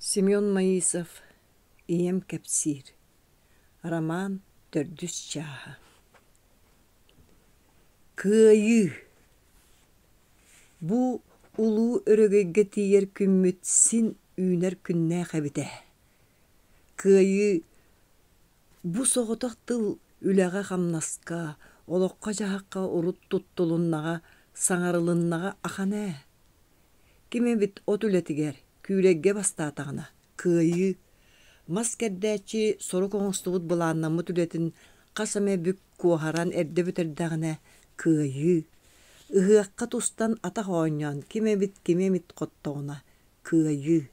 Семен Маисов Ийэм кэпсиир. Роман төрдүс чааһа. Кыайыы! Бу улуу өрөгөйгө тиийэр күммүт син үүнэр күннээх эбит ээ. Кыайыы бу соҕотох тыл үлэҕэ-хамнаска, олоххо-дьаһахха урут туттулуннаҕа, саҥарылыннаҕа ахан ээ. Ким эбит от үлэтигэр, күүлэйгэ бастаатаҕына, кыайыы. Мас кэрдээччи сорук оҥостубут былааннаммыт үлэтин хас эмэ бүк куоһаран эрдэ бүтэрдэҕинэ, кыайыы. Ыһыахха тустан атах оонньоон ким эбит кими эмит хоттоҕуна, кыайыы.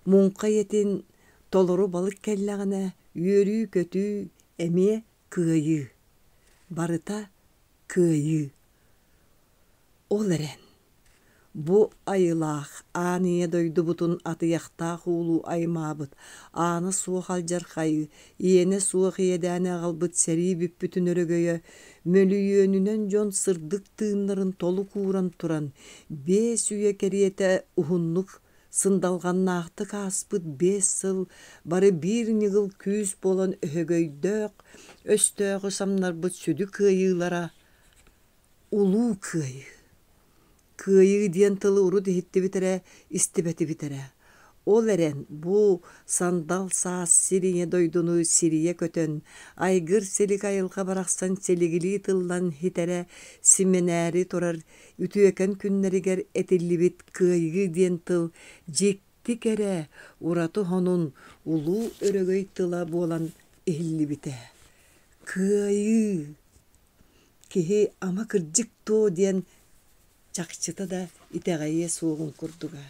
Муҥха ийэтин толору балык кэллэҕинэ, үөрүү-көтүү эмиэ кыайыы. Барыта кыайыы. Ол эрэн, бу айылаах аан ийэ дойдубутун атыйахтаах уулуу аймаабыт, аана суох алдьархайы, иэнэ суох иэдээни аҕалбыт сэрии бүппүтүн өрөгөйө, мөлүйүөнүнэн дьон сырдык тыыннарын толук ууран туран, 5 үйэ кэриэтэ уһуннук сындалҕаннаахтык ааспыт 5 сыл бары биир ньыгыл күүс буолан өһөгөйдөөх өстөөҕү самнарбыт сүдү кыайыылара Улуу Кыайыы. Кыайыы диэн тылы урут иһиттибит эрэ, истибэтибит эрэ. Ол эрэн бу сандал саас сир ийэ дойдуну сирийэ көтөн, айгыр-силик айылҕа барахсан силигилии тыллан иһитэрэ симэнээри турар үтүөкэн күннэригэр этиллибит кыайыы диэн тыл дьикти кэрэ, ураты сонун, улуу өрөгөй тыла буолан иһиллибитэ. Кыайыы! Киһи ама кырдьык дуо диэн чахчыта да итэҕэйиэ суоҕун курдуга.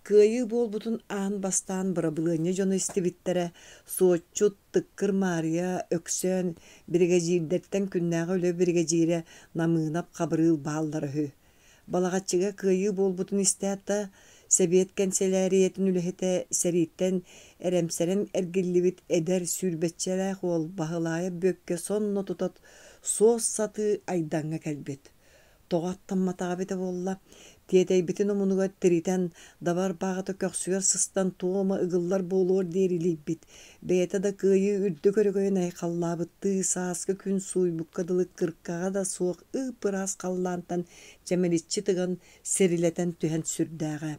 Кыайыы буолбутун аан бастаан бырабылыанньа дьоно истибиттэрэ, суотчут Тыккыр Маарыйа, Өксөөн, биригэдьиирдэртэн күннээҕи үлэ биригэдьиирэ Намыынап Хабырыыл бааллара үһү. Балаҕаччыга кыайыы буолбутун истээт да, Сэбиэт кэнсэлээрийэтин үлэһитэ сэрииттэн эрэмсэрэн эргиллибит эдэр сүүрбэччэлээх уол Баһылаайап Бүөккэ сонно тута суос сатыы Айдаҥҥа кэлбит. Тоҕо аттамматаҕа эбитэ буолла, тиэтэйбитин омунугар тиритэн, дабар бааҕата көхсүгэр сыстан туома ыгыллар буолуор диэри илийбит, бэйэтэ да кыайыы үрдүк өрөгөйүн айхаллаабыттыы сааскы күн сууйбукка дылы кыркаҕа да суох ып-ыраас халлаантан чэмэличчи тыган сирилэтэн түһэн сүрдээҕэ.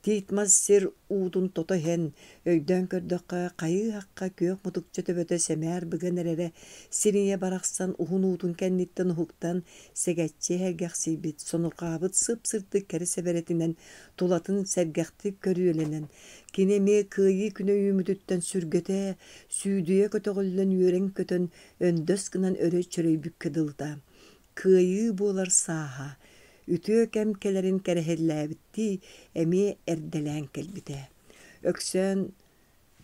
Тиит мас сир уутун тото иһэн, өйдөөн көрдөххө, хайыы-һахха күөх мутукча төбөтө сэмээр быган эрэрэ, сир ийэ барахсан уһун уутун кэнниттэн уһуктан, сэгэччи эһэргэхсийбит, сонурҕаабыт сып-сырдык кэрэ сэбэрэтинэн тулатын сэргэхтик көрүөлэнэн, кини эмиэ кыайыы күнэ үүммүтүттэн сүргэтэ, сүүдүйэ көтөҕүллэн үөрэн-көтөн, өндөс гынан өрө чөрөйбүккэ дылыта. Кыайыы буолар сааһа, үтүө кэм кэлэрин кэрэһэллээбиттии эмиэ эрдэлээн кэлбитэ. Өксөөн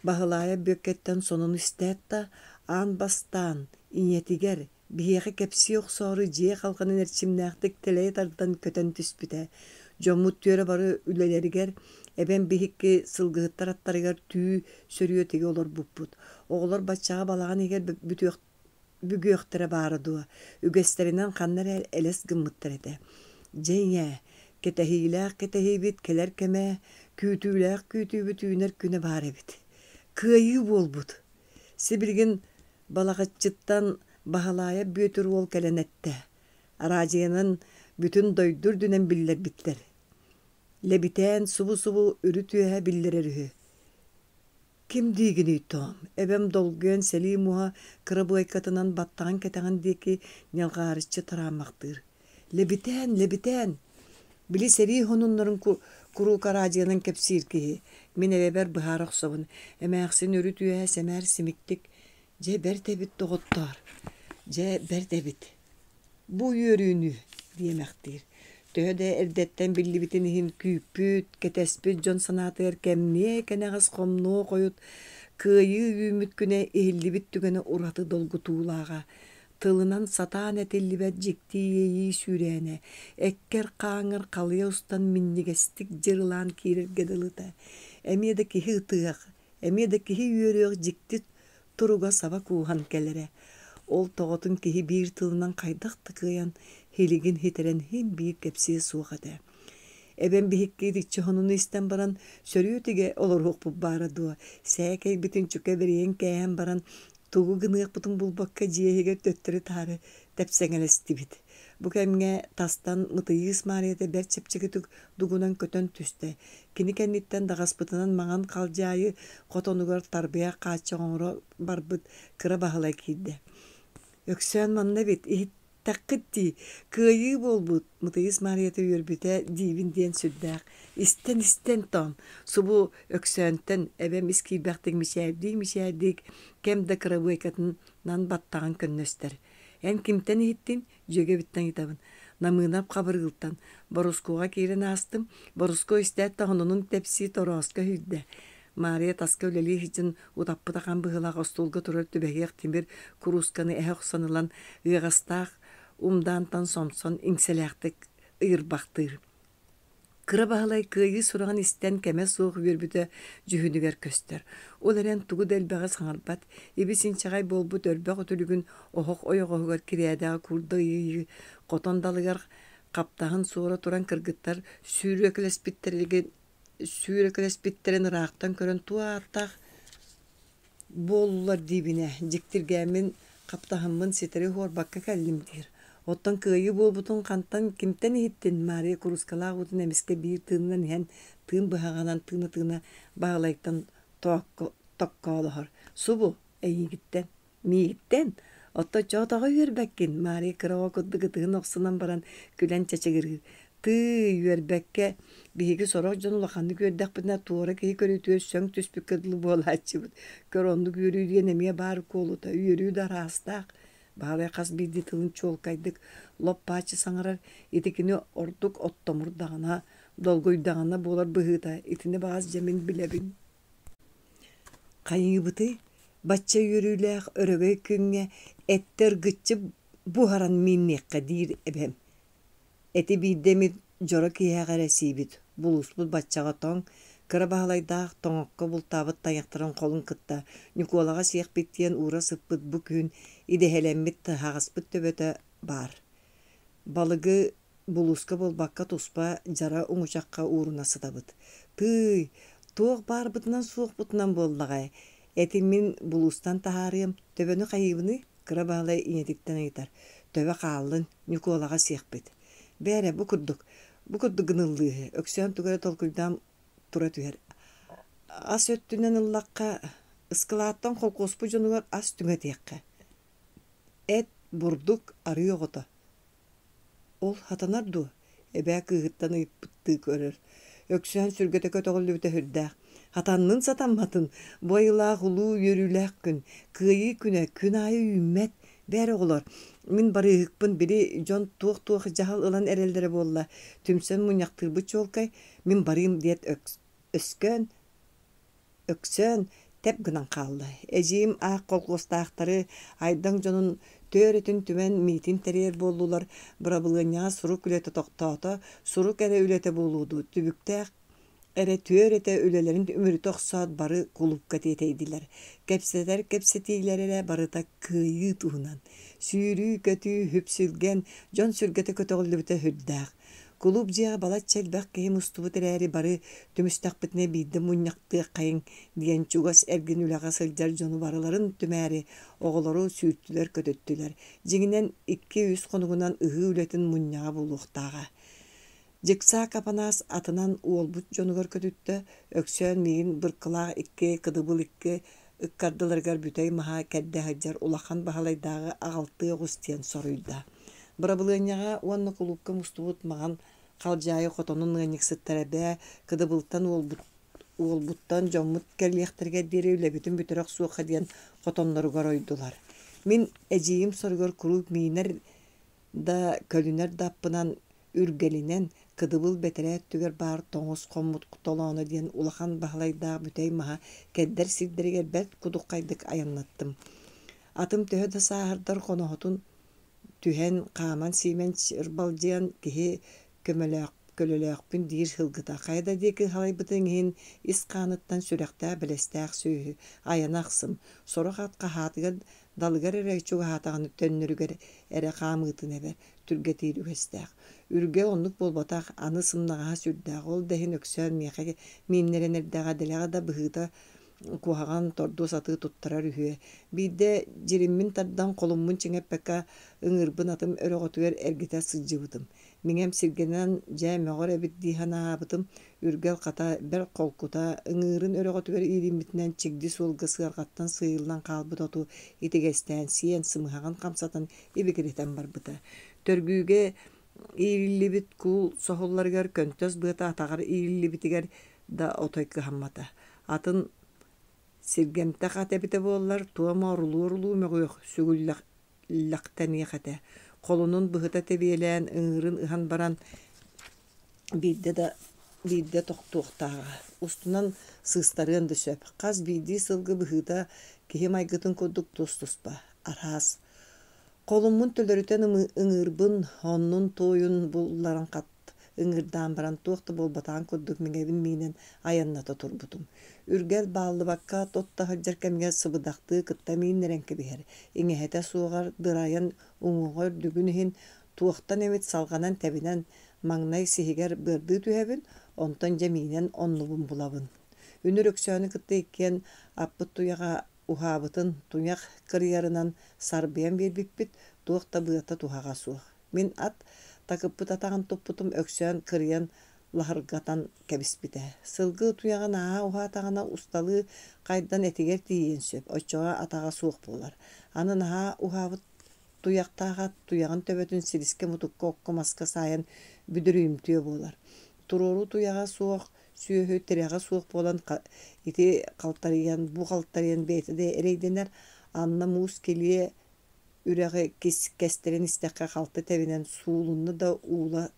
Баһылаайап Бүөккэттэн сонун истээт да, аан бастаан ийэтигэр, биһиэхэ кэпсии охсоору дьиэ халҕанын эрчимнээхтик тэлэйэ тардан көтөн түспүтэ. Дьоммут түөрэ бары үлэлэригэр, эбэм биһикки сылгыһыттар аттарыгар түү сөрүө тигэ олорбуппут. Оҕолор баччаҕа балаҕан иһигэр бүтүөх бүгүөхтэрэ баара дуо, үгэстэринэн ханна эрэ элэс гыммыттар этэ. Дьэ ийээ, кэтэһиилээх кэтэһиибит кэлэр кэмэ, күүтүүлээх күүтүүбүт үүнэр күнэ баар эбит. Кыайыы буолбут. Сибилигин Балаҕаччыттан Баһылаайап Бүөтүр уол кэлэн эттэ. Араадьыйанан бүтүн дойду үрдүнэн биллэрбиттэр. Лэбитээн субу-субу үрүт-үөһэ биллэрэр үһү. Ким диигиний тоом, эбэм долгуйан сэлии муоһа кырабыайкатынан баттаҕын кэтэҕин диэки ньалҕаарыччы тарааммахтыыр. Лэбитээн, лэбитээн! Били сэрии сонуннарын куруук араадьыйанан кэпсиир киһи. Мин эбэбэр быһаара охсобун. Эмээхсин үрүт-үөһэ сэмээр симиктик: «Дьэ бэрт эбит, доҕоттоор, дьэ бэрт эбит. Бу үөрүүнү диэмэхтиир. Төһө да эрдэттэн биллибитин иһин күүппүт, кэтэспит дьон санаатыгар кэмниэ кэнэҕэс хомнуо хойут кыайыы үүммүт күнэ иһиллибит түгэнэ ураты долгутуулааҕа, тылынан сатаан этиллибэт дьикти иэйии сүүрээнэ, эккэр-хааҥҥар халыйа устан минньигэстик дьырылаан киирэргэ дылыта, эмиэ да киһи ытыах, Эмиэ да киһи үөрүөх дьикти туруга саба кууһан кэлэрэ. Ол тоҕотун киһи биир тылынан хайдах да кыайан, һилигин ситэрэн син биир кэпсиэ суох этэ. Эбэм биһикки итиччэ сонуну истэн баран, сөрүө тигэ олоруохпут баара дуо, сээкэйбитин чүкэ бэрийэн кээһэн баран, тугу гыныахпытын булбакка дьиэ иһигэр төттөрү-таары тэпсэҥэлэстибит. Бу кэмҥэ тастан Мытыйыыс Маарыйата бэрт чэпчэкитик дугунан көтөн түстэ. Кини кэнниттэн даҕаспытынан маҥан халдьаайы хотонугар тарбыйах хааччах оҥоро барбыт Кыра Баһылай киирдэ. Өксөөн манна эбит, иһиттэххит дии, кыайыы буолбут, Мытыйыс Маарыйата үөрбүтэ диибин диэн сүрдээх. Истэн-истэн тоом, субу Өксөөнтөн эбэм ис киирбэхтик мичээрдии-мичээрдии кэм да кырабыайкатынан баттаҕын көннөстөр. Эн кимтэн иһиттин? Дьүөгэбиттэн ыйытабын. Намыынап Хабырыылтан. Борускуоҕа киирэн аастым. Борускуо истээт да хононун тэпсии торооско өһүйдэ. Маарыйа таска үлэлии сылдьан утаппыт ахан быһыылаах остуолга турар түбэһиэх тимир куруусканы эһэ охсон ылан ыаҕастаах умдаантан сомсон иҥсэлээхтик ыйырбахтыыр. Кыра Баһылай кыайыы сураҕын истэн кэмэ суох үөрбүтэ дьүһүнүгэр көстөр. Ол эрэн тугу да элбэҕи саҥарбат, ибис-инчэҕэй буолбут өрбөх үтүлүгүн оһох ойоҕоһугар кирээдэҕэ куурда ыйыы-ыйыы хотон далыгар хаптаһын суора туран кыргыттар сүүрэкэлэспиттэрин ыраахтан көрөн туох ааттаах буоллулар диибин ээ, дьиктиргээммин хаптаһыммын ситэри уһуорбакка кэллим диир. Оттон кыайыы буолбутун хантан, кимтэн иһиттин? Маарыйа куруускалаах уутун эмискэ биир тыынынан иһэн, тыын быһаҕынан тыына-тыына Баһылайтан токкоолоһор. Субу, эйиигиттэн. Миигиттэн? Оттон чоотоҕо үөрбэккин, Маарыйа кыра оҕо курдук ытыһын охсунан баран күлэн чачыгырыыр. Тыый, үөрбэккэ, биһиги сорох дьон улаханнык үөрдэхпитинэ туора киһи көрүүтүгэр сөҥ түспүккэ дылы буолааччыбыт. Көр, оннук үөрүү диэн эмиэ баар куолута, үөрүү да араастаах. Баһылай хас биирдии тылын чуолкайдык лоп-бааччы саҥарар, ити кини ордук оттомурдаҕына, долгуйдаҕына буолар быһыыта, итини баҕас дьэ мин билэбин. Хайыыбытый, бачча үөрүүлээх өрөгөй күҥҥэ эттэ ыргыччы буһаран миинниэххэ диир эбэм. Эти биирдэ эмит дьоро киһиэхэ эрэ сиибит, булууспут баччаҕа тоҥ, Кыра Баһылайдаах тоҥокко бултаабыт тайахтарын холун кытта Ньукуолаҕа сиэхпит диэн уура сыппыт бу күн идэһэлэммит таһаҕаспыт төбөтө баар. Балыгы булууска буолбакка туспа дьара уҥучахха ууруна сытабыт. Тыый, туох баарбытынан-суохпутунан буоллаҕай, эти мин булуустан таһаарыам, төбөнү хайыыбыный? Кыра Баһылай ийэтиттэн ыйытар. Төбө хааллын, Ньукуолаҕа сиэхпит. Бээрэ, бу курдук, бу курдук гыныллыыһы, Өксөөн тугу эрэ толкуйдаан тура түһэр. Ас өттүнэн ыллахха, ыскылааттан холкуоспут дьонугар ас түҥэтиэххэ. Эт, бурдук, арыы оҕото. Ол хатанар дуо? Эбээ кыыһыттан ыйыппыттыы көрөр. Өксөөн сүргэтэ көтөҕүллүбүтэ сүрдээх. Хатаннын сатамматын, бу айылаах улуу үөрүүлээх күн, кыайыы күнэ күн аайы үүммэт. Бээрэ оҕолор, мин барыыһыкпын били дьон туох-туох дьаһал ылан эрэллэрэ буолла, түмсэн мунньахтыырбыт чуолкай, мин барыым диэт өскөөн Өксөөн тэп гынан хаалла. Эдьиийим аах колхуостаахтары, Айдаҥ дьонун түөрэтин түмэн миитин тэрийэр буоллулар, бырабылыанньаҕа сурук үлэтэ тохтоото, сурук эрэ үлэтэ буолуо дуу, түбүктээх эрэ түөрэтэ үлэлэрин үмүрүтэ охсоот бары кулуупка тиэтэйдилэр. Кэпсэтэр кэпсэтиилэрэ эрэ барыта кыайыы туһунан. Сүүрүү-көтүү, хүпсүлгэн, дьон сүргэтэ көтөҕүллүбүтэ сүрдээх. Кулууп дьиэҕэ балачча элбэх киһи мустубут эрээри бары түмүстэхпитинэ биирдэ мунньахтыаххайыҥ диэн чугас эргин үлэҕэ сылдьар дьону барыларын түмээри оҕолору сүүртүлэр-көтүттүлэр. Дьиҥинэн, 2-3 хонугунан ыһыы үлэтин мунньаҕа буолуохтааҕа. Дьыксаак Апанаас атынан уолбут дьонугар көтүттэ, Өксөөн миигин Быркылаах икки, Кыдыбыл икки ыккардыларыгар бүтэй маһа кэрдэ сылдьар Улахан Баһылайдааҕы аҕалтыы оҕус диэн соруйда. Бырабылыанньаҕа уонна кулуупка мустубут маҕан халдьаайы хотонун ыанньыксыттара эбээ Кыдыбылтан уолбуттан дьоммут кэлиэхтэригэр диэри үлэбитин бүтэрэ охсуохха диэн хотонноругар ойдулар. Мин эдьиийим соругар куруук миинэр да, көлүнэр да аппынан үргэлинэн Кыдыбыл бэтэрээ өттүгэр баар тоҥус хоммут толооно диэн улахан баһылайдаах бүтэй маһа кэрдэр сирдэригэр бэрт кудуххайдык айаннаттым. Атым төһө да сааһырдар хоноһотун түһэн, хааман-сиимэн чырбалдьыйан киһи көмөлөөх көлөлөөхпүн диир сылгыта хайа да диэки салайбытын иһин ис хааныттан сүрэхтээх-бэлэстээх сүөһү айана ахсым, сорох ат хаһаатыгар далыгар эрэ чугаһаатаҕына төннөрүгэр эрэ хаамыытын эбэр, түргэтиир үгэстээх. Үргэл оннук буолбатах, аны сымнаҕаһа сүрдээх, ол да иһин Өксөөн миэхэ мииннэрэн эрдэҕэ дэлэҕэ да быһыыта куһаҕан тордуос атыы туттарар үһүө. Биирдэ дьириммин тардан холуммун чиҥэппэккэ ыҥыырбын атым өрөҕөтүгэр эргитэ сылдьыбытым. Миҥэм сиргэнэн дьэ мөҕөр эбит дии санаабытым, Үргэл хата бэрт холкута, ыҥыырын өрөҕөтүгэр иилиммитинэн чигди суолга сыарҕаттан сыыйыллан хаалбыт оту итигэстээн сиэн, сымыһаҕын хамсатан ибигирэтэн барбыта. Төргүүгэ иириллибит куул соһулларыгар көнтөс быата атаҕар иириллибитигэр да отой кыһаммата. Атын сиргэмтэх ат эбитэ буоллар, туома орулуу-орулуу мөҕүөх, сүгүллэхтэниэх этэ. Холунун быһыта тэбиэлээн, ыҥыырын ыһан баран биирдэ да биирдэ тохтуохтааҕа. Устунан сыыстарыан да сөп. Хас биирдии сылгы быһыыта киһи майгытын курдук тус-туспа, араас. Холуммун төлөрүтэн ыҥыырбын, оннун-туойун булларан хат ыҥыырдаан баран туох да буолбатаҕын курдук миҥэбин миинэн айанната турбутум. Үргэл бааллыбакка тутта сылдьар кэмигэр сыбыдахтыы кытта мииннэрэн кэбиһэр, иҥэһэтэ суоҕар дырайан уҥуоҕа үрдүгүн иһин туохтан эмит салҕанан тэбинэн маҥнай сиһигэр быардыы түһэбин, онтон дьэ миинэн оннубун булабын. Үнүр Өксөөнү кытта иккиэн аппыт туйаҕа уһаабытын туйах кырыйарынан сарбыйан биэрбиппит, туох да быата-туһаҕа суох. Мин ат такыппыт атаҕын туппутум Өксөөн кырыйан лаһыргатан кэбиспитэ. Сылгы туйаҕа наһаа уһаатаҕына усталыы хайдан этигэр тиийиэн сөп, оччоҕо атаҕа суох буолар. Аны наһаа уһаабыт туйахтаах ат туйаҕын төбөтүн силискэ-мутукка окко-маска саайан бүдүрүйүмтүө буолар. Туруору туйаҕа суох сүөһү тирэҕэ суох буолан ити халтарыйан, бу халтарыйан бэйэтэ да эрэйдэнэр, анна муус килиэ үрэҕи кэстэрэн истэххэ халты тэбинэн суулунна да уула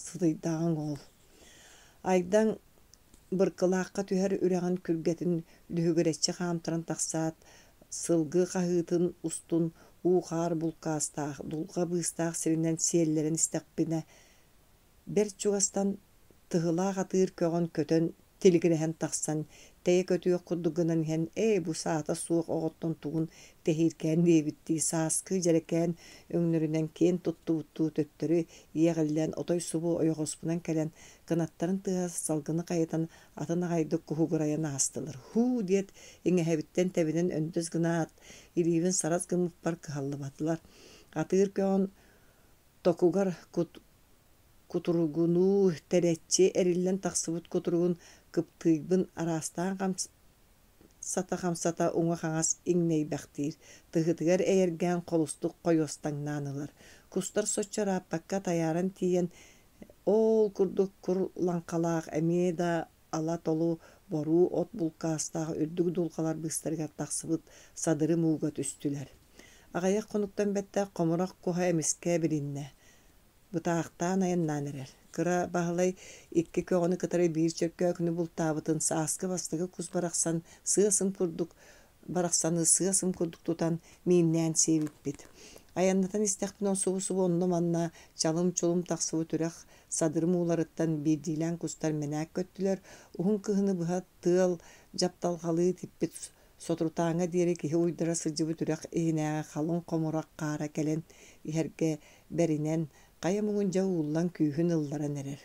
сытыйдаҕыҥ ол. Айдаҥ Быркылаахха түһэр үрэҕин күргэтин лүһүгүрэччи хаамтаран тахсаат, сылгы хаһыытын устун уу-хаар булкаастаах, дулҕа быыстаах сиринэн сиэллэрэн истэхпинэ, Бэрт чугастан тыһылаах атыыр көҕөн көтөн тилигирэһэн тахсан, тэйэ көтүөх курдук гынан иһэн, ээ, бу саата суох оҕоттон тугун тэһииркээн диэбиттии, сааскы дьэрэкээн өҥнөрүнэн киэн туттубуттуу төттөрү иэҕиллэн, отой субу ойоҕоспунан кэлэн, кынаттарын тыаһа салгыны хайытан, атын аҕайдык куһугурайан аастылар. Һуу диэт, иҥэһэбиттэн тэбинэн өндөс гынаат, илиибин сарас гыммыппар кыһаллыбатылар. Атыыр көҕөн Токугар кутуругунуу тэрэччи эриллэн тахсыбыт кутуругун кыптыыйбын араастаан хамсата-хамсата уҥа-хаҥас иҥнэйбэхтиир, тыһытыгар эйэргээн холустук хойуостаҥнаан ылар. Кустар соччо ырааппакка тайааран тиийэн, ол курдук кур лаҥхалаах эмиэ да ала толу боруу от булкаастаах үрдүк дулҕалар быыстарыгар тахсыбыт садырым ууга түстүлэр. Аҕыйах хонуктан бэттэх хомурах куһа эмискэ билиннэ, бытаахтаан айаннаан эрэр. Кыра Баһылай икки көҕөнү кытары биир чөркөөкүнү бултаабытын сааскы бастакы кус барахсан сыа-сым курдук барахсаны сыа-сым курдук тутан мииннээн сиэбиппит. Айаннатан истэхпинэ субу-субу онно-манна чалым-чулум тахсыбыт үрэх садырым ууларыттан биирдиилээн кустар мэнээк көттүлэр, уһун кыһыны быһа тыал дьапталҕалыы типпит соторутааҥҥа диэри киһи уйдара сылдьыбыт үрэх иһинээҕи халыҥ хомурах хаара кэлэн иһэргэ бэринэн, хайа муҥун дьэ ууллан күүһүн ылларан эрэр.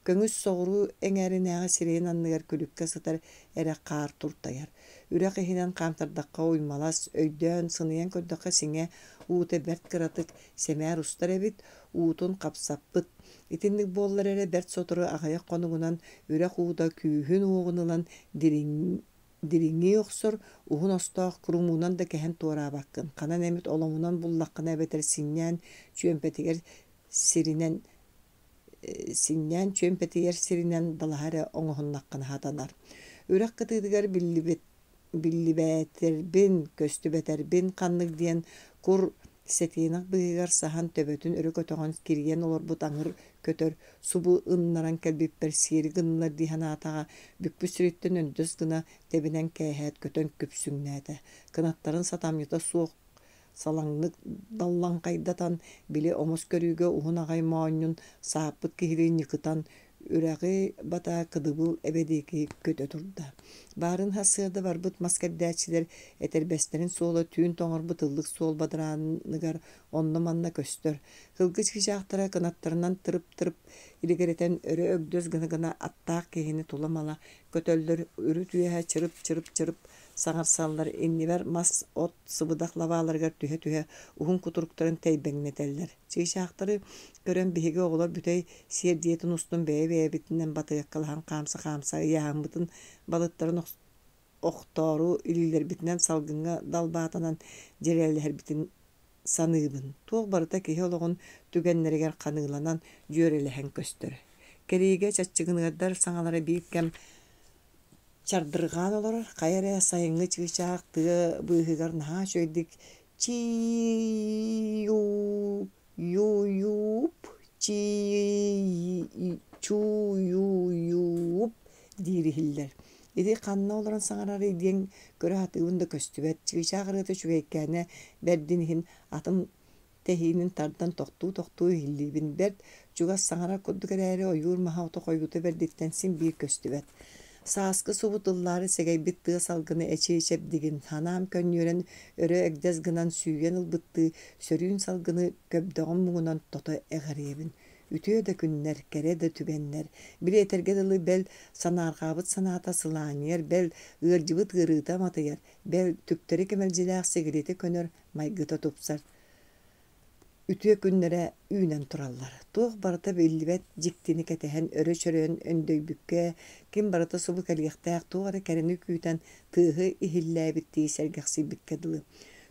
Көҥүс соҕуруу эҥээринээҕи сирэйин анныгар күлүккэ сытар эрэ хаар туртайар. Үрэх иһинэн хаамтардахха уймалас, өйдөөн, сыныйан көрдөххө сиҥэ уута бэрт кыратык сэмээр устар эбит, уутун хапсаппыт. Итинник буоллар эрэ бэрт сотору аҕыйах хонугунан үрэх уута күүһүн-уоҕун ылан дириҥии охсор, уһун остоох курумуунан да кэһэн туораабаккын, ханан эмит оломунан буллаххына эбэтэр синньээн чүөмпэтигэр сиринэн синньээн чүөмпэтийэр сиринэн далаһа эрэ оҥоһуннаххына сатанар. Үрэх кытыытыгар биллибит биллибэтэрбин, көстүбэтэрбин ханнык диэн кур сэтиэнэх быыһыгар саһан төбөтүн өрө көтөҕөн кирийэн олорбут аҥыр көтөр субу ыннаран кэлбиппэр сиэри гыннылар дии санаатаҕа бүкпүт сириттэн өндөс гына тэбинэн кээһээт көтөн күпсүҥнээтэ. Кынаттарын сатамньыта суох салаҥнык даллаҥхайдатан, били омос көрүүгэ уһун аҕай моонньун сааппыт киһилии ньыкытан Үрэҕи бата Кыдыбыл эбэ диэки көтө турда. Баарын сарсыарда барбыт мас кэрдээччилэр этэрбэстэрин суола түүн тоҥорбут ыллык суол бадарааныгар онно-манна көстөр. Сылгы чыычаахтара кынаттарынан тырып-тырып илигирэтэн өрө өгдөс гына-гына аттаах киһини тула-мала көтөллөр, үрүт үөһэ чырып-чырып-чырып саҥарсаллар, иннибэр мас, от сыбыдах лабааларыгар түһэ-түһэ уһун кутуруктарын тэйбэҥнэтэллэр. Чыычаахтары көрөн биһиги оҕолор бүтэй сиэрдийэтин устун бэйэ-бэйэбитинэн батыаккалаһан хаамса-хаамса ыйааһыммытын балыттарын охтоору илиилэрбитинэн салгыҥҥа далбаатанан дьирээлэһэрбитин саныыбын. Туох барыта киһи олоҕун түгэннэригэр ханыыланан, дьүөрэлэһэн көстөр. Кэриигэ чаччыгыныардар саҥалара биир кэм чардырҕаан олорор, хайа эрэ сайыҥҥы чыычаах тыа быыһыгар наһаа үчүгэйдик чиийуу Ю-юп, чуу-ю-юп диир иһиллэр. Ити ханна олорон саҥарарый диэн көрө сатыыбын да көстүбэт. Чыычаах ырыата үчүгэйкээнэ бэрдин иһин атым тэһиинин тардан тохтуу-тохтуу иһиллиибин. Бэрт чугас саҥарар курдук эрээри ойуур маһа ото хойуута бэрдиттэн син биир көстүбэт. Сааскы субу тыллаары сэгэйбит тыа салгына эчий чэбдигин, санаам көнньүөрэн өрө эгдэс гынан сүүйэн ылбыттыы сөрүүн салгыны көбдөҕүм муҥунан тото эҕэрийэбин. Үтүө да күннэр, кэрэ да түгэннэр, били этэргэ дылы бэл санаарҕаабыт санаата сылаанньыйар, бэл ыалдьыбыт ыарыыта аматыйар, бэл түктэри кэмэлдьилээх сигилитэ көнөр, майгыта тупсар. Үтүө күннэрэ үүнэн тураллар. Туох барыта биллибэт дьиктини кэтэһэн өрө чөрөйөн өндөйбүккэ, ким барыта субу кэлиэхтээх туох эрэ кэрэни күүтэн тыаһы иһиллээбиттии сэргэхсийбиккэ дылы.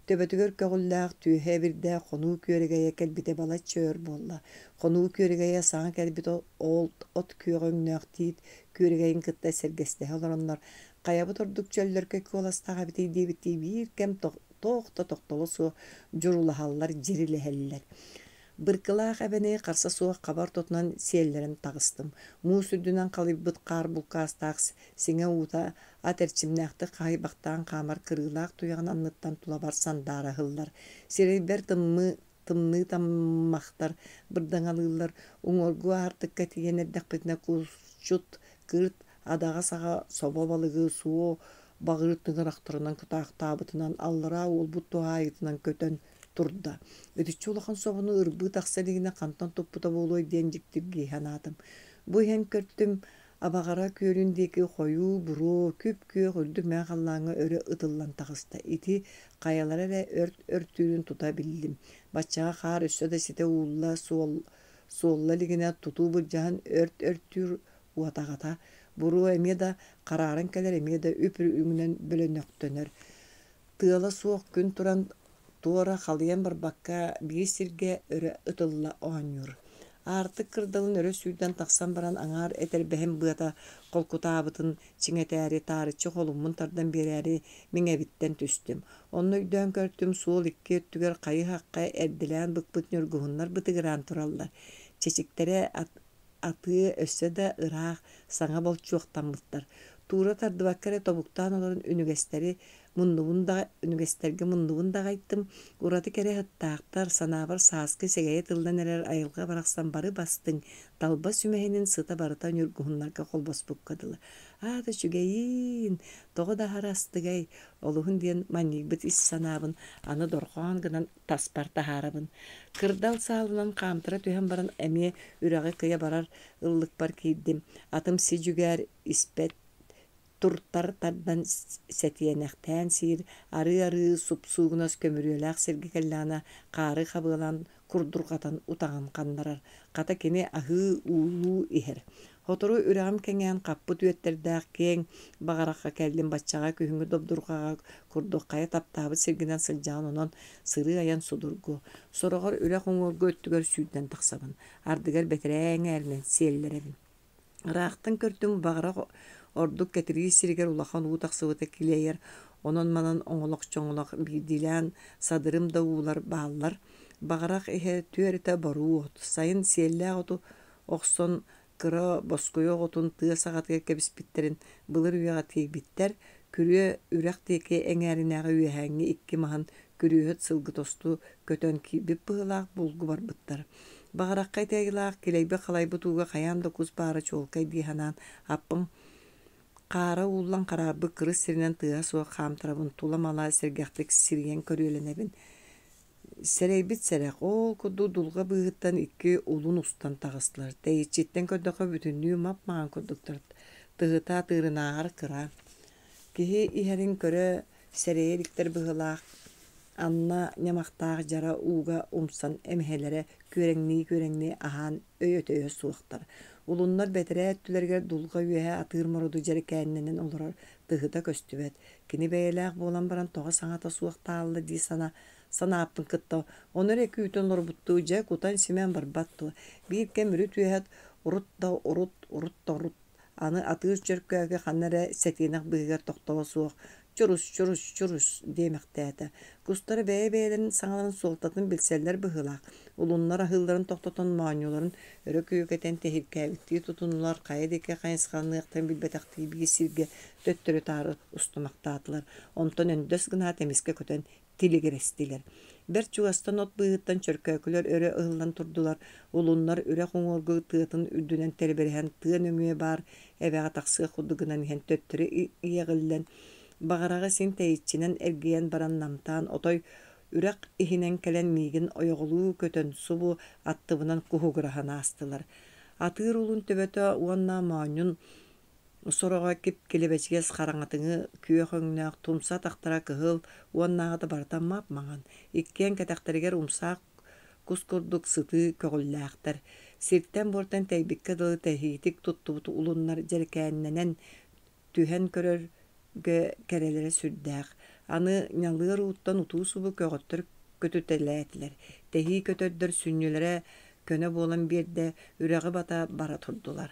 Төбөтүгэр көҕүллээх, түөһэ эбирдээх хонуу күөрэгэйэ кэлбитэ балачча өр буолла. Хонуу күөрэгэйэ саҥа кэлбит ол от күөҕэ өҥнөөх тиит күөрэгэйин кытта сэргэстэһэ олороннор, хайабыт ордук чөллөркөй куоластаах эбитий диэбиттии биир кэм туох да тохтоло суох дьурулаһаллар, дьирилэһэллэр. Быркылаах эбэни харса суох хаба ортотунан сиэллэрэн таҕыстым. Муус үрдүнэн халыйбыт хаар булкаастаах сиҥэ уута ат эрчимнээхтик хаһыйбахтаан хаамар кырыылаах туйаҕын анныттан тулабар сандаара ыһыллар. Сирэйбэр тымныы тымныы таммахтар бырдаҥалыыллар, уҥуоргу аартыкка тиийэн эрдэхпитинэ кусчут кыырт адаҕа саҕа собо балыгы суо баҕыыр тыҥырахтарынан кытаахтаабытынан аллараа уолбут туһаайыытынан көтөн турда. Итиччэ улахан собону ырбыы тахса илигинэ хантан туппута буолуой диэн дьиктиргии санаатым. Бу иһэн көртүм, Абаҕара күөлүн диэки хойуу буруо, күп-күөх үрдүк мэҥэ халлааҥҥа өрө ытыллан таҕыста. Ити хайалара эрэ өрт өртүүрүн тута биллим. Баччаҕа хаар өссө да ситэ уулла, суол, суолла илигинэ тутуу былдьаһан өрт өртүүр уотаҕата. Буруо эмиэ да харааран кэлэр, эмиэ да үп-үрүҥүнэн бөлөнөхтөнөр. Тыала суох күн туран туора халыйан барбакка биир сиргэ өрө ытылла оонньуур. Аартык кырдалын өрө сүүрдэн тахсан баран аҥаар этэрбэһим быата холкутаабытын чиҥэтээри, таарыччы холуммун тардан биэрээри миҥэбиттэн түстүм. Онно өйдөөн көртүм, суол икки өттүгэр хайы-хахха эрдэлээн быкпыт ньургуһуннар бытыгыраан тураллар. Чэчиктэрэ атыы өссө да ыраах, саҥа болчуохтаммыттар. Туура тардыбакка эрэ тобуктаан олорон үнүгэстэри муннубун да үнүгэстэргэ муннубун даҕайдым. Ураты кэрэ сыттаахтар, санаабар сааскы сэгэйэ тыллан эрэр айылҕа барахсан бары бастыҥ, талба сүмэһинин сыта барыта ньургуһуннарга холбоспукка дылы. Аата үчүгэйиин, тоҕо да аһара астыгай, олуһун диэн манньыйбыт ис санаабын аны дорҕоон гынан таспар таһаарабын. Кырдал саалынан хаамтара түһэн баран эмиэ үрэҕи кыйа барар ыллыкпар киирдим. Атым си-дьүгээр испэт туртар тардан сэтиэнэхтээн сиир, арыы-арыы супсуугунас көмүрүөлээх сиргэ кэллэҕинэ хаары хабыалаан курдурҕатан утаҕын ханнарар. Хата кини аһыы уулуу иһэр. Сотору үрэҕим кэҥээн хаппыт үөттэрдээх киэҥ баҕарахха кэллим баччаҕа күһүҥҥү добдурҕаҕа курдук хайа таптаабыт сиргинэн сылдьаҕын онон сырыы-айан судургу. Сороҕор үрэх уҥуоргу өттүгэр сүүрдэн тахсабын, ардыгар бэтэрээ эҥээринэн сиэллэрэбин. Ыраахтан көрдүм баҕарах ордук кэтириир сиригэр улахан уу тахсыбыта килэйэр, онон-манан оҥолох-чоҥолох биирдиилээн садырым да уулар бааллар. Баҕарах иһэ түөрэтэ боруу от, сайын сиэллээх оту охсон кыра боскуйа оҕотун тыа саҕатыгар кэбиспиттэрин былыр үйэҕэ тиэйбиттэр, күрүө үрэх диэки эҥээринээҕи үөһээҥҥи икки маһын күрүөһүт сылгы тосту көтөн киирбит быһыылаах булгу барбыттар. Баҕарахха ити айылаах килэйбит-халайбыт ууга хайаан да кус баара чуолкай дии санаан, аппын хаара ууллан хараарбыт кырыс сиринэн тыаһа суох хаамтарабын, тула-мала сэргэхтик сирийэн көрүөлэнэбин. Сэрэйбит сэрэх, ол курдук дулҕа быыһыттан икки улун устан таҕыстылар. Тэйиччиттэн көрдөххө бүтүннүү мап-маҥан курдуктар, тыһыта атыырынааҕар кыра. Киһи иһэрин көрө сэрэйэ иликтэр быһыылаах, Анна ньамахтаах дьара ууга умсан эмэһэлэрэ күөрэҥнии-күөрэҥнии аһаан өйө-төйө суохтар. Улуннар бэтэрээ өттүлэригэр дулҕа үөһэ атыыр мороду дьэрэкээннэнэн олорор, тыһыта көстүбэт. Кини бэйэлээх буолан баран тоҕо саҥата суох таалла дии сана санааппын кытта ону эрэ күүтэн олорбуттуу дьэ кутан-симэн барбат дуо? Биир кэм үрүт үөһэ урут да урут, урут да урут Аны атыыр чөркөөкү ханна эрэ сэтиэнэх быыһыгар тохтоло суох «чурус, чурус, чурус» диэмэхтээтэ. Кустара бэйэ-бэйэлэрин саҥаларын суолтатын билсэллэр быһыылаах, улуннар аһыылларын тохтотон моонньуларын өрө күөкэтэн тэһииркээбиттии тутуннулар, хайа диэки хайысхаланыахтарын билбэтэхтии биир сиргэ төттөрү-таары устумахтаатылар. Онтон өндөс гынаат эмискэ көтөн тилигирэстилэр. Бэрт чугастан от быыһыттан чөркөөкүлэр өрө ыһыллан турдулар, улуннар үрэх уҥуоргу тыатын үрдүнэн тэлибирэһэн тыа нөҥүө баар эбэҕэ тахсыах курдук гынан иһэн төттөрү иэҕиллэн, баҕараҕы син тэйиччинэн эргийэн баран намтаан отой үрэх иһинэн кэлэн миигин ойоҕолуу көтөн субу аттыбынан куһугураһан аастылар. Атыыр улун төбөтө уонна моонньун Сороҕо кип-килэбэчигэс хараҥатыҥы күөх өҥнөөх, тумса атахтара кыһыл, уоннааҕыта барыта мап-маҥан, иккиэн кэтэхтэригэр умсаах кус курдук сытыы көҕүллээхтэр. Сиртэн-буортан тэйбиккэ дылы тэһиитик туттубут улуннар дьэрэкээннэнэн түһэн көрөргө кэрэлэрэ сүрдээх. Аны ньалыар ууттан утуу-субу көҕөттөр көтүтэлээтилэр. Тэһии көтөрдөр сүнньүлэрэ көнө буолан биэрдэ, үрэҕи бата бара турдулар.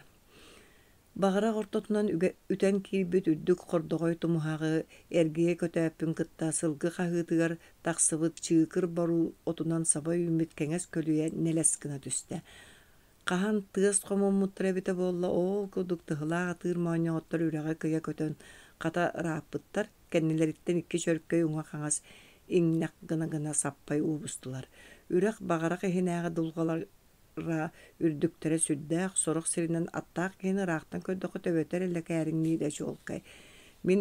Баҕарах ортотунан үтэн киирбит үрдүк хордоҕой тумуһаҕы эргийэ көтөөппүн кытта сылгы хаһыытыгар тахсыбыт чыыкыр боруу отунан саба үүммүт кэҥэс көлүйэ нэлэс гына түстэ. Хаһан тыас хомуммуттара эбитэ буолла, оол курдук тыһылаах атыыр моонньоҕоттор үрэҕи кыйа көтөн, хата ырааппыттар, кэннилэриттэн икки чөркөй уҥа-хаҥас иҥнэх гына-гына саппай уубустулар. Үрэх баҕарах иһинээҕи дулҕалар үрдүктэрэ сүрдээх, сорох сиринэн аттаах киһини ыраахтан көрдөххө төбөтө эрэ лэкээриҥниирэ чуолкай. Мин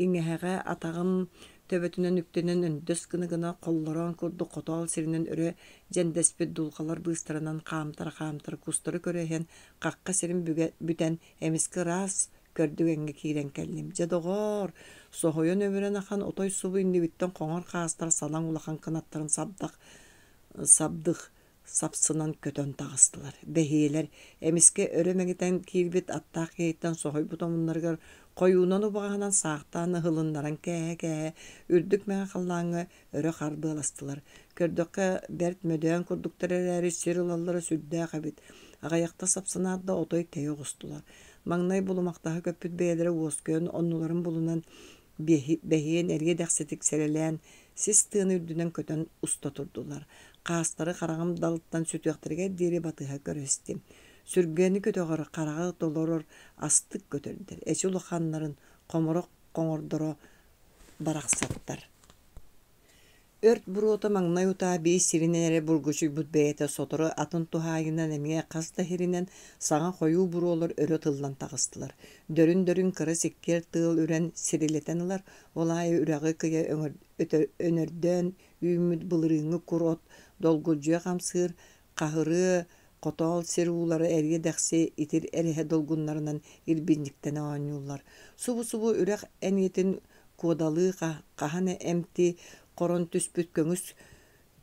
иҥэһэҕэ атаҕым төбөтүнэн үктэнэн өндөс гына-гына холлороон курдук хотоол сиринэн өрө дьэндэспит дулҕалар быыстарынан хаамтара-хаамтара кустары көрө иһэн хахха сирин бүтэн эмискэ ыраас көрдүгэҥҥэ киирэн кэллим. Дьэ доҕоор, соһуйан өмүрэн ахан отой субу иннибиттэн хоҥор хаастар салаҥ улахан кынаттарын сабдах сабдых сапсынан көтөн таҕыстылар. Бэһиэлэр эмискэ өрө мэҥитэн киирбит аттаах киһиттэн соһуйбут омуннарыгар хойуунан убаҕаһынан саахтаан ыһылыннаран кээһэ-кээһэ үрдүк мэҥэ халлааҥҥа өрө харбыаластылар. Көрдөххө бэрт мөдөөн курдуктар эрээри сир ылаллара сүрдээх эбит. Аҕыйахта сапсынаат да отой тэйэ оҕустулар. Маҥнай булумахтаһа көппүт бэйэлэрэ уоскуйан оннуларын булунан Бэһиэн эриэ-дэхситик сэлэлээн, сис тыаны үрдүнэн көтөн уста турдулар. Хаастары хараҕым далыттан сүтүөхтэригэр диэри батыһа көрө истим. Сүргэни көтөҕөр, хараҕы толорор астык көтөрдөр, эчи улаханнарын, хоморох хоҥордоро барахсаттар. Өрт буруота маҥнай утаа биир сиринэн эрэ бургучуйбут бэйэтэ сотору атын туһаайынан эмиэ хас да иһиринэн саҥа хойуу буруолар өрө тыллан таҕыстылар. Дөрүн-дөрүн кыра сиккиэр тыал үрэн сирилэтэн ылар, ол аайы үрэҕи кыйа өнөрдөөн үүммүт былырыыҥҥы кур от долгулдьуйа хамсыыр, хаһырыа, хотоол сир уулара эриэ-дэхси итир эрэһэ долгуннарынан ирбинньиктэнэ оонньууллар. Субу-субу үрэх эниэтин куодалыы хаһан эмти хорон түспүт көҥүс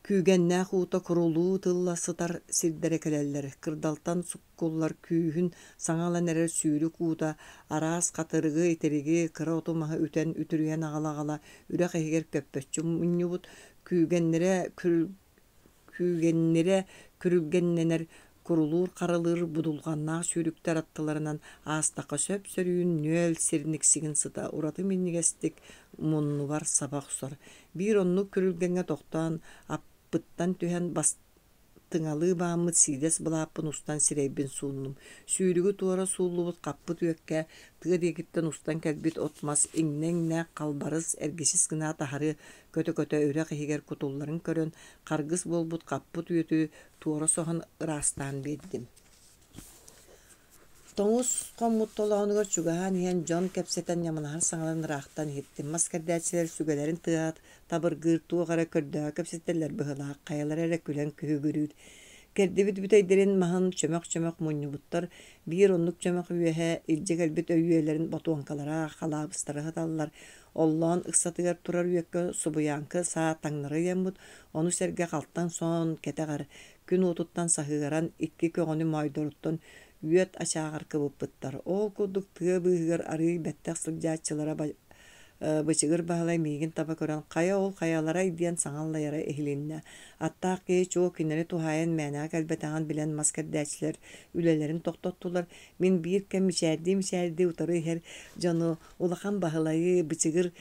күүгэннээх уута курулуу тылла сытар сирдэрэ кэлэллэр. Кырдалтан суккуллар күүһүн саҥа ылан эрэр сүүрүк уута араас хатырыгы, итириги, кыра оту-маһы үтэн үтүрүйэн аҕала-аҕала үрэх иһигэр көппөччү мунньубут күүгэннэрэ Күүгэннирэ күрүлгэннэнэр, курулуур-харалыыр будулҕаннаах сүүрүктэр аттыларынан аастахха сөп-сөрүүн нүөл сир никсигин сыта ураты минньигэстик муннубар саба охсор. Биир оннук күрүлгэҥҥэ тохтоон, аппыттан түһэн Тыҥалыы бааммыт сиидэс былааппын устан сирэйбин сууннум. Сүүрүгү туора сууллубут хаппыт үөккэ тыа диэкиттэн устан кэлбит от-мас иҥнэ-иҥнэ халбарыс эргичис гына таһары көтө-көтө үрэх иһигэр кутулларын көрөн, харгыс буолбут хаппыт үөтү туора соһон ыраастаан биэрдим. Тоҥус хоммут толоонугар чугаһаан иһэн дьон кэпсэтэн ньамалаһар саҥаларын ыраахтан иһиттим. Мас кэрдээччилэр сүгэлэрин тыаһа табыргыыр, туох эрэ көрдөөҕү кэпсэтэллэр быһыылаах, хайалара эрэ күлэн күһүгүрүүр. Кэрдибит бүтэйдэрин маһын чөмөх-чөмөх мунньубуттар, биир оннук чөмөх үөһэ илдьэ кэлбит өйүөлэрин ботуоҥкалара, халаабыстара сыталлар. Оллоон ыксатыгар турар үөккэ субуйааҥкы саа таҥнары ыйаммыт, ону сэргэ халтаҥ сон кэтэҕэр күн уотуттан саһыаран икки көҕөнү моойдоруттан үөт ачааҕар кыбыппыттар. Ол курдук тыа быыһыгар арыый бэттэх сылдьааччылара Бычыгыр Баһылай миигин таба көрөн «Хайа ол хайаларай?» диэн саҥа аллайара иһилиннэ. Аттаах киһи чуо кинилэри туһаайан мээнэҕэ кэлбэтэҕин билэн мас кэрдээччилэр үлэлэрин тохтоттулар. Мин биир кэм мичээрдии-мичээрдии утары иһэр дьону Улахан Баһылайы, Бычыгыр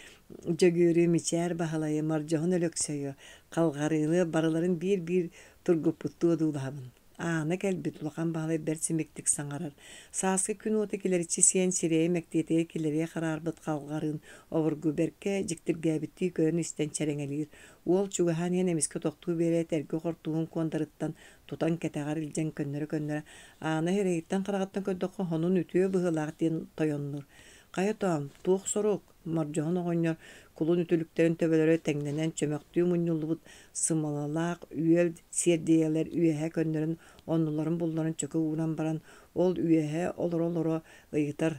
Дьөгүөрү, Мичээр Баһылайы, Мордьоһун Өлөксөйү, Халҕарыыны барыларын биир-биир тургуппуттуу одуулаһабын. Аана кэлбит, Улахан Баһылай бэрт симиктик саҥарар. Сааскы күн уота килэриччи сиэн сирэйэ мэктиэтигэр килэрийэ хараарбыт халҕарыын обургу бэркэ дьиктиргээбиттии көрөн-истэн чэрэҥэлиир. Уол чугаһаан иһэн эмискэ тохтуу биэрээт эргэ хортууһун куондарыттан тутан кэтэҕэр илдьэн көннөрө-көннөрө Аана сирэйиттэн-хараҕыттан көрдөххө сонун үтүө быһыылаах диэн тойоннуур. Хайа тоом, туох сорук? Мордьоһун оҕонньор кулун үтүлүктэрин төбөлөрө тэҥнэнэн чөмөхтүү мунньуллубут сымалалаах үөл сиэрдийэлэр үөһэ көннөрөн оннуларын булларан чөкө ууран баран ол үөһэ олоро-олоро ыйытар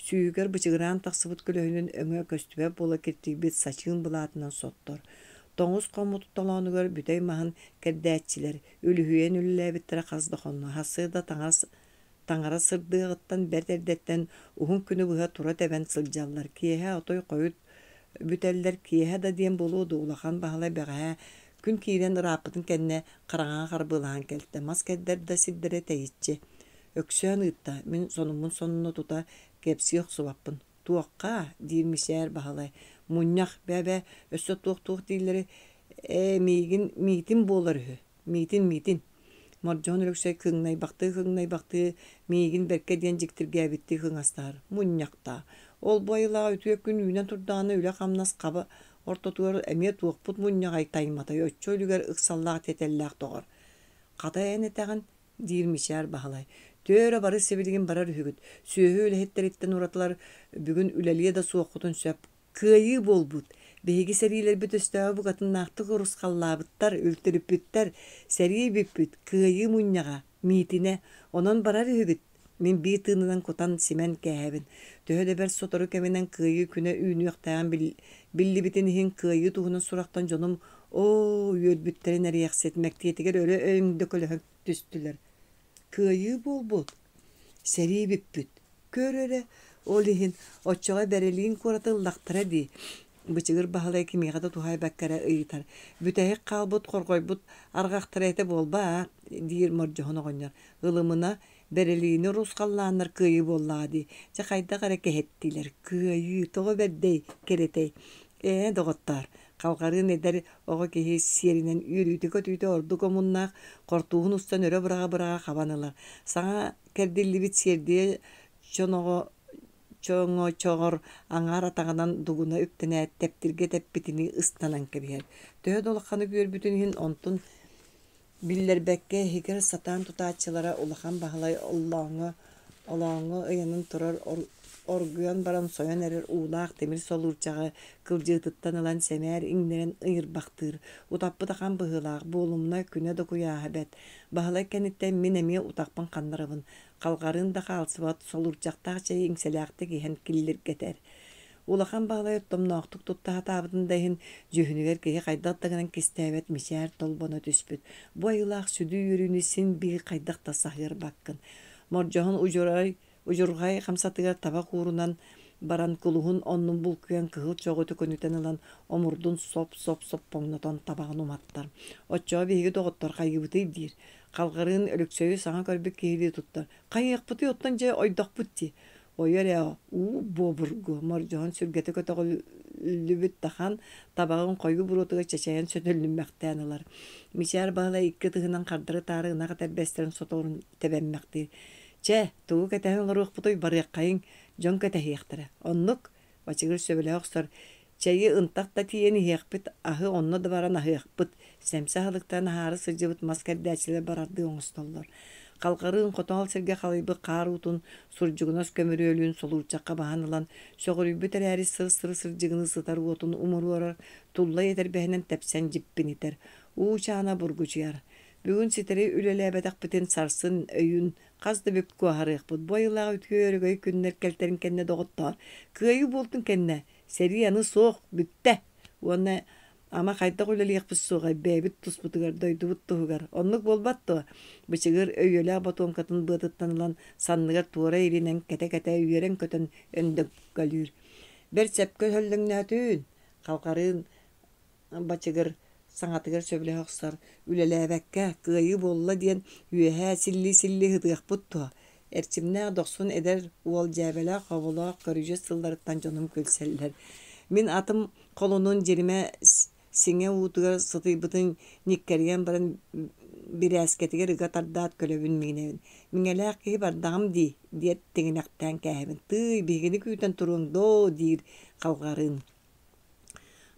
сүүһүгэр бычыгыраан тахсыбыт көлөһүнүн өҥө көстүбэт буола киртийбит сачыын былаатынан соттор. Тоҥус хоммут толоонугар бүтэй маһын кэрдээччилэр үлүһүйэн үлэлээбиттэрэ хас да хонно. Сарсыарда таҥас Таҥара сырдыаҕыттан бэрт эрдэттэн уһун күнү быһа тура тэбэн сылдьаллар, киэһэ отой хойут бүтэллэр, киэһэ да диэн буолуо дуо, Улахан Баһылай бэҕэһээ күн киирэн ырааппытын кэннэ хараҥаҕа харбыалаһан кэлтэ, мас кэрдэр да сирдэрэ тэйиччи. Өксөөн ыытта, мин сонуммун сонуна тута кэпсии охсубаппын. Туохха? диир Мичээр Баһылай. Мунньах, бээ-бээ, өссө туох-туох дииллэрий? Ээ, миигин миитин буолар үһү. Миитин, миитин. Мордьоһун Өлөксөй кыҥнайбахтыы-кыҥнайбахтыы миигин бэркэ диэн дьиктиргээбиттии кыҥастаһар. Мунньахтаа. Ол-бу айылаах үтүө күн үүнэн турдаҕына үлэ-хамнас хаба ортотугар эмиэ туохпут мунньаҕай тайматай оччо үлүгэр ыксаллаах тиэтэллээх доҕор. Хата эн этэҕин, диир Мичээр Баһылай. Төөрө бары сибилигин барар үһүгүт. Сүөһү үлэһиттэриттэн уратылар бүгүн үлэлиэ да суоххутун сөп. Кыайыы буолбут. Биһиги сэриилэрбит өстөөҕү букатыннаахтык урусхаллаабыттар, үлтүрүппүттэр. Сэрии бүппүт, кыайыы мунньаҕа, миитинэ. Онон барар үһүгүт. Мин биир тыынынан кутан, симэн кээһэбин. Төһө да бэрт сотору кэминэн кыайыы күнэ үүнүөхтээҕин биллибитин иһин кыайыы туһунан сурахтан дьонум оо үөрбүттэрин эриэхсит мэктиэтигэр өрө өҥдөкөлөһө түстүлэр. Кыайыы буолбут. Сэрии бүппүт. Көр эрэ, ол иһин оччоҕо Бэрэлиин куораты ыллахтара дии, Бычыгыр Баһылай кимиэхэ да туһаайбакка эрэ ыйытар. Бүтэһик хаалбыт хорҕойбут арҕахтара этэ буолба-а, диир Мордьоһун оҕонньор. Ылымына, Бэрэлиини урусхаллааннар кыайыы буоллаҕа дии. Дьэ хайдах эрэ кэһэттилэр. Кыайыы, тоҕо бэрдэй, кэрэтэй. Ээ, доҕоттоор, Халҕарыын эдэр оҕо киһи сиэринэн үөрүүтэ-көтүүтэ ордук омуннаах, хортууһун устан өрө быраҕа-быраҕа хабан ылар. Саҥа кэрдиллибит сиэрдийэ чоноҕо чоҥочоҕор аҥаар атаҕынан дугуна үктэнээт тэптиргэ тэппитинии ыстанан кэбиһэр. Төһө да улаханнык үөрбүтүн иһин онтун Биллэрбэккэ иһигэр сатаан тутааччылара Улахан Баһылай оллооҥҥо олооҥҥо ыйанан турар оргуйан баран сойон эрэр уулаах тимир солуурчаҕы кылдьыытыттан ылан сэмээр иҥнэрэн ыйырбахтыыр, утаппыт ахан быһыылаах, буолумна күнэ да куйааһа бэрт. Баһылай кэнниттэн мин эмиэ утахпын ханнарабын, халҕарыын да хаалсыбат, солуурчахтаах чэйи иҥсэлээхтик иһэн киллиргэтэр. Улахан Баһылай оттомноохтук тутта сатаабытын да иһин, дьүһүнүгэр киһи хайдах да гынан кистээбэт мичээр толбоно түспүт. Бу айылаах сүдү үөрүүнү син биир хайдах да саһыарбаккын. Мордьоһун удьурай, удьурҕай хамсатыгар табах уурунан баран кулуһун оннун булкуйан кыһыл чоҕу төкүнүтэн ылан омурдун соп-соп соппоҥнотон табаҕын уматтар. Оччоҕо биһиги доҕоттор хайыыбытый диир. Халҕарыын Өлөксөйү саҥа көрбүт киһилии туттар. Хайыахпытый оттон дьэ ойдохпут дии. Ойор ээ, уу буобургу, Мордьоһун сүргэтэ көтөҕүллүбүт тахан, табаҕын хойуу буруотугар чэчэйэн сөтөллүммэхтээн ылар. Мичээр Баһылай икки ытыһынан хардары-таары ынах этэрбэстэрин соторун тэбэммэхтиир. Чэ, тугу кэтэһэн олоруохпутуй, барыаххайыҥ, дьон кэтэһиэхтэрэ. Оннук, Бачыгыр сөбүлэһэ охсор, чэйи ынтах да тиийэн иһиэхпит, аһы онно да баран аһыахпыт, сэмсэ аһылыктарын аһаары сылдьыбыт мас кэрдээччилэр барардыы оҥостоллор. Халҕарыын хотоол сиргэ халыйбыт хаар уутун сурдьугунас көмүрүөлүүн солуурчахха баһан ылан, сөҕүрүйбүт эрээри сыр-сыр сырдьыгыныы сытар уотун умуруорар, туллай этэрбэһинэн тэпсэн дьиппинитэр. Уу чаана бургучуйар. Бүгүн ситэри үлэлээбэтэхпитин сарсын, өйүүн Хас да бүк куоһарыахпыт. Бу айылаах үтүө өрөгөй күннэр кэлтэрин кэннэ доҕоттоор, кыайыы буолтун кэннэ, сэрии аны суох, бүттэ. Уонна ама хайдах үлэлиэхпит суоҕай бэйэбит туспутугар, дойдубут туһугар. Оннук буолбат дуо? Бычыгыр өйүөлээх ботуоҥкатын быатыттан ылан санныгар туора илинэн кэтэ-кэтэ үөрэн-көтөн өндөккөлүүр. Бэрт сөпкө өһөллөҥнөөтүн, халҕарыын Бачыгыр саҥатыгар сөбүлэһэ охсор, үлэлээбэккэ, кыайыы буолла диэн үөһээ силлии-силлии ытыахпыт дуо? Эрчимнээх дохсун эдэр уол дьээбэлээх-хоболоох көрүдьүөс тылларыттан дьонум күлсэллэр. Мин атым холунун дьиримэ сиҥэ уутугар сытыйбытын ньиккэрийэн баран бирээскэтигэр ыга тардаат көлөбүн миинэбин. Миҥэлээх киһи бардаҕым дии, диэт тиҥилэхтээн кээһэбин. Тыый, биһигини күүтэн туруоҥ доо, диир халҕарыын.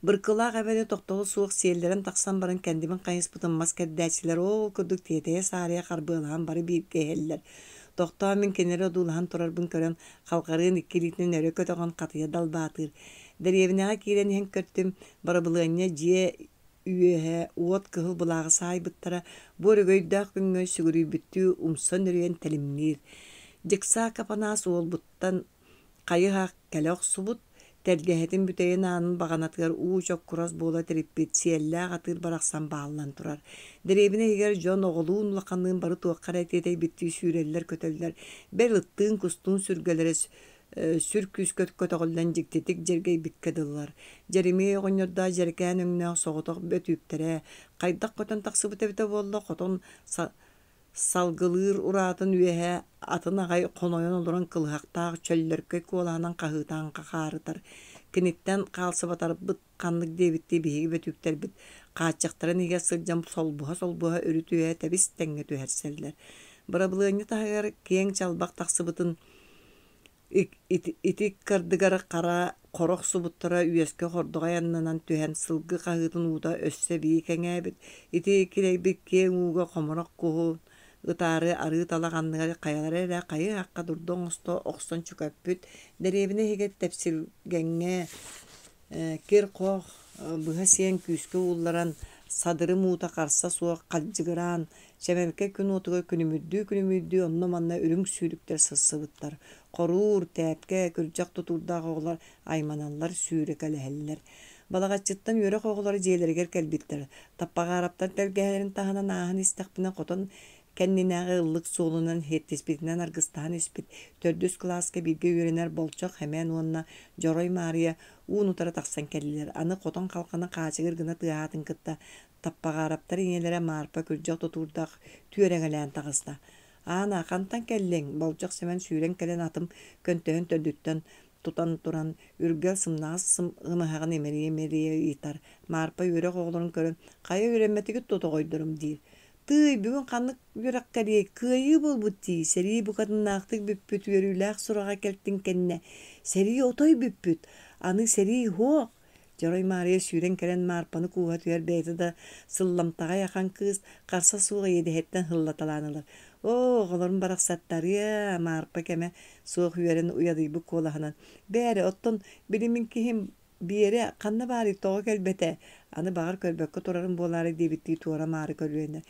Быркылаах эбэни тохтоло суох сиэллэрэн тахсан баран кэннибин хайыспытым мас кэрдээччилэр оол курдук тиэтэйэ-саарыйа харбыалаһан бары бииргэ иһэллэр. Тохтоон мин кинилэри одуулаһан турарбын көрөн, халҕарыын икки илиитинэн өрө көтөҕөн хатыйа далбаатыыр. Дэриэбинэҕэ киирэн иһэн көртүм, барабылыанньа дьиэ үөһэ уот кыһыл былааҕы саайбыттара бу өрөгөйдөөх күҥҥэ сүгүрүйбүттүү умса нөрүйэн тэлимниир. Дьыксаак Апанаас уолбуттан Хайы-һаах кэлэ охсубут, тэлгэһэтин бүтэйин аанын баҕанатыгар уу чоккурас буола тириппит сиэллээх атыыр барахсан бааллан турар. Дэриэбинэ иһигэр дьон оҕолуун-улаханныын бары туохха эрэ тиэтэйбиттии сүүрэллэр-көтөллөр, бэл ыттыын-кустуун сүргэлэрэ сүр күүскэ көтөҕүллэн дьиктитик дьэргэйбиккэ дылылар. Дьэримиэй оҕонньордоох дьэрэкээн өҥнөөх соҕотох бөтүүктэрэ хайдах көтөн тахсыбыт эбитэ буолла, хотон Салгылыыр ураатын үөһэ атын аҕай хонойон олорон кылыһахтаах чөллөркөй куолаһынан хаһыытаан хахаарытар. Киниттэн хаалсыбатарбыт ханнык диэбиттии биһиги бөтүүктэрбит хааччахтарын иһигэр сылдьан солбуһа-солбуһа үрүт үөһэ тэбис-тэҥҥэ түһэрсэллэр. Бырабылыанньа таһыгар киэҥ чалбах тахсыбытын Ити ыккардыгар хара хоро охсубуттара үөскэ хордоҕой аннынан түһэн сылгы хаһыытын уута өссө эбии кэҥээбит. Ити килэйбит киэҥ ууга хомурах куһу ытаары арыы талах анныгар хайалара эрэ хайы-хахха дурда оҥосто охсон чөкөппүт. Дэриэбинэ иһигэр тэпсилгэҥҥэ Кир-хох быһа сиэн күүскэ уулларан, садырым уута харса суох хадьыгыраан, чэмэлкэй күн уотугар күлүмүрдүү-күлүмүрдүү онно-манна үрүҥ сүүрүктэр сырсыбыттар. Хоруур, тээпкэ, күрдьэх тутуурдаах оҕолор айманаллар, сүүрэкэлэһэллэр. Балаҕаччыттан үөрэх оҕолоро дьиэлэригэр кэлбиттэр. Таппаҕаараптар тэлгэһэлэрин таһынан ааһан истэхпинэ хотон Кэннинээҕи ыллык суолунан иһиттиспитинэн аргыстаһан испит төрдүс кылааска бииргэ үөрэнэр Болчох Эмээн уонна Дьорой Маарыйа уун-утары тахсан кэллилэр. Аны хотон халҕана хаачыгыр гына тыаһаатын кытта Таппаҕаараптар ийэлэрэ Маарпа күрдьэх тутуурдаах түөрэҥэлээн таҕыста. «Аана, хантан кэллиҥ?» Болчох Сэмэн сүүрэн кэлэн атым көнтөһүн төрдүттэн тутан туран, Үргэл сымнаҕас ымыһаҕын имэрийэ-имэрийэ ыйытар. Маарпа үөрэх оҕолорун көрөн, «Хайа үөрэммэтигит дуо, тоҕойдорум?» диир. Тыый, бүгүн ханнык үөрэх кэлиэй, кыайыы буолбут дии, сэрии букатыннаахтык бүппүт үөрүүлээх сураҕа кэлтин кэннэ. Сэрии отой бүппүт, аны сэрии суох. Дьорой Маарыйа сүүрэн кэлэн Маарпаны кууһа түһэр бэйэтэ да сылламтаҕай ахан кыыс, харса суох иэдэһиттэн һыллаталаан ылар. Оо, оҕолорум барахсаттарыа, Маарпа кэмэ суох үөрэн уйадыйбыт куолаһынан, Бээрэ, оттон били мин киһим Биэрэ ханна баарый, тоҕо кэлбэтэ, аны баҕар көрбөккө турарым буолаарай диэбиттии туора-маары көрүөнэ.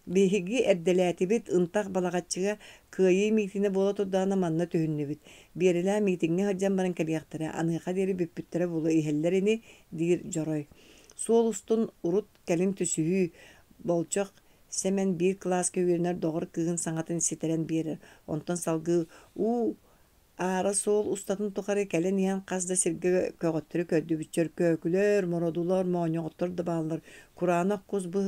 Биһиги эрдэлээтибит, ынтах Балаҕаччыга кыайыы миитинэ буола турдаҕына манна түһүннүбүт. Биэрэлээх миитиҥҥэ сылдьан баран кэлиэхтэрэ, аныаха диэри бүппүттэрэ буолуо иһэллэр ини, диир Дьорой. Суол устун урут кэлин түсүһүү, болчох Сэмэн биир кылааска үөрэнэр доҕор кыыһын саҥатын ситэрэн биэрэр, онтон салгыы уу Аара суол устатын тухары кэлэн иһэн хас да сиргэ көҕөттөрү көрдүбүт: чөркөөкүлэр, мородулар, моонньоҕоттор да бааллар. Кураанах кус бу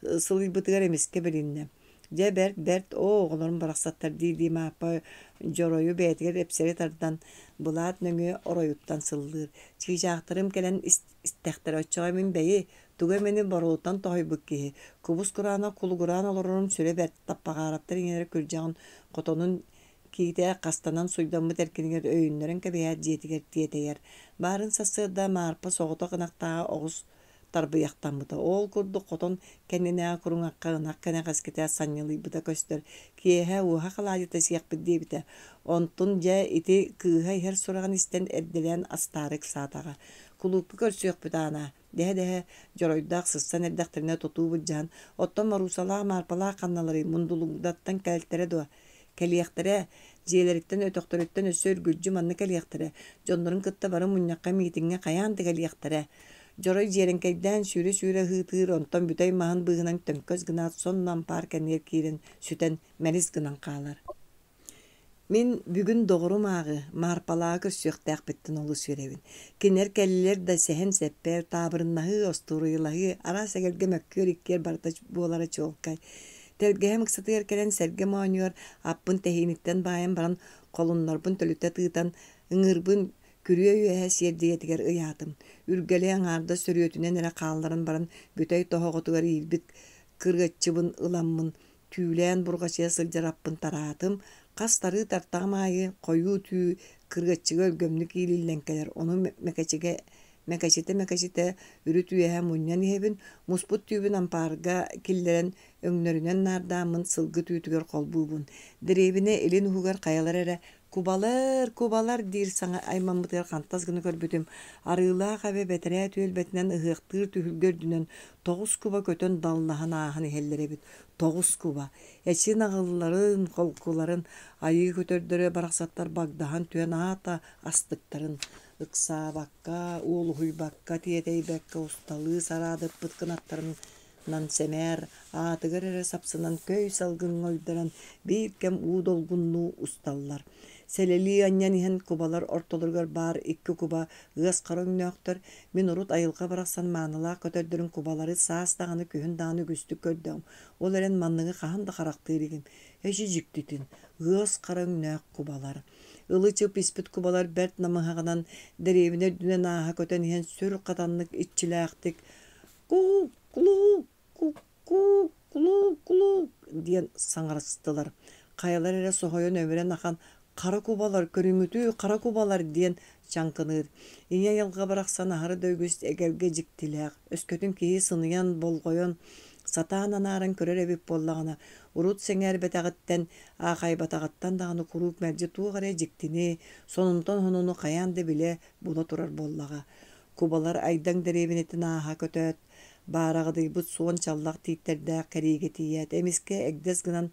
сылыйбытыгар эмискэ билиннэ. Дьэ, бэрт, бэрт, оо, оҕолорум барахсаттар дии-дии Мааппа дьоройу бэйэтигэр эпсэри тардан, былаат нөҥүө оройуттан сыллыыр. Чыычаахтарым кэлэн истэхтэрэ, оччоҕо мин бэйи, тугу эмэни боруоттан тоһуйбут киһи, кубус-кураанах кулугураан олорорум сүрэ бэрт, Таппаҕаараптар ийэлэрэ күрдьэҕин хотонун киитэ хастанан суйдаммыт эркинигэр өйөннөрөн кэбиһээт дьиэтигэр тиэтэйэр. Баарын сарсыарда Маарпа соҕотох ынахтааҕа оҕус тарбыйахтаммыта. Ол курдук хотон кэннинээҕи куруҥахха ынах кэнэҕэскитэ санньылыйбыта көстөр. Киэһэ уоһах алаадьыта сиэхпит диэбитэ. Онтун дьэ ити кыыһа иһэр сураҕын истэн эрдэлээн астаары ыксаатаҕа. Кулуупка көрсүөхпүт Аана, дэһэ-дэһэ дьоройдоох сыссан эрдэхтэринэ тутуу былдьаһан, оттон Моруусалаах Маарпалаах ханналарый Мундулуҥдаттан кэлтэрэ дуо? Кэлиэхтэрэ, дьиэлэриттэн, өтөхтөрүттэн өссө үргүлдьү манна кэлиэхтэрэ, дьоннорун кытта бары мунньахха, миитиҥҥэ хайаан да кэлиэхтэрэ. Дьорой дьиэрэҥкэйдээн сүүрэ-сүүрэ ыһыытыыр, онтон бүтэй маһын быыһынан төҥкөс гынаат сонно ампаар кэннигэр киирэн сүтэн мэлис гынан хаалар. Мин бүгүн доҕорум ааҕы Маарпалааҕы көрсүөхтээхпиттэн олус үөрэбин. Кинилэр кэллилэр да сэһэн-сэппэр, таабырыннаһыы, остуоруйалаһыы, араас эгэлгэ мөккүөр иккиэр барыта буолара чуолкай. Тэлгэһэм ыксатыгар кэлэн сэргэ моонньугар аппын тэһииниттэн баайан баран холуннарбын төлүтэ тыытан, ыҥыырбын күрүө үөһэ сиэрдийэтигэр ыйаатым. Үргэли аҥаардас сөрүөтүнэн эрэ хаалларан баран бүтэй тоһоҕотугар иилбит кырыаччыбын ыламмын түүлээн бурҕачыйа сылдьар аппын тараатым, хас тарыы тартаҕым аайы хойуу түү кырыаччыга өлгөмнүк иилиллэн кэлэр, ону мэкэчигэ мэкэчитэ-мэкэчитэ үрүт үөһэ мунньан иһэбин, муспут түүбүн ампаарга киллэрэн өҥнөрүнэн наардааммын сылгы түүтүгэр холбуубун. Дэриэбинэ илин уһугар хайалара эрэ «Кубалар, кубалар» диир саҥа аймаммытыгар хантас гына көрбүтүм, Арыылаах эбэ бэтэрээ түөлбэтинэн ыһыахтыыр түһүлгэ үрдүнэн тоҕус куба көтөн даллаһан ааһан иһэллэр эбит. Тоҕус куба. Эчи наҕылларын, холкуларын, айыы көтөрдөрө барахсаттар багдаһан түһэн аата астыктарын ыксаабакка, уолуһуйбакка, тиэтэйбэккэ усталыы сараадыппыт кынаттарын нан сэмээр, аатыгар эрэ сапсынан көй салгыҥҥа уйдаран биир кэм уу долгуннуу усталлар. Сэлэлии анньан иһэн кубалар ортолоругар баар икки куба ыас хара өҥнөөхтөр. Мин урут айылҕа барахсан маанылаах көтөрдөрүн кубалары саас даҕаны күһүн даҕаны үгүстүк көрдөҕүм. Ол эрэн манныгы хаһан да харахтыыр илигим. Эчи дьиктитин, ыас хара өҥнөөх кубалар. Ылы-чып испит кубалар бэрт намыһаҕынан дэриэбинэ үрдүнэн ааһа көтөн иһэн сүр хатаннык иччилээхтик «Куу-кулуу, ку-куу-кулуу-кулуу» диэн саҥарыстылар. Хайалар эрэ соһуйан өмүрэн ахан «Хара кубалар, көрүҥүтүү, хара кубалар» диэн чаҥкыныыр. Ийэ айылҕа барахсан аһары да үгүс эгэлгэ дьиктилээх, өскөтүн киһи сыныйан, болҕойон, сатаан анааран көрөр эбит буоллаҕына, урут сэҥээрбэтэҕиттэн, аахайбатаҕыттан даҕаны куруук мэлдьи туох эрэ дьиктини, сонунтан сонуну хайаан да билэ, була турар буоллаҕа. Кубалар Айдаҥ дэриэбинэтин ааһа көтөөт, баараҕадыйбыт суон чаллах тииттэрдээх кэриигэ тиийээт, эмискэ эгдэс гынан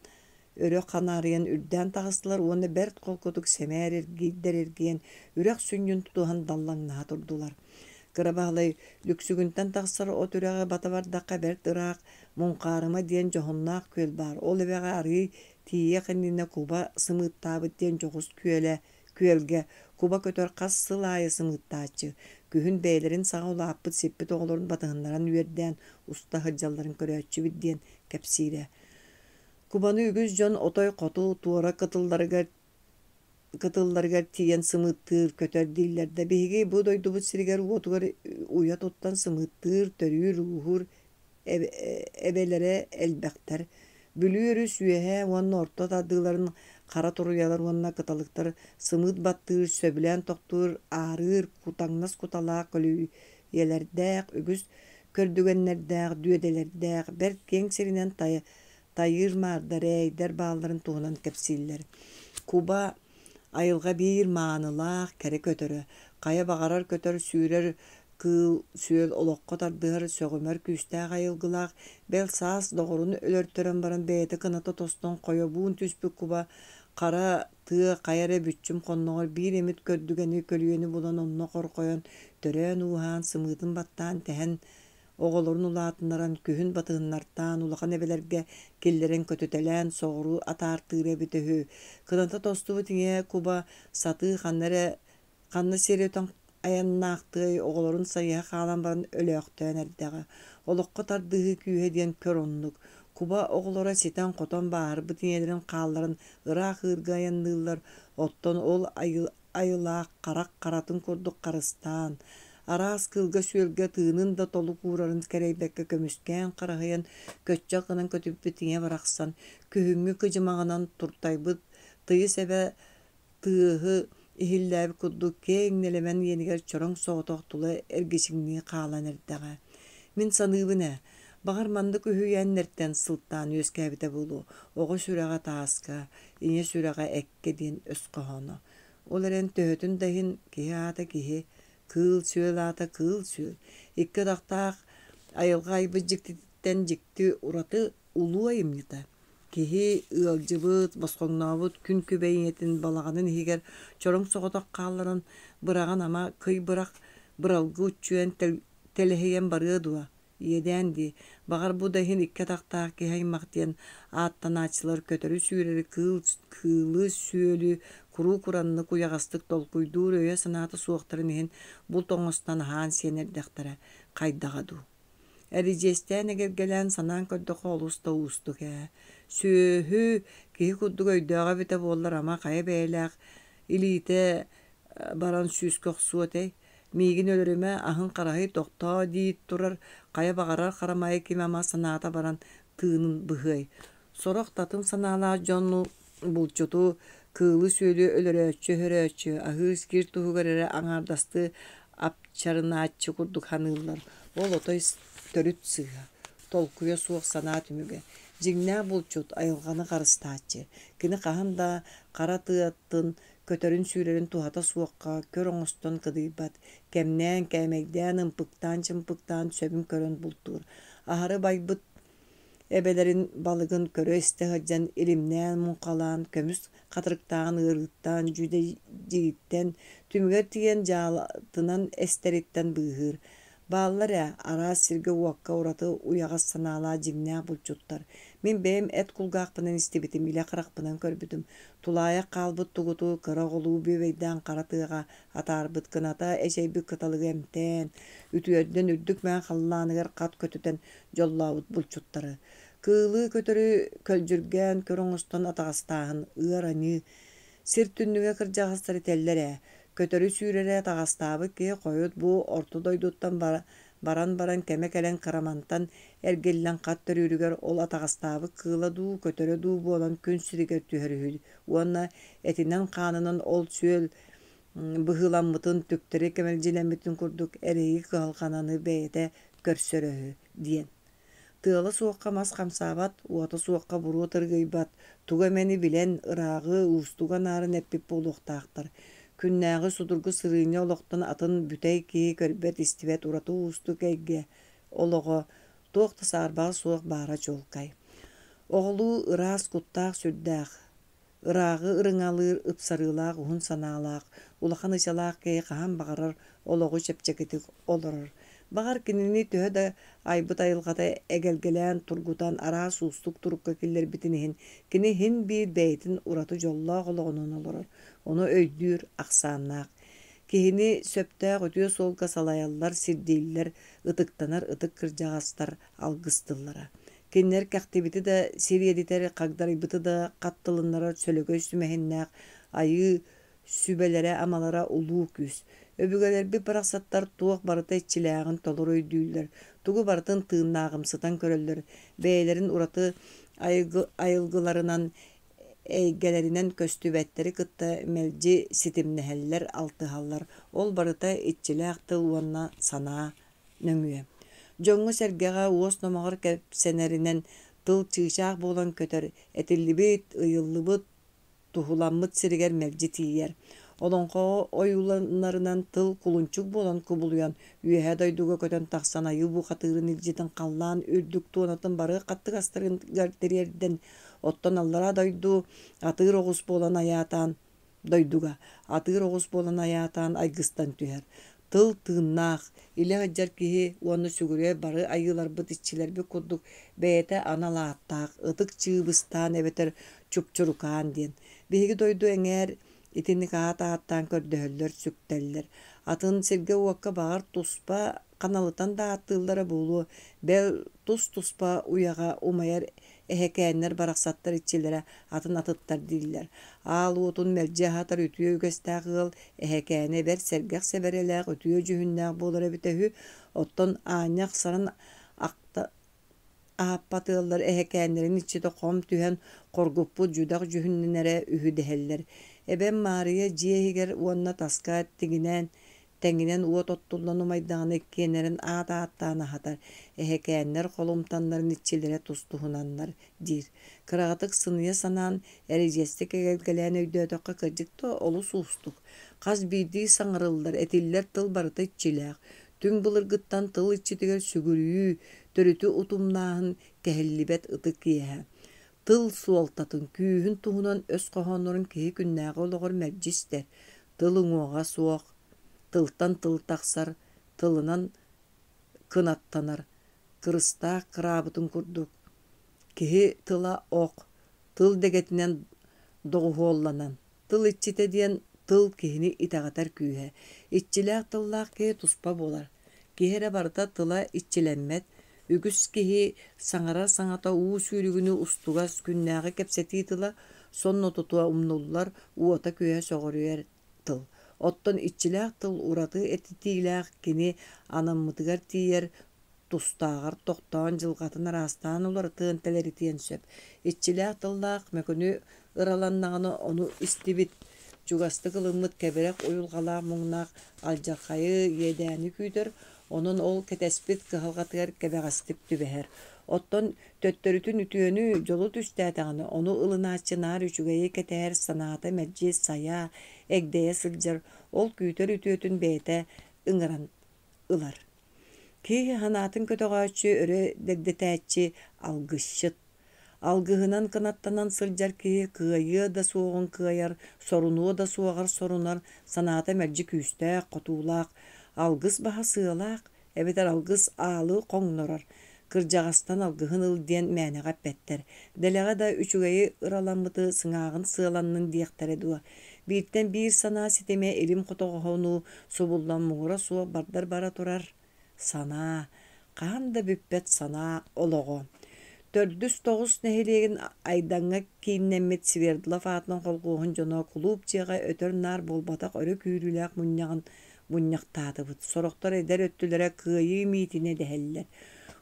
өрө ханаарыйан үрдээн таҕыстылар уонна бэрт холкутук сэмээр эргийдэр эргийэн, үрэх сүнньүн тутуһан даллаҥнаһа турдулар. Кыра Баһылай Лүксүгүнтэн тахсар от үрэҕи бата бардахха бэрт ыраах Муҥхаарыма диэн дьоһуннаах күөл баар. Ол эбэҕэ арыый тиийиэх иннинэ куба сымыыттаабыт диэн дьоҕус күөлэ Күөлгэ куба көтөр хас сыл аайы сымыыттааччы, күһүн бэйэлэрин саҕа улааппыт сиппит оҕолорун батыһыннаран үөрдээн уста сылдьалларын көрөөччүбүт диэн кэпсиирэ. Кубаны үгүс дьон отой хоту туора кытылларыгар кытылларыгар тиийэн сымыыттыыр көтөр дииллэр да биһиги бу дойдубут сиригэр-уотугар уйа туттан сымыыттыыр, төрүүр-ууһуур эбэлэрэ элбэхтэр. Бүлүү өрүс үөһээ уонна орто тардыыларын хара туруйалар уонна кыталыктар сымыыт баттыыр, сөбүлээн тохтуур, аарыыр, кутаҥнас куталаах көлүйэлэрдээх, үгүс көрдүгэннэрдээх, дүөдэлэрдээх, бэрт киэҥ сиринэн тайыыр маардар, ээйдэр баалларын туһунан кэпсииллэр. Куба Айылҕа биир маанылаах, кэрэ көтөрө, хайа баҕарар көтөр сүүрэр кыыл-сүөл олоххо тардыһар сөҕүмэр күүстээх айылгылаах, бэл саас доҕорун өлөртөрөн баран бэйэтэ кыната тостон хойобуун түспүт куба хара тыа хайа эрэ бүччүм хонноҕор биир эмит көрдүгэни көлүйэни булан онно хорҕойон төрөөн-ууһаан сымыытын баттаан тэһэн Оҕолорун улаатыннаран, күһүн батыһыннартаан, улахан эбэлэргэ киллэрэн көтүтэлээн соҕуруу атаартыыра эбитэ үһү. Кыната тостубут ийэ куба сатыы ханна эрэ ханна сири өтөн айаннаахтыай, оҕолорун сайыһа хаалан баран өлөөхтөөн эрдэҕэ. Олоххо тардыһыы күүһэ диэн көр оннук. Куба оҕолоро ситэн-хотон бааһырбыт ийэлэрин хаалларан ыраах ыырга айанныыллар, оттон ол айылаах харах харатын курдук харыстаан, араас кыылга-сүөлгэ тыынын да толук уурарын кэрэйбэккэ көмүскээн-харыһыйан көччөх гынан көтүппүт ийэ барахсан, күһүҥҥү кыдьымаҕынан туртайбыт тыйыс эбэ тыаһы иһиллээбит курдук киэҥ нэлэмэн иэнигэр чороҥ соҕотох тула эргичиҥнии хаалан эрдэҕэ. Мин саныыбын ээ, баҕар маннык үһүйээннэртэн сылтаан үөскээбитэ буолуо, оҕо сүрэҕэ тааска, ийэ сүрэҕэ эккэ диэн өс хоһооно. Ол эрэн төһөтүн да иһин киһи аата киһи, кыыл-сүөл аата кыыл-сүөл, икки атахтаах айылҕа айбыт дьиктититтэн дьикти ураты улуу айымньыта. Киһи ыалдьыбыт, босхоҥнообут күн күбэй ийэтин балаҕанын иһигэр чороҥ соҕотох хаалларан быраҕан ама кый бырах быралгы уччуйан тэлэһийэн барыа дуо? Иэдээн дии, баҕар бу да иһин икки атахтаах киһи аймах диэн ааттанааччылар көтөрү-сүүрэри, кыылы-сүөлү куруук ураннык уйаҕастык толкуйдуур өйө-санаата суохтарын иһин булт оҥостон аһаан-сиэн эрдэхтэрэ хайдаҕа дуу. Эридьиэстээн эгэлгэлээн санаан көрдөххө олус да уустук ээ. Сүөһү киһи курдук өйдөөҕө эбитэ буоллар ама хайа бэйэлээх илиитэ баран сүүскэ охсуо этэй? Миигин өлөрүмэ, аһын хараһый тохтоо дии турар хайа баҕарар харамайы ким ама санаата баран тыынын быһыай. Сорох татым санаалаах дьону булчуту, кыылы-сүөлү өлөрөөччү-өһөрөөччү, аһыыр-сиир туһугар эрэ аҥаардастыы апчарынааччы курдук саныыллар. Ол отой төрүт сыыһа, толкуйа суох санаа түмүгэ. Дьиҥнээх булчут айылҕаны харыстааччы. Кини хаһан да хара тыатын көтөрүн-сүүрэрин туһата суохха көр оҥостон кыдыйбат, кэмнээн, кээмэйдээн, ымпыктаан-чымпыктаан сөбүн көрөн бултуур. Аһары байбыт эбэлэрин балыгын көрө-истэ сылдьан илимнээн муҥхалаан, көмүс хатырыктааҕын ыарыыттан, дьүдэйдьииттэн, түмүгэр тиийэн дьаалатынан эстэриттэн быыһыыр. Бааллар ээ, араас сиргэ-уокка ураты уйаҕас санаалаах дьиҥнээх булчуттар. Мин бэйэм эт кулгаахпынан истибитим, илэ харахпынан көрбүтүм. Тулаайах хаалбыт тугуту кыра оҕолуу бүөбэйдээн хара тыаҕа атаарбыт кыната эчэйбит кыталыгы эмтээн, үтүөрдэн үрдүк мэҥэ халлааныгар хат көтүтэн дьоллообут булчуттары. Кыылы көтөрү көлдьүргээн көр оҥостон атаҕастааһын ыар аньыы. Сир түннүгэ кырдьаҕастар этэллэр ээ, көтөрү сүүрэрэ атаҕастаабыт киһи хойут бу орто дойдуттан баран баран кэмэ кэлэн кырамантан эргиллэн хат төрүүрүгэр ол атаҕастаабыт кыыла дуу, көтөрө дуу буолан күн сиригэр түһэр үһү уонна этинэн-хаанынан ол сүөл быһыыламмытын, түктэри кэмэлдьилэммитин курдук эрэйи-кыһалҕананы бэйэтэ көрсөрө үһү диэн. Тыала суохха мас хамсаабат, уота суохха буруо тыргыйбат, тугу эмэни билэн, ырааҕы, уустугу анааран эппит буолуохтаахтар. Күннээҕи судургу сырыынньа олохтон атын бүтэй киһи көрбөт-истибэт ураты уустук эйгэ олоҕо туох да саарбаҕа суох баара чуолкай. Оҕолуу ыраас куттаах-сүрдээх, Ырааҕы ырыҥалыыр ыпсарыылаах уһун санаалаах, улахан ычалаах киһи хаһан баҕарар олоҕу чэпчэкитик олорор. Баҕар, кинини төһө да айбыт айылҕата эгэлгэлээн тургутан араас уустук турукка киллэрбитин иһин, кини иһин биир бэйэтин ураты дьоллоох олоҕунан олорор, ону өйдүүр ахсааннаах. Киһини сөптөөх үтүө суолга салайаллар, сирдииллэр, ытыктанар ытык кырдьаҕастар алгыс тыллара. Кинилэр кэхтибити да сириэдитэр, хагдарыйбыты да хат тылыннарар сөлөгөй сүмэһиннээх айыы сүбэлэрэ-амалара улуу күүс. Өбүгэлэрбит барахсаттар туох барыта иччилээҕин толору өйдүүллэр, тугу барытын тыыннааҕымсытан көрөллөр, бэйэлэрин ураты айылгыларынан, эйгэлэринэн көстүбэттэри кытта мэлдьи ситимнэһэллэр, алтыһаллар. Ол барыта иччилээх тыл уонна санаа нөҥүө. Дьоҥҥо-сэргэҕэ уос номоҕор кэпсэнэринэн тыл чыычаах буолан көтөр, этиллибит, ыйыллыбыт, туһуламмыт сиригэр мэлдьи тиийэр. Олоҥхоҕо ойууланарынан тыл кулунчук буолан кубулуйан, үөһээ дойдуга көтөн тахсан айыы бухатыырын илдьитин халлаан үрдүк туонатын бары хаттыгастарыгар тириэрдэн, оттон аллараа дойду атыыр оҕус буолан айаатаан дойдуга атыыр оҕус буолан айаатаан айгыстан түһэр. Тыл тыыннаах, илэ сылдьар киһи уонна сүгүрүйэр бары айыыларбыт иччилэрбит курдук бэйэтэ анал ааттаах ытык чыыбыстаан эбэтэр чупчурукаан диэн. Биһиги дойду эҥээр итинник аат ааттаан көрдөһөллөр, сүктэллэр. Атын сиргэ-уокка баҕар туспа ханалытан да ааттыыллара буолуо, бэл тус-туспа уйаҕа умайар Эһэкээннэр барахсаттар иччилэрэ атын атыттар дииллэр. Аал уотун мэлдьи аһатар үтүө үгэстээх ыал эһэкээнэ бэрт сэргэх сэбэрэлээх үтүө дьүһүннээх буолара эбитэ үһү. Оттон аанньа ахсаран ахта аһаппат ыаллар эһэкээннэрин иччитэ хом түһэн хоргуппут дьүдэх дьүһүннэнэрэ үһү дэһэллэр. Эбэм Маарыйа дьиэ иһигэр уонна таска тигинээн Тэҥинэн уот оттуллан умайдаҕына иккиэннэрин аат ааттаан аһатар, эһэкээннэр холумтаннарын иччилэрэ тус-туһунаннар диир. Кыраҕытык сыныйа санаан, эридьиэстик эгэлгэлээн өйдөөтөххө кырдьык да олус уустук. Хас биирдии саҥарыллар, этиллэр тыл барыта иччилээх. Түҥ былыргыттан тыл иччитигэр сүгүрүйүү, төрүтү утумнааһын кэһиллибэт ытык иэһэ. Тыл суолтатын, күүһүн туһунан өс хоһооннорун киһи күннээҕи олоҕор мэлдьи истэр. Тыл уҥуоҕа суох, тылтан тыл тахсар, тылынан кынаттанар, кырыстаах кыраабытын курдук. Киһи тыла ох, тыл дэгэтинэн доҕуһуолланан. Тыл иччитэ диэн тыл киһини итэҕэтэр күүһэ. Иччилээх тыллаах киһи туспа буолар. Киһи эрэ барыта тыла иччилэммэт. Үгүс киһи саҥарар саҥата уу сүүрүгүнүү устугас, күннээҕи кэпсэтии тыла сонно тутуа умнуллар, уота-күөһэ сөҕүрүйэр тыл. Оттон иччилээх тыл ураты этитиилээх кини анаммытыгар тиийэр, тустааҕар тохтоон дьылҕатын араастаан уларытыан-тэлэритиэн сөп. Иччилээх тыллаах мөкүнү ыраланнаҕына ону истибит, чугастык ылыммыт кэбирэх уйулҕалаах муҥнаах алдьархайы, иэдээни күүтэр, онон ол кэтэспит кыһалҕатыгар кэбэҕэстик түбэһэр. Оттон төттөрүтүн үтүөнү, дьолу түстээтэҕинэ, ону ылынааччы наар үчүгэйи кэтэһэр санаата мэлдьи сайа, эгдэйэ сылдьар, ол күүтэр үтүөтүн бэйэтэ ыҥыран ылар. Киһи санаатын көтөҕөөччү, өрө дэгдэтээччи, алгысчыт. Алгыһынан кынаттанан сылдьар киһи кыайыа да суоҕун кыайар, сорунуо да суоҕар сорунар, санаата мэлдьи күүстээх, хотуулаах, алгыс баһа сыалаах, эбэтэр алгыс аалы хоҥнорор, кырдьаҕастан алгыһын ыл диэн мээнэҕэ эппэттэр. Дэлэҕэ да үчүгэйи ыраламмыты сыҥааҕын сыаланнын диэхтэрэ дуо? Бииртэн биир санаа ситимэ илим хотоҕоһунуу субуллан муҥура суох бардар бара турар. Санаа, хаһан да бүппэт санаа олоҕо. Төрдүс Тоҕус нэһилиэгин Айдаҥҥа кииннэммит Свердлов аатынан холхуоһун дьоно кулууп дьиэҕэ өтөр-наар буолбатах өрө күүрүүлээх мунньаҕын мунньахтаатыбыт. Сорохтор эдэр өттүлэрэ Кыайыы миитинэ дэһэллэр.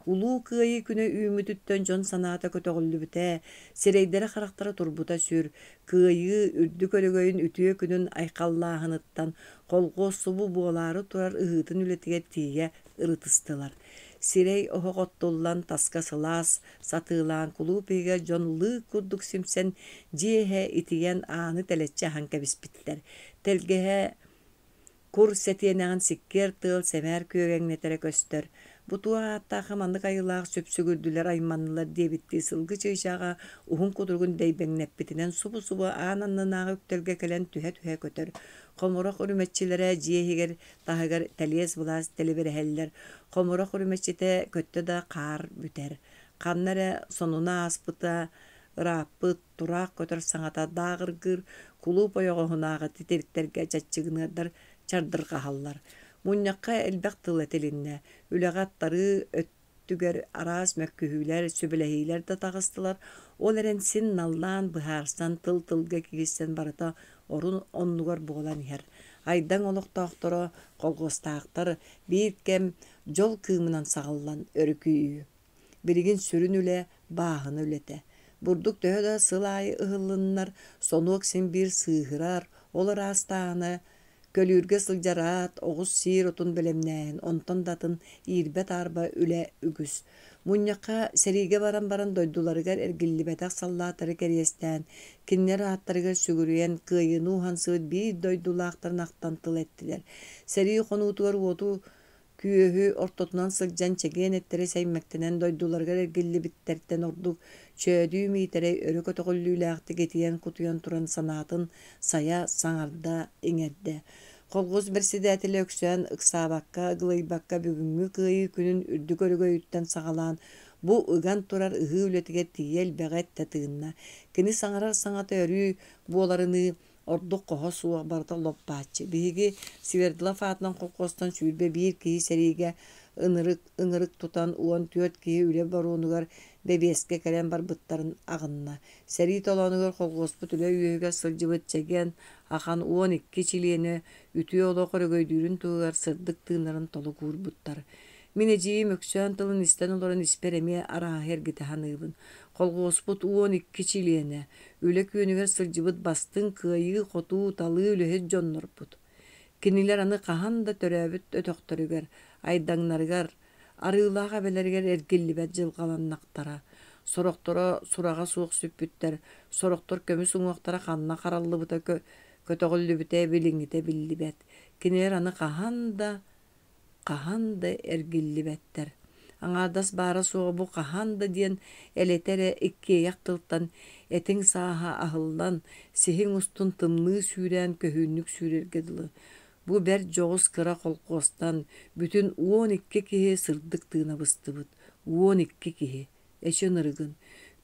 Улуу Кыайыы күнэ үүммүтүттэн дьон санаата көтөҕүллүбүтэ, сирэйдэрэ-харахтара турбута сүр. Кыайыы үрдүк өрөгөйүн үтүө күнүн айхаллааһыныттан колхуос субу буолаары турар ыһыытын үлэтигэр тиийэ ырытыстылар. Сирэй оһох оттуллан, таска сылаас сатыылаан, кулууп иһигэр дьон лыык курдук симсэн, дьиэ иһэ итийэн ааны тэлэччи аһан кэбиспиттэр. Тэлгэһэ Кур сэтиэнэҕин сиккиэр тыал сэмээр күөгэҥнэтэрэ көстөр. Бу туох ааттаахха маннык айылаах сүпсүгүрдүлэр айманнылар диэбиттии сылгы чыычааҕа уһун кутуругун дэйбэҥнэппитинэн субу-субу аан аннынааҕы үктэлгэ кэлэн түһэ-түһэ көтөр. Хомурах үрүмэччилэрэ дьиэ иһигэр таһыгар тэлиэс-былаас тэлибирэһэллэр. Хомурах үрүмэччитэ көттө да хаар бүтэр. Ханна эрэ сонуна ааспыта ырааппыт, тураах көтөр саҥата дааҕыргыыр, кулууп ойоҕоһунааҕы титириктэргэ чаччыгыныардар чардырҕаһаллар. Мунньахха элбэх тыл этилиннэ, үлэҕэ аттарыы өттүгэр араас мөккүһүүлэр, сүбэлэһиилэр да таҕыстылар, ол эрэн син наллаан быһаарсан, тыл-тылга киирсэн барыта орун оннугар буолан иһэр. Айдаҥ олохтоохторо, колхуостаахтар биир кэм дьол кыымынан саҕыллан өрүкүйүү. Билигин сүрүн үлэ бааһына үлэтэ. Бурдук төһө да сыл аайы ыһыллыннар, сонуок син биир сыыһырар, ол ыраастааһына көлүүргэ сылдьар ат, оҕус сиир отун бэлэмнээһин, онтон да атын иирбэ-таарба үлэ үгүс. Мунньахха сэриигэ баран баран дойдуларыгар эргиллибэтэх саллааттары кэриэстээн, кинилэр ааттарыгар сүгүрүйэн, кыайыыны уһансыбыт биир дойдулаахтарын ахтан тыл эттилэр. Сэрии хонуутугар уоту Күөһү ортотунан сылдьан чэгиэн эттэрэ сэймэктэнэн дойдуларыгар эргиллибиттэртэн ордук Чөөдүү Миитэрэй өрө көтөҕүллүүлээхтик итийэн-кутуйан туран санаатын сайа саҥарда, иҥэрдэ. Колхуос бэрэссэдээтэлэ Өксөөн ыксаабакка, ыгылыйбакка бүгүҥҥү Кыайыы күнүн үрдүк өрөгөйүттэн саҕалаан бу ыган турар ыһыы үлэтигэр тиийэ элбэҕи эттэ-тыынна. Кини саҥарар саҥата өрүү буоларыныы Ордук хоһо суох, барыта лоп бааччы. Биһиги Свердлов аатынан холкуостан 21 киһи сэриигэ ынырык, ыҥырык тутан 14 киһи үлэ боруонугар бэбиэскэ кэлэн барбыттарын аҕынна. Сэрии толоонугар холкуоспут үлэ үөһүгэр сылдьыбыт чэгиэн ахан 12 чилиэнэ үтүө олох өрөгөйдүүрүн туһугар сырдык тыыннарын толук уурбуттар. Мин эдьиийим Өксөөн тылын истэн олорон испэр эмиэ арааһы эргитэ саныыбын. Колхуоспут 12 чилиэнэ, үлэ күөнүгэр сылдьыбыт бастыҥ кыайыы-хотуу, талыы үлэһит дьоннорбут. Кинилэр аны хаһан да төрөөбүт өтөхтөрүгэр, Айдаҥнарыгар, Арыылаах эбэлэригэр эргиллибэт дьылҕаланнахтара. Сорохторо сураҕа суох сүппүттэр, сорохтор көмүс уҥуохтара ханна хараллыбыта, көтөҕүллүбүтэ билиҥҥитэ биллибэт. Кинилэр аны хаһан да хаһан да эргиллибэттэр. Аҥаардас баара-суоҕа бу хаһан да диэн элэтэ эрэ иккиэйэх тылтан этиҥ сааһа аһыллан, сиһиҥ устун тымныы сүүрээн көһүүннүк сүүрэргэ дылы. Бу бэрт дьоҕус кыра холкуостан бүтүн 12 киһи сырдык тыына быстыбыт. 12 киһи. Эчи ынырыгын.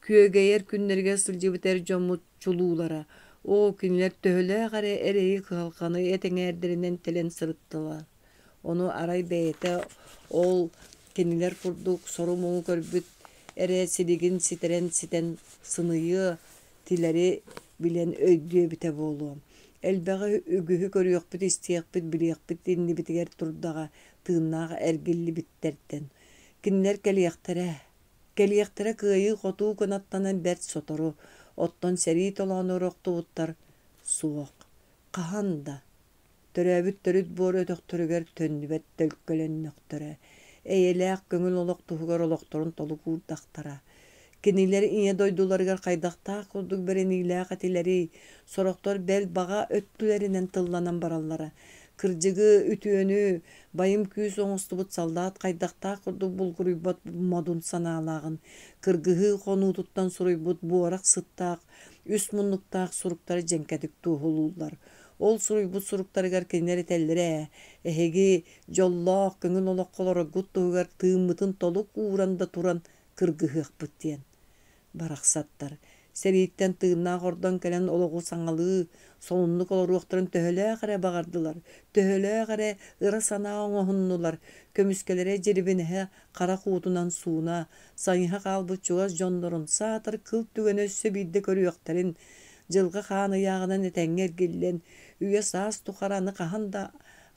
Күөгэйэр күннэригэр сылдьыбыт эр дьоммут чулуулара, оо, кинилэр төһөлөөх эрэ эрэйи-кыһалҕаны эт эҥээрдэринэн тэлэн сырыттылар. Ону арай бэйэтэ ол кинилэр курдук сору-муҥу көрбүт эрэ силигин ситэрэн ситэн сыныйыа, тилэри билэн өйдүө эбитэ буолуо. Элбэҕи үгүһү көрүөхпүт, истиэхпит, билиэхпит иннибитигэр турдаҕа тыыннаах эргиллибиттэртэн. Кинилэр кэлиэхтэрэ, кэлиэхтэрэ кыайыы-хотуу кынаттанан бэрт сотору, оттон сэрии толоонугар охтубуттар суох, хаһан да Төрөөбүт төрүт буор өтөхтөрүгэр төннүбэт төлкөлөннөхтөрө, эйэлээх көҥүл олох туһугар олохторун толук уурдахтара. Кинилэр Ийэ дойдуларыгар хайдахтаах курдук бэриниилээх этилэрий, сорохтор бэл баҕа өттүлэринэн тылланан бараллара. Кырдьыгы, үтүөнү, байым күүс оҥостубут саллаат хайдахтаах курдук булгуруйбат модун санаалааҕын, кыргыһыы хонуутуттан суруйбут буорах сыттаах, үс муннуктаах суруктары дьэҥкэтик туоһулууллар. Ол суруйбут суруктарыгар кинилэр этэллэрэ ээ, эһиги дьоллоох, көҥүл олоххо олороргут туһугар тыыммытын толук ууран да туран кыргыһыахпыт диэн. Барахсаттар, сэрииттэн тыыннаах ордон кэлэн олоҕу саҥалыы, солуннук олоруохтарын төһөлөөх эрэ баҕардылар, төһөлөөх эрэ ыра санаа оҥоһуннулар, көмүскэлэрэ дьирибинэһэ харах уутунан сууна, сайыһа хаалбыт чугас дьоннорун саатар кыл түгэнэ өссө биирдэ көрүөхтэрин, Дьылҕа хаан ыйааҕынан этэҥҥэ эргиллэн, үйэ-саас тухары аны хаһан да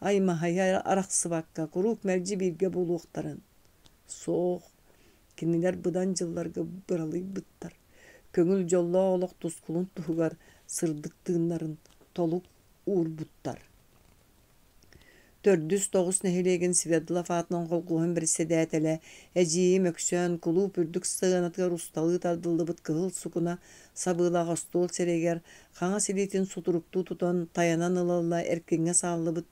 аймаһыйа арахсыбакка куруук мэлдьи бииргэ буолуохтарын. Суох, кинилэр быдан дьылларга быралыйбыттар, көҥүл дьоллоох олох тускулун туһугар сырдык тыыннарын толук уурбуттар. Төрдүс Тоҕус нэһилиэгин Свердлов аатынан холкуоһун бэрэссэдээтэлэ эдьиийим Өксөөн кулууп үрдүк сыанатыгар усталыы тардыллыбыт кыһыл сукуна сабыылаах остуол сирэйигэр хаҥас илиитин сутуруктуу тутан тайанан ыла-ыла эркиҥҥэ сааллыбыт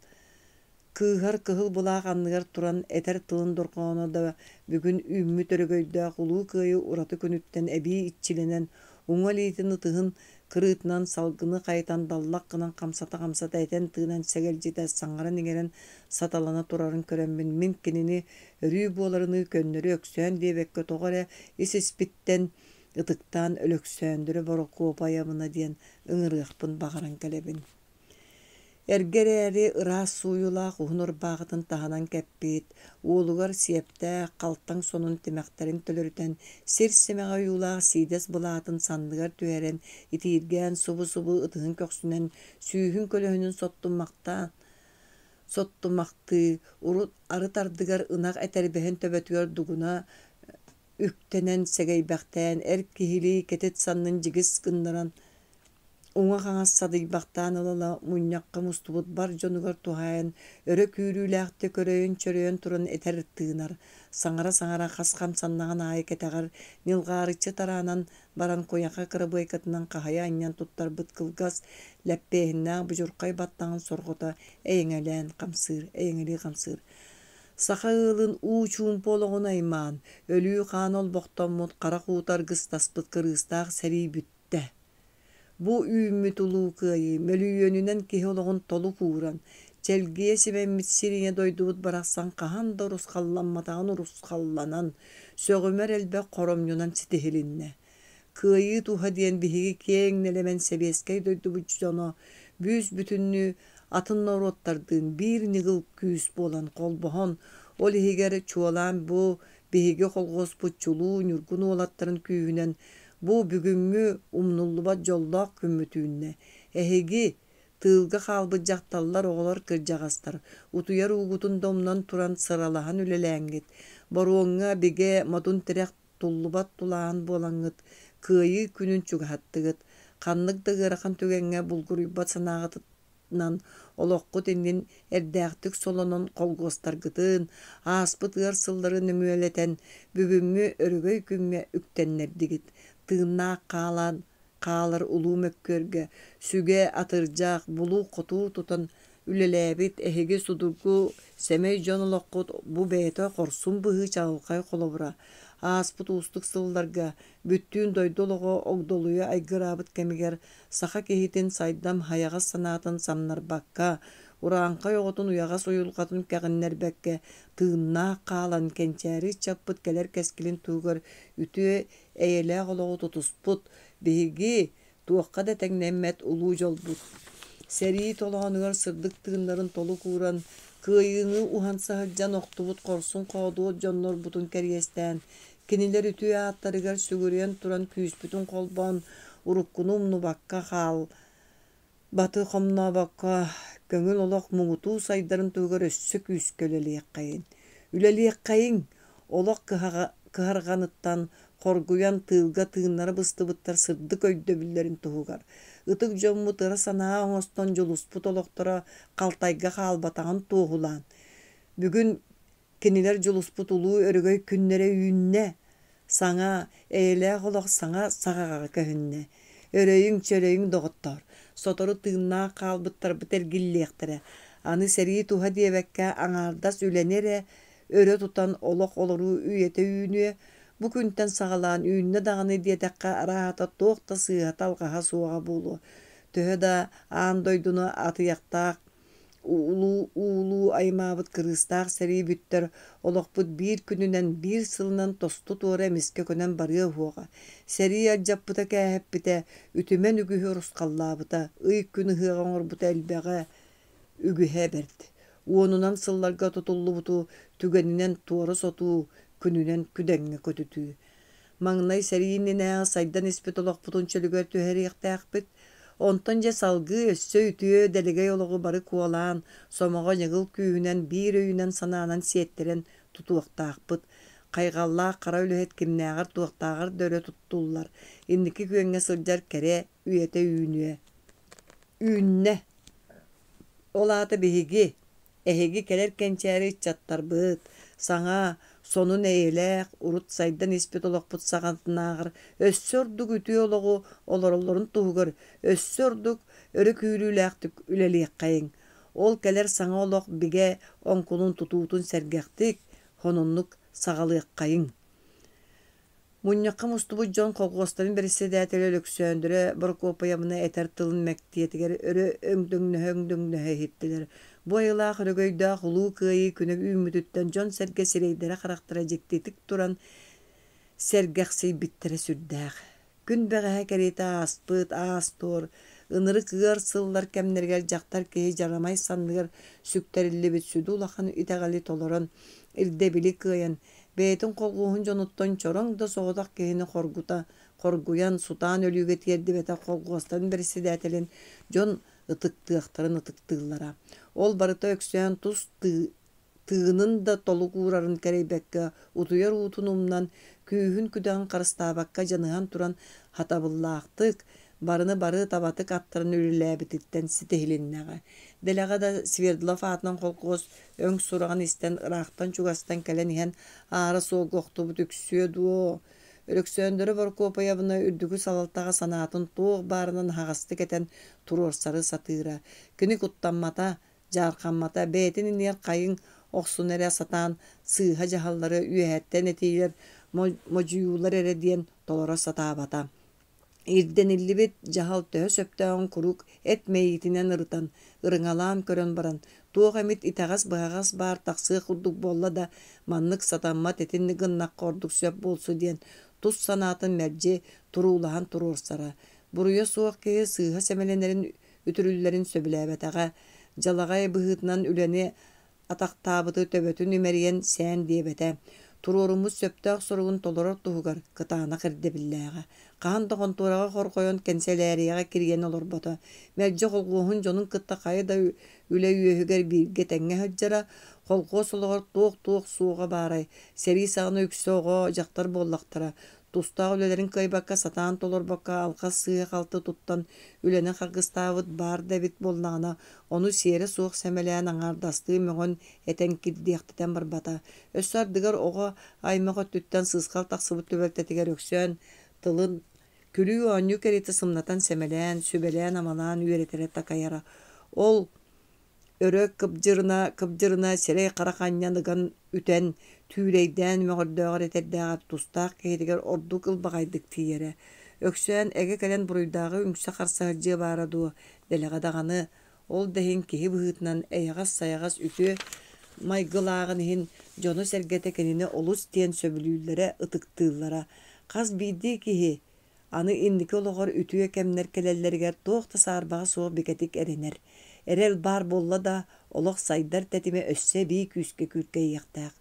кыыһар кыһыл былаах анныгар туран этэр тылын дорҕооно да бүгүн үүммүт өрөгөйдөөх Улуу Кыайыы ураты күнүттэн эбии иччилэнэн уҥа илиитин ытыһын кырыытынан салгыны хайытан даллах гынан хамсата-хамсата этэн-тыынан сэгэлдьитэ саҥаран-иҥэрэн саталана турарын көрөммүн мин кинини өрүү буоларыныы көннөрү Өксөөн диэбэккэ тоҕо эрэ ис-испиттэн ытыктаан Өлөксөөндөрө Борокуопайабына диэн ыҥырыахпын баҕаран кэлэбин. Эргэ эрээри ыраас сууйулаах уһун ырбаахытын таһынан кэппит, уолугар сиэптээх, халтаҥ сонун тимэхтэрин төлөрүтэн, сир симэҕэ ойуулаах сиидэс былаатын санныгар түһэрэн, итииргээн субу-субу ытыһын көхсүнэн сүүһүн көлөһүнүн соттуммахтаан соттумахтыы, урут арыт ардыгар ынах этэрбэһин төбөтүгэр дугуна үктэнэн сэгэйбэхтээн, эр киһилии кэтит саннын дьигис гыннаран Уҥа-хаҥас садыйбахтаан ыла-ыла мунньахха мустубут бар дьонугар туһаайан өрө күүрүүлээхтик өрөйөн-чөрөйөн туран этэр-тыынар, саҥара-саҥара хас хамсаннаҕын аайы кэтэҕэр ньылҕаарыччы тараанан баран куйаха кырабыайкатынан хаһыйа анньан туттарбыт кылгас, лэппиэһиннээх будьурхай баттаҕын сорҕото эйэҥэлээн хамсыыр, эйэҥэлии хамсыыр. Саха ыалын уу-чуумпу олоҕун аймаан, өлүү-хаан олбохтоммут харах уута аргыстаспыт кырыыстаах сэрии бүттэ. Бу үүммүт Улуу Кыайыы мөлүйүөнүнэн киһи олоҕун толук ууран, чэлгийэ симэммит сир ийэ дойдубут барахсан хаһан да урусхалламматаҕын урусхалланан, сөҕүмэр элбэх хоромньунан ситиһилиннэ. Кыайыы туһа диэн биһиги киэҥ нэлэмэн сэбиэскэй дойдубут дьоно Бүүс-бүтүннүү атын норуоттардыын биир ньыгыл күүс буолан холбоһон, ол иһигэр чуолаан бу биһиги колхуоспут чулуу ньургун уолаттарын күүһүнэн бу бүгүҥҥү умнуллубат дьоллоох күммүт үүннэ. Эһиги, тыылга хаалбыт дьахталлар, оҕолор, кырдьаҕастар, утуйар уугутун да умнан туран сыралаһан үлэлээҥҥит, боруоҥҥа бигэ модун тирэх туллубат тулааһын буолаҥҥыт Кыайыы күнүн чугаһаттыгыт. Ханнык да ыарахан түгэҥҥэ булгуруйбат санааҕытынан олоххут иннин эрдээхтик солонон холкуостаргытын, ааспыт ыар сыллары нөҥүөлэтэн, бүгүҥҥү өрөгөй күҥҥэ үктэннэрдигит. Тыыннаах хаалан хаалар улуу мөккүөргэ сүгэ, атырдьах, булуук-хотуур тутан үлэлээбит эһиги судургу сэмэй дьон олоххут бу бэйэтэ хорсун быһыы чаҕылхай холобура. Ааспыт уустук сылларга бүттүүн дойду олоҕо огдолуйа айгыраабыт кэмигэр саха киһитин сайдам хайаҕас санаатын самнарбакка, урааҥхай оҕотун уйаҕас уйулҕатын кэҕиннэрбэккэ тыыннаах хаалан кэнчээри ыччаппыт кэлэр кэскилин туһугар үтүө эйэлээх олоҕу тутуспут биһиги туохха да тэҥнэммэт улуу дьолбут. Сэрии толоонугар сырдык тыыннарын толук ууран, кыайыыны уһанса сылдьан охтубут хорсун-хоодуот дьоннорбутун кэриэстээн, кинилэр үтүө ааттарыгар сүгүрүйэн туран күүспүтүн холбоон, уруккуну умнубакка хаал Баты хомнообокко, көҥүл олох муҥутуу сайдарын туһугар өссө күүскэ үлэлиэххэйиҥ. Үлэлиэххэйиҥ! Олох кыһарҕаныттан хоргуйан тыылга тыыннара быстыбыттар сырдык өйдөбүллэрин туһугар. Ытык дьоммут ыра санаа оҥостон дьулуспут олохторо халтайга хаалбатаҕын туоһулаан, бүгүн Кинилэр дьулуспут улуу өрөгөй күннэрэ үүннэ, саҥа, эйэлээх олох саҥа саҕаҕа көһүннэ. Өрөйүҥ-чөрөйүҥ, доҕоттоор, сотору тыыннаах хаалбыттарбыт эргиллиэхтэрэ. Аны сэрии туһа диэбэккэ, аҥаардас үлэни эрэ өрө тутан олох олоруу үйэтэ үүнүө. Бу күнтэн саҕалаан үүннэ даҕаны диэтэххэ, арааһата туох да сыыһата-алҕаһа суоҕа буолуо. Төһө да аан дойдуну атыйахтаах Уулуу аймаабыт кырыыстаах сэрии бүттэр, олохпут биир күнүнэн, биир сылынан тосту-туора эмискэ көнөн барыа уһуоҕа. Сэрии алдьаппыта-кээһэппитэ, үтүмэн үгүһү урусхаллаабыта, ый-күн ыһыаҕа оҥорбута элбэҕэ, үгүһэ бэрт. Уонунан сылларга тутуллубуту түгэнинэн туора сотуу, күнүнэн күдэҥҥэ көтүтүү. Маҥнай сэрии иннинээҕи сайдан испит олохпутун чөлүгэр түһэриэхтээхпит. Онтон дьэ салгыы өссө үтүө, дэлэгэй олоҕу бары куолаан, сомоҕо ньыгыл күүһүнэн, биир өйүнэн-санаанан сиэттэрэн тутуохтаахпыт. Хайҕаллаах хара үлэһит кимнээҕэр-туохтааҕар да өрө туттуллар, инники күөҥҥэ сылдьар кэрэ үйэтэ үүнүө. Үүннэ. Ол аата биһиги, Эһиги кэлэр кэнчээри ыччаттарбыт, саҥа, сонун эйэлээх, урут сайдан испит олохпут саҕатынааҕар өссө ордук үтүө олоҕу олороллорун туһугар өссө ордук өрө күүрүүлээхтик үлэлиэххэйиҥ. Ол кэлэр саҥа олох бигэ оҥкулун тутуутун сэргэхтик, сонуннук саҕалыаххайыҥ. Мунньахха мустубут дьон колхуостарын бэрэссэдээтэлэ Өлөксөөндүрэ Борокуоппайабына этэр тылын мэктиэтигэр өрө өҥдөҥнөһө-өҥдөҥнөһө иһиттилэр. Бу айылаах өрөгөйдөөх Улуу Кыайыы күнэ үүммүтүттэн дьон-сэргэ сирэйдэрэ-харахтара дьиктитик туран сэргэхсийбиттэрэ сүрдээх. Күн бэҕэһээ кэриэтэ ааспыт, аас-туор, ынырык ыар сыллар кэмнэригэр дьахтар киһи дьарамай санныгар сүктэриллибит сүдү улахан итэҕэли толорон, ирдэбили кыайан, Бэйэтин колхуоһун дьонуттан чороҥ да соҕотох киһини хоргута хоргуйан, сутаан өлүүгэ тиэрдибэтэх колхуостарын бэрэссэдээтэлин дьон ытыктыахтарын ытыктыыллара. Ол барыта Өксөөн тус тыынын да толук уурарын кэрэйбэккэ, утуйар уутун умнан, күүһүн-күдэҕин харыстаабакка дьаныһан туран хатабыллаахтык, барыны бары табатык аттаран үлэлээбититтэн ситиһилиннэҕэ. Дэлэҕэ да Свердлов аатынан холкуос өҥ сураҕын истэн ыраахтан-чугастан кэлэн иһэн аара суолга охтубут үксүө дуо? Өлөксөөндөрө Борокуопайабына үрдүкү салалтаҕа санаатын туох баарынан аһаҕастык этэн туруорсары сатыыра. Кини куттаммата, дьаархаммата, бэйэтин иннигэр хайыҥ охсуна эрэ сатаан сыыһа дьаһаллары үөһэттэн этиилэр, модьуйуулар эрэ диэн толоро сатаабата. Ирдэниллибит дьаһал төһө сөптөөҕүн куруук эт мэйиитинэн ырытан, ырыҥалаан көрөн баран, туох эмит итэҕэс-быһаҕас баар тахсыах курдук буолла да, маннык сатаммат итинник гыннахха ордук сөп буолсу диэн тус санаатын мэлдьи туруулаһан туруорсара. Буруйа суох киһи сыыһа сэмэлэнэрин үтүрүллэрин сөбүлээбэтэҕэ. Дьалаҕай быһыытынан үлэни атахтаабыты төбөтүн имэрийэн сээн диэбэтэ. Туруоруммут сөптөөх соругун толорор туһугар кытаанах ирдэбиллээҕэ. Хаһан да хонтуораҕа хорҕойон кэнсэлээрийэҕэ кирийэн олорбото. Мэлдьи холхуоһун дьонун кытта хайа да үлэ үөһүгэр бииргэ тэҥҥэ сылдьара. Холхуос олоҕор туох-туох суоҕа баарай, сэрии саҕана үксэ оҕо, дьахтар буоллахтара. Тустаах үлэлэрин кыайбакка, сатаан толорбокко, алҕас сыыһа-халты туттан үлэни харгыстаабыт баар да эбит буоллаҕына, ону сиэрэ суох сэмэлээн аҥаардастыы мөҕөн этэн кирдиэхтэтэн барбата. Өссө ардыгар оҕо аймах өттүттэн сыысхал тахсыбыт түбэлтэтигэр Өксөөн тылын күлүү-оонньуу кэриэтэ сымнатан сэмэлээн, сүбэлээн-амалаан үөрэтэрэ-такайара. Ол өрө кыбдьырына-кыбдьырына сирэй-харах анньан ыган үтэн, түүрэйдээн мөҕөрдөөҕөр этэрдээҕэр тустаах киһитигэр ордук ылбаҕайдык тиийэрэ. Өксөөн эгэ кэлэн буруйдааҕы үҥсэ-харса сылдьыа баара дуо, дэлэҕэ даҕаны, ол да иһин киһи быһыытынан эйэҕэс-сайаҕас үтүө майгылааҕын иһин дьоно-сэргэтэ кинини олус диэн сөбүлүүллэрэ, ытыктыыллара. Хас биирдии киһи аны инники олоҕор үтүө кэмнэр кэлэллэригэр туох да саарбаҕа суох бигэтик эрэнэр. Эрэл баар буолла да, олох сайдар тэтимэ өссө эбии күүскэ күүркэйиэхтээх.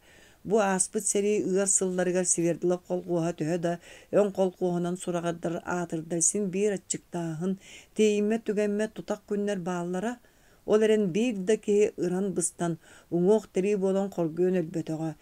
Бу ааспыт сэрии ыар сылларыгар Свердлов колхуоһа төһө да өҥ колхуоһунан сураҕырдар аатырдар син биир аччыктааһын, тиийиммэт-түгэммэт тутах күннэр бааллара. Ол эрэн биир да киһи ыран-быстан, уҥуох-тирии буолан хоргуйан өлбөтөҕө.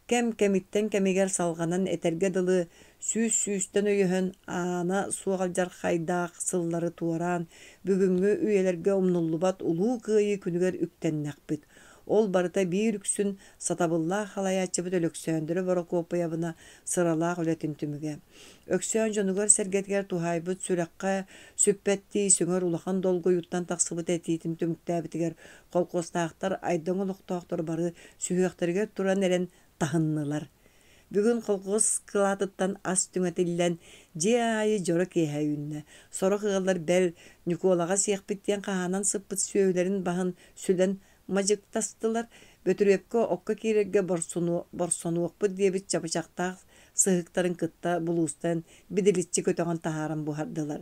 Кэм кэмиттэн кэмигэр салҕанан этэргэ дылы сүүс сүүстэн өйөһөн, аана суох алдьархайдаах сыллары туораан, бүгүҥҥү үйэлэргэ умнуллубат Улуу Кыайыы күнүгэр үктэннэхпит. Ол барыта биир үксүн сатабыллаах салайааччыбыт Өлөксөөндөрө Борокуоппайабына сыралаах үлэтин түмүгэ. Өксөөн дьонугар-сэргэтигэр туһаайбыт сүрэххэ сүппэттии сөҥөр улахан долгуйуттан тахсыбыт этиитин түмүктээбитигэр Холкуостаахтар Айдаҥ олохтоохторо бары сүһүөхтэригэр туран эрэн таһыннылар. Бүгүн колхуос ыскылаатыттан ас түҥэтиллэн, дьиэ аайы дьоро киэһэ үүннэ. Сорох ыаллар бэл, Ньукуолаҕа сиэхпит диэн хаһаанан сыппыт сүөһүлэрин баһын сүлэн мадьыктастылар. Бөтүрүөпкэ окко киирэргэ борсонуохпут диэбит чабычахтаах сыһыктарын кытта булуустан бидиличчи көтөҕөн таһааран буһардылар.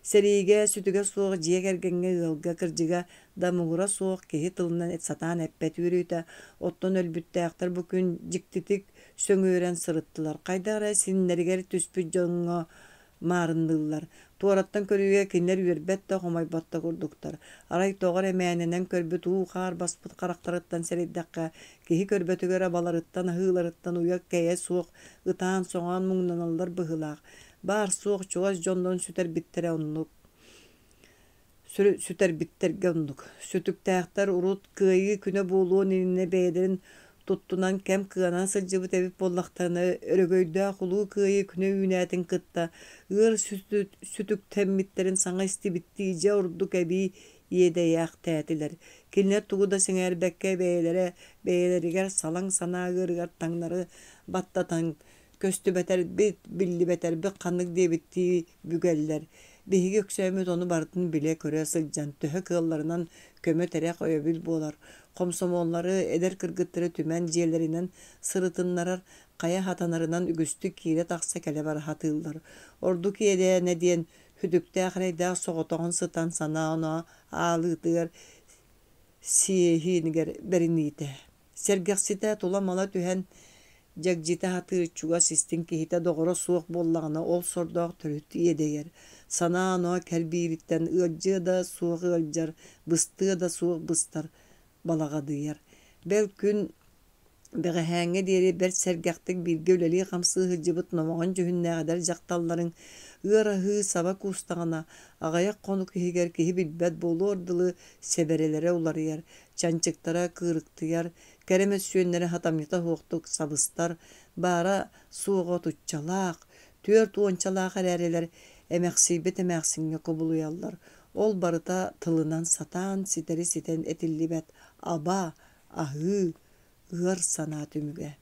Сэриигэ сүтүгэ суох дьиэ кэргэҥҥэ ыалга кырдьыга да муҥура суох киһи тылынан сатаан эппэт үөрүүтэ, оттон өлбүттээхтэр бу күн дьиктитик сөҥүөрэн сырыттылар, хайдах эрэ синнэригэр түспүт дьоҥҥо маарынныыллар. Туораттан көрүүгэ кинилэр үөрбэт да, хомойбот да курдуктар. Арай тоҕо эрэ мээнэнэн көрбүт уу-хаар баспыт харахтарыттан сэрэйдэххэ, киһи көрбөтүгэр абаларыттан, аһыыларыттан уйа-кэйэ суох ытаан-соҥоон муҥнаналлар быһыылаах. Баар-суох чугас дьоннорун сүтэрбиттэрэ оннук. Сүтэрбиттэргэ оннук. Сүтүктээхтэр урут Кыайыы күнэ буолуон иннинэ бэйэлэрин туттунан кэм кыанан сылдьыбыт эбит буоллахтарына, өрөгөйдөөх Улуу Кыайыы күнэ үүнээтин кытта ыар сүтүктэммиттэрин саҥа истибиттии дьэ ордук эбии иэдэйээхтээтилэр. Кинилэр тугу да сэҥээрбэккэ бэйэлэрэ бэйэлэригэр салаҥ санаа ыарыгар таҥнары баттатан көстүбэтэрбит, биллибэтэрбит ханнык диэбиттии бүгэллэр. Биһиги Өксөөммүт ону барытын билэ-көрө сылдьан, төһө кыалларынан көмө-тирэх, өйөбүл буолар. Хомсомуоллары, эдэр кыргыттары түмэн дьиэлэринэн сырытыннарар, хайа хатанарынан үгүстүк киирэ-тахса кэлэ-бара сатыыллар. Ордук иэдээнэ диэн сүтүктээх эрэйдээх соҕотоҕун сытан санаа-оноо аалыытыгар сиэһинигэр бэриниитэ. Сэргэхситэ тула-мала түһэн, дьэгдьитэ сатыыр чугас истиҥ киһитэ доҕоро суох буоллаҕына, ол сордоох төрүт иэдэйэр, санаа-оноо кэрбиириттэн ыалдьыа да суох ыалдьар, быстыа да суох быстар, балаҕадыйар. Бэл күн бэҕэһээҥҥэ диэри бэрт сэргэхтик бииргэ үлэлии-хамсыы сылдьыбыт номоҕон дьүһүннээх эдэр дьахталларыҥ ыар аһыы саба куустаҕына, аҕыйах хонук иһигэр киһи билбэт буолуор дылы сэбэрэлэрэ уларыйар, чанчыктара кыырыктыйар, кэрэ мөссүөннэрэ хатамньыта суохтук сабыстар, баара суоҕа отуччалаах, түөрт уончалаах эрээрилэр эмэхсийбит эмээхсиҥҥэ кубулуйаллар. Ол барыта тылынан сатаан ситэри ситэн этиллибэт аба, аһыы, ыар санаа түмүгэ.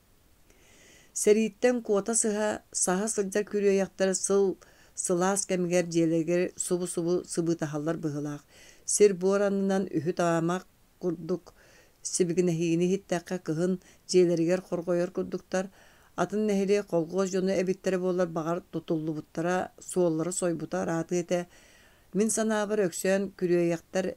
Сэрииттэн куота сыһа, саһа сылдьар күрүөйэхтэр сыл сылаас кэмигэр дьиэлэригэр субу-субу сыбыытаһаллар быһыылаах. Сир-буор аннынан үһү-таамах курдук сибигинэһиини иһиттэххэ, кыһын дьиэлэригэр хорҕойор курдуктар. Атын нэһилиэк колхуос дьоно эбиттэрэ буоллар, баҕар, тутуллубуттара, суоллара сойбута ыраатыа этэ. Мин санаабар, Өксөөн күрүөйэхтэр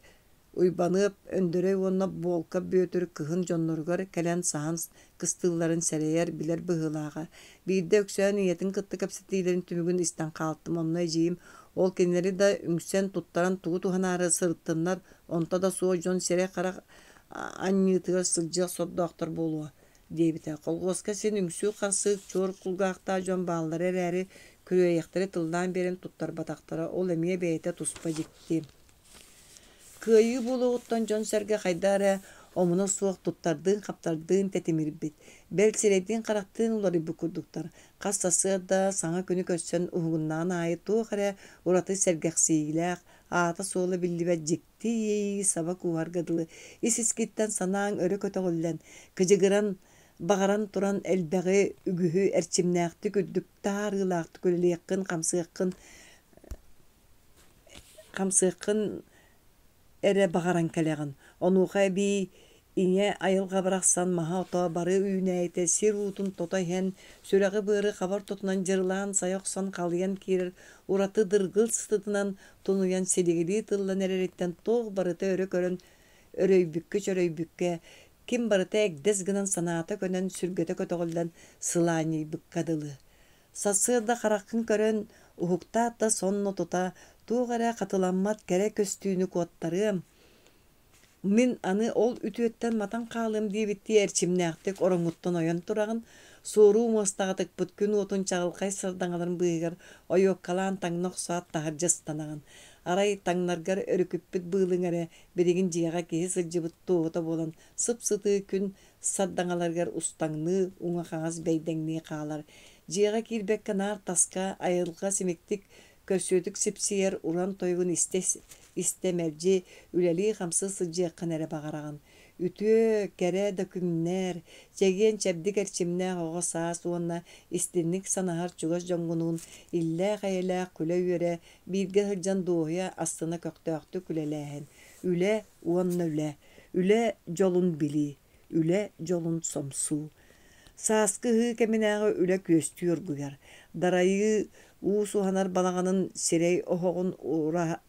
Уйбаныап, Өндөрөй уонна Буолка Бүөтүр кыһын дьонноругар кэлэн саһан кыстыылларын сэрэйэр, билэр быһыылааҕа. Биирдэ Өксөөн ийэтин кытта кэпсэтиилэрин түмүгүн истэн хаалтым. Онно эдьиийим ол кинилэри да үҥсэн, туттаран тугу туһанаары сырыттыннар, онто да суох дьон сирэй-харах анньыытыгар сылдьыах сордоохтор буолуо диэбитэ. Колхуоска син үҥсүү-харсыы чуор кулгаахтаах дьон бааллара эрээри, күрүөйэхтэри тыллаан биэрэн туттарбатахтара, ол эмиэ бэйэтэ туспа дьикти. Кыайыы буолуоҕуттан дьон-сэргэ хайдах эрэ омуна суох туттардыын-хаптардыын тэтимирбит, бэл сирэйдиин-харахтыын уларыйбыт курдуктар. Хас сарсыарда саҥа күнү көрсөн уһугуннаҕын аайы туох эрэ ураты сэргэхсийиилээх, аата-суола биллибэт дьикти иэйии саба кууһарга дылы ис-искиттэн санааҥ өрө көтөҕүллэн, кыдьыгыран, баҕаран туран элбэҕи, үгүһү эрчимнээхтик үрдүк таһаарыылаахтык үлэлиэххин-хамсыаххын хамсыаххын эрэ баҕаран кэлэҕин. Онуоха эбии ийэ айылҕа барахсан маһа-ото бары үүнээйитэ сир уутун тото иһэн, сүрэҕи-быары хабар тотунан дьырылаан сайа охсон халыйан киирэр ураты дыргыл сытытынан тунуйан силигилии тыллан эрэриттэн туох барыта өрө көрөн өрөйбүккэ-чөрөйбүккэ, ким барыта эгдэс гынан санаата көнөн, сүргэтэ көтөҕүллэн сылаанньыйбыкка дылы. Сарсыарда хараххын көрөн, уһуктаат да сонно тута туох эрэ хатыламмат кэрэ көстүүнү куоттарыам, мин аны ол үтүөттэн матан хаалыам диэбиттии эрчимнээхтик ороҥҥуттан ойон тураҕын, суоруу муостаҕа тыкпыт күн уотун чаҕылхай сардаҥаларын быыһыгар ойуоккалаан таҥна охсоот таһырдьа ыстанаҕын. Арай таҥнаргар өрүкүппүт быылыҥ эрэ билигин дьиэҕэ киһи сылдьыбыт туоһута буолан сып-сытыы күн сардаҥаларыгар устаҥныы, уҥа-хаҥас бэйдэҥнии хаалар. Дьиэҕэ киирбэккэ наар таска, айылҕа симиктик, көрсүөтүк сипсийэр уран тойугун истэ-истэ мэлдьи үлэлии-хамсыы сылдьыаххын эрэ баҕараҕын. Үтүө, кэрэ да күннэр, чэгиэн-чэбдик эрчимнээх оҕо саас уонна истинник санаһар чугас дьоҥҥунуун иллээх-эйэлээх күлэ-үөрэ, бииргэ сылдьан дуоһуйа, астына көхтөөхтүк үлэлээһин. Үлэ уонна үлэ. Үлэ дьолун билии, үлэ дьолун сомсуу. Сааскы ыһыы кэминээҕи үлэ күөстүү оргуйар. Дарайыы уус уһанар балаҕанын сирэй оһоҕун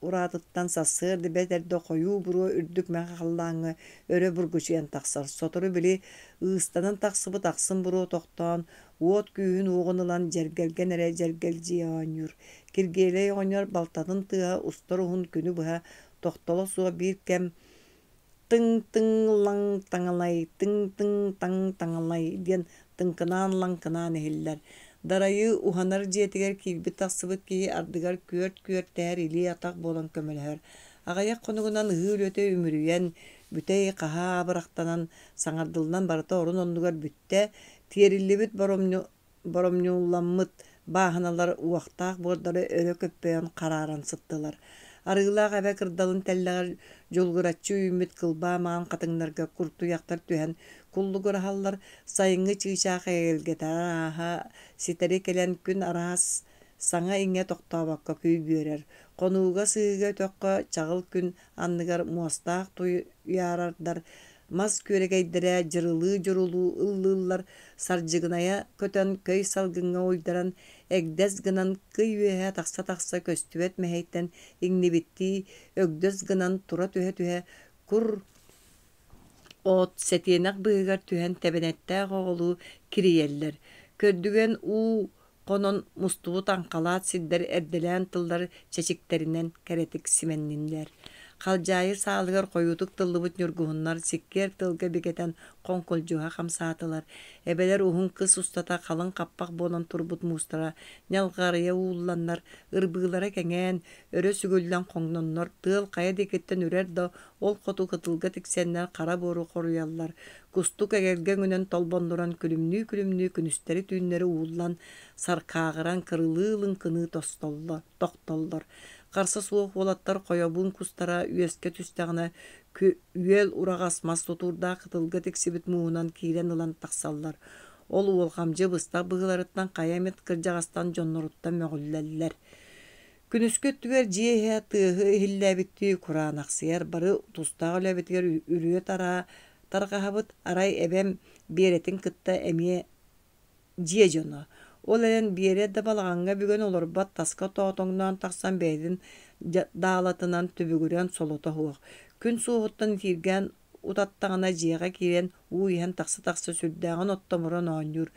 ураатыттан сарсыарда бэрт эрдэ хойуу буруо үрдүк мэҥэ халлааҥҥа өрө бургучуйан тахсар. Сотору били ыыстанан тахсыбыт ахсым буруо тохтоон, уот күүһүн уоҕун ылан дьэргэлгэн эрэ дьэргэлдьийэ оонньуур. Киргиэлэй оҕонньор балтатын тыаһа устар уһун күнү быһа тохтоло суох биир кэм «Тыҥ-тыҥ-лаҥ таҥалай, тыҥ-тыҥ-таҥ таҥалай» диэн тыҥкынаан-лаҥкынаан иһиллэр. Дарайыы уһанар дьиэтигэр киирбит-тахсыбыт киһи ардыгар күөрт-күөртэһэр илии-атах буолан көмөлөһөр. Аҕыйах хонугунан ыһыы үлэтэ үмүрүйэн, бүтэй хаһаа абырахтанан, саҥардыллан барыта орун-оннугар бүттэ, тиэриллибит боромньулламмыт бааһыналар уохтаах буордары өрө көппөйөн харааран сыттылар. Арыылаах эбэ кырдалын тэллэҕэр дьулугураччы үүммүт кылбаа маҥан хатыҥнарга куртуйахтар түһэн куллугураһаллар, сайыҥҥы чыычаах эгэлгэтэ арааһа ситэри кэлэн күн араас саҥа-иҥэ тохтообокко күйгүөрэр. Хонууга сыһыыга өтөххө чаҕыл күн анныгар муостаах туйаарардар мас күөрэгэйдэрэ дьырылыы-дьурулуу ыллыыллар, сардьыгынайа көтөн көй салгыҥҥа уйдаран, эгдэс гынан кый үөһэ тахса-тахса көстүбэт мэһэйтэн иҥнибиттии өгдөс гынан тура түһэ-түһэ кур от сэтиэнэх быыһыгар түһэн тэбэнэттээх оҕолуу кирийэллэр. Көрдүгэн уу Хонон мустубут аҥхалаат сирдэр эрдэлээн тыллар чэчиктэринэн кэрэтик симэнниннэр. Халдьаайы саалыгар хойуутук тыллыбыт ньургуһуннар сиккиэр тылга бигэтэн хоҥкулдьуһа хамсаатылар. Эбэлэр уһун кыс устата халыҥ хаппах буолан турбут муустара ньалҕарыйа уулланнар, ырбыылара кэҥээн, өрө сүгүллэн хоҥноннор, тыал хайа диэкиттэн үрэр да ол хоту кытылга тиксэннэр хара буору хоруйаллар, Кустук эгэлгэ өҥүнэн толбоннуран күлүмнүү-күлүмнүү күнүстэри-түүннэри ууллан, саркааҕыран кырылыы лыҥкыныы тохтоллор. Харса суох уолаттар хойобуун кустара үөскэ түстэҕинэ үөл ураҕас мас тутуурдаах кытылга тиксибит мууһунан киирэн ылан тахсаллар. Ол уолҕамдьы быстах быһыыларыттан хайа эмит кырдьаҕастан дьонноруттан мөҕүллэллэр. Күнүскү өттүгэр дьиэ иһэ тыаһы иһиллээбиттии кураанахсыйар, бары тустаах үлэбитигэр үрүө-тараа тарҕаһабыт, арай эбэм Биэрэтин кытта эмиэ дьиэ дьоно. Ол эрэн Биэрэ да балаҕаҥҥа бүгэн олорбот, таска тоотоҥноон тахсан бэйэтин даалатынан түбүгүрэн солото суох. Күн суоһуттан итииргээн утаттаҕына дьиэҕэ киирэн уу иһэн тахса-тахса сүрдээҕин оттомуран оонньуур.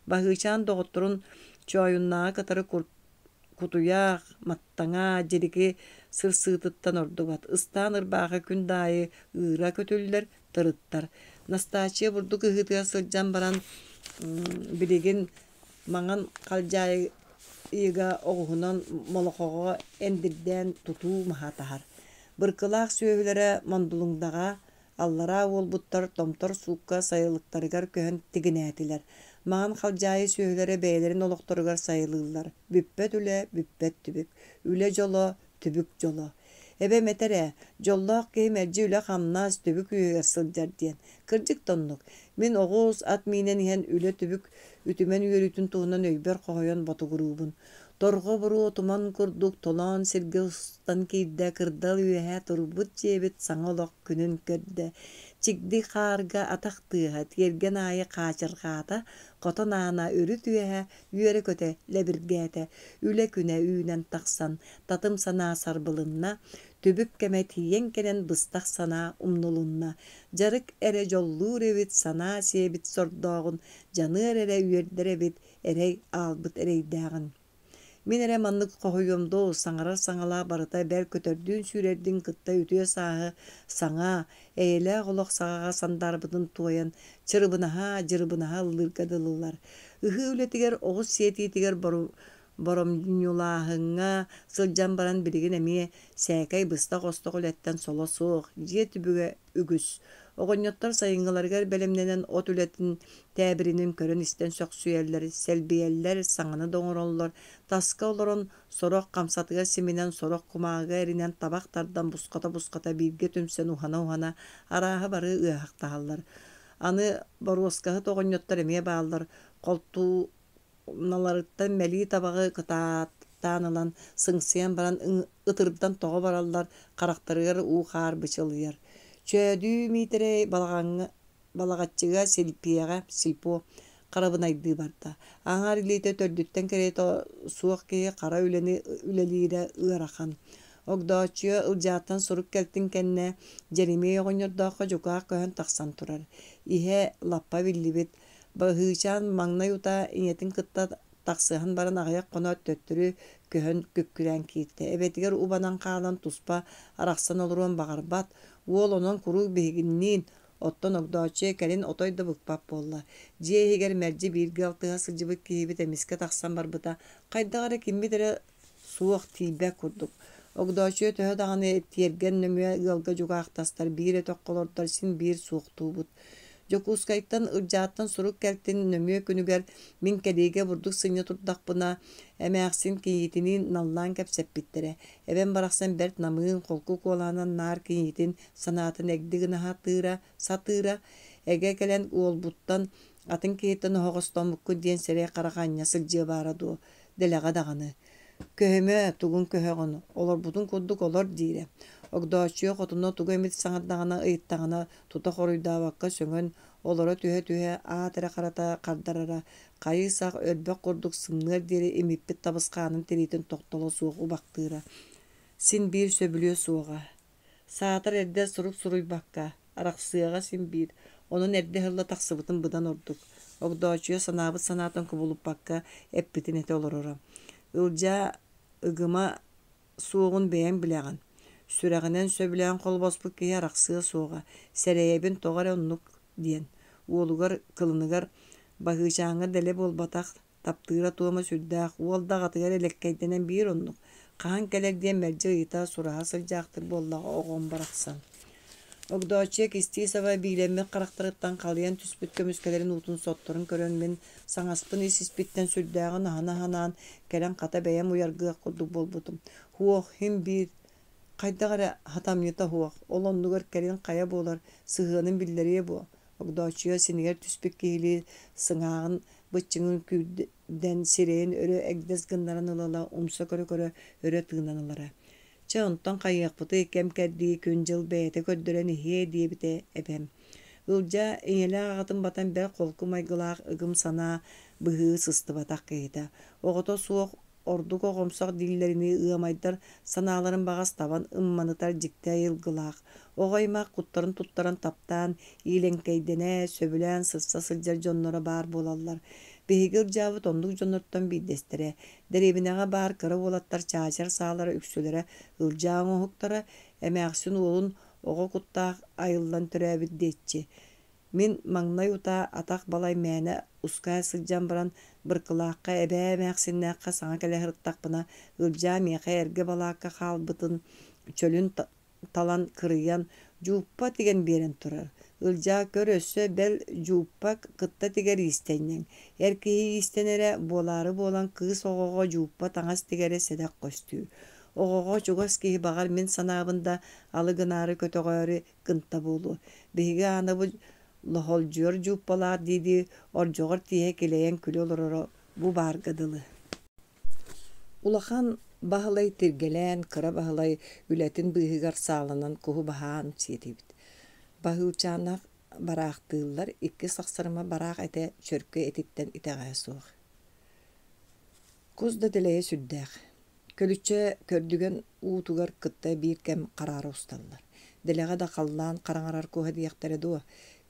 Баһыычаан доҕотторун Чоойуннааҕы кытары кутуйах, маттаҥа, дьирики сырсыытыттан ордубат. Ыстаан ырбаахы күн да аайы ыыра көтүллэр, тырыттар. Настааччыйа бурдук ыһыытыгар сылдьан баран билигин Маҥан Халдьаайыга оҕуһунан Молохоҕо эндирдээн тутуу маһа таһар. Быркылаах сүөһүлэрэ Мондулуҥдаҕа, аллараа уолбуттар Томтор суукка сайылыктарыгар көһөн тигинээтилэр. Маҥан Халдьаайы сүөһүлэрэ бэйэлэрин олохторугар сайылыыллар. Бүппэт үлэ, бүппэт түбүк. Үлэ дьоло, түбүк дьоло. Эбэм этэр ээ, дьоллоох киһи мэлдьи үлэ-хамнас, түбүк үөһүгэр сылдьар диэн. Кырдьык да оннук. Мин оҕус, ат миинэн иһэн үлэ-түбүк үтүмэн үөрүүтүн туһунан өйбөр хоһуйан ботугуруубун. Торҕо буруо туман курдук толоон сиргэ устан киирдэ, кырдал үөһэ турбут дьиэбит саҥа олох күнүн көрдө. Чигди хаарга атах тыаһа, тиэргэн аайы хаачырҕаата, хотон аана үрүт үөһэ үөрэ-көтө лэбиргээтэ. Үлэ күнэ үүнэн тахсан, татым санаа сарбылынна, түбүк кэмэ тиийэн кэлэн быстах санаа умнулунна. Дьарык эрэ дьоллуур эбит, санаа сиэбит сордооҕун, дьаныар эрэ үөрдэр эбит, эрэй аалбыт эрэйдээҕин. Мин эрэ маннык хоһуйуом дуу, саҥарар саҥалаах барыта бэл көтөрдүүн-сүүрэрдиин кытта үтүө сааһы саҥа, эйэлээх олох саҕаҕа сандаарбытын туойан, чырыбынаһа, дьырыбынаһа ыллыырга дылылар. Ыһыы үлэтигэр оҕус сиэтиитигэр боромньулааһыҥҥа сылдьан баран билигин эмиэ сээкэй быстах-остох үлэттэн соло суох, дьиэ түбүгэ үгүс. Оҕонньоттор сайыҥҥыларыгар бэлэмнэнэн от үлэтин тээбиринин көрөн-истэн сөхсүйэллэр, сэлбийэллэр, саҥаны да оҥороллор. Таска олорон сорох хамсатыгар симинэн, сорох кумааҕыга эринэн табах тардан бусхата-бусхата бииргэ түмсэн уһана-уһана арааһы бары ыаһахтаһаллар. Аны боруоскаһыт оҕонньоттор эмиэ бааллар, холтуу Наларыттан мэлии табаҕы кытааттаан ылан, сыҥсыйан баран ытырдан тоҕо бараллар, харахтарыгар уу-хаар бычылыйар. Чөөдүү Миитэрэй балаҕаҥҥа Балаҕаччыга Силпиэҕэ сельпо харабынайдыы барда. Аҥаар илиитэ төрдүттэн кэриэтэ суох киһи хара үлэни үлэлиирэ ыарахан. Огдооччуйа Ылдьааттан сурук кэлтин кэннэ Дьэримиэй оҕонньордооххо дьукаах көһөн тахсан турар. Иһэ лаппа биллибит, Баһыычаан маҥнай утаа ийэтин кытта тахсыһан баран аҕыйах хоноот төттөрү көһөн күккүрээн киирдэ. Эбэтигэр убанан хаалан туспа арахсан олоруон баҕарбат. Уол онон куруук биһигинниин, оттон Огдооччуйа кэлин отой да быкпат буолла. Дьиэ иһигэр мэлдьи бииргэ алтыһа сылдьыбыт киһибит эмискэ тахсан барбыта хайдах эрэ киммит эрэ суох тиийбэт курдук. Огдооччуйа төһө даҕаны тиэргэн нөҥүө ыалга дьукаахтастар биир өтөххө олордор син биир суохтуубут. Дьокуускайтан Ылдьааттан сурук кэлтин нөҥүө күнүгэр мин кэлиигэ бурдук сынньа турдахпына, эмээхсин кийиитиниин наллаан кэпсэппиттэрэ. Эбэм барахсан бэрт намыын, холку куолаһынан наар кийиитин санаатын эгди гына сатыыра, сатыыра. Эгэ кэлэн уолбуттан атын киһиттэн оһоҕостоммуккун диэн сирэй-харах анньа сылдьыа баара дуо, дэлэҕэ даҕаны. Көһүмэ, тугун көһөҕүн, олорбутун курдук олор диирэ. Огдооччуйа хотуна тугу эмит саҥардаҕына, ыйыттаҕына тута хоруйдаабакка сөҥөн олоро түһэ-түһэ аат эрэ харата хардарара, хайыы-сах өлбөх курдук сымныар диэри имиппит табысхаанын тириитин тохтоло суох убахтыыра. Син биир сөбүлүө суоҕа. Саатар эрдэ сурук суруйбакка, арахсыаҕа син биир, онон эрдэ ыһылла тахсыбытым быдан ордук. Огдооччуйа санаабыт санаатын кубулуппакка эппитин этэ олороро. Ылдьаа ыгыма суоҕун бэйэҥ билэҕин. Сүрэҕинэн сөбүлээн холбоспут киһи арахсыа суоҕа, сэрэйэбин тоҕо эрэ оннук диэн. Уолугар, кылыныгар Баһыычааҥҥа дэлэ буолбатах, таптыыра туома сүрдээх, уол да аҕатыгар элэккэйдэнэн биир оннук, хаһан кэлэр диэн мэлдьи ыйыта, сураһа сылдьаахтык буоллаҕа оҕом барахсан. Огдооччуйа кистии-саба биилэммит харахтарыттан халыйан түспүт көмүскэлэрин уутун сотторун көрөн мин саҥаспын ис-испиттэн сүрдээҕин аһына аһынаан кэлэн хата бэйэм уйаргыах курдук буолбутум. Һуох, һин биир хайдах эрэ хатамньыта суох, ол оннугар кэлин хайа буолар, сыһыанын биллэриэ буо. Огдооччуйа синигэр түспүт киһилии сыҥааҕын быччыҥын күүрдэн сирэйин өрө эгдэс гыннаран ыла-ыла умса көрө-көрө өрө тыынан ылара. Чэ, онтон хайыахпытый, кэм-кэрдии, күн-дьыл бэйэтэ көрдөрөн иһиэ диэбитэ эбэм. Ылдьаа ийэлээх аҕатын батан бэрт холку майгылаах ыгым санаа быһыы сыстыбатах киһитэ. Оҕото суох ордук оҕомсох дииллэринии ыамайдар санааларын баҕас табан ымманытар дьикти айылгылаах. Оҕо аймах куттарын туттаран таптаан, иилэҥкэйдэнэ, сөбүлээн сырса сылдьар дьонноро баар буолаллар. Биһиги Ылдьаабыт оннук дьоннортон биирдэстэрэ. Дэриэбинэҕэ баар кыра уолаттар чаачар саалара үксүлэрэ Ылдьаа оҥоһуктара, эмээхсин уолун оҕо куттаах айыллан төрөөбүт диэччи. Мин маҥнай утаа атах балай мээнэ ускайа сылдьан баран, Быркылаахха эбээ эмээхсиннээххэ саҥа кэлэ сырыттахпына, Ылдьаа миэхэ эргэ балаакка хаалбытын чөлүн талан кырыйан, дьууппа тигэн биэрэн турар. Ылдьаа көр өссө бэл дьууппа кытта тигэр иистэнньэҥ. Эр киһи иистэнэрэ, буолаары буолан кыыс оҕоҕо дьууппа таҥас тигэрэ сэдэх көстүү. Оҕоҕо чугас киһи баҕар мин санаабын да алы гынаары көтөҕөөрү гынта буолуо. Биһиги Аанабыт лоһолдьуйар дьууппалаах дии-дии ордьоҕор тииһэ килэйэн күлэ олороро бу баарга дылы. Улахан Баһылай тиргэлээн, кыра Баһылай үлэтин быыһыгар сааланан куһу баһаан сиэтибит. Баһыылчааннаах бараахтыыллар, икки сахсарыма бараах этэ чөркөй этиттэн итэҕэһэ суох. Кус да дэлэйэ сүрдээх. Көлүччэ көрдүгэн уутугар кытта биир кэм хараара усталлар. Дэлэҕэ да халлаан хараҥарар куһа диэхтэрэ дуо,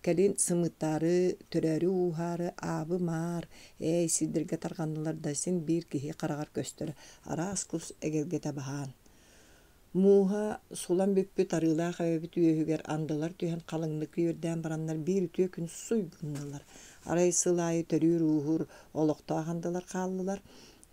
кэлин сымыыттаары, төрөөрү-ууһаары аабы-маар, ээй сирдэргэ тарҕаннылар да син биир киһи хараҕар көстөр араас кус эгэлгэтэ баһаан. Мууһа сулан бүппүт арыылаах эбэбит үөһүгэр андылар түһэн халыҥнык үөрдээн бараннар биир үтүө күн суй гыннылар. Арай сыл аайы төрүүр-ууһуур олохтоох андылар хааллылар.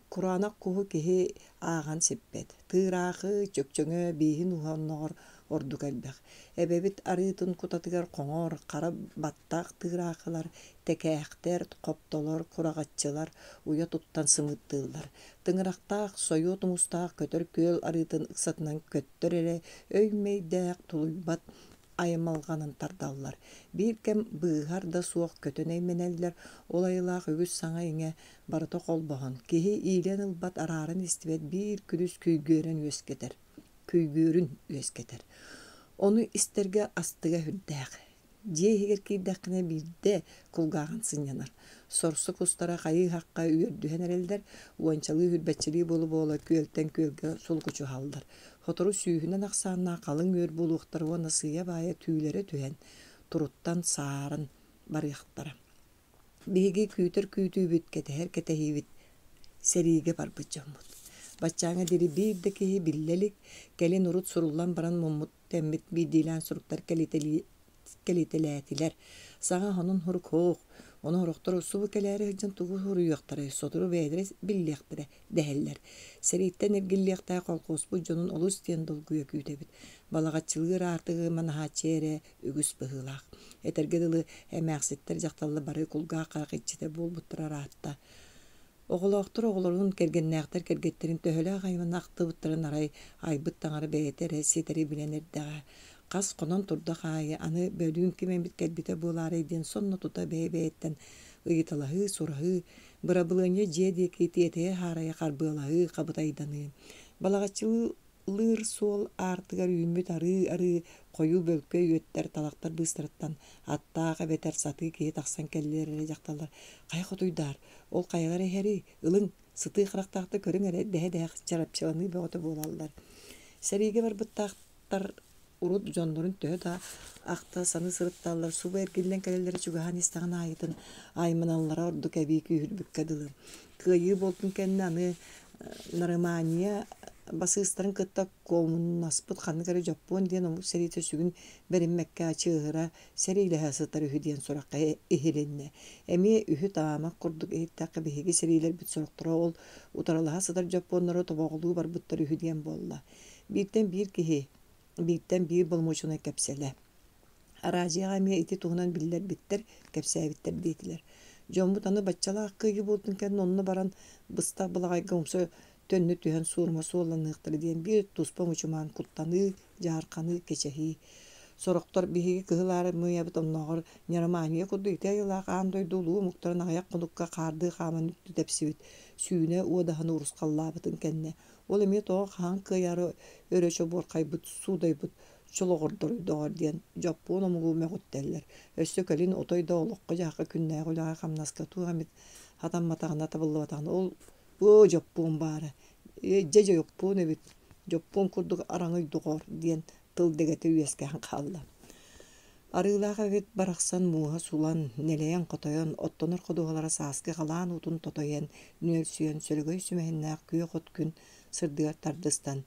Кураанах куһу киһи ааҕан сиппэт, тыыраахы, чөкчөҥө, бииһин ууһа онноҕор ордук элбэх. Эбэбит арыытын кутатыгар хоҥор, хара баттах тыыраахылар, тэкээхтэр, хоптолор, кураҕаччылар уйа туттан сымыыттыыллар. Тыҥырахтаах, сойуо тумустаах көтөр күөл арыытын ыксатынан көттөр эрэ өй-мэйдээх, тулуйбат аймалҕанын тардаллар. Биир кэм быыһар да суох көтөн эймэнэллэр, ол айылаах үгүс саҥа-иҥэ барыта холбоһон, киһи иилэн ылбат, арааран истибэт биир күдүс күйгүөрэн үөскэтэр, күйгүөрүн үөскэтэр. Ону истэргэ астыга сүрдээх. Дьиэ иһигэр киирдэххинэ биирдэ кулгааҕын сынньанар. Сорсу кустара хайыы-хахха үөрдүһэн эрэллэр, уончалыы үрбэччилии буола-буола күөлтэн күөлгэ сулгучуһаллар. Сотору сүүһүнэн ахсааннаах халыҥ үөр буолуохтара уонна сыыйа-баайа түүлэрэ түһэн, туруттан сааран барыахтара. Биһиги күүтэр күүтүүбүт, кэтэһэр кэтэһиибит сэриигэ барбыт дьоммут. Баччааҥҥа диэри биир да киһи биллэ илик, кэлин урут суруллан баран муммут тэммит биирдиилээн суруктар кэлитэлээтилэр. Саҥа сонун сурук суох, ону сорохтор субу кэлээри сылдьан тугу суруйуохтарай, сотору бэйэлэрэ биллиэхтэрэ дэһэллэр. Сэрииттэн эргиллиэхтээх колхуоспут дьонун олус диэн долгуйа күүтэбит. Балаҕаччылыыр аартыгы манаһааччы эрэ үгүс быһыылаах. Этэргэ дылы, эмээхситтэр дьахталлар бары кулгаах-харах иччитэ буолбуттара ыраатта. Оҕолоохтор оҕолорун, кэргэннээхтэр кэргэттэрин төһөлөөх аймана ахтыбыттарын арай айбыт таҥара бэйэтэ эрэ ситэри билэн эрдэҕэ. Хас хонон турдах аайы аны бөлүүн ким эмит кэлбитэ буолаарай диэн сонно тута бэйэ-бэйэттэн ыйыталаһыы, сураһыы, бырабылыанньа дьиэ диэки тиэтэйэ-һаарайа харбыалаһыы, хабытайданыы. Балаҕаччылыы Лыыр суол аартыгар үүммүт арыы-арыы хойуу бөлкөй үөттэр талахтар быыстарыттан аттаах эбэтэр сатыы киһи тахсан кэллилэр эрэ дьахталлар «Хайа хотуйдаар, ол хайалара иһэрий, ылыҥ, сытыы харахтаахта көрүҥ эрэ» дэһэ-дэһэ чарапчыланыы бөҕөтө буолаллар. Сэриигэ барбыттаахтар урут дьоннорун төһө да ахта саныы сырытталлар, субу эргиллэн кэлэллэрэ чугаһаан истэҕин аайытын айманаллара ордук эбии күүһүрбүккэ дылы. Кыайыы буолтун кэннэ аны Нарымания басыыстарын кытта куомуннаспыт ханнык эрэ дьоппуон диэн омук сэриитэ сүгүн бэриммэккэ ачыыһыра сэриилэһэ сытар үһү диэн сурахха иһилиннэ. Эмиэ үһү-таамах курдук иһиттэххэ биһиги сэриилэрбит сорохторо ол утарылаһа сытар дьоппуоннары тобоҕолуу барбыттар үһү диэн буолла. Бииртэн биир киһи, бииртэн биир боломуочунай кэпсэлэ. Араадьыйаҕа эмиэ ити туһунан биллэрбиттэр, кэпсээбиттэр диэтилэр. Дьоммут аны баччалаах кыайыы буолтун кэннэ онно баран быстах былаҕайга умса төннө түһэн суорума суолланыахтара диэн биир туспа мучумаан куттаныы, дьаарханыы, кэчэһии. Сорохтор биһиги Кыһыл Аармыйабыт оннооҕор Ньарамааньыйа курдук ити айылаах аан дойду улуу омуктарын аҕыйах хонукка хаардыы хааман үлтү тэпсибит, сүүнэ уодаһыны урусхаллаабытын кэннэ, ол эмиэ тоҕо хаһан кыайаары өрө чобуорхайбыт, суудайбыт. Чолоҕордоруй доҕор диэн дьоппуон омугу мөҕүттэллэр. Өссө кэлин отой да олоххо-дьаһахха күннээҕи үлэҕэ-хамнаска туох эмит хатамматаҕына, табыллыбатаҕына ол «Оо, дьоппуон баара, ээ дьэ дьоппуон эбит, дьоппуон курдук араҥый доҕор» диэн тыл дэгэтэ үөскээн хаалла. Арыылаах эбит барахсан мууһа сулан, нэлэйэн-хотойон, оттонор ходуһалара сааскы халаан уутун тотойон, нүөлсүйэн, сөлөгөй сүмэһиннээх күөх от күн сырдыгар тардыстан,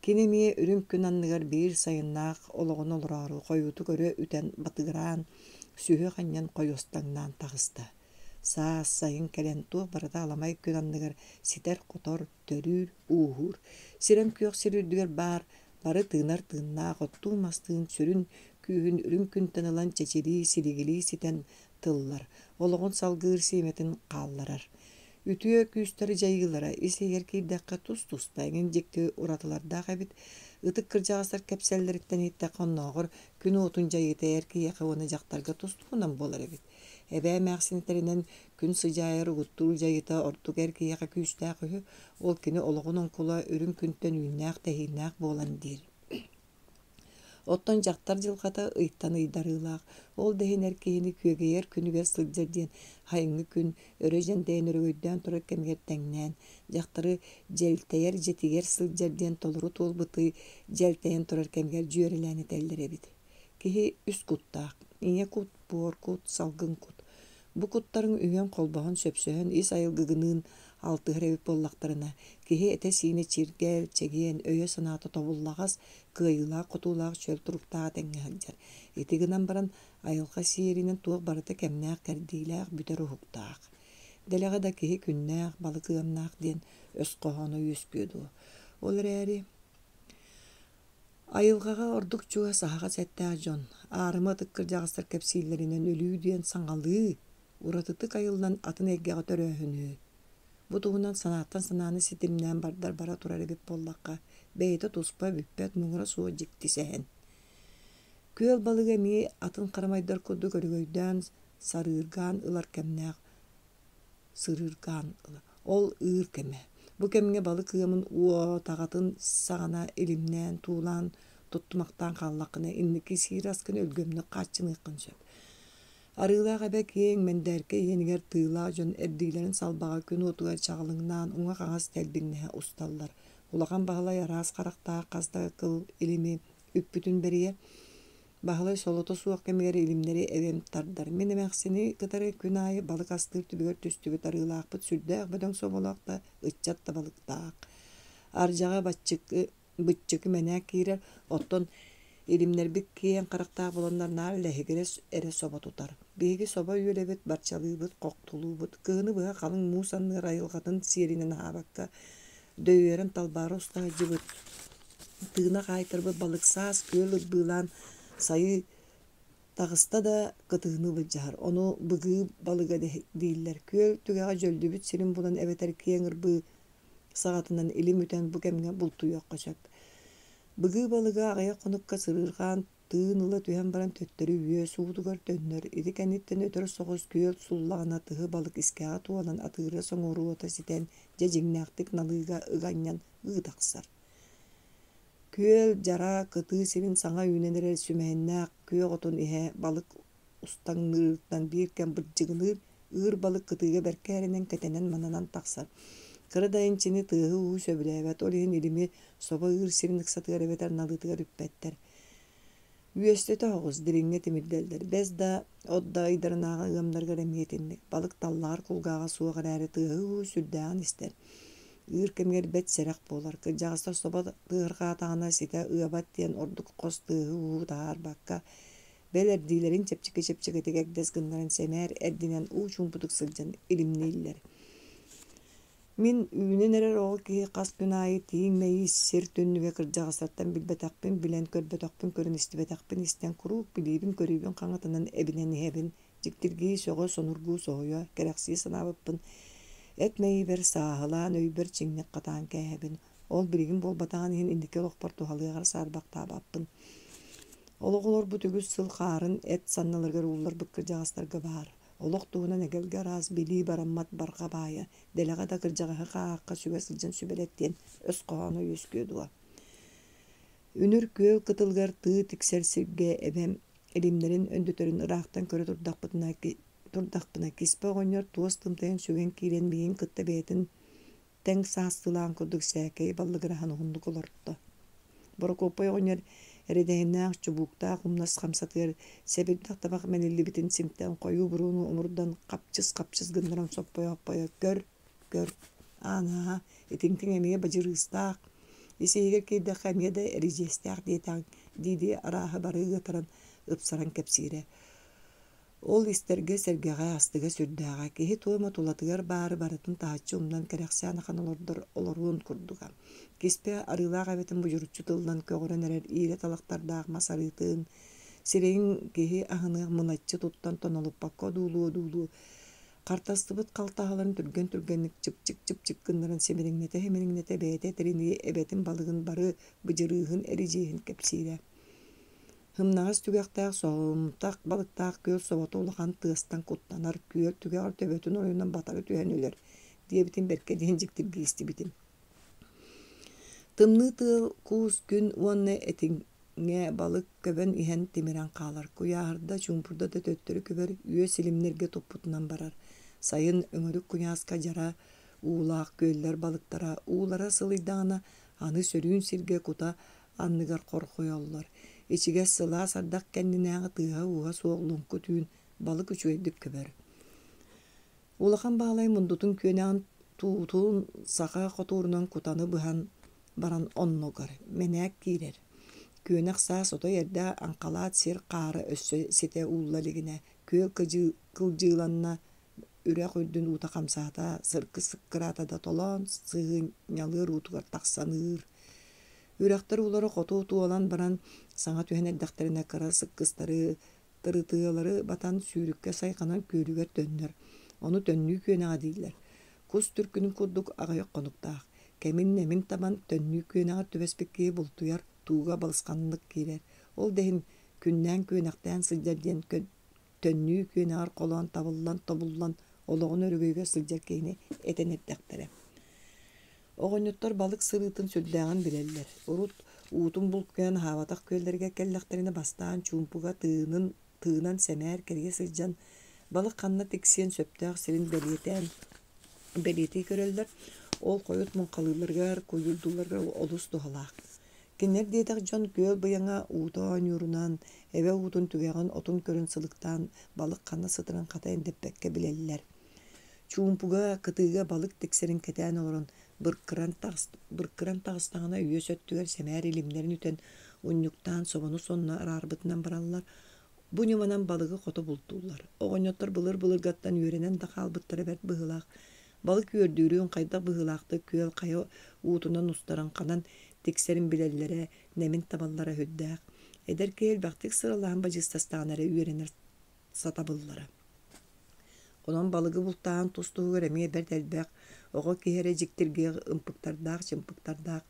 Кини эмиэ үрүҥ күн анныгар биир сайыннаах олоҕун олороору хойуутук өрө үтэн батыгыраан, сүһүөх анньан хойуостаҥнаан таҕыста. Саас, сайын кэлэн туох барыта аламай күн анныгар ситэр-хотор, төрүүр, ууһуур. Сирэм күөх сир үрдүгэр баар бары тыынар тыыннаах оттуун-мастыын сүрүн күүһүн үрүҥ күнтэн ылан чэчирии, силигилии ситэн тыллар, олоҕун салгыыр сиэмэтин хаалларар. Үтүө күүстэр дьайыылара ис-иһигэр киирдэххэ тус-туспа эҥин дьикти уратылардаах эбит. Ытык кырдьаҕастар кэпсэллэриттэн иһиттэххэ оннооҕор күн уотун дьайыыта эр киһиэхэ уонна дьахтарга тус-туһунан буолар эбит. Эбээ эмээхсин этэринэн, күн сыдьаайар угуттуур дьайыыта ордук эр киһиэхэ күүстээх үһү, ол кини олоҕун оҥкула үрүҥ күнтэн үүннээх-тэһииннээх буолан диир. Оттон дьахтар дьылҕата ыйтан ыйдарыылаах, ол да иһин эр киһини күөгэйэр күнүгэр сылдьар диэн сайыҥҥы күн өрө дьэндэйэн өрөгөйдөөн турар кэмигэр тэҥнээн, дьахтары дьэлтэйэр дьиэтигэр сылдьар диэн толору туолбут ый дьэлтэйэн турар кэмигэр дьүөрэлээн этэллэр эбит. Киһи үс куттаах: ийэ кут, буор кут, салгын кут. Бу куттарыҥ үһүөн холбоһон сөпсөһөн ис айылгыгыныын алтыһар эбит буоллахтарына, киһи этэ-сиинэ чиргэл, чэгиэн, өйө-санаата тобуллаҕас, кыайыылаах-хотуулаах чөл туруктаах этэҥҥэ сылдьар. Ити гынан баран, айылҕа сиэринэн туох барыта кэмнээх-кэрдиилээх, бүтэр уһуктаах. Дэлэҕэ да киһи күннээх, балык ыамнаах диэн өс хоһооно үөскүө дуо? Ол эрээри Айылҕаҕа ордук чугас аһаҕас эттээх дьон, аарыма ытык кырдьаҕастар кэпсииллэринэн өлүү диэн саҥалыы, уратытык айыллан атын эйгэҕэ төрөөһүнү, бу туһунан санааттан санааны ситимнээн бардар бара турар эбит буоллахха, бэйэтэ туспа бүппэт муҥура суох дьикти сэһэн. Күөл балыга эмиэ атын харамайдар курдук өрөгөйдөөн сарыыргаан ылар кэмнээх сырыыргаан ыла. Ол ыыр кэмэ. Бу кэмҥэ балык ыамын уотаҕатын саҕана илимнээн, туулаан, туттумахтаан хааллаххына, инники сиир аскын өлгөмнүк хааччыныаххын сөп. Арыылаах эбэ киэҥ мэндээркэ иэнигэр тыылаах дьон эрдиилэрин салбаҕа күн уотугар чаҕылыҥнаан уҥа-хаҥас тэлбиҥнэһэ усталлар. Улахан Баһылай араас харахтаах хас да кыл илими үппүтүн бэрийэ Баһылай солото суох кэмигэр илимнэри эбэм тардар. Мин эмээхсини кытары күн аайы балык астыыр түбүгэр түстүбүт арыылаахпыт сүрдээх бөдөҥ соболоох да, ыччат да балыктаах. Ардьаҕа баччыкы, быччыкы мэнээк киирэр, оттон илимнэрбит киэҥ харахтаах буоланнар наар лэһигирэс эрэ собо тутар. Биһиги собо үөлэбит, барчалыыбыт, хохтулуубут. Кыһыны быһа халыҥ муус анныгар айылҕатын сиэринэн аһаабакка, дөйүөрэн талбаара уста сылдьыбыт Тыына хаайтарбыт балык саас күөл ырбыылаан сайыы таҕыста да кытыыны былдьаһар. Ону быгыы балыга дииллэр. Күөл түгэҕэ дьөллүбүт сирин булан эбэтэр киэҥ ырбыы саҕатынан илим үтэн бу кэмҥэ бултуйуохха сөп. Быгыы балыга аҕыйах хонукка сырыырҕаан тыын ыла түһэн баран төттөрү үөс уутугар төннөр. Ити кэнниттэн өтөр соҕус күөл суллаҕына тыһы балык искэҕэ туолан атыыра соҥуоруота ситэн дьэ дьиҥнээхтик налыыга ыга анньан ыы тахсар. Күөл, дьара, кытыы сирин саҥа үүнэн эрэр сүмэһиннээх күөх отун иһэ балык устаҥныырыттан биир кэм бырдьыгыныыр, ыыр балык кытыыга бэркэ эрэнэн кэтэнэн-мананан тахсар. Кыра да инчини тыаһы-ууһу сөбүлээбэт, ол иһин илими собо ыыр сирин ыксатыгар эбэтэр налыытыгар үппэттэр. Үөстэтэ оҕус, дириҥҥэ тимирдэллэр. Бэс да, от да ыйдарынааҕы ыамнарыгар эмиэ итинник. Балык таллаҕар кулгааҕа суох эрээри тыаһы-ууһу сүрдээҕин истэр. Ыыр кэмигэр бэрт сэрэх буолар. Кырдьаҕастар собо тыаһырҕаатаҕына ситэ ыабат диэн ордук хос тыаһы-ууһу таһаарбакка, бэл эрдиилэрин чэпчэки-чэпчэкитик эгдэс гыннаран сэмээр эрдинэн уу чуумпутук сылдьан илимнииллэр. Мин үүнэн эрэр оҕо киһи хас күн аайы тииҥ мэйии сир түннүгэ кырдьаҕастартан билбэтэхпин билэн, көрбөтөхпүн көрөн, истибэтэхпин истэн куруук билиибин-көрүүбүн хаҥатынан эбинэн иһэбин, дьиктиргии, сөҕө, сонургуу, соһуйа, кэрэхсии санаабыппын эт мэйиибэр сааһылаан, өйбөр чиҥник хатаан кээһэбин. Ол билигин буолбатаҕын иһин инники олохпор туһалыаҕар саарбахтаабаппын. Олох олорбут үгүс сыл хаарын эт санныларыгар уулларбыт кырдьаҕастарга баар. Олох туһунан эгэлгэ араас билии бараммат барҕа баайа, дэлэҕэ да кырдьаҕаһы хааһахха сүгэ сылдьан сүбэлэт диэн өс хоһооно үөскүө дуо? Үнүр күөл кытылыгар тыы тиксэр сиргэ эбэм илимнэрин өндөтөрүн ыраахтан көрө турдахпытына турдахпына Киспэ оҕонньор туос тымтайын сүгэн киирэн миигин кытта бэйэтин тэҥ саастыылаан курдук сээкэйи баллыгыраһан уһуннук олорто. Борокуоппай оҕонньор эрэдэһиннээх чубууктаах умнас хамсатыгар сэбирдэх табах мэниллибитин симтэн хойуу буруону омурдан хапчыс-хапчыс гыннаран соппойо-хоппойо көр, көр, аанаһа, итинтиҥ эмиэ бадьырыыстаах, ис-иһигэр киирдэххэ эмиэ да эридьиэстээх диэтэҕиҥ дии-дии арааһы бары ыатаран, ыпсаран кэпсиирэ. Ол истэргэ сэргэҕэ, астыга сүрдээҕэ, киһи туома тулатыгар баары барытын таһыччы умнан кэрэхсээн ахан олордор олоруон курдуга. Киспэ арыылаах эбэтин будьуруччу тыллан көҕөрөн эрэр иирэ талахтардаах мас арыытын, сирэйин киһи аһыныах мыначчы туттан тонолуппакка одуулуу-одуулуу, хартастыбыт халтаһаларын түргэн-түргэнник чыпчык-чыпчык гыннаран симириҥнэтэ-симириҥнэтэ бэйэтэ этэринии эбэтин балыгын бары быдьырыыһын эридьиэһин кэпсиирэ. Һымнаҕас түгэхтээх соһумтах балыктаах күөл собото улахан тыастан куттанар, күөл түгэҕэр төбөтүн оройунан батары түһэн өлөр диэбитин бэркэ диэн дьиктиргии истибитим. Тымныы тыал куус күн уонна этиҥҥэ балык көбөн иһэн тимирэн хаалар, куйааһырда, чуумпурда да төттөрү көбөр, үөс илимнэргэ туппутунан барар. Сайын өҥүрүк куйааска дьара уулаах күөллэр балыктара уулара сылыйдаҕына аны сөрүүн сиргэ кута анныгар хорҕойоллор. Ичигэс сылаас ардах кэннинээҕи тыаһа-ууһа суох луҥку түүн балык үчүгэйдик көбөр. Улахан Баалай мундутун күөнэҕин туутун саха хотуурунан кутаны быһан баран оннугар мэнээк киирэр. Күөнэх саас отой эрдэ аҥхалаат сир хаара өссө ситэ уулла илигинэ күөл кылдьыыланна Үрэх үрдүн уута хамсаата, сыркы сыккыраата да толоон сыһыынньалыыр уутугар тахсан ыыр. Үрэхтэр уулара хоту туолан баран саҥа түһэн эрдэхтэринэ кыра сыккыстары, тырытыалары батан сүүрүккэ сайҕанан күөлүгэр төннөр. Ону төннүү күөнэҕэ дииллэр. Кус түркүнүн курдук аҕыйах хонуктаах. Кэмин-нэмин табан төннүү күөнэҕэр түбэспит киһи бултуйар, тууга балысханнык киирэр. Ол да иһин күннээн күөнэхтээн сылдьар диэн төннүү күөнэҕэр холоон табыллан тобуллан олоҕун өрөгөйүгэр сылдьар киһини этэн эрдэхтэрэ. Оҕонньоттор балык сырыытын сүрдээҕин билэллэр. Урут уутун булкуйан аһаабатах күөллэригэр кэллэхтэринэ бастаан чуумпуга тыынын тыынан сэмээр кэрийэ сылдьан балык ханна тиксиэн сөптөөх сирин бэлиэтээн бэлиэтии көрөллөр. Ол хойут муҥхалыылларыгар, куйуурдуулларыгар олус туһалаах. Кинилэр диэтэх дьон күөл быйаҥа уута оонньуурунан, эбэ уутун түгэҕин отун көрөн сылыктаан балык ханна сытарын хата эндэппэккэ билэллэр. Чуумпуга, кытыыга балык тиксэрин кэтээн олорон быркыран, быркыран таҕыстаҕына үөс өттүгэр сэмээр илимнэрин үтэн, унньуктаан собону сонно араарбытынан бараллар. Бу ньыманан балыгы хото бултууллар. Оҕонньоттор былыр-былыргаттан үөрэнэн да хаалбыттара бэрт быһыылаах. Балык үөрдүүрүн хайдах быһыылаахтык күөл хайа уутунан устарын ханан тиксэрин билэллэрэ, нэмин табаллара сүрдээх. Эдэр киһи элбэхтик сыралаһан бадьыыстастаҕына эрэ үөрэнэр сатабыллара. Онон балыгы бултаан тус-туһугар эмиэ бэрт элбэх оҕо киһи эрэ дьиктиргиэх ымпыктардаах-чымпыктардаах.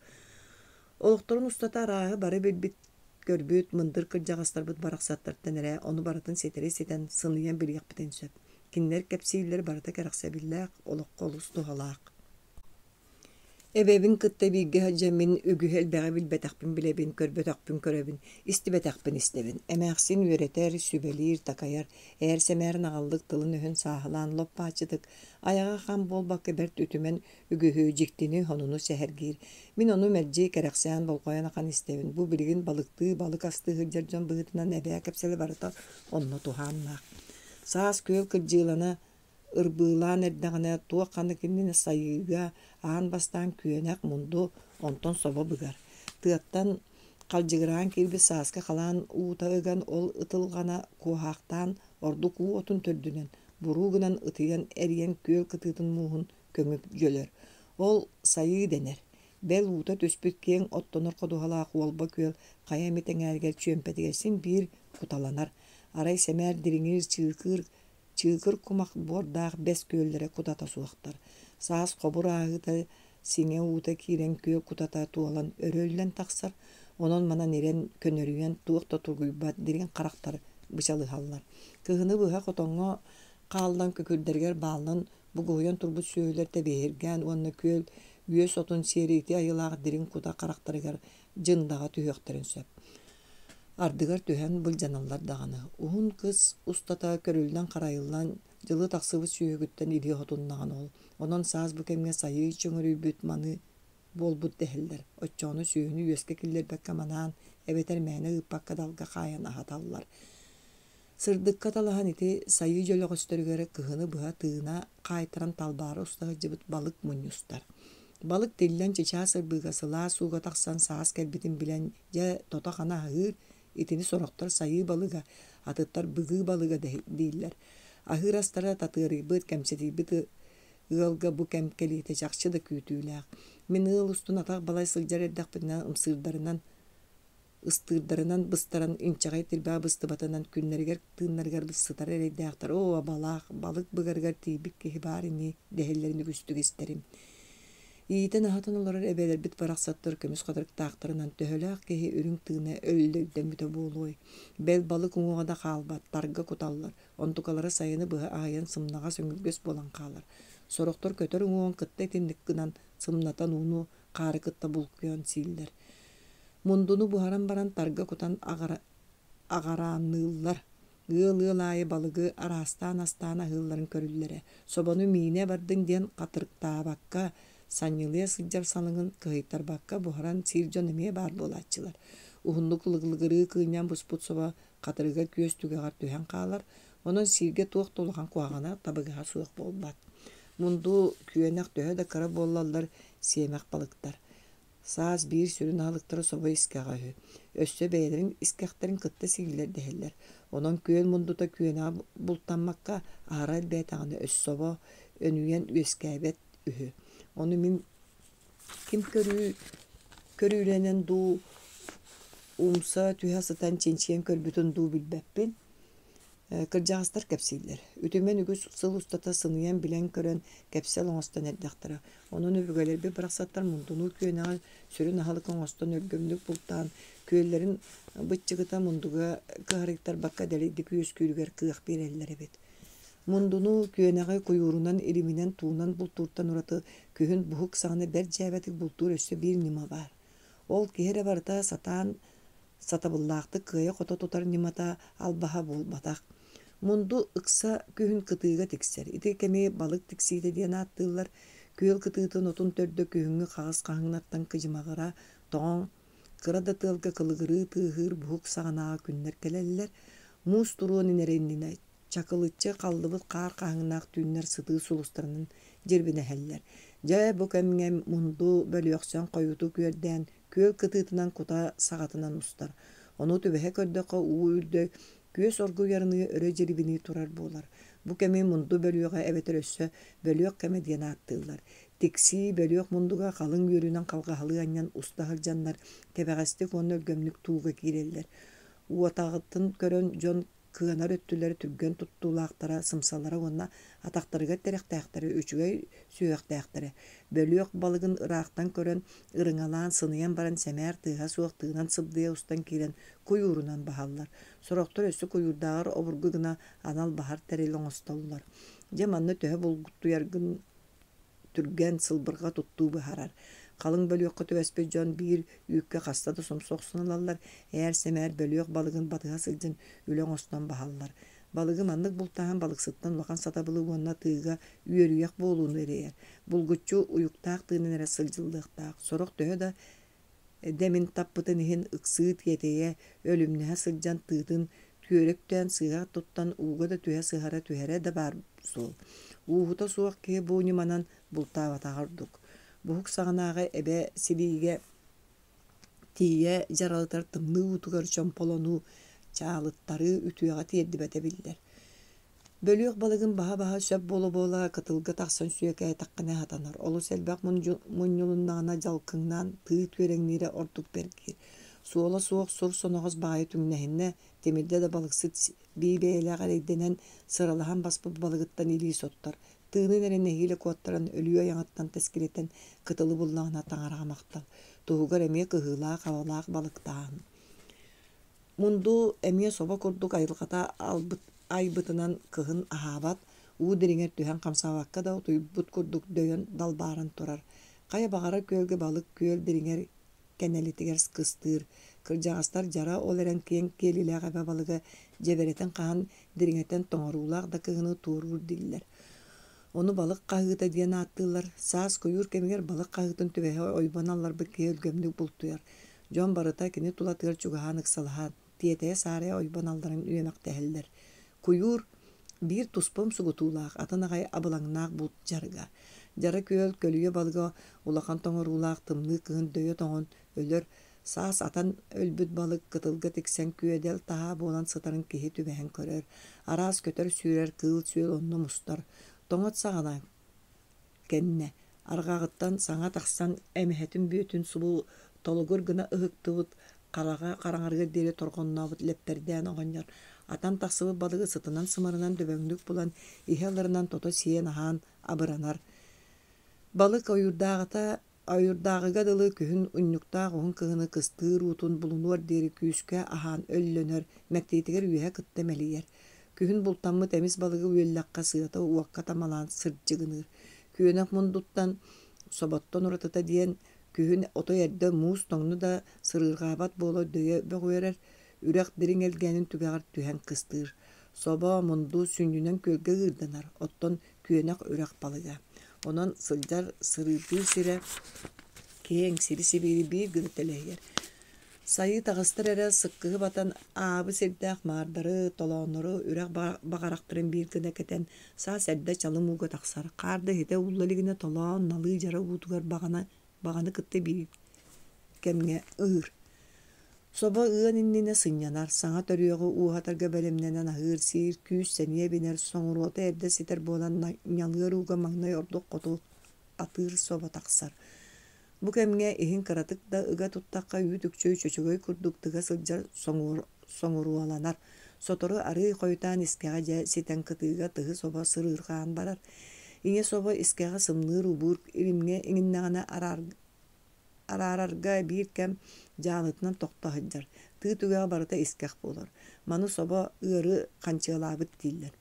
Олохторун устата арааһы бары билбит, көрбүт мындыр кырдьаҕастарбыт барахсаттартан эрэ ону барытын ситэри ситэн сыныйан билиэхпитин сөп. Кинилэр кэпсииллэр барыта кэрэхсэбиллээх, олоххо олус туһалаах. Эбэбин кытта бииргэ сылдьан мин үгүһү элбэҕи билбэтэхпин билэбин, көрбөтөхпүн көрөбүн, истибэтэхпин истэбин. Эмээхсин үөрэтэр, сүбэлиир, такайар, ээр-сэмээр наҕыллык тылын-өһүн сааһылаан лоп-бааччытык, айаҕа хам буолбакка бэрт үтүмэн үгүһү, дьиктини, сонуну сэһэргиир. Мин ону мэлдьи кэрэхсээн, болҕойон ахан истэбин. Бу билигин балыктыы, балык астыы сылдьар дьон быһыытынан эбээ кэпсэлэ барыта онно туһааннаах. Саас күөл кырдьыылана ырбыылаан эрдэҕинэ туох ханнык иннинэ сайыыга аан бастаан күөнэх, мунду, онтон собо быгар. Тыаттан халдьыгыраан киирбит сааскы халаан уута ыган ол ытылҕана куоһаахтаан ордук уу отун төрдүнэн буруу гынан ытыйан эрийэн күөл кытыытын мууһун көҥү дьөлөр. Ол сайыы дэнэр. Бэл уута түспүт киэҥ оттонор ходуһалаах Уолба күөл хайа эмит эҥээригэр чүөмпэтигэр син биир куталанар. Арай сэмээр дириҥиир чыыкыр Чыыкыр кумах буордаах бэс күөллэрэ кутата суохтар. Саас хобур ааһыыта сиҥэ уута киирэн күөл кутата туолан өрө үллэн тахсар, онон-манан ирэн, көнөрүйэн туох да тургуйбат дириҥ харахтар бычалыһаллар. Кыһыны быһа хотоҥҥо хааллан күкүрдэригэр бааллан бугуһуйан турбут сүөһүлэр тэбиэһиргээн уонна күөл үөс отун сиэри ити айылаах дириҥ кута харахтарыгар Дьындаҕа түһүөхтэрин сөп. Ардыгар түһэн былдьаналлар даҕаны. Уһун кыс устата көрүллэн-харайыллан, дьылы тахсыбыт сүөһүгүттэн илии хотуннаҕын ол. Онон саас бу кэмҥэ сайыы чөҥөрүйбүт маны буолбут дэһэллэр. Оччоҕуна сүөһүнү үөскэ киллэрбэккэ манаан, эбэтэр мээнэ ыыппакка далга хаайан аһаталлар. Сырдыкка талаһан ити сайыы дьөлөҕөстөрүгэр кыһыны быһа тыына хаайтаран талбаара уста сылдьыбыт балык мунньустар. Балык тиллэн чычаас ырбыыга сылаас ууга тахсан саас кэлбитин билэн дьэ тото-хана аһыыр, итини сорохтор сайыы балыга, атыттар быгыы балыга дииллэр. Аһыыр астара татыарыйбыт, кэмситийбит ыалга бу кэм кэлиитэ чахчы да күүтүүлээх. Мин ыал устун атах балай сылдьар эрдэхпинэ ымсыырдарынан ыстыырдарынан быстаран инчэҕэй тирбэҕэ быстыбатынан күннэригэр-тыыннарыгар сытар эрэйдээхтэр оо абалаах балык быгарыгар тиийбит киһи баар ини дэһэллэрин үгүстүк истэрим. Иитэн-аһатан олорор эбэлэрбит барахсаттар көмүс хатырыктаахтарынан төһөлөөх киһи үрүҥ тыына өллөйдөммүтэ буолуой. Бэл балык уҥуоҕа да хаалбат, тарга куталлар, онтукалара сайыны быһа аһыйан сымнаҕас өҥүргэс буолан хаалар. Сорохтор көтөр уҥуоҕун кытта итинник гынан сымнатан ууну хаары кытта булкуйан сииллэр. Мундуну буһаран баран тарга кутан аҕараанныыллар. Ыал-ыал аайы балыгы араастаан астаан аһыылларын көрүллэрэ. Собону миинэ бардын диэн хатырыктаабакка, санньылыйа сылдьар салыҥын кыһыйтарбакка буһаран сиир дьон эмиэ баар буолааччылар. Уһуннук лыглыгырыы кыынньан буспут собо хатырыга күөс түгэҕэр түһэн хаалар, онон сииргэ туох да улахан куһаҕана, табыгаһа суох буолбат. Мунду, күөнэх төһө да кыра буоллаллар, сиэмэх балыктар. Саас биир сүрүн аһылыктара собо искэҕэ үһү. Өссө бэйэлэрин искэхтэрин кытта сииллэр дэһэллэр. Онон күөл мундута күөнэҕэ бултаммакка аһара элбээтэҕинэ өссө собо өнүйэн үөскээбэт үһү. Ону мин ким көрүү көрүүлэнэн дуу, умса түһэ сытан чинчийэн көрбүтүн дуу билбэппин. Кырдьаҕастар кэпсииллэр. Үтүмэн үгүс сыл устата сыныйан билэн-көрөн, кэпсэл оҥостон эрдэхтэрэ. Онон өбүгэлэрбит барахсаттар мундунуу күөнэҕи сүрүн аһылык оҥостон өлгөмнүк бултаан, күөллэрин быччыгыта мундуга кыһарыйтарбакка дэлэйдик үөскүүрүгэр кыах биэрэллэр эбит. Мундуну күөнэҕи куйуурунан, илиминэн, туунан бултууртан ураты күһүн буһук саҕана бэрт дьээбэтик бултуур өссө биир ньыма баар. Ол киһи эрэ барыта сатаан сатабыллаахтык кыайа-хото тутар ньымата албаһа буолбатах. Мунду ыкса күһүн кытыыга тиксэр. Ити кэми балык тиксиитэ диэн ааттыыллар. Күөл кытыытын отун төрдө күһүҥҥү хаҕыс хаһыҥнартан кыдьымаҕыра тоҥон, кыра да тыалга кылыгырыы тыаһыыр буһук саҕанааҕы күннэр кэлэллэр. Муус туруон инэрэ иннинэ Чакылыччы халлыбыт хаар хаһыҥнаах түүннэр сытыы сулустарынан дьирбинэһэллэр. Дьэ, бу кэмҥэ мунду бөлүөхсэн хойутуу күөрдээн, күөл кытыытынан кута саҕатынан устар. Ону түбэһэ көрдөххө, уу үрдэ күөс оргуйарыныы өрө дьирибинии турар буолар. Бу кэми мунду бөлүөҕэ эбэтэр өссө бөлүөх кэмэ диэн ааттыыллар. Тиксии бөлүөх мундуга халыҥ үөрүнэн халҕаһалыы анньан уста сылдьаннар, кэбэҕэстик уонна өлгөмнүк тууга киирэллэр. Уотаҕытын көрөн дьон кыанар өттүлэрэ түргэн туттуулаахтара, сымсалара уонна атахтарыгар тирэхтээхтэрэ үчүгэй сүһүөхтээхтэрэ. Бөлүөх балыгын ыраахтан көрөн, ырыҥалаан, сыныйан баран сэмээр тыаһа суох тыынан сыбдыйа устан киирэн куйуурунан баһаллар. Сорохтор өссө куйуурдааҕар обургу гына анал баһар тэрил оҥостоллор. Дьэ манна төһө булгуттуйаргын түргэн, сылбырҕа туттуу быһаарар. Халыҥ бөлүөххэ түбэспит дьон биир үүккэ хаста да сомсо охсон ылаллар, ээр-сэмээр бөлүөх балыгын батыһа сылдьан үлэ оҥостон баһаллар. Балыгы маннык бултаһан балыксыттан улахан сатабылы уонна тыыга үөрүйэх буолууну эрэйэр. Булгуччу уйуктаах тыынан эрэ сылдьыллыахтаах. Сорох төһө да Дэмин таппытын иһин ыксыы тиэтэйэ, өлүмнэһэ сылдьан тыытын түөрэ үктээн сыыһа туттан ууга да түһэ сыһара түһэрэ да баар суол. Ууһута суох киһи бу ньыманан бултаабатаҕа ордук. Буһук саҕанааҕы эбэ силиигэ тиийэ дьаралытар тымныы уутугар чомполонуу, чаалыттарыы үтүөҕэ тиэрдибэтэ биллэр. Бөлүөх балыгын баһа-баһа сөп буола-буола кытылга тахсан сүөкээтэххинэ сатанар, олус элбэх мунньулуннаҕына дьалкыҥнаан тыы түөрэҥниирэ ордук бэргиир. Суола суох сур соноҕос баҕайы түҥнэһиннэ, тимирдэ да балыксыт бии бэйэлээх эрэйдэнэн, сыралаһан баспыт балыгыттан илии соттор, тыынын эрэ нэһиилэ куоттаран өлүү айаҕыттан тэскилэтэн кытылы буллаҕына таҥараҕа махтал, туһугар эмиэ кыһыылаах-абалаах балыктааһын. Мунду эмиэ собо курдук айылҕата айбытынан кыһын аһаабат, уу дириҥэр түһэн хамсаабакка да утуйбут курдук дөйөн далбааран турар. Хайа баҕарар күөлгэ балык күөл дириҥэр кэнэлитигэр кыстыыр. Кырдьаҕастар дьара ол эрэн киэҥ киэлилээх эбэ балыга дьэбэрэтин хаһан дириҥэтэн тоҥоруулаах да кыһыны туоруур дииллэр. Ону балык хаһыыта диэн ааттыыллар. Саас куйуур кэмигэр балык хаһыытын түбэһэ ойбон алларбыт киһи өлгөмнүк бултуйар. Дьон барыта кини тулатыгар чугаһаан ыксалаһан, тиэтэйэ-саарайа ойбон алларан үөмэхтэһэллэр. Куйуур биир туспа умсугутуулаах, атын аҕай абылаҥнаах булт дьарыга. Дьара күөл көлүйэ балыга улахан тоҥоруулаах тымныы кыһын дөйө тоҥон өлөр, саас атан өлбүт балык кытылга тиксэн күөдэл таһаа буолан сытарын киһи түбэһэн көрөр. Араас көтөр-сүүрэр кыыл-сүөл онно мустар. Тоҥот саҕана кэннэ арҕаҕыттан саҥа тахсан эмэһэтин бүөтүн субу толугур гына ыһыктыбыт хараҕа хараҥарыгар диэри торҕоннообут лэппэрдээн оҕонньор атан тахсыбыт балыгы сытынан-сымарынан дөбөҥнүк булан иһэ ыларынан тото сиэн-аһаан абыранар. Балык ойуурдааҕыта Ойуурдааҕыга дылы күһүн унньуктаах уһун кыһыны кыстыыр уутун булунуор диэри күүскэ аһаан өллөнөр, мэктиэтигэр үөһэ кытта мэлийэр. Күһүн бултаммыт эмис балыгы үөллэххэ сыата уокка тамалаан сырдьыгыныыр. Күөнэх мундуттан, соботтон уратыта диэн, күһүн отой эрдэ муус тоҥну да сырыырҕаабат буола дөйө бөҕүөрэр, үрэх дириҥ элгээнин түгэҕэр түһэн кыстыыр. Собо, мунду сүнньүнэн күөлгэ ыырданар, оттон күөнэх үрэх балыга. Онон сылдьар сырыытыы сирэ киэҥ, сири-сибиири биир гына тэлэһийэр. Сайыы таҕыстар эрэ сыккыһы батан аабы сирдээх маардары, толооннору, үрэх баҕарахтарын биир гына кэтэн, саас эрдэ чалым ууга тахсар. Хаар да иһитэ уулла илигинэ толоон, налыы дьара уутугар баҕана, баҕаны кытта биир кэмҥэ ыыр. Собо ыан иннинэ сынньанар, саҥа төрүөҕү ууһатарга бэлэмнэнэн аһыыр-сиир, күүс-сэниэ эбинэр, соҥуруота эрдэ ситэр буолан ньалыар ууга маҥнай ордук хоту атыыр собо тахсар. Бу кэмҥэ иһин кыратык да ыга туттахха үүт-үкчү чөчөгөй курдук тыга сылдьар соҥуруоланар. Сотору арыый хойутаан искэҕэ дьэ ситэн кытыыга тыһы собо сырыырҕаан барар. Ийэ собо искэҕэ сымныыр-убуур илимҥэ иҥиннэҕинэ араарарга биир кэм дьаалытынан тохто сылдьар, тыы түгэҕэ барыта искэх буолар. Маны собо ыары ханчыалаабыт дииллэр.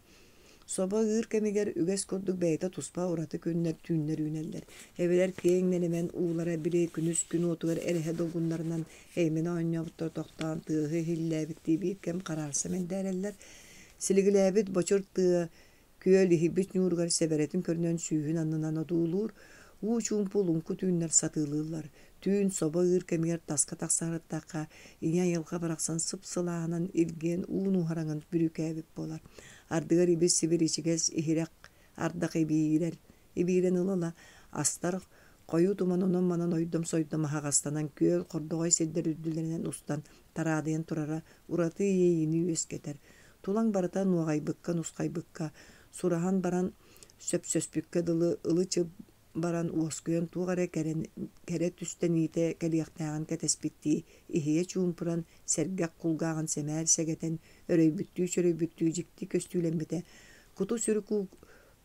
Собо ыыр кэмигэр үгэс курдук бэйэтэ туспа ураты күннэр түүннэр үүнэллэр. Эбэлэр киэҥ нэлэмэн уулара били күнүс күн уотугар эрэһэ долгуннарынан эймэнэ оонньообуттара тохтоон тыаһы иһиллээбиттии биир кэм хараарса мэндээрэллэр. Силигилээбит бочур тыа Күөл иһийбит ньууругар сэбэрэтин көрүнэн сүүһүн аннынан одуулуур, уу чуумпу луҥку түүннэр сатыылыыллар. Түүн собо ыыр кэмигэр таска тахсарыттахха, ийэ айылҕа барахсан сып-сылааһынан илгиэн уу нуһараҥын бүрүүкээбит буолар. Ардыгар ибир-сибир ичигэс иһирэх ардах ибиирэр, ибиирэн ыла-ыла астар хойуу туман онон-манан ойдом-сойдом аһаҕастанан күөл хордоҕой сирдэр үрдүлэринэн устан тараадыйан турара ураты иэйиини үөскэтэр. Тулаҥ барыта нуоҕайбыкка, нусхайбыкка, сураһан баран сөпсөспүккэ дылы ылы-чып баран уоскуйан туох эрэ кэрэ түстэниитэ кэлиэхтээҕин кэтэспиттии иһийэ чуумпуран, сэргэх кулгааҕын сэмээр сэгэтэн, өрөйбүттүү-чөрөйбүттүү дьикти көстүүлэммитэ куту-сүрү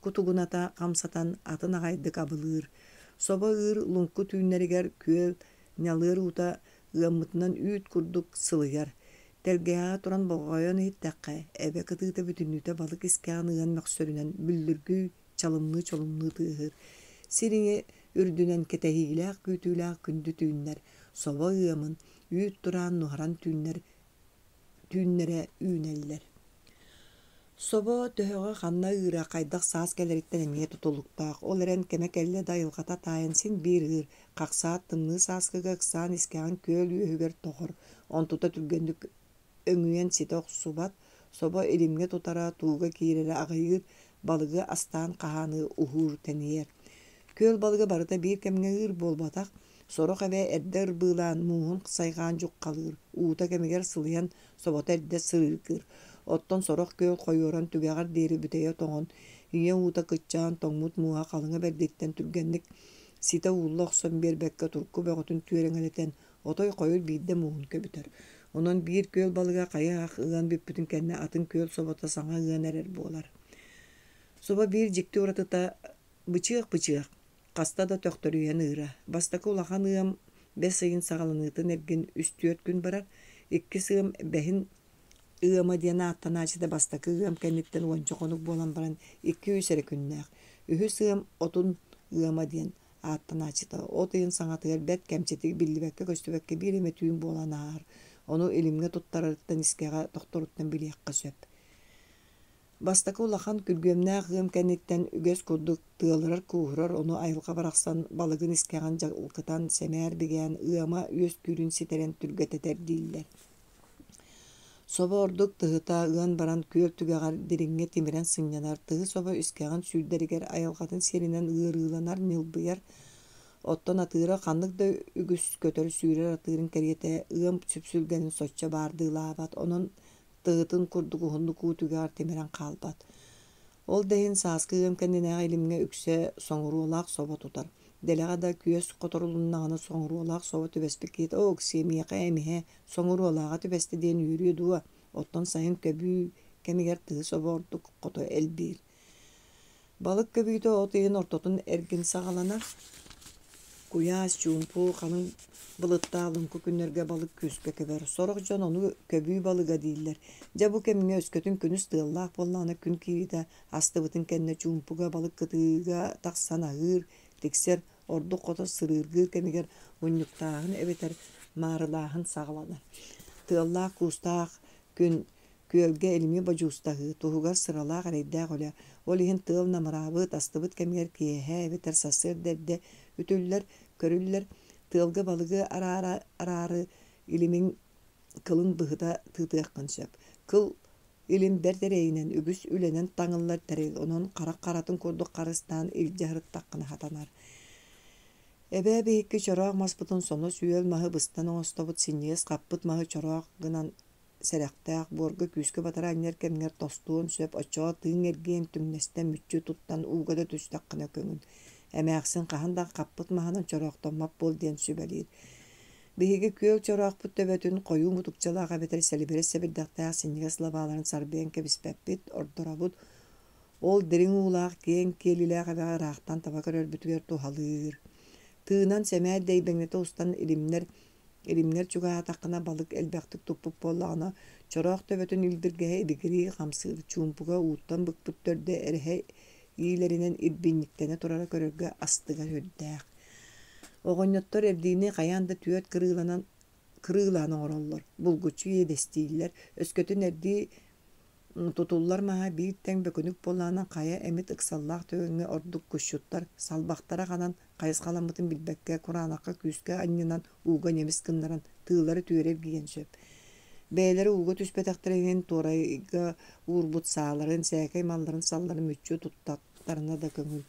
кутугуната хамсатан атын аҕайдык абылыыр. Собо ыыр луҥку түүннэригэр күөл ньалыар уута ыаммытынан үүт курдук сылыйар. Тэлгэһэҕэ туран болҕойон иһиттэххэ, эбэ кытыыта бүтүннүүтэ балык искэҕин ыан мөхсөрүнэн бүллүргүй чалымныы-чолумнуу тыаһыыр. Сир иҥи үрдүнэн кэтэһиилээх күүтүүлээх күндү түүннэр, собо ыамын, үүт тураан нуһаран түүннэр түүннэрэ үүнэллэр. Собо төһөҕө ханна ыыра, хайдах саас кэлэриттэн эмиэ тутулуктаах. Ол эрэн кэмэ кэллэ да айылҕата таайан син биир ыыр, хахсаат тымныы сааскыга ыксаан искэҕин күөл үөһүгэр тоҕор, онтута түргэнник өҥүйэн ситэ охсубат, собо илимҥэ тутара, тууга киирэрэ аҕыйыыр, балыгы астаан хаһааныы уһуур тэнийэр. Күөл балыга барыта биир кэмҥэ ыыр буолбатах, сорох эбэ эрдэ ырбыылаан, мууһун сайҕаан дьуххалыыр, уута кэмигэр сылыйан, собото эрдэ сырыыргыыр. Оттон сорох күөл хойуоран түгэҕэр диэри бүтэйэ тоҥон, ийэ уута кыччаан, тоҥмут мууһа халыҥа бэрдиттэн түргэнник ситэ уулла охсон биэрбэккэ турку бөҕөтүн түөрэҥэлэтэн, отой хойут биирдэ мууһун көбүтэр. Онон биир күөл балыга хайы-ах ыан бүппүтүн кэннэ атын күөл собото саҥа ыан эрэр буолар. Собо биир дьикти уратыта бычыах-бычыах, хаста да төхтөрүйэн ыыра. Бастакы улахан ыам бэс ыйын саҕаланыытын эргин үс-түөрт күн барар, иккис ыам бэһин ыама диэн ааттанааччыта бастакы ыам кэнниттэн уонча хонук буолан баран икки-үс эрэ күннээх. Үһүс ыам отун ыама диэн. ааттанааччыта. От ыйын саҥатыгар бэрт кэмчитик биллибэккэ-көстүбэккэ биир эмэ түүн буолан ааһар. Ону илимҥэ туттарарыттан искэҕэ тохторуттан билиэххэ сөп. Бастакы улахан күргүөмнээх ыам кэнниттэн үгэс курдук тыалырар-кууһурар, ону айылҕа барахсан балыгын искэҕин дьалкытан, сэмээр бигээн, ыама үөскүүрүн ситэрэн түргэтэтэр дииллэр. Собо ордук тыһыта ыан баран күөл түгэҕэр дириҥҥэ тимирэн сынньанар, тыһы собо искэҕин сүүрдэригэр айылҕатын сиэринэн ыарыыланар, ньылбыйар, оттон атыыра ханнык да үгүс көтөр-сүүрэр атыырын кэриэтэ ыам сүпсүлгэнин соччо баардыылаабат, онон тыһытын курдук уһуннук уу түгэҕэр тимирэн хаалбат. Ол да иһин сааскы ыам кэннинээҕи илимҥэ үксэ соҥуруолаах собо тутар. Дэлэҕэ да күөс хоторулуннаҕына соҥуруолаах собо түбэспит киһитэ «Оо, Оксиэ, миэхэ эмиһэ соҥуруолааҕа түбэстэ» диэн үөрүө дуо, оттон сайын көбүү кэмигэр тыһы собо ордук хото элбиир. Балык көбүүтэ от ыйын ортотун эргин саҕаланар. Куйаас, чуумпу, халыҥ былыттаах луҥку күннэргэ балык күүскэ көбөр. Сорох дьон ону көбүү балыга дииллэр. Дьэ бу кэмҥэ өскөтүн күнүс тыаллаах буоллаҕына күн киириитэ астыбытын кэннэ чуумпуга балык кытыыга тахсан аһыыр, тиксэр, ордук хото сырыыргыыр кэмигэр унньуктааһын эбэтэр маарылааһын саҕаланар. Тыаллаах-куустаах күн Күөлгэ илими бодьуустаһыы туһугар сыралаах эрэйдээх үлэ, ол иһин тыал намыраабыт, астыбыт кэмигэр киэһэ эбэтэр сарсыарда эрдэ үтүллэр, көрүллэр, тыалга балыгы араары илимиҥ кылын быһыта тыытыаххын сөп. Кыл илим бэрт эрэйинэн, үгүс үлэнэн таҥыллар тэрил, онон харах харатын курдук харыстаан илдьэ сырыттаххына сатанар. Эбээ биһикки чороох маспытын сонос үөл маһы быстан оҥостобут, синньигэс хаппыт маһы чороох гынан сэрэхтээх, буорга күүскэ батары анньар кэмҥэр тостуон сөп, оччоҕо тыыҥ эргийэн түҥнэстэн мүччү туттан ууга да түстэххинэ көҥүл. Эмээхсин хаһан да хаппыт маһынан чороохтоммот буол диэн сүбэлиир. Биһиги күөл чороохпут төбөтүн хойуу мутукчалаах эбэтэр сэлибирэс сэбирдэхтээх синньигэс лабааларын сарбыйан кэбиспэппит, ордоробут. Ол дириҥ уулаах, киэҥ киэлилээх эбэҕэ ыраахтан таба көрөрбүтүгэр туһалыыр. Тыынан сэмээр дэйбэҥнэтэ устан илимнэр Илимҥэр чугаһаатаххына балык элбэхтик туппут буоллаҕына, чороох төбөтүн илбиргэһэ ибигирии хамсыыр, чуумпуга ууттан быкпыт төрдө эрэһэ иилэринэн ирбинньиктэнэ турара көрөргө астыга сүрдээх. Оҕонньоттор эрдиини хайаан да түөрт кырыыланан кырыылаан оҥороллор, булгуччу иэдэстииллэр, өскөтүн эрдии Тутуллар маһа биир тэҥ бөкүнүк буоллаҕына хайа эмит ыксаллаах түгэҥҥэ ордук кусчуттар салбахтара ханан хайысхаламмытын билбэккэ кураанахха күүскэ анньынан ууга ньимис гыннаран тыылары түөрэ эргийиэн сөп. Бэйэлэрэ ууга түспэтэхтэрин иһин туорайга уурбут сааларын, сээкэй малларын-салларын мүччү туттахтарына да көҥүл.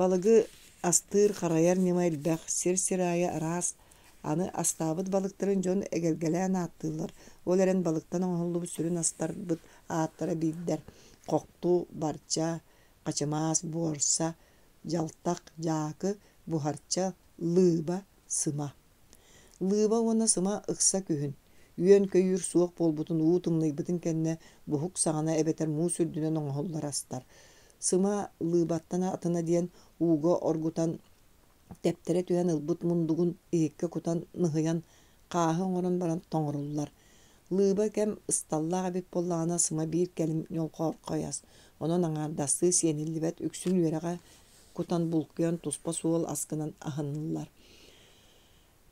Балыгы астыыр, харайар ньыма элбэх, сир-сир аайы араас Аны астаабыт балыктарын дьон эгэлгэлээн ааттыыллар, ол эрэн балыктан оҥоһуллубут сүрүн астарбыт ааттара биирдэр: хохту, барча, хачымаас, буорса, дьалтах, дьаакы, буһарча, лыыба, сыма. Лыыба уонна сыма ыкса күһүн, үөн-көйүүр суох буолбутун уу тымныйбытын кэннэ буһук саҕана эбэтэр муус үрдүнэн оҥоһуллар астар. Сыма лыыбаттан атына диэн ууга оргутан Тэптэрэ түһэн ылбыт мундугун иһиккэ кутан ныһыйан, хааһы оҥорон баран тоҥоруллар. Лыыба кэм ысталлаах эбит буоллаҕына, сыма биир кэлим ньолҕоорхой ас, онон аҥаардастыы сиэниллибэт, үксүн үөрэҕэ кутан булкуйан туспа суол ас гынан аһыныллар.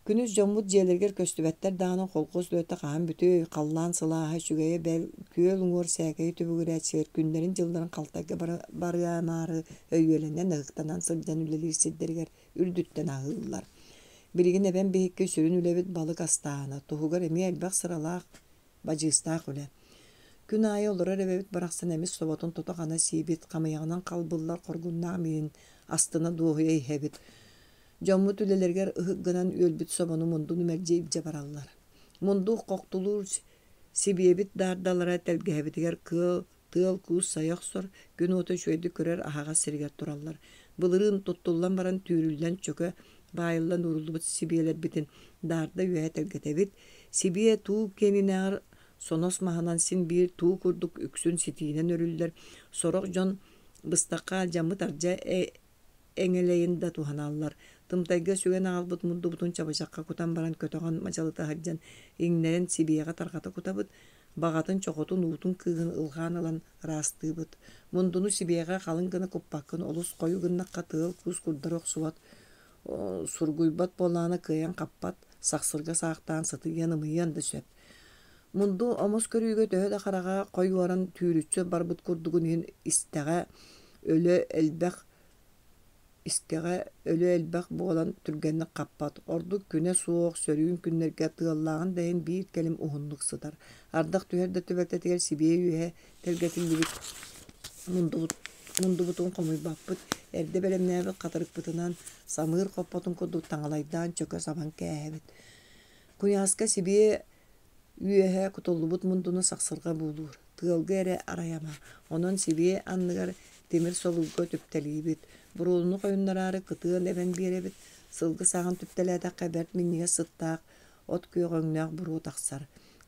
Күнүс дьоммут дьиэлэригэр көстүбэттэр даҕаны холкуос үлэтэ хаһан бүтүөй, халлаан сылааһа үчүгэйэ бэл, күөл уҥуор сээкэйи түбүгүрээччилэр күннэрин-дьылларын халтайга барыамаары өйүөлэнэн, ыһыктанан сылдьан үлэлиир сирдэригэр үрдүттэн аһыыллар. Билигин эбэм биһикки сүрүн үлэбит балык астааһына, туһугар эмиэ элбэх сыралаах, бадьыыстаах үлэ. Күн аайы олорор эбэбит барахсан эмис соботун тото-хана сиибит, хамыйаҕынан халбыллар хоргуннаах миин астына дуоһуйа иһэбит. Дьоммут үлэлэригэр ыһык гынан үөлбүт собону мундуну мэлдьи илдьэ бараллар. Мунду хохтулуур сибиэбит даардалара тэлгэһэбитигэр кыал, тыал-куус сайа охсор, күн уота үчүгэйдик көрөр аһаҕас сиригэр тураллар. Былырыын туттуллан баран түүрүллэн чөкө баайыллан ууруллубут сибиэлэрбитин даарда үөһэ тэлгэтэбит. Сибиэ туу киэнинээҕэр сонос маһынан син биир туу курдук үксүн ситиинэн өрүллэр. Сорох дьон быстахха алдьаммыт ардьа эҥэлэйин да туһаналлар. Тымтайга сүгэн аҕалбыт мундубутун чабычахха кутан баран көтөҕөн мадьалыта сылдьан иҥнэрэн сибиэҕэ тарҕата кутабыт, баҕатын чохотун уутун кыыһын ылҕаан ылан ыраастыыбыт. Мундуну сибиэҕэ халыҥ гына куппаккын, олус хойуу гыннахха тыал-куус курдары охсубат. Сургуйбат буоллаҕына кыайан хаппат, сахсырга саахтаан сытыйыан-ымыйыан да сөп. Мунду омос көрүүгэ төһө да хараҕа хойуоран түүрүччү барбыт курдугун иһин истэҕэ өлө элбэх Искэҕэ өлө элбэх буолан түргэнник хаппат, ордук күнэ суох, сөрүүн күннэргэ тыаллааҕын да иһин биир кэлим уһуннук сытар. Ардах түһэр да түбэлтэтигэр сибиэ үөһэ тэлгэтиллибит мундубут, мундубутун хомуйбаппыт, эрдэ бэлэмнээбит хатырыкпытынан самыыр хоппотун курдук таҥалайдаан чөкө сабан кээһэбит. Куйааска сибиэ Үөһэ кутуллубут мундуну сахсырҕа буулуур, тыалга эрэ арайама, онон сибиэ анныгар тимир солуурга түптэлиибит, буруону хойуннараары кытыан эбэн биэрэбит, сылгы саҕан түптэлээтэххэ бэрт минньигэс сыттаах от күөх өҥнөөх буруо тахсар.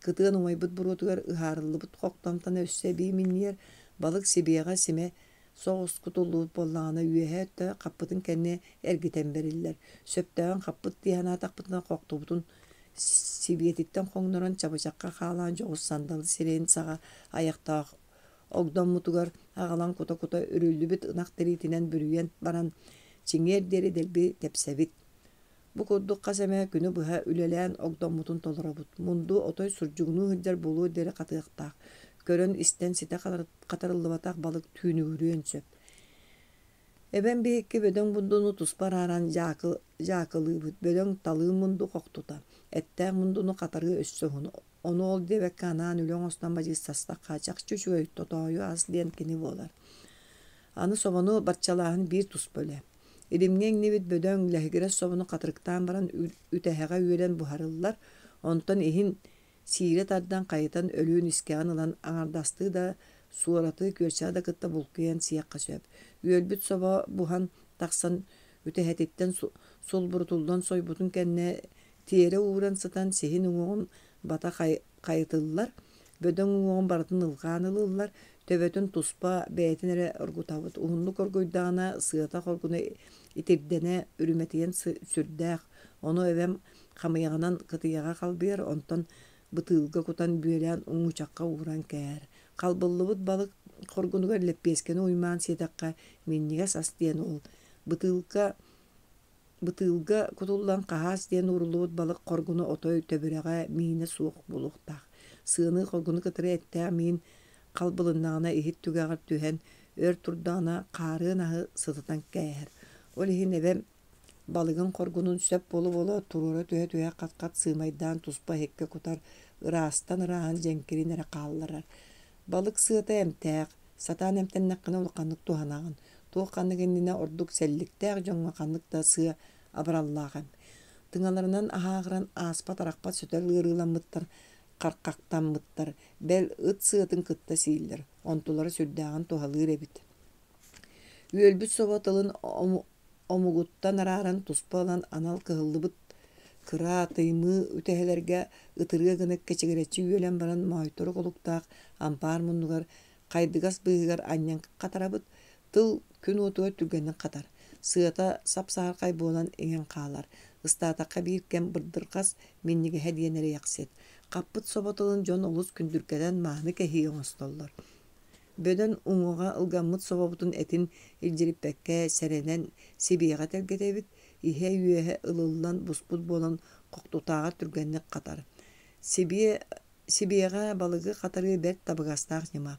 Кытыан умайбыт буруотугар ыһаарыллыбыт хохтомтоно өссө эбии минньийэр, балык сибиэҕэ симэ соҕус кутуллубут буоллаҕына үөһэ өттө хаппытын кэннэ эргитэн бэриллэр. Сөптөөҕүн хаппыт дии санаатахпытына хохтубутун Сибиэтиттэн хоҥнорон чабычахха хаалаан дьоҕус сандалы сирэйин саҕа айахтаах огдоммутугар аҕалан кута-кута үрүллүбүт ынах тириитинэн бүрүйэн баран чиҥиэр диэри дэлби тэпсэбит. Бу курдук хас эмэ күнү быһа үлэлээн огдоммутун толоробут. Мунду отой сурдьугунуу сылдьар буолуо диэри хатыахтаах. Көрөн-истэн ситэ хатарыллыбатах балык түүнүгүрүөн сөп. Эбэм биһикки бөдөҥ мундуну туспа арааран дьаакы дьаакылыыбыт, бөдөҥ талыы мунду хохтута, эттээх мундуну хатарыы өссө уһун. Ону ол диэбэккэ анаан үлэ оҥостон бадьыыстастахха чахчы үчүгэй, тотоойу ас диэн кини буолар. Аны собону барчалааһын биир туспа үлэ. Илимҥэ иҥнибит бөдөҥ, лэһигирэс собону хатырыктаан баран үтэһэҕэ үөлэн буһарыллар, онтон иһин Сиирэ тардан хайытан өлүөн искэҕин ылан аҥардастыы да, суораты, күөрчэҕи да кытта булкуйан сиэххэ сөп. Үөлбүт собо буһан тахсан үтэһэтиттэн сулбурутуллан сойбутун кэннэ тиэрэ ууран сытан сиһин уҥуоҕун бата хайытыллар, бөдөҥ уҥуоҕун барытын ылҕаан ылыллар, төбөтүн туспа бэйэтин эрэ оргутабыт. Уһуннук оргуйдаҕына сыата хоргуна итирдэнэ үрүмэтийэн сүрдээх, ону эбэм Хамыйаҕынан кытыйаҕа халбыйар, онтон бытыылга кутан бүөлээн уҥучахха ууран кээһэр. Халбыллыбыт балык хоргунугар лэппиэскэни уймаан сиэтэххэ минньигэс ас диэн ол. Бытыылка бытыылга кутуллан хаһаас диэн ууруллубут балык хоргуну отой төбүрэҕэ миинэ суох буолуохтаах. Сыаны хоргуну кытары эттээх миин халбылыннаҕына иһит түгэҕэр түһэн, өр турдаҕына хаарыан аһы сытытан кээһэр. Ол иһин эбэм Балыгын хоргунун сөп буола-буола туруора түһэ-түһэ хат-хат сыымайдаан туспа иһиккэ кутар, ыраастан ырааһын дьэҥкирин эрэ хаалларар. Балык сыата эмтээх, сатаан эмтэннэххинэ улаханнык туһанаҕын. Туох ханнык иннинэ ордук сэлликтээх дьоҥҥо ханнык да сыа абыраллаах эмп. Тыҥаларынан аһааҕыран ааспат-арахпат сөтөл ыарыыламмыттар, хархахтаммыттар, бэл ыт сыатын кытта сииллэр, онтулара сүрдээҕин туһалыыр эбит. Үөлбүт собо тылын омугуттан арааран туспа ылан анал кыһыллыбыт кыра тыймыы үтэһэлэргэ ытырыа гына кэчигирэччи үөлэн баран моойторук олуктаах ампаар муннугар хайдыгас быыһыгар анньан хатарабыт, тыл күн уотугар түргэнник хатар, сыата сап-саһархай буолан иҥэн хаалар, ыстаатахха биир кэм бырдырҕас минньигэһэ диэн эрэйэхсит. Хаппыт собо тылын дьон олус күндүркэтэн мааны кэһии оҥостоллор. Бөдөҥ уҥуоҕа ылгаммыт собобутун этин илдьириппэккэ сэрэнэн сибиэҕэ тэлгэтэбит, иһэ-үөһэ ылыллан буспут буолан хохтутааҕар түргэнник хатар. Сибиэ сибиэҕэ балыгы хатарыы бэрт табыгастаах ньыма.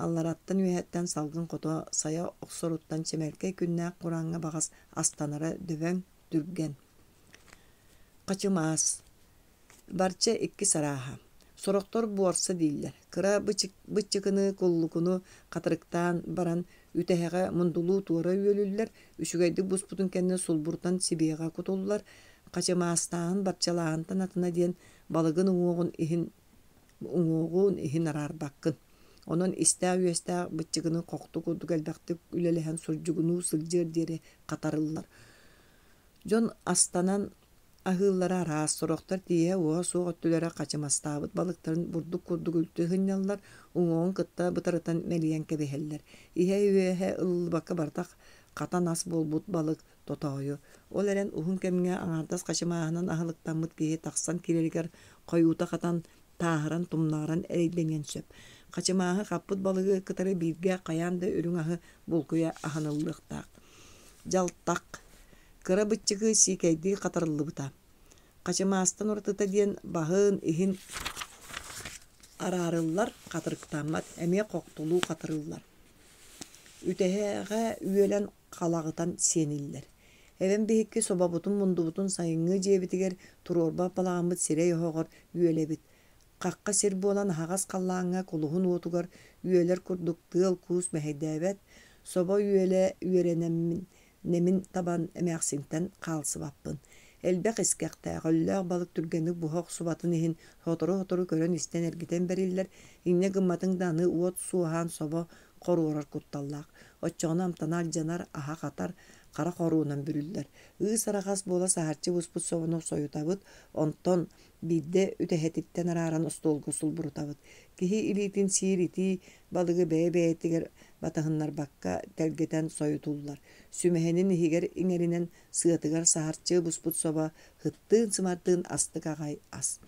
Аллараттан үөһэттэн салгын хото сайа охсоруттан чэмэлкэй күннээх курааҥҥа баҕас астанара дөбөҥ, түргэн. Хачымаас Барча иккис арааһа. Сорохтор буорса дииллэр. Кыра быччыкыны, куллукуну хатырыктаан баран үтэһэҕэ мундулуу туора үөлүллэр, үчүгэйдик буспутун кэннэ сулбурутан сибиэҕэ кутуллар. Хачымаастааһын барчалааһынтан атына диэн балыгын уҥуоҕун иһин уҥуоҕун иһин араарбаккын. Онон истээх-үөстээх быччыгыны хохту курдук элбэхтик үлэлэһэн сурдьугунуу сылдьыар диэри хатарыллар. Дьон астанан Аһыыллара араас, сорохтор тииһэ-уоһа суох өттүлэрэ хачымастаабыт балыктарын бурдук курдук үлтү сынньаллар, уҥуоҕун кытта бытарытан мэлийэн кэбиһэллэр. Иһэ-үөһэ ылыллыбакка барыта хатан ас буолбут балык тотоойу. Ол эрэн уһун кэмҥэ аҥаардас хачымааһынан аһылыктаммыт киһи тахсан киирэригэр хойуута хатан, тааһыран, тумнаҕыран эрэйдэниэн сөп. Хачымааһы хаппыт балыгы кытары бииргэ хайаан да үрүҥ аһы булкуйа аһаныллыахтаах. Дьалтах. Кыра быччыкы сиикэйдии хатарыллыбыта. Хачымаастан уратыта диэн баһын, иһин араарыллар, хатырыктаммат, эмиэ хохтулуу хатарыллар. Үтэһэҕэ үөлэн халаҕытан сиэниллэр. Эбэм биһикки собобутун, мундубутун сайыҥҥы дьиэбитигэр туруорбат балаҕаммыт сирэй оһоҕор үөлэбит. Хахха сир буолан аһаҕас халлааҥҥа кулуһун уотугар үөлэр курдук тыал-куус мэһэйдээбэт, собо үөлэ үөрэнэммин нэмин табан эмээхсинтэн хаалсыбаппын. Элбэх искэхтээх, өллөөх балык түргэнник буһа охсубатын иһин сотору-сотору көрөн-истэн эргитэн бэриллэр, инньэ гымматыҥ да аны уот суоһаан собо хоруорар кутталлаах. Оччоҕуна амтана алдьанар, аһа хатар, хара хоруунан бүрүллэр. Ыыс араҕас буола саһарчы буспут собону сойутабыт, онтон биирдэ үтэһэтиттэн арааран остуолга сулбурутабыт. Киһи илиитин сиир итии балыгы бэйэ-бэйэтигэр батыһыннарбакка тэлгэтэн сойутуллар. Сүмэһинин иһигэр иҥэринэн сыатыгар саһарчы буспут собо һыттыын-сымардыын астык аҕай ас.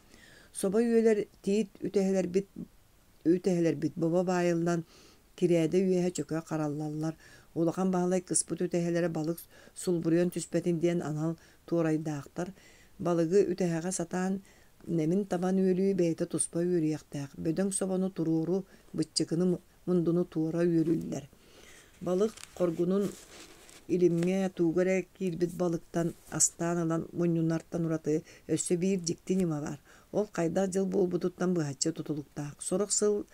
Собо үөлэр тиит үтэһэлэрбит үтэһэлэрбит бобо баайыллан кирээдэ үөһэ чөкө хараллаллар. Улахан Баһылай кыспыт үтэһэлэрэ балык сулбуруйан түспэтин диэн анал туорайдаахтар. Балыгы үтэһэҕэ сатаан нэмин табан үөлүү бэйэтэ туспа үөрүйэхтээх. Бөдөҥ собону туруору, быччыкыны мундуну туора үөлүллэр. Балык хоргунун илимҥэ, тууга эрэ киирбит балыктан астаан ылан мунньунартан ураты өссө биир дьикти ньыма баар. Ол хайдах дьыл буолбутуттан быһаччы тутулуктаах. Сорох сыл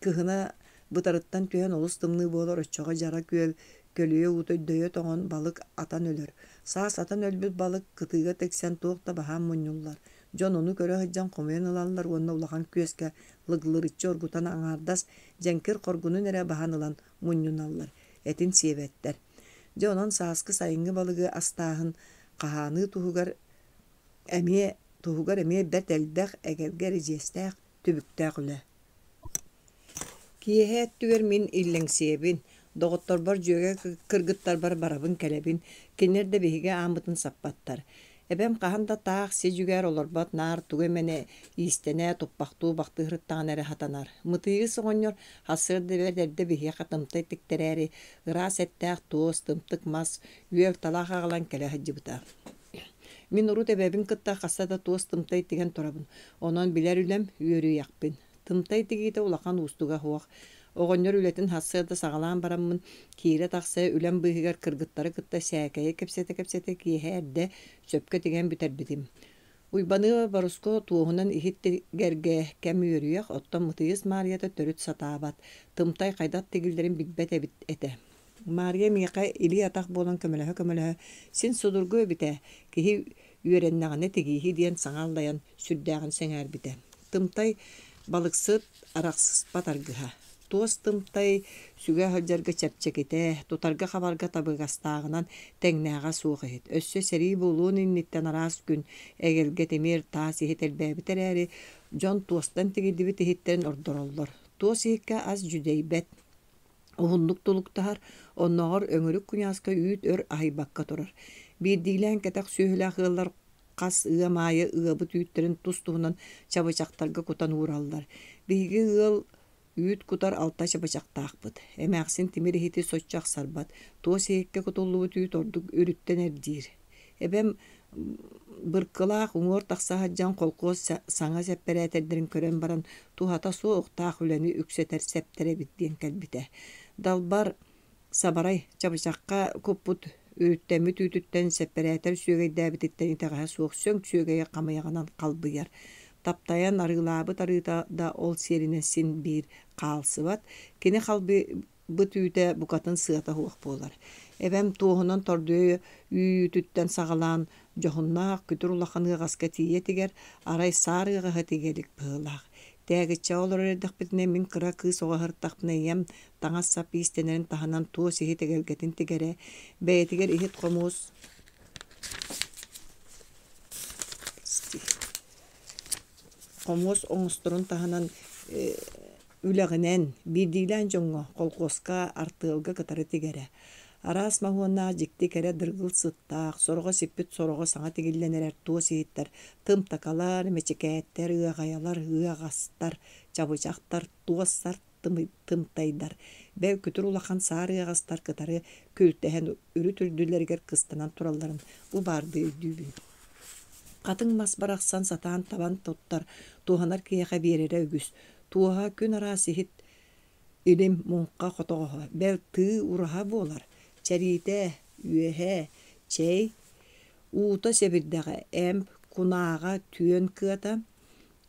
кыһына бытарыттан түһэн олус тымныы буолар, оччоҕо дьара күөл көлүйэ уута дөйө тоҥон балык атан өлөр. Саас атан өлбүт балык кытыыга тиксэн туох да баһаам мунньуллар. Дьон ону көрө сылдьан хомуйан ылаллар уонна улахан күөскэ лыглырыччы оргутан аҥаардас дьэҥкир хоргунун эрэ баһан ылан мунньуналлар, этин сиэбэттэр. Дьэ онон сааскы сайыҥҥы балыгы астааһын хаһааныы туһугар эмиэ туһугар эмиэ бэрт элбэх эгэлгэ эридьиэстээх түбүктээх үлэ. Киэһэ өттүгэр мин иллэҥсийэбин, доҕотторбор дьүөгэ кыргыттарбар барабын-кэлэбин, кинилэр да биһиги ааммытын саппаттар. Эбэм хаһан да таах си-дьүгээр олорбот, наар тугу эмэни иистэнэ, туппахтыы убахтыы сырыттаҕына эрэ сатанар. Мытыйыс оҕонньор сарсыарда бэрт эрдэ биһиэхэ тымтай тиктэрээри, ыраас эттээх туос, тымтык мас, үөл талах аҕалан кэлэ сылдьыбыта. Мин урут эбэбин кытта хаста да туос тымтай тигэн турабын, онон билэр үлэм, үөрүйэхпин. Тымтай тигиитэ улахан уустуга суох. Оҕонньор үлэтин сарсыарда саҕалаан бараммын, киирэ-тахса үлэм быыһыгар кыргыттары кытта сээкэйи кэпсэтэ-кэпсэтэ киэһэ эрдэ сөпкө тигэн бүтэрбитим. Уйбаныаба Боруско туоһунан иһит тигэргэ кэм үөрүйэх, оттон Мытыйыс Маарыйата төрүт сатаабат, тымтай хайдах тигиллэрин билбэт эбит этэ. Маарыйа миэхэ илии-атах буолан көмөлөһө-көмөлөһө, син судургу эбит ээ, киһи үөрэннэҕинэ тигииһи диэн саҥа аллайан сүрдээҕин сэҥээрбитэ. Тымтай балыксыт арахсыспат аргыһа. Туос тымтай сүгэ сылдьарга чэпчэкитэ, тутарга-хабарга табыгастааҕынан тэҥнээҕэ суох иһит. Өссө сэрии буолуон инниттэн араас күн эгэлгэ тимир, таас иһит элбээбит эрээри, дьон туостан тигиллибит иһиттэрин ордороллор. Туос иһиккэ ас дьүдэйбэт, Уһуннук тулуктаһар, оннооҕор өҥүрүк куйааска үүт өр аһыйбакка турар. Биирдиилээн кэтэх сүөһүлээх ыаллар хас ыам аайы ыабыт үүттэрин тус-туһунан чабычахтарга кутан уураллар. Биһиги ыал үүт кутар алта чабычахтаахпыт. Эмээхсин тимир иһити соччо ахсарбат, туос иһиккэ кутуллубут үүт ордук үрүттэн эрдиир. Эбэм Быркылаах уҥуор тахса сылдьан холкуос саҥа сэппэрээтэрдэрин көрөн баран туһата суохтаах үлэни үксэтэр сэптэр эбит диэн кэлбитэ. Далбар Сабарай чабычахха куппут үрүттэммит үүтүттэн сэппэрээтэр сүөгэйдээбититтэн итэҕэһэ суох сөҥ сүөгэйи хамыйаҕынан халбыйар. Таптайан арыылаабыт арыыта да ол сиэринэн син биир хаалсыбат. Кини халбы Быт үүтэ букатын сыата суох буолар. Эбэм туоһунан тордуйа үүтүттэн саҕалаан дьоһуннаах күтүр улахан ыаҕаска тиийэ тигэр, арай саар ыаҕаһа тигэ илик быһыылаах. Тээгиччэҕэ олорор эрдэхпитинэ мин кыра кыыс оҕо сырыттахпына ийэм таҥас-сап иистэнэрин таһынан туос иһит эгэлгэтин тигэрэ, бэйэтигэр иһит-хомуос хомуос оҥосторун таһынан Үлэҕинэн, биирдиилээн дьоҥҥо, колхуоска, артыалга кытары тигэрэ. Араас моһуоннаах дьикти кэрэ дыргыл сыттаах, сороҕо сиппит, сороҕо саҥа тигиллэн эрэр туос иһиттэр, тымтакалар, мэчикээттэр, ыаҕайалар, ыаҕастар, чабычахтар, туос сар тымтайдар, бэл күтүр улахан саар ыаҕастар кытары күлтэһэн үрүт үрдүлэригэр кыстанан туралларын бу баардыы өйдүүбүн. Хатыҥ мас барахсан сатаан табан туттар, туһанар киһиэхэ биэрэрэ үгүс. Туоһа күн араас иһит илим, муҥха хотоҕоһо, бэл тыы ураһа буолар. Чэриитэ, үөһэ, чэй, уута сэбирдэҕэ, эмп, кунааҕа, түөн кыата,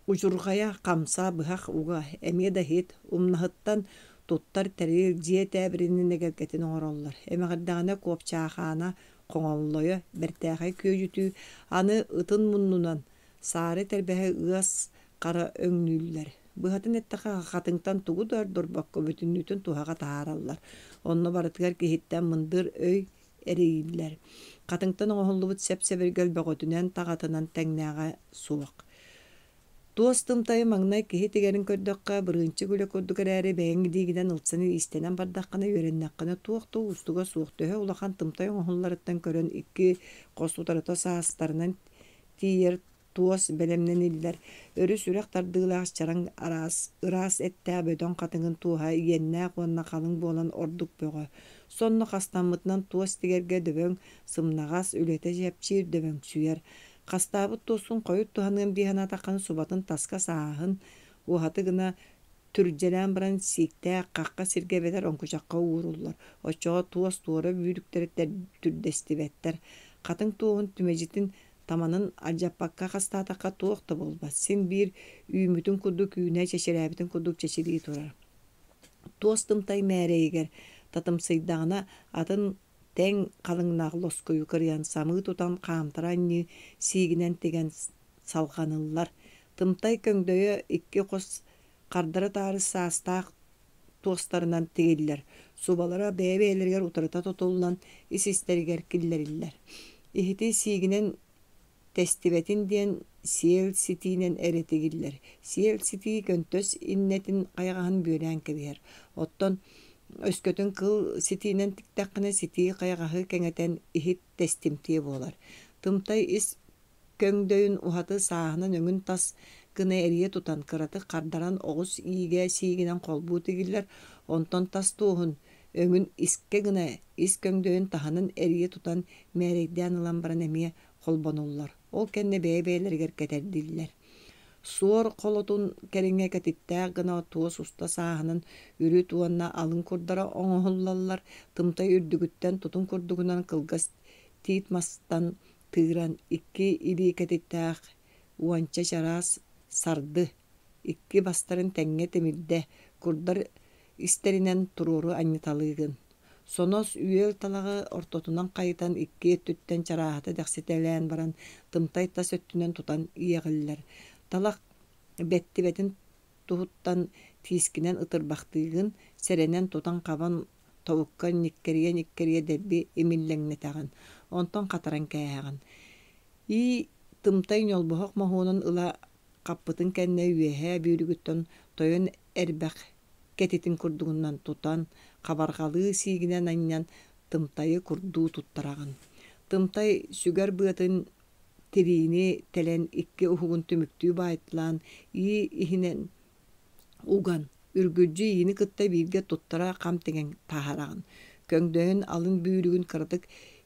Удьурҕайа, хамса, быһах уга, эмиэ да иһит, умнаһыттан туттар тэрил, дьиэ тээбиринин эгэлгэтин оҥороллор. Эмэҕирдэҕинэ куопчаахаана, хоҥоллойо, бэртээхэй күөдьүтүү, аны ытын муннунан саары тэрбэһэ ыас хара өҥнүүллэр. Быһатын эттэххэ, хатыҥтан тугу да ордорбокко бүтүннүүтүн туһаҕа таһаараллар. Онно барытыгар киһиттэн мындыр өй эрийиллэр. Хатыҥтан оҥоһуллубут сэп-сэбиргэл бөҕөтүнэн, таҕатынан тэҥнээҕэ суох. Туос тымтайы маҥнай киһи тигэрин көрдөххө, бырыынчык үлэ курдук эрээри, бэйэҥ илиигинэн ылсан иистэнэн бардаххына, үөрэннэххинэ туох да уустуга суох. Төһө улахан тымтай оҥоһулларыттан көрөн икки хос утарыта саастарынан тиийэр туос бэлэмнэниллэр, өрүс үрэх тардыылаах чараҥ араас ыраас эттээх бөдөҥ хатыҥын туоһа иэннээх уонна халыҥ буолан ордук бөҕө. Сонно хастаммытынан туос тигэргэ дөбөҥ, сымнаҕас, үлэтэ чэпчиир, дөбөҥсүйэр. Хастаабыт туоскун хойут туһаныам дии санаатаххына субатын таска сааһын, уһаты гына түрдьэлээн баран сииктээх хахха сиргэ эбэтэр оҥкучахха ууруллар, оччоҕо туос туора бүүрүктэрэ түрдэстибэттэр. Хатыҥ туоһун түмэдьитин Таманын алдьаппакка хастаатахха туох да буолбат, син биир үүммүтүн курдук үүнэ, чэчирээбитин курдук чэчирии турар. Туос тымтай мээрэйигэр татымсыйдаҕына атын тэҥ халыҥнаах лоскуйу кырыйан самыы тутан хаамтара анньыы сиигинэн тигэн салҕаныллар. Тымтай көҥдөйө икки хос хардары-таары саастаах туостарынан тигиллэр, субалара бэйэ-бэйэлэригэр утарыта тутуллан ис-истэригэр киллэриллэр. Иһити сиигинэн тэстибэтин диэн сиэл ситиинэн эрэ тигиллэр. Сиэл ситии көнтөс иннэтин хайаҕаһын бүөлээн кэбиһэр. Оттон өскөтүн кыл ситиинэн тиктэххинэ ситии хайаҕаһы кэҥэтэн иһит тэстимтиэ буолар. Тымтай ис Көҥдөйүн уһаты сааһынан өҥүн тас гына эрийэ тутан, кыратык хардаран оҕус иигэ сиигинэн холбуу тигиллэр, онтон тас туоһун өҥүн искэ гына ис көҥдөйүн таһынан эрийэ тутан мээрэйдээн ылан баран эмиэ холбонуллар. Ол кэннэ бэйэ-бэйэлэригэр кэтэрдиллэр. Суор холотун кэриҥэ кэтиттээх гына туос уста сааһынан үрүт уонна алын курдара оҥоһуллаллар, тымтай үрдүгүттэн тутум курдугунан кылгас тиит мастан тыыран икки илии кэтиттээх уонча чараас сарды икки бастарын тэҥҥэ тимирдэ, курдар истэринэн туруору анньыталыыгын. Сонос үөл талаҕы ортотунан хайытан икки өттүттэн чарааһата дэхситэлээн баран тымтай тас өттүнэн тутан иэҕиллэр. Талах бэттибэтин туһуттан тиискинэн ытырбахтыыгын, сэрэнэн тутан-хабан тобукка ньиккэрийэ-ньиккэрийэ дэлби имиллэҥнэтэҕин, онтон хатаран кээһэҕин. Ии тымтай ньолбоһох моһуонун ыла хаппытын кэннэ үөһээ бүүрүгүттэн тойон эрбэх кэтитин курдугунан тутан, хабарҕалыы сиигинэн анньан тымтайы курдуу туттараҕын. Тымтай сүгэр быатын тириини тэлэн икки уһугун түмүктүү баайталаан ии иһинэн уган, үргүлдьү иини кытта бииргэ туттара хам тигэн таһаараҕын. Көҥдөйүн алын бүүрүгүн кыратык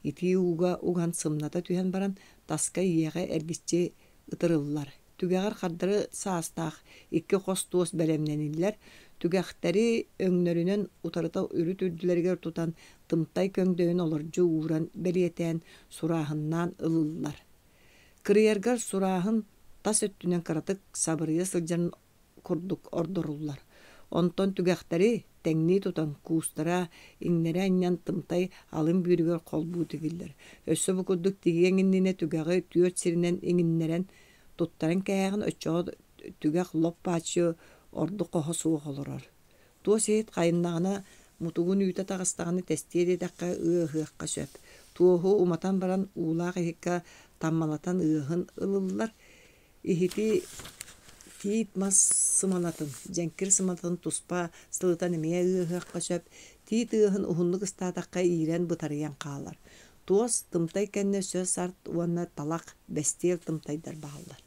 итии ууга уган сымната түһэн баран, таска иэҕэ эргиччи ытырыллар. Түгэҕэр хардары саастаах икки хос туос бэлэмнэниллэр. Түгэхтэри өҥнөрүнэн утарыта үрүт үрдүлэригэр тутан, тымтай көҥдөйүн олордьу ууран бэлиэтээн, сурааһыннаан ылыллар. Кырыйаргар сурааһын тас өттүнэн кыратык сабырыйа сылдьарын курдук ордоруллар. Онтон түгэхтэри тэҥнии тутан, куустара, иҥнэри анньан тымтай алын бүүрүгэр холбуу тигиллэр. Өссө бу курдук тигиэҥ иннинэ түгэҕи түөрт сиринэн иҥиннэрэн туттаран кээһэҕин, оччоҕо түгэх лоп-бааччы ордук хоһо суох олорор. Туос иһит хайыннаҕына, мутугун үүтэ таҕыстаҕына тэстиэ диэтэххэ ыаһыахха сөп. Туоһу уматан баран уулаах иһиккэ таммалатан ыаһын ылыллар. Иһити тиит мас сымалатын, дьэҥкир сымалатын туспа сылытан эмиэ ыаһыахха сөп. Тиит ыаһын уһуннук ыстаатахха иирэн бытарыйан хаалар. Туос, тымтай кэннэ өссө сарт уонна талах, бэстиэл тымтайдар бааллар.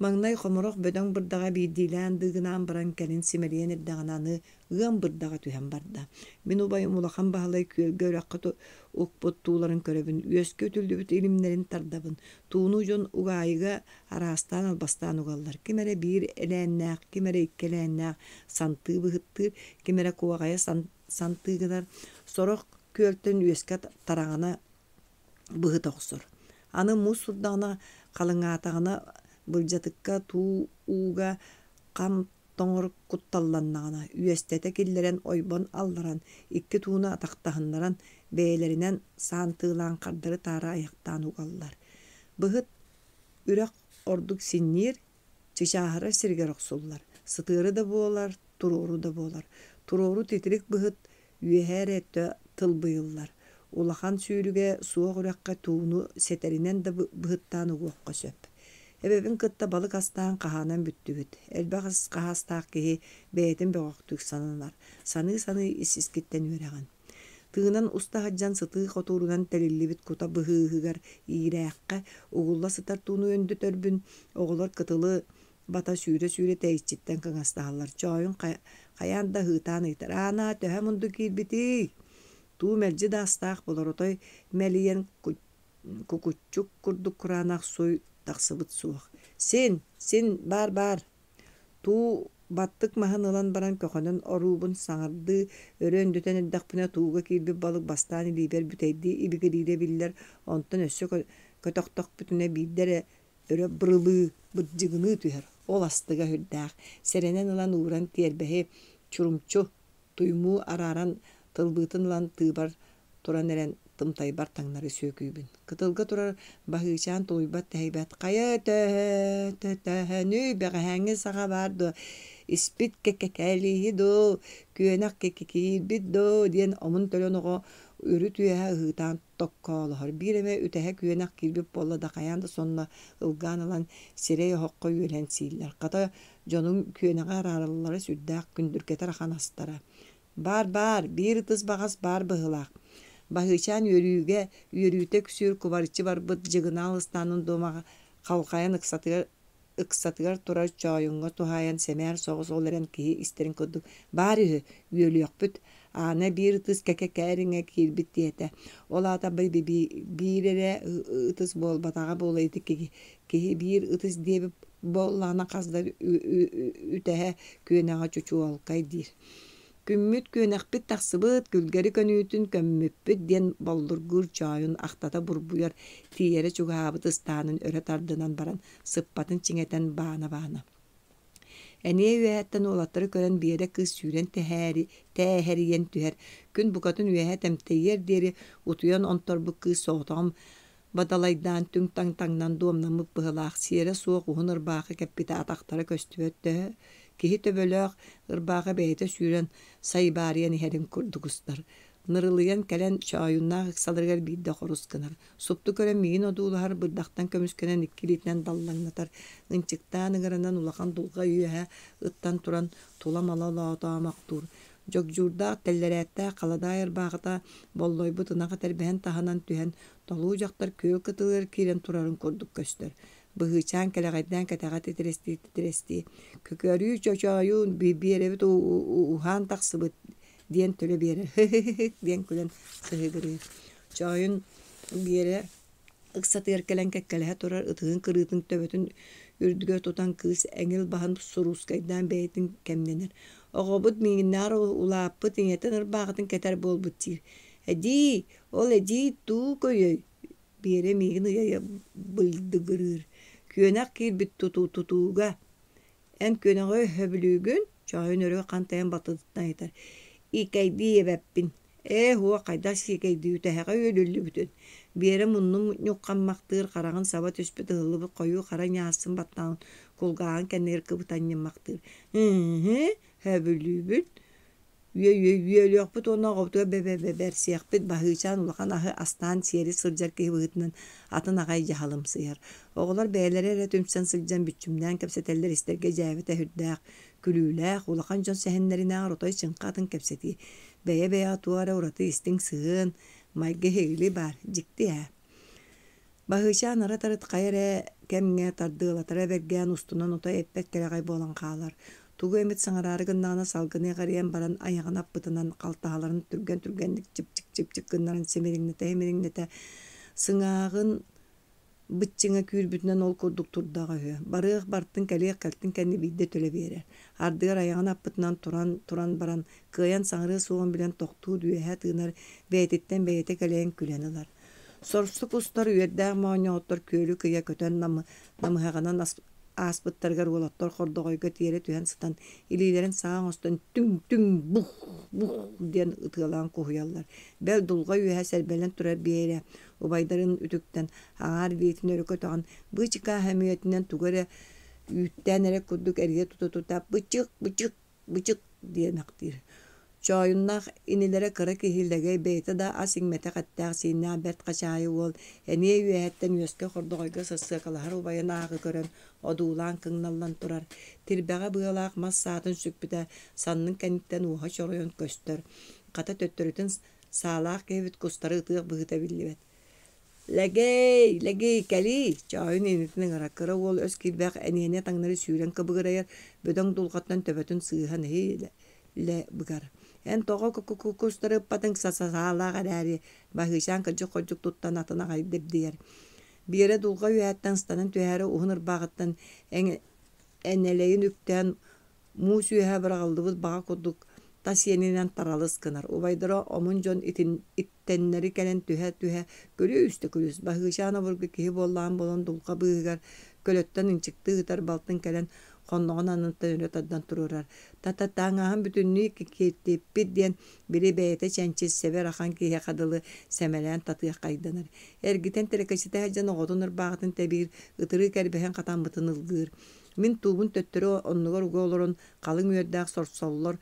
Маҥнай хомурах бөдөҥ бырдаҕа биирдиилээн дыыгынаан баран кэлин симэлийэн эрдэҕинэ аны ыам бырдаҕа түһэн барда. Мин убайым Улахан Баһылай күөлгэ үрэххэ укпут тууларын көрөбүн, үөскэ үтүллүбүт илимнэрин тардабын. Тууну дьон угаайыга араастаан албастаан угаллар. Ким эрэ биир элээннээх, ким эрэ икки элээннээх сантыы быһыттыыр, ким эрэ куоҕайа сантыы гынар. Сорох күөлтэн үөскэ тараҕана быһыта охсор. Аны муус турдаҕына, халыҥаатаҕына былдьатыкка туу ууга хам тоҥор кутталланнаҕына, үөстэтэ киллэрэн ойбон алларан, икки тууну атахтаһыннаран, бэйэлэринэн саантыылаан хардары-таары айахтаан угаллар. Быһыт үрэх ордук синньиир, чычааһырар сиригэр охсуллар, сытыары да буолар, туруору да буолар. Туруору титирик быһыт үөһээ эрэ өттө тылбыйыллар. Улахан сүүрүгэ суох үрэххэ тууну сэтэринэн да быһыттаан угуохха сөп. Эбэбин кытта балык астаан хаһаанан бүттүбүт. Элбэх ас хаһаастаах киһи бэйэтин бөҕөхтүк сананар. Саныы-саныы ис-искиттэн үөрэҕин. Тыынан уста сылдьан сытыы хотуурунан тэриллибит кута быһыыһыгар иирээххэ угулла сытар тууну өндөтөрбүн оҕолор кытылы бата сүүрэ-сүүрэ тэйиччиттэн кыҥастаһаллар. Чоойун хайаан да ыһыытаан ыйытар: «Аанаа, төһө мунду киирбитий?» Туу мэлдьи да астаах буолар, отой мэлийэн кукуччук курдук кураанах суй тахсыбыт суох. «Син, син, баар-баар!» Туу баттык маһын ылан баран көхөнөн оруубун саҥардыы өрө өндөтөн эрдэхпинэ тууга киирбит балык бастаан илиибэр бүтэйдии ибигириирэ биллэр, онтон өссө көтөхтөхпүтүнэ биирдэ эрэ өрө бырылыы, бырдьыгыныы түһэр. Ол астыга сүрдээх. Сэрэнэн ылан ууран тиэрбэһи чурумчу, туймуу арааран тылбыытын ылан тыыбар туран эрэн тымтайбар таҥнары сүөкүүбүн. Кытылга турар Баһыычаан тулуйбат-тэһийбэт «Хайа төһөнүй, бэҕэһээҥҥи саҕа баар дуо, испит кэкэлииһи дуу, күөнэх киирбит дуу» диэн омун-төлөн оҕо үрүт-үөһэ ыһыытаан токкоолоһор. Биир эмэ үтэһэ күөнэх киирбит буолла да хайаан да сонно ылгаан ылан сирэй оһоххо үөлэн сииллэр. Хата дьонуҥ күөнэҕи араараллара сүрдээх күндүргэтэр ахан астара. Баар-баар, биир ытыс баҕас баар быһыылаах. Баһыычаан үөрүүгэ, үөрүүтэ үксүүр кубарыччы барбыт дьыгынаал ыстаанын дуомаҕа халҕайан ыксатыгар ыксатыгар турар чоойуҥҥа туһаайан сэмээр соҕус ол эрэн киһи истэрин курдук «Баар үһү, үөлүөхпүт, Аана биир ытыс кэкэ-кээриҥэ киирбит» диэтэ. Ол аата биир эрэ ытыс буолбатаҕа буолуо ити киһи, киһи биир ытыс диэбит буоллаҕына хас да үтэһэ күөнэҕэ чучуолкай диир. Күммүт күөнэхпит тахсыбыт, күлгэри көнүүтүн көммүппүт диэн боллургуур чоойун ахтата бурбуйар, тиийэрэ чугаһаабыт ыстаанын өрө тардынан баран сыппатын чиҥэтэн баана-баана. Эниэ үөһэттэн уолаттары көрөн Биэрэ кыыс сүүрэн тэһээри, тээһэрийэн түһэр, күн букатын үөһэ тэмтэйиэр диэри утуйан онторбут кыыс соҕотоҕун бадалайдаан түҥ-таҥ таҥнан дуомнаммыт быһыылаах, сиэрэ суох уһун ырбаахы кэппитэ атахтара көстүбэт төһө киһи төбөлөөх ырбаахы бэйэтэ сүүрэн сайбаарыйан иһэрин курдук устар. Нырылыйан кэлэн чоойуннаах ыксаларыгар биирдэ хорус гынар. Супту көрөн миигин одуулаһар, бырдахтан көмүскэнэн икки илиитинэн даллаҥнатар, ынчыктаан ыҥыранан улахан дулҕа үөһэ ыттан туран тула-мала олоотоомохтуур. Дьогдьуурдаах тэллэрээттээх халадаай ырбаахыта боллойбут ынах этэрбэһин таһынан түһэн, толуу дьахтар күөл кытылыгар киирэн турарын курдук көстөр. Быһыычаан кэлэҕэйдээн кэтэҕэ титирэстии-титирэстии, «Көкөрүү чочоойуун, биэрэбит уһаан тахсыбыт» диэн төлө биэрэр «һы-һы-һы» диэн күлэн сыһыгырыыр. Чоойун Биэрэ ыксатыгар кэлэн кэккэлэһэ турар ытыһын кырыытын төбөтүн үрдүгэр тутан кыыс эҥил баһын суруускайдаан бэйэтин кэмнэнэр. Оҕобут миигиннээҕэр улааппыт ийэтин ырбаахытын кэтэр буолбут диир. Эдьиий, ол эдьиий туу көйөй Биэрэ миигин ыйа-ыйа былдыгырыыр. Күөнэх киирбит тутуу тутууга Эн күөнэҕи өһөбүлүүгүн, чоойун өрө хантайан батытыттан ыйытар: «Икэйдии эбэппин, ээ һуох хайдах сиикэйдии үтэһэҕэ үөлүллүбүтүн» Биэрэ муннун ньуххаммахтыыр, хараҕын саба түспүт ыһыллыбыт хойуу хара ньаассын баттаҕын кулгааҕын кэннигэр кыбытан ньыммахтыыр: «Ы-һы, һөбүлүүбүн Үөлүөхпүт уонна оҕобутугар бэрсиэхпит Баһыычаан улахан аһы астаан сиэри сылдьар киһи быһыытынан атын аҕай дьаһалымсыйар. Оҕолор бэйэлэрэ эрэ түмсэн сылдьан бүччүмнээн кэпсэтэллэр истэргэ дьээбэтэ сүрдээх, күлүүлээх, улахан дьон сэһэннэринээҕэр отой чыҥха атын кэпсэтии. Бэйэ-бэйэҕэ туох эрэ ураты истиҥ сыһыан, майгы-иһигили баар, дьикти ээ. Баһыычаан арыт-арыт хайа эрэ кэмҥэ тардыалатара бэргээн устунан отой эппэт кэлэҕэй буолан хаалар. Тугу эмит саҥараары гыннаҕына салгыны эҕирийэн баран айаҕын аппытынан халтаһаларын түргэн-түргэнник чыпчык-чыпчык гыннаран симириҥнэтэ-симириҥнэтэ сыҥааҕын быччыҥа күүрбүтүнэн ол курдук турдаҕа үһү. Барыах бартын кэлиэх кэлтин кэннэ биирдэ төлө биэрэр. Ардыгар айаҕын аппытынан туран туран баран кыайан саҥарыа суоҕун билэн тохтуур үөһэ тыынар, бэйэтиттэн бэйэтэ кэлэйэн күлэн ылар. Сорсук устар үөрдээх моонньоҕоттор күөлү кыйа көтөн намыһаҕынан ааспыттарыгар уолаттар хордоҕойго тиэрэ түһэн сытан илиилэрин саҕа оҥостон түҥ-түҥ бух-бух диэн ытыалаан куһуйаллар. Бэл дулҕа үөһэ сэрбэнэн турар Биэрэ убайдарын үтүктэн аҥаар илиитин өрө көтөҕөн быычыкаа сөмүйэтинэн тугу эрэ үүттээн эрэ курдук эрийэ тута-тута бычык-бычык бычык диэмэхтиир. Чоойуннаах инилэрэ кыра киһи Лэгэй бэйэтэ да ас иҥмэтэх эттээх-сииннээх бэрт хачаайы уол эмиэ үөһэттэн үөскэ хордоҕойго сырсыакалаһар убайын ааҕы көрөн одуулаан кыҥналлан турар. Тирбэҕэ быалаах мас саатын сүкпүтэ саннын кэнниттэн уоһа чоройон көстөр. Хата төттөрүтүн саалаах киһибит кустары ытыах быһыыта биллибэт. Лэгэй, Лэгэй, кэлиий! Чоойун инитин ыҥыра, кыра уол өс киирбэх эниэни таҥнары сүүрэн кыбыгырайар, бөдөҥ дулҕаттан төбөтүн сыыһа нэһиилэ быгар. Эн тоҕо кустары ыппатыҥ саалаах эрээри, Баһыычаан кырдьык-хордьук туттан атын аҕай дэбдийэр. Биэрэ дулҕа үөһэттэн ыстанан түһээри уһун ырбааҕыттан энэлэйин үктээн Муус үөһэ быраҕыллыбыт баҕа курдук тас иэнинэн таралыс гынар. Убайдара омун дьон иттэннэри кэлэн түһэ-түһэ күлүүс да күлүүс. Баһыычаан обургу киһи буоллаҕын буолан дулҕа быыһыгар көлөттөн ынчыктыы ыытар балтын кэлэн хонноҕун анныттан өрө тардан туруорар. Та-та-таҥаһын бүтүннүү киртиппит диэн били бэйэтэ чэнчис сэбэр ахан киһиэхэ дылы сэмэлээн татыаххайданар. Эргитэн тэлэкэчитэ сылдьан оҕотун ырбааҕытын тэбиир, ытырыык эрбэһин хатаммытын ылгыыр. Мин туубун төттөрү оннугар уга олорон халыҥ үөрдээх сорсоллор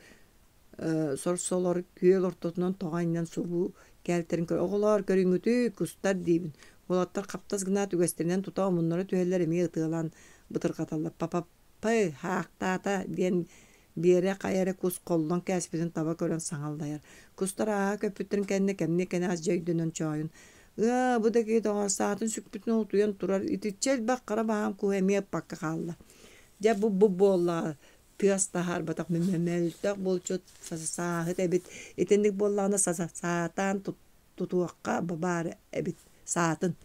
сорсолор күөл ортотунан тоҕо анньан субуу кээлтэрин көр оҕолоор көрүҥҥүтүй кустар диибин уолаттар хаптас гынаат үгэстэринэн тута омуннара түһэллэр эмиэ ытыалаан бытырҕаталлар папаппай хаахтаата диэн Биэрэ хайа эрэ кус холлон кээспитин таба көрөн саҥа аллайар. Кустар ааһа көппүттэрин кэннэ кэмниэ кэнэҕэс дьэ өйдөнөн чоойун «Ыа, бу да киһи доҕоор, саатын сүкпүтүн утуйан турар, итиччэ элбэх хара баһаам куһу эмиэ ыппакка хаалла. Дьэ, бу бу буоллаҕа, тыас таһаарбатах мөлтөх булчут сааһыт эбит, итинник буоллаҕына саатаан тутуохха баар эбит саатын»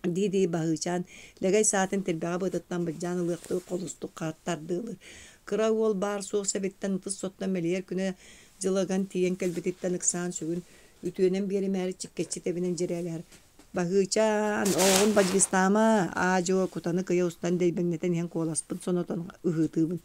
дии-дии Баһыычаан Лэгэй саатын тирбэҕэ быатыттан былдьаан ылыахтыы холустук тардыалыыр. Кыра уол баар-суох сэбиттэн ытыс соттон мэлийэр күнэ дьыла ыган тиийэн кэлбититтэн ыксаан сүгүн үтүөнэн биэримээри чиккэччи тэбинэн дьирээлэһэр. «Баһыычаан, оҕоҕун бадьыыстаама, аа-дьуо кутаны кыйа устан дэйбэҥнэтэн иһэн куоласпын сонотон ыһыытыыбын.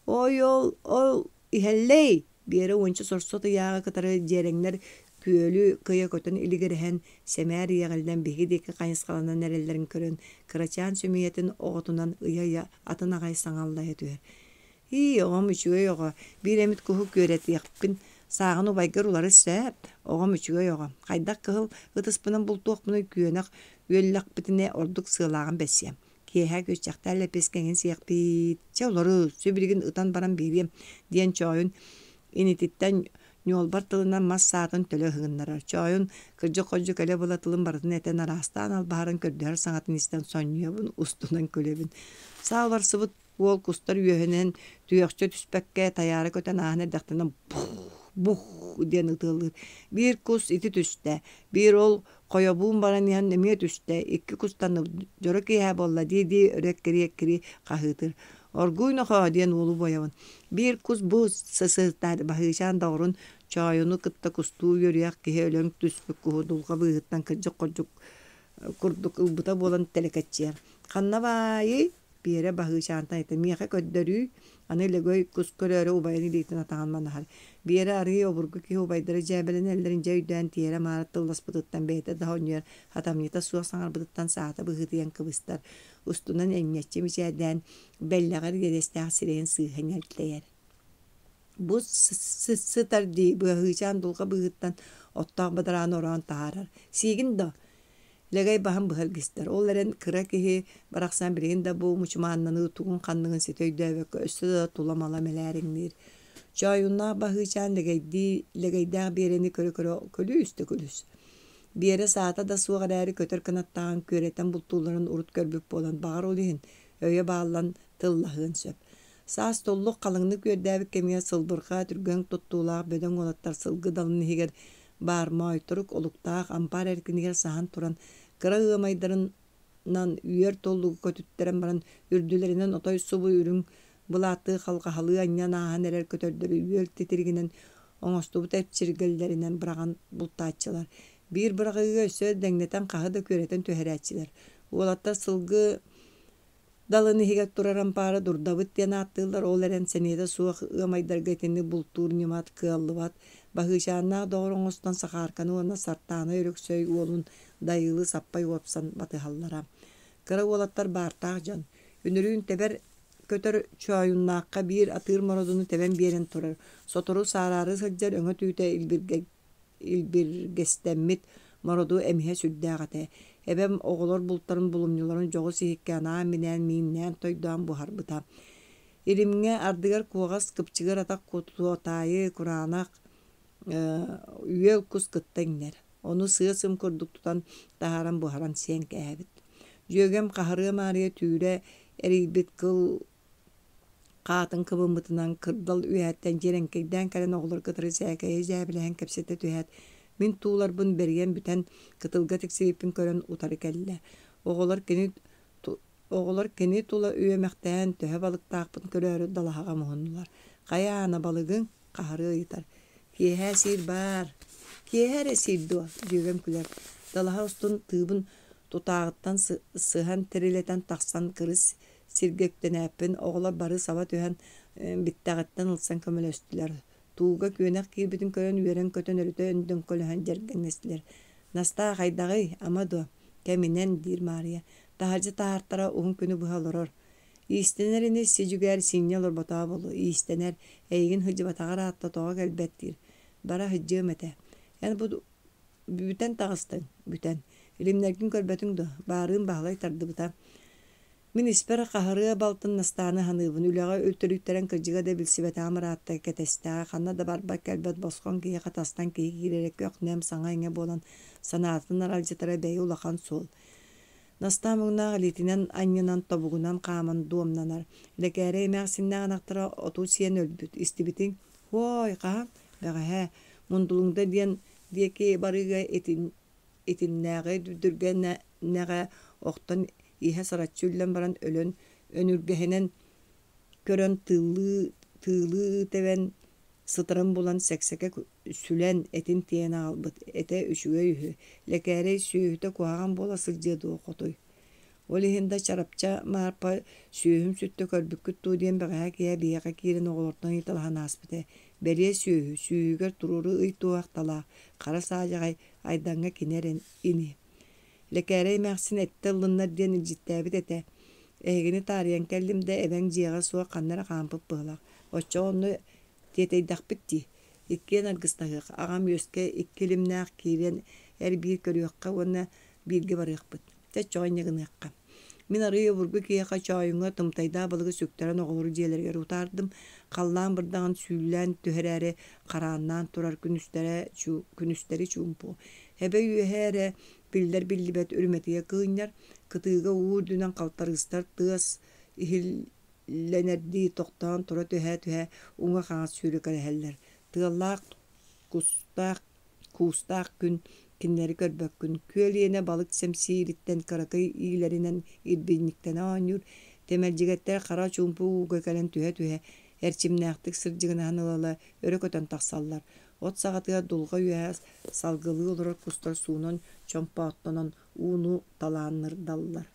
Ой, ол, ол иһэллэй!» Биэрэ уонча сорсо ыйааҕы кытары дьиэрэҥнэр күөлү кыйа көтөн илигирэһэн, сэмээр иэҕиллэн биһиги диэки хайысхаланан эрэллэрин көрөн, кырачаан сөмүйэтин оҕотунан ыйа-ыйа атын аҕай саҥа аллайа түһэр. «Ии, оҕом үчүгэй оҕо, биир эмит куһу күөрэтиэхпин, сааҕын убайгар уларыс сөп, оҕом үчүгэй оҕо, хайдах кыһыл ытыспынан бултуохпунуй күөнэх үөллэхпитинэ ордук сыалааҕын бэссиэм Киэһэ күччэхтээх лэппиэскэ эҥин сиэхпит, чэ олору, сибилигин ытан баран биэриэм, диэн Чоойун инититтэн ньуолбар тылынан мас саатын төлө ыһыгыннарар. Чоойун кырдьык-хордьук элэ-была тылын барытын этэн араастаан албаһарын көрдөһөр саҥатын истэн сонньуйабын, устунан күлэбин. Саа уларсыбыт уол кустар үөһэнэн түөхчэ түспэккэ тайаара көтөн ааһан эрдэхтэринэ бух бух диэн ытыалыыр. Биир кус ити түстэ, биир ол Хойобуун баран иһэн эмиэ түстэ, икки кустанным, дьоро киэһэ буолла дии-дии өрө эккирии-эккирии хаһыытыыр. Оргууй нохоо диэн уолу буойабын. Биир кус бу сысыытаар Баһыычаан доҕорун Чоойуну кытта кустуу үөрүйэх киһи өлөн түспүт куһу дулҕа быыһыттан кырдьык-хордьук курдук ылбыта буолан тэлэкэччийэр. Ханна баайый? Биэрэ Баһыычаантан ыйыта миэхэ көрдөрүүй, аны Лөгөй кус көрөөрү убайын илиитин атаҕын манаһар. Биэрэ арыый обургу киһи убайдара дьээбэлэнэллэрин дьэ өйдөөн тиэрэ-маары тылласпытыттан бэйэтэ да сонньуйар, хатамньыта суох саҥарбытыттан саата быһыытыйан кыбыстар, устунан эҥнэччи мичээрдээн, бэллэҕэр иэдэстээх сирэйин сыыһа ньэлтэйэр. Бу сытар дии Быһыычаан дулҕа быыһыттан оттоох бадарааны ороон таһаарар. Сиигин да Лэгэй баһын быһа илгистэр. Ол эрэн кыра киһи барахсан билигин да бу мучумааннаныы тугун-ханныгын ситэ өйдөөбөккө өссө да тула-мала мэлээриҥниир. Чоойуннаах Баһыычаан лэгэйдии лэгэйдээх Биэрэни көрө-көрө күлүүс да күлүс. Биэрэ саата да суох эрээри көтөр кынаттааҕын күөрэтэн бултуулларын урут көрбүт буолан, баҕар ол иһин, өйө бааллан тыллаһыан сөп. Саас туллук халыҥнык үөрдээбит кэмигэр сылбырҕа, түргэн туттуулаах бөдөҥ уолаттар сылгы далын иһигэр баар моойторук олуктаах ампаар эркинигэр саһан туран кыра ыамайдарынан үөр туллугу көтүттэрэн баран үрдүлэринэн отой субу үрүҥ былааттыы халҕаһалыы анньан ааһан эрэр көтөрдөрү үөл титиригинэн оҥостубут эпчиргэллэринэн быраҕан бултааччылар. Биир быраҕыыга өссө дэҥнэтэн хаһы да күөрэтэн түһэрээччилэр. Уолаттар сылгы далын иһигэр турар ампаары дурдабыт диэн ааттыыллар, ол эрэн сэниэтэ суох ыамайдарга итинник бултуур ньымат кыаллыбат. Баһыычааннаах доҕор оҥостон Сахаарканы уонна Сартаана Өлөксөй уолун Дайыылы саппай уопсан батыһаллара. Кыра уолаттар баартаах дьон. Үнүрүүн тэбэр көтөр Чоойуннаахха биир атыыр мородуну тэбэн биэрэн турар. Сотору саараары сылдьар өҥө түүтэ илбиргэстэммит мороду эмиһэ сүрдээх этэ. Эбэм оҕолор бултарын булумньуларын дьоҕус иһиккэ анаан-минээн мииннээн-тойдоон буһарбыта. Илимҥэ ардыгар куоҕас кыпчыгыр атах куотаайы, кураанах үөл кус кытта иҥнэр. Ону сыа-сым курдук тутан таһааран буһаран сиэн кээһэбит. Дьүөгэм Хаһырыа Маарыйа түүрэ эрийбит кыл хаатын кыбыммытынан кырдал үөһэттэн дьиэрэҥкэйдээн кэлэн оҕолору кытары сээкэйи дьээбэлэһэн кэпсэтэ түһээт, мин тууларбын бэрийэн бүтэн кытылга тиксибиппин көрөн утары кэллэ. Оҕолор кини Оҕолор кини тула үөмэхтээн төһө балыктаахпын көрөөрү далаһаҕа муһуннулар. Хайа Аана балыгыҥ? Хаһырыа ыйытар. Киэһэ сиир баар. Киэһэ эрэ сиир дуо? Дьүөгэм күлэр. Далаһа устун тыыбын тутааҕыттан сыһан тирилэтэн тахсан кырыс сиргэ үктэнээппин, оҕолор бары саба түһэн биттэҕиттэн ылсан көмөлөстүлэр. Тууга күөнэх киирбитин көрөн үөрэн-көтөн өрүтэ өндөҥкөлөһөн дьэргэҥнэстилэр. Настаа хайдаҕый, ама дуо? Кэминэн, диир Маарыйа. Таһырдьа таһаартара уһун күнү быһа олорор. Иистэнэр ини си-дьүгээр сиинньэ олорботоҕо буолуо, иистэнэр, эйигин сылдьыбатаҕар аатта тоҕо кэлбэт диир. Бара сылдьыам этэ. Эн бу бүтэн таҕыстыҥ, бүтэн. Илимнэргин көрбөтүҥ дуо? Баарыын Баһылай тардыбыта. Мин испэр Хаһырыа балтын Настааны саныыбын, үлэҕэ үлтүрүйтэрэн кырдьыга да билсибэтэҕим ыраатта, кэтэстэҕэ, ханна да барбат-кэлбэт босхоҥ киһиэхэ тастан киһи киирэрэ көх-нэм саҥа-иҥэ буолан санаатын аралдьытара бэйи улахан суол. Настаа муҥнаах илиитинэн анньынан, тобугунан хааман дуомнанар. Лэкээрэй эмээхсиннээх ынахтара оту сиэн өлбүт, истибитиҥ? Һуой, хаһан? Бэҕэһээ. Мундулуҥда диэн диэки барыыга итин итиннээҕи дүрдүргэннэҕэ охтон иһэ сараччы үллэн баран өлөн өнүргэһинэн көрөн тыылыы тыылыы тэбэн сытарын булан сэксэкэ сүлэн этин тиэйэн аҕалбыт этэ үчүгэй үһү Лэкээрэй сүөһүтэ куһаҕан буола сылдьыа дуо хотуй Ол иһин да Чарапча Маарпа сүөһүм сүттэ көрбүккүт дуо диэн бэҕэһээ киэһэ биһиэхэ киирэн оҕолортон ыйыталаһан ааспыта. Бэлиэ сүөһү, сүүһүгэр туруору ый туоһахталаах, хара саадьаҕай Айдаҥҥа кини эрэ ини. Лэкээрэй эмээхсин эттэ ыллыннар диэн илдьиттээбит этэ. Эһигини таарыйан кэллим да эбэҥ дьиэҕэ суох ханна эрэ хаампыт быһыылаах. Оччоҕо онно тиэтэйдэхпит дии. Иккиэн аргыстаһыах, аҕам үөскэ икки илимнээх киирэн эр-биир көрүөххэ уонна бииргэ барыахпыт. Чэ, оччоҕо инньэ гыныахха. Мин арыый обургу киһиэхэ Чоойуҥҥа тымтайдаах балыгы сүктэрэн оҕолору дьиэлэригэр утаардым. Халлаан бырдаҕын сүүллээн түһэрээри харааннаан турар күнүстэрэ күнүстэри чуумпу. Эбэ үөһэ эрэ биллэр-биллибэт үрүмэтийэ кыынньар, кытыыга уу үрдүнэн халтарыыстар тыас иһиллэнэрдии тохтоон тура түһэ-түһэ уҥа-хаҥас сүүрэкэлэһэллэр. Тыаллаах, кустаах куустаах күн кинилэри көрбөккүн, күөл иэнэ балык сэмсиириттэн кыракый иилэринэн ирбинньиктэнэ оонньуур, тэмэлдьигэттэр хара чуумпу ууга кэлэн түһэ-түһэ, эрчимнээхтик сырдьыгынаһан ыла-ыла өрө көтөн тахсаллар. От саҕатыгар дулҕа үөһэ салгылыы олорор кустар суунан чомпооттонон ууну талааннырдаллар.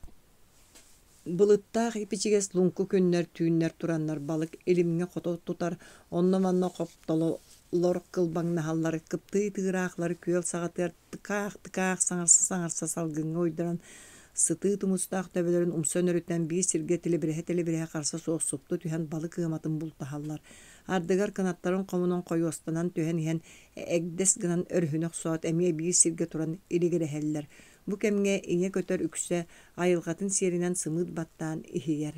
Былыттаах ипичигэс луҥку күннэр, түүннэр тураннар балык илимҥэ хото тутар, онно-манна хоптололор кылбаҥнаһаллар, кыптыый тыыраахлар күөл саҕатыгар тыкаах-тыкаах саҥарса-саҥарса салгыҥҥа уйдаран, сытыы тумустаах төбөлөрүн умса өнөрүтэн биир сиргэ тилибирэһэ-тилибирэһэ харса суох супту түһэн балык ыаматын бултаһаллар. Ардыгар кынаттарын хомунан хойуостанан түһэн иһэн эгдэс гынан өрүһүнэ охсоот эмиэ биир сиргэ туран илигирэһэллэр. Бу кэмҥэ ийэ көтөр үксэ айылҕатын сиэринэн сымыыт баттаан иһийэр.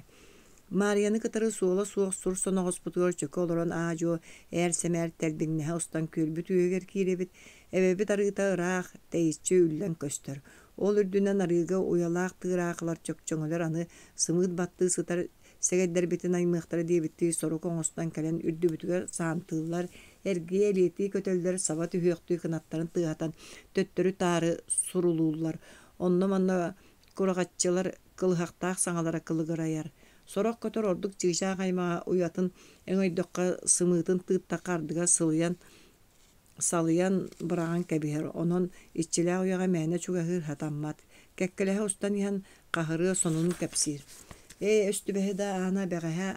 Маарыйаны кытары суола суох сур соноҕоспутугар чөкө олорон аа-дьуо ээр-сэмээр тэлбиҥнэһэ устан күөлбүт үөһүгэр киирэбит. Эбэбит арыыта ыраах, тэйиччи үллэн көстөр. Ол үрдүнэн арыыга уйалаах тыыраахылар чөкчөҥөлөр аны сымыыт баттыы сытар сэгэйдэрбитин аймыахтара диэбиттии сорук оҥостон кэлэн үрдүбүтүгэр саантыыллар, эргийэ элиэтии көтөллөр, саба түһүөхтүү кынаттарын тыаһатан төттөрү-таары сурулууллар. Онно-манна кураҕаччылар кылыһахтаах саҥалара кылыгырайар. Сорох көтөр ордук чыычаах аймаҕа уйатын өҥөйдөххө сымыытын тыыттахха ардыгар сылыйан салыйан быраҕан кэбиһэр, онон иччилээх уйаҕа мээнэ чугаһыыр сатаммат. Кэккэлэһэ устан иһэн Хаһырыа сонунун кэпсиир: «Ээ, өстүбэһи да аана бэҕэһээ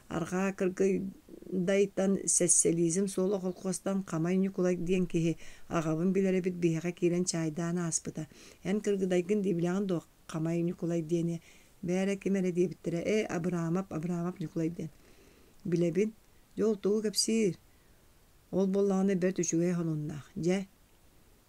Арҕаа Кыргыйдайтан Сэссэлиизм суола холкуостан Хамай Ньукулай диэн киһи, аҕабын билэр эбит биһиэхэ киирэн чаайдаан ааспыта. Эн Кыргыдайгын дии билэҕин дуо, Хамай Ньукулай диэни? Бээрэ, ким эрэ диэбиттэрэ, ээ, Абыраамап, Абыраамап Ньукулай диэн. Билэбин. Дьэ, ол тугу кэпсиир? Ол буоллаҕына бэрт үчүгэй сонуннаах. Дьэ,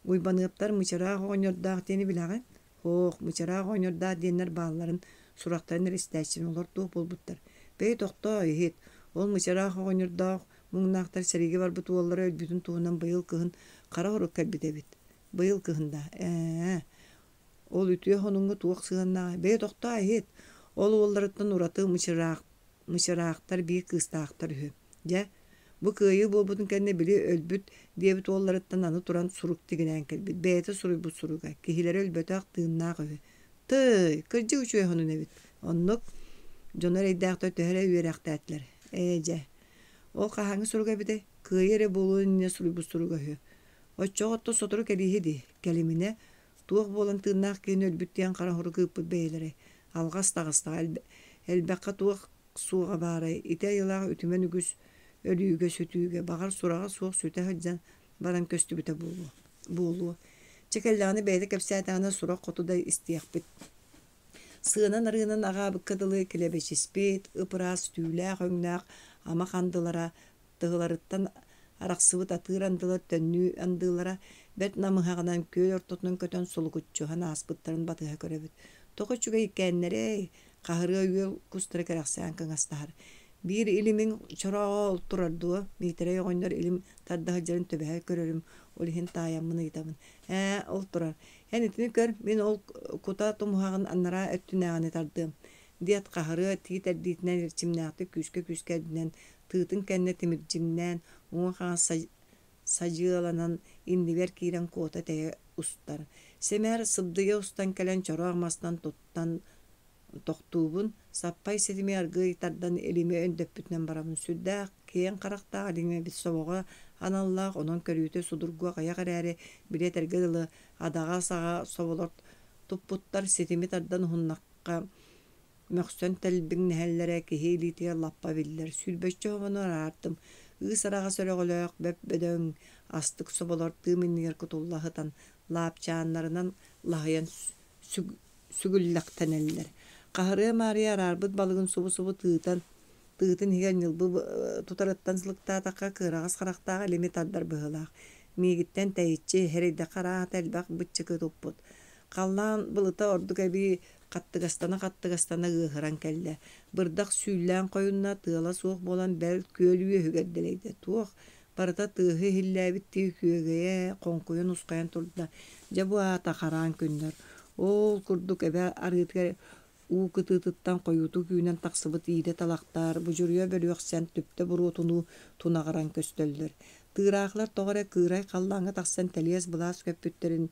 Уйбаныаптар Мычараах оҕонньордоох диэни билэҕин? Һоох, Мычараах оҕонньордоох диэннэр баалларын, сурахтарын эрэ истээччибин, олор туох буолбуттар? Бэйи тохтоо, иһит. Ол Мычараах оҕонньордоох муҥнаахтар сэриигэ барбыт уоллара өлбүтүн туһунан быйыл кыһын хара хорук кэлбит эбит. Быйыл кыһын да, ээ, ол үтүө сонуҥҥа туох сыһыаннааҕый? Бэйи тохтоо, иһит. Ол уолларыттан ураты Мычараах Мычараахтар биир кыыстаахтар үһү. Дьэ, бу кыайыы буолбутун кэннэ били өлбүт диэбит уолларыттан аны туран сурук тигинээн кэлбит. Бэйэтэ суруйбут суруга. Киһилэрэ өлбөтөх, тыыннаах үһү. Тыый, кырдьык үчүгэй сонун эбит. Оннук дьоно эрэйдээхтэр төһө эрэ үөрэхтээтилэр. Ээ дьэ, ол хаһааҥҥы суруга эбитэй? Кыайыы эрэ буолуон иннинэ суруйбут суруга үһү. Оччоҕо оттон сотору кэлииһи дии. Кэлиминэ, туох буолан тыыннаах киһини өлбүт диэн хара сурук ыыппыт бэйэлэрэй. Алҕас таҕыстаҕа элбэххэ туох суоҕа баарай, ити айылаах үтүмэн үгүс өлүүгэ-сүтүүгэ, баҕар сураҕа суох сүтэ сылдьан баран көстүбүтэ буолуо. буолуо. Чэ кэллэҕинэ бэйэтэ кэпсээтэҕинэ сурах хоту да истиэхпит. Сыанан-арыынан аҕаабыкка дылы килэбэчиспит, ып-ыраас түүлээх-өҥнөөх ама хандылара тыһыларыттан арахсыбыт атыыр андылар төннүү андыылара бэрт намыһаҕынан күөл ортотунан көтөн сулукуччуһан ааспыттарын батыһа көрөбүт. Тоҕо үчүгэй иккээннэрэй, хаһырыа үөл кустара кэрэхсээн кыҥастаһар. Биир илимиҥ чорооҕо ол турар дуо? Миитэрэй оҕонньор илим тарда сылдьарын түбэһэ көрөрүм, ол иһин таайаммын ыйытабын. Ээ, ол турар. Эн итини көр, мин ол кута тумуһаҕын анараа өттүнээҕини тардыам, диэт хаһырыа тиит эрдиитинэн эрчимнээхтик күүскэ-күүскэ эрдинэн тыытын кэннэ тимирдьиҥнээн, уҥа-хаҥас садьыаланан иннибэр киирэн куота тэйэ устар. Сэмээр сыбдыйа устан кэлэн чороох мастан туттан тохтуубун, саппай ситими аргыый тардан илими өндөппүтүнэн барабын. Сүрдээх киэҥ харахтаах илим эбит собоҕо аналлаах, онон көрүүтэ судургу аҕыйах эрээри, били этэргэ дылы, адаҕа саҕа соболор туппуттар ситими тардан уһуннахха мөхсөн тэлбиҥнэһэллэрэ киһи илиитигэр лаппа биллэр. Сүүрбэччэ собону араардым. Ыыс араҕас өрөҕөлөөх, бөп-бөдөҥ, астык соболор тыым иннигэр кутулла сытан, лаапчааннарынан лаһыйан сүгүллэхтэнэллэр. Хаһырыа Маарыйа араарбыт балыгын субу-субу тыытан, тыытын иһигэр ньылбы тутарыттан сылыктаатахха, кыараҕас харахтаах илими тардар быһыылаах. Миигиттэн тэйиччи, эрэйдэххэ арааһата элбэх быччыкы туппут. Халлаан былыта ордук эбии хаттыгастана-хаттыгастана ыаһыран кэллэ. Бырдах сүүллээн хойунна, тыала суох буолан бэл күөл үөһүгэр дэлэйдэ. Туох барыта тыаһы иһиллээбиттии күөгэйэ, хоҥкуйан-ускайан турда. Дьэ бу аата хараан күннэр. Ол курдук эбэ арыытыгар уу кытыытыттан хойуутук үүнэн тахсыбыт иирэ талахтар будьуруйа бөлүөхсэн түптэ буруотунуу тунаҕыран көстөллөр. Тыыраахылар тоҕо эрэ кыырай халлааҥҥа тахсан тэлиэс-былаас көппүттэрин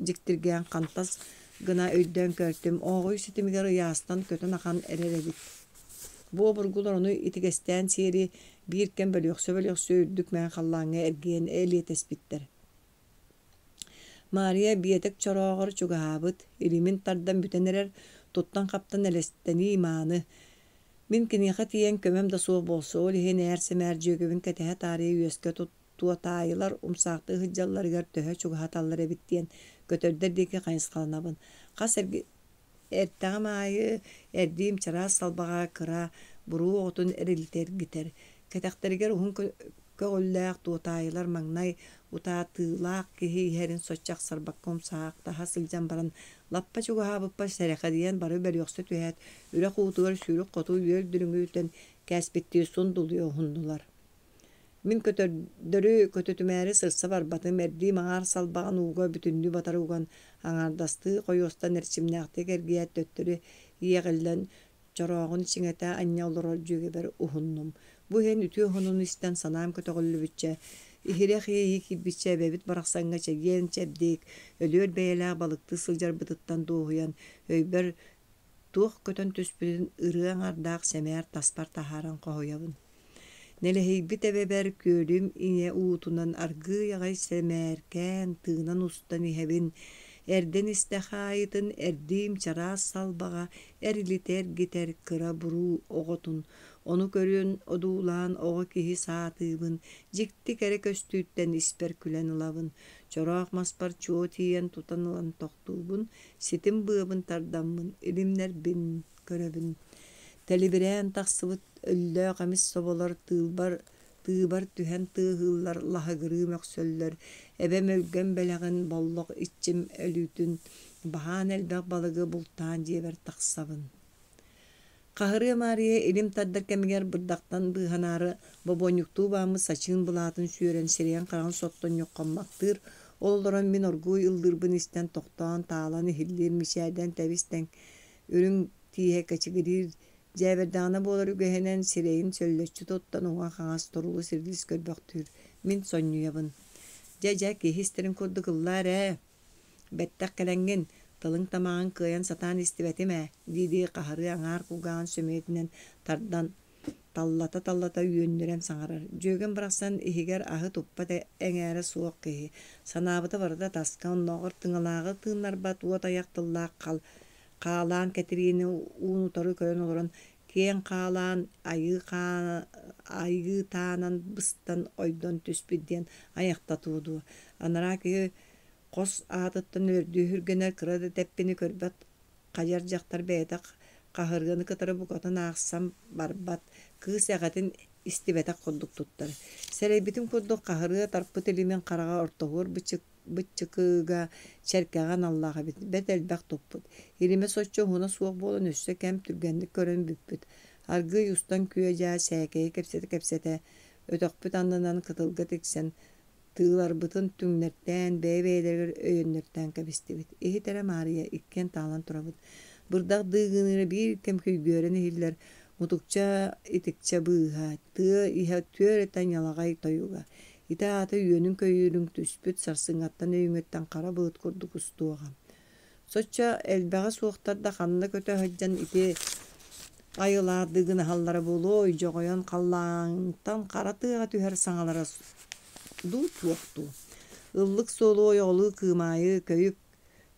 дьиктиргээн хантас гына өйдөөн көртүм, ооҕуй ситимигэр ыйаастан көтөн ахан эрэр эбит. Бу обургулар ону итигэстээн сиэри биир кэм бөлүөхсэ-бөлүөхсэ үрдүк мэҥэ халлааҥҥа эргийэн элиэтэспиттэр. Маарыйа биэтэк чорооҕор чугаһаабыт, илимин тардан бүтэн эрэр, туттан-хаптан элэстэнии мааны. Мин киниэхэ тиийэн көмөм да суох буолсу, ол иһин ээр-сэмээр дьүөгэбин кэтэһэ таарыйа үөскэ тут туотаайылар умсаахтыы сылдьалларыгар төһө чугаһаталлар эбит диэн көтөрдөр диэки хайысхаланабын. Хас эртэҕим аайы эрдиим чараас салбаҕа кыра буруу оҕотун эрилитэ эргитэр. Кэтэхтэригэр уһун Көҕүллээх туотаайылар маҥнай утаатыылаах киһи иһэрин соччо ахсарбакка умсаахтаһа сылдьан баран, лаппа чугаһаабыппар сэрэхэдийэн бары бөрүөхсэ түһээт, үрэх уутугар сүүрүк хоту үөл дүлүҥү кээспиттии сундулуйа уһуннулар. Мин көтөрдөрү көтүтүмээри сырса барбатым, эрдии маҥаар салбаҕын ууга бүтүннүү батары уган, аҥаардастыы хойуостан эрчимнээхтик эргийээт төттөрү иэҕиллэн, чорооҕун чиҥэтэ анньа олорор дьүөгэбэр уһуннум. Бу иһэн үтүө сонуну истэн санаам көтөҕүллүбүччэ, иһирэх иэйии киирбиччэ эбэбит барахсаҥҥа чэгиэн-чэбдик, өлүөр бэйэлээх балыктыы сылдьарбытыттан дуоһуйан, өйбөр туох көтөн түспүтүн ырыа аҥардаах сэмээр таспар таһааран хоһуйабын. Нэлэһийбит эбэбэр күөлүм ийэ уутунан аргыый аҕай сэмээркээн тыынан устан иһэбин, эрдэн истэх аайытын эрдиим чараас салбаҕа эрилитэ эргитэр кыра буруу оҕотун, ону көрөн одуулаан оҕо киһи саатыыбын, дьикти кэрэ көстүүттэн испэр күлэн ылабын, чороох маспар чуо тиийэн тутан ылан тохтуубун, ситим быабын тардаммын илимнэрбин көрөбүн. Тэлибирээн тахсыбыт өллөөх эмис соболор тыылбар тыыбар түһэн тыаһыыллар, лаһыгырыы мөхсөллөр, эбэм өлгөм бэлэҕин, боллох иччим өлүүтүн баһаан элбэх балыгы бултаан дьиэбэр тахсабын. Хаһырыа Маарыйа илим тардар кэмигэр бырдахтан быыһанаары бобуонньуктуу бааммыт сачыын былаатын сүөрэн сирэйин-хараҕын соттон ньуххаммахтыыр, ол олорон мин оргууй ыллыырбын истэн тохтоон таалан иһиллиир мичээрдээн тэбис-тэҥ үрүҥ тииһэ кэчигириир дьээбэрдэҕинэ буолар үгэһинэн сирэйин сөллөччү туттан уҥа-хаҥас торулу-сирилис көрбөхтүүр. Мин сонньуйабын: «Дьэ, дьэ, киһи истэрин курдук ыллаар ээ, бэттэх кэлэҥҥин, тылыҥ тамаҕын кыайан сатаан истибэтим ээ» дии-дии хаһырыы аҥаар кулгааҕын сөмүйэтинэн тардан таллата-таллата үөннүрэн саҥарар. Дьүөгэм барахсан иһигэр аһы туппат эҥээрэ суох киһи, санаабыта барыта таска, оннооҕор тыҥалааҕы тыыннарбат уот айах тыллаах хал Хаалаан Кэтириини уун-утары көрөн олорон, киэҥ хаалаан айыы таанан быстан ойдон түспүт диэн айахтатыа дуо, анараа киһи хос аатыттан өлөрдүү өһүргэнэр кыра да тэппини көрбөт хайар дьахтар бэйэтэ хаһырыаны кытары букатын аахсан барбат, кыыс эҕэтин истибэтэх курдук туттар. Сэрэйбитим курдук хаһырыа тарпыт илимин хараҕа ортоһуор бычык быччыкыга чэркэҕэ аналлаах эбит, бэрт элбэх туппут. Илимэ соччо уһуна суох буолан өссө кэм түргэнник көрөн бүппүт. Аргыый устан күө-дьаа сээкэйи кэпсэтэ-кэпсэтэ, өтөхпүт аннынан кытылга тиксэн, тыыларбытын түҥнэртээн, бэйэ-бэйэлэригэр өйөннөртөөн кэбистибит. Иһит эрэ Маарыйа, иккиэн таалан турабыт. Бырдах дыыгыныыра биир кэм күйгүөрэн иһиллэр, мутукча итикчэ быыһа, тыа иһэ түөрэтэ ньалаҕай тойуга. Ити аата үөнүн-көйүүрүн түспүт сарсыҥҥаттан өйүҥҥүттэн хара былыт курдук устуоҕа. Соччо элбэҕэ суохтар да ханна көтө сылдьан ити айылаардыы гынаһаллара буолуой, дьоҕойон халлаантан хара тыаҕа түһэр саҥалара дуу туох дуу. Ыллык суолу ойоҕолуу кыымаайы көйүк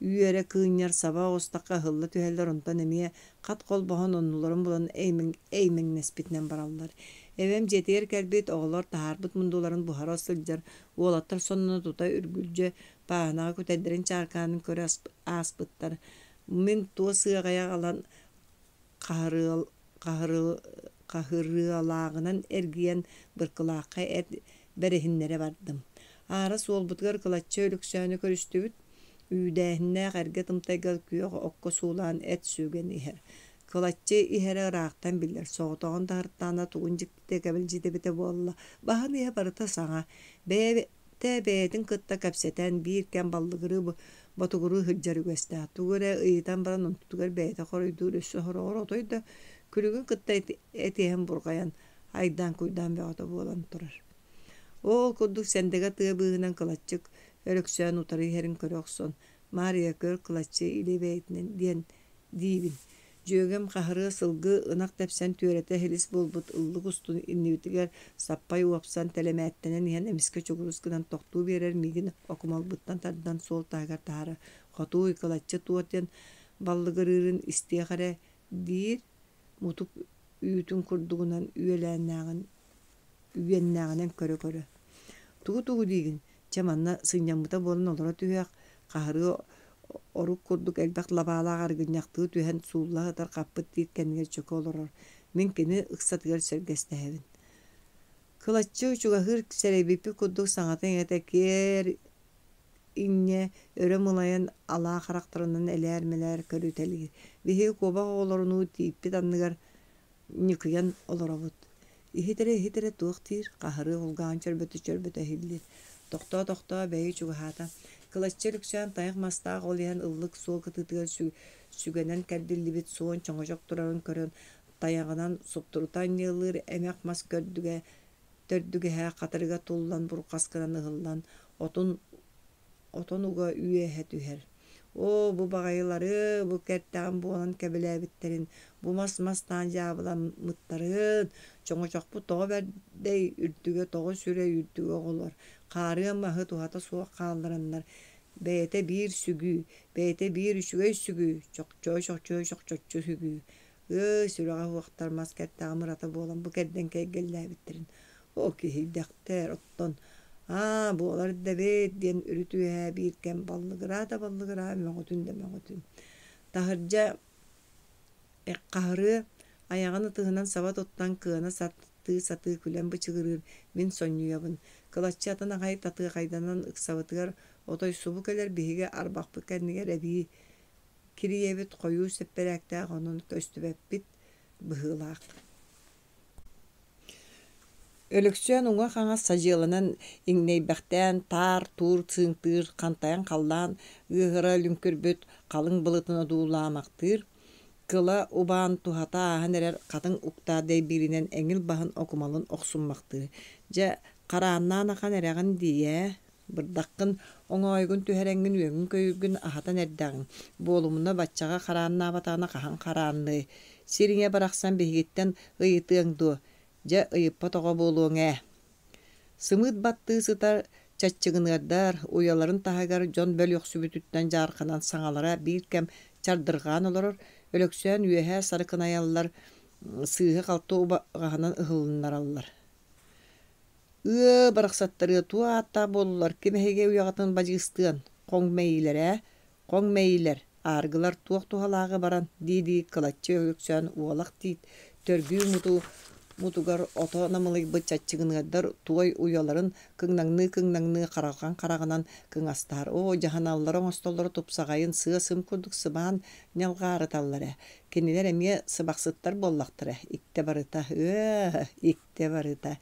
Үөрэ кыынньар саба оҕустахха ыһылла түһэллэр, онтон эмиэ хат холбоһон оннуларын булан эймэҥнэспитинэн бараллар. Эбэм дьиэтигэр кэлбит, оҕолор таһаарбыт мундуларын буһара сылдьар уолаттар сонно тута үргүлдьү пааһынаҕа күтэрдэрин чааркаанын көрө ааспыттар. Мин туос ыаҕайа аҕалан Хаһырыалааҕынан эргийэн Быркылаахха эт бэриһиннэрэ бардым. Аара суолбутугар Кылаччы Өлөксөөнү көрүстүбүт. Үүдээһиннээх эргэ тымтайга күөх окко суулаан эт сүгэн иһэр. Кылаччы иһэрэ ыраахтан биллэр, соҕотоҕун таһыртаана тугун дьиктитэ кэбилдьитэ эбитэ буолла. Баһын иһэ барыта саҥа, бэйэ Тэ бэйэтин кытта кэпсэтэн, биир кэм баллыгырыы ботугуруу сылдьар үгэстээх. Тугу эрэ ыйытан баран онтутугар бэйэтэ хоруйдуур, өссө сороҕор отой да күлүгүн кытта этиһэн бурҕайан, айдаан-куйдаан бөҕөтө буолан турар. Ол курдук сэндэгэ тыа быыһынан Кылаччык Өлөксөөн утары иһэрин көрө охсон, Маарыйа көр Кылаччы илэ бэйэтинэн диэн диибин. Дьүөгэм хаһырыа сылгы ынах тэпсэн түөрэтэ иһилис буолбут ыллык устун иннибитигэр саппай уопсан тэлэмээттэнэн иһэн эмискэ чугурус гынан тохтуу биэрэр миигин окумалбыттан тардан суол таһыгар таһаарар «Хотууй, Кылаччы туох диэн баллыгырыырын истиэх эрэ» диир мутук үүтүн курдугунан үөлээннээҕин үөннээҕинэн көрө-көрө «Тугу-тугу диигин, чэ манна сынньаммыта буолан олоро түһүөх, хаһырыа орук курдук элбэх лабаалаах аргынньахтыы түһэн суулла сытар хаппыт тиит кэннигэр чөкө олорор, мин кини ыксатыгар сэргэстэһэбин. Кылаччы чугаһыыр сэрэйбиппит курдук саҥата-иҥэтэ киэр инньэ өрө мылайан алаа харахтарынан элээр-мэлээр көрүтэлиир. Биһиги куобах оҕолорунуу тииппит анныгар ньыкыйан олоробут. Иһит эрэ, иһит эрэ туох диир, хаһырыы кулгааҕын чөрбөтө-чөрбөтө иһиллиир. Тохтоо-тохтоо, бэйи чугаһаата. Кылаччы Өлөксөөн тайах мастаах ол иһэн ыллык суол кытыытыгар сүгэнэн кэрдиллибит суон чоҥочох турарын көрөн, тайаҕынан суптурута анньыалыыр эмэх мас көрдүгэ төрдүгэһэ хатырыга туллан бурҕас гынан ыһыллан, отун отон уга үөһэ түһэр. Оо, бу баҕайылары, бу кэртэҕим буолан кэбилээбиттэрин, бу мас мастаан дьаабыламмыттарын, чоҥочохпут тоҕо бэрдэй, үрдүгэ тоҕо сүрэй үрдүгэ оҕолор, хаарыан маһы туһата суох хааллараннар, бэйэтэ биир сүгүү, бэйэтэ биир үчүгэй сүгүү, чохчоо-чохчоо чохчоччу сүгүү, Ыай, сүрэҕэ уохтар мас кэртэҕим ырата буолан бу кэрдэн кэйгэллээбиттэрин оо, киһийдэхтэр, оттон аа, буолар да эбит диэн үрүт үөһээ биир кэм баллыгыраа да баллыгыраа, мөҕүтүн да мөҕүтүн. Таһырдьа хаһырыа айаҕын ытыһынан саба туттан кыана сатыы-сатыы күлэн бычыгырыыр мин сонньуйабын. Кылаччы атын аҕай татыахайданан ыксабытыгар отой субу кэлэр биһиги арбахпыт кэннигэр эбии Кирийэбит хойуу сэппэрээктээх онон көстүбэппит быһыылаах. Өлөксөөн уҥа-хаҥас садьыаланан иҥнэйбэхтээн таар-туур сыыҥтыыр, хантайан халлаан ыаһыра лүҥкүрбүт халыҥ былытын одуулаамахтыыр, кыла убаан туһата ааһан эрэр хатыҥ уктаах дэйбииринэн эҥил баһын окумалын охсуммахтыыр. Дьэ, харааннаан ахан эрэҕин дии ээ Бырдаххын, оҥоойугун түһэрэҥҥин үөҥҥүн-көйүүргүн аһатан эрдэҕиҥ, буолумуна баччаҕа харааннаабатаҕына хаһан хараанныай, сир ийэ барахсан биһигиттэн ыйытыаҥ дуо, дьэ ыйыппат оҕо буолуоҥ ээ. Сымыыт баттыы сытар чаччыгыныардар уйаларын таһыгар дьон бөлүөхсүбүтүттэн дьаарханан саҥалара биир кэм чардырҕаан олорор, Өлөксөөн үөһэ сарыкынайаллар, сыыһы-халты убаҕаһынан ыһылыннараллар. Ыа, барахсаттарыа туох ааттаах буоллулар, ким эһиги уйаҕытын бадьыыстыан, хоҥ мэйиилэр ээ, хоҥ мэйиилэр, ааргылар туох туһалааҕы баран, дии-дии кылаччы Өлөксөөн уолах тиит төргүү муту мутугар ото намылыйбыт чаччыгыныардар туой уйаларын кыҥнаҥныы-кыҥнаҥныы харалҕан хараҕынан кыҥастаһар. Оо, дьаһаналлара оҥостоллоро тупсаҕайын сыа-сым курдук сыбаан ньалҕаарыталлар ээ. Кинилэр эмиэ сыбахсыттар буоллахтара, иктэ барыта, ыа, Тэ барыта.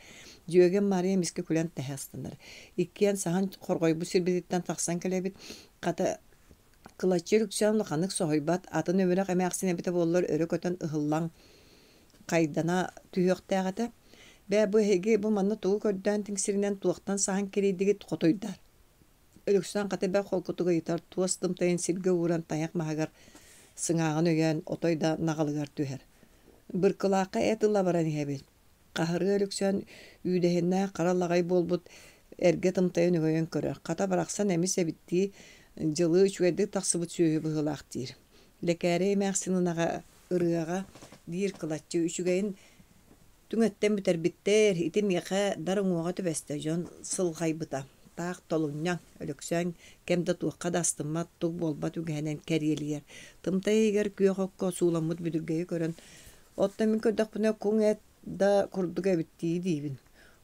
Дьүөгэм Маарыйа эмискэ күлэн тэһэ астанар. Иккиэн саһан хорҕойбут сирбититтэн тахсан кэлэбит. Хата Кылаччы Өлөксөөн улаханнык соһуйбат, атын өмүрэх эмээхсин эбитэ буоллар өрө көтөн ыһыллан хайдана түһүөхтээх этэ. Бээ, бу эһиги бу манна тугу көрдөөн тиҥсиринэн туохтан саһан кирийдигит хотуйдар? Өлөксөөн хата бэрт холкутук ыйытар, туос тымтайын сиргэ ууран тайах маһыгар сыҥааҕын өйөөн отой да наҕылыгар түһэр. Быркылаахха эт ыла баран иһэбит. Хаһырыа Өлөксөөн үүдэһиннээх хара лаҕай буолбут эргэ тымтайын өҥөйөн көрөр. Хата барахсан эмис эбиттии дьылы үчүгэйдик тахсыбыт сүөһү быһыылаах диир. Лэкээрэй эмээхсин ынаҕа ырыаҕа диир кылаччы үчүгэйин Түҥэттэн бүтэрбиттэр, ити миэхэ дар уҥуоҕа түбэстэ, дьон сылҕайбыта. Таах толунньаҥ, Өлөксөөн кэм да туохха да астыммат, тук буолбат үгэһинэн кэриэлийэр. Тымтай иһигэр күөх окко сууламмыт бүдүргэйи көрөн, оттон мин көрдөхпүнэ куҥ эт да курдук эбит дии диибин.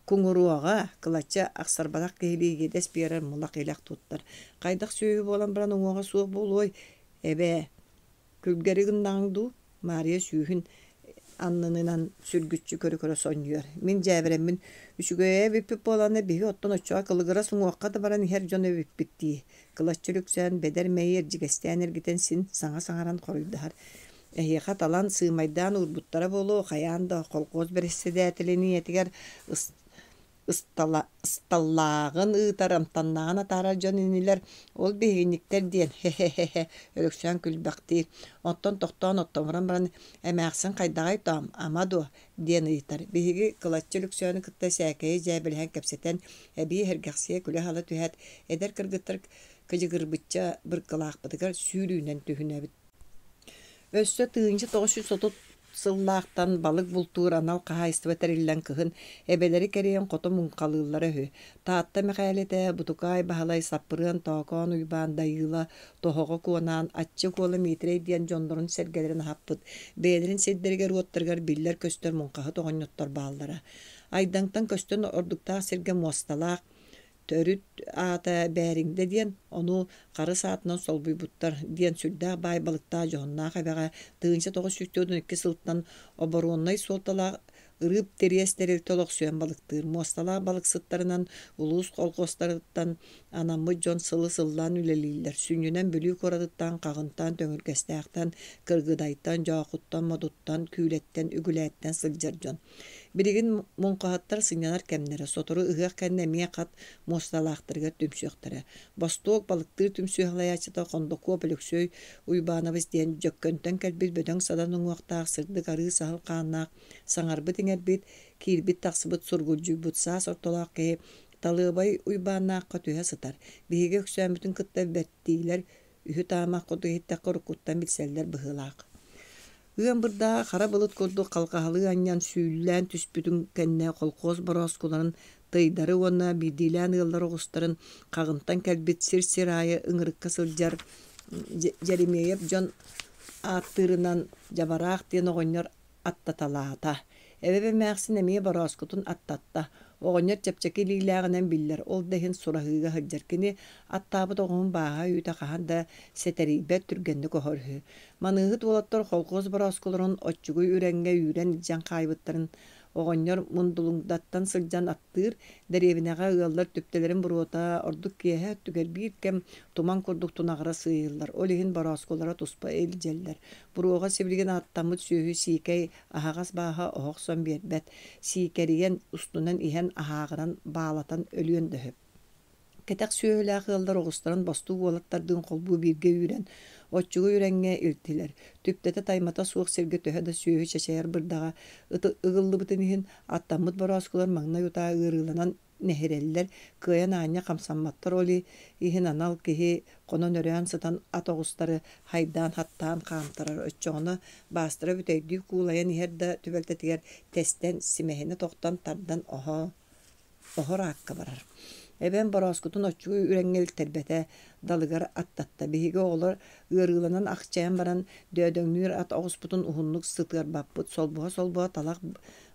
Куҥуруоҕа, кылаччы ахсарбатах киһилии иэдэс биэрэр мулах-илэх туттар. Хайдах сүөһү буолан баран уҥуоҕа суох буолуой, эбээ Күлгэри гыннаҕыҥ дуу? Маарыйа сүүһүн аннынынан сүргүччү көрө-көрө сонньуйар. Мин дьээбэрэммин үчүгэйэ эбиппит буоллаҕына биһи оттон оччоҕо кылыгырас уҥуохха да баран иһэр дьон эбиппит дии. Кылаччы Өлөксөөн бэдэр мэйи эрдьигэстээн эргитэн син саҥа саҥаран хоруйдаһар. Эһиэхэ талан сыымайдаан уурбуттара буолуо, хайаан да колхоз бэрэссэдээтэлин ийэтигэр ысталлааҕын ыытар, амтаннааҕын атаарар дьон инилэр, ол биһигинньиктэр диэн, хе-хе-хе, Өлөксөөн күлбэхтиир. Оттон тохтоон оттомуран баран, эмээхсин хайдаҕай тоом, ама дуо диэн ыйытар. Биһиги Кылаччы Өлөксөөнү кытта сээкэйи дьээбэлэһэн кэпсэтэн, эбии сэргэхсийэ күлэ-сала түһээт, эдэр кыргыттар кыдьыгырбычча быркылаахпытыгар сүүрүүнэн түһүнэбит. Өссө 1930 сыллаахтан балык бултуур анал хаһаайыстыба тэриллэн кыһын эбэлэри кэрийэн хото муҥхалыыллара үһү. Таатта Мэхээлэтэ, Бутукаай Баһылай, Саппырыан Тоокоон Уйбаан Дайыыла, Тоһоҕо Куонаан, Аччык Уола Миитэрэй диэн дьоннорун-сэргэлэрин аһаппыт, бэйэлэрин сирдэригэр-уоттарыгар биллэр-көстөр муҥхаһыт оҕонньоттор бааллара. Айдаҥтан көстөн ордуктаах сиргэ муосталаах, төрүт аата Бээриҥдэ диэн, ону харыс аатынан солбуйбуттар диэн сүрдээх баай балыктаах дьоһуннаах эбэҕэ 1942 сылтан оборуоннай суолталаах Ырыып Тириэс тэрилтэ олохсуйан балыктыыр. Муосталаах балыксыттарынан улуус колхуостарыттан анаммыт дьон сылы сыллаан үлэлииллэр. Сүнньүнэн Бүлүү куоратыттан, Хаҕынтан, Төҥүргэстээхтэн, Кыргыдайтан, Дьоохуттан, Модуттан, Күүлэттэн, Үгүлээттэн сылдьар дьон. Билигин муҥхаһыттар сынньанар кэмнэрэ, сотору ыһыах кэннэ эмиэ хат муосталаахтарыгар түмсүөхтэрэ. Бостуок балыктыыр түмсүү салайааччыта Хондокуоп Өлөксөй Уйбаанабыс диэн Дьөккөнтөн кэлбит бөдөҥ-садан уҥуохтаах, сырдык арыы саһыл хааннаах, саҥарбыт-иҥэрбит, киирбит-тахсыбыт сургулдьуйбут саас ортолоох киһи Талыабай Уйбааннаахха түһэ сытар. Биһиги Өксөөммүтүн кытта бэртиилэр үһү-таамах курдук иһиттэххэ уруккуттан билсэллэр быһыылаах. Ыам бырдааҕа хара былыт курдук халҕаһалыы анньан сүүллээн түспүтүн кэннэ колхоз борооскуларын тыйдары уонна биирдиилээн ыаллар оҕустарын хаҕынтан кэлбит сир-сир аайы ыҥырыкка сылдьар Дьэримиэйэп дьон ааттыырынан Дьабараах диэн оҕонньор аттаталаата. Эбэм эмээхсин эмиэ борооскутун аттатта. Оҕонньор чэпчэки илиилээҕинэн биллэр, ол да иһин сураһыыга сылдьар. Кини аттаабыт оҕуһун бааһа-үүтэ хаһан да сэтэрийбэт, түргэнник оһор үһү. Маныыһыт уолаттар колхоз борооскуларын оччугуй үрэҥҥэ үүрэн илдьэн хаайбыттарын оҕонньор Мундулуҥдаттан сылдьан аттыыр, дэриэбинэҕэ ыаллар түптэлэрин буруота ордук киэһэ өттүгэр биир кэм туман курдук тунаҕыра сыыйыллар, ол иһин борооскулара туспа илдьэллэр. Буруоҕа сибилигин ааттаммыт сүөһү сиикэй аһаҕас бааһа оһох сон биэрбэт, сиикэрийэн, устунан иһэн аһааҕыран, баалатан өлүөн да сөп. Кэтэх сүөһүлээх ыаллар оҕустарын бостуук уолаттардыын холбуу бииргэ үүрэн, оччугуй үрэҥҥэ илтилэр. Түптэтэ-таймата суох сиргэ төһө да сүөһү чэчэйэр бырдаҕа ыгыллыбытын иһин, аттаммыт борооскулар маҥнай утаа ыарыыланан нэһирэллэр, кыайан аанньа хамсамматтар, ол иһин анал киһи хонон-өрөөн сытан ат оҕустары хайдаан-хаттаан хаамтарар, оччоҕуна баастара бүтэйдии куулайан иһэр да түбэлтэтигэр тэстэн, симэһинэ тохтон тардан оһо оһор аакка барар. Эбэм борооскутун оччугуй үрэҥҥэ илтэрбэтэ, далыгар аттатта. Биһиги оҕолор ыарыыланан ахчайан баран дөөдөҥнүүр ат оҕуспутун уһуннук сытыарбаппыт, солбуһа-солбуһа талах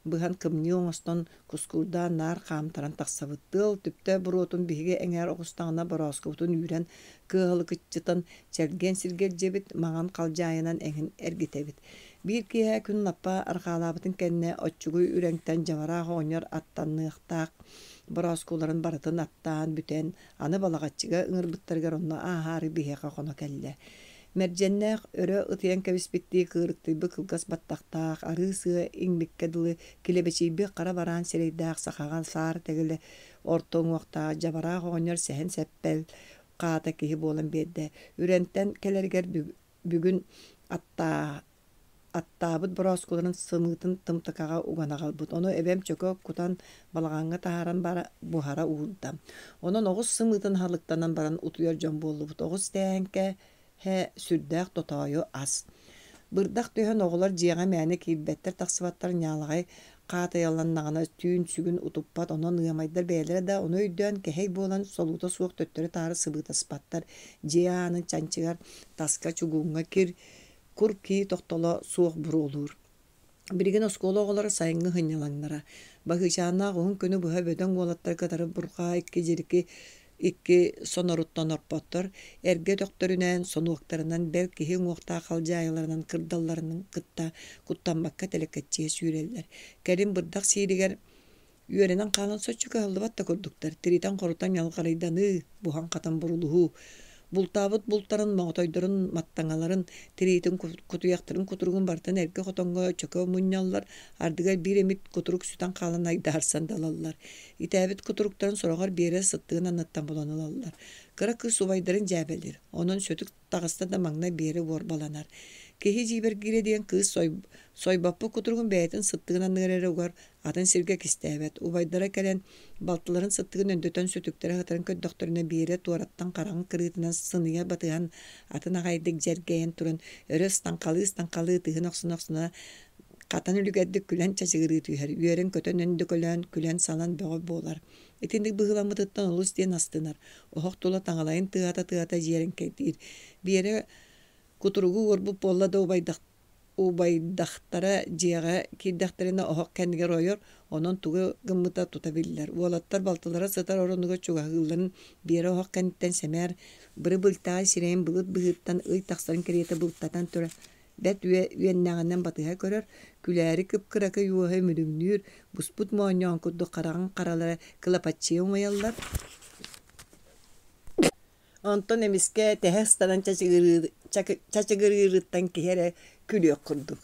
быһан кымньыы оҥостон кускуурдаан наар хаамтаран тахсабыт. Тыал түптэ буруотун биһиги эҥээр оҕустаҕына борооскубутун үүрэн кыаһылыкыччытан чэлгиэн сиргэ илдьэбит, маҥан халдьаайынан эҥин эргитэбит. Биир киэһэ күн лаппа арҕаалаабытын кэннэ оччугуй үрэҥтэн дьабараах оҕонньор аттаныахтаах борооскуларын барытын аттаан бүтэн, аны Балаҕаччыга ыҥырбыттарыгар онно ааһаары биһиэхэ хоно кэллэ. Мэрдьэннээх өрө ытыйан кэбиспиттии кыырыктыйбыт кылгас баттахтаах, арыы-сыа иҥмиккэ дылы килэбэчийбит хара бараан сирэйдээх сахаҕа саар тэгилэ орто уҥуохтаах дьабараах оҕонньор сэһэн-сэппэл хаата киһи буолан биэрдэ. Үрэнтэн кэлэригэр бүгүн аттаабыт борооскуларын сымыытын тымтыкаҕа уган аҕалбыт. Ону эбэм чөкө кутан балаҕаҥҥа таһааран буһара уурда. Онон оҕус сымыытын аһылыктанан баран утуйар дьон буоллубут. Оҕус тээһэҥкэ сүрдээх тотоойу ас. Бырдах түһэн оҕолор дьиэҕэ мээнэ киирбэттэр-тахсыбаттар ньаалаҕай хаатыйаланнаҕына түүн сүгүн утуппат, онон ыамайдар бэйэлэрэ да ону өйдөөн кэһэй буолан солуута суох төттөрү-таары сыбыытаспаттар, дьиэ аанын чанчыгар, таска чугууҥҥа кир, кур кии тохтоло суох буруолуур. Билигин оскуола оҕолоро сайыҥҥы сынньалаҥнара. Баһыычааннаах уһун күнү быһа бөдөҥ уолаттары кытары бурҕаа икки дьирики икки соноруттан орпоттор, эргэ өтөхтөрүнэн, сонуоктарынан, бэл киһи уҥуохтаах халдьаайыларынан кырдалларын кытта куттаммакка тэлэкэччийэ сүүрэллэр. Кэлин бырдах сииригэр Үөрэнэн хаалан соччо кыһаллыбат да курдуктар, тиритэн-хорутан ньалҕарыйданыы, буһан-хатан бурулуһуу. Бултаабыт бултарын, моҕотойдорун, маттаҥаларын, тириитин, кутуйахтарын кутуругун барытын эргэ хотоҥҥо чөкө мунньаллар, ардыгар биир эмит кутурук сүтэн хаалан айдаарсан да ылаллар. Итээбит кутуруктарын сороҕор Биэрэ сыттыгын анныттан булан ылаллар. Кыра кыыс убайдарын дьээбэлиир, онон сүтүк таҕыста да маҥнай Биэрэ уорбаланар. Киһи дьиибэргиирэ диэн кыыс сойбоппут кутуругун бэйэтин сыттыгын анныгар эрэ угар, атын сиргэ кистээбэт. Убайдара кэлэн балтыларын сыттыгын өндөтөн сүтүктэрэ сытарын көрдөхтөрүнэ Биэрэ туораттан хараҕын кырыытынан сыныйа батыһан атын аҕайдык дьэргэйэн туран өрө ыстаҥхалыы-ыстаҥхалыы ытыһын охсуна-охсуна хатан үлүгэрдик күлэн чачыгырыы түһэр, үөрэн-көтөн өндөкөлөөн күлэн-салан бөҕө буолар. Итинник быһыыламмытыттан олус диэн астынар, оһох тула таҥалайын тыаһата-тыаһата дьиэрэҥкэйдиир. Биэрэ кутуругу уорбут буолла да Убайдахтара дьиэҕэ киирдэхтэринэ оһох кэннигэр ойор, онон тугу гыммыта тута биллэр. Уолаттар балтылара сытар оронугар чугаһыылларын Биэрэ оһох кэнниттэн сэмээр быры-былтаҕай сирэйин былыт быһыыттан ый тахсарын кэриэтэ былтатан турар бэрт үөннэҕинэн батыһа көрөр, күлээри кып-кыракый уоһа мүлүҥнүүр, буспут моонньоон курдук хараҕын харалара кылапаччыйа умайаллар. Онтон эмискэ тэһэ ыстанан чачыгырыырыттан киһи эрэ күлүөх курдук.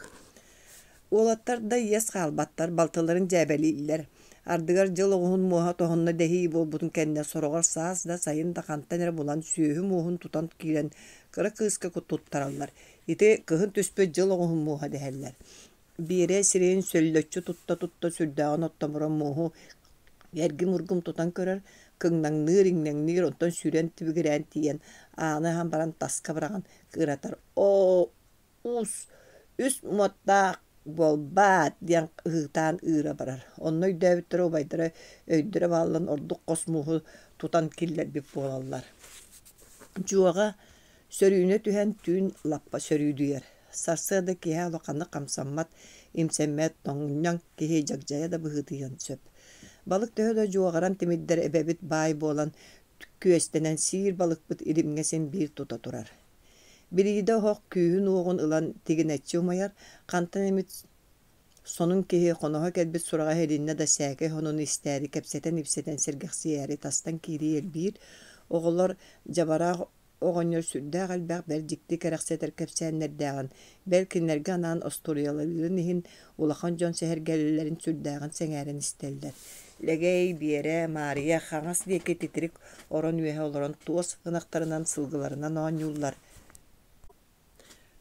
Уолаттар да иэс хаалбаттар, балтыларын дьээбэлииллэр. Ардыгар дьыл оҕуһун муоһа тоһунна дэһии буолбутун кэннэ сороҕор саас да, сайын да хантан эрэ булан сүөһү муоһун тутан киирэн кыра кыыска туттараллар. Ити кыһын түспүт дьыл оҕуһун муоһа дэһэллэр. Биэрэ сирэйин сөллөччү тутта-тутта сүрдээҕин оттомуран муоһу эргим-ургум тутан көрөр, кыҥнаҥныыр, иҥнэҥниир, онтон сүүрэн тибигирээн тиийэн ааны аһан баран таска быраҕан кыыратар: «Оо, уус, үс муоттаах буолбаат!» диэн ыһыытаан ыыра барар. Онно өйдөөбүттэрэ убайдара өйдөрө бааллан ордук хос мууһу тутан киллэрбит буолаллар. Дьуоҕа Сөрүүнэ түһэн түүн лаппа сөрүүдүйэр. Сарсыарда киэһэ улаханнык хамсаммат, имсэммэт, тоҥунньаҥ киһи дьагдьайа да быһыытыйыан сөп. Балык төһө да дьуоҕаран тимирдэр эбэбит баай буолан күөстэнэн сиир балыкпыт илимҥэ син биир тута турар. Бириидэ оһох күүһүн-уоҕун ылан тигинэччи умайар, хантан эмит сонун киһи хоноһо кэлбит сураҕа иһилиннэ да сээкэй сонуну истээри кэпсэтэн-ипсэтэн сэргэхсийээри тастан киирии элбиир. Оҕолор дьабараах оҕонньор сүрдээх элбэх бэрт дьикти кэрэхсэтэр кэпсээннэрдээҕин, бэл кинилэргэ анаан остуоруйалыырын иһин улахан дьон сэһэргэллэрин сүрдээҕин сэҥээрэн истэллэр. Лэгэй, Биэрэ, Маарыйа хаҥас диэки титирик орон үөһэ олорон туос ынахтарынан, сылгыларынан оонньууллар.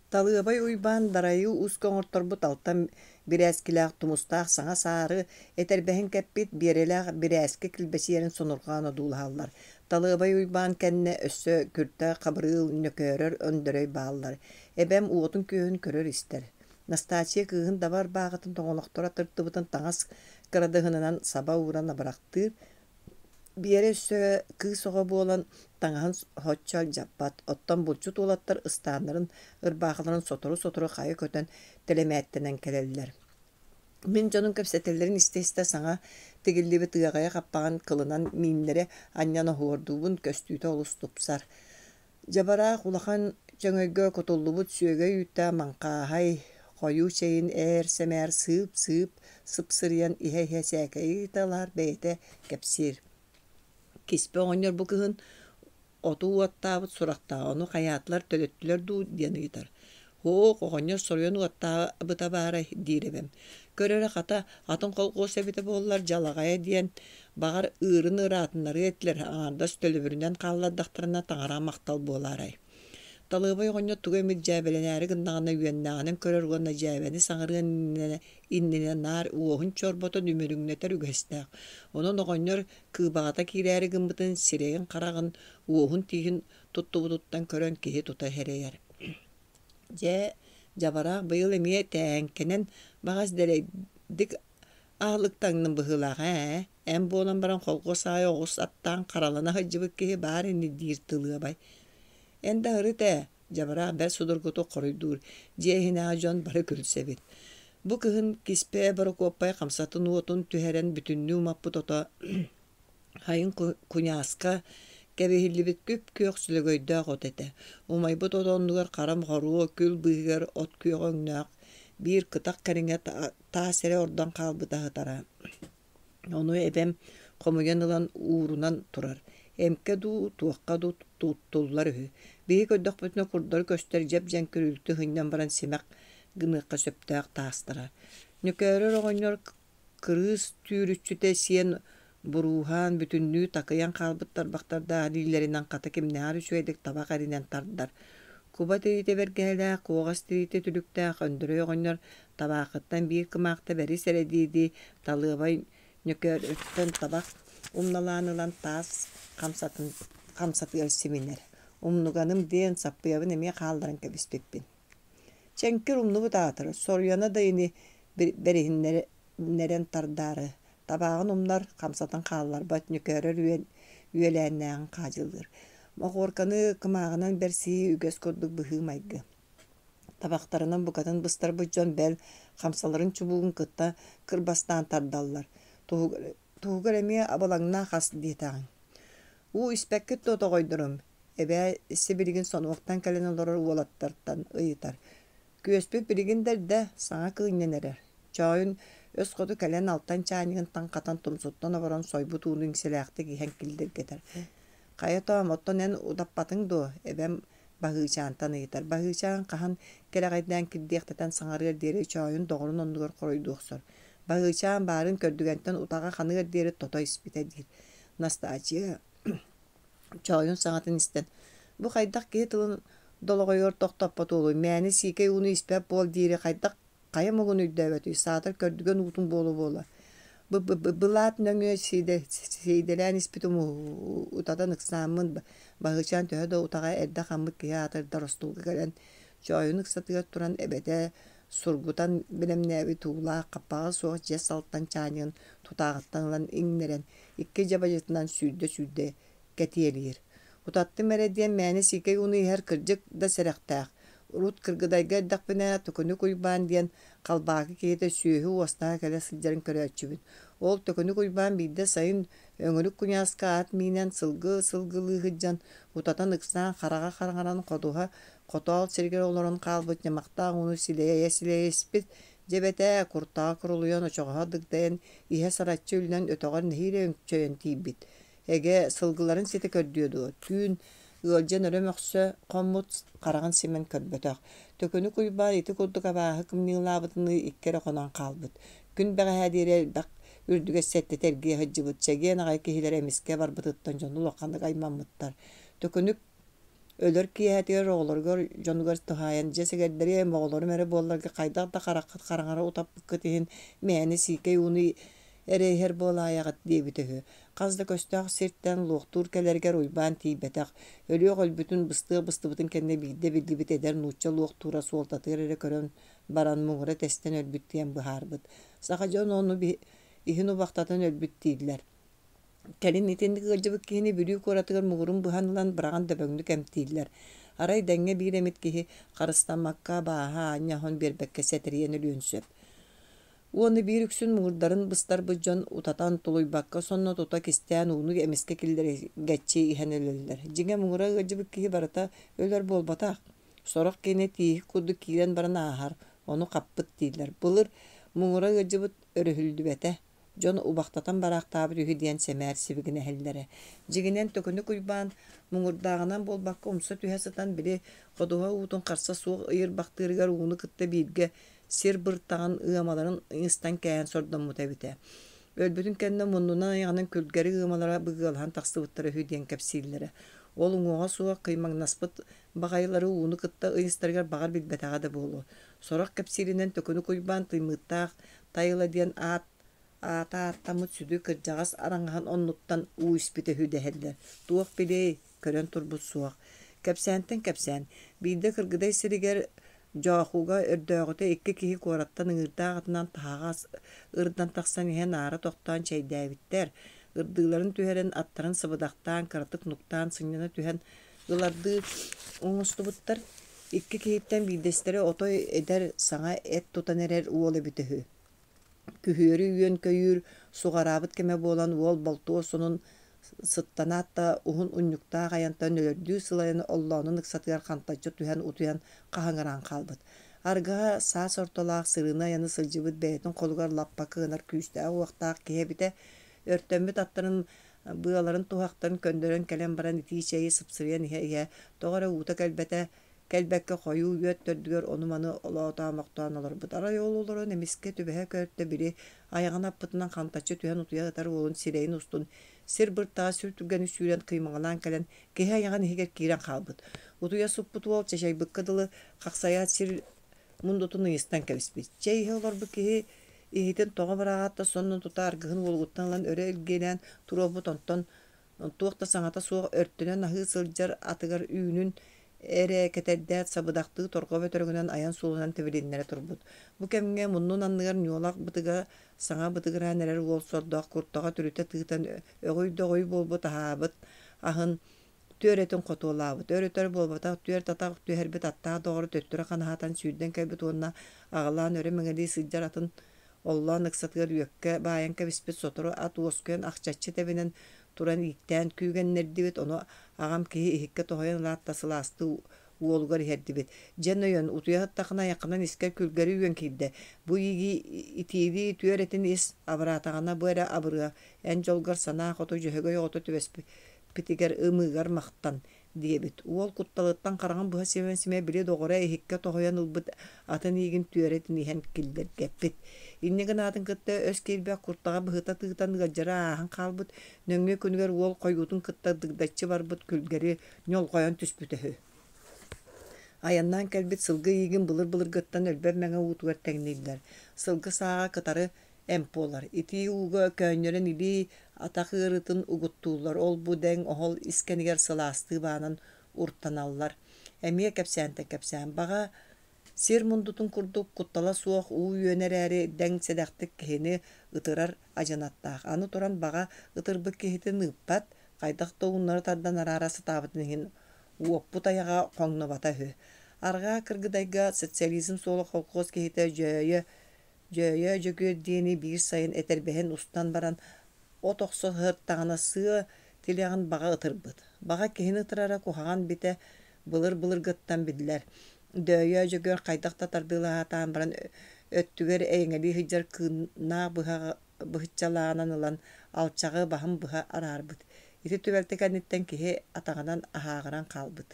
Талыабай Уйбаан Дарайыы ууска оҥорторбут алтан бирээскилээх тумустаах саҥа саары этэрбэһин кэппит, Биэрэлээх бирээски килбэчийэрин сонурҕаан одуулаһаллар. Талыабай Уйбаан кэннэ өссө Күртэ Хабырыыл, Нөкөөрөр Өндөрөй бааллар. Эбэм уотун-күөһүн көрөр-истэр. Настааччыйа кыыһын даба ырбааҕытын тоҥолохторо тыртыбытын таҥас кырадыһынынан саба ууран абырахтыыр, Биэрэ өссө кыыс оҕо буолан таҥаһын соччо алдьаппат, оттон булчут уолаттар ыстааннарын, ырбаахыларын сотору-сотору хайа көтөн тэлэмээттэнэн кэлэллэр. Мин дьонум кэпсэтэллэрин истэ-истэ саҥа тигиллибит ыаҕайа хаппаҕын кылынан мииннэрэ анньан оһуордуубун, көстүүтэ олус тупсар. Дьабараах улахан чөҥөйгө кутуллубут сүөгэй үүттээх маҥхааһай хойуу чэйин ээр-сэмээр сыып-сыып сыпсырыйан иһэ-иһэ сээкэйи ыыталаһар бэйэтэ кэпсиир. Киспэ оҕонньор бу кыһын оту уоттаабыт сурахтааҕа, ону хайаатылар төлөттүлэр дуу диэн ыйытар. Һоох, оҕонньор соруйан уоттаабыта баарай диир эбэм. Көр эрэ, хата, атын колхуос эбитэ буоллар дьалаҕайа диэн, баҕар, ыырын ыраатыннарыа этилэр, аҥаардас төлөбүрүнэн хааллардахтарына таҥара махтал буолаарай. Талыабай оҕонньор тугу эмит дьээбэлэнээри гыннаҕына үөннээҕинэн көрөр уонна дьээбэни саҥарыан иннинэ, иннинэ наар уоһун чорботон үмүрүҥнэтэр үгэстээх. Онон оҕонньор кыыбаҕата киирээри гыммытын сирэйин-хараҕын, уоһун-тииһин туттубутуттан көрөн киһи тута сэрэйэр. Дьэ, дьабараах быйыл эмиэ тээҥкэнэн баҕас дэлэйдик аһылыктаҥным быһыылаах ээ, эн буолан баран холкуос аайы оҕус аттаан харалана сылдьыбыт киһи баар ини диир тылыабай. Эн да ырыт ээ, дьабараах бэрт судургутук хоруйдуур, дьиэ иһинээҕи дьон бары күлсэбит. Бу кыһын Киспэ Борокуоппай хамсатын уотун түһэрэн бүтүннүү умаппыт ото Хайын куйааска кэбиһиллибит күп-күөх сүлэгөйдөөх от этэ. Умайбыт от оннугар хара хоруо күл быыһыгар от күөҕэ өҥнөөх биир кытах кэриҥэ таас эрэ ордон хаалбыта сытара. Ону эбэм хомуйан ылан уурунан турар. Эмкэ дуу, туохха дуу туттуллар үһү. Биһиги көрдөхпүтүнэ курдары көстөр дьэп-дьэҥкир үлтү сынньан баран симэх гыныахха сөптөөх таастара. Ньөкөөрөр оҕонньор Кырыыс түүрүччүтэ сиэн бурууһаан бүтүннүү такыйан хаалбыт тарбахтардаах илиилэринэн хата кимнээҕэр үчүгэйдик табах эринэн тардар. Куба тириитэ бэргэһэлээх, куоҕас тириитэ түлүктээх Өндөрөй оҕонньор табаахыттан биир кымаахта бэрис эрэ дии-дии талыабай ньөкөөрөттөн табах умналаан ылан таас хамсатын хамсатыгар симинэр. Умнуганым диэн саппыйабын эмиэ хаалларан кэбиспиппин. Чэҥкир умнубут аатырар, соруйана да ини бэриһиннэрэн тардаары, табааҕын умнар, хамсатан хаалларбат ньөкөөрөр үөлээннээҕин хаадьылыыр. Мохуорканы кымааҕынан бэрсии үгэс курдук быһыы-майгы. Табахтарынан букатын быстарбыт дьон бэл, хамсаларын чубугун кытта кырбастаан тардаллар. Туһугар, туһугар эмиэ абылаҥнаах ас диэтэҕиҥ. Уу испэккит дуо, тоҕойдорум? Эбээ сибилигин сонуоктан кэлэн олорор уолаттартан ыйытар. Күөспүт билигин да эрдэ, саҥа кыынньан эрэр. Чоойун өс хоту кэлэн алтан чаанньыгын таҥхатан тумсуттан оборон сойбут ууну иҥсэлээхтик иһэн киллиргэтэр. Хайа тоом, оттон эн утаппатыҥ дуо? Эбэм Баһыычаантан ыйытар. Баһыычаан хаһан кэлэҕэйдээн кирдиэхтэтэн саҥарыар диэри Чоойун доҕорун оннугар хоруйдуу охсор. Баһыычаан баарын көрдүгэнтэн утаҕа ханыар диэри тото испитэ диир. Настааччыйа Чоойун саҥатын истэн, бу хайдах киһи тылын долоҕойугар тохтоппот уолуй, мээнэ сиикэй ууну испэт буол диири хайдах хайа муҥун өйдөөбөтүй, саатар көрдүгэн уутун буола-буола. Былаат нөҥүө сиидэлээн испитим утатан ыксааммын, Баһыычаан төһө да утаҕа эрдэ хаммыт киһи аатырдар остуолга кэлэн, Чоойун ыксатыгар туран эбэтэ сургутан бэлэмнээбит уулаах хаппаҕа суох дьиэс алтан чаанньыгын тутааҕыттан ылан иҥнэрэн, икки дьабадьытынан сүүрдэ-сүүрдэ кэтиэлиир. Утаттым эрэ диэн мээнэ сиикэй ууну иһэр кырдьык да сэрэхтээх. Урут Кыргыдайга эрдэхпинэ Төкүнүк Уйбаан диэн халбаакы киһитэ сүөһү уостаһа кэлэ сылдьарын көрөөччүбүн. Ол Төкүнүк Уйбаан биирдэ сайын өҥүрүк куйааска ат миинэн сылгы сылгылыы сылдьан утатан ыксаан хараҕа хараҥаран ходуһа хотоол сиригэр олорон хаалбыт ньамахтаах ууну силэйэ-силэйэ испит. Дьэ эбэтээ, куртаҕа курулуйан очоҕоһо дыгдайан иһэ сараччы үллэн өтөҕөр нэһиилэ өҥчөйөн тиийбит. Эгэ, сылгыларын ситэ көрдүө дуо, түүн ыалдьан өрө мөхсө хоммут, хараҕын симэн көрбөтөх. Төкүнүк Уйбаан ити курдук абааһы кымньыылаабытыныы икки эрэ хонон хаалбыт. Күн бэҕэһээ диэри элбэх үрдүгэр сэттэтэ эргийэ сылдьыбыт чэгиэн аҕай киһилэрэ эмискэ барбытыттан дьоно улаханнык аймаммыттар. Төкүнүк Өлөр киэһэтигэр оҕолоругар, дьонугар туһаайан, дьэ сэгэрдэриэм, оҕолорум эрэ буолларга хайдах да хараххыт хараҥара утаппыккыт иһин мээнэ сиикэй ууну эрэ иһэр буолаайаҕыт диэбитэ үһү. Хас да көстөөх сиртэн луохтуур кэлэригэр Уйбаан тиийбэтэх, өлүөх өлбүтүн, быстыах быстыбытын кэннэ биирдэ биллибит эдэр нуучча луохтуура суолтатыгар эрэ көрөн баран муҥура тэстэн өлбүт диэн быһаарбыт. Саха дьоно ону иһин убахтатан өлбүт дииллэр. Кэлин итинник ыалдьыбыт киһини Бүлүү куоратыгар муҥурун быһан ылан быраҕан дөбөҥнүк эмтииллэр. Арай дэҥҥэ биир эмит киһи харыстаммакка, бааһа аанньа оһон биэрбэккэ сэтэрийэн өлүөн сөп. Уонна биир үксүн муҥурдарын быстарбыт дьон утатан тулуйбакка сонно тута кистээн ууну эмискэ киллэргэччи иһэн өлөллөр. Дьиҥэ муҥура ыалдьыбыт киһи барыта өлөр буолбатах. Сорох киһини тииһик курдук киирэн баран ааһар, ону хаппыт дииллэр. Былыр муҥура ыалдьыбыт өрүһүллүбэтэ. Дьон убахтатан бараахтаабыт үһү диэн сэмээр сибигинэһэллэрэ. Дьиҥинэн Төкүнүк Уйбаан муҥурдааҕынан буолбакка умса түһэ сытан били ходуһа уутун харса суох ыйырбахтыырыгар ууну кытта бииргэ сир быртаҕын ыамаларын ыйыстан кээһэн сордоммута эбитэ. Өлбүтүн кэннэ муннунан айаҕынан күлгэри ыамалара быгыалаһан тахсыбыттара үһү диэн кэпсииллэрэ. Ол уҥуоҕа суох кыймаҥнаспыт баҕайылары ууну кытта ыйыстарыгар баҕар билбэтэҕэ да буолуо. Сорох кэпсииринэн Төкүнүк Уйбаан Тыймыыттаах Тайыла диэн аат аата ааттаммыт сүдү кырдьаҕас араҥаһын оннуттан уу испитэ үһү дэһэллэр. Туох билиэй, көрөн турбут суох. Кэпсээнтэн кэпсээн. Биирдэ Кыргыдай сиригэр Дьоохуга өрдөөҕүтэ икки киһи куораттан ыҥыырдаах атынан таһаҕас ырдан тахсан иһэн аара тохтоон чэйдээбиттэр. Ырдыыларын түһэрэн, аттарын сыбыдахтаан, кыратык нуктаан сынньана түһэн ылардыы оҥостубуттар. Икки киһиттэн биирдэстэрэ отой эдэр, саҥа эт тутан эрэр уол эбитэ үһү. Күһүөрү үөн-көйүүр суҕараабыт кэмэ буолан уол болтуо сонун сыттанаат да уһун унньуктаах айантан өлөрдүү сылайан оллоонун ыксатыгар хантаччы түһэн утуйан хаһыҥыраан хаалбыт. Аргыһа саас ортолоох сырыыны-айаны сылдьыбыт бэйэтин холугар лаппа кыанар күүстээх-уохтаах киһи эбитэ. Өртөммүт аттарын быаларын туһахтарын көннөрөн кэлэн баран итии чэйи сыпсырыйан иһэ-иһэ тоҕо эрэ уута кэлбэтэ, кэлбэккэ хойуу үөт төрдүгэр ону-маны олоотоомохтоон олорбут. Арай ол олорон эмискэ түбэһэ көртө били айаҕын аппытынан хантаччы түһэн утуйа сытар уолун сирэйин устун сир быртаҕа сүр түргэнник сүүрэн кыймаҥалаан кэлэн киһи айаҕын иһигэр киирэн хаалбыт. Утуйа сыппыт уол чачайбыкка дылы хахсайаат сир мундутун ыйыстан кэбиспит. Чэй иһэ олорбут киһи иһитин тоҕо быраҕаат да сонно тута аргыһын уолугуттан ылан өрө илгиэлээн туруорбут онтон туох да саҥата суох өртөнөн аһыы сылдьар атыгар үүнүн эрэ кэтэрдээт сабыдахтыы торҕо бөтөрөҥүнэн айан суолунан тибилиннэрэ турбут. Бу кэмҥэ муннун анныгар ньуолах бытыга саҥа бытыгыраан эрэр уол сордоох куртаҕа түрүтэ тыытан өҕүй да өҕүй буолбут аһаабыт аһын Түөрэтин хотуолаабыт, өр-өтөр буолбатах түөрт атах түһэрбит аттаах доҕоро төттөрү ханаһатан сүүрдэн кэлбит уонна аҕалаан өрө мэҥэлии сылдьар атын оллоон ыксатыгар үөккэ баайан кэбиспит. Сотору ат уоскуйан ахчаччы тэбинэн туран ииктээн күүгэннэрдибит, ону аҕам киһи иһиккэ тоһуйан ылаат да сылаастыы уолугар иһэрдибит. Дьэ нойон, утуйа сыттаххына айаххынан искэр күлгэри үөн киирдэ. Бу иигии итиилии түөрэтин ис, абыраатаҕына бу эрэ абырыа, эн дьолгор санаа хоту дьөһөгөй оҕото түбэспитигэр ымыыгар махтан диэбит. Уол кутталыттан хараҕын быһа симэ-симэ били доҕоро иһиккэ тоһуйан ылбыт атын иигин түөрэтин иһэн киллэргэппит. Инньэ гынаатын кытта өс киирбэх куртаҕа быһыта тыытан ыалдьара ааһан хаалбыт. Нөҥүө күнүгэр уол хойуутун кытта дыгдаччы барбыт күлгэри ньолҕойон түспүтэ үһү. Айаннаан кэлбит сылгы иигин былыр-былыргыттан өлбөр мэҥэ уутугар тэҥнииллэр. Сылгы сааҕа кытары эмп буолар. Итии ууга көөнньөрөн илии, атах ыарыытын угуттууллар, ол-бу дэҥ оһол искэнигэр сылаастыы баанан уртаналлар. Эмиэ кэпсээнтэн кэпсээн. Баҕа сир мундутун курдук куттала суох уу үөнэ эрээри дэҥ сэдэхтик киһини ытырар адьынаттаах. Аны туран баҕа ытырбыт киһитин ыыппат, хайдах да ууннары тардан араара сатаабытын иһин уоппут айаҕа хоҥнубата үһү. Арҕаа Кыргыдайга социализм суола холкуос киһитэ Дьөөйө Дьөөйөө Дьөгүөр диэни биир сайын этэрбэһин устан баран от охсо сырыттаҕына сыа тилэҕин баҕа ытырбыт. Баҕа киһини ытырара куһаҕан битэ былыр-былыргыттан биллэр. Дөөйөө Дьөгүөр хайдах да тардыалаһаатаан баран өттүгэр эйэҥэлии сылдьар кыыннаах быһаҕы быһыччалааҕынан ылан алчаҕы баһын быһа араарбыт. Ити түбэлтэ кэнниттэн киһи атаҕынан аһааҕыран хаалбыт.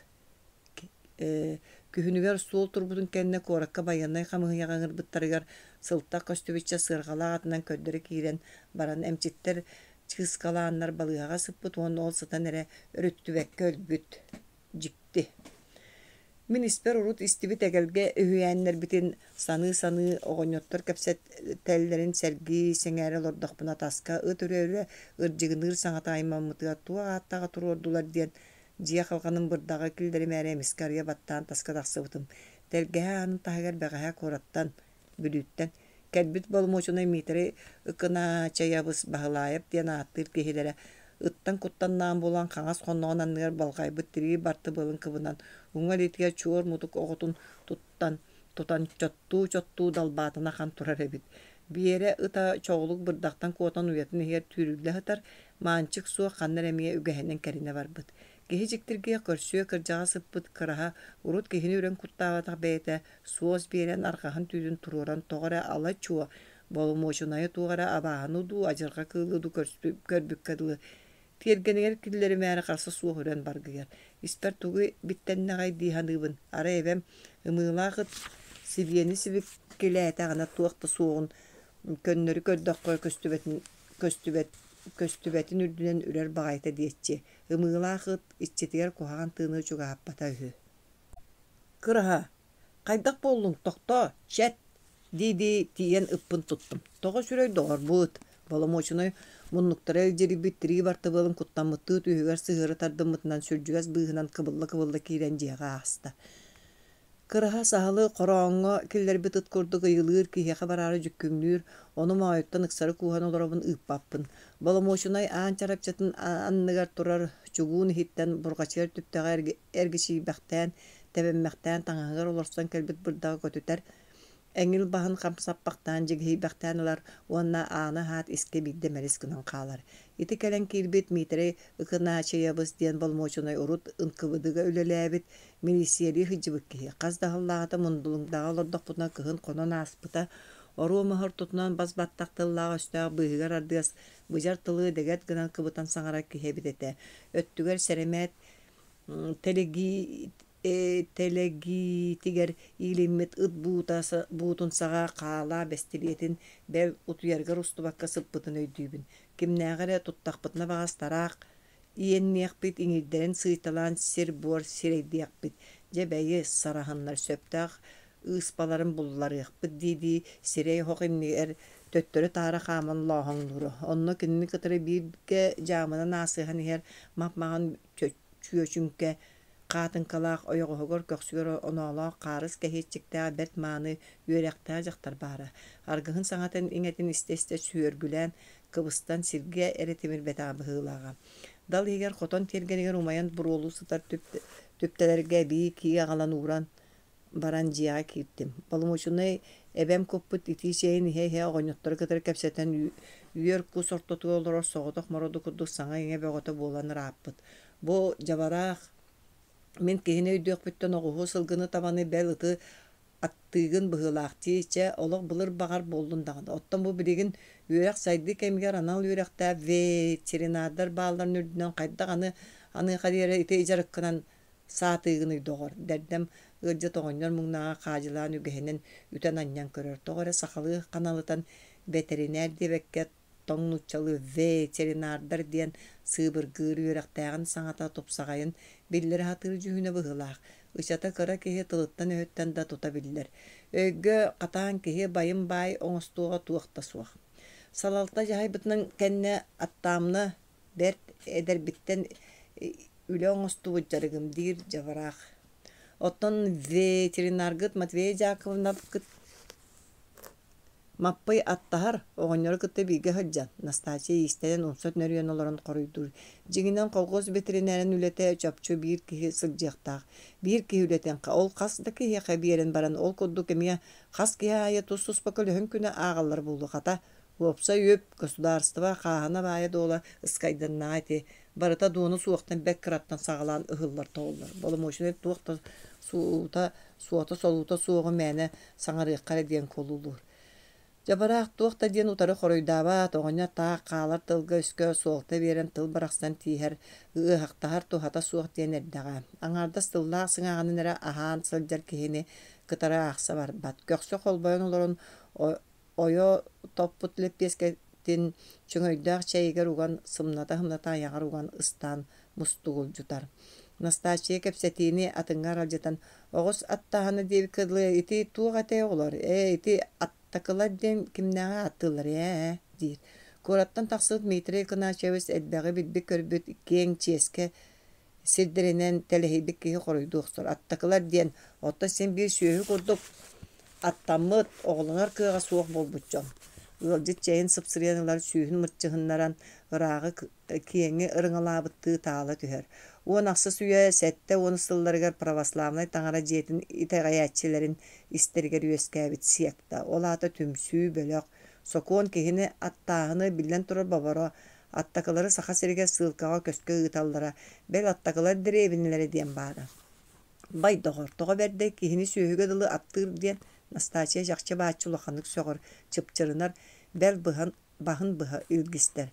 Күһүнүгэр суол турбутун кэннэ куоракка байыаннай хамыыһыйаҕа ыҥырбыттарыгар сылтах көстүбүччэ сыарҕалаах атынан көрдөрө киирэн баран эмчиттэр чыыскалааннар балыыһаҕа сыппыт уонна ол сытан эрэ өрүттүбэккэ өлбүт. Дьикти. Мин испэр урут истибит эгэлгэ үһүйээннэрбитин саныы-саныы оҕонньоттор кэпсэтэллэрин сэргии сэҥээрэ олордохпуна таска ыт үрэ-үрэ ырдьыгыныыр саҥата аймаммытыгар туох ааттааҕа туруордулар диэн дьиэ халҕанын бырдаҕа киллэримээри эмискэ арыйа баттаан таска тахсыбытым. Тэлгэһэ аанын таһыгар бэҕэһээ куораттан, Бүлүүттэн, кэлбит боломуочунай Миитэрэй Ыкынаачайабыс Баһылаайап диэн ааттыыр киһилэрэ ыттан куттаннаан буолан хаҥас хонноҕун анныгар балҕайбыт тирии бартыбыалын кыбынан, уҥа илиитигэр чуор мутук оҕотун туттан тутан чоттуу-чоттуу далбаатана ахан турар эбит. Биэрэ ыта чоҕулук бырдахтан куотан уйатын иһигэр түүрүллэ сытар, Маанчык суох ханна эрэ эмиэ үгэһинэн кэринэ барбыт. Киһи дьиктиргиэх көрсүө кырдьаҕас ыппыт Кыраһа урут киһини үрэн куттаабатах бэйэтэ суос биэрэн арҕаһын түүтүн туруоран тоҕо эрэ ала-чуо боломуочунайы туох эрэ абааһыны дуу, адьырҕа кыылы дуу көрбүккэ дылы тиэргэнигэр киллэримээри харса суох үрэн баргыйар. Испэр тугу биттэннэҕэй дии саныыбын. Арай эбэм ымыылаах ыт сибиэни сибикилээтэҕинэ туох да суоҕун көннөрү көрдөххө көстүбэтин көстүбэт көстүбэтин үрдүнэн үрэр баҕайыта диэччи. Ымыылаах ыт иччитигэр куһаҕан тыыны чугаһаппата үһү. Кыраһа, хайдах буоллуҥ, тохтоо, чэт дии-дии тиийэн ыппын туттум. Тоҕо сүрэй доҕор бу ыт, боломуочунай муннуктара илдьирийбит тирии бартыбыалын куттаммыттыы түөһүгэр сыһыары тардыммытынан сүрдьүгэс быыһынан кыбылла-кыбылла киирэн дьиэҕэ ааста. Кыраһа саһылы хорооҥҥо киллэрбит ыт курдук ыйылыыр, киһиэхэ бараары дьүккүҥнүүр, ону моойуттан ыксары кууһан олоробун ыыппаппын. Боломуочунай аан чарапчытын анныгар турар чугуун иһиттэн бурҕачыйар түптэҕэ эргичийбэхтээн, тэбэммэхтээн таҥаһыгар олорсон кэлбит бырдаҕы көтүтэр, эҥил баһын хамсаппахтаан дьигиһийбэхтээн ылар уонна ааны аһаат искэ биирдэ мэлис гынан хаалар. Ити кэлэн киирбит Миитэрэй Ыкынаачыйабыс диэн боломуочунай урут НКВД-га үлэлээбит, милииссийэлии сылдьыбыт киһи. Хас да сыллааҕыта Мундулуҥдаҕа олордохпутуна кыһын хонон ааспыта. Оруо маһы ортотунан бас-баттах тыллаах өстөөх быыһыгар ардыас быдьар тылы дэгэт гынан кыбытан саҥарар киһи эбит этэ. Өттүгэр сэрэмээт тэлэгиитигэр иилиммит ыт буутун саҕа хаалаа бэстилиэтин бэл утуйарыгар устубакка сыппытын өйдүүбүн. Кимнээҕи эрэ туттахпытына баҕас тараах иэнниэхпит, иҥиирдэрин сыыйталаан сир-буор сирэйдиэхпит, дьэ бэйи, сараһыннар сөптөөх ыыспаларын булларыахпыт дии-дии сирэй оһох иннигэр төттөрү-таары хааман лооһоҥнуура. Онно кинини кытары бииргэ дьаамынан аасыһан иһэр мап-маҥан чүөчүҥкэ хаатыҥкалаах ойоҕоһугар көхсүгэр оноолоох хаарыс кэһиэччиктээх бэрт мааны үөрэхтээх дьахтар баара. Аргыһын саҥатын иҥэтин истэ-истэ сүөргүлээн, кыбыстан сиргэ эрэ тимирбэтэҕэ быһыылааҕа. Дал иһигэр хотон тиэргэнигэр умайан буруолуу сытар түптэлэргэ эбии кии аҕалан ууран баран дьиэҕэ киирдим. Боломуочунай эбэм куппут итии чэйин иһэ-иһэ оҕонньоттору кытары кэпсэтэн үөр кус ортотугар олорор соҕотох мороду курдук саҥа-иҥэ бөҕөтө буолан ырааппыт. Бу дьабараах мин киһини өйдүөхпүттэн оҕуһу, сылгыны, табаны, бэл ыты аттыыгын быһыылаах дии, чэ, олох былыр баҕар буоллун даҕаны. Оттон бу билигин үөрэх-сайдыы кэмигэр анал үөрэхтээх ветеринардар баалларын үрдүнэн хайдах аны аныаха диэри ити дьарыккынан саатыыгыный доҕор? Дэрдэм ыалдьыт оҕонньор муҥнааҕы хаадьылаан үгэһинэн үтэн-анньан көрөр. Тоҕо эрэ сахалыы ханалытан бэтэринээр диэбэккэ тоҥ нууччалыы ветеринардар диэн сыыбыргыыр үөрэхтээҕин саҥата тупсаҕайын биллэрэ сатыыр дьүһүнэ быһыылаах. Ычата кыра киһи тылыттан-өһүттэн да тута биллэр. Өйгө хатаан киһи байым баай оҥостуоҕа туох да суох. Салалта дьаһайбытынан кэннэ аттаамна бэрт эдэрбиттэн үлэ оҥостубут дьарыгым диир дьабараах. Оттон ветеринаргыт Матвей Дьаковнавкыт Маппый аттаһар, оҕонньору кытта бииргэ сылдьан, Настааччыйа иистэнэн умса нөрүйэн олорон хоруйдуур: «Дьиҥинэн, колхуос бэтэринээрин үлэтэ чопчу биир киһи сылдьыахтаах. Биир киһи үлэтин ол хас да киһиэхэ биэрэн баран, ол курдук эмиэ хас киһи аайы тус-туспа көлөһүн күнэ ааҕаллар буолуо. Хата, уопсай үп, государство хааһына баайа-дуола ыскайданнаҕа ити. Барыта дуону суохтан бэрт кыраттан саҕалаан ыһыллар-тоҕуллар. Боломуочунай туох да суута суота-солуута суоҕу мээнэ саҥарыахха эрэ диэн куолулуур. Дьабараах туох да диэн утары хоруйдаабат, оҕонньор таах хаалар тылга-өскө суолта биэрэн тыл барахсан тииһэр, ыаһахтаһар туһата суох диэн эрдэҕэ. Аҥаардас тыллаах сыҥааҕынан эрэ аһаан сылдьар киһини кытары аахса барбат. Көхсө холбойон олорон ойо топпут лэппиэскэтин чөҥөйдөөх чэйигэр уган сымната-сымната айаҕар уган ыстаан мустугулдьутар. Настааччыйа кэпсэтиини атыҥҥа аралдьытан «Оҕус аттааһына диэбиккэ дылы ити туох этэй оҕолор? Ээ, ити аттакылар диэн кимнээҕи ааттыыллар ээ?» диир. Куораттан тахсыбыт Дмитрий Кыначевич элбэҕи билбит-көрбүт, киэҥ чиэскэ сирдэринэн тэлэһийбит киһи хоруйдуу охсор. Аттакылар диэн, оттон син биир сүөһү курдук аттаммыт, оҕолонор кыаҕа суох буолбут дьон. Ыалдьыт чэйин сыпсырыйан ылар, сүүһүн мырчыһыннаран, ырааҕы киэҥи ырыҥалаабыттыы таала түһэр. Уон ахсыс үйэ 70 сылларыгар православнай таҥара дьиэтин итэҕэйээччилэрин истэригэр үөскээбит секта, ол аата түмсүү, бөлөх, сокуон киһини аттааһыны биллэн турар боборо, Аттакылары Саха сиригэр сыылкаҕа көскө ыыталлара, бэл аттакылар дэриэбинэлэрэ диэн баара. Бай доҕор, тоҕо бэрдэй киһини сүөһүгэ дылы аттыыр диэн Настааччыйа чахчы-бааччы улаханнык сөҕөр, чыпчырынар, бэл быһан, баһын быһа илгистэр.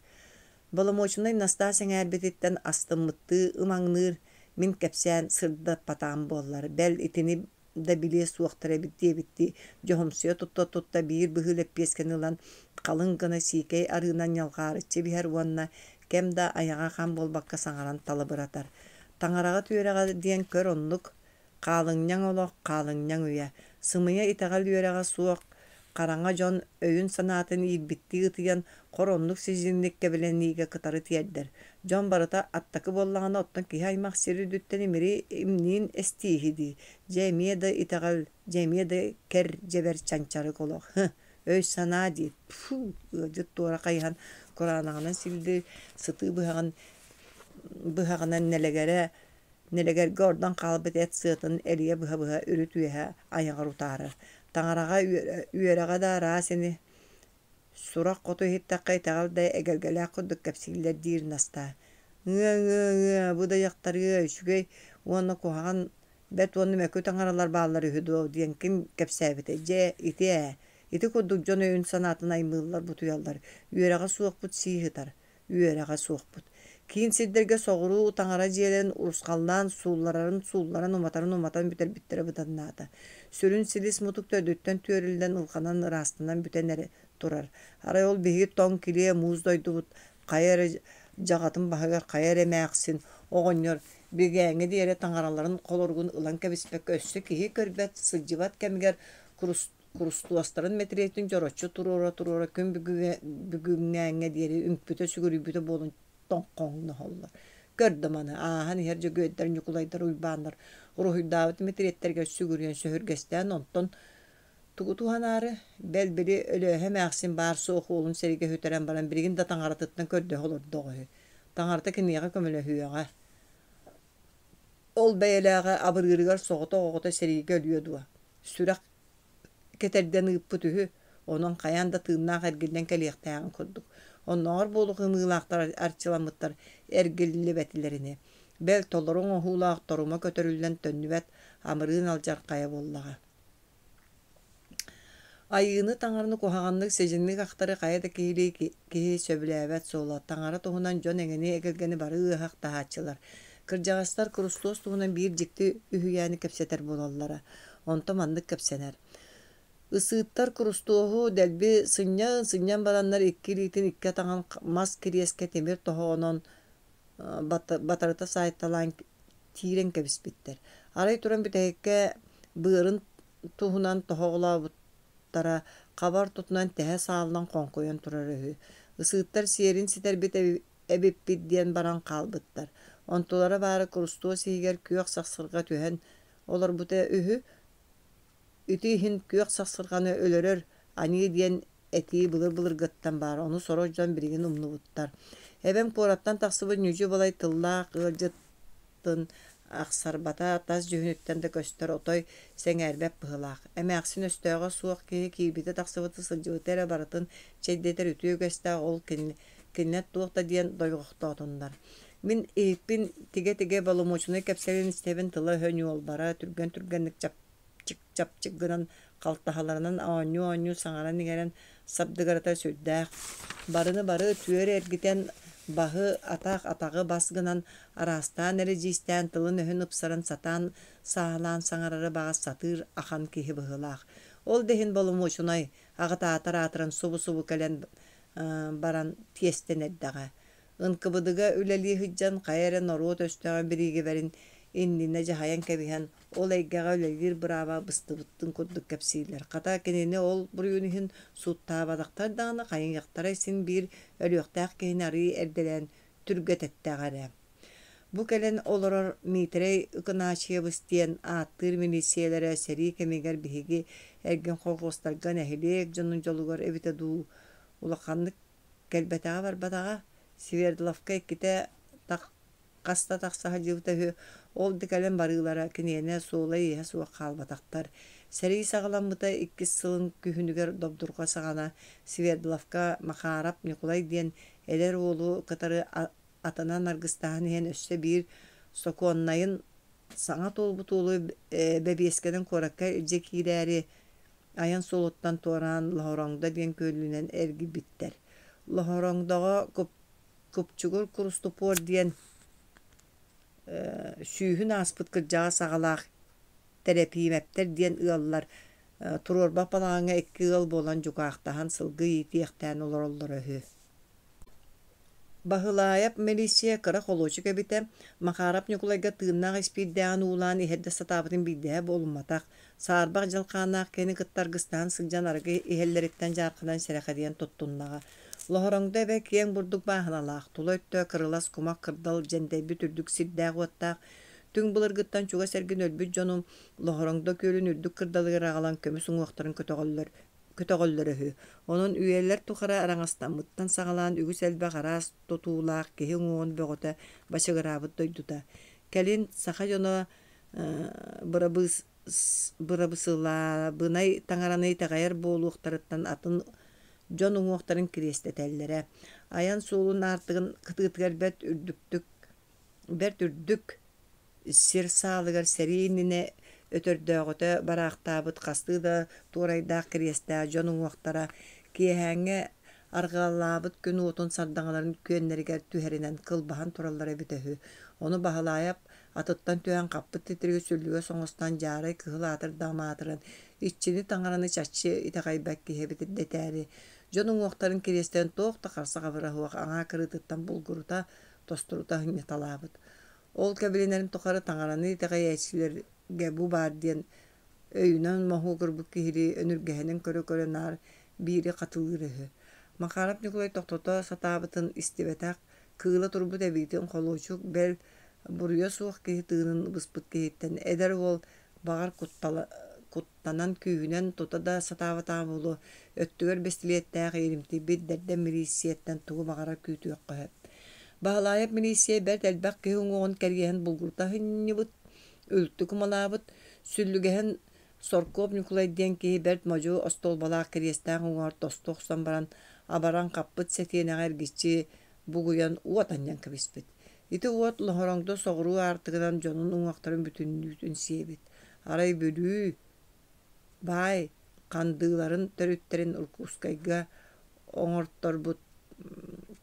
Боломуочунай Настаа сэҥээрбититтэн астыммыттыы ымаҥныыр, мин кэпсээн сырдаппатаҕым буоллар, бэл итини да билиэ суохтара эбит диэбиттии дьоһумсуйа тутта-тутта биир быһыы лэппиэскэни ылан халыҥ гына сиикэй арыынан ньалҕаарыччы биһэр уонна кэм да айаҕа хам буолбакка саҥаран талыбыратар. Таҥараҕыт үөрэҕэ диэн көр оннук хаалыҥньаҥ олох, хаалыҥньаҥ үйэ. Сымыйа итэҕэл үөрэҕэ суох хараҥа дьон өйүн-санаатын иирбиттии ытыйан, хор оннук сидьиҥник кэбилэниигэ кытары тиэрдэр. Дьон барыта аттакы буоллаҕына, оттон киһи аймах сир үрдүттэн имири имниин эстииһи дии. Дьэ эмиэ да итэҕэл, дьэ эмиэ да кэр дьэбэр чанчарык олох. Һы, өй-санаа дии. Пфу, ыалдьыт туора хайыһан кураанаҕынан силдир сытыы быһаҕын быһаҕынан нэлэгэрэ Нэлэгэргэ ордон хаалбыт эт сыатын эрийэ быһа-быһа үрүт үөһэ айаҕар утаарар. Таҥараҕа үөрэҕэ да араас ини. Сурах хоту иһиттэххэ итэҕэл да эгэлгэлээх курдук кэпсииллэр диир Настаа. Ыа-ыа-ыа, бу да дьахтарыа, үчүгэй уонна куһаҕан бэрт уонна мөкү таҥаралар бааллар үһү дуо диэн ким кэпсээбитэй? Дьэ, ити ээ. Ити курдук дьон өйүн-санаатын аймыыллар, бутуйаллар. Үөрэҕэ суохпут сии сытар. үөрэҕэ суохпут. Киин сирдэргэ соҕуруу таҥара дьиэлэрин урусхаллаан суулларарын суулларан уматарын уматан бүтэрбиттэрэ быданнаата. Сүрүн силис мутук төрдүттэн түөрүллэн ылҕанан ыраастанан бүтэн эрэ турар. Арай ол биһиги тоҥ килиэ муус дойдубут хайа эрэ дьаҕатын баһыгар хайа эрэ эмээхсин оҕонньор бигээҥҥэ диэри таҥараларын холоругун ылан кэбиспэккэ өссө киһи көрбөт сылдьыбат кэмигэр Курустуостарын мэтириэтин дьороччу туруора-туруора күн бүгүҥҥээҥҥэ диэри үҥпүтэ-сүгүрүйбүтэ буолан тоҥхоҥноһоллор. Көр да маны, ааһан иһэр Дьөгүөрдэр, Ньукулайдар, Уйбааннар уруһуйдаабыт мэтириэттэригэр сүгүрүйэн сөһүргэстээн онтон тугу туһанаары, бэл били Өлөөһө эмээхсин баар-суох уолун сэриигэ сүтэрэн баран билигин да таҥаратыттан көрдөһө олордоҕо үһү. Таҥарата киниэхэ көмөлөһүөҕэ. Ол бэйэлээҕэ абырыырыгар соҕотох оҕото сэриигэ өлүө дуо? Сүрэх кэтэрдэн ыыппыт үһү, онон хайаан да тыыннаах эргиллэн кэлиэхтээҕин курдук. Оннооҕор буолуох ымыылаахтар арчыламмыттар эргиллибэтилэр ини. Бэл, толору оҥоһуулаах торума көтөрүллэн төннүбэт амырыын алдьархайа буоллаҕа. Айыыны таҥараны куһаҕаннык сидьиҥник ахтары хайа да киһилии киһи сөбүлээбэт суола. Таҥара туһунан дьон эҥини-эгэлгэни бары ыаһах таһааччылар. Кырдьаҕастар Христос туһунан биир дьикти үһүйээни кэпсэтэр буолаллара. Онто маннык кэпсэнэр. Ысыыттар Христуоһу дэлби сынньан-сынньан бараннар икки илиитин икки атаҕын мас кириэскэ тимир тоһоҕонон батарыта саайталаан тиирэн кэбиспиттэр. Арай туран бүтэһиккэ быарын туһунан тоһоҕолообуттара хабар тутунан тэһэ сааллан хоҥкуйан турар үһү. Ысыыттар сиэрин ситэрбит эбиппит диэн баран хаалбыттар. Онтулара баара Курустуос иһигэр күөх сахсырҕа түһэн олорбута үһү. Ити иһин күөх сахсырҕаны өлөрөр аньыы диэн этии былыр-былыргыттан баар, ону сорох дьон билигин умнубуттар. Эбэм куораттан тахсыбыт ньүдьү-балай тыллаах ыалдьытын ахсарбата тас дьүһүнүттэн да көстөр отой сэҥээрбэт быһыылаах. Эмээхсин өстөөҕө суох киһи киирбитэ-тахсыбыта сылдьыбыта эрэ барытын чэйдэтэр үтүө үгэстээх ол кинилэр туох да диэн дойҕохтоотуннар. Мин иһиппин тигэ-тигэ боломуочунай кэпсэлин истэбин тыла-өһө ньуолбара түргэн-түргэнник чапчык-чапчык гынан халтаһаларынан оонньуу-оонньуу саҥаран-иҥэрэн сабдыгырата сүрдээх. Барыны бары түөрэ эргитэн баһы атах, атаҕы бас гынан араастаан эрэдьиистээн тылын-өһүн ыпсаран сатаан сааһылаан саҥарары баҕас сатыыр ахан киһи быһыылаах. Ол да иһин боломуочунай аҕытаатар аатыран субу-субу кэлэн баран тиэстэн эрдэҕэ. НКВД-га үлэлии сылдьан хайа эрэ норуот өстөөҕүн бириигэбэрин иннинэ дьаһайан кэбиһэн, ол эйгэҕэ үлэлиир бырааба быстыбытын курдук кэпсииллэр. Хата, кинини ол буруйун иһин сууттаабатахтар даҕаны хайыахтарай син биир өлүөхтээх киһини арыый эрдэлээн түргэтэттэҕэ эрэ. Бу кэлэн олорор Миитэрэй Ыкынаачыйабыс диэн ааттыыр милииссийэлэрэ сэрии кэмигэр биһиги эргин колхуостарга нэһилиэк дьонун дьолугар эбитэ дуу, улаханнык кэлбэтэҕэ-барбатаҕа, Свердловка иккитэ хаста тахса сылдьыбыта үһү, ол да кэлэн барыылара киниэнэ суола-ииһэ суох хаалбатахтар. Сэрии саҕаламмыта иккис сылын күһүнүгэр добдурҕа саҕана Свердловка Махаарап Ньукулай диэн эдэр уолу кытары атынан аргыстаһан иһэн өссө биир сокуоннайын саҥа туолбут уолу бэбиэскэнэн куоракка илдьэ киирээри айан суолуттан туораан Лоһороҥдо диэн күөлүнэн эргийбиттэр. Лоһороҥдоҕо Купчугур Куруступуор диэн сүүһүн ааспыт кырдьаҕас аҕалаах Тэрэпиимэптэр диэн ыаллар туруорбах балаҕаҥҥа икки ыал буолан дьукаахтаһан сылгы иитиэхтээн олороллоро үһү. Баһылаайап милиция кыра холуочук эбитэ, Махаарап Ньукулайга тыыннаах испиирдээҕин уулаан иһэрдэ сатаабытын биирдэһэ буолумматах, саарбах дьалхааннаах киһини кытта аргыстаһан сылдьан арыгы иһэллэриттэн дьаарханан сэрэхэдийэн туттуннаҕа. Лоһороҥдо эбэ киэҥ бурдук бааһыналаах, тула өттө кырылас кумах кырдал дьэндэйбит үрдүк сирдээх-уоттаах, түҥ былыргыттан чугас эргин өлбүт дьонум Лоһороҥдо күөлүн үрдүк кырдалыгар аҕалан көмүс уҥуохтарын көтөҕөллөр көтөҕөллөрө үһү. Онон үйэлэр тухары араҥастаммыттан саҕалаан үгүс элбэх араас тутуулаах киһи уҥуоҕун бөҕөтө бачыгыраабыт дойдута. Кэлин саха дьоно бырабысылаабынай таҥараны итэҕэйэр буолуохтарыттан атын дьон уҥуохтарын кириэстэтэллэрэ. Айан суолун аартыгын кытыытыгар бэрт үрдүктүк бэрт үрдүк Сир саалыгар сэрии иннинэ өтөрдөөҕүтэ бараахтаабыт хастыы да туорайдаах кириэстээх дьон уҥуохтара киэһээҥҥи арҕаалаабыт күн уотун сардаҥаларын күөннэригэр түһэринэн кылбаһан тураллара эбитэ үһү. Ону Баһылаайап атыттан түһэн хаппыт титириги сүллүгэс оҥостон дьаарай кыһыл аатырдаҕым аатыран иччини-таҥараны чахчы итэҕэйбэт киһи эбит дэтээри, дьон уҥуохтарын кириэстэрин туох да харса-хабыра суох аҥаа кырыытыттан булгурута, тостурута сынньаталаабыт. Ол кэбилэнэрин тухары таҥараны итэҕэйээччилэргэ бу баар диэн өйүнэн моһуогурбут киһилии өнүргэһинэн көрө-көрө наар биири хатылыыра үһү. Макаров Ньукулай тохтото сатаабытын истибэтэх, кыыла турбут эбиитин холуочук, бэл, буруйа суох киһи тыынын быспыт киһиттэн эдэр уол баҕар куттанан күүһүнэн тута да сатаабатаҕа буолуо, өттүгэр бэстилиэттээх ииримтийбит дэрдэ милииссийэттэн тугу баҕарар күүтүөххэ сөп. Баһылаайап милииссийэ бэрт элбэх киһи уҥуоҕун кэриэһин булгурута сынньыбыт, үлтү кумалаабыт, сүллүгэһин Соркуоп Ньукулай диэн киһи бэрт модьу остуолбалаах кириэстээх уҥуоҕар тосту охсон баран, абаран хаппыт сэтиэнэҕи эргиччи бугуйан уот анньан кэбиспит. Ити уот Лоһороҥдо соҕуруу аартыгынан дьонун уҥуохтарын бүтүннүүтүн сиэбит. Арай Бүлүү баай хандыыларын төрүттэрин Иркутскайга оҥорторбут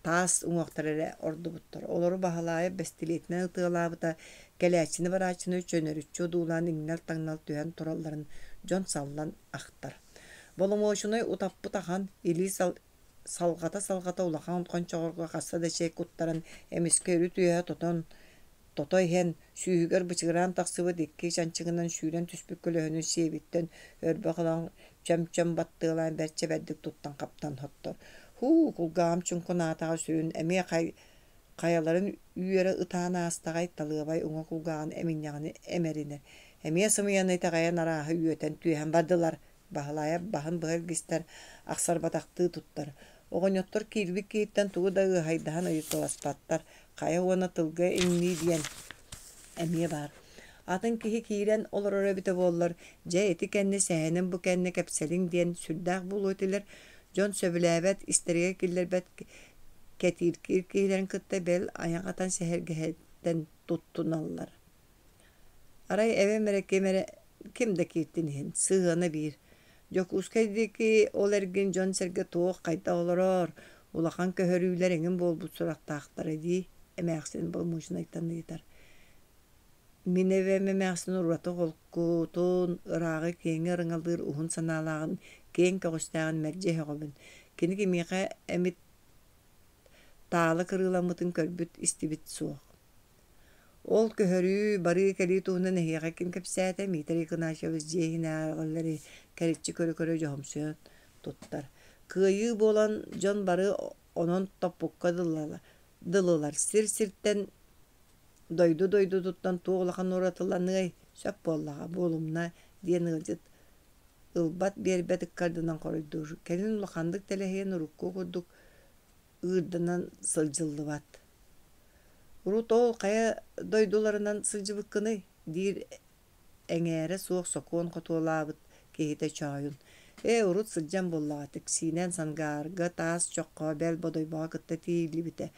таас уҥуохтара эрэ ордубуттар. Олору Баһылаайап бэстилиэтинэн ытыалаабыта, кэлээччини-барааччыны чөнөрүччү одуулаан иҥнэл-таҥнал түһэн туралларын дьон саллан ахтар. Боломуочунай утаппыт ахан, илии салҕата-салҕата улахан хончоҕорго хаста да чэй куттаран, эмискэ үрүт үөһэ тотон тото иһэн, сүүһүгэр бычыгыраан тахсыбыт икки чанчыгынан сүүрэн түспүт көлөһүнүн сиэбиттэн өрбөх ылан чөм-чөм баттыалаан бэрт чэбэрдик туттан-хаптан хоттор. Һуу, кулгааҕым чуҥкунаатаҕа сүрүн, эмиэ хайаларын үөрэ ытаан аастаҕай, Талыабай уҥа кулгааҕын эминньэҕин эмэринэр. Эмиэ сымыйаны итэҕэйэн арааһы үөтэн түөһэн бардылар, Баһылайап баһын быһа илгистэр, ахсарбатахтыы туттар. Оҕонньоттор киирбит киһиттэн тугу да ыаһайдаһан ыйыталаспаттар, хайа уонна тылга иҥнии диэн эмиэ баар. Атын киһи киирэн олороро эбитэ буоллар, дьэ ити кэннэ сэһэним бу кэннэ кэпсэлиҥ диэн сүрдээх буолуо этилэр. Дьон сөбүлээбэт, истэригэр киллэрбэт кэтииркиир киһилэрин кытта бэл айах атан сэһэргэһэттэн туттуналлар. Арай эбэм эрэ ким эрэ ким да кииртин иһин, сыһыана биир. Дьокуускай диэки ол эргин дьон-сэргэ туох хайдах олорор, улахан көһөрүүлэр эҥин буолбут сурахтаахтара дии, эмээхсин боломуочунайтан ыйытар. Мин эбэм эмээхсин ураты холкутун, ырааҕы-киэҥи ырыҥалыыр уһун санаалааҕын, киэҥ көҕүстээҕин мэлдьи өһөҕөбүн. Кини кимиэхэ эмит таала кырыыламмытын көрбүт, истибит суох. Ол көһөрүү, барыы-кэлии туһунан эһиэхэ ким кэпсээтэ, Миитэрэй Игнатьевич дьиэ иһинээҕилэри кэриччи көрө-көрө дьоһумсуйан туттар. Кыайыы буолан дьон бары онон топпукка дылылар. Сир-сиртэн, дойду дойдутуттан туох улахан уратыланыай, сөп буоллаҕа, буолумна диэн ыалдьыт ылбат-биэрбэт ыккардынан хоруйдуур. Кэлин улаханнык тэлэһийэн урукку курдук ыырданан сылдьыллыбат. Урут ол хайа дойдуларынан сылдьыбыккыный? диир эҥээрэ суох сокуон хотуолаабыт киһитэ Чоойун. Ээ, урут сылдьан буоллаҕа, Тиксиинэн Сангаарга, Таас Чоххо, бэл Бодойбоҕо кытта тиийиллибитэ.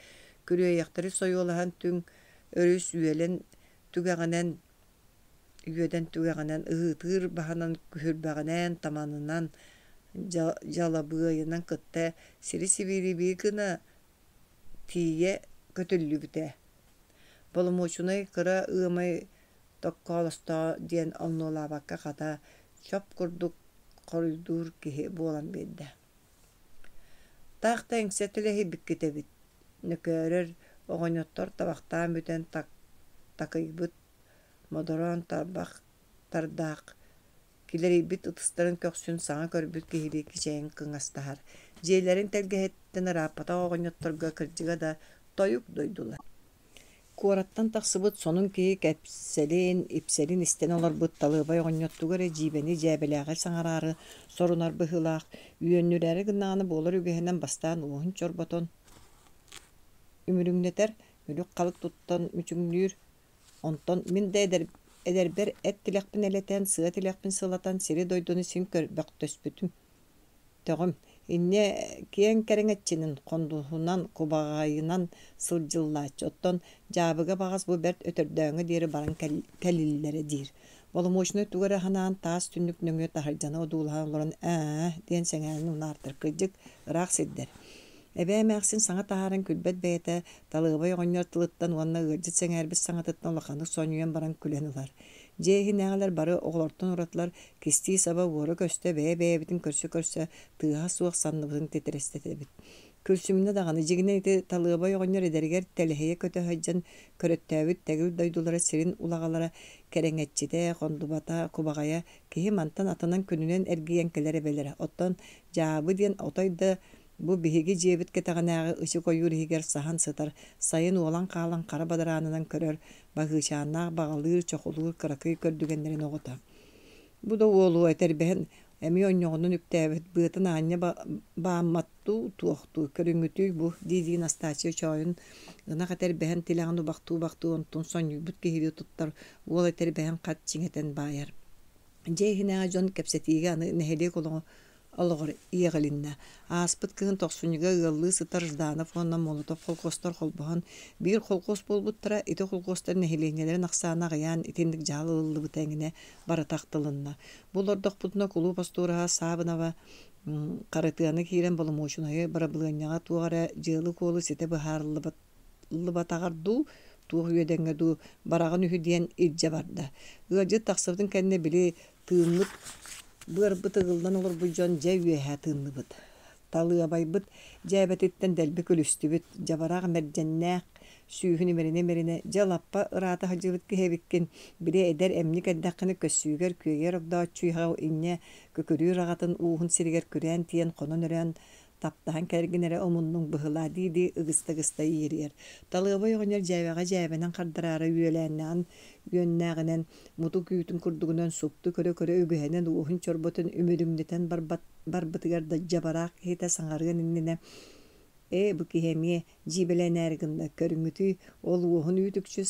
Күрүөйэхтэри сойуолаһан түҥ өрүс үөлэн түгэҕинэн үөдэн түгэҕинэн ыһыытыыр баһынан күһүрбэҕинэн, таманынан, дьалабыайынан кытта сири-сибиири биир гына тиийэ көтүллүбүтэ. Боломуочунай кыра ыамай токкоолостоо диэн омнуолаабакка хата, чоп курдук хоруйдуур киһи буолан биэрдэ. Таах да иҥсэ түлэһийбиккит эбит, Нөкөөрөр оҕонньоттор табахтаан бүтэн такыйбыт модороон тарбахтардаах килэрийбит ытыстарын көхсүн саҥа көрбүт киһилии кичэйэн кыҥастаһар. Дьиэлэрин тэлгэһэтиттэн ырааппатах оҕонньотторго кырдьыга да тойук дойдулар. Куораттан тахсыбыт сонун киһи кэпсэлин, ипсэлин истэн олорбут Талыабай оҕонньоттугу эрэ дьиибэни дьээбэлээҕи саҥараары сорунар быһыылаах, үөннүрээри гыннаҕына буолар үгэһинэн бастаан уоһун чорботон үмүрүҥнэтэр, мүлүк-халык туттан мүчүҥнүүр, Онтон мин да эдэрбэр эт тилэхпин элэтэн, сыа тилэхпин сылатан сири-дойдуну син көрбөхтөспүтүм. Төҕүм, инньэ киэҥ кэрэҥэччинэн, хондуһунан, кубаҕайынан сылдьыллааччы, оттон дьаабыга баҕас бу бэрт өтөрдөөҥҥө диэри баран кэлиллэрэ диир. Боломуочунай тугу эрэ санаан таас түннүк нөҥүө таһырдьаны одуулаһан олорон ээ диэн сэҥээрэн унаардар, кырдьык, ыраах сирдэр. Эбээ эмээхсин саҥа таһааран күлбэт бэйэтэ Талыабай оҕонньор тылыттан уонна ыалдьыт сэҥээрбит саҥатыттан улаханнык сонньуйан баран күлэн ылар. Дьиэ иһинээҕилэр бары оҕолортон уратылар кистии-саба уора-көстө бэйэ-бэйэбитин көрсө-көрсө тыаһа суох санныбытын титирэстэтэбит. Күлсүмүнэ даҕаны дьиҥинэн ити Талыабай оҕонньор эдэригэр тэлэһийэ көтө сылдьан көрөттөөбүт тэгил дойдулара сирин улаҕалара кэрэҥэччитэ, хондубата, кубаҕайа киһи мантан атынан күнүнэн эргийэн кэлэр эбэлэрэ. Оттон дьаабы диэн отой да Бу биһиги дьиэбит кэтэҕинээҕи ычык ойуур иһигэр саһан сытар, сайын уолан хаалан хара бадараанынан көрөр, баһыычааннаах баҕалыыр, чохулуур кыракый көрдүгэннэрин оҕото. Бу да уолуо этэрбэһин Эмиэ онньоҕунан үктээбит, быатын аанньа бааммат дуу, туох дуу, көрүҥҥүтүй бу дии-дии Настааччыйа чоойун ынах этэрбэһин тилэҕин убахтыы-убахтыы онтун сонньуйбут киһилии туттар, уол этэрбэһин хат чиҥэтэн баайар. Дьиэ иһинээҕи дьон кэпсэтиигэ аны нэһилиэк олоҕо олоҕор иэҕилиннэ. Ааспыт кыһын тохсунньуга ыаллыы сытар Жданов уонна Молотов холкуостар холбоһон биир холкуос буолбуттара. Ити холкуостар нэһилиэнньэлэрин ахсаана аҕыйаан итинник дьаһал ылыллыбыта эҥинэ барыта ахтылынна. Бу олордохпутуна кулууп остуораһа Саабынова Харытыана киирэн боломуочунайы бырабылыанньаҕа туох эрэ дьыалы-куолу ситэ быһаарыллыбатаҕар дуу, туох үөдэҥҥэ дуу бараҕын үһү диэн илдьэ барда. Ыалдьыт тахсыбытын кэннэ били тыыммыт быарбыт ыгыллан олорбут дьон дьэ үөһэ тыынныбыт. Талыабайбыт дьээбэтиттэн дэлби күлүстүбүт, дьабараах мэрдьэннээх сүүһүн имэринэ-имэринэ, дьэ лаппа ыраата сылдьыбыт киһи эбиккин, били эдэр эмньик эрдэххинэ көссүүгэр күөйэр огдооччуйаҕа инньэ күкүрүүр аҕатын ууһун сиригэр күрээн тиийэн хонон-өрөөн таптаһан кэргин эрэ омуннуҥ быһылаа дии-дии ыгыста-ыгыста иэрийэр. Талыабай оҕонньор дьээбэҕэ дьээбэнэн хардараары үөлээннэҕин үөннээҕинэн, мутук үүтүн курдугунан супту көрө-көрө үгэһинэн уоһун чорботун үмүрүҥнэтэн барбат барбытыгар да дьабараах киһитэ саҥарыан иннинэ «Ээ, бу киһи эмиэ дьиибэлэнээри гынна, көрүҥҥүтүй, ол уоһун үүт-үкчү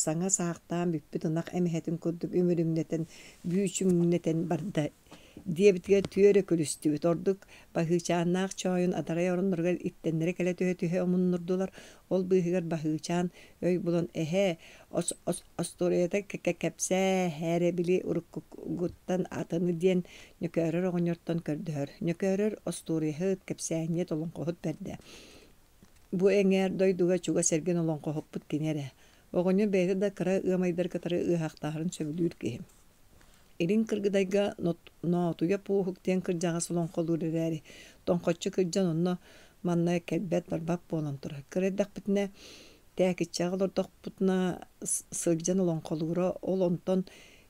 саҥа саахтаан бүппүт ынах эмэһэтин курдук үмүрүҥнэтэн, бүүчүҥнэтэн барда» диэбитигэр түөрэ күлүстүбүт. Ордук Баһыычааннаах Чоойун адарай оронноругар иттэннэрэ кэлэ түһэ-түһэ омуннурдулар. Ол быыһыгар Баһыычаан өй булан «Эһээ, остуоруйата кэпсээ эрэ били уруккугуттан атыны» диэн Ньөкөөрөр оҕонньортон көрдөһөр. Ньөкөөрөр остуоруйаһыт, кэпсээнньит, олоҥхоһут бэрдэ. Бу эҥээр дойдуга чугас эргин олоҥхоһуппут кини эрэ. Оҕонньор бэйэтэ да кыра ыамайдары кытары ыаһахтаһарын сөбүлүүр киһи. Илин Кыргыдайга Ноотуйа Пуоһук диэн кырдьаҕас олоҥхолуур эрээри, тоҥхоччу кырдьан онно манна кэлбэт-барбат буолан турар. Кыра эрдэхпитинэ Тээкиччэҕэ олордохпутуна сылдьан олоҥхолуура, ол онтон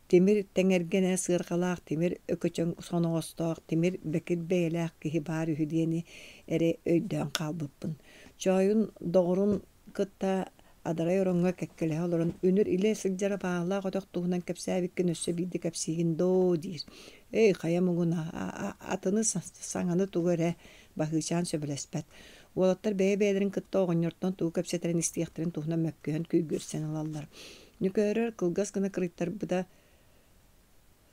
тимир тэҥэргэнэ сыарҕалаах тимир өкөчөҥ соноҕостоох тимир бэкир бэйэлээх киһи баар үһү диэни эрэ өйдөөн хаалбыппын. Чоойун доҕорун кытта адарай ороҥҥо кэккэлэһэ олорон үнүр илэ сылдьара баалаах өтөх туһунан кэпсээбиккин өссө биирдэ кэпсиигин доо диир. Эй, хайа муҥуна, атыны саҥаны тугу эрэ Баһыычаан сөбүлэспэт. Уолаттар бэйэ-бэйэлэрин кытта оҕонньортон тугу кэпсэтэрин истиэхтэрин туһунан мөккүһэн күйгүөрсэн ылаллар. Ньөкөөрөр кылгас гына кырыйтарбыта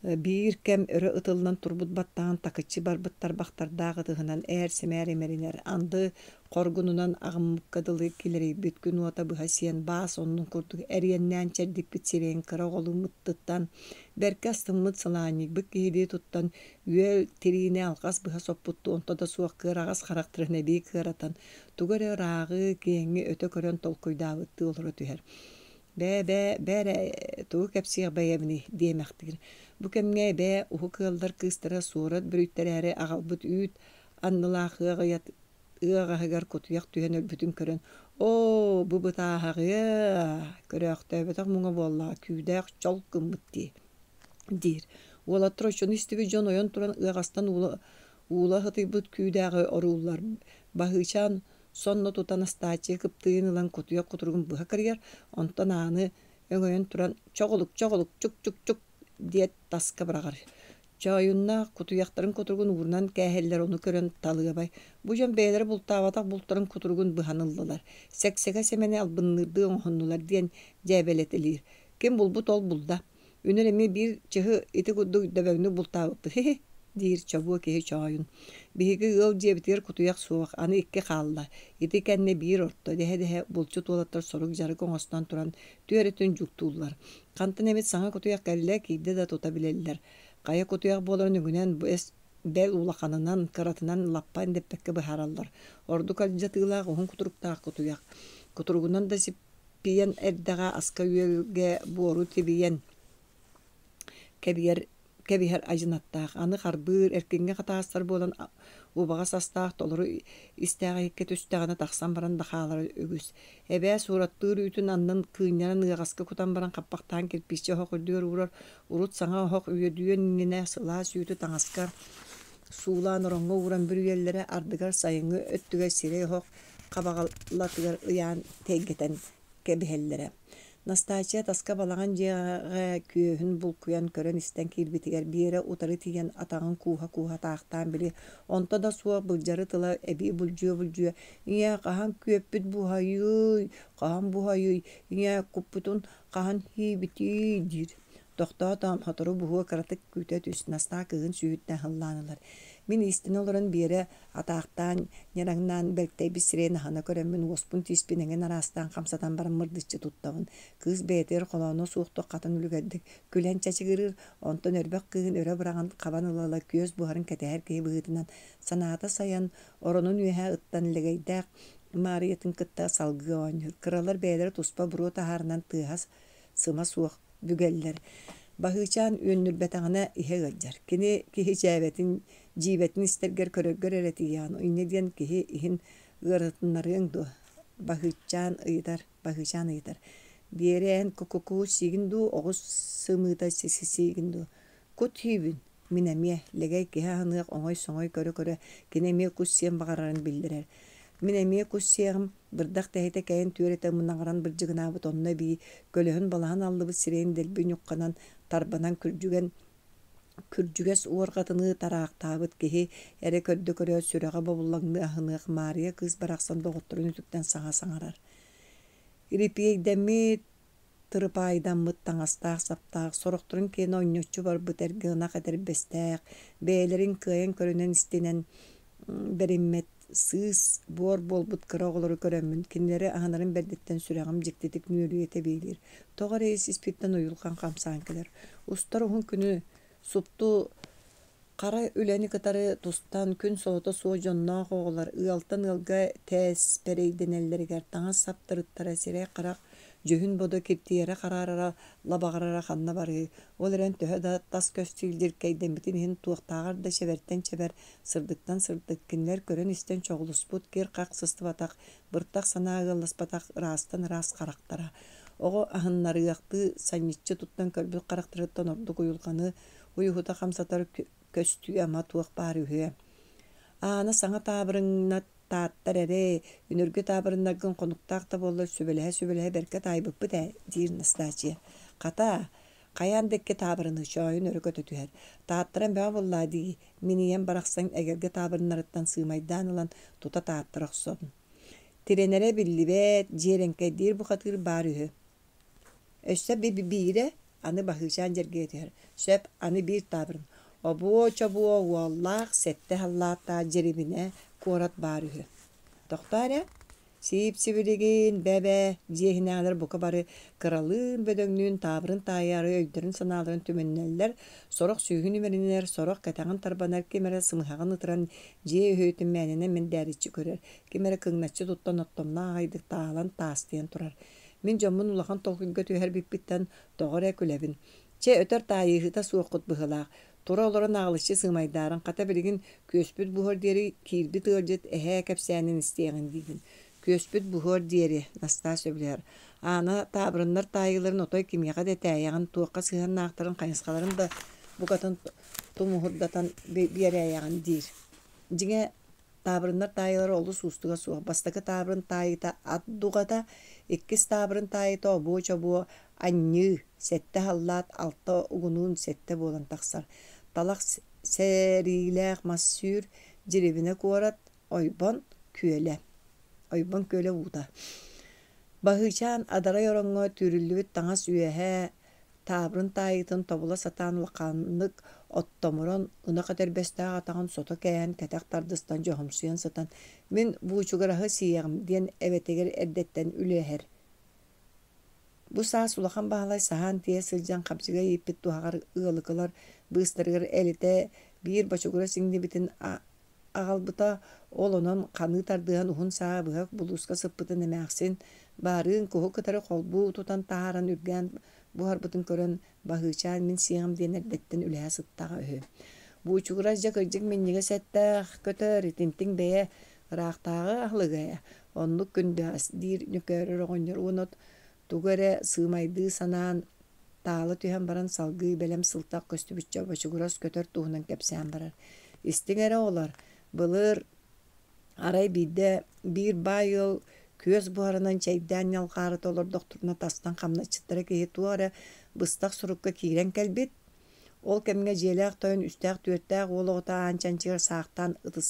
биир кэм өрө ытыллан турбут баттаҕын такыччы барбыт тарбахтардаах ытыһынан ээр-сэмээр имэринэр, анды хоргунунан аҕыммыкка дылы килэрийбит күн уота быһа сиэн баас оннун курдук эриэннээн чэрдикпит сирэйин кыра оҕолуу мыттыттан, бэркэ астыммыт сылаанньыйбыт киһилии туттан Үөл тириини алҕас быһа соппуттуу онто да суох кыараҕас харахтарын эбии кыаратан, тугу эрэ ырааҕы, киэҥи өтө көрөн толкуйдаабыттыы олоро түһэр. «Бээ-бээ, бээрэ, тугу кэпсиэх бэйэбиний?» диэмэхтиир. Бу кэмҥэ эбээ уһук ыаллар кыыстара суорат бүрүйтэрээри аҕалбыт үүт аннылаах ыаҕаһыгар кутуйах түһэн өлбүтүн көрөн, «Оо, бу бытааһаҕыа, көрөөхтөөбөтөх муҥа буоллаҕа, күүдээх чол гыммыт дии» диир. Уолаттар оччону истибит дьон ойон туран ыаҕастан уула сытыйбыт күүдээҕи орууллар. Баһыычаан сонно тутан астааччы кыптыыйын ылан кутуйах кутуругун быһа кырыйар, онтон ааны өҥөйөн туран «Чоҕулук, чоҕулук, чук-чук-чук» диэт таска быраҕар. Чоойуннаах кутуйахтарын кутуругун уурунан кээһэллэр, ону көрөн талыабай. Бу дьон бэйэлэрэ бултаабатах бултарын кутуругун быһан ыллылар, сэксэгэ сэмэни албынныырдыы оҥоһуннулар диэн дьээбэлэтэлиир. Ким булбут ол булда. Үнүр эмиэ биир чыһы ити курдук дөбөҥнүк бултаабыппыт хи-хи диир чобуо киһи Чоойун. Биһиги ыал дьиэбитигэр кутуйах суох, аны икки хаалла. Ити кэннэ биир орто дэһэ-дэһэ булчут уолаттар сорук-дьарык оҥостон туран түөрэтин дьуктууллар. Хантан эмит саҥа кутуйах кэллэ, киирдэ да тута билэллэр. Хайа кутуйах буоларын үгүнэн бэл улаханынан, кыратынан лаппа эндэппэккэ быһаараллар. Ордук алдьатыылаах уһун кутуруктаах кутуйах. Кутуругунан да сиппийэн эрдэҕэ аска-үөлгэ буору тибийэн кэбиһэр кэбиһэр адьынаттаах, аны харбыыр, эркиҥҥэ хатаастар буолан убаҕас астаах толору истээх иһиккэ түстэҕинэ тахсан баран да хаалара үгүс. Эбээ суораттыыр үүтүн аннын кыынньаран ыаҕаска кутан баран хаппахтаан кирпииччэ оһох үрдүгэр уурар, урут саҥа оһох үөдүйүөн иннинэ сылаас үүтү таҥаска суулаан ороҥҥо ууран бүрүйэллэрэ, ардыгар сайыҥҥы өттүгэр сирэй оһох хабаҕалатыгар ыйаан тэйгэтэн кэбиһэллэрэ. Настааччыйа таска балаҕан дьиэҕэ күөһүн булкуйан көрөн-истэн киирбитигэр Биэрэ утары тиийэн атаҕын кууһа-кууһа атаахтаан били онто да суох былдьары тыла эбии булдьуйа-булдьуйа «Ийээ, хаһан күөппүт буһайыый, хаһан буһайыый, ийээ, куппутун хаһан сиибитий?» диир. Тохтоо тоом, сотору буһуо кыратык күүтэ түс, Настаа кыыһын сүүһүттэн һыллаан ылар. Мин иистэнэ олорон Биэрэ атаахтаан, ньараҥнаан бэлтэйбит сирэйин аһына көрөммүн уоспун-тииспин эҥин араастаан хамсатан баран мырдыччы туттабын. Кыыс бэйэтигэр холооно суохтук хатан үлүгэрдик күлэн чачыгырыыр, онтон өрбөх кыыһын өрө быраҕан хабан ыла-ыла күөс буһарын кэтэһэр киһи быһыытынан санаата сайан, оронун үөһэ ыттан лэгэйдээх Маарыйатын кытта салгыы оонньуур. Кыралар бэйэлэрэ туспа буруо таһаарынан тыаһа сыма суох бүгэллэр. Баһыычаан үөннүрбэтэҕинэ иһэ ыалдьар. Кини киһи дьээбэтин, дьиибэтин истэргэр көрөргөр эрэ тиийэҕин. Инньэ диэн киһи иһин ыарытыннарыаҥ дуо? Баһыычаан ыйытар, Баһыычаан ыйытар. Биэрэ эн кукуку сиигин дуу, оҕус сымыыта сиигин дуу? Кут сиибин, мин эмиэ, Лэгэй киһи аһыныах оҥой-соҥой көрө-көрө кини эмиэ кус сиэн баҕарарын биллэрэр. Мин эмиэ кус сиэҕим, бырдах тэһитэ кэйэн түөрэтэ мунаҕыран бырдьыгынаабыт онно эбии көлөһүн-балаһын аллыбыт сирэйин дэлби ньухханан, тарбанан күрдьүгэн күрдьүгэс уорҕатыныы тараахтаабыт киһи эрэ көрдө-көрө сүрэҕэ бобуллаҥныы аһыныах Маарыйа кыыс барахсан доҕотторун үтүктэн саҥа саҥарар. Ирипиэйдэммит тырыпаайдаммыт таҥастаах-саптаах, сорохторун киэнэ онньоччу барбыт эргэ ынах этэрбэстээх, бэйэлэрин кыайан көрүнэн-истинэн бэриммэт сыыс, буор буолбут кыра оҕолору көрөммүн, кинилэри аһынарым бэрдиттэн сүрэҕим дьиктитик нүөлүйэ тэбиэлиир. Тоҕо эрэ ис-испиттэн уйулҕан хамсаан кэлэр. Устар уһун күнү супту Хара үлэни кытары тустан, күн солото суох дьонноох оҕолор ыалтан ыалга тээспэрэйдэнэллэригэр таҥас-сап тырыттара, сирэй-харах дьүһүн-бодо киртийэрэ-хараарара, лабаҕырара ханна барыай, ол эрэн төһө да тас көстүү илдьиркэйдэммитин иһин туохтааҕар да чэбэртэн чэбэр, сырдыктан сырдык, кинилэр көрөн-истэн чоҕулуспут, кир-хах сыстыбатах, быртах санаа ыалласпатах ыраастан ыраас харахтара. Оҕо аһыннарыахтыы санньыччы туттан көрбүт харахтарыттан ордук уйулҕаны уйуһута хамсатар көстүү ама туох баар үһүө. Аана саҥа таабырыҥна тааттар эрэ, үнүргү таабырыннаргын хонуктаах да буоллар сүбэлэһэ-сүбэлэһэ бэркэ таайбыппыт ээ, диир Настааччыйа. Хата, хайаан да икки таабырыны чоойун өрө көтө түһэр. Тааттаран бөҕө буоллаа дии, мин ийэм барахсан эгэлгэ таабырыннарыттан сыымайдаан ылан тута тааттара охсон. Тирэнэрэ биллибэт, дьиэрэҥкэйдиир бухатыыр баар үһү. Өссө биирэ, аны Баһыычаан дьэргэйэ түһэр, сөп, аны биир таабырын: обуо-чобуо уоллаах сэттэ халлааттаах дьирибинэ куорат баар үһү. Тохтоо эрэ, сип-сибилигин, бэбэ, дьиэ иһинээҕилэр бука бары кыралыын-бөдөҥнүүн таабырын таайаары өйдөрүн-санааларын түмүннэллэр, сорох сүүһүн имэринэр, сорох кэтэҕин тарбанар, ким эрэ сымыһаҕын ытыран дьиэ үһүөтүн мээнэнэн мэндээриччи көрөр, ким эрэ кыҥначчы туттан оттомноох аҕайдык таалан таастыйан турар. Мин дьоммун улахан толкуйга түһэрбиппиттэн тоҕо эрэ күлэбин. Чэ, өтөр таайыыһыта суоххут быһыылаах. Тура олорон аҕылыччы сыымайдаарыҥ, хата билигин күөспүт буһуор диэри киирбит ыалдьыт эһээ кэпсээнин истиэҕин диибин. Күөспүт буһуор диэри, Настаа сөбүлэһэр. Аана таабырыннар таайыыларын отой кимиэхэ да тээйэҕин, туохха сыһыаннаахтарын, хайысхаларын да букатын тумуһурдатан биэрээйэҕин диир. Дьиҥэ, Таабырыннар таайыылара олус уустуга суох. Бастакы таабырын таайыыта ат дуҕата, иккис таабырын таайыыта обуо-чобуо анньыы, сэттэ халлаат алта угунуун сэттэ буолан тахсар. Талах сэриилээх мас сүүр, Дьирибинэ куорат, Ойбон күөлэ. Ойбон күөлэ уута. Баһыычаан адарай ороҥҥо түүрүллүбүт таҥас үөһэ таабырын таайыытын тобула сатаан улаханнык оттомуран, ынах этэрбэстээх атаҕын сото кээһэн кэтэх тардыстан дьоһумсуйан сытан «Мин буучугураһы сиэҕим» диэн эбэтигэр эрдэттэн үлэһэр. Бу саас Улахан Баһылай саһаан тиийэ сылдьан хабдьыга ииппит туһаҕар ыалыкылар быыстарыгар элитэ биир бочугурас иҥнибитин аҕалбыта, ол онон ханыы тардыһан уһун саа быһа булууска сыппытын эмээхсин баарыын куһу кытары холбуу тутан таһааран үргээн буһарбытын көрөн Баһыычаан мин сиэҕим диэн эрдэттэн үлэһэ сыттаҕа үһү. Буучугурас дьэ кырдьык минньигэс эттээх көтөр, итинтиҥ бэйэ ыраахтааҕы аһылыга ээ, оннук күндү ас диир Ньөкөөрөр оҕонньор уонна тугу эрэ сыымайдыы санаан таала түһэн баран салгыы бэлэм сылтах көстүбүччэ бочугурас көтөр туһунан кэпсээн барар. Истиҥ эрэ оҕолор, былыр арай биирдэ биир баай ыал Күөс буһарынан чэйдээн ньалҕаарыта олордохторуна тастан хамначчыттара киһи туох эрэ быстах сурукка киирэн кэлбит. Ол кэмҥэ дьиэлээх тойон үстээх-түөртээх уол оҕото аан чанчыгар саахтаан ытыс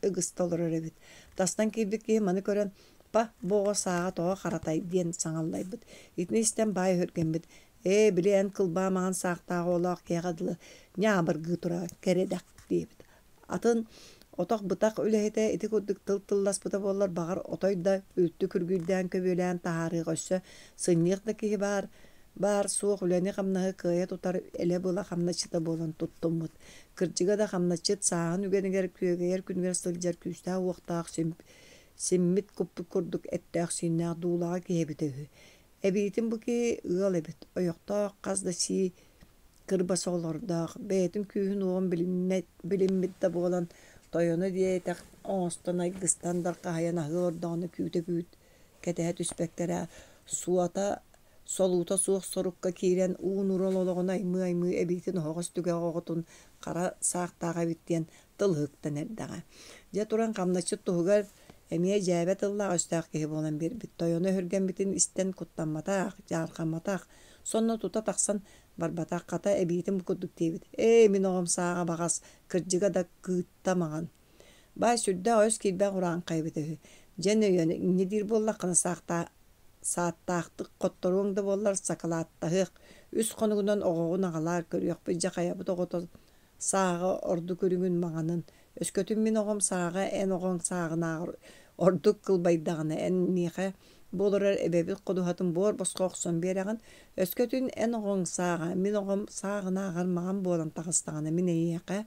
ыгыста олорор эбит. Тастан киирбит киһи маны көрөн, «Па, бу оҕо сааҕа тоҕо харатай?» диэн саҥаллайбыт. Итини истэн баай өһүргэммит: «Ээ, били эн кылбаа маҥан саахтаах оҕолоох киһиэхэ дылы ньаабыргыы турар кэрэдэх» диэбит. Атын отох-бытах үлэһитэ ити курдук тыл тылласпыта буоллар, баҕар, отой да үлтү күргүйдээн көбүөлээн таһаарыах өссө сынньыах да киһи баар, баар-суох үлэни-хамнаһы кыайа тутар элэ-была хамначчыта буолан туттуммут. Кырдьыга да хамначчыт сааһын үгэнигэр күөгэйэр күнүгэр сылдьар күүстээх-уохтаах симмит куппут курдук эттээх-сииннээх дуулаҕа киһи эбитэ үһү. Эбиитин бу киһи ыал эбит, ойохтоох хас да сии кырбас оҕолордоох, бэйэтин күүһүн-уоҕун билиммит да буолан, тойоно диэтэх оҥостон айгыстан дархаһыйан аһыы олордоҕуна күүтэ-күүт кэтэһэ түспэккэ эрэ суота солуута суох сорукка киирэн уу нуурал олоҕун аймыы-аймыы эбиитин оһоҕос түгэх оҕотун хара саахтаах эбит диэн тыл ыһыктан эрдэҕэ. Дьэ туран хамначчыт туһугар эмиэ дьээбэ тыллаах-өстөөх киһи буолан биэрбит. Тойоно өһүргэммитин истэн куттамматах, дьаархамматах, сонно тута тахсан барбатах, хата эбиитин бу курдук диэбит: «Ээ, мин оҕом сааҕа баҕас, кырдьыга да кыытта маҥан. Баай сүрдээх өс киирбэх урааҥхай эбитэ үһү. Дьэ нөйүөн, инньэ диир буоллаххына сааттаахтык хотторуоҥ да буоллар сакалааттаһыах, үс хонугунан оҕоҕун аҕалаар, көрүөхпүт дьэ хайабыт оҕото сааҕа ордук үрүҥүн маҥанын. Өскөтүн мин оҕом сааҕа эн оҕоҥ сааҕынааҕар ордук кылбайдаҕына эн миэхэ бу олорор эбэбит ходуһатын буор босхо охсон биэрэҕин. Өскөтүн эн оҕоҥ сааҕа мин оҕом сааҕынааҕар маҥан буолан таҕыстаҕына мин эйиэхэ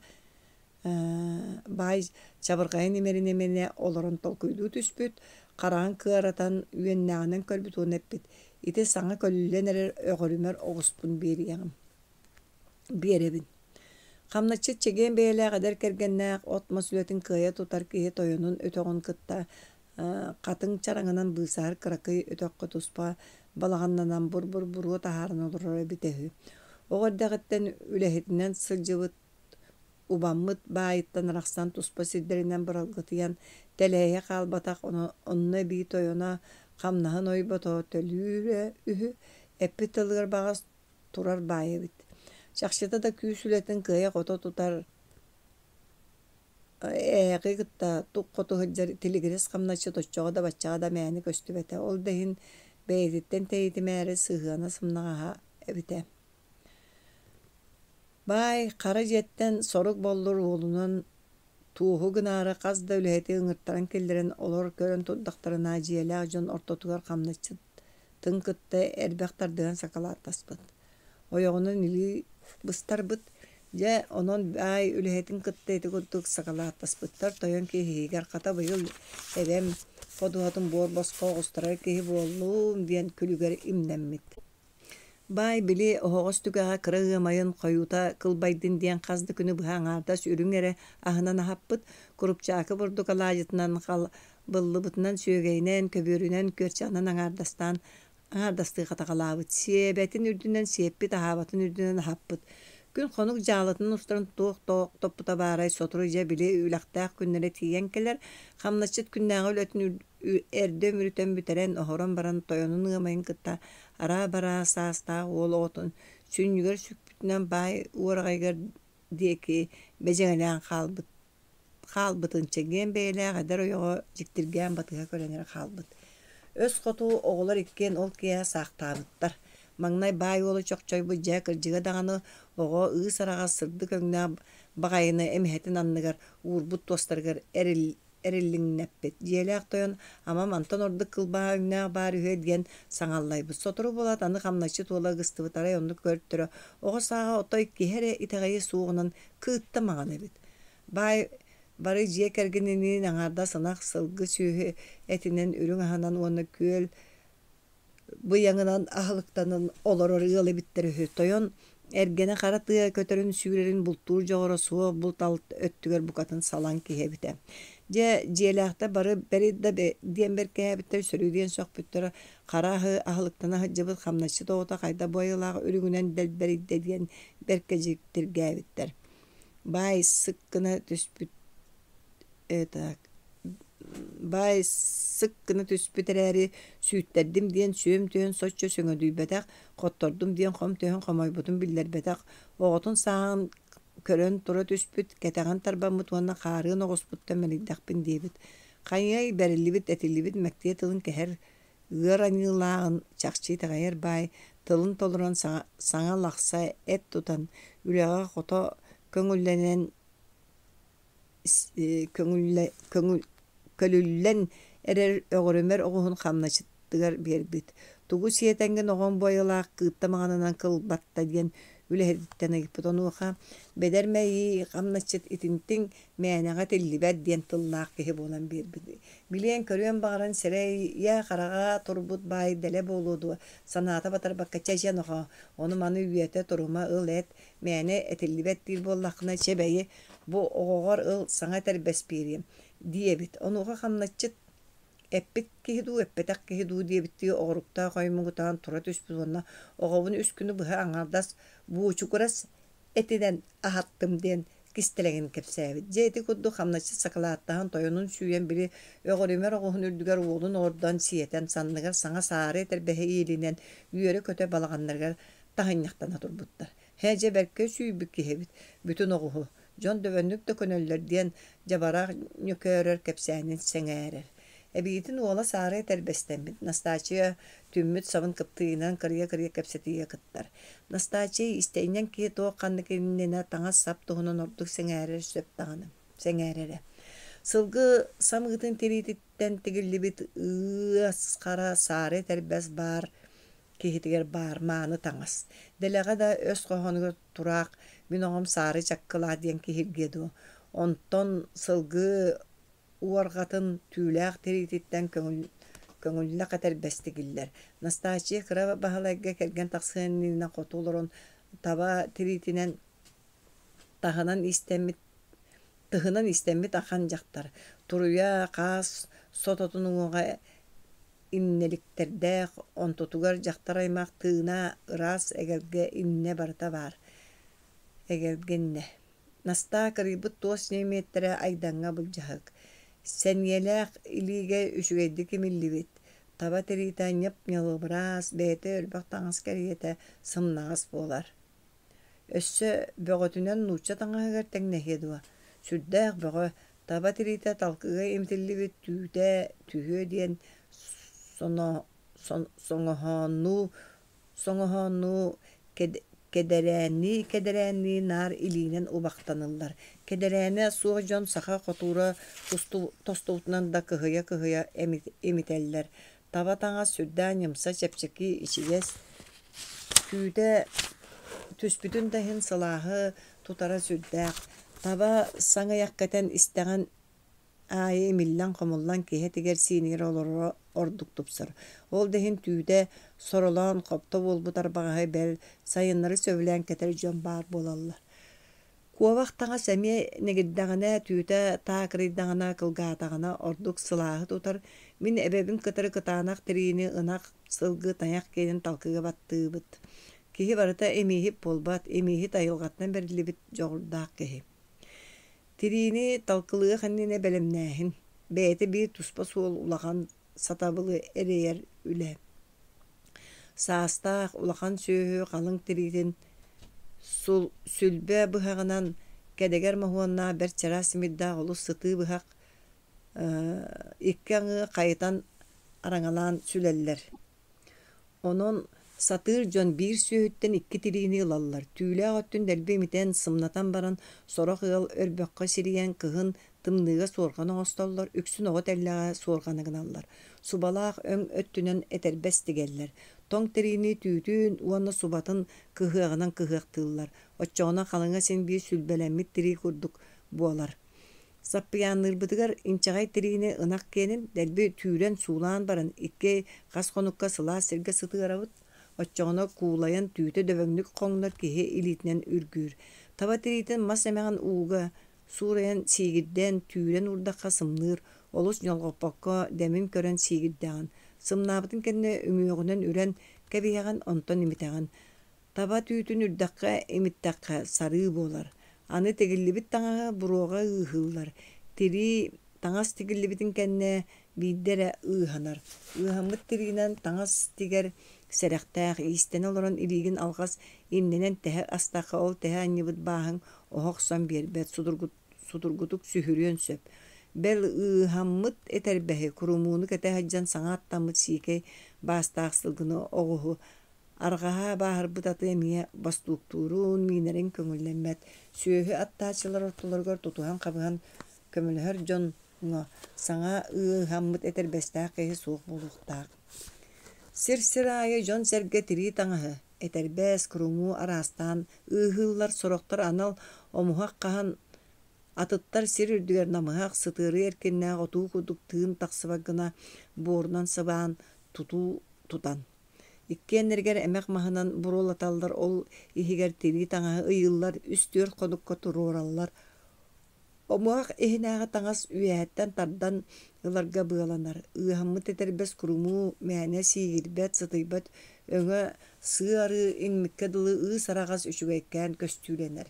Баай чабырҕайын имэринэ-имэринэ олорон толкуйдуу түспүт, хараҕын кыаратан үөннээҕинэн көрбүт уонна эппит: «Ити саҥа көлүллэн эрэр өҕөрүмэр оҕуспун биэриэҕим, биэрэбин». Хамначчыт чэгиэн бэйэлээх эдэр кэргэннээх, от-мас үлэтин кыайа тутар киһи тойонун өтөҕүн кытта хатыҥ чараҥынан быысаһар кыракый өтөххө туспа балаҕаннанан бур-бур буруо таһааран олороро эбитэ үһү. Оҕо эрдэҕиттэн үлэһитинэн сылдьыбыт убаммыт баайыттан арахсан туспа сирдэринэн быралгытыйан тэлэһийэ хаалбатах, онно эбии тойоно хамнаһын ойбото төлүүрэ үһү, эппит тылыгар баҕас турар баай эбит. Чахчыта да күүс үлэтин кыайа-хото тутар ээҕи кытта тук хоту сылдьар тилигирэс хамначчыт оччоҕо да баччаҕа да мээнэ көстүбэтэ, ол да иһин бэйэтиттэн тэйитимээри сыһыана сымнаҕаһа эбитэ. Баай хара дьиэттэн сорук боллур уолунан туоһу гынаары хас да үлэһити ыҥыртаран киллэрэн олор көрөн турдахтарына дьиэлээх дьон ортотугар хамначчытын кытта эрбэх тардыһан сакалааттаспыт. Ойоҕунан илии быстарбыт. Дьэ, онон баай үлэһитин кытта ити курдук сакалааттаспыттар тойон киһи иһигэр хата быйыл эбэм ходуһатын буор босхо оҕустарар киһи буоллум диэн күлүгэр имнэммит. Баай били оһоҕос түгэҕэ кыра ыамайын хойуута кылбайдын диэн хас да күнү быһа аҥаардас үрүҥ эрэ аһынан аһаппыт, курупчаакы бурдук алаадьытынан халбыллыбытынан сүөгэйинэн, көбүөрүнэн, күөрчэҕинэн аҥаардастаан аҥаардастыы хатаҕалаабыт, сиэбэтин үрдүнэн сиэппит, аһаабатын үрдүнэн аһаппыт. Күн хонук дьаалатын устарын туох тохтоппута баарай, сотору дьэ били үлэхтээх күннэрэ тиийэн кэлэр, хамначчыт күннээҕи үлэтин эрдэ үмүрүтэн бүтэрэн, оһорон баран тойонун ыамайын кытта араа-бараа саастаах уол оҕотун сүнньүгэр сүкпүтүнэн баай уораҕайыгар диэки бэдьэҥэлээн хаалбыт хаалбытын чэгиэн бэйэлээх эдэр ойоҕо дьиктиргээн батыһа көрөн эрэ хаалбыт. Өс хоту оҕолор иккиэн ол киэһэ саахтаабыттар. Маҥнай баай уола чохчойбут дьэ кырдьыга даҕаны оҕо ыыс араҕас сырдык өҥнөөх баҕайыны эмэһэтин анныгар уурбут туостарыгар эрил эриллиҥнэппит. Дьиэлээх тойон ама мантан ордук кылбаа өҥнөөх баар үһүө диэн саҥаллайбыт. Сотору буолаат аны хамначчыт уола ыгыстыбыт арай оннук көртөрө оҕо сааҕа отой киһи эрэ итэҕэйиэ суоҕунан кыытта маҥан эбит. Баай бары дьиэ кэргэниниин аҥаардас ынах, сылгы сүөһү этинэн үрүҥ аһынан уонна күөл быйаҥынан аһылыктанан олорор ыал эбиттэр үһү. Тойон эргэнэ хара тыа көтөрүн сүүрэрин бултуур дьоҕура суох булт-алт өттүгэр букатын салаҥ киһи эбитэ. Дьэ, дьиэлээхтэр бары бэри да диэн бэркээбиттэр, сөрү диэн сөхпүттэр, хара аһы аһылыктана сылдьыбыт хамначчыт оҕото хайдах бу айылаах үрүҥүнэн дэлбэрийдэ диэн бэркэ дьиктиргээбиттэр. Баай сык гына түспүт так. Баай сык гына түспүт эрээри, сүүттэрдим диэн сүөм түһэн соччо сөҥөдүйбэтэх, хоттордум диэн хом түһэн хомойбутун биллэрбэтэх, оҕотун сааһын көрөн тура түспүт, кэтэҕин тарбаммыт уонна хаарыан оҕуспуттан мэлийдэхпин диэбит. Хайыай, бэриллибит, этиллибит мэктиэ тылын кэһэр ыар аньыылааҕын чахчы итэҕэйэр баай тылын толорон саҥа лахса эт тутан, үлэҕэ хото көҥүллэнэн көлүллэн эрэр өҕүрүмэр оҕуһун хамначчытыгар биэрбит. Тугу сиэтэҥҥин оҕоҥ бу айылаах кыытта маҥанынан кылбатта диэн үлэһититтэн ыйыппыт. Онуоха бэдэр мэйии хамначчыт итинтиҥ мээнэҕэ этиллибэт диэн тыллаах киһи буолан биэрбит. Билиэн-көрүөн баҕаран сирэйэ-хараҕа турбут баай дэлэ буолуо дуо, санаата батарбакка чэ чэ нохоо, ону-маны үөтэ турума ыл эт, мээнэ этиллибэт диир буоллаххына чэ бэйи, бу оҕоҕор ыл саҥа этэрбэс биэриэм диэбит. Онуоха хамначчыт эппит киһи дуу, эппэтэх киһи дуу диэбиттии оҕуруктаах ой муҥутаан тура түспүт уонна оҕобун үс күнү быһа аҥаардас буучугурас этинэн аһаттым диэн кистэлэҥин кэпсээбит. Дьэ ити курдук хамначчыт сакылааттаһан тойонун сүүйэн били өҕүрүмэр оҕуһун үрдүгэр уолун олордон сиэтэн санныгар саҥа саары этэрбэһи иилинэн үөрэ-көтө балаҕаннарыгар таһынньахтана турбуттар. Һээ дьэ бэркэ сүүйбүт киһи эбит, бүтүн оҕуһу, дьон дөбөннүк да көнөллөр диэн дьабараах ньөкөөрөр кэпсээнин сэҥээрэр. Эбиитин уола саары этэрбэстэммит, Настааччыйа түммүт сабын кыптыыйынан кырыйа-кырыйа кэпсэтиигэ кыттар. Настааччыйа истэйинньэҥ киһи туох-ханнык иннинэ таҥас-сап туһунан ордук сэҥээрэр сөп даҕаны, сэҥээрэрэ. Сылгы самыытын тириититтэн тигиллибит ыас хара саары этэрбэс баар киһитигэр баар мааны таҥас. Дэлэҕэ да өс хоһоонугар тураах мин оҕом саары чаккылаа диэн киһиргиэ дуо. Онтон сылгы уорҕатын түүлээх тириититтэн көҥүллэх этэрбэс тигиллэр. Настааччыйа кыра Баһылайга кэргэн тахсыан иннинэ хоту олорон таба тириитинэн таһынан истэммит тыһынан истэммит ахан дьахтар, туруйа, хаас сототун уҥуоҕа иннэликтэрдээх, онтутугар дьахтар аймах тыына ыраас эгэлгэ иннэ барыта баар, эгэлгэ иннэ. Настаа кырыйбыт туос ньэмиэттэрэ Айдаҥҥа былдьаһык, сэниэлээх илиигэ үчүгэйдик имиллибит, таба тириитэ ньып-ньалыбырас, бэйэтэ өлбөх таҥас кэриэтэ сымнаҕас буолар. Өссө бөҕөтүнэн нуучча таҥаһыгар тэҥнэһиэ дуо, сүрдээх бөҕө, таба тириитэ талкыга имитиллибит түүтэ түһүө диэн соҥоһооннуу соҥоһооннуу кэдэрээннии-кэдэрээннии наар илиинэн убахтаныллар. Кэдэрээнэ суох дьон саха хотуура тостубутунан да кыһыйа-кыһыйа имитэллэр. Таба таҥас сүрдээх ньымса, чэпчэки, ичигэс, түүтэ түспүтүн да иһин сылааһы тутара сүрдээх. Таба саҥыйах кэтэн истэҕин аайы имиллэн-хомуллан киһи этигэр-сиинигэр олороро ордук тупсар. Ол да иһин түүтэ соролоон хопто буолбут арбаҕаһы бэл, сайыннары сөбүлээн кэтэр дьон баар буолаллар. Куобах таҥас эмиэ нэгирдэҕинэ, түүтэ таакырыйдаҕына, кылгаатаҕына ордук сылааһы тутар. Мин эбэбин кытары кытаанах тириини ынах, сылгы, тайах киэнин талкыга баттыыбыт. Киһи барыта имииһит буолбат, имииһит айылҕаттан бэриллибит дьоҕурдаах киһи. Тириини талкылыах иннинэ бэлэмнээһин, бэйэтэ биир туспа суол улахан сатабылы эрэйэр үлэ. Саастаах, улахан сүөһү халыҥ тириитин сүлбэ быһаҕынан кэдэгэр моһуоннаах бэрт чараас тимирдээх олус сытыы быһах икки аҥыы хайытан араҥалаан сүлэллэр. Онон сатыыр дьон биир сүөһүттэн икки тириини ылаллар, түүлээх өттүн дэлби имитэн, сымнатан баран, сорох ыал өрбөххө сирийэн кыһын тымныыга суорҕан оҥостоллор, үксүн оҕо тэллэҕэ суорҕаны гыналлар. Субалаах өҥ өттүнэн этэрбэс тигэллэр. Тоҥ тириини түүтүн уонна субатын кыһыаҕынан кыһыахтыыллар, оччоҕуна халыҥа син биир сүлбэлэммит тирии курдук буолар. Саппыйаанныырбытыгар инчэҕэй тириини ынах киэнин дэлби түүрэн суулаан баран икки хас хонукка сылаас сиргэ сытыарабыт, оччоҕуна куулайан түүтэ дөбөҥнүк хоҥнор киһи илиитинэн үргүүр. Таба тириитин мас эмэҕин ууга суурайан сиигирдээн түүрэн уурдахха сымныыр, олус ньолҕоппокко дэмин көрөн сиигирдэҕин. Сымнаабытын кэннэ үҥүөҕүнэн үрэн кэбиһэҕин, онтон имитэҕин. Таба түүтүн үрдэххэ, имиттэххэ сарыы буолар. Аны тигиллибит таҥаһы буруоҕа ыыһыыллар. Тирии Таҥас тигиллибитин кэннэ биирдэ эрэ ыыһанар. Ыыһаммыт тириинэн таҥас тигэр сэрэхтээх, иистэнэ олорон илиигин алҕас иннинэн тэһэ астахха ол тэһэ анньыбыт бааһыҥ оһо охсон биэрбэт, судургутук сүһүрүөн сөп. Бэл ыыһаммыт этэрбэһи, курумууну кэтэ сылдьан саҥа аттаммыт сиикэй баастаах сылгыны оҕуһу Арҕаһаа бааһырбыт аты эмиэ бостууктуурун, миинэрин көҥүллэммэт. Сүөһү аттааччылар ортолоругар тутуһан-хабыһан көмөлөһөр дьоҥҥо саҥа ыыһаммыт этэрбэстээх киһи суох буолуохтаах. Сир-сир аайы дьон-сэргэ тирии таҥаһы, этэрбэс, курумуу араастаан ыыһыыллар, сорохтор анал омуһах хаһан атыттар сир үрдүгэр намыһах, сытыары эркиннээх отуу курдук тыын тахсыбат гына буорунан сыбаан, тутуу тутан. Иккиэннэригэр эмэх маһынан буруолаталлар, ол иһигэр тирии таҥаһы ыйыыллар, үс-түөрт хонукка туруораллар. Омуһах иһинээҕи таҥас үөһэттэн тардан ыларга быаланар, ыыһаммыт этэрбэс курумуу мээнэ сиигирбэт, сытыйбат өҥө сыа-арыы иҥмиккэ дылы ыыс-араҕас үчүгэйкээн көстүүлэнэр.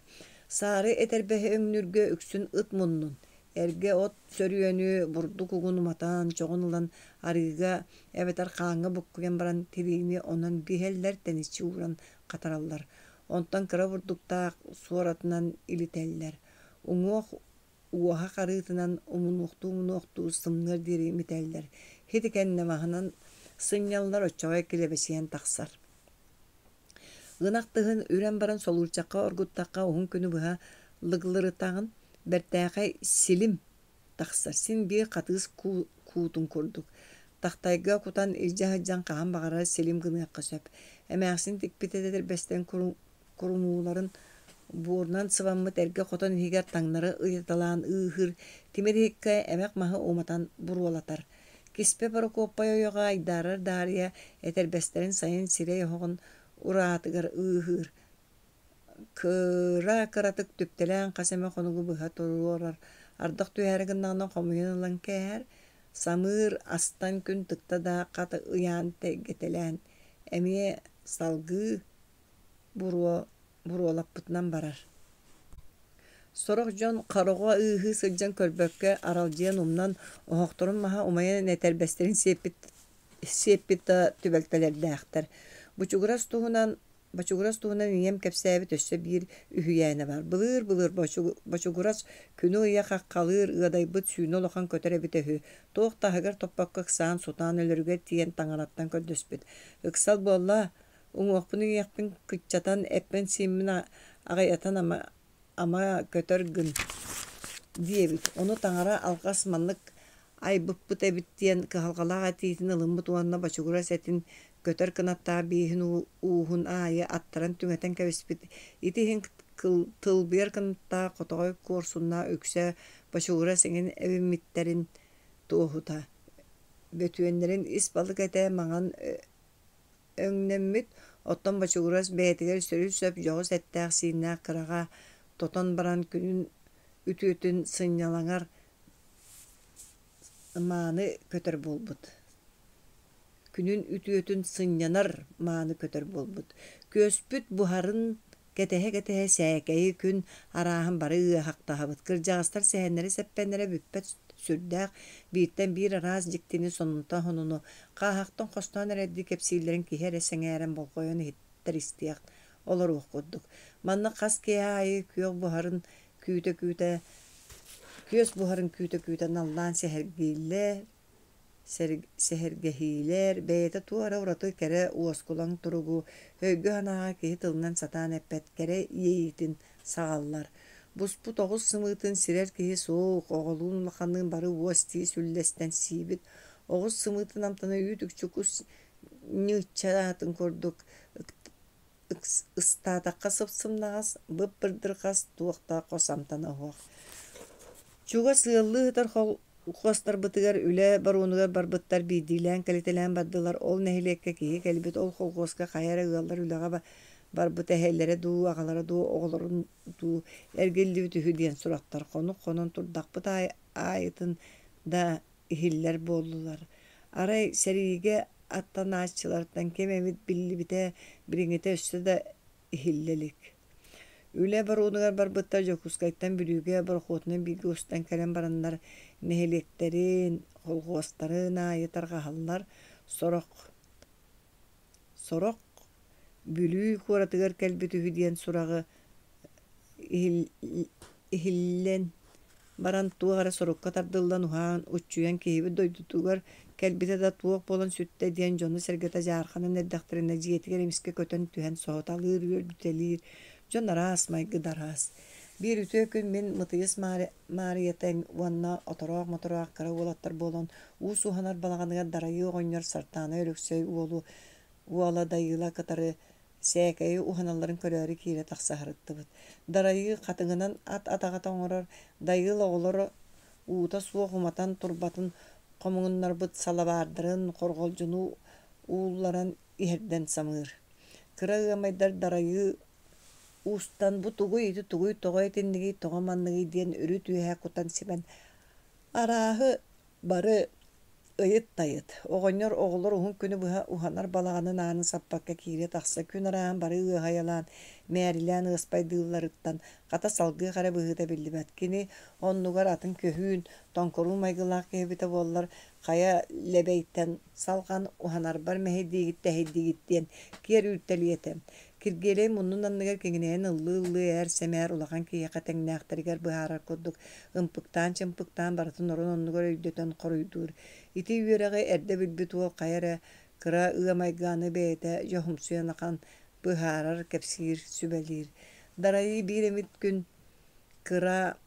Саары этэрбэһи өҥнүүргэ үксүн ыт муннун, Эргэ от сөрүөнү, бурдук угун уматан, чоҕун ылан арыыга эбэтэр хааҥҥа буккуйан баран тириини онон биһэллэр, тэниччи ууран хатараллар. Онтон кыра бурдуктаах суоратынан илитэллэр. Уҥуох уоһа харыытынан умунуохтуу-умунуохтуу сымныар диэри имитэллэр. Ити кэннэ маһынан сынньаллар, оччоҕо килэбэчийэн тахсар. Ынах тыһын үрэн баран солуурчахха оргуттахха уһун күнү быһа лыглырытаҕын, бэртээхэй силим тахсар, син биир хатыыс куутун курдук. Тахтайга кутан илдьэ сылдьан хаһан баҕарар силим гыныахха сөп. Эмээхсин тикпит этэрбэстэн курумууларын буорунан сыбаммыт эргэ хотон иһигэр таҥнары ыйыталаан ыыһыыр тимир иһиккэ эмэх маһы уматан буруолатар. Киспэ Борокуоппай ойоҕо айдаарар Даарыйа этэрбэстэрин сайын сирэй оһоҕун ураатыгар ыыһыыр, кыра-кыратык түптэлээн хас эмэ хонугу быһа туруорар, ардах түһээри гыннаҕына хомуйан ылан кээһэр, самыыр астан күн тыкта да хат ыйаан тэлгэтэлээн, эмиэ салгыы буруо буруолаппытынан барар. Сорох дьон хороҕо ыыһыы сылдьан көрбөккө аралдьыйан умнан, оһохторун маһа умайан этэрбэстэрин сиэппит сиэппит да түбэлтэлэрдээхтэр. Бучугурас туһунан Бочугурас туһунан ийэм кэпсээбит өссө биир үһүйээнэ баар. Былыыр-былыр Бочугурас күнү-ыйы хаххалыыр, ыадайбыт сүүнэ улахан көтөр эбитэ үһү. Туох да аһыгар топпокко ыксаан, сутаан өлөрүгэр тиийэн таҥараттан көрдөспүт. Ыксал буолла, уҥуохпун-иҥиэхпин кыччатан, эппин-сииммин аҕыйатан ама ама көтөр гын диэбит. Ону таҥара алҕас маннык айбыппыт эбит диэн кыһалҕалаах этиитин ылыммыт уонна бочугурас этин көтөр кынаттаах бииһин ууһун аайы аттаран түҥэтэн кэбиспит. Ити иһин тылбыйар кынаттаах хотоҕой куорсуннаах үксэ бочугурас иҥин эбиммиттэрин туоһута. Бөтүөннэрин ис балык этэ маҥан өҥнөммүт, оттон бочугурас бэйэтигэр сөрү-сөп дьоҕус эттээх-сииннээх кыраҕа тотон баран күнүн үтүөтүн сынньалаҥар мааны көтөр буолбут. Күнүн үтүөтүн сынньанар мааны көтөр буолбут. Күөспүт буһарын Кэтэһэ-кэтэһэ сээкэйи күн арааһын бары ыаһахтаһабыт. Кырдьаҕастар сэһэннэрэ-сэппэннэрэ бүппэт сүрдээх, бииртэн биир араас дьиктини сонунтан сонуну, хааһахтан хостоон эрэрдии кэпсииллэрин киһи эрэ сэҥээрэн болҕойон иһиттэр истиэх, олоруох курдук. Манна хас киэһэ аайы күөх буһарын күүтэ-күүтэ, күөс буһарын күүтэ-күүтэ наллаан сэһэргииллэр, сэһэргэһиилэр, бэйэтэ туох эрэ ураты кэрэ уоскулаҥ туругу, өйгө-санааҕа киһи тылынан сатаан эппэт кэрэ иэйиитин саҕаллар. Буспут оҕус сымыытын сирэр киһи суох, оҕолуун-улаханныын бары уос-тиис үллэстэн сиибит. Оҕус сымыытын амтана үүт-үкчү кус ньыыччаатын курдук Ыстаатахха сып-сымнаҕас, бып-бырдырҕас, туох да хос амтана оһох. Чугас ыаллыы сытар холкуостарбытыгар үлэ боруонугар барбыттар биирдиилээн кэлитэлээн бардылар. Ол нэһилиэккэ киһи кэлбит, ол холкуоска хайа эрэ ыаллар үлэҕэ барбыт эһэлэрэ дуу, аҕалара дуу, оҕолорун дуу эргиллибит үһү диэн сурахтар хонук хонон турдахпыт аайытын да иһиллэр буоллулар. Арай сэриигэ аттанааччылартан ким эмит биллибитэ билиҥҥитэ өссө да иһиллэ илик. Үлэ боруонугар барбыттар Дьокуускайтан Бүлүүгэ борохуотунан бииргэ устан кэлэн бараннар нэһилиэктэрин, холхуостарын аайы тарҕаһаллар. Сорох сорох Бүлүү куоратыгар кэлбит үһү диэн сураҕы иһиллэн баран туох эрэ сорукка тардыллан уһаан, уччуйан киһибит дойдутугар кэлбитэ да туох буолан сүттэ диэн дьоно-сэргэтэ дьаарханан эрдэхтэринэ дьиэтигэр эмискэ көтөн түһэн соһуталыыр, үөрдүтэлиир дьон араас, майгы да араас. Биир үтүө күн мин Мытыйыс Маарыйата уонна отороох-мотороох кыра уолаттар буолан уус уһанар балаҕаныгар Дарайыы оҕонньор Сартаана Өлөксөй уолу уола Дайыыла кытары сээкэйи уһаналларын көрөөрү киирэ-тахса сырыттыбыт. Дарайыы хатыҥынан ат атаҕата оҥорор, Дайыыл оҕолоро уута суох уматан турбатын хомуһуннарбыт салабаардарын хорҕолдьуну уулларан иһэрдэн самыыр. Кыра ыамайдар Дарайыы уустан бу тугуй, ити тугуй, тоҕо итиннигий, тоҕо манныгый диэн үрүт-үөһэ кутан-симэн арааһы Бары ыйыт-тайыт, оҕонньор оҕолор уһун күнү быһа уһанар балаҕанын аанын саппакка киирэ-тахса күн арааһын бары ыаһайалаан, мээрилээн ыаспайдыылларыттан хата салгыах эрэ быһыыта биллибэт. Кини оннугар атын көһүүн, тоҥкоруун майгылаах киһи эбитэ буоллар, хайа лэбэйтэн салҕан уһанарбар мэһэйдиигит-тэһэйдиигит диэн киэр үүртэлиэ этэ. Киргиэлэй муннун анныгар киҥинэйэн ыллыы-ыллыы ээр-сэмээр улахан киһиэхэ тэҥнээхтэригэр быһаарар курдук ымпыктаан-чымпыктаан барытын орун-оннугар өйдөтөн хоруйдуур. Ити үөрэҕи эрдэ билбит уол хайа эрэ кыра ыамайга аны бэйэтэ дьоһумсуйан ахан быһаарар, кэпсиир, сүбэлиир. Дарайыы биир эмит күн кыра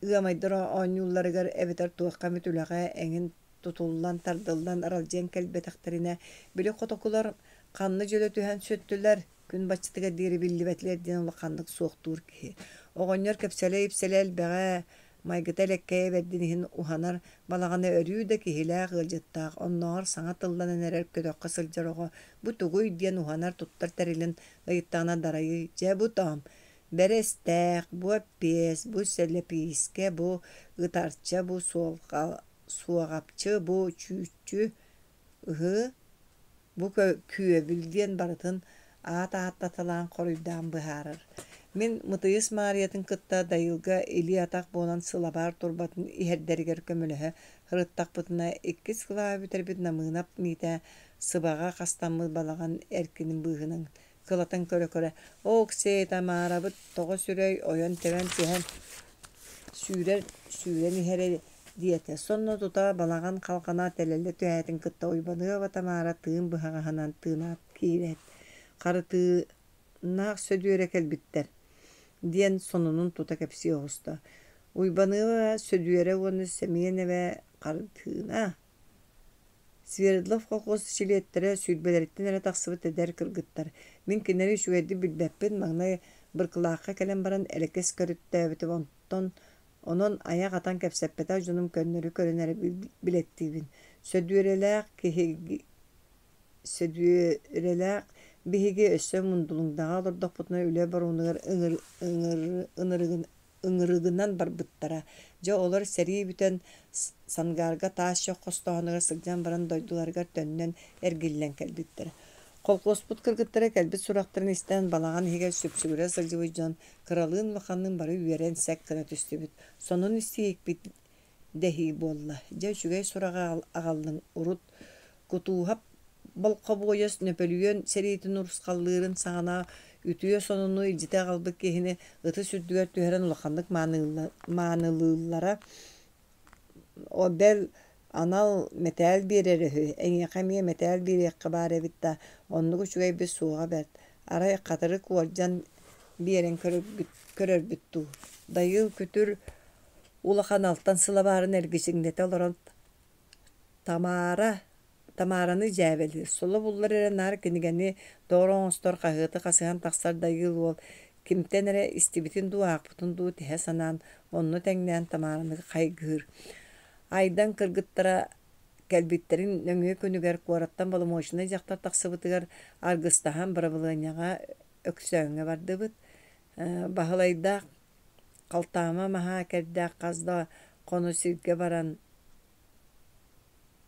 ыамайдар оонньуулларыгар эбэтэр туохха эмит үлэҕэ эҥин тутуллан, тардыллан аралдьыйан кэлбэтэхтэринэ, били хотокулар ханна дьөлө түһэн сүттүлэр, күн баччатыгар диэри биллибэтилэр диэн улаханнык суохтуур киһи. Оҕонньор кэпсэлэ-ипсэлэ элбэҕэ, майгыта элэккэйэ бэрдин иһин уһанар балаҕана өрүү да киһилээх ыалдьыттаах, оннооҕор саҥа тылланан эрэр көтөххө сылдьар оҕо бу тугуй диэн уһанар туттар тэрилин ыйыттаҕына Дарайыы дьэ бу тоом, бэрэстээх, бу эппиэс, бу сэлэпиискэ, бу ытарча, бу суоҕапчы, бу чүүччү, ыһыы, бу күөбүл диэн барытын аат ааттаталаан хоруйдаан быһаарар. Мин Мытыйыс Маарыйатын кытта Дайыылга илии-атах буолан сылабаар турбатын иһэрдэригэр көмөлөһө сырыттахпытына, иккис кылааһы бүтэрбит Намыынап Миитээ сыбаҕа хастаммыт балаҕан эркинин быыһынан кылатан көрө-көрө, «Оксей, Тамарабыт тоҕо сүрэй, ойон-тэбэн түһэн сүүрэр сүүрэн иһэрэ» диэтэ. Сонно тута балаҕан халҕана тэлэллэ түһээтин кытта Уйбаныаба Тамара тыын быһаҕаһынан тыынаат киирээт, «Харытыынаах Сөдүөрэ кэлбиттэр» диэн сонунун тута кэпсии оҕуста. Уйбаныаба Сөдүөрэ уонна Сэмиэнэбэ Харытыына Свердлов колхуос чилиэттэрэ сүүрбэлэриттэн эрэ тахсыбыт эдэр кыргыттар. Мин кинилэри үчүгэйдик билбэппин, маҥнай Быркылаахха кэлэн баран элэкэс көрүттээбитим, онтон онон айах атан кэпсэппэтэх дьонум көннөрү көрөн эрэ билэттиибин. Сөдүөрэлээх киһи Сөдүөрэлээх биһиги өссө Мундулуҥдаҕа олордохпутуна үлэ боруонугар ыҥыр ыҥырыгынан барбыттара. Дьэ, олор сэрии бүтэн Сангаарга таас чох хостооһунугар сылдьан баран дойдуларыгар төннөн эргиллэн кэлбиттэрэ. Холкуоспут кыргыттара кэлбит сурахтарын истэн балаҕан иһигэр сүпсүгүрэ сылдьыбыт дьон кыралыын-улаханныын бары үөрэн сэк гына түстүбүт. Сонун истиһикпит дэһии буолла. Дьэ, үчүгэй сураҕы аҕаллыҥ. Урут Кутууһап болхобуойас Нөпөлүйүөн сэриитин урусхаллыырын саҕана үтүө сонуну илдьитэ аҕалбыт киһини ытыс үрдүгэр түһэрэн улаханнык маанылыыллара, бэл, анал мэтээл биэрэрэ үһү. Эйиэхэ эмиэ мэтээл биэриэххэ баар эбит да, оннук үчүгэйбит суоҕа бэрт. Арай хатырык уордьан биэрэн көрөрбүт дуу. Дайыыл күтүр улахан алтан сылабаарын эргичиҥнэтэ олорон Тамара Тамараны дьээбэлиир, соло буллар эрэ наар кинигэни доҕор оҥостор, хаһыаты хасыһан тахсар Дайыыл уол кимтэн эрэ истибитин дуу, аахпытын дуу тиһэ санаан, онно тэҥнээн Тамараны хайгыыр. Айдан кыргыттара кэлбиттэрин нөҥүө күнүгэр куораттан боломуочунай дьахтар тахсыбытыгар аргыстаһан бырабылыанньаҕа Өксөөҥҥө бардыбыт. Баһылайдаах Халтаама маһа кэрдээх хас да хоно сиргэ баран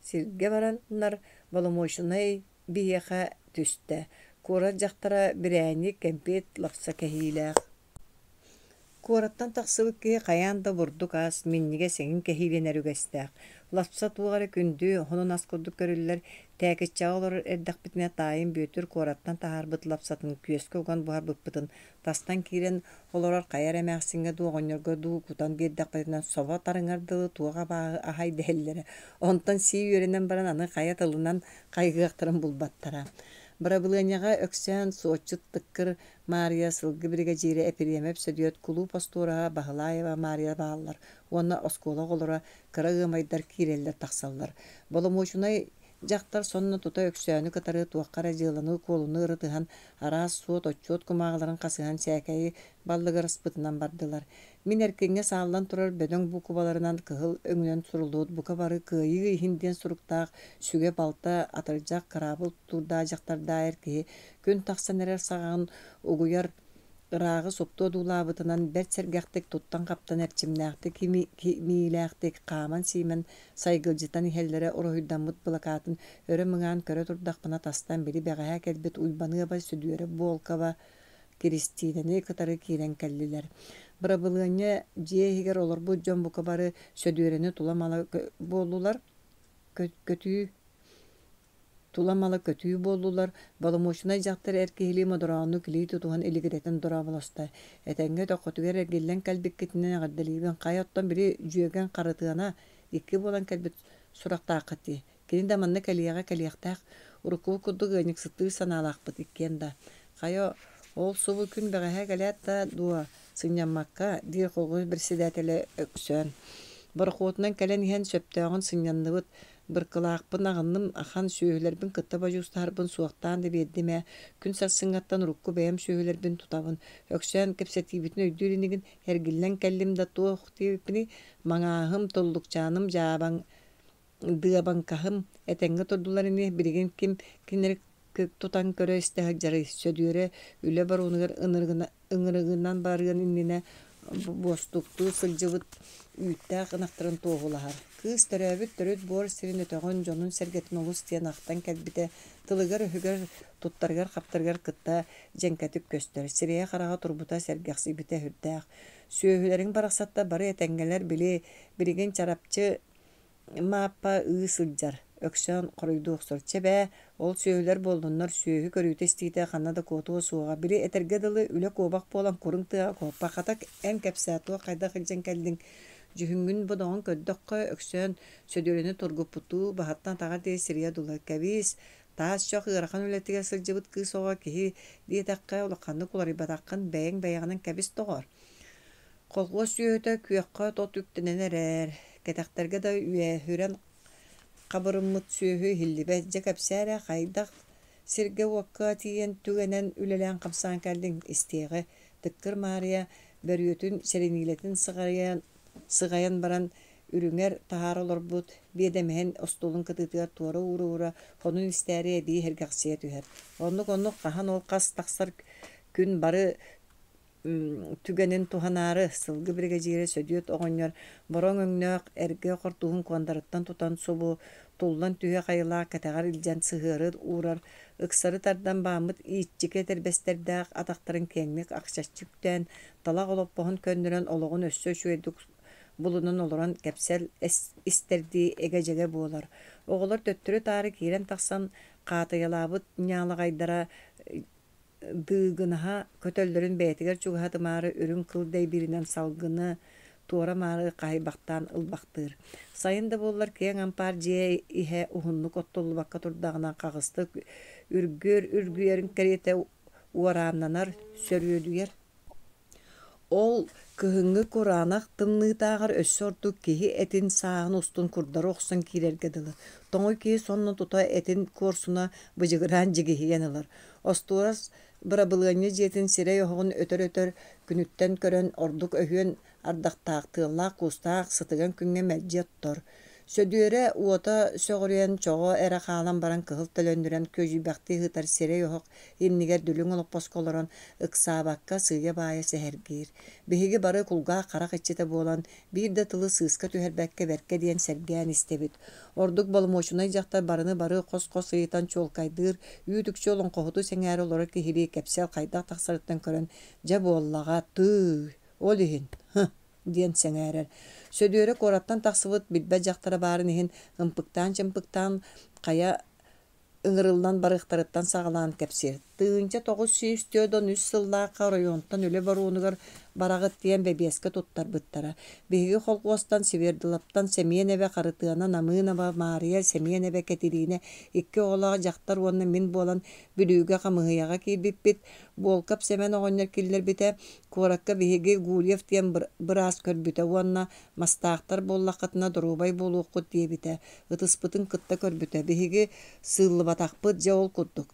сиргэ бараннар боломуочунай биһиэхэ түстэ. Куорат дьахтара бирээнньик, кэмпиэт, лапса кэһиилээх. Куораттан тахсыбыт киһи хайаан да бурдук ас, минньигэс эҥин кэһиилэнэр үгэстээх. Лапса туох эрэ күндү, сонун ас курдук көрүллэр. Тээкиччэҕэ олорор эрдэхпитинэ таайым Бүөтүр куораттан таһаарбыт лапсатын күөскэ уган буһарбыппытын тастан киирэн олорор хайа эрэ эмээхсиҥҥэ дуу, оҕонньорго дуу кутан биэрдэхпитинэ собо тарыҥар дылы туох абааһы аһай дэһэллэрэ. Онтон сии үөрэнэн баран аны хайа тылынан хайгыахтарын булбаттара. Бырабылыанньаҕа Өксөөн суотчут Тыккыр Маарыйа, сылгы биригэдьиирэ Эпириэмэп Сөдүөт, кулууп остуораһа Баһылаева Маарыйа бааллар уонна оскуола оҕолоро, кыра ыамайдар киирэллэр-тахсаллар. Боломуочунай дьахтар сонно тута Өксөөнү кытары туохха эрэ дьыаланы-куолуну ырытыһан, араас суот-отчуот кумааҕыларын хасыһан сээкэйи баллыгыраспытынан бардылар. Мин эркиҥҥэ сааллан турар бөдөҥ буукубаларынан кыһыл өҥүнэн суруллубут бука бары Кыайыы иһин диэн суруктаах сүгэ-балта, атырдьах, кыраабыл тутуурдаах дьахтардаах эр киһи күн тахсан эрэр саҕаҕын угуйар ырааҕы супту одуулаабытынан бэрт сэргэхтик туттан-хаптан эрчимнээхтик кимиилээхтик хааман-сиимэн сайгылдьытан иһэллэрэ уруһуйдаммыт былакаатын өрө мыҥаан көрө турдахпына тастан били бэҕэһээ кэлбит Уйбаныаба Сөдүөрэ Буолкаба Киристиинэни кытары киирэн кэллилэр. Бырабылыанньа дьиэ иһигэр олорбут дьон бука бары Сөдүөрэни тула-мала буоллулар, көтүү тула-мала көтүү буоллулар. Боломуочунай дьахтар эр киһилии модорооннук илии тутуһан илигирэтэн дорооболосто. Этэҥҥэ өтөххүтүгэр эргиллэн кэлбиккитинэн эҕэрдэлиибин. Хайа оттон били дьүөгэҥ Харытыана икки буолан кэлбит сурахтааххыт дии. Кини да манна кэлиэҕэ кэлиэхтээх, уруккубут курдук ыанньыксыттыыр санаалаахпыт иккиэн да. Хайа, ол субу күн бэҕэһээ кэлээт да дуо, сынньаммакка, диир колхоз председателэ Өксөөн. Борохуотунан кэлэн иһэн сөптөөҕүн сынньанныбыт, быркылаахпын аҕынным ахан, сүөһүлэрбин кытта бодьуустаһарбын суохтаан да биэрдим ээ, күн сарсыҥҥаттан урукку бэйэм сүөһүлэрбин тутабын. Өксөөн кэпсэтиибитин өйдүүр инигин, эргиллэн кэллим да туох диэбиппиний, маҥааһым, туллукчааным, дьаабаҥ Дыабаҥкаһым этэҥҥэ турдулар ини, билигин ким кинилэри тутан көрө-истэ сылдьарый, Сөдүөрэ үлэ боруонугар ыҥырыгынан барыан иннинэ буостуктуу сылдьыбыт үүттээх ынахтарын туоһулаһар. Кыыс төрөөбүт төрүт буор сирин өтөҕүн, дьонун-сэргэтин олус диэн ахтан кэлбитэ, тылыгар-өһүгэр, туттарыгар-хаптарыгар кытта дьэҥкэтик көстөр, сирэйэ-хараҕа турбута, сэргэхсийбитэ сүрдээх. Сүөһүлэриҥ барахсаттар бары этэҥҥэлэр, били, билигин чарапчы Мааппа ыы сылдьар, Өксөөн хоруйдуу охсор: «Чэ бээ, ол сүөһүлэр буоллуннар, сүөһү көрүүтэ-истиитэ ханна да куотуо суоҕа, били этэргэ дылы үлэ куобах буолан куруҥ тыаҕа куоппат, хата эн кэпсээ, туох хайдах илдьэн кэллиҥ?» Дьүһүҥҥүн-бодоҕун көрдөххө, Өксөөн Сөдүөрэни тургуппуттуу баһыттан атаҕар диэри сирийэ дулар: «Кэбиис, таас чох ыарахан үлэтигэр сылдьыбыт кыыс оҕо киһи диэтэххэ улаханнык уларыйбатаххын бэйэҥ бэйэҕинэн кэбис доҕоор Колхуос сүөһүтэ күөххэ тот үктэнэн эрэр, кэтэхтэргэ да үөһүрэн хабырыммыт сүөһү иһиллибэт, дьэ кэпсээ эрэ, хайдах сиргэ-уокка тиийэн түгэнэн үлэлээн-хамсаан кэллиҥ, истиэҕи Тыккыр Маарыйа бөрүөтүн сэриниилэтин сыҕайан баран үрүҥэр таһаара олорбут биэдэмэһин остуолун кытыытыгар туора уура-уура хонун истээри эбии сэргэхсийэ түһэр. Оннук-оннук хаһан ол хас тахсар күн бары түгэнин туһанаары, сылгы биригэдьиирэ Сөдүөт оҕонньор бороҥ өҥнөөх эргэ хортууһун куондарыттан тутан субу туллан түһүөх айылаах кэтэҕэр илдьэн сыһыары уурар, ыксары тардан бааммыт ииччикэ этэрбэстэрдээх атахтарын киэҥник ахчаччы үктээн, талах олоппоһун көннөрөн олоҕун өссө үчүгэйдик булунан олорон кэпсэл истэрдии эгэ-дьэгэ буолар. Оҕолор төттөрү-таары киирэн-тахсан хаатыйалаабыт ньаалаҕайдара дыыгынаһа көтөллөрүн бэйэтигэр чугаһатымаары үрүҥ кыл дэйбииринэн салгыны туора-маары хаһыйбахтаан ылбахтыыр. Сайын да буоллар киэҥ ампаар дьиэ иһэ уһуннук оттуллубакка турдаҕына хаҕыстык үргүөр үргүйэрин кэриэтэ уорааннанар, сөрүөдүйэр. Ол кыһыҥҥы кураанах тымныытааҕар өссө ордук киһи этин сааһын устун курдары охсон киирэргэ дылы, тоҥуй киһи сонно тута этин куорсуна быдьыгыраан дьигиһийэн ылар. Остуорас бырабылыанньа дьиэтин сирэй оһоҕун өтөр-өтөр күнүттэн көрөн ордук өһүөн ардахтаах, тыаллаах-куустаах сытыган күҥҥэ мэлдьи оттор. Сөдүөрэ уота сөҕүрүйэн чоҕо эрэ хаалан баран кыһыл төлөннүрэн күөдьүйбэхтии ыһытар сирэй оһох иннигэр дүлүҥ олоппоско олорон ыксаабакка сыыйа-баайа сэһэргиир. Биһиги бары кулгаах-харах иччитэ буолан, биир да тылы сыыска түһэрбэккэ бэркэ диэн сэргээн истэбит. Ордук боломуочунай дьахтар барыны бары хос-хос ыйытан чуолкайдыыр, үүт-үкчү олоҥхоһуту сэҥээрэ олорор киһилии кэпсэл хайдах тахсарыттан көрөн, дьэ буоллаҕа, тыый! Ол иһин, һы, диэн сэҥээрэр. Сөдүөрэ куораттан тахсыбыт билбэт дьахтара баарын иһин, ымпыктаан-чымпыктаан хайа ыҥырыллан барыахтарыттан саҕалаан кэпсиир. 1943 сыллаахха оройуонтан үлэ боруонугар бараҕыт диэн бэбиэскэ туттарбыттара. Биһиги холхуостан Свердловтан Сэмиэнэбэ Харытыана Намыынаба Маарыйа, Сэмиэнэбэ Кэтириинэ икки оҕолоох дьахтар уонна мин буолан Бүлүүгэ хамыыһыйаҕа киирбиппит. Буолкап Сэмэн оҕонньор киллэрбитэ. Куоракка биһиги Гурьев диэн быраас көрбүтэ уонна мастаахтар буоллаххытына доруобай буолуоххут диэбитэ. Ытыспытын кытта көрбүтэ. Биһиги сыыллыбатахпыт дьэ ол курдук.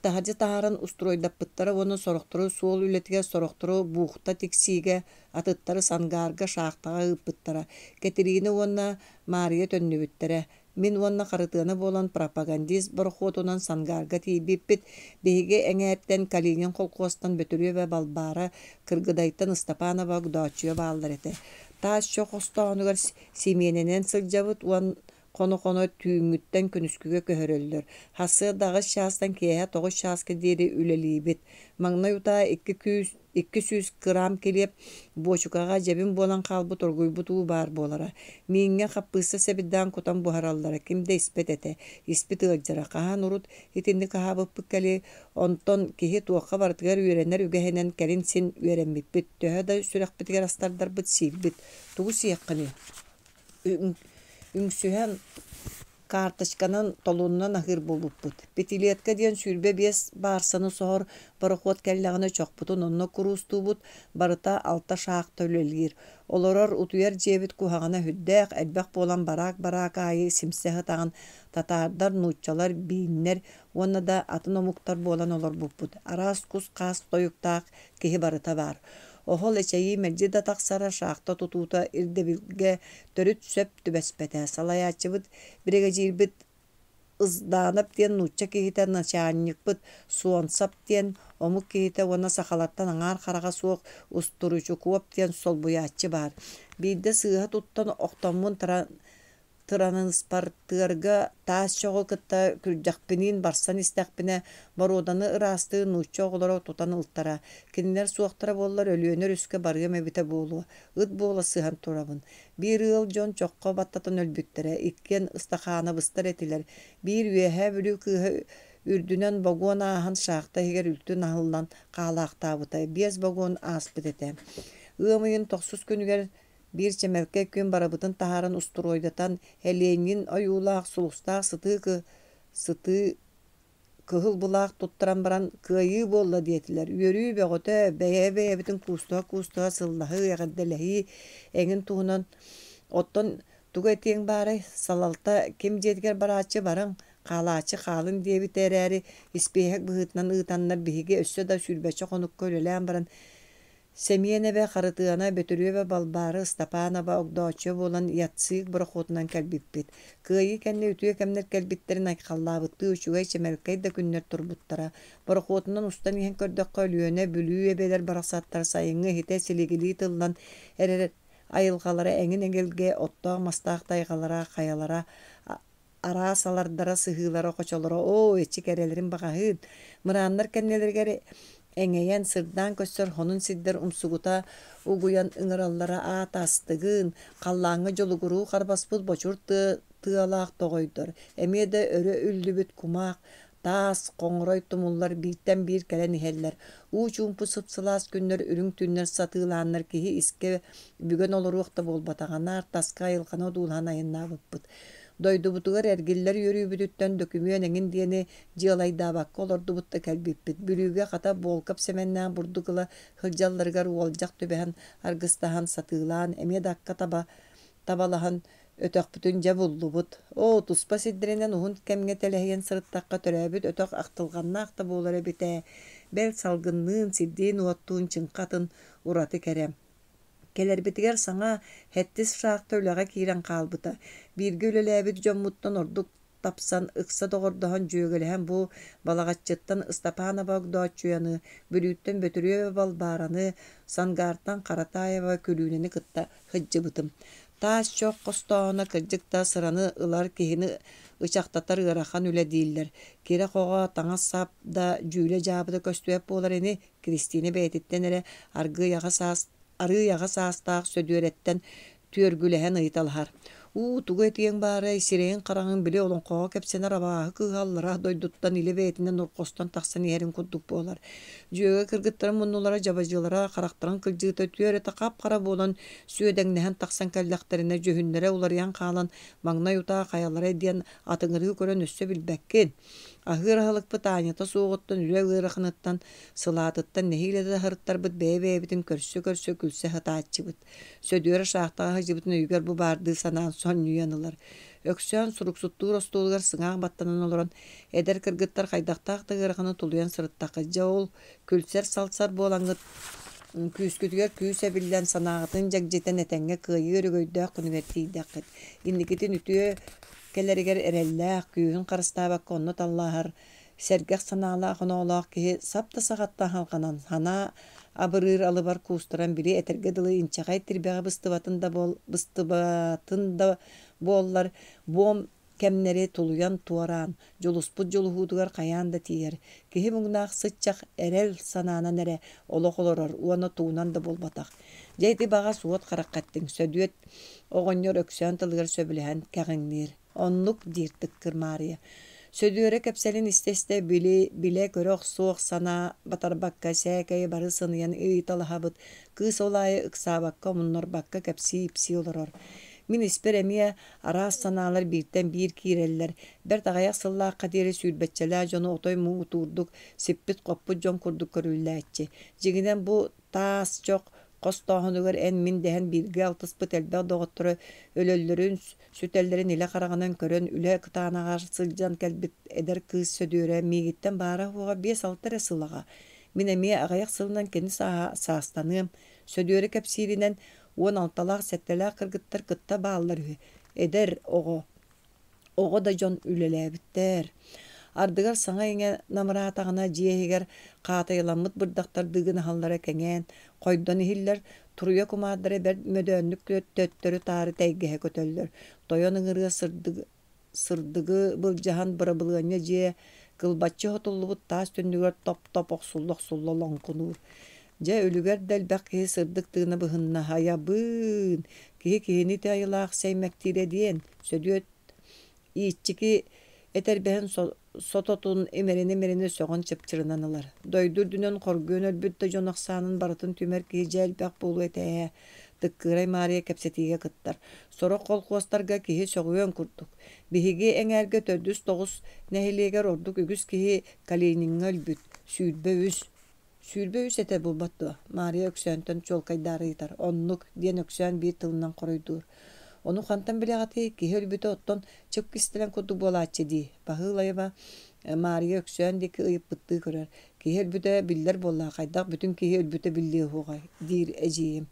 Таһырдьа таһааран устуруойдаппыттара уонна сорохтору суол үлэтигэр, сорохтору буухта тиксиигэ, атыттары Сангаарга шахтаҕа ыыппыттара. Кэтириинэ уонна Маарыйа төннүбүттэрэ. Мин уонна Харытыана буолан пропагандист борохуотунан Сангаарга тиийбиппит. Биһиги эҥээртэн Калинин холкуостан Бөтүрүөбэ Балбаара, Кыргыдайтан Ыстапаанова Огдооччуйа бааллар этэ. Таас чох хостооһунугар симиэнэнэн сылдьабыт уон хоно-хоно түүҥҥүттэн күнүскүгэ көһөрөллөр. Сарсыарда аҕыс чаастан киэһэ тоҕус чааска диэри үлэлиибит. Маҥнай утаа икки күүс 200 кыраам килиэп, буочукаҕа дьэбин буолан хаалбыт оргуйбут уу баар буолара. Мииҥҥэ хаппыыста сэбирдэҕин кутан буһараллара, ким да испэт этэ. Испит ыалдьара. Хаһан урут итинник аһаабыппыт кэлиэй, онтон киһи туохха барытыгар үөрэнэр үгэһинэн кэлин син үөрэммиппит. Төһө да сүрэхпитигэр астардарбыт сиирбит. Тугу сиэххиний? Үҥсүһэн карточканан толуонунан аһыыр буолбуппут. Пятилетка диэн 25 баарсаны соһор борохуот кэллэҕинэ чохпутун онно куруустуубут, барыта алта шахта үлэлиир. Олорор, утуйар дьиэбит куһаҕана сүрдээх, элбэх буолан бараак-бараак аайы симсэ сытаҕын татаардар, нууччалар, бииннэр уонна да атын омуктар буолан олорбуппут. Араас кус-хаас тойуктаах киһи барыта баар. Оһол эчэйии мэлдьи да тахсара, шахта тутуута ирдэбилгэ төрүт сөп түбэспэтэ. Салайааччыбыт, биригэдьиирбит Ыздаанап диэн нуучча киһитэ, начальникпыт Суонсап диэн омук киһитэ уонна сахалартан аҥаар хараҕа суох Устуручукуоп диэн солбуйааччы баар. Биирдэ сыыһа туттан охтоммун Тыраныспартыарга таас чоҕу кытта күрдьэхпиниин барсан истэхпинэ, боруоданы ыраастыы нуучча оҕолоро тутан ылтара. Кинилэр суохтара буоллар Өлүөнэ өрүскэ барыам эбитэ буолуо, ыт буола сыһан турабын. Биир ыал дьон чоххо баттатан өлбүттэрэ, иккиэн ыстахаанабыстар этилэр. Биир Үөһээ Бүлүү кыыһа үрдүнэн богуон ааһан шахта иһигэр үлтү наһыллан хаалаахтаабыта, биэс богуон ааспыт этэ. Ыам ыйын тохсус күнүгэр Биир чэмэлкэй күн барыбытын таһааран устуруойдатан, Элиэнньин ойуулаах сулустаах сытыы сытыы кыһыл былаах туттаран баран «Кыайыы буолла» диэтилэр. Үөрүү бөҕөтө, бэйэ-бэйэбитин куустуһа-куустуһа сыллаһыы, эҕэрдэлэһии эҥин туһунан. Оттон тугу этиэҥ баарай, салалта ким дьиэтигэр барааччы барыҥ, хаалааччы хаалыҥ диэбитэ эрээри, испииһэк быһыытынан ыытаннар биһиги өссө да сүүрбэччэ хонукка үлэлээн баран Сэмиэнэбэ, Харытыана, Бөтүрүөбэ, Балбаара, Ыстапаанаба, Огдооччуйа буолан Яцик борохуотунан кэлбиппит. Кыайыы кэннэ үтүө кэмнэр кэлбиттэрин айхаллаабыттыы үчүгэй чэмэлкэй да күннэр турбуттара. Борохуотунан устан иһэн көрдөххө, Өлүөнэ, Бүлүү эбэлэр барахсаттар сайыҥҥы иһитэ силигилии тыллан эрэр айылҕалара эҥин эгэлгэ оттоох-мастаах тайҕалара, хайалара араас алардара, сыһыылара, хочолоро оо, эчи кэрэлэрин баҕаһыын! Мырааннар кэннилэригэр эҥэйэн, сырдаан көстөр хонун сирдэр умсугута угуйан ыҥыраллара аата астыгын, халлааҥҥа дьолугуруу харбаспыт бочур тыа тыалаах тоҕойдор, эмиэ да өрө үллүбүт кумах, таас, хоҥорой тумуллар бииртэн биир кэлэн иһэллэр. Уу чуумпу сып-сылаас күннэр үрүҥ түүннэр сатыылааннар киһи искэ бүгэн олоруох да буолбатаҕа, наар таска айылҕаны одуулаһан айаннаабыппыт. Дойдубутугар эргиллэр үөрүүбүтүттэн дөкүмүөн эҥин диэни дьыалайдаабакка олордубут да кэлбиппит. Бүлүүгэ хата Буолкап Сэмэннээх бурдук ыла сылдьалларыгар уолдьах түбэһэн аргыстаһан сатыылаан, эмиэ да акка таба табалаһан өтөхпүтүн дьэ буллубут. Оо, туспа сирдэринэн уһун кэмҥэ тэлэһийэн сырыттахха төрөөбүт өтөх ахтылҕаннаах да буолар эбит ээ. Бэл салгынныын, сирдиин-уоттуун чыҥха атын ураты кэрэ. Кэлэрбитигэр саҥа сэттис шахта үлэҕэ киирэн хаалбыта. Бииргэ үлэлээбит дьоммуттан ордук тапсан, ыкса доҕордоһон, дьүөгэлэһэн бу Балаҕаччыттан Ыстапаанова Огдооччуйаны, Бүлүүттэн Бөтүрүөбэ Балбаараны, Сангаартан Харатаева Күлүүнэни кытта сылдьыбытым. Таас чох хостооһуна кырдьык да сыраны ылар киһини ычахтатар ыарахан үлэ дииллэр. Кирэ-хоҕо, таҥас-сап да дьүүлэ-дьаабыта көстүбэт буолар ини, Кристина бэйэтиттэн эрэ аргыый аҕа саас Арыый аҕа саастаах Сөдүөрэттэн түөргүлэһэн ыйыталаһар: «Уу, тугу этиэҥ баарай, сирэйиҥ-хараҕыҥ били олоҥхоҕо кэпсэнэр абааһы кыыһа аллараа дойдуттан илэ бэйэтинэн орхостон тахсан иһэрин курдук буолар. Дьүөгэ кыргыттарын муннулара дьабадьылара, харахтарын кылдьыыта түөрэтэ хап-хара буолан сүөдэҥнэһэн тахсан кэллэхтэринэ дьүһүннэрэ уларыйан хаалан маҥнай утаа хайалара диэн атыҥырыы көрөн өссө билбэккин. Аһыыр аһылыкпыт аанньата суоҕуттан, үлэ ыараханыттан, сылаатыттан нэһиилэ да сырыттарбыт бэйэ-бэйэбитин көрсө-көрсө күлсэ сытааччыбыт. Сөдүөрэ шахтаҕа сылдьыбытын өйүгэр бу баардыы санаан сонньуйан ылар. Өксөөн суруксуттуур остуолугар сыҥаах баттанан олорон, эдэр кыргыттар хайдахтаах да ыараханы тулуйан сырыттаххыт, дьэ ол күлсэр-салсар буолаҥҥыт күүскүтүгэр күүс эбиллэн, санааҕытын дьэгдьитэн этэҥҥэ кыайыы өрөгөйдөөх күнүгэр тиийдэххит. Инникитин үтүө кэлэригэр эрэллээх, күүһүн харыстаабакка онно таллааһар сэргэх санаалаах-оноолоох киһи сап да саҕаттан халҕанан, санаа абырыыр алыбар куустаран били этэргэ дылы инчэҕэй тирбэҕэ быстыбатын да, буол, быстыбатын да буоллар, буом кэмнэри тулуйан туораан, дьулуспут дьулуһуутугар хайаан да тиийэр. Киһи муҥнаах сыччах эрэл санаанан эрэ олох олорор уонна тугунан да буолбатах. Дьэ ити баҕас уот харахха эттиҥ, Сөдүөт оҕонньор Өксөөн тылыгар сөбүлэһэн кэҕиҥниир. Оннук, диир Тыккыр Маарыйа. Сөдүөрэ кэпсэлин истэ-истэ били билэ-көрө охсуох санаа батарбакка сээкэйи бары сыныйан ыйыталаһабыт, кыыс ол аайы ыксаабакка, омуннарбакка кэпсии-ипсии олорор. Мин испэр эмиэ араас санаалар бииртэн биир киирэллэр. Бэрт аҕыйах сыллаахха диэри сүүрбэччэлээх дьону отой муҥутуурдук сиппит-хоппут дьон курдук көрүллээччи. Дьиҥинэн бу таас чох хостооһунугар эн-мин дэһэн бииргэ алтыспыт элбэх доҕотторо өлөллөрүн, сүтэллэрин илэ хараҕынан көрөн үлэ кытаанаҕар сылдьан кэлбит эдэр кыыс Сөдүөрэ миигиттэн баара-суоҕа биэс-алта эрэ сыл аҕа. Мин эмиэ аҕыйах сылынан кини сааһа саастаныам. Сөдүөрэ кэпсииринэн, 16-лаах, сэтэлээх кыргыттар кытта бааллар үһү. Эдэр оҕо Оҕо да дьон үлэлээбиттэр. Ардыгар саҥа-иҥэ намыраатаҕына дьиэ иһигэр хаатайыламмыт бырдахтар дыыгынаһаллара кэҥээн, хойдон иһиллэр, туруйа кумаардара бэрт мөдөөннүк төттөрү-таары тэйгэһэ көтөллөр. Тойон ыҥырыа сырдыгы, сырдыгы былдьаһан бырабылыанньа дьиэ кылбаччы сотуллубут таас түннүгэр топ-топ охсулла-охсулла лоҥкунуур. Дьэ, үлүгэр да элбэх киһи сырдык тыына быһынна, айабыын, киһи киһини ити айылаах сэймэктиирэ диэн, Сөдүөт ииччики этэрбэһин сототун имэринэ-имэринэ сөҕөн чыпчырынан ылар. Дойду үрдүнэн хоргуйан өлбүт да дьон ахсаанын барытын түмэр киһи дьэ элбэх буолуо этэ ээ. Тыккыырай Маарыйа кэпсэтиигэ кыттар. Сорох колхуостарга киһи сөҕүөн курдук. Биһиги эҥээргэ төрдүс тоҕус нэһилиэгэр ордук үгүс киһи Калиниҥҥа өлбүт, 23. 23 этэ буолбат дуо? Маарыйа Өксөөнтөн чуолкайдаары ыйытар. Оннук, диэн Өксөөн биир тылынан хоруйдуур. Ону хантан билэҕитий, киһи өлбүтэ оттон чып кистэлэҥ курдук буолааччы дии, Баһыылайаба Маарыйа Өксөөн диэки ыйыппыттыы көрөр. Киһи өлбүтэ биллэр буоллаҕа, хайдах бүтүн киһи өлбүтэ биллиэ уһуоҕай, диир эдьиийим.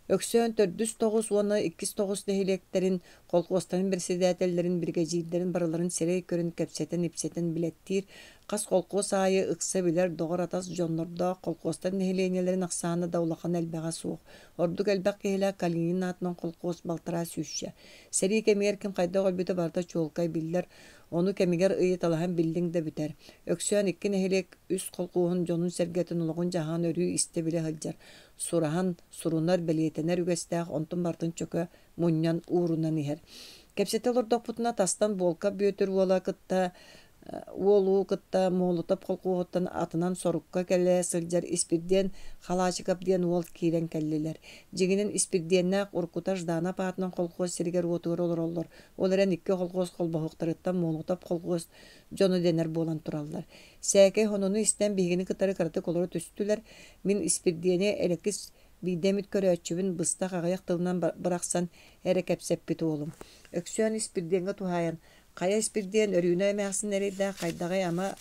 Өксөөн төрдүс тоҕус уонна иккис тоҕус нэһилиэктэрин, колхуостарын бэрэссэдээтэллэрин, биригэдьиирдэрин барыларын сирэй көрөн кэпсэтэн-ипсэтэн билэттиир, хас колхуос аайы ыкса билэр доҕор-атас дьоннордоох колхуостар нэһилиэнньэлэрин ахсаана да улахан элбэҕэ суох. Ордук элбэх киһилээх Калинин аатынан колхуос балтараа сүүсчэ. Сэрии кэмигэр ким хайдах өлбүтэ барыта чуолкай биллэр, ону кэмигэр ыйыталаһан биллиҥ да бүтэр. Өксөөн икки нэһилиэк үс колхуоһун дьонун-сэргэтин олоҕун-дьаһаҕын өрүү истэ-билэ сылдьар. Сураһан, сурунар, бэлиэтэнэр үгэстээх, онтун барытын чөкө мунньан уурунан иһэр. Кэпсэтэ олордохпутуна тастан Буолка Бүөтүр уола кытта уолу кытта Молотов колхуоһуттан атынан сорукка кэлэ сылдьар Испирдиэн Халаачыкап диэн уол киирэн кэллилэр. Дьиҥинэн Испирдиэннээх уруккута Жданов аатынан колхуос сиригэр-уотугар олороллор. Ол эрэн икки колхуос холбоһуктарыттан Молотов колхуос дьоно дэнэр буолан тураллар. Сээкэй сонуну истэн биһигини кытары кыратык олоро түстүлэр. Мин Испирдиэни элэкис биирдэ эмит көрөөччүбүн быстах аҕыйах тылынан бырахсан эрэ кэпсэппит уолум. Өксөөн Испирдиэҥҥэ туһаайан, «Хайа Испирдиэн, Өрүүнэ эмээхсин эрэйдээх хайдаҕый ама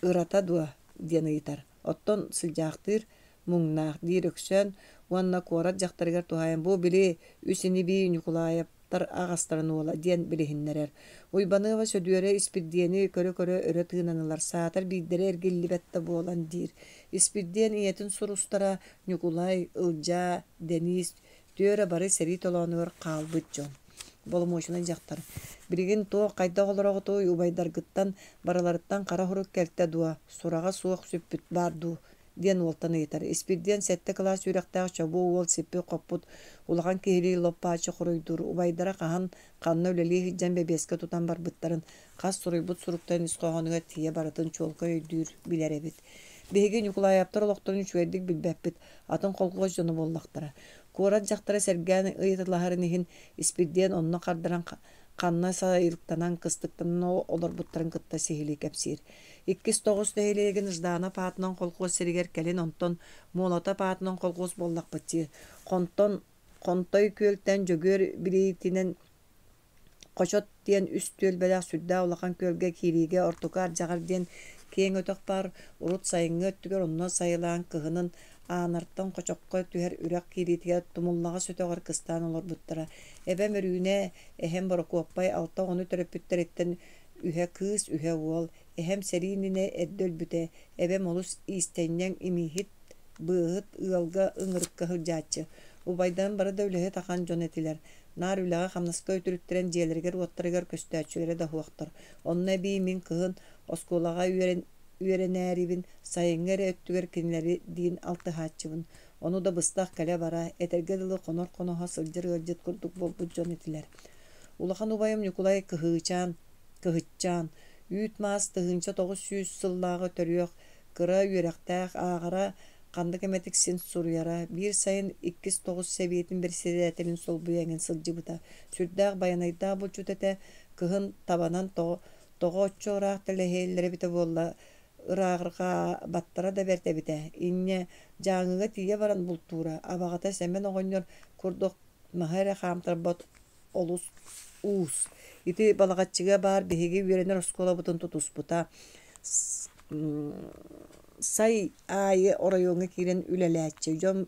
ырата дуо?» диэн ыйытар. Оттон сылдьаахтыыр муҥнаах, диир Өксөөн уонна куорат дьахтарыгар туһаайан, «Бу били үс ини-бии Ньукулаайап тар аҕастарын уола диэн билиһиннэрэр. Уйбаныаба Сөдүөрэ Испирдиэни көрө-көрө өрө тыынан ылар, саатар биирдэрэ эргиллибэт да буолан диир. Испирдиэн ийэтин сурустара Ньукулай, Ылдьаа, Дэниис түөрэ бары сэрии толоонугар хаалбыт дьон. Боломуочунай дьахтар: «Билигин туох хайдах олороҕутуй, убайдаргыттан барыларыттан хара сурук кэлтэ дуо, сураҕа суох сүппүт баар дуу?» Диэн уолтан ыйытар. Испирдиэн сэттэ кылаас үөрэхтээх чобуо уол сиппит-хоппут, улахан киһилии лоп-бааччы хоруйдуур. Убайдара хаһан, ханна үлэлии сылдьан бэбиэскэ тутан барбыттарын, хас суруйбут суруктарын ис хоһоонугар тиийэ барытын чуолкай өйдүүр, билэр эбит. Биһиги Ньукулаайаптар олохторун үчүгэйдик билбэппит, атын колхуос дьоно буоллахтара. Куорат дьахтара сэргээн ыйыталаһарын иһин Испирдиэн онно хардаран ханна сайылыктанан, кыстыктанан олорбуттарын кытта сиһилии кэпсиир. Иккис Тоҕус нэһилиэгин Жданов аатынан колхуос сиригэр кэлин онтон Молотов аатынан колхуос буоллахпыт дии. Хонтон Хонтой күөлтэн Дьөгүөр билиитинэн Хочот диэн үс түөлбэлээх сүрдээх улахан күөлгэ киириигэ ортоку Ардьаҕар диэн киэҥ өтөх баар, урут сайыҥҥы өттүгэр онно сайылаан кыһынын Аанартан Хочокко түһэр үрэх киириитигэр Тумуллаҕас өтөҕөр кыстаан олорбуттара. Эбэм Өрүүнэ, эһэм Борокуоппай алта оҕону төрөппүттэриттэн үһэ кыыс, үһэ уол. Эһэм сэрии иннинэ эрдэ өлбүтэ. Эбэм олус иистэнньэҥ, имииһит, быаһыт, ыалга ыҥырыкка сылдьааччы. Убайдарым бары да үлэһит ахан дьон этилэр. Наар үлэҕэ-хамнаска үтүрүттэрэн дьиэлэригэр-уоттарыгар көстөөччүлэрэ да суохтар. Онно эбии мин кыһын оскуолаҕа үөрэн үөрэнээрибин сайыҥҥы эрэ өттүгэр кинилэрдиин алтыһааччыбын. Ону да быстах кэлэ-бара, этэргэ дылы хонор-хоноһо сылдьар ыалдьыт курдук буолбут дьон этилэр. Улахан убайым Ньукулай Кыһыычаан, Кыһыччаан, үүт-маас 1900 сыллааҕы төрүөх, кыра үөрэхтээх, ааҕара, ханнык эмэтик син суруйара, биир сайын иккис тоҕус сэбиэтин бэрэссэдээтэлин солбуйа эҥин сылдьыбыта. Сүрдээх байанайдаах булчут этэ, кыһын табанан тоҕо, тоҕо оччо ыраах тэлэһийэллэрэ эбитэ буолла, ырааҕырҕаабаттара да бэрт эбитэ. Инньэ Дьааҥыга тиийэ баран бултуура, абаҕата Сэмэн оҕонньор курдук маһы эрэ хаамтарбат олус уус. Ити Балаҕаччыга баар биһиги үөрэнэр оскуолабытын тутуспута. Сай аайы оройуоҥҥа киирэн үлэлээччи. Дьон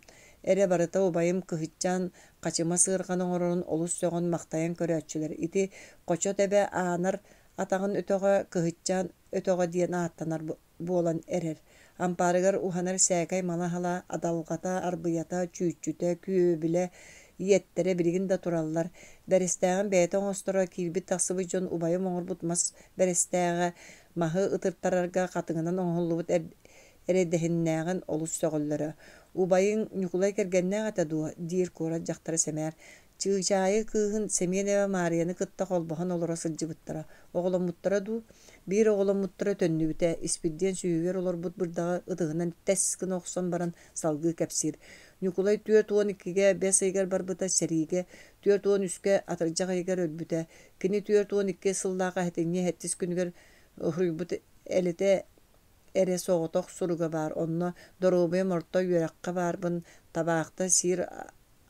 эрэ барыта убайым Кыһыччаан хачыма сыарҕаны оҥорорун олус сөҕөн-махтайан көрөөччүлэр. Ити Хочо тэбэ Аанар атаҕын өтөҕө Кыһыччаан өтөҕө диэн ааттанар буолан эрэр. Ампаарыгар уһанар сээкэй мала-һала, адалҕата, арбыйата, чүүччүтэ, күөбүлэ, иэттэрэ билигин да тураллар. Бэрэстээҕин бэйэтэ оҥосторо, киирбит-тахсыбыт дьон убайым оҥорбут мас бэрэстээҕэ маһы ытыртарарга хатыҥынан оҥоһуллубут эрэдэһиннээҕин олус сөҕөллөрө. «Убайыҥ Ньукулай кэргэннээх этэ дуо?» диир куорат дьахтара сэмээр. Чыычаайы кыыһын Сэмиэнэбэ Маарыйаны кытта холбоһон олоро сылдьыбыттара. Оҕоломмуттара дуу? Биир оҕоломмуттара төннүбүтэ, Испирдиэн сүүһүгэр олорбут бырдаҕы ытыһынан тэс гына охсон баран салгыы кэпсиир. Ньукулай 42-гэ бэс ыйыгар барбыта, сэриигэ, 43-үскэ атырдьах ыйыгар өлбүтэ. Кини 42 сыллаах сэтинньи сэттис күнүгэр уһуйбут элитэ эрэ соҕотох суруга баар. Онно доруобуйам орто үөрэххэ баарбын, табаахта сиир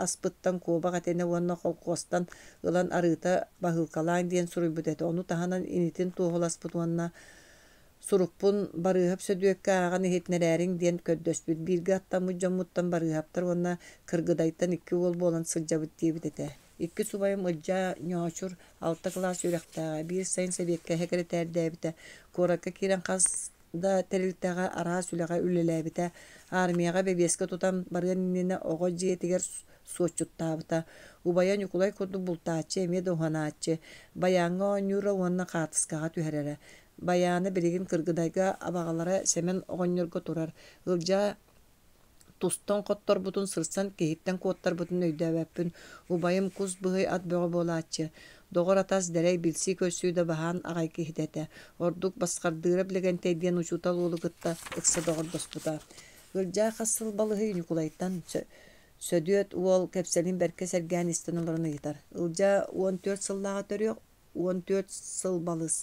аспыттан куобах этинэ уонна холкуостан ылан арыыта баһыылкалааҥ диэн суруйбут этэ. Ону таһынан инитин туоһуласпыт уонна сурукпун Барыыһап Сөдүөккэ ааҕан иһитиннэрээриҥ диэн көрдөспүт. Бииргэ аттаммыт дьоммуттан Барыыһаптар уонна Кыргыдайтан икки уол буолан сылдьабыт диэбит этэ. Иккис убайым Ылдьаа Ньоочур алта кылаас үөрэхтээҕэ, биир сайын сэбиэккэ сэкирэтээрдээбитэ. Куоракка киирэн хас да тэрилтэҕэ араас үлэҕэ үлэлээбитэ. Армияҕа бэбиэскэ тутан барыан иннинэ оҕо дьиэтигэр суотчуттаабыта. Убайа Ньукулай курдук бултааччы, эмиэ да уһанааччы. Байааҥҥа оонньуура уонна хаартыскаҕа түһэрэрэ. Байаана билигин Кыргыдайга абаҕалара Сэмэн оҕонньорго турар. Ылдьаа Тустан хотторбутун, сырсан киһиттэн куоттарбытын өйдөөбөппүн. Убайым кус быһый ат бөҕө буолааччы. Доҕор-атас дэлэй билсии-көрсүү да баһаан аҕай киһитэ этэ. Ордук Басхардыырап Лэгэнтэй диэн учуутал уолу кытта ыкса доҕордоспута. Ылдьаа хас сыл балыһый Ньукулайтан Сөдүөт уол кэпсэлин бэркэ сэргээн истэн олорон ыйытар. Ылдьаа 14 сыллааҕы төрүөх, 14 сыл балыс.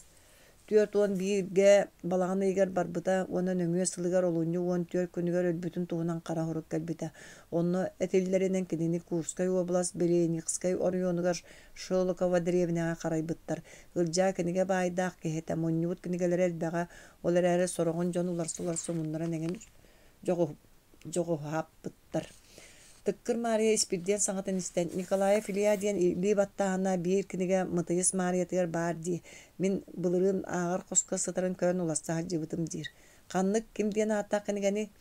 41-гэ балаҕан ыйыгар барбыта уонна нөҥүө сылыгар олунньу 14 күнүгэр өлбүтүн туһунан хара сурук кэлбитэ. Онно этиллэринэн кинини Курскай уобалас Беленикскай оройуонугар Шелоково дэриэбинэҕэ харайбыттар. Ылдьаа кинигэ баайдаах киһи этэ, мунньубут кинигэлэрэ элбэҕэ, ол эрээри сороҕун дьон уларса-уларса умуннаран эҥин дьоҕуһаппыттар. Тыккыр Маарыйа Испирдиэн саҥатын истэн, Николаев Илья диэн илии баттааһына биир кинигэ Мытыйыс Маарыйатыгар баар дии, мин былырыын ааҕар хоско сытарын көрөн уларса сылдьыбытым диир. Ханнык, ким диэн ааттаах кинигэни?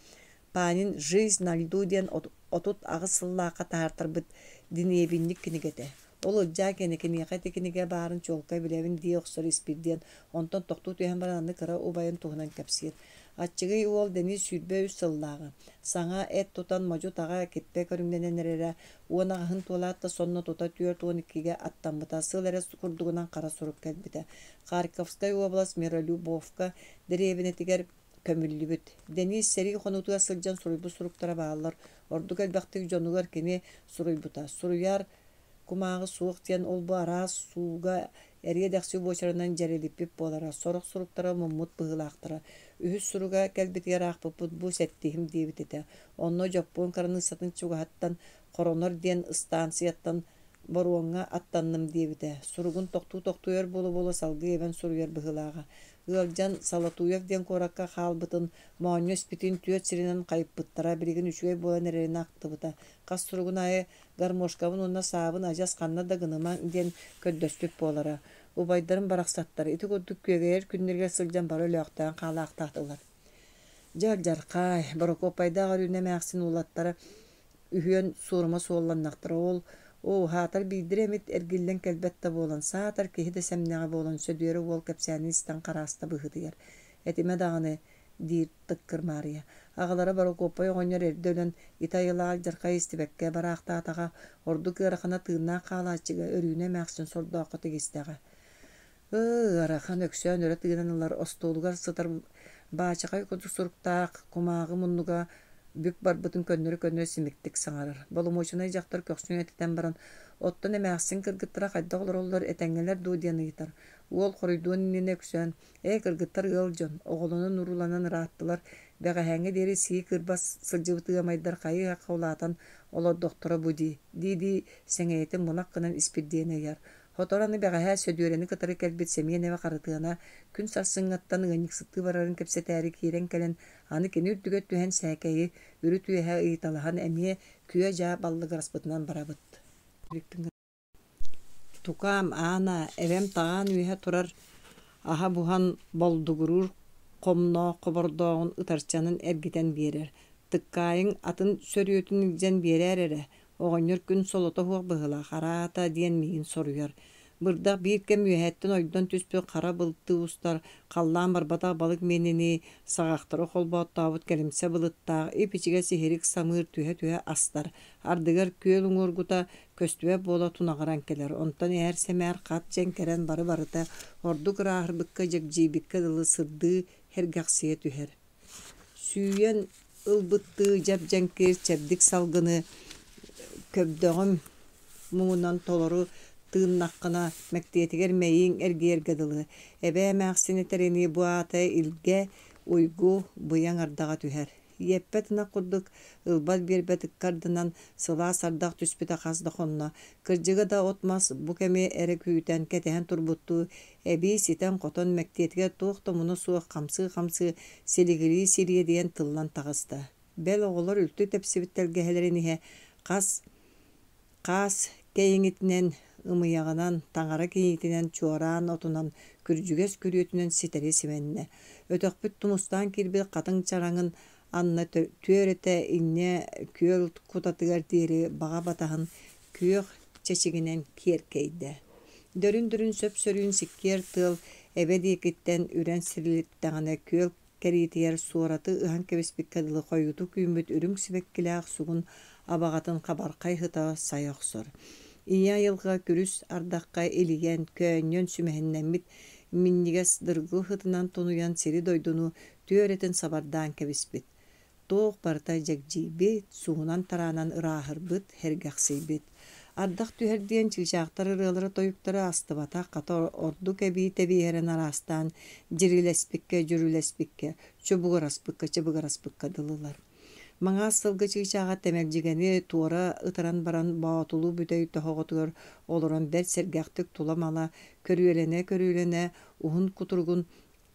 Панин «Жизнь на льду» диэн 38 сыллаахха таһаартарбыт диниэбинньик кинигэтэ. Ол Ылдьаа киэнэ киниэхэ ити кинигэ баарын чуолкай билэбин дии охсор Испирдиэн, онтон тохтуу түһэн баран аны кыра убайын туһунан кэпсиир. Аччыгый уол Денис 23 сыллааҕы. Саҥа эт тутан модьу-таҕа киппэ көрүҥнэнэн эрэрэ. 18-ын туолаат да сонно тута 42-гэ аттаммыта. Сыл эрэ курдугунан хара сурук кэлбитэ. Харьковскай уобалас Миролюбовка дэриэбинэтигэр көмүллүбүт. Денис сэрии хонуутугар сылдьан суруйбут суруктара бааллар. Ордук элбэхтик дьонугар кини суруйбута. Суруйар кумааҕы суох диэн ол-бу араас сууга эриэ-дэхси буочарынан дьэрэлиппит буолара, сорох суруктара муммут быһыылаахтара. Үһүс суруга кэлбитигэр аахпыппыт бу сэттиһим диэбит этэ. Онно Дьоппуон кыраныыссатын чугаһыттан Хоронор диэн ыстаансыйаттан боруоҥҥа аттанным диэбитэ. Суругун тохтуу-тохтуу өр буола-буола салгыы эбэн суруйар быһыылааҕа. Ыалдьан Салатуев диэн куоракка хаалбытын, моонньо испитин түөрт сиринэн хайыппыттара, билигин үчүгэй буолан эрэрин ахтыбыта. Хас суругун аайы гармошкабын уонна саабын адьас ханна да гынымаҥ диэн көрдөспүт буолара. Убайдарым барахсаттар ити курдук күөгэйэр күннэригэр сылдьан бары өлөөхтөөн хаалаахтаатылар. Дьэ алдьархай, Борокуоппайдаах Өрүүнэ эмээхсин уолаттара үһүөн суорума суолланнахтара ол, оо, аһаатар биирдэрэ эмит эргиллэн кэлбэт да буолан, саатар киһи да сэмнэҕэ буолан Сөдүөрэ уол кэпсээнин истэн харааста быһыытыйар. Этимэ даҕаны, диир Тыккыр Маарыйа. Аҕалара Борокуоппай оҕонньор эрдэ өлөн, ити айылаах алдьархайы истибэккэ бараахтаатаҕа, ордук ыарахана тыыннаах хаалааччыга Өрүүнэ эмээхсин сордооххо тигистэҕэ. Ыы, ыарахан Өксөөн өрө тыынан ылар, остуолугар сытар баачахай курдук суруктаах кумааҕы муннуга бүк барбытын көннөрө-көннөрө симиктик саҥарар. Боломуочунай дьахтар көхсүн этитэн баран, «Оттон эмээхсин кыргыттара хайдах олороллор, этэҥҥэлэр дуо?» диэн ыйытар. Уол хоруйдуон иннинэ Өксөөн, «Ээ, кыргыттар ыал дьон, оҕолонон-урууланан ырааттылар, бэҕэһээҥҥэ диэри сии кырбас сылдьыбыт ыамайдар хайыы-сахха улаатан олордохторо бу дии» дии-дии сэҥийэтин мунах гынан Испирдиэни ыйар. Сотору аны бэҕэһээ Сөдүөрэни кытары кэлбит Сэмиэнэбэ Харытыана күн сарсыҥҥаттан ыанньыксыттыы барарын кэпсэтээри киирэн кэлэн, аны кини үрдүгэр түһэн сээкэйи үрүт-үөһэ ыйыталаһан эмиэ күө-дьаа баллыгыраспытынан барабыт. Тукаам, Аана, эбэм таҕаан үөһэ турар аһа буһан болдугуруур хомноох хобордооҕун ытарчанан эргитэн биэрэр. Тыккаайыҥ атын сөрүөтүн илдьэн биэрээр эрэ, оҕонньор күн солото суох быһыылаах, араата диэн миигин соруйар. Бырдах биир кэм үөһэттэн ойдон түспүт хара былтыы устар, халлаан барбатах балык миэнинии саҕахтары холбооттообут кэлимсэ былыттаах ип-ичигэс иһирик самыыр түһэ-түһэ астар. Ардыгар күөл уҥуоргута көстүбэт буола тунаҕыран кэлэр, онтон ээр-сэмээр хат дьэҥкэрэн бары-барыта ордук ырааһырбыкка, дьэгдьийбиккэ дылы сырдыы, сэргэхсийэ түһэр. Сүүйэн ылбыттыы дьэп-дьэҥкир чэбдик салгыны көбдөҕүм муҥунан толору тыыннаххына, мэктиэтигэр мэйииҥ эргийэргэ дылы. Эбээ эмээхсин этэринии бу аата илгэ, уйгу, быйаҥ ардаҕа түһэр. Иэппэт ынах курдук ылбат-биэрбэт ыккардынан сылаас ардах түспүтэ хас да хонно. Кырдьыга да от-мас бу кэми эрэ күүтэн, кэтэһэн турбуттуу эбии ситэн-хотон мэктиэтигэр туох да омуна суох хамсыы-хамсыы силигилии сириэдийэн тыллан таҕыста. Бэл оҕолор үлтү тэпсибит тэлгэһэлэрин иһэ хас Хаас кэйиҥитинэн, ымыйаҕынан, таҥара кийиитинэн, чуораан отунан, күрдьүгэс күрүөтүнэн ситэри симэннэ. Өтөхпүт тумустаан киирбит хатыҥ чараҥын анна түөрэтэ инньэ күөл кутатыгар диэри баҕа батаһын күөх чэчигинэн киэркэйдэ. Дөрүн-дөрүн сөп-сөрүүн сиккиэр тыал эбэ диэкиттэн үрэн сирилиттэҕинэ күөл кэриитигэр суораты ыһан кэбиспиккэ дылы хойуутук үүммүт үрүҥ сибэккилээх сугун абаҕатын хабархай сыта сайа охсор. Ийэ айылҕа күрүс ардахха илийэн, көөнньөн сүмэһиннэммит минньигэс дыргыл сытынан тунуйан сири-дойдуну түөрэтин сабардаан кэбиспит. Туох барыта дьэгдьийбит, суунан-тараанан ырааһырбыт, сэргэхсийбит. Ардах түһэр диэн чыычаахтар ырыалара-тойуктара астыбатах, хата ордук эбии тэбиэһэрэн араастаан дьирилэспиккэ, дьүрүлэспиккэ, чубугураспыкка, чыбыгыраспыкка дылылар. Маҥаас сылгы чыычааҕа тэмэлдьигэни туора ытыран баран Боотулуу бүтэй тоһоҕотугар олорон бэрт сэргэхтик тула-мала көрүөлэнэ-көрүөлэнэ уһун кутуругун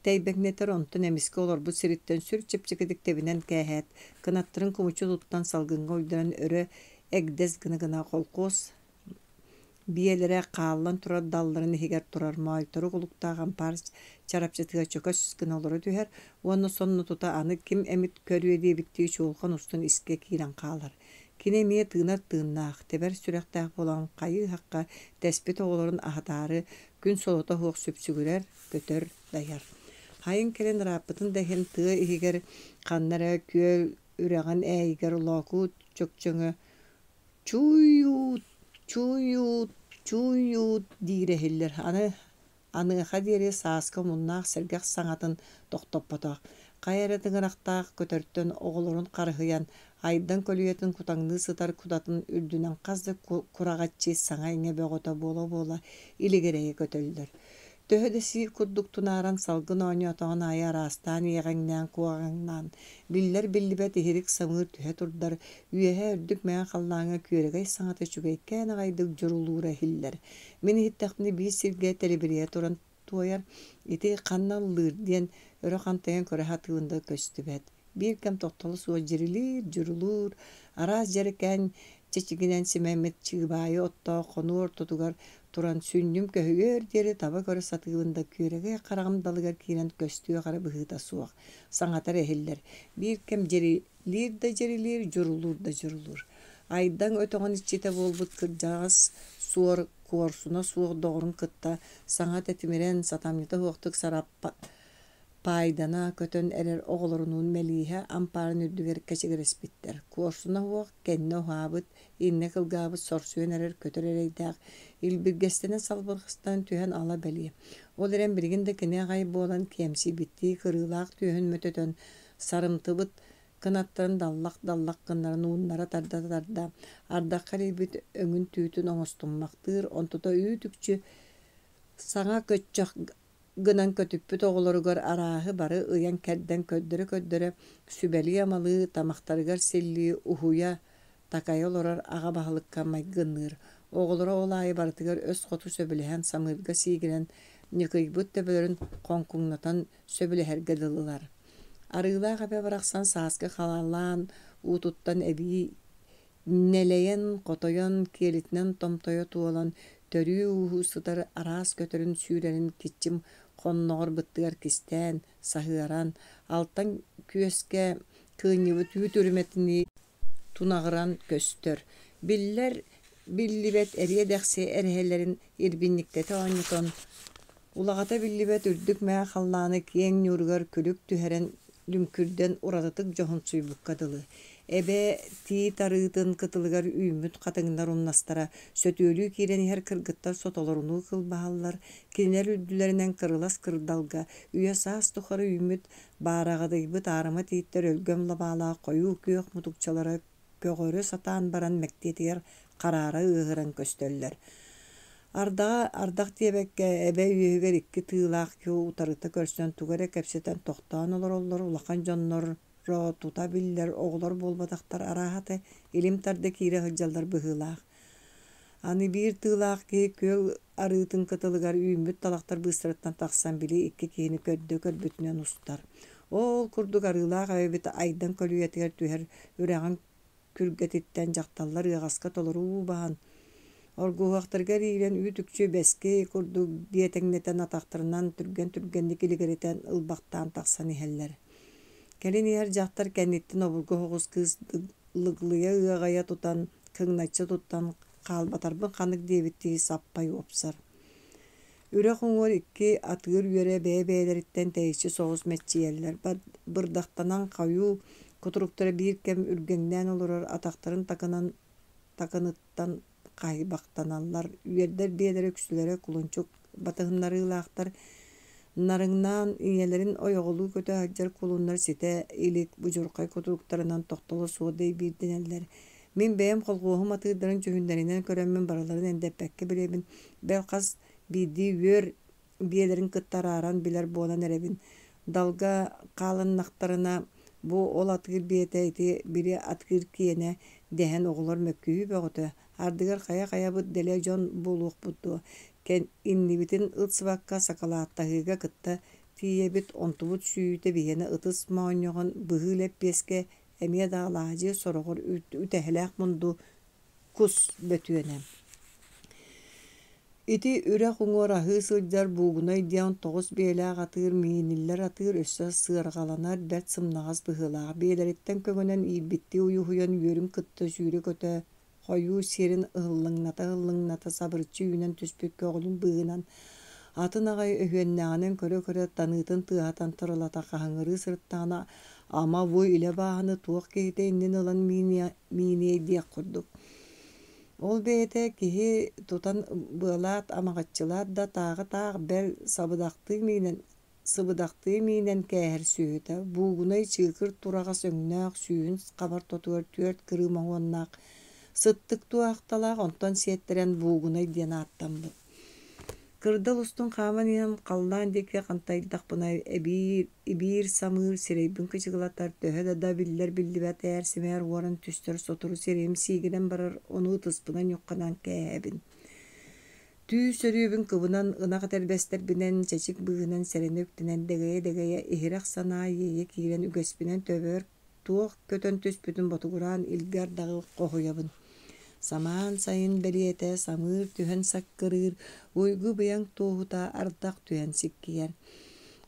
Тэйбэҥнэтэр онтон эмискэ олорбут сириттэн сүр чэпчэкитик тэбинэн кээһээт, кынаттарын кумуччу туттан салгыҥҥа уйдаран өрө эгдэс гына-гына холкуос биэлэрэ хааллан турар далларын иһигэр турар моойторук олуктаах ампаар чарапчытыгар чөкөс гына олоро түһэр уонна сонно тута аны ким эмит көрүө диэбиттии чуолҕан устун искэ киирэн хаалар. Кини эмиэ тыынар тыыннаах, тэбэр сүрэхтээх буолан хайыы-һахха тэспит оҕолорун аһатаары күн солото суох сүпсүгүрэр, көтөр, дайар. Сайын кэлэн ырааппытын да иһин тыа иһигэр ханна эрэ күөл үрэҕин ээйигэр Лоокуут чөкчөҥө «Чууй-уут, чууй-уут, чууй-уут» диирэ иһиллэр. Аны Аныаха диэри сааскы омуннаах сэргэх саҥатын тохтоппотох, хайа эрэ тыҥырахтаах көтөртөн оҕолорун харыһыйан, Айдаҥ көлүйэтин кутаҥныы сытар кутатын үрдүнэн хас да кураҕаччы саҥа-иҥэ бөҕөтө буола-буола илигирэйэ көтөллөр. Төһө да сиир курдук тунааран салгын оонньоотоҕун аайы араастаан иэҕэҥнээн-куоҕаҥнаан, биллэр-биллибэт иһирик самыыр түһэ турдар, үөһэ үрдүк мэҥэ халлааҥҥа күөрэгэй саҥата үчүгэйкээн аҕайдык дьурулуура иһиллэр. Мин иһиттэхпинэ биир сиргэ тэлибириһэ туран туойар, ити ханна ыллыыр диэн өрө хантайан көрө сатыыбын да көстүбэт. Биир кэм тохтоло суох дьирилиир, дьурулуур, араас дьэрэкээн чэчигинэн симэммит чыыбаайы оттоох хонуу ортотугар туран сүнньүм көһүйүөр диэри таба көрө сатыыбын да күөрэгэй хараҕым далыгар киирэн көстүөх эрэ быһыыта суох, саҥата эрэ иһиллэр. Биир кэм дьирилиир да дьирилиир, дьурулуур да дьурулуур. Айдаҥ өтөҕүн иччитэ буолбут кырдьаҕас суор куорсуна суох доҕорун кытта саҥа тэтимирэн, сатамньыта суохтук сараппаайдана көтөн эрэр оҕолорунуун мэлииһэ ампаарын үрдүгэр кэчигирэспиттэр. Куорсуна суох, кэннэ уһаабыт, иннэ кылгаабыт сорсуйан эрэр көтөр эрэйдээх илбиргэстэнэн салбырҕастан түһэн ала бэлиэ. Ол эрэн билигин да кини аҕай буолан киэмсийбиттии кырыылаах түөһүн мөтөтөн, сарымтыбыт кынаттарын даллах-даллах гыннаран ууннара тарда-тарда, ардахха эрийбит өҥүн-түүтүн оҥостуммахтыыр, онтута үүт-үкчү саҥа көччөх гынан көтүппүт оҕолоругар арааһы бары ыйан-кэрдэн көрдөрө-көрдөрө, сүбэлии-амалыы, тамахтарыгар силлии, уһуйа, такайа олорор аҕа баһылыкка майгынныыр. Оҕолоро ол аайы барытыгар өс хоту сөбүлэһэн самыырга сиигирэн, ньыкыйбыт төбөлөрүн хоҥкуҥнатан сөбүлэһэргэ дылылар. Арыылаах эбэ барахсан сааскы халаан уутуттан эбии нэлэйэн-хотойон, киэлитинэн томтойо туолан, төрүү-ууһуу сытар араас көтөрүн сүүрэрин киччим хонноҕор быттыгар кистээн, саһыаран, алтан күөскэ кыынньыбыт үүт үрүмэтинии тунаҕыран көстөр, биллэр биллибэт эриэ-дэхси эрэһэлэрин ирбинньиктэтэ оонньотон, улаҕата биллибэт үрдүк мэҥэ халлааны киэҥ ньууругар күлүк түһэрэн лүҥкүрдэн уратытык дьоһумсуйбукка дылы. Эбэ тиит арыытын кытылыгар үүммүт хатыҥнар умнастара сөтүөлүү киирэн иһэр кыргыттар сотолорунуу кылбаһаллар, кинилэр үрдүлэринэн кырылас кырдалга үйэ-саас тухары үүммүт баараҕадыйбыт аарыма тииттэр өлгөм лабаалаах хойуу күөх мутукчалара көҕөрө сатаан баран мэктиэтигэр хараара ыаһыран көстөллөр. Ардаҕа ардах диэбэккэ, эбэ үөһүгэр икки тыылаах киһи утарыта көрсөн тугу эрэ кэпсэтэн тохтоон олороллор, улахан дьонноро тута биллэр оҕолор буолбатахтар арааһата илим тарда киирэ сылдьаллар быһыылаах. Аны биир тыылаах киһи күөл арыытын кытылыгар үүммүт талахтар быыстарыттан тахсан били икки киһини көрдө көрбүтүнэн устар. Ол курдук арыылаах эбэбит Айдаҥ көлүйэтигэр түһэр үрэҕин күргэтиттэн дьахталлар ыаҕаска толору уу баһан, оргуһуохтарыгар иилэн үүт-үкчү бэски курдук биэтэҥнэтэн атахтарынан түргэн-түргэнник илигиритэн ылбахтаан тахсан иһэллэр. Кэлин иһэр дьахтар кэнниттэн обургу соҕус кыыс лыглыйа ыаҕайа тутан, кыҥначчы туттан хаалбатарбын ханнык диэбиттии саппай уопсар. Үрэх уҥуор икки атыыр үөрэ бэйэ-бэйэлэриттэн тэйиччи соҕус мэччийэллэр, бырдахтанан хойуу кутуруктара биир кэм үргэҥнээн олорор атахтарын такынан такыныттан хаһыйбахтаналлар, үөрдэр биэлэрэ үксүлэрэ кулунчук батыһыннарыылаахтар, нарыҥнаан ийэлэрин ойоҕолуу көтө сылдьар кулуннар ситэ илик будьурхай кутуруктарынан тохтоло суох дэйбиирдэнэллэр. Мин бэйэм колхуоһум атыырдарын дьүһүннэринэн көрөммүн барыларын эндэппэккэ билэбин, бэл хас биирдии үөр биэлэрин кытта арааран билэр буолан эрэбин. Далга хаалыннахтарына, бу ол атыыр биэтэ ити били атыыр киэнэ дэһэн оҕолор мөккүһүү бөҕөтө. Ардыгар хайа-хайабыт дэлэ дьон буолуохпут дуо, иннибитин ылсыбакка сакалааттаһыыга кытта тиийэбит, онтубут сүүйүүтэ биһиэнэ ытыс моонньоҕон быһыы лэппиэскэ эмиэ да алаадьы, сороҕор үтэһэлээх мунду кус бөтүөнэ. Ити үрэх уҥуор аһыы сылдьар Буугунай диэн тоҕус биэлээх атыыр мииниллэр атыыр өссө сыарҕаланар бэрт сымнаҕас быһыылаах, биэлэриттэн көҥөнөн иирбиттии уйуһуйан үөрүн кытта сүүрэ-көтө хойуу сиэрин ыһыллыҥната-ыһыллыҥната сабырыччы үүнэн түспүт көҕүлүн быыһынан Атын аҕай өһүөннэҕинэн көрө-көрө таныытын тыаһатан тырылата хаһыҥырыы сырыттаҕына, ама бу илэ бааһыны туох киһитэ иннин ылан мииниэй диэх курдук. Ол бэйэтэ киһи тутан быалаат, амаҕаччылаат да тааҕы-таах бэл сабыдахтыы миинэн сыбыдахтыы миинэн кээһэр сүөһүтэ, буугунай чыыкыр тураҕас өҥнөөх сүүһүн хабар тотугар түөрт кырыы моһуоннаах сыттык туоһахталаах, онтон сиэттэрэн буугунай диэн ааттаммыт. Кырдал устун хааман иһэн халлаан диэки хантайдахпына эбиир, ибиир самыыр сирэйбин кычыгылатар, төһө да да биллэр-биллибэт ээр-симээр уоран түстэр сотору сирэйим сиигирэн барар, ону ытыспынан ньухханан кээһэбин. Түү сөрүүбүн кыбынан, ынах этэрбэстэрбинэн, чэчик быыһынан сэрэнэ үктэнэн дэгэйэ-дэгэйэ иһирэх санаа иэйэ киирэн үгэспинэн төбөбөр туох көтөн түспүтүн ботугураан илгэ ардаҕы хоһуйабын. Самаан сайын бэлиэтэ самыыр түһэн саккырыыр, уйгу-быйаҥ туоһута ардах түһэн сиккийэр.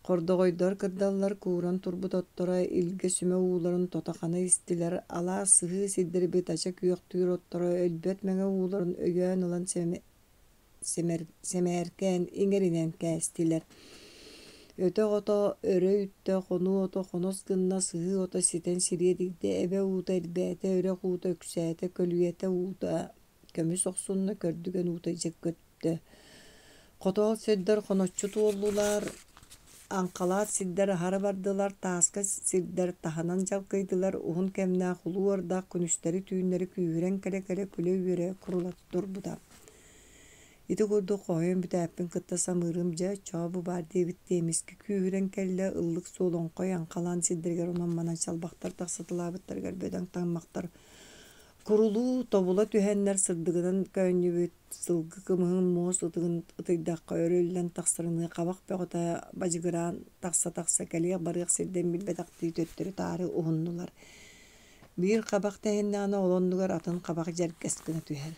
Хордоҕойдор кырдаллар кууран турбут отторо илгэ сүмэ ууларын тото-хана истилэр, алаас сыһыы сирдэрбит ача күөхтүүр отторо өлбөт мэҥэ ууларын өйөөн ылан сэмэркээн иҥэринэн кээстилэр. Өтөх ото өрө үттэ, хонуу ото хонос гынна, сыһыы ото ситэн сириэдийдэ, эбэ уута элбээтэ, үрэх уута үксээтэ, көлүйэтэ уута көмүс охсунна, көрдүгэн уута дьэ көттө. Хотоол сирдэр хоноччу туоллулар, аҥхалаат сирдэр аһара бардылар, тааска сирдэр таһынан дьалкыйдылар, уһун кэмнээх улуу ардах күнүстэри-түүннэри күүһүрэн кэлэ-кэлэ күлэ-үөрэ курулата турбута. Ити курдук хоһуйан бүтээппин кытта самыырым дьэ чоо бу баар диэбиттии эмискэ күүһүрэн кэллэ, ыллык суол оҥхой аҥхалаан сирдэригэр онон-манан чалбахтар тахсыталаабыттарыгар бөдөҥ таммахтар курулуу тобула түһэннэр сырдыгынан көөнньүбүт сылгы кымыһын муос ытыгын ытыйдахха өрө үллэн тахсарыныы хабах бөҕөтө бадьыгыраан тахса-тахса кэлиэх-барыах сирдэн билбэтэхтии төттөрү-таары уһуннулар. Биир хабах тэһиннэҕинэ ол оннугар атын хабах дьэргэс гына түһэр.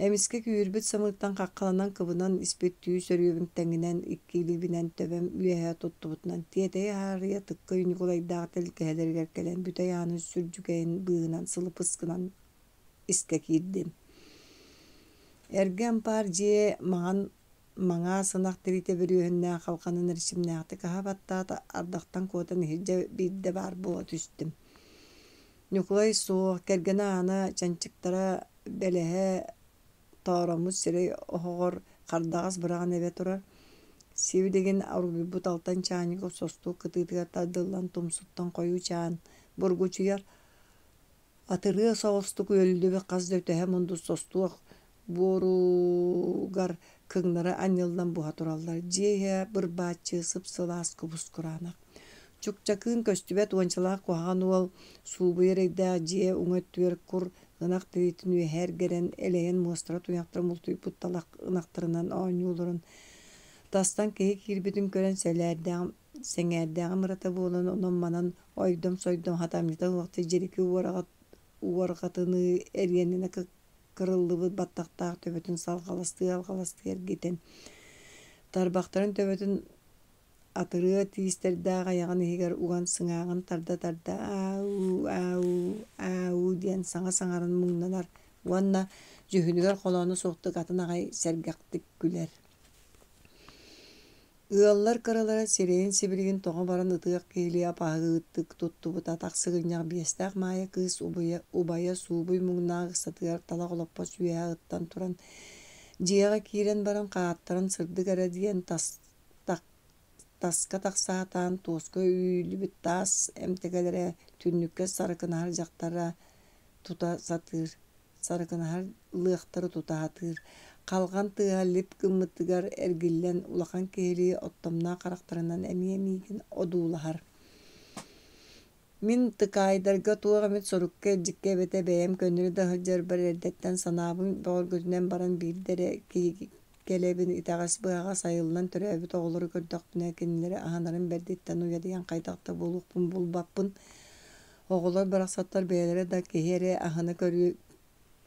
Эмискэ күүһүрбүт самыыттан хаххаланан кыбынан испит түү сөрүөбүн тэҥинэн икки илиибинэн төбөм үөһэ туттубутунан тиэтэйэ хаарыйа Тыккый Ньукулайдаах тэлгэһэлэригэр кэлэн бүтэй аанын сүрдьүгэйин быыһынан сылыпыс гынан искэ киирдим. Эргэ ампаар дьиэ маҥан маҥаас ынах тириитэ бүрүөһүннээх халҕанын эрчимнээхтик аһа баттаата, ардахтан куотан иһирдьэ биирдэ баар буола түстүм. Ньукулай суох, кэргэнэ Аана чанчыктара бэлэһэ тоороммут сирэй оһоҕор хардаҕас быраҕан эбэ турар. Сибилигин оргуйбут алтан чаанньык состуок кытыытыгар тардыллан тумсуттан хойуу чаан бургучуйар Атырыа соҕустук үөллүбүт хас да үтэһэ мунду состуох буоругар кыҥнары анньыллан буһа тураллар. Дьиэ иһэ бырбааччы сып-сылаас кубус-кураанах. Чукчакыын көстүбэт уончалаах куһаҕан уол суубуйа эрэйдээх дьиэ уҥа өттүгэр кур ынах тириитин үөһэ эргэрэн, элэйэн муостара туйахтара мултуйбут талах ынахтарынан оонньуу олорон, тастан киһи киирбитин көрөн сэлээрдээҕим сэҥээрдээҕим ырата буолан онон-манан ойдом-сойдом хатамньыта суохтук дьирики уорҕатыныы эриэнинэ кырыллыбыт баттахтаах төбөтүн салҕаластыы-алҕаластыы эргитэн, тарбахтарын төбөтүн атырыа тиистэрдээх айаҕын иһигэр уган сыҥааҕын тарда-тарда аа-уу, аа-уу, аа-уу диэн саҥа саҥаран муҥнанар уонна дьүһүнүгэр холооно суохтук атын аҕай сэргэхтик күлэр. Ыаллар кыралара сирэйин сибилигин тоҕо баран ытыах киһилии апаһыытык туттубут атах сыгынньах биэстээх Маайа кыыс убайа, убайа суубуй муҥнаах ыксатыгар талах олоппос үөһэ ыттан туран дьиэҕэ киирэн баран хааттаран сырдык эрэ диэн тас, тах, таска тахсаатаан туоска үүйүллүбүт таас эмтэгэлэрэ түннүккэ сарыкынаһар дьахтара тута сатыыр сарыкынаһар лыахтары тута сатыыр, халҕан тыаһа лип гыммытыгар эргиллэн улахан киһилии оттомноох харахтарынан эмиэ миигин одуулаһар. Мин тыкаайдарга туох эмит сорукка илдьиккэ эбэтэ бэйэм көннөрү да сылдьарбар эрдэттэн санаабын бөҕөргөтүнэн баран биирдэ эрэ киһи кэлэбин итэҕэс-быһаҕас айыллан төрөөбүт оҕолору көрдөхпүнэ кинилэри аһынарым бэрдиттэн уйадыйан хайдах да буолуохпун булбаппын. Оҕолор барахсаттар бэйэлэрэ да киһи эрэ аһына көрүү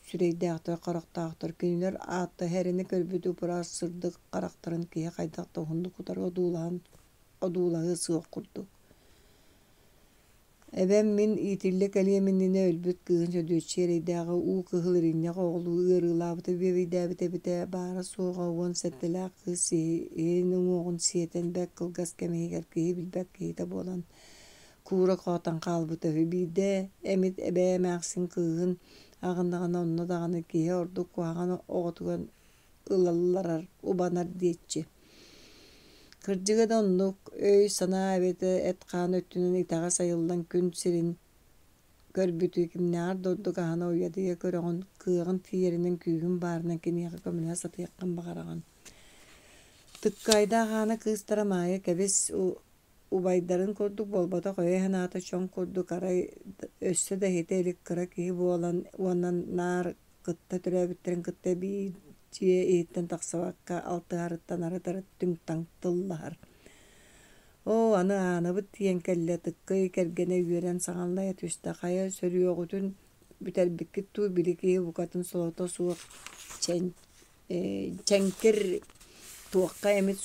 сүрэйдээхтэр, харахтаахтар. Кинилэр ааттаһа эрэни көрбүт ып-ыраас сырдык харахтарын киһи хайдах да уһуннук утары одуулаһан одуулаһыа суох курдук. Эбэм мин иитиллэ кэлиэм иннинэ өлбүт кыыһын Сөдүөччүйэ эрэйдээҕи уу кыһыл иринньэх оҕолуу ыарыылаабыта бүөбэйдээбитэ эбитэ, баара-суоҕа 17-лээх кыыс иһин уҥуоҕун сиэтэн бэрт кылгас кэм иһигэр киһи билбэт киһитэ буолан куура хоотон хаалбыта үһү. Биирдэ эмит эбээ эмээхсин кыыһын аҕыннаҕына онно даҕаны киһи ордук куһаҕан оҕотугар ылалларар, убанар диэччи. Кырдьыга да оннук, өй-санаа эбэтэр эт-хаан өттүнэн итэҕэс айыллан күн сирин көрбүтү кимнээҕэр да ордук аһына уйадыйа көрөҕүн, кыаҕын тиийэринэн күүһүн баарынан киниэхэ көмөлөһө сатыаххын баҕараҕын. Тыккаайдаах Аана кыыстара Маайа кэбис убайдарын курдук буолбатах өйө-санаата чоҥ курдук арай өссө да иһитэ илик кыра киһи буолан уонна наар кытта төрөөбүттэрин кытта биир дьиэ иһиттэн тахсыбакка алтыһарыттан арыт-арыт түҥ-таҥ тыллаһар. Оо, аны Аанабыт тиийэн кэллэ, Тыккый кэргэнэ үөрэн саҥаллайа түстэ, хайа сөрүөҕүтүн бүтэрбиккит дуу, били киһи букатын солото суох чэн, чэҥкир туохха эмит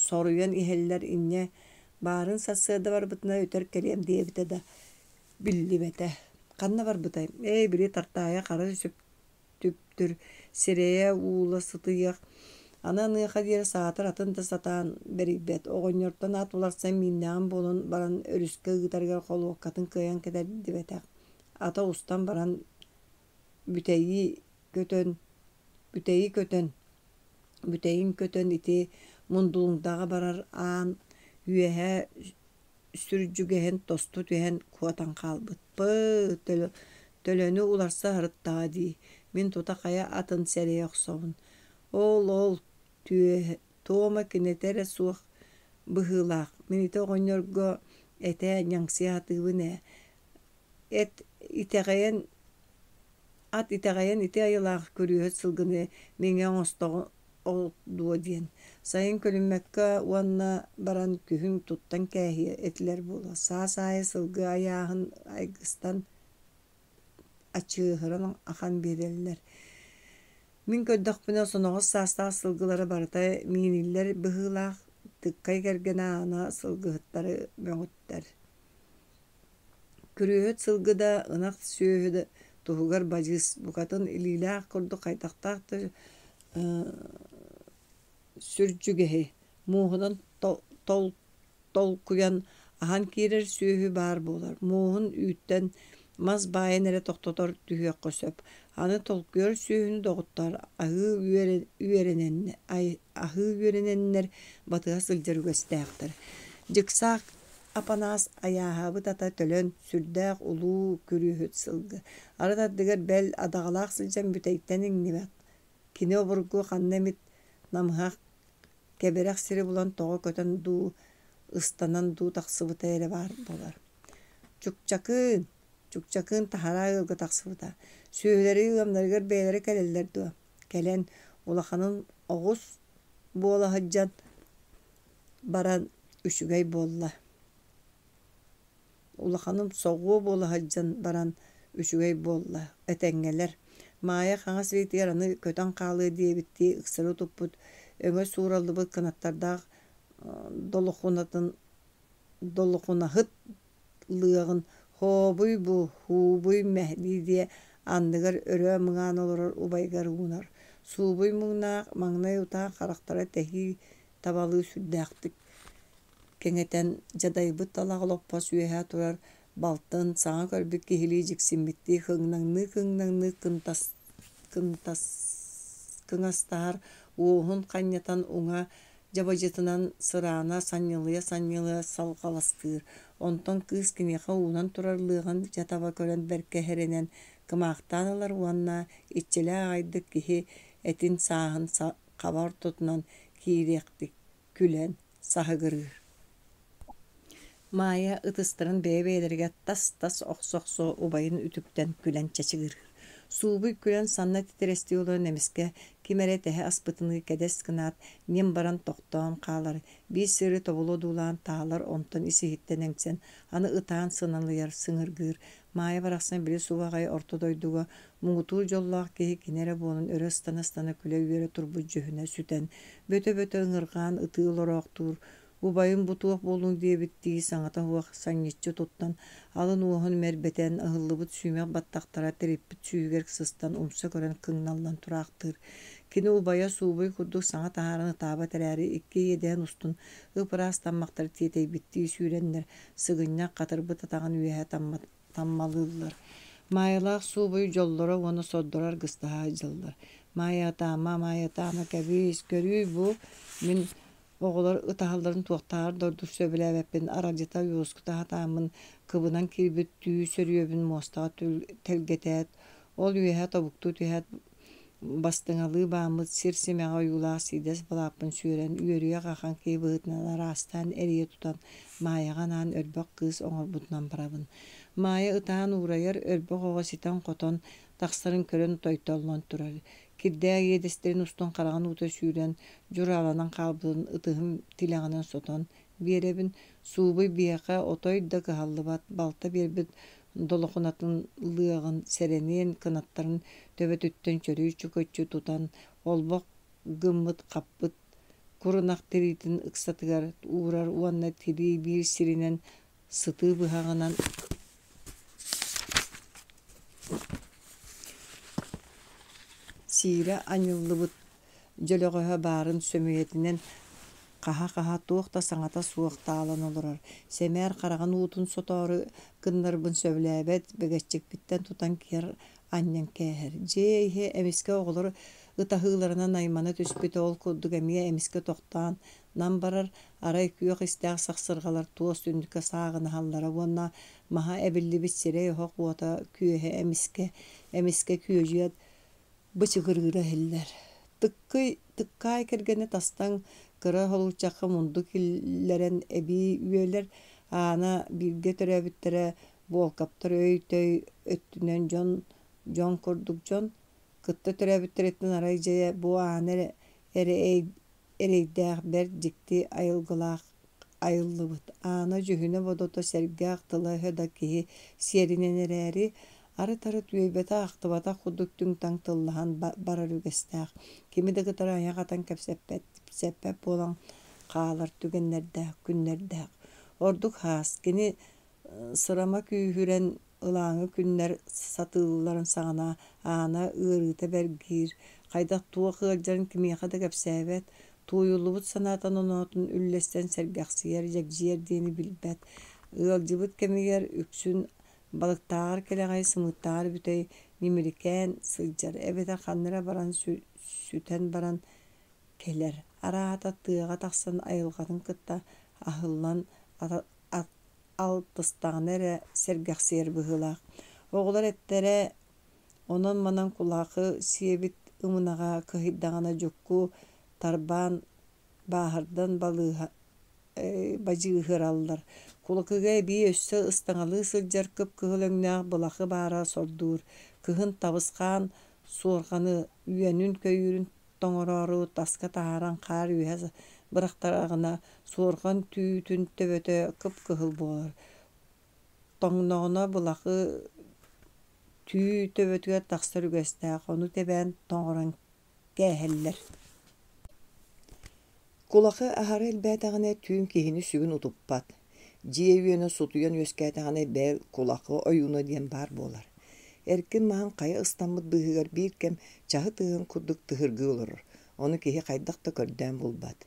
соруйан иһэллэр инньэ баарын сарсыарда барбытына өтөр кэлиэм диэбитэ да биллибэтэ. Ханна барбытай? Ээ, били Тартаайа хара түптүр, сирэйэ уула сытыйыах, аны аныаха диэри саатар атын да сатаан бэрийбэт. Оҕонньортон ат уларсан мииннэҕин буолан баран өрүскэ ыытарыгар холуоккатын кыайан кэтэрдибэтэх. Ата устан баран бүтэйии көтөн, бүтэйи көтөн, бүтэйин көтөн ити Мундулуҥдаҕа барар аан үөһэ сүрдьүгэһин тосту түһэн куотан хаалбыт. Пыы, төлөнү уларса сырыттаҕа дии, мин тута хайа атын сэрэйэ охсобун. Ол-ол, туома кинитэ эрэ суох быһыылаах, мин ити оҕонньорго этэ ньаҥсыйа сатыыбын ээ. Эт итэҕэйэн ат итэҕэйэн ити айылаах күрүөһүт сылгыны миҥэ оҥостоҕун ол дуо диэн, сайын көлүммэккэ уонна баран күһүн туттан кээһиэ этилэр буолуо, саас аайы сылгы айааһын айгыстан ачыыһыран ахан биэрэллэр. Мин көрдөхпүнэ соноҕос саастаах сылгылара барыта мииниллэр быһыылаах, тыккай кэргэнэ Аана сылгыһыттары мөҕүттэр. Күрүөһүт сылгы да, ынах сүөһү да туһугар бадьыыс, букатын илиилээх курдук хайдахтаах да сүрдьүгэһи, муоһунан толкуйан аһан киирэр сүөһү баар буолар. Муоһун үүттэн мас баайан эрэ тохтотор түһүөххэ сөп. Аны толкуйар сүөһүнү доҕоттоор аһыы аһыы үөрэнэннэр батыһа сылдьар үгэстээхтэр. Дьыксаах Апанаас айааһаабыт ата төлөн, сүрдээх улуу күрүөһүт сылгы. Арыт ардыгар бэл адаҕалаах сылдьан бүтэйтэн иҥнибэт. Кини обургу ханна эмит намыһах, кэбирэх сири булан тоҕо көтөн дуу, ыстанан дуу тахсыбыта эрэ баар буолар. Чукчакыын, Чукчакыын таһараа ыалга тахсыбыта. Сүөһүлэри ыамнарыгар бэйэлэрэ кэлэллэр дуо? Кэлэн, улаханын оҕус буола сылдьан баран үчүгэй буолла. Улаханым соҕуо буола сылдьан баран үчүгэй буолла, этэҥҥэлэр. Маайа хаҥас илиитигэр аны көтөн хаалыа диэбиттии ыксары туппут, өҥө суураллыбыт кынаттардаах долохунатын долохунаһыт лыаҕын «Хообуй бу, һуубуй мэһ» дии-диэ анныгар өрө мыҥаан олорор убайыгар уунар. Суубуй муҥнаах маҥнай утаа харахтара тэһии табалыы сүрдээхтик кэҥэтэн, дьадайбыт талах олоппос үөһэ турар балтын саҥа көрбүт киһилии дьиксиммиттии кыҥнаҥныы-кыҥнаҥныы кыҥастаһар, уоһун ханньатан уҥа дьабадьытынан сыраана санньылыйа-санньылыйа салҕаластыыр. Онтон кыыс киниэхэ уунан турар лыаҕын дьэ таба көрөн бэркэ эрэнэн кымаахтаан ылар уонна иччилээх аҕайдык киһи этин сааһын хаба ортотунан киириэхтик күлэн саһыгырыыр. Маайа ытыстарын бэйэ-бэйэлэригэр тас-тас охсо-охсо убайын үтүктэн күлэн чачыгырыыр. Суубуй күлэн санна титирэстии олорон эмискэ ким эрэ тэһэ аспытыныы кэдэс гынаат, ньим баран тохтоон хаалар, биир сири тобулу одуулаан таалар, онтон ис-иһиттэн эҥсэн, аны ытаан сыналыйар, сыҥыргыыр. Маайа барахсан били субу аҕай орто дойдуга муҥутуур дьоллоох киһи кини эрэ буолан өрө ыстана-ыстана күлэ-үөрэ турбут дьүһүнэ сүтэн, бөтө-бөтө ыҥырҕаан ытыы олороохтуур. Убайым бу туох буоллуҥ диэбиттии саҥата суох санньыччы туттан, алын уоһун мэрбэтэн, ыһыллыбыт сүүмэх баттахтара тириппит сүүһүгэр сыстан умса көрөн кыҥналлан тураахтыыр. Кини убайа суубуй курдук саҥа таһааран ытаабат эрээри, икки иэдэһин устун ып-ыраас таммахтар тиэтэйбиттии сүүрэннэр, сыгынньах хатырбыт атаҕын үөһэ таммалыыллар. Маайалаах суубуй дьоллоро уонна сордоро аргыстаһа сылдьаллар. Маайа ытаама, Маайа ытаама, кэбиис, көрүүй бу, мин оҕолор ытаһалларын туохтааҕар да ордук сөбүлээбэппин аралдьыта уоскута сатааммын кыбынан киирбит түү сөрүөбүн муостаҕа тэлгэтээт, ол үөһэ тобуктуу түһээт бастыҥалыы бааммыт сир симэҕэ ойуулаах сиидэс былааппын сүөрэн, үөрүйэх ахан киһи быһыытынан араастаан эрийэ тутан Маайаҕа анаан өрбөх кыыс оҥорбутунан барабын. Маайа ытаан уурайар, өрбөх оҕо ситэн-хотон тахсарын көрөн тойтоллон турар. Кирдээх иэдэстэрин устун хараҕын уута сүүрэн, дьурааланан хаалбытын ытыһым тилэҕинэн сотон биэрэбин. Суубуй биһиэхэ отой да кыһаллыбат, балта биэрбит долохунатын лыаҕын сэрэниэн кынаттарын төбөтүттэн чөрүү-чөкөччү тутан, олбох гыммыт хаппыт курунах тириитин ыксатыгар уурар уонна тирии биир сиринэн сытыы быһаҕынан сиирэ анньыллыбыт дьөлөҕөһө баарын сөмүйэтинэн хаһа-хаһа туох да саҥата суох таалан олорор. Сэмээр хараҕын уутун сотоору гыннарбын сөбүлээбэт, бэгэччикпиттэн тутан киэр анньан кээһэр. Дьиэ иһэ эмискэ оҕолор ытаһыыларынан аймана түспүтэ ол курдук эмиэ эмискэ тохтоон нам барар, арай күөх истээх сахсырҕалар туос түннүккэ сааҕынаһаллара уонна маһа эбиллибит сирэй оһох уота күөһэ эмискэ, эмискэ күөдьүйэн бычыгырыыра иһиллэр. Тыккый, тыккаай кэргэнэ тастан кыра холуочахха мунду киллэрэн эбии үөлэр, Аана бииргэ төрөөбүттэрэ Буолкаптар өй-төй өттүнэн дьон дьон курдук дьон, кытта төрөөбүттэриттэн арай дьайа бу Аана эрэ эрэ эрэйдээх бэрт дьикти айылгылаах айыллыбыт. Аана дьүһүнэ-бодото сэргэх, тыла-өһө да киһи сиэринэн эрээри, арыт-арыт үөйбэтэх-ахтыбатах курдук түҥ-таҥ тыллаһан барар үгэстээх, кими да кытары айах атан кэпсэппэт кэпсэппэт буолан хаалар түгэннэрдээх, күннэрдээх. Ордук хаас, кини сырама күүһүрэн ылааҥы күннэр сатыылларын саҕана Аана ыарыыта бэргиир, хайдах туох ыалдьарын кимиэхэ да кэпсээбэт, тууйуллубут санаатын оноотун үллэстэн сэргэхсийэр, дьэгдьийэр диэни билбэт. Ыалдьыбыт кэмигэр үксүн балыктааҕар кэлэҕэй, сымыыттааҕар бүтэй ньимиликээн сылдьар эбэтэр ханна эрэ баран сүтэн баран кэлэр. Араата тыаҕа тахсан айылҕатын кытта аһыллан алтыстаҕына эрэ сэргэхсийэр быһыылаах. Оҕолор эттэрэ онон-манан кулаахы сиэбит ымынаҕа кыһыйдаҕына дьукку тарбаан бааһырдан балыыһа бадьыыһыраллар. Кулакыга эбии өссө ыстаҥалыы сылдьар кып-кыһыл өҥнөөх былахы баара сордуур. Кыһын табысхаан суорҕаны үөнүн-көйүүрүн тоҥороору таска таһааран хаар үөһэ бырахтараҕына суорҕан түүтүн төбөтө кып-кыһыл буолар. Тоҥноҕуна былахы түү төбөтүгэр тахсар үгэстээх, ону тэбээн тоҥорон кээһэллэр. Кулахы аһара элбээтэҕинэ түүн киһини сүгүн утуппат. Дьиэ үөнэ сутуйан үөскээтэҕинэ бэл кулахы ойууна диэн баар буолар. Эркин маһын хайа ыстаммыт быыһыгар биир кэм чаһы тыаһын курдук тыһыргыы олорор, ону киһи хайдах да көрдөөн булбат.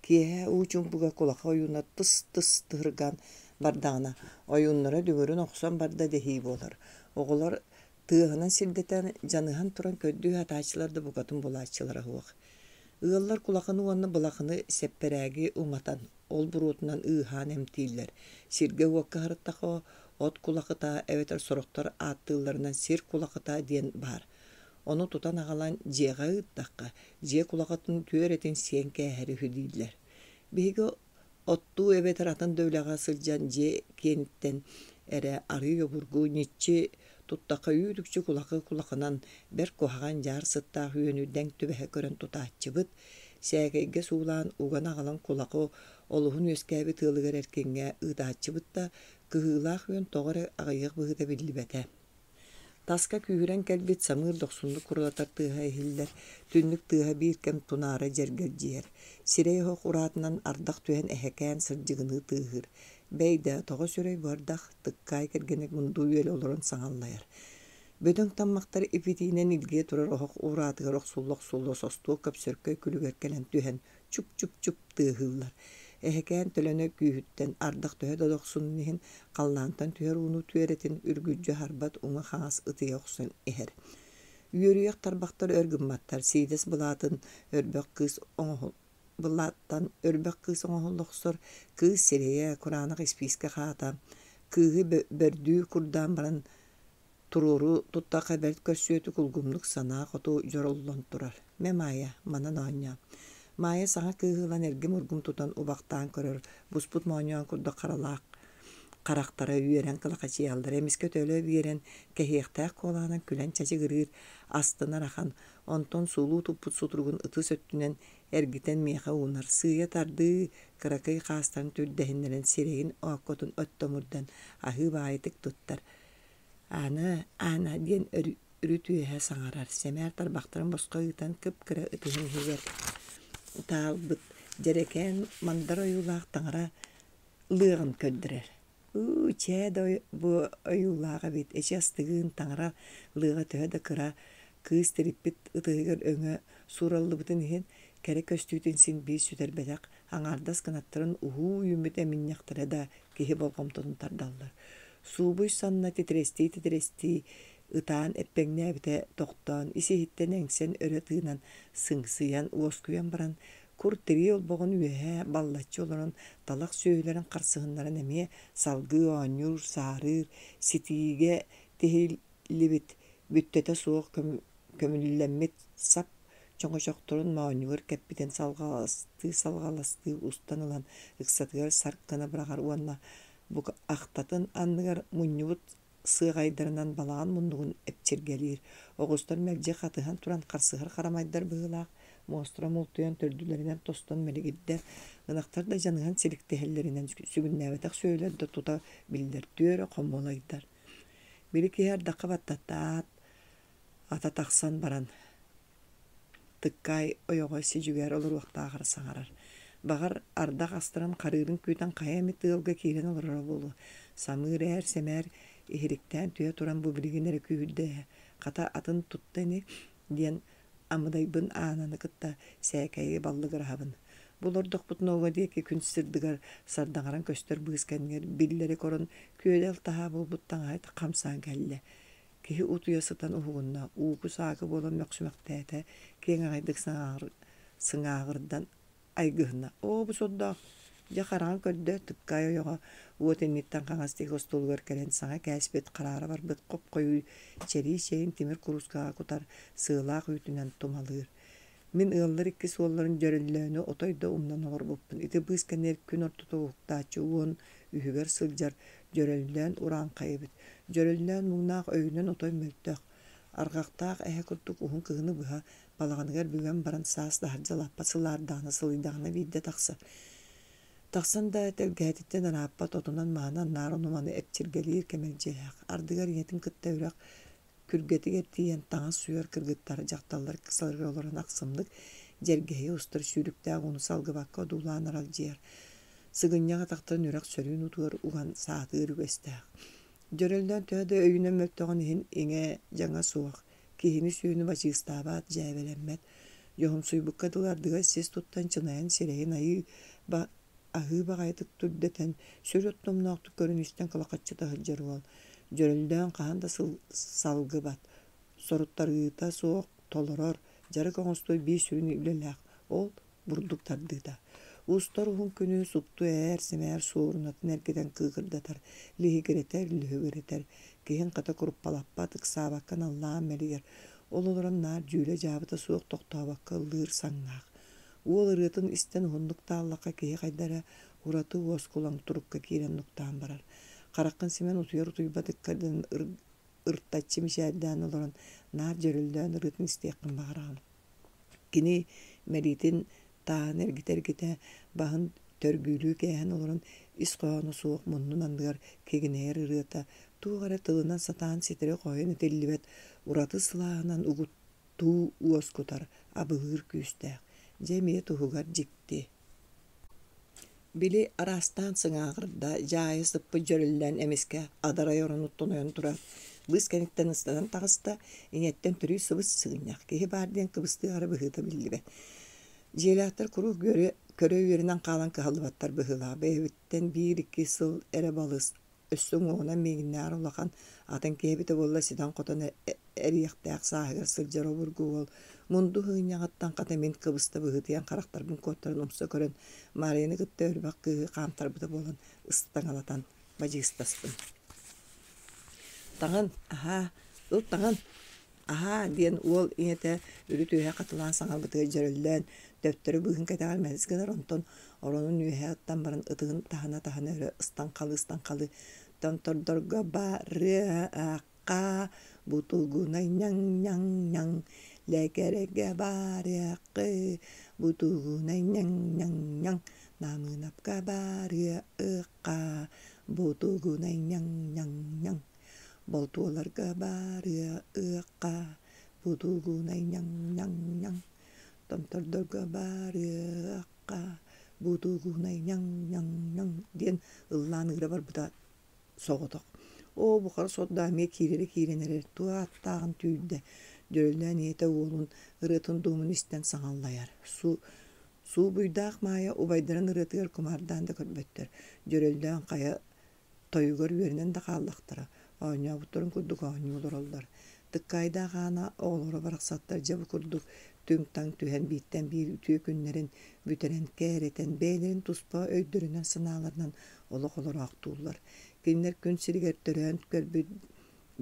Киэһэ уу чуумпуга кулахы ойууна тыс-тыс тыһыргаан бардаҕына, ойууннара дүҥүрүн охсон барда дэһии буолар. Оҕолор тыаһынан сирдэтэн, дьаныһан туран көрдүү сатааччылар да букатын булааччылара суох. Ыаллар кулахыны уонна былахыны сэппэрээги уматан, ол буруотунан ыыһаан эмтииллэр. Сиргэ-уокка сырыттахха от кулахыта эбэтэр сорохтор ааттыылларынан сир кулахыта диэн баар. Ону тутан аҕалан дьиэҕэ ыыттахха, дьиэ кулахытын түөрэтин сиэн кээһэр үһү дииллэр. Биһиги Оттуу эбэтэр атын да үлэҕэ сылдьан дьиэ киэниттэн эрэ арыый обургу ньиччи туттахха үүт-үкчү кулахы-кулахынан бэрт куһаҕан дьаар сыттаах үөнү дэҥ түбэһэ көрөн тутааччыбыт, сээкэйгэ суулаан уган аҕалан кулахы олуһун үөскээбит ыалыгар эркиҥҥэ ыытааччыбыт да, кыһыылаах үөн тоҕо эрэ аҕыйах быһыыта биллибэтэ. Таска күүһүрэн кэлбит самыыр дохсуннук курулатар тыаһа иһиллэр, түннүк тыаһа биир кэм тунаара дьэргэлдьийэр. Сирэй оһох ураатынан ардах түһэн эһэкээн сырдьыгыныы тыаһыыр. Бэй да, тоҕо сүрэй бу ардах, Тыккаай кэргэнэ мунду үөлэ олорон саҥаллайар. Бөдөҥ таммахтар ипитиинэн илгийэ турар оһох ураатыгар охсулла-охсулла состуок көпсөркөй күлүгэр кэлэн түһэн чуп-чуп-чуп тыаһыыллар. Эһэкээн төлөнө күүһүттэн ардах төһө да дохсунун иһин халлаантан түһэр ууну түөрэтин үргүлдьү аһарбат уҥа-хаҥас ытыйа охсон иһэр. Үөрүйэх тарбахтар өр гымматтар, сиидэс былаатын өрбөх кыыс оҥоһул былааттан өрбөх кыыс оҥоһулла охсор, кыыс сирэйэ, кураанах испиискэ хаата, кыыһы бөрдүү курдаан баран Туруору туттахха бэрт көрсүөтүк улгумнук санаа хоту дьороллон турар. Мэ, Маайа, манан оонньоо. Маайа саҥа кыыһы ылан эргим-ургум тутан убахтаан көрөр, буспут моонньоон курдук харалаах харахтара үөрэн кылахачыйаллара эмискэ төлө биэрэн, кэһиэхтээх куолаһынан күлэн чачыгырыыр, астынар ахан, онтон суулуу туппут сутуругун ытыс өттүнэн эргитэн миэхэ уунар, сыыйа тардыы, кыракый хаастарын түрдэһиннэрэн сирэйин ооккотун оттомурдан аһыы баайытык туттар. Аана, Аана диэн өрүт үөһэ саҥарар, сэмээр тарбахтарын босхо ыытан кып-кыра ытыһын иһигэр таалбыт дьэрэкээн мандар ойуулаах таҥара лыаҕын көрдөрөр. Ыы, чээ да бу ойуулаах эбит, эчи астыгыын таҥара лыаҕа төһө да кыра кыыс тириппит ытыһыгар өҥө суураллыбытын иһин, кэрэ көстүүтүн син биир сүтэрбэтэх, аҥаардас кынаттарын уһуу үүммүт эминньэхтэрэ да киһи болҕомтотун тардаллар. Суубуй санна титирэстии-титирэстии ытаан эппэҥнээбитэ тохтоон, ис-иһиттэн эҥсэн өрө тыынан, сыҥсыйан, уоскуйан баран, кур тирии олбоҕун үөһэ баллаччы олорон талах сүөһүлэрин харсыһыннаран эмиэ салгыы оонньуур, саарыыр, ситиигэ тиһиллибит, бүттэтэ суох көмүллэммит сап чоҥочохторун моонньугар кэппитин салҕаластыы-салҕаластыы устан ылан ыксатыгар сарк гына быраҕар уонна бу ахтатын анныгар мунньубут сыаҕайдарынан балаҕан муннугун эпчиргэлиир. Оҕустар мэлдьи хатыһан туран харсыһар харамайдар быһыылаах, муостара мултуйан төрдүлэринэн тостон мэлигирдэр, ынахтар да дьаныһан силиктэһэллэринэн сүгүннээбэтэх сүөһүлэр да тута биллэр түөрэ хомуолайдар. Били киһи ардахха баттатаат, ата тахсан баран Тыккаай ойоҕо сидьүгээр олоруохтааҕар саҥарар. Баҕар, ардах астаран харыырын күүтэн хайа эмит ыалга киирэн олороро буолуо. Самыыр ээр-сэмээр иһириктээн түһэ туран бу билигин эрэ күүһүрдэ ээ, хата атын тутта ини диэн амыдайбын Аананы кытта сээкэйи баллыгыраһабын. Бу олордохпутуна уҥа диэки күн сырдыгар сардаҥаран көстөр быыс кэннигэр биллэри корон күөдэл таһаа буолбут таҥаһа хамсаан кэллэ. Киһи утуйа сытан уһугунна, ууку-саакы буолан мөхсүмэхтээтэ, киэҥ аҕайдык сыҥааҕырдан айгыһынна: «Оо, бу сордоох, дьэ хараҕын көрдө, Тыккаай ойоҕо уот инниттэн хаҥас диэки остуолугар кэлэн саҥа кээспит, хараара барбыт хоп-хойуу чэрии чэйин тимир куруускаҕа кутар, сыалаах үүтүнэн тумалыыр. Мин ыаллар икки суолларын Дьөрөллөөнү отой да умнан олорбуппун. Ити быыс кэннигэр күн ортото уһуктааччы уон үһүгэр сылдьар Дьөрөллөөн урааҥхай эбит. Дьөрөллөөн муҥнаах өйүнэн отой мөлтөх, арҕахтаах эһэ курдук уһун кыһыны быһа балаҕаныгар бүгэн баран саас таһырдьа лаппа сылаардаҕына сылыйдаҕына биирдэ тахсар. Тахсан да тэлгэһэтиттэн ырааппат отунан-маһынан наар ону-маны эпчиргэлиир кэмэлдьилээх. Ардыгар ийэтин кытта үрэх Күргэтигэр тиийэн таҥас сууйар кыргыттар, дьахталлар ыксаларыгар олорон ахсымнык дьэргэһийэ устар сүүрүктээх ууну салгыбакка одуулаан аралдьыйар, сыгынньах атахтарын үрэх сөрүүн уутугар уган саатыыр үгэстээх. Дьөрөллөөн төһө да өйүнэн мөлтөҕүн иһин иҥэ-дьаҥа суох, киһини-сүөһүнү бачыыстаабат, дьээбэлэммэт, дьоһумсуйбукка дылы ардыгар сис туттан чынайан сирэйин айыы аһыы баҕайытык түрдэтэн, сүр оттомноохтук көрөн-истэн кылахаччыта сылдьар уол, дьөрөллөөн хаһан да салгыбат, соруттарыыта суох толорор, дьарык оҥостор биир сүрүн үлэлээх, ол бурдук тардыыта. Устар уһун күнү супту ээр-сэмээр суорунатын эргитэн кыыкырдатар, лиһигирэтэр, лүһүгүрэтэр, киһин хата куруппалаппат, ыксаабакка наллаан мэлийэр, ол олорон наар дьүүлэ-дьаабыта суох тохтообокко ыллыыр саҥнаах. Уол ырыатын истэн уһуннук тааллахха киһи хайда эрэ ураты уоскулаҥ турукка киирэн нуктаан барар. Хараххын симэн утуйар утуйбат ыккардынан ыртаччы мичээрдээн олорон наар дьөрүллээн ырыатын истиэххин баҕараҕын. Кини мэлиитин тааһын эргитэ-эргитэ баһын Төргүүлүү кээһэн олорон ис хоһооно суох муннун анныгар кигинэйэр ырыата туох эрэ тылынан сатаан ситэри хоһуйан этиллибэт ураты сылааһынан угуттуу уоскутар, абылыыр күүстээх. Дьэ эмиэ туһугар дьикти. Били араастаан сыҥааҕырда, дьаайа сыппыт дьөрүллэн эмискэ адарай оронуттан ойон туран, быыс кэнниттэн ыстанан таҕыста, ийэттэн төрүү сыбыс сыгынньах киһи баар диэн кыбыстыы быһыыта биллибэт. Дьиэлээхтэр куруук көрө үөрэнэн хаалан кыһаллыбаттар быһыылаах, бэйэбиттэн биир-икки сыл эрэ балыс, өссө уҥуоҕунан миигиннээҕэр улахан, атын киһи эбитэ буоллар ситэн-хотон эриэхтээх сааһыгар сылдьар обургу уол мунду сыынньаҕыттан хата мин кыбыста быһыытыйан харахтарбын куоттаран умса көрөн Маарыйаны кытта өрбөх кыыһы хаамтарбыта буолан ыстаҥалатан бадьыыстастым. Таҥын, аһаа, ыл таҥын, аһаа диэн уол ийэтэ үрүт үөһэ хатылаан саҥарбытыгар дьөрөллөөн төптөрү быыһын кэтэҕэр мэлис гынар онтон оронун үөһэ ыттан баран ытыһын таһына-таһына өрө ыстаҥхалыы-ыстаҥхалыы томтордорго барыахха бутугунай ньаҥ-ньаҥ-ньаҥ лэкэрэгэ барыаххы бутугунай ньаҥ-ньаҥ-ньаҥ намыынапка барыахха бутугунай ньаҥ-ньаҥ-ньаҥ Болтуоларга баарыа-ыахха, бутугунай ньаҥ-ньаҥ-ньаҥ, томтордорго баарыахха, бутугунай ньаҥ-ньаҥ-ньаҥ диэн ыллаан ыыра барбыта соҕотох. Оо, бухара сордоох эмиэ киирэрэ киирэн эрэр, туох ааттааҕын түүйдэ, дьөрүлээн ийэтэ уолун ырыатын дуомун истэн саҥаллайар. Су Суубуйдаах Маайа убайдарын ырыатыгар кумаардаан да көрбөттөр, дьөрөллөөн хайа Тойугар үөрэнэн да хааллахтара, оонньообуттарын курдук оонньуу олороллор. Тыккаайдаах Аана оҕолоро барахсаттар дьэ бу курдук түҥ-таҥ түһэн бииртэн биир үтүө күннэрин бүтэрэн кээрэтэн, бэйэлэрин туспа өйдөрүнэн-санааларынан олох олороохтууллар. Кинилэр күн сиригэр төрөөн көрбүт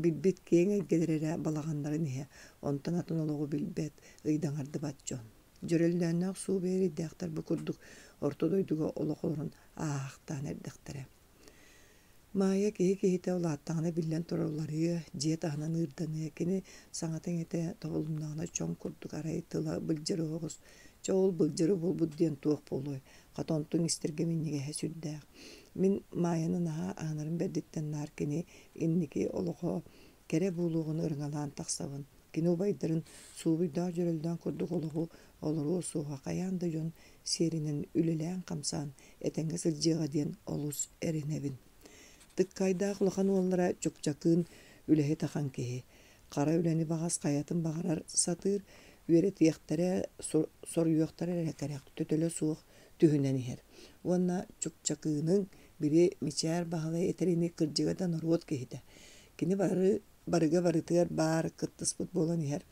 билбит киэҥ эйгэлэрэ эрэ балаҕаннарын иһэ, онтон атын олоҕу билбэт, ыйдаҥардыбат дьон. Дьөрөллөөннөөх суу бэйэрийдээхтэр бу курдук орто дойдуга олох олорон ааһахтаан эрдэхтэрэ. Маайа киһи киһитэ улааттаҕына биллэн турар уларыйыа, дьиэ таһынан ыырданыа, кини саҥата-иҥэтэ тобулуннаҕына чоҥ курдук арай тыла былдьыры оҕус, чэ ол былдьыры буолбут диэн туох буолуой, хата онтуҥ истэргэ минньигэһэ сүрдээх. Мин Маайаны наһаа аһынарым бэрдиттэн наар кини инники олоҕо кэрэ буолуоҕун ырыҥалаан тахсабын. Кини убайдарын суубуйдаах дьөрөллөөн курдук олоҕу олоруо суоҕа хайаан да дьон сиэринэн үлэлээн-хамсаан этэҥҥэ сылдьыаҕа диэн олус эрэнэбин. Тыккайдаах улахан уоллара Чукчакыын үлэһит ахан киһи. Хара үлэни баҕас хайатын баҕарар сатыыр, үөрэтиэхтэрэ, соруйуохтара эрэ кэрэх, төтөлө суох түһүнэн иһэр. Уонна Чукчакыыныҥ, били Мичээр Баһылай этэринии кырдьыга да норуот киһитэ. Кини бары барыга барытыгар баар кыттыспыт буолан иһэр.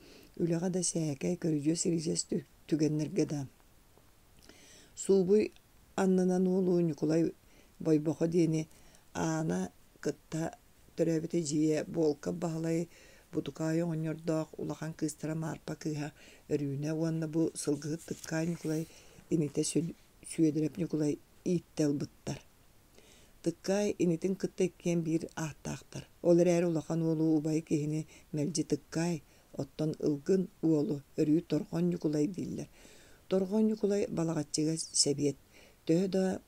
Үлэҕэ да сээкэй, көрүдьүөс-иридьиэс түгэннэргэ да Суубуй аннынан уолу Ньукулай Бойбохо диэни Аана кытта төрөөбүт эдьиийэ Буолкап Баһылай Бутукаай оҕонньордоох улахан кыыстара Маарпа кыыһа Өрүүнэ уонна бу сылгыһыт Тыккаай Ньукулай инитэ Сүөдэрэп Ньукулай ииттэ ылбыттар. Тыккаай инитин кытта иккиэн биир ааттаахтар. Ол эрээри улахан уолу убай киһини мэлдьи Тыккаай, Оттон Ылгын уолу өрүү Торҕон Ньукулай дииллэр. Торҕон Ньукулай Балаҕаччыга сэбиэт. Төһө да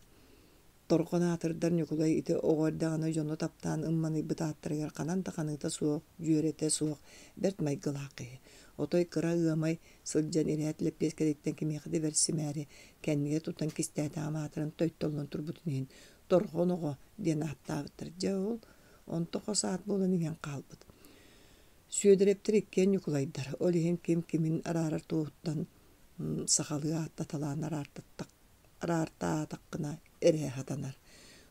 торҕон аатырдар Ньукулай ити оҕо эрдэҕинэ дьону таптаан ымманыйбыт ааттарыгар ханан да ханыыта суох, дьүөрэтэ суох бэрт майгылаах киһи. Отой кыра ыамай сылдьан ирээт лэппиэскэтиттэн кимиэхэ да бэрсимээри, кэннигэр тутан кистээтэҕим аатыран тойтоллон турбутун иһин Торҕон оҕо диэн ааттаабыттар. Дьэ ол онто хос аат буолан иҥэн хаалбыт. Сүөдэрэптэр иккиэн Ньукулайдар, ол иһин ким кимин араарар туоһуттан сахалыы ааттаталаан араартаатаххына эрэ сатанар.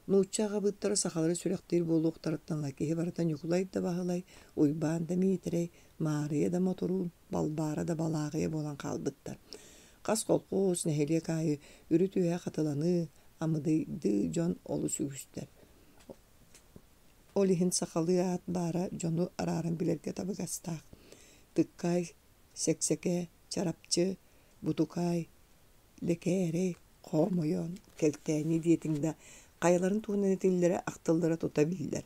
Нуучча аҕабыыттара сахалары сүрэхтиир буолуохтарыттан ыла киһи барыта Ньукулай да Баһылай, Уйбаан да Миитэрэй, Маарыйа да Мотуруун, Балбаара да Балааҕыйа буолан хаалбыттар. Хас колхуос, нэһилиэк аайы үрүт-үөһэ хатыланыы, амыдыйдыы дьон олус үгүстэр. Ол иһин сахалыы аат баара дьону арааран билэргэ табыгастаах. Тыккаай, Сэксэкэ, Чарапчы, Бутукаай, Лэкээрэй, Хоомойон, Кэлтээни диэтиҥ да, хайаларын туһунан этиллэрэ, ахтыллара тута биллэр.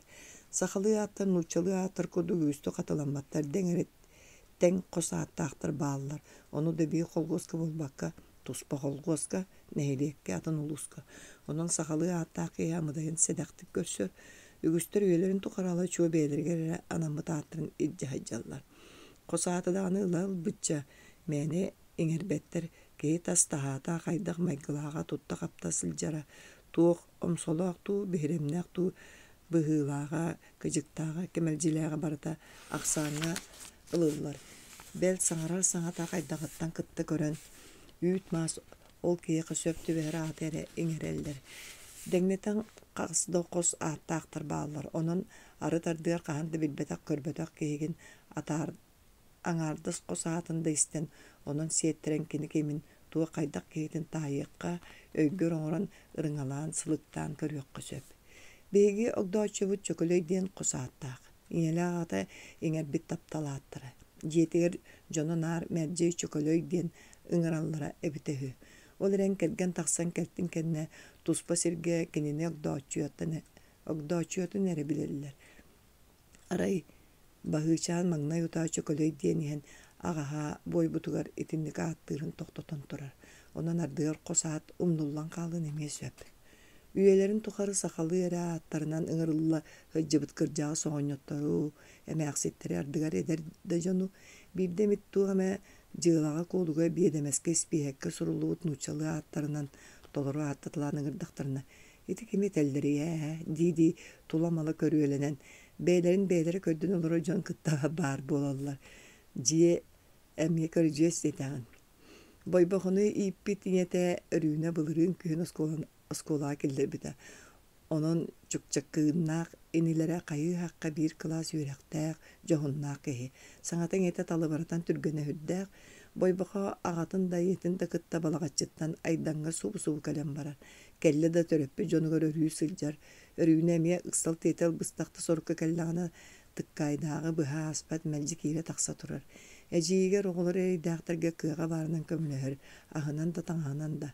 Сахалыы ааттар нууччалыы ааттар курдук үгүстүк хатыламматтар, дэҥ эрэ тэҥ хос ааттаахтар бааллар. Ону да биир холкуоска буолбакка, Туспа холхуоска, нэһилиэккэ, атын улууска. Онон сахалыы ааттаах киһи амыдайын сэдэхтик көрсөр. Үгүстэр үйэлэрин тухары ала-чуо бэйэлэригэр эрэ анаммыт ааттарын илдьэ сылдьаллар. Хос ааты даҕаны ыла ылбычча, мээнэ иҥэрбэттэр, киһи тас таһаата хайдах майгылааҕа тутта-хапта сылдьара, туох омсолоох дуу, биһирэмнээх дуу быһыылааҕа, кыдьыктааҕа, кэмэлдьилээҕэ барыта ахсааҥҥа ылыллар. Бэл, саҥарар саҥата хайдаҕыттан кытта көрөн, үүт-маас ол киһиэхэ сөп түбэһэр ааты эрэ иҥэрэллэр. Дэҥнэтэн хас да хос ааттаахтар бааллар, онон арыт ардыгар хаһан да билбэтэх-көрбөтөх киһигин атаар аҥаардас хос аатын да истэн, онон сиэттэрэн кини кимин, туох хайдах киһитин таайыахха, өйгөр оҥорон ырыҥалаан, сылыктаан көрүөххэ сөп. Биһиги огдооччубут Чөкөлөй диэн хос ааттаах. Ийэлээх аҕата иҥэрбит таптал ааттара. Дьиэтигэр дьоно наар мэлдьи Чөкөлөй диэн ыҥыраллара эбитэ үһү. Ол эрэн кэргэн тахсан кэлтин кэннэ туспа сиргэ кинини огдооччуйаттан огдооччуйатын эрэ билэллэр. Арай Баһыычаан маҥнай утаа Чөкөлөй диэн иһэн аҕаһа буойбутугар итинник ааттыырын тохтотон турар. Онон ардыгар хос аат умнуллан хаалыан эмиэ сөп. Үйэлэрин тухары сахалыы эрэ ааттарынан ыҥырылла сылдьыбыт кырдьаҕас оҕонньоттору, эмээхситтэри ардыгар эдэр да дьону биирдэ эмит туох эмэ дьыалаҕа-куолуга биэдэмэскэ испииһэккэ суруллубут нууччалыы ааттарынан толору ааттаталаан ыҥырдахтарына ити кими этэллэрий ээ дии-дии тула-мала көрүөлэнэн, бэйэлэрин бэйэлэрэ көрдөн олорор дьон кытта баар буолаллар. Дьиэ эмиэ көрүдьүөс диэтэҕин. Бойбохону ииппит ийэтэ Өрүүнэ былырыын күһүн оскуолаҕа киллэрбитэ. Онон Чукчакыыннаах инилэрэ хайыы-һахха биир кылаас үөрэхтээх, дьоһуннаах киһи. Саҥата-иҥэтэ талыбыратан түргэнэ сүрдээх. Бойбохо аҕатын да ийэтин да кытта Балаҕаччыттан Айдаҥҥа субу-субу кэлэн барар. Кэллэ да төрөппүт дьонугар өрүү сылдьар. Өрүүнэ эмиэ ыксал-тиэтэл быстах да сорукка кэллэҕинэ Тыккаайдааҕы быһа ааспат мэлдьи киирэ-тахса турар. Эдьиийигэр оҕолор эрэйдээхтэргэ кыаҕа баарынан көмөлөһөр, аһынан да таҥаһынан да.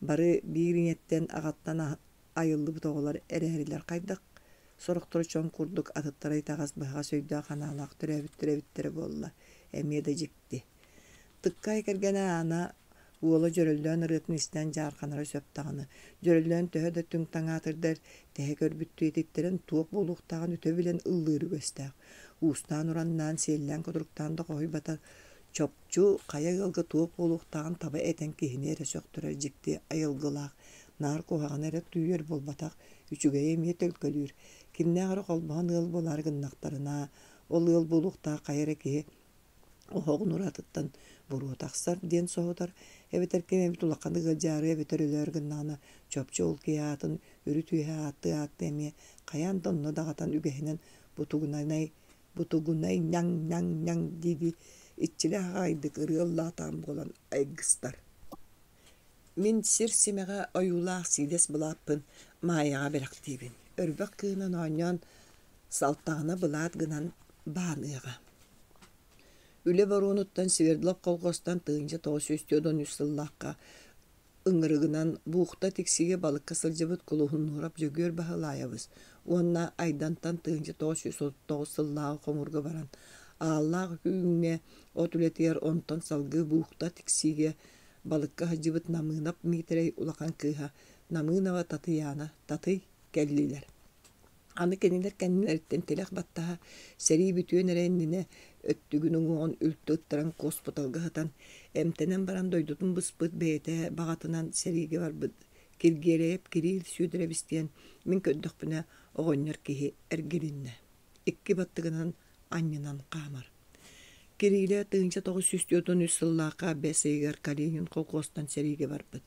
Бары биир ийэттэн, аҕаттан айыллыбыт оҕолор эрээрилэр хайдах сорохторо чоҥ курдук атыттара итэҕэс быһаҕас өйдөөх-санаалаах төрөөбүттэр эбиттэрэ буолла, эмиэ да дьикти. Тыккаай кэргэнэ Аана уола Дьөрөллөөн ырыатын истэн дьаарханара сөп даҕаны, Дьөрөллөөн төһө да түҥ-таҥ аатырдар, тэһэ көрбүттүү этиттэрэн туох буолуохтааҕын өтө билэн ыллыыр үгэстээх. Уустаан-ураннаан, сиэллээн-кутуруктаан да хоһуйбатар, чопчу хайа ыалга туох буолуохтааҕын таба этэн киһини эрэ сөхтөрөр дьикти айылгылаах, наар куһаҕаны эрэ түүйэр буолбатах, үчүгэйи эмиэ төлкөлүүр. Кимнээх эрэ холбоһон ыал буолаары гыннахтарына, ол ыал буолуохтаах хайа эрэ киһи оһоҕун уратыттан буруо тахсар диэн соһутар, эбэтэр ким эбит улаханнык ыалдьаары эбэтэр өлөөр гыннаҕына чопчу ол киһи аатын үрүт үөһэ ааттыы-ааттыы эмиэ хайаан да онно даҕатан үгэһинэн бутугунай бутугунай ньаҥ-ньаҥ-ньаҥ дии-дии иччилээх аҕайдык ырыа ыллаатаҕым буолан айгыстар. Мин сир симэҕэ ойуулаах сиидэс былааппын Маайаҕа бэлэхтиибин. Өрбөх кыынан оонньоон салтаҕына былаат гынан бааныаҕа. Үлэ боруонуттан Свердлов колхозтан 1943 сыллаахха ыҥырыгынан Буухта Тиксигэ балыкка сылдьыбыт Кулуһуннуурап Дьөгүөр Баһылаайабыс уонна Айдантан 1939 сыллааҕы хомуурга баран Ааллаах Үүҥҥэ от үлэтигэр онтон салгыы Буухта Тиксиигэ балыкка сылдьыбыт Намыынап Миитэрэй улахан кыыһа Намыынова Татыйаана Татый кэллилэр. Аны кинилэр кэннилэриттэн тилэх баттаһа, сэрии бүтүөн эрэ иннинэ өттүгүн уҥуоҕун үлтү ыттаран куоспуталга сытан, эмтэнэн баран дойдутун быспыт бэйэтэ баҕатынан сэриигэ барбыт Киргиэлэйэп Кириил Сүөдэрэбис диэн мин көрдөхпүнэ оҕонньор киһи эргилиннэ. Икки баттыгынан анньынан хаамар. Кириилэ 1943 сыллаахха бэс ыйыгар Калинин колхуостан сэриигэ барбыт.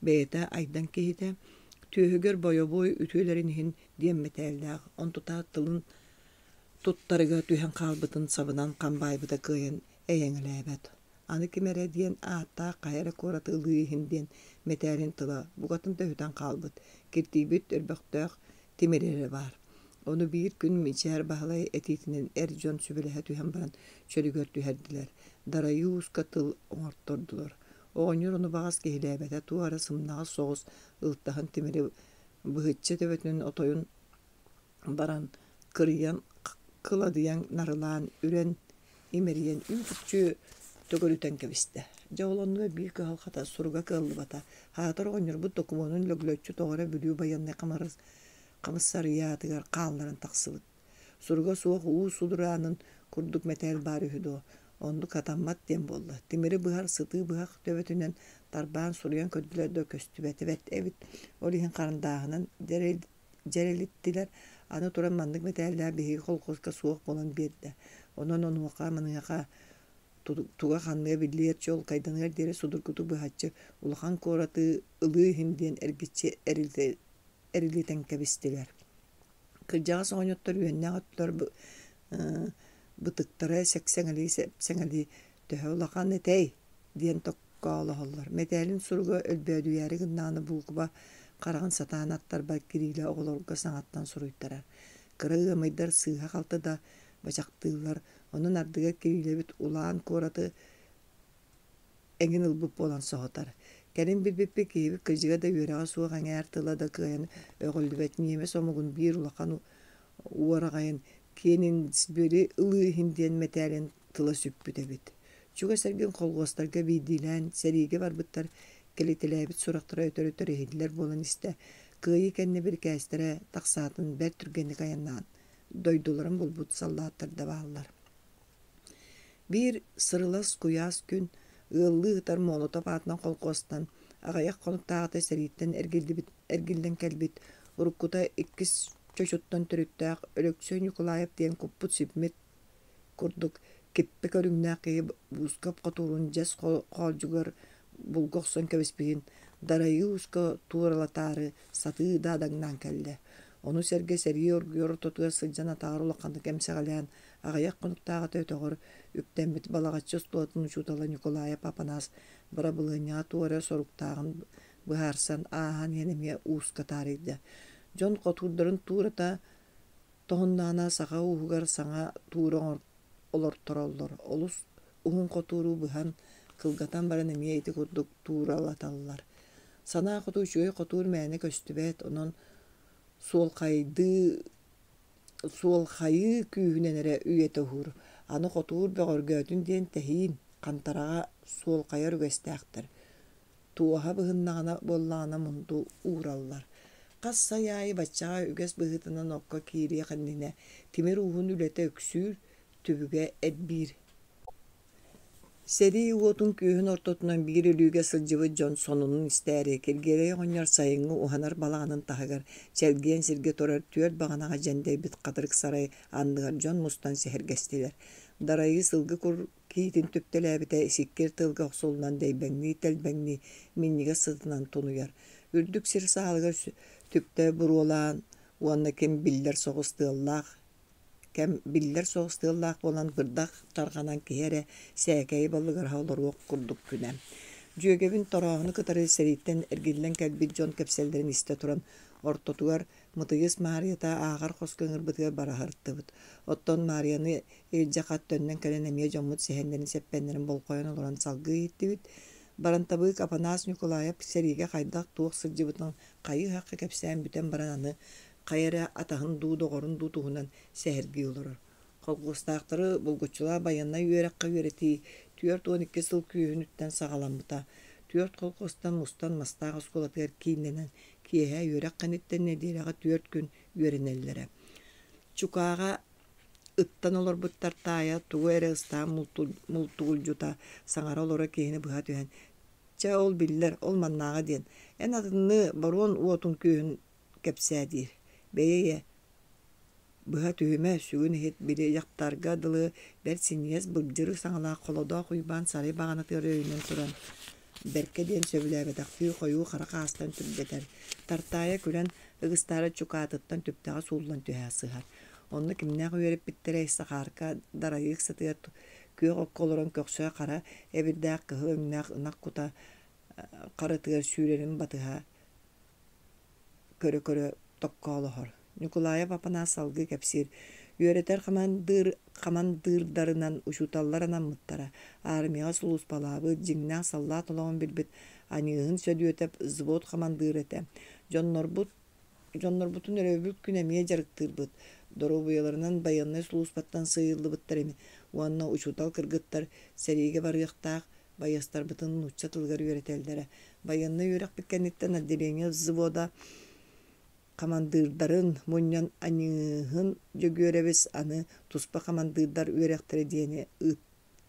Бэйэтэ Айдаҥ киһитэ, түөһүгэр бойобуой үтүөлэрин иһин диэн мэтээллээх, онтута тылын туттарыга түһэн хаалбытын сабынан хам баайбыта кыайан эйэҥэлээбэт. Аны ким эрэ диэн ааттаах хайа эрэ куораты ылыы иһин диэн мэтээлин тыла букатын да сүтэн хаалбыт, киртийбит өрбөхтөөх тимир эрэ баар. Ону биир күн Мичээр Баһылай этиитинэн эр дьон сүбэлэһэ түһэн баран чөлүгэр түһэрдилэр, Дарайыы ууска тыл оҥортордулар. Оҕонньор ону баҕас киһилээбэтэ, туох эрэ сымнаҕас соҕус ылтаһын тимири быһычча төбөтүнэн отойун баран кырыйан кыладыйан нарылаан үрэн имэрийэн үүт-үкчү Төгүрүтэн кэбистэ. Дьэ ол оннугар биир кыһалҕата суруга кыаллыбата. Аатар оҕонньорбут докумуонун лөглөччү тоҕо эрэ Бүлүү байыаннай хамыссарыйаатыгар хаалларан тахсыбыт. Суруга суох уу судураанын курдук мэтээл баар үһү дуо? Оннук хатаммат диэн буолла. Тимири быһар сытыы быһах төбөтүнэн тарбаан суруйан көрдүлэр да көстүбэтибэт эбит. Ол иһин харандааһынан дьэрэлиттилэр. Аны туран маннык мэтээллээх биһиги колхуоска суох буолан биэрдэ. Онон онуоха-маныаха туга-ханныга биллиэр чуолкайданыар диэри судургутук быһаччы улахан куораты ылыы иһин диэн эргиччи эрилитэн кэбистилэр. Кырдьаҕас оҕонньоттор үөннээх өттүлэр бытыктара сэксэҥэлии-сэпсэҥэлии «Төһө улахан этэй?» диэн токкоолоһоллор. Мэтээлин суруга өлбөөдүйээри гыннаҕына буукуба хараҕын сатаан аттарбат Кирилэ оҕолорго саҥаттан суруйтарар. Кыра ыамайдар сыыһа-халты да бачахтыыллар, онон ардыгар Кирилэбит улаан куораты эҥин ылбыт буолан соһутар. Кэлин билбиппит киһибит кырдьыга да үөрэҕэ суох эҥээр тыла да кыайан өҕүллүбэт ньиэмэс омугун биир улахан уораҕайын Кенигсбери ылыы иһин диэн мэтээлин тыла сүппүт эбит. Чугас эргин колхуостарга биирдиилээн сэриигэ барбыттар кэлитэлээбит сурахтара өтөр-өтөр иһиллэр буолан истэ. Кыайыы кэннэ бирикээстэрэ тахсаатын бэрт түргэнник айаннаан дойдуларын булбут саллааттар да бааллар. Биир сырылас куйаас күн ыаллыы ыытар Молотов аатынан колхуостан аҕыйах хонуктааҕыта сэрииттэн эргиллибит эргиллэн кэлбит, уруккута иккис Чочуттан төрүттээх Өлөксөй Ньукулаайап диэн куппут-сипмит курдук киппэ көрүҥнээх киһи буускап хотуурун дьэс хоолдьугар булгу охсон кэбиспитин Дарайыы ууска туоралатаары сатыы даадаҥнаан кэллэ. Ону сэргэ сэрии оргуйар ортотугар сылдьан атаҕар улаханнык эмсэҕэлээн аҕыйах хонуктааҕыта өтөҕөр үктэммит Балаҕаччы оскуолатын учуутала Ньукулаайап Апанаас бырабылыанньаҕа туора соруктааҕын быһаарсан ааһан иһэн эмиэ ууска таарыйда. Дьон хотуурдарын туурата тоһуннаҕына саха ууһугар саҥа туура олортороллор. Олус уһун хотууру быһан, кылгатан баран эмиэ ити курдук тууралаталлар. Санаа хоту үчүгэй хотуур мээнэ көстүбэт, онон суолхайдыы суолхайыы күүһүнэн эрэ үйэтэ уһуур. Аны хотуур бөҕөргөөтүн диэн тэһиин, хантараҕа суолхайар үгэстээхтэр. Туоһа быһыннаҕына буоллаҕына мунду уураллар. Хас сай аайы баччаҕа үгэс быһыытынан окко киириэх иннинэ тимир ууһун үлэтэ үксүүр, түбүгэ элбиир. Сэрии уотун-күөһүн ортотунан биир өлүүгэ сылдьыбыт дьон сонунун истээри Киргиэлэй оҕонньор сайыҥҥы уһанар балаҕанын таһыгар чэлгиэн сиргэ турар түөрт баҕанаҕа дьэндэйбит хатырык сарай анныгар дьон мустан сэһэргэстилэр. Дарайыы сылгы кур киитин түптэлээбитэ сиккиэр тыалга охсуллан дэйбэҥнии-тэлбэҥнии минньигэс сытынан тунуйар. Үрдүк сир саалыгар түптэ буруолаан уонна ким биллэр соҕус тыаллаах кэм биллэр соҕус тыаллаах буолан бырдах тарҕанан киһи эрэ сээкэйи баллыгыраһа олоруох курдук күнэ. Дьүөгэбин Торооһуну кытары сэрииттэн эргиллэн кэлбит дьон кэпсэллэрин истэ туран, ортотугар Мытыйыс Маарыйата ааҕар хоско ыҥырбытыгар бара сырыттыбыт. Оттон Маарыйаны илдьэ хат төннөн кэлэн эмиэ дьоммут сэһэннэрин-сэппэннэрин болҕойон олорон салгыы иһиттибит. Барантабыык Апанаас Ньукулаайап сэриигэ хайдах-туох сылдьыбытын хайыы-сахха кэпсээн бүтэн баран аны хайа эрэ атаһын дуу, доҕорун дуу туһунан сэһэргии олорор. Колхуостаахтары булгуччулаах байыаннай үөрэххэ үөрэтии 42 сыл күүһүнүттэн саҕаламмыта. Түөрт колхуостан мустан Мастаах оскуолатыгар кииннэнэн киэһэ үөрэх кэнниттэн нэдиэлэҕэ түөрт күн үөрэнэллэрэ. Чукааҕа ыттан олорбуттар таайа тугу эрэ ыстаан мултугулдьута саҥара олоро киһини быһа түһэн «Чэ, ол биллэр, ол маннааҕа диэн, эн атынныы боруон уотун күөһүн кэпсээ» диир. Бэйэ ийэ быһа түһүмэ, сүгүн иһит, били дьахтарга дылы бэрт синньигэс былдьыры саҥалаах Холодоох Уйбаан сарай баҕанатыгар өйөнөн туран бэркэ диэн сөбүлээбэтэхтии хойуу хара хаастан түргэтэр, Тартаайа күлэн ыгыстаары чукаатыттан түптэҕэ сууллан түһэ сыһар. Онно кимнээх үөрэппиттэрэй Сахаарка дарайыык сытыгар күөх окко олорон көхсө хара эбирдээх кыһыл өҥнөөх ынах кута харытыгар сүүрэрин батыһа көрө-көрө токкоолоһор. Ньукулаайап Апанаас салгыы кэпсиир: «Үөрэтэр хамандыыр хамандыырдарынан учууталлар анаммыттара. Армияҕа сулууспалаабыт, дьиҥнээх саллаат олоҕун билбит Аньыыһын Сөдүөтэп взвод хамандыыра этэ. Дьоннорбут Дьоннорбутун өрөбүл күн эмиэ дьарыктыырбыт. Доруобуйаларынан байыаннай сулууспаттан сыыйыллыбыттар ини. Уонна учуутал кыргыттар сэриигэ барыахтаах байыастарбытын нуучча тылыгар үөрэтэллэрэ. Байыаннай үөрэхпит кэнниттэн отделение взвода хамандыырдарын мунньан Аньыыһын Дьөгүөрэбис аны туспа хамандыырдар үөрэхтэрэ диэни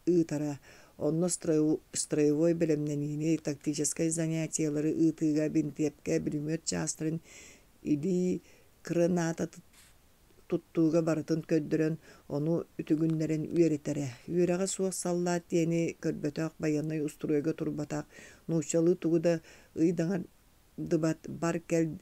ыытара. Онно строевой бэлэмнэниини, тактическай занятиелары ыытыыга бинтиэпкэ, бүлүмүөт чаастарын илии кыранаата туттууга барытын көрдөрөн, ону үтүгүннэрэн үөрэтэрэ. Үөрэҕэ суох саллаат диэни көрбөтөх, байыаннай устуруойга турбатах, нууччалыы тугу да ыйдаҥардыбат, бар-кэл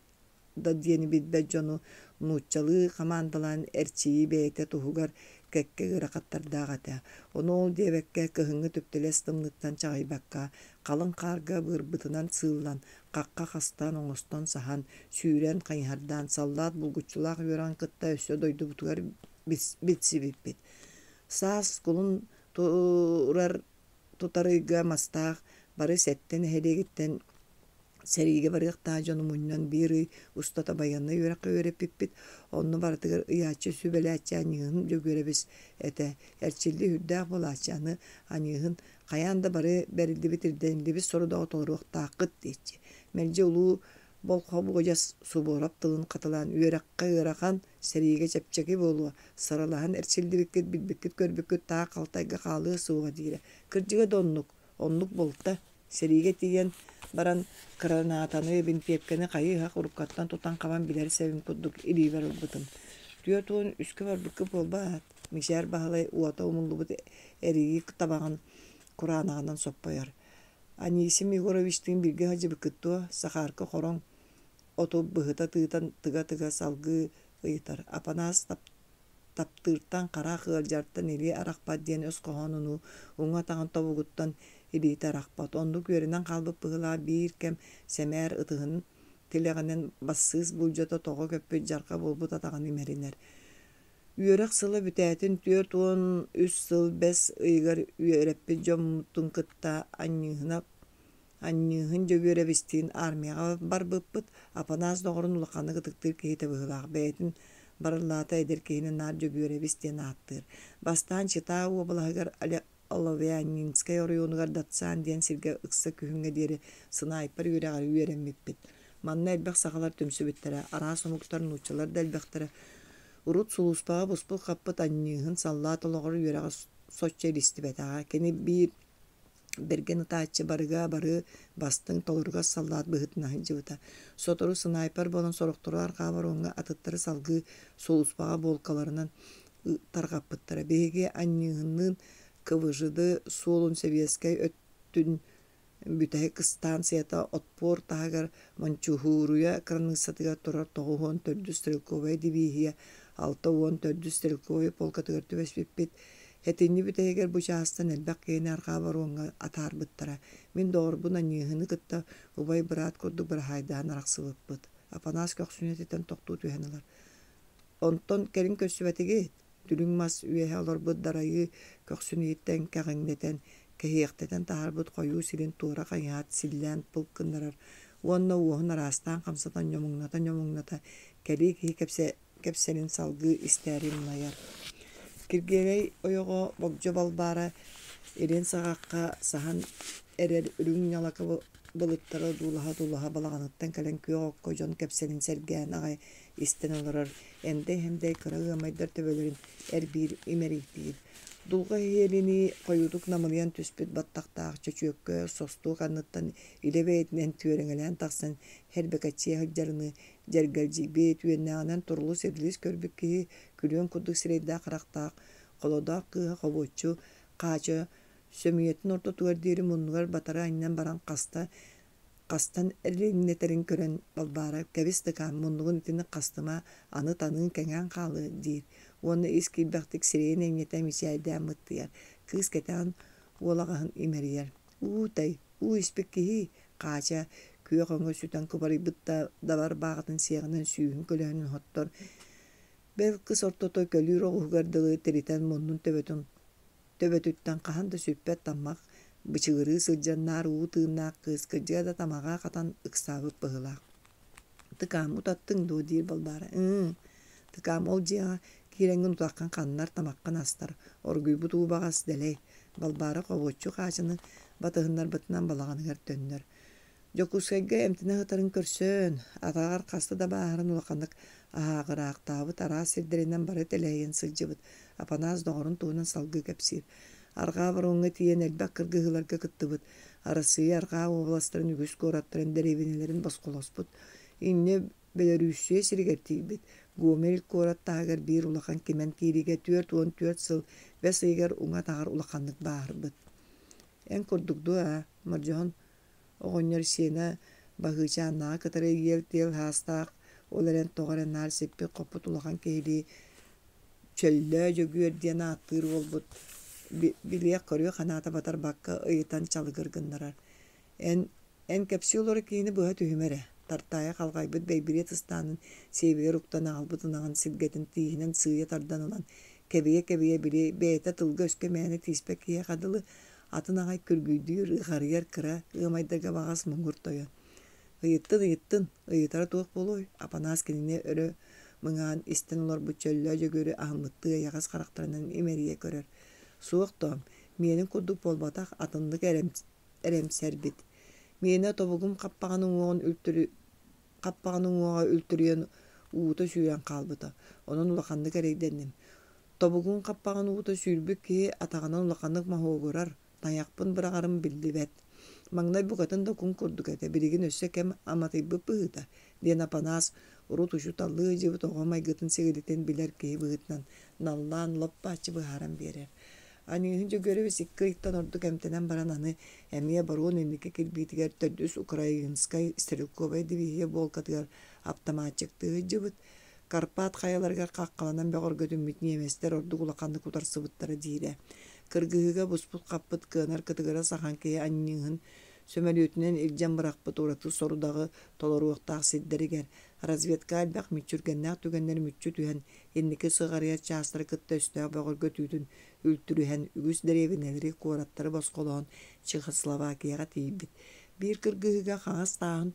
да диэни билбэт дьону нууччалыы хамаандалаан эрчийии бэйэтэ туһугар кэккэ ыарахаттардаах этэ. Ону ол диэбэккэ, кыһыҥҥы түптэлэс тымныыттан чаҕыйбакка, халыҥ хаарга быырбытынан сыыллан, хахха хастаан оҥостон саһан, сүүрэн, хайыһардаан, саллаат булгуччулаах үөрэҕин кытта өссө дойдубутугар билсибиппит. Саас кулун турар тутар ыйга Мастаах бары сэттэ нэһилиэгиттэн сэриигэ барыахтаах дьону мунньан биир ый устата байыаннай үөрэххэ үөрэппиппит. Онно барытыгар ыйааччы, сүбэлээччи Аньыыһын Дьөгүөрэбис этэ. Эрчиллии сүрдээх буолааччы. Аны Аньыыһын хайаан да бары бэриллибит ирдэниллибит сорудаҕы толоруохтааххыт диэччи. Мэлдьи улуу Болхобуодьас Субуорап тылын хатылаан үөрэххэ ыарахан, сэриигэ чэпчэки буолуо, сыралаһан эрчиллибиккит, билбиккит-көрбүккүт таах халтайга хаалыа суоҕа диирэ. Кырдьыга да оннук, оннук буолта. Сэриигэ тиийэн баран кыранаатаны, бинтиэпкэни хайыы-ыһах уруккаттан тутан-хабан билэр сэбим курдук илиибэр ылбытым. 43-кэ барбыкка буолбаат, Мичээр Баһылай уота умуллубут эрийии табаҕын кураанаҕынан соппойор. Анисим Егоровичтыын бииргэ сылдьыбыккыт дуо? Сахаарка хороҥ оту быһыта тыытан тыга-тыга салгыы ыйытар. Апанаас таптыыртан харах ыалдьартан илии арахпат диэн өс хоһоонунуу уҥа атаҕын тобугуттан илиитэ арахпат. Оннук үөрэнэн хаалбыт быһыылаах биир кэм сэмээр ытыһын тилэҕинэн бассыыс буулдьата тоҕо көппүт дьарҕа буолбут атаҕын имэринэр. Үөрэх сыла бүтээтин 43 сыл бэс ыйыгар үөрэппит дьоммутун кытта Анньыыһына Анньыыһын Дьөгүөрэбистиин армияҕа барбыппыт. Апанаас доҕорун улаханнык ытыктыыр киһитэ быһыылаах, бэйэтин барыллаата эдэр киһини наар Дьөгүөрэбис диэн ааттыыр. Бастаан Чита уобалаһыгар Оловяннинскай оройуонугар Дацан диэн сиргэ ыкса күһүҥҥэ диэри сынаайпар үөрэҕэр үөрэммиппит. Манна элбэх сахалар түмсүбүттэрэ, араас омуктар, нууччалар да элбэхтэрэ. Урут сулууспаҕа буспут-хаппыт Анньыыһын саллаат олоҕор үөрэҕэ соччо илистибэтэҕэ. Кини биир бэргэн ытааччы барыга бары бастыҥ, толоругас саллаат быһыытынан сылдьыбыта. Сотору сынаайпар буолан сорохтору арҕаа боруоҥҥа, атыттары салгыы сулууспаҕа буолкаларынан тарҕаппыттара. Биһиги Анньыыһынныын КВЖД суолун сэбиэскэй өттүн бүтэһик ыстаансыйата Отпор таһыгар Мончуһууруйа кыраныыссатыгар турар 94-үс стрелковай дивизия 64-үс стрелковай полкатыгар түбэспиппит. Сэтинньи бүтэһигэр бу чаастан элбэх киһини арҕаа боруоҥҥа атаарбыттара. Мин доҕорбун Анньыыһыны кытта убай-быраат курдук быраһаайдаһан арахсыбыппыт. Апанаас көхсүн этитэн тохтуу түһэн ылар. Онтон кэлин көрсүбэтигит? Дүлүҥ мас үөһэ олорбут дарайыы көхсүн иһиттэн кэҕиҥнэтэн, кэһиэхтэтэн таһаарбыт хойуу сирин туора хайыһаат силлээн пылк гыннарар уонна уоһун араастаан хамсатан ньомуҥната-ньомуҥната кэлии киһи кэпсэлин салгыы истээри мунайар. Киргиэлэй ойоҕо Богдьо Балбаара илин саҕахха саһан эрэр үрүҥ ньалака былыттары одуулаһа-одуулаһа балаҕаныттан кэлэн күөх окко дьон кэпсэлин сэргээн аҕай истэн олорор эмдэй-эмдэй кыра ыамайдар төбөлөрүн эрбиир имэрийтиир. Дулҕа иһиэлинии хойуутук намылыйан түспүт баттахтаах чөчүөккэ состуок анныттан илэ бэйэтинэн түөрэҥэлээн тахсан һэрбэкэччийэ сылдьарыныы дьэргэлдьийбит, үөннээҕинэн турулус-ирилис көрбүт киһи күлүөн курдук сирэйдээх-харахтаах холодоох кыыһа хобуоччу Хаача сөмүйэтин ортотугар диэри муннугар батары анньан баран хаста Хастан элэҥнэтэрин көрөн Балбаара «Кэбис дакаан, муннугун итинник хастыма, аны таныыҥ кэҥээн хаалыа» диир уонна ис киирбэхтик сирэйин эҥнэтэ мичээрдээн мыттыйар, кыыс кэтэҕин уолаҕаһын имэрийэр: «Уу-тай, уу испит киһи, Хаача күөх өҥө сүтэн кубарыйбыт да дабар бааҕытын сиэҕинэн сүүһүн көлөһүнүн хоттор, бэл кыс ортото көлүүр оҕуһугар дылы тиритэн муннун төбөтүн Төбөтүттэн хаһан да сүппэт таммах бычыгырыы сылдьан наар уу тыыннаах кыыс кырдьыга да тамаҕа хатан ыксаабыт быһыылаах. «Тыкаам, утаттыҥ дуо?» диир Балбаара. «Ыы, тыкаам, ол дьиэҕэ Киирэҥҥин утаххын ханнар, тамаххын астар, оргуйбут уу баҕас дэлэй. Балбаара хобуоччу хаачыны батыһыннарбытынан балаҕаныгар төннөр. Дьокуускайга эмтэнэ сытарын көрсөн, атаҕар хаста да бааһыран улаханнык аһааҕыраахтаабыт, араас сирдэринэн бары тэлэһийэн сылдьыбыт. Апанаас доҕорун туһунан салгыы кэпсиир. Арҕаа боруоҥҥа тиийэн элбэх кыргыһыыларга кыттыбыт, Арассыыйа арҕаа уобаластарын үгүс куораттарын, дэриэбинэлэрин босхолоспут. Инньэ Бөлөрүүссүйэ сиригэр тиийбит. Гомель куорат таһыгар биир улахан кимэн киириигэ 44 сыл бэс ыйыгар уҥа атаҕар улаханнык бааһырбыт. Эн курдук дуо, аа, Мордьоһун оҕонньор сиэнэ Баһыычааннааҕы кытары иэл-тиэл саастаах, ол эрэн тоҕо эрэ наар сиппит-хоппут улахан киһилии Чөллөө Дьөгүөр диэн ааттыыр уолбут билиэх-көрүөх санаата батарбакка ыйытан чалыгыр гыннарар. Эн Эн кэпсии олорор киһини быһа түһүмэ эрэ, Тартаайа халҕайбыт бэйбириэт ыстаанын сиэбигэр уктан аҕалбыт ынаҕын силгэтин тииһинэн сыыйа тардан ылан, кэбийэ-кэбийэ били бэйэтэ тылга-өскө мээнэ тииспэт киһиэхэ дылы, атын аҕай күргүйдүүр, ыхарыйар кыра ыамайдарга баҕас муҥур тойон. Ыйыттын, ыйыттын, ыйытара туох буолуой, Апанаас кинини өрө мыҥаан истэн олорбут Чөллөө Дьөгүөрү аһыммыттыы эйэҕэс харахтарынан имэрийэ көрөр. Суох тоом, миэнин курдук буолбатах, атыннык эрэмсэрбит. Миэнэ тобугум хаппаҕын уҥуоҕун үлтүрү хаппаҕын уҥуоҕа үлтүрүйэн уута сүүрэн хаалбыта. Онон улаханнык эрэйдэнним. Тобугун хаппаҕын уута сүүрбүт киһи атаҕынан улаханнык моһуогурар, тайахпын быраҕарым биллибэт. Маҥнай букатын да куҥ курдук этэ, билигин өссө кэм аматыйбыт быһыыта, диэн Апанаас урут учууталлыы ыдьыбыт оҕо майгытын-сигилитин билэр киһи быһыытынан наллаан лоп-бааччы быһааран биэрэр. Аньыыһын Дьөгүөрэбис икки ыйтан ордук эмтэнэн баран аны эмиэ боруон инники кирбиитигэр төрдүс Украинскай стрелковай дивизия буолкатыгар аптамаатчыктыы сылдьыбыт, Карпат хайаларыгар хаххаланан бөҕөргөтүммүт ньиэмэстэр ордук улаханнык утарсыбыттара диирэ. Кыргыһыыга буспут-хаппыт кыанар кытыгырас ахан киһи анньыыһын сөмөлүөтүнэн илдьэн бырахпыт ураты сорудаҕы толоруохтаах сирдэригэр разведка элбэх мүччүргэннээх түгэннэр мүччү түһэн инники сыҕарыйар чаастары кытта өстөөх бөҕөргөтүүтүн үлтүрүһэн үгүс дэриэбинэлэри, куораттары босхолоон Чехословакияҕа тиийбит. Биир кыргыһыыга хаҥас тааһын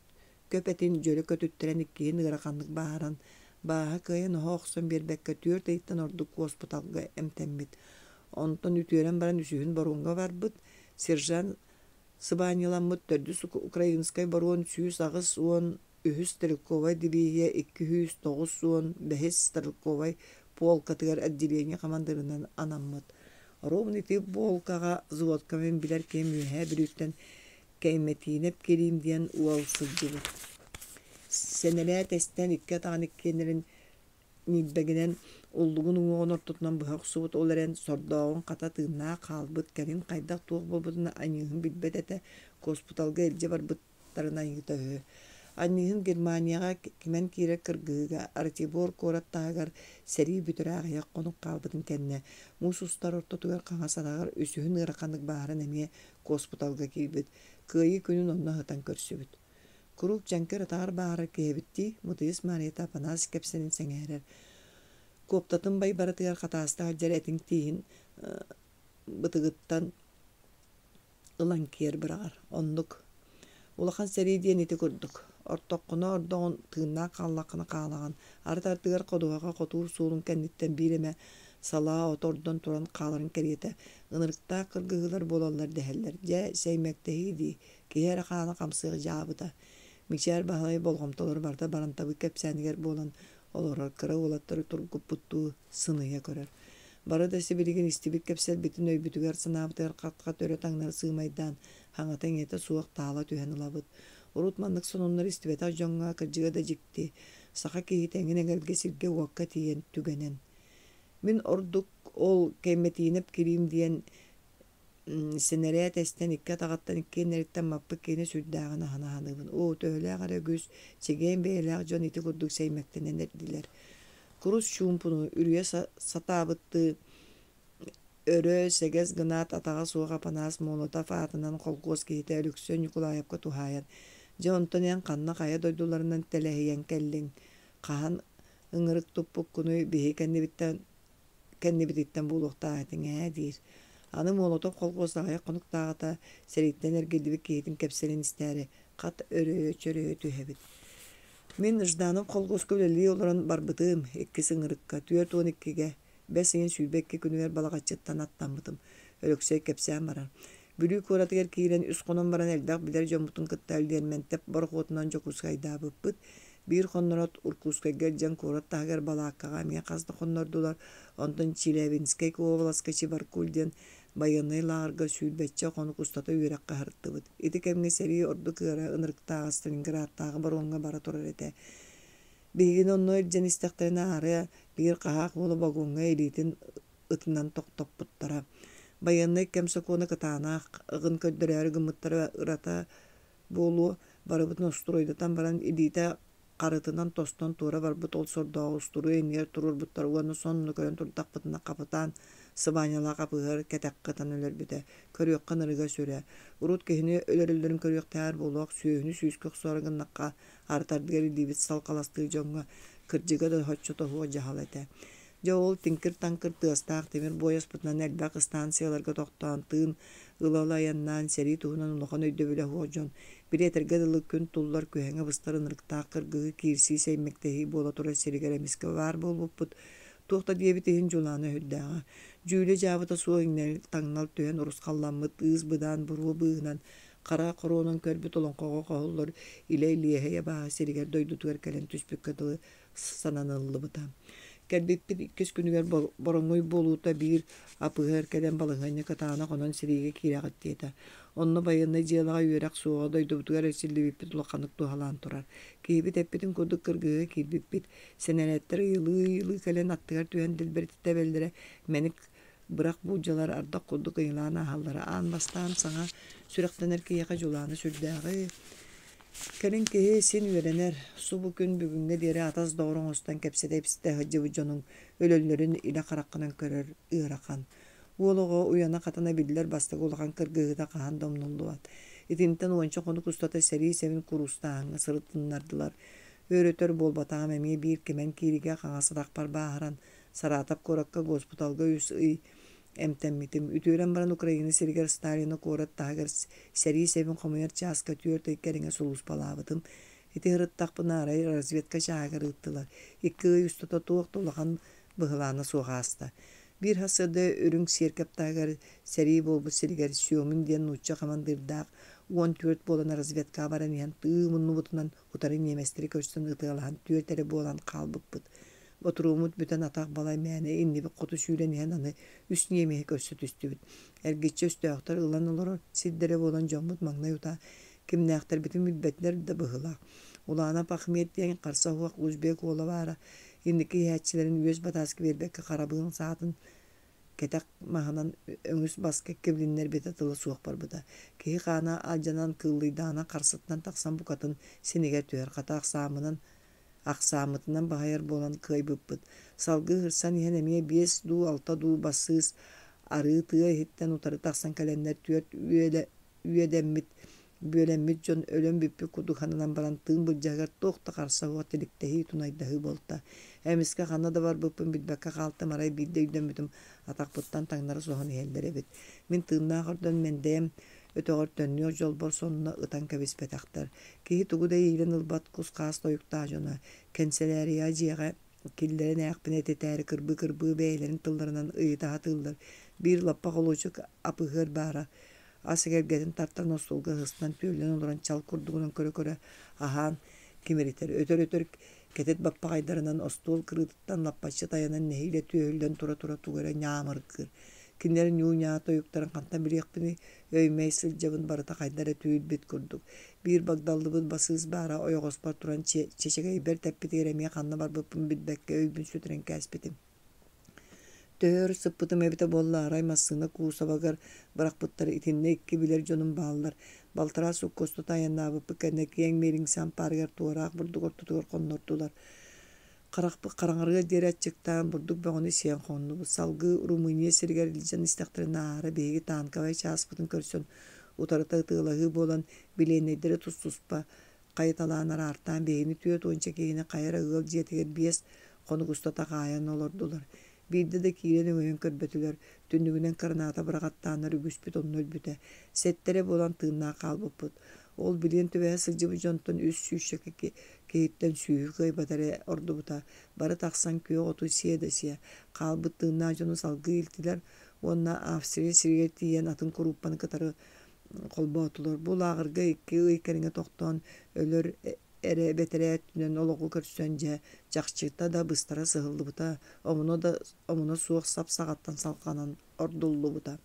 көп этин дьөлө көтүттэрэн иккиһин ыараханнык бааһыран, бааһа кыайан оһо охсон биэрбэккэ түөрт ыйтан ордук куоспуталга эмтэммит. Онтон үтүөрэн баран үсүһүн боруоҥҥа барбыт. Сержант сыбаанньаламмыт төрдүс украинскай боруон 180 үһүс стрелковай дивизия 295 стрелковай полкатыгар отделение хамандыырынан анаммыт. Ровно ити полкаҕа взводка мин билэр киһим Үөһээ Бүлүүттэн Кэймэтиинэп Кириим диэн уол сылдьыбыт. Сэнэрээт эстэн икки атаҕын иккиэннэрин ньилбэгинэн уллугун уҥуоҕун ортотунан быһа охсубут, ол эрэн сордооҕун хата тыыннаах хаалбыт, кэлин хайдах туох буолбутун аньыыһын билбэт этэ, куоспуталга илдьэ барбыт айыыта үһү. Анньыыһын Германияҕа кимэн киирэр кыргыһыыга Ратибор куорат таһыгар сэрии бүтэрэ аҕыйах хонук хаалбытын кэннэ муус устар ортотугар хаҥас атаҕар үсүһүн ыараханнык бааһыран эмиэ куоспуталга киирбит, Кыайыы күнүн онно сытан көрсүбүт. Куруук дьэҥкир атаҕар бааһырар киһибиттии Мытыйыс Маарыйата Апанаас кэпсэнин сэҥээрэр. Куоптатын байбаратыгар хатааста сылдьар этиҥ тииһин бытыгыттан ылан киэр быраҕар. Оннук. Улахан сэрии диэн ити курдук. Ортоххуна ордоҕун, тыыннаах хааллаххына хаалаҕын. Арыт ардыгар ходуһаҕа хотуур суолун кэнниттэн биир эмэ салаа от ордон туран хааларын кэриэтэ ынырыктаах кыргыһыылар буолаллар дэһэллэр. Дьэ, сэймэктэһии дии, киһи эрэ хаана хамсыах дьаабыта. Мичээр Баһылай болҕомтолоро барыта барантабыт кэпсээнигэр буолан олорор кыра уолаттары тургуппуттуу сыныйа көрөр. Бары да сибилигин истибит кэпсэлбитин өйбүтүгэр-санаабытыгар хат-хат өрө-таҥнары сыымайдаан, хаҥата-иҥэтэ суох таала түһэн ылабыт. Урут маннык сонуннары истибэтэх дьоҥҥо кырдьыга да дьикти, саха киһитэ эҥин эгэлгэ сиргэ-уокка тиийэн түгэнэн. Мин ордук ол Кэмэтиинэп Кириим диэн сэнэрээт эстэн икки атаҕыттан иккиэннэриттэн маппыт киһини сүрдээҕин аһына саныыбын. Оо, төһөлөөх эрэ үгүс, чэгиэн бэйэлээх дьон ити курдук сэймэктэнэн эрдилэр. Курус чуумпуну үрүйэ сатаабыттыы өрө сэгэс гынаат атаҕа суох Апанаас Молотов аатынан холкуос киһитэ Өлөксөй Ньукулаайапка туһаайан, «Дьэ онтон эн ханна хайа дойдуларынан тэлэһийэн кэллиҥ? Хаһан ыҥырык туппуккунуй биһи кэннибиттэн кэннибититтэн буолуохтаах этиҥ ээ» диир. Аны Молотов холкуос аҕыйах хонуктааҕыта сэрииттэн эргиллибит киһитин кэпсэлин истээри хат өрөйө-чөрөйө түһэбит. Мин Жданов холкуоска үлэлии олорон барбытым, иккис ыҥырыкка, 42-гэ, бэс ыйын 22 күнүгэр Балаҕаччыттан аттаммытым, Өлөксөй кэпсээн барар. Бүлүү куоратыгар киирэн үс хонон баран элбэх билэр дьоммутун кытта Лиэрмэнтэп борохуотунан Дьокуускайдаабыппыт. Биир хоннороот Уркуускайга илдьэн куорат таһыгар балааккаҕа эмиэ хас да хоннордулар. Онтон Челябинскэй уобаласка Чебаркуль диэн байыаннай лааҕырга сүүрбэччэ хонук устата үөрэххэ сырыттыбыт. Ити кэмҥэ сэрии ордук ыара ынырыктааҕы Сталинградтааҕы боруоҥҥа бара турар этэ. Биһигини онно илдьэн истэхтэринэ аара биир хаһаах уола вагоҥҥа илиитин ытынан тохтоппуттара. Байыаннай кэм сокуона кытаанах ыгын көрдөрөөрү гыммыттара ырата буолуо, барыбытын устуруойдатан баран илиитэ харытынан тостон туора барбыт ол сордооҕу устуруой иннигэр туруорбуттар уонна сонно көрөн турдахпытына хапытаан сыбаанньалаах апыһыар кэтэххэ ытан өлөрбүтэ. Көрүөххэ ынырыга сүрэ. Урут киһини өлөрөллөрүн көрүөхтээҕэр буолуох, сүөһүнү сүүскэ охсоору гыннахха арыт-ардыгар илиибит салҕаластыыр дьоҥҥо кырдьыга да соччото суох дьаһал этэ. Дьэ ол тиҥкир-таҥкыр тыастаах тимир буойаспытынан элбэх ыстаансыйаларга тохтоон тыын ыла-ыла айаннаан сэрии туһунан улахан өйдөбүлэ суох дьон били этэргэ дылы күн туллар күһэҥэ быстар ынырыктаах кыргыһыы киирсии сэймэктэһии буола турар сиригэр эмискэ баар буолбуппут туох да диэбит иһин дьулаана сүрдээҕэ. Дьүүлэ-дьаабыта суох иҥнэл-таҥнал түһэн урусхалламмыт ыыс-быдаан буруо быыһынан хара хоруонан көрбүт олоҥхоҕо хоһуллар илэ илиэһэй абааһы сиригэр дойдутугар кэлэн түспүккэ дылы сананыллыбыта. Кэлбиппит иккис күнүгэр бороҥуй буолуута биир апыһыар кэлэн балаһыанньа кытаанах онон сэриигэ киирэҕит диэтэ. Онно байыаннай дьыалаҕа үөрэх суоҕа дойдубутугар эрчиллибиппит улаханнык туһалаан турар. Киһибит эппитин курдук кыргыһыыга киирбиппит. Сэнэрээттэр ыйылыы-ыйылыы кэлэн аттыгар түһэн дэлбэритэ тэбэллэрэ мэник бырах буулдьалар ардах курдук ыйылаан ааһаллара аан бастаан саҥа сүрэхтэнэр киһиэхэ дьулаана сүрдээҕи. Кэлин киһи син үөрэнэр, субу күн бүгүҥҥэ диэри атас-доҕор оҥостон кэпсэтэ-ипсэтэ сылдьыбыт дьонуҥ өлөллөрүн илэ хараххынан көрөр ыарахан. Уол оҕо уйана-хатана биллэр бастакы улахан кыргыһыыта хаһан да умнуллубат. Итинтэн уонча хонук устата сэрии сэбин куруустааһыҥҥа сырытыннардылар. Өр-өтөр буолбатаҕым эмиэ биир кимэн кииригэ хаҥас атахпар бааһыран, Саратов куоракка госпиталга үс ый эмтэммитим. Үтүөрэн баран Украина сиригэр Сталина куорат таһыгар сэрии сэбин хомуйар чааска түөрт ый кэриҥэ сулууспалаабытым. Ити сырыттахпына арай разведка чааһыгар ыыттылар. Икки ый устата туох да улахан быһылаана суох ааста. Биир сарсыарда үрүҥ сиэркэп таһыгар сэрии буолбут сиригэр Семин диэн нуучча хамандыырдаах 14 буолан разведкаҕа баран иһэн тыы муннубутунан утары ньиэмэстэри көрсөн ытыалаһан түөрт эрэ буолан хаалбыппыт. Ботуруоммут бүтэн атах балай мээнэ иннибит хоту сүүрэн иһэн аны үс ньиэмэһи көрсө түстүбүт. Эргиччи өстөөхтөр ылан олорор сирдэрэ буолан дьоммут маҥнай утаа кимнээхтэрбитин билбэтилэр да быһыылаах. Улаанап Ахмед диэн харса суох узбек уола баара инники иһээччилэрин үөс батааска биэрбэккэ харабыын саатын кэтэх маһынан өҥүс баска кибилиннэрбитэ тыла суох барбыта. Киһи хаана алдьанан кыыллыйдаҕына харсыттан тахсан букатын синигэр түһэр, хата ахсааммынан Ахсааммытынан баһыйар буолан кыайбыппыт. Салгыы сырсан иһэн эмиэ биэс дуу, алта дуу бассыыс арыы тыа иһиттэн утары тахсан кэлэннэр түөрт үөдэммит, бүөлэммит дьон өлөн бүппүт курдук сананан баран тыын былдьаһыгар туох да харса суох тиликтэһии, тунайдаһыы буолта. Эмискэ ханна да барбыппын билбэккэ хаалтым, арай биирдэ өйдөммүтүм атахпыттан таҥнары соһон иһэллэр эбит. Мин тыыннаах ордон мэндэйэм өтөҕөр төннүөх дьолбор сонно ытан кэбиспэтэхтэр. Киһи тугу да иилэн ылбат кус-хаас тойуктаах дьоно, кэнсэлээрийэ дьиэҕэ киллэрэн ээхпинэ этитээри кырбыы-кырбыы бэйэлэрин тылларынан ыйыта сатыыллар. Биир лаппа холуочук апыһыар баара, ас эгэлгэтин тартан остуолга сыстан түөллэн олорон чал курдугунан көрө-көрө аһаан кимиритэр. Өтөр-өтөр кэтит баппаҕайдарынан остуол кырыытыттан лаппаччы тайанан нэһиилэ түөһүллэн тура-тура тугу эрэ ньаамыргыыр. Кинилэр ньуу-ньаа тойуктарын хантан билиэхпиний, өй-мэй сылдьабын барыта хайда эрэ түүл-бит курдук. Биир багдаллыбыт басыыс баара ойоҕоспор туран чэчэгэйбэр тэппитигэр эмиэ ханна барбыппын билбэккэ өйбүн сүтэрэн кээспитим. Төһө өр сыппытым эбитэ буолла, арай массыына куусабагар бырахпыттар итиннэ икки билэр дьонум бааллар. Балтараа суукка устата айаннаабыппыт кэннэ киэҥ миэлиҥсэ ампаарыгар туораах бурдук ортотугар хоннордулар. Харахпыт хараҥарыар диэри аччыктаан, бурдук бөҕөнү сиэн хоннубут. Салгыы Румыния сиригэр илдьэн истэхтэринэ аара биһиги танковай чааспытын көрсөн, утарыта ытыалаһыы буолан, билиэннэйдэри тус-туспа хайыталаан араартаан биһигини түөрт уонча киһини хайа эрэ ыал дьиэтигэр биэс хонук устата хаайан олордулар. Биирдэ да киирэн өҥөйөн көрбөтүлэр, түннүгүнэн кыранаата быраҕаттааннар үгүспүт онно өлбүтэ. Сэттэ эрэ буолан тыыннаах хаалбыппыт. Ол билиэн түбэһэ сылдьыбыт дьонтон үс сүүсчэкэ киһиттэн сүүһү кыайбата эрэ ордубута. Бары тахсан күөх оту сиэ да сиэ. Хаалбыт тыыннаах дьону салгыы илтилэр уонна Австрия сиригэр тиийэн атын курууппаны кытары холбоотулар. Бу лааҕырга икки ый кэриҥэ тохтоон өлөр эрэ бэтэрээ өттүнэн олоҕу көрсөн дьэ чахчыта да быстара сыһыллыбыта, омуна да омуна суох сап саҕаттан салҕанан ордуллубута.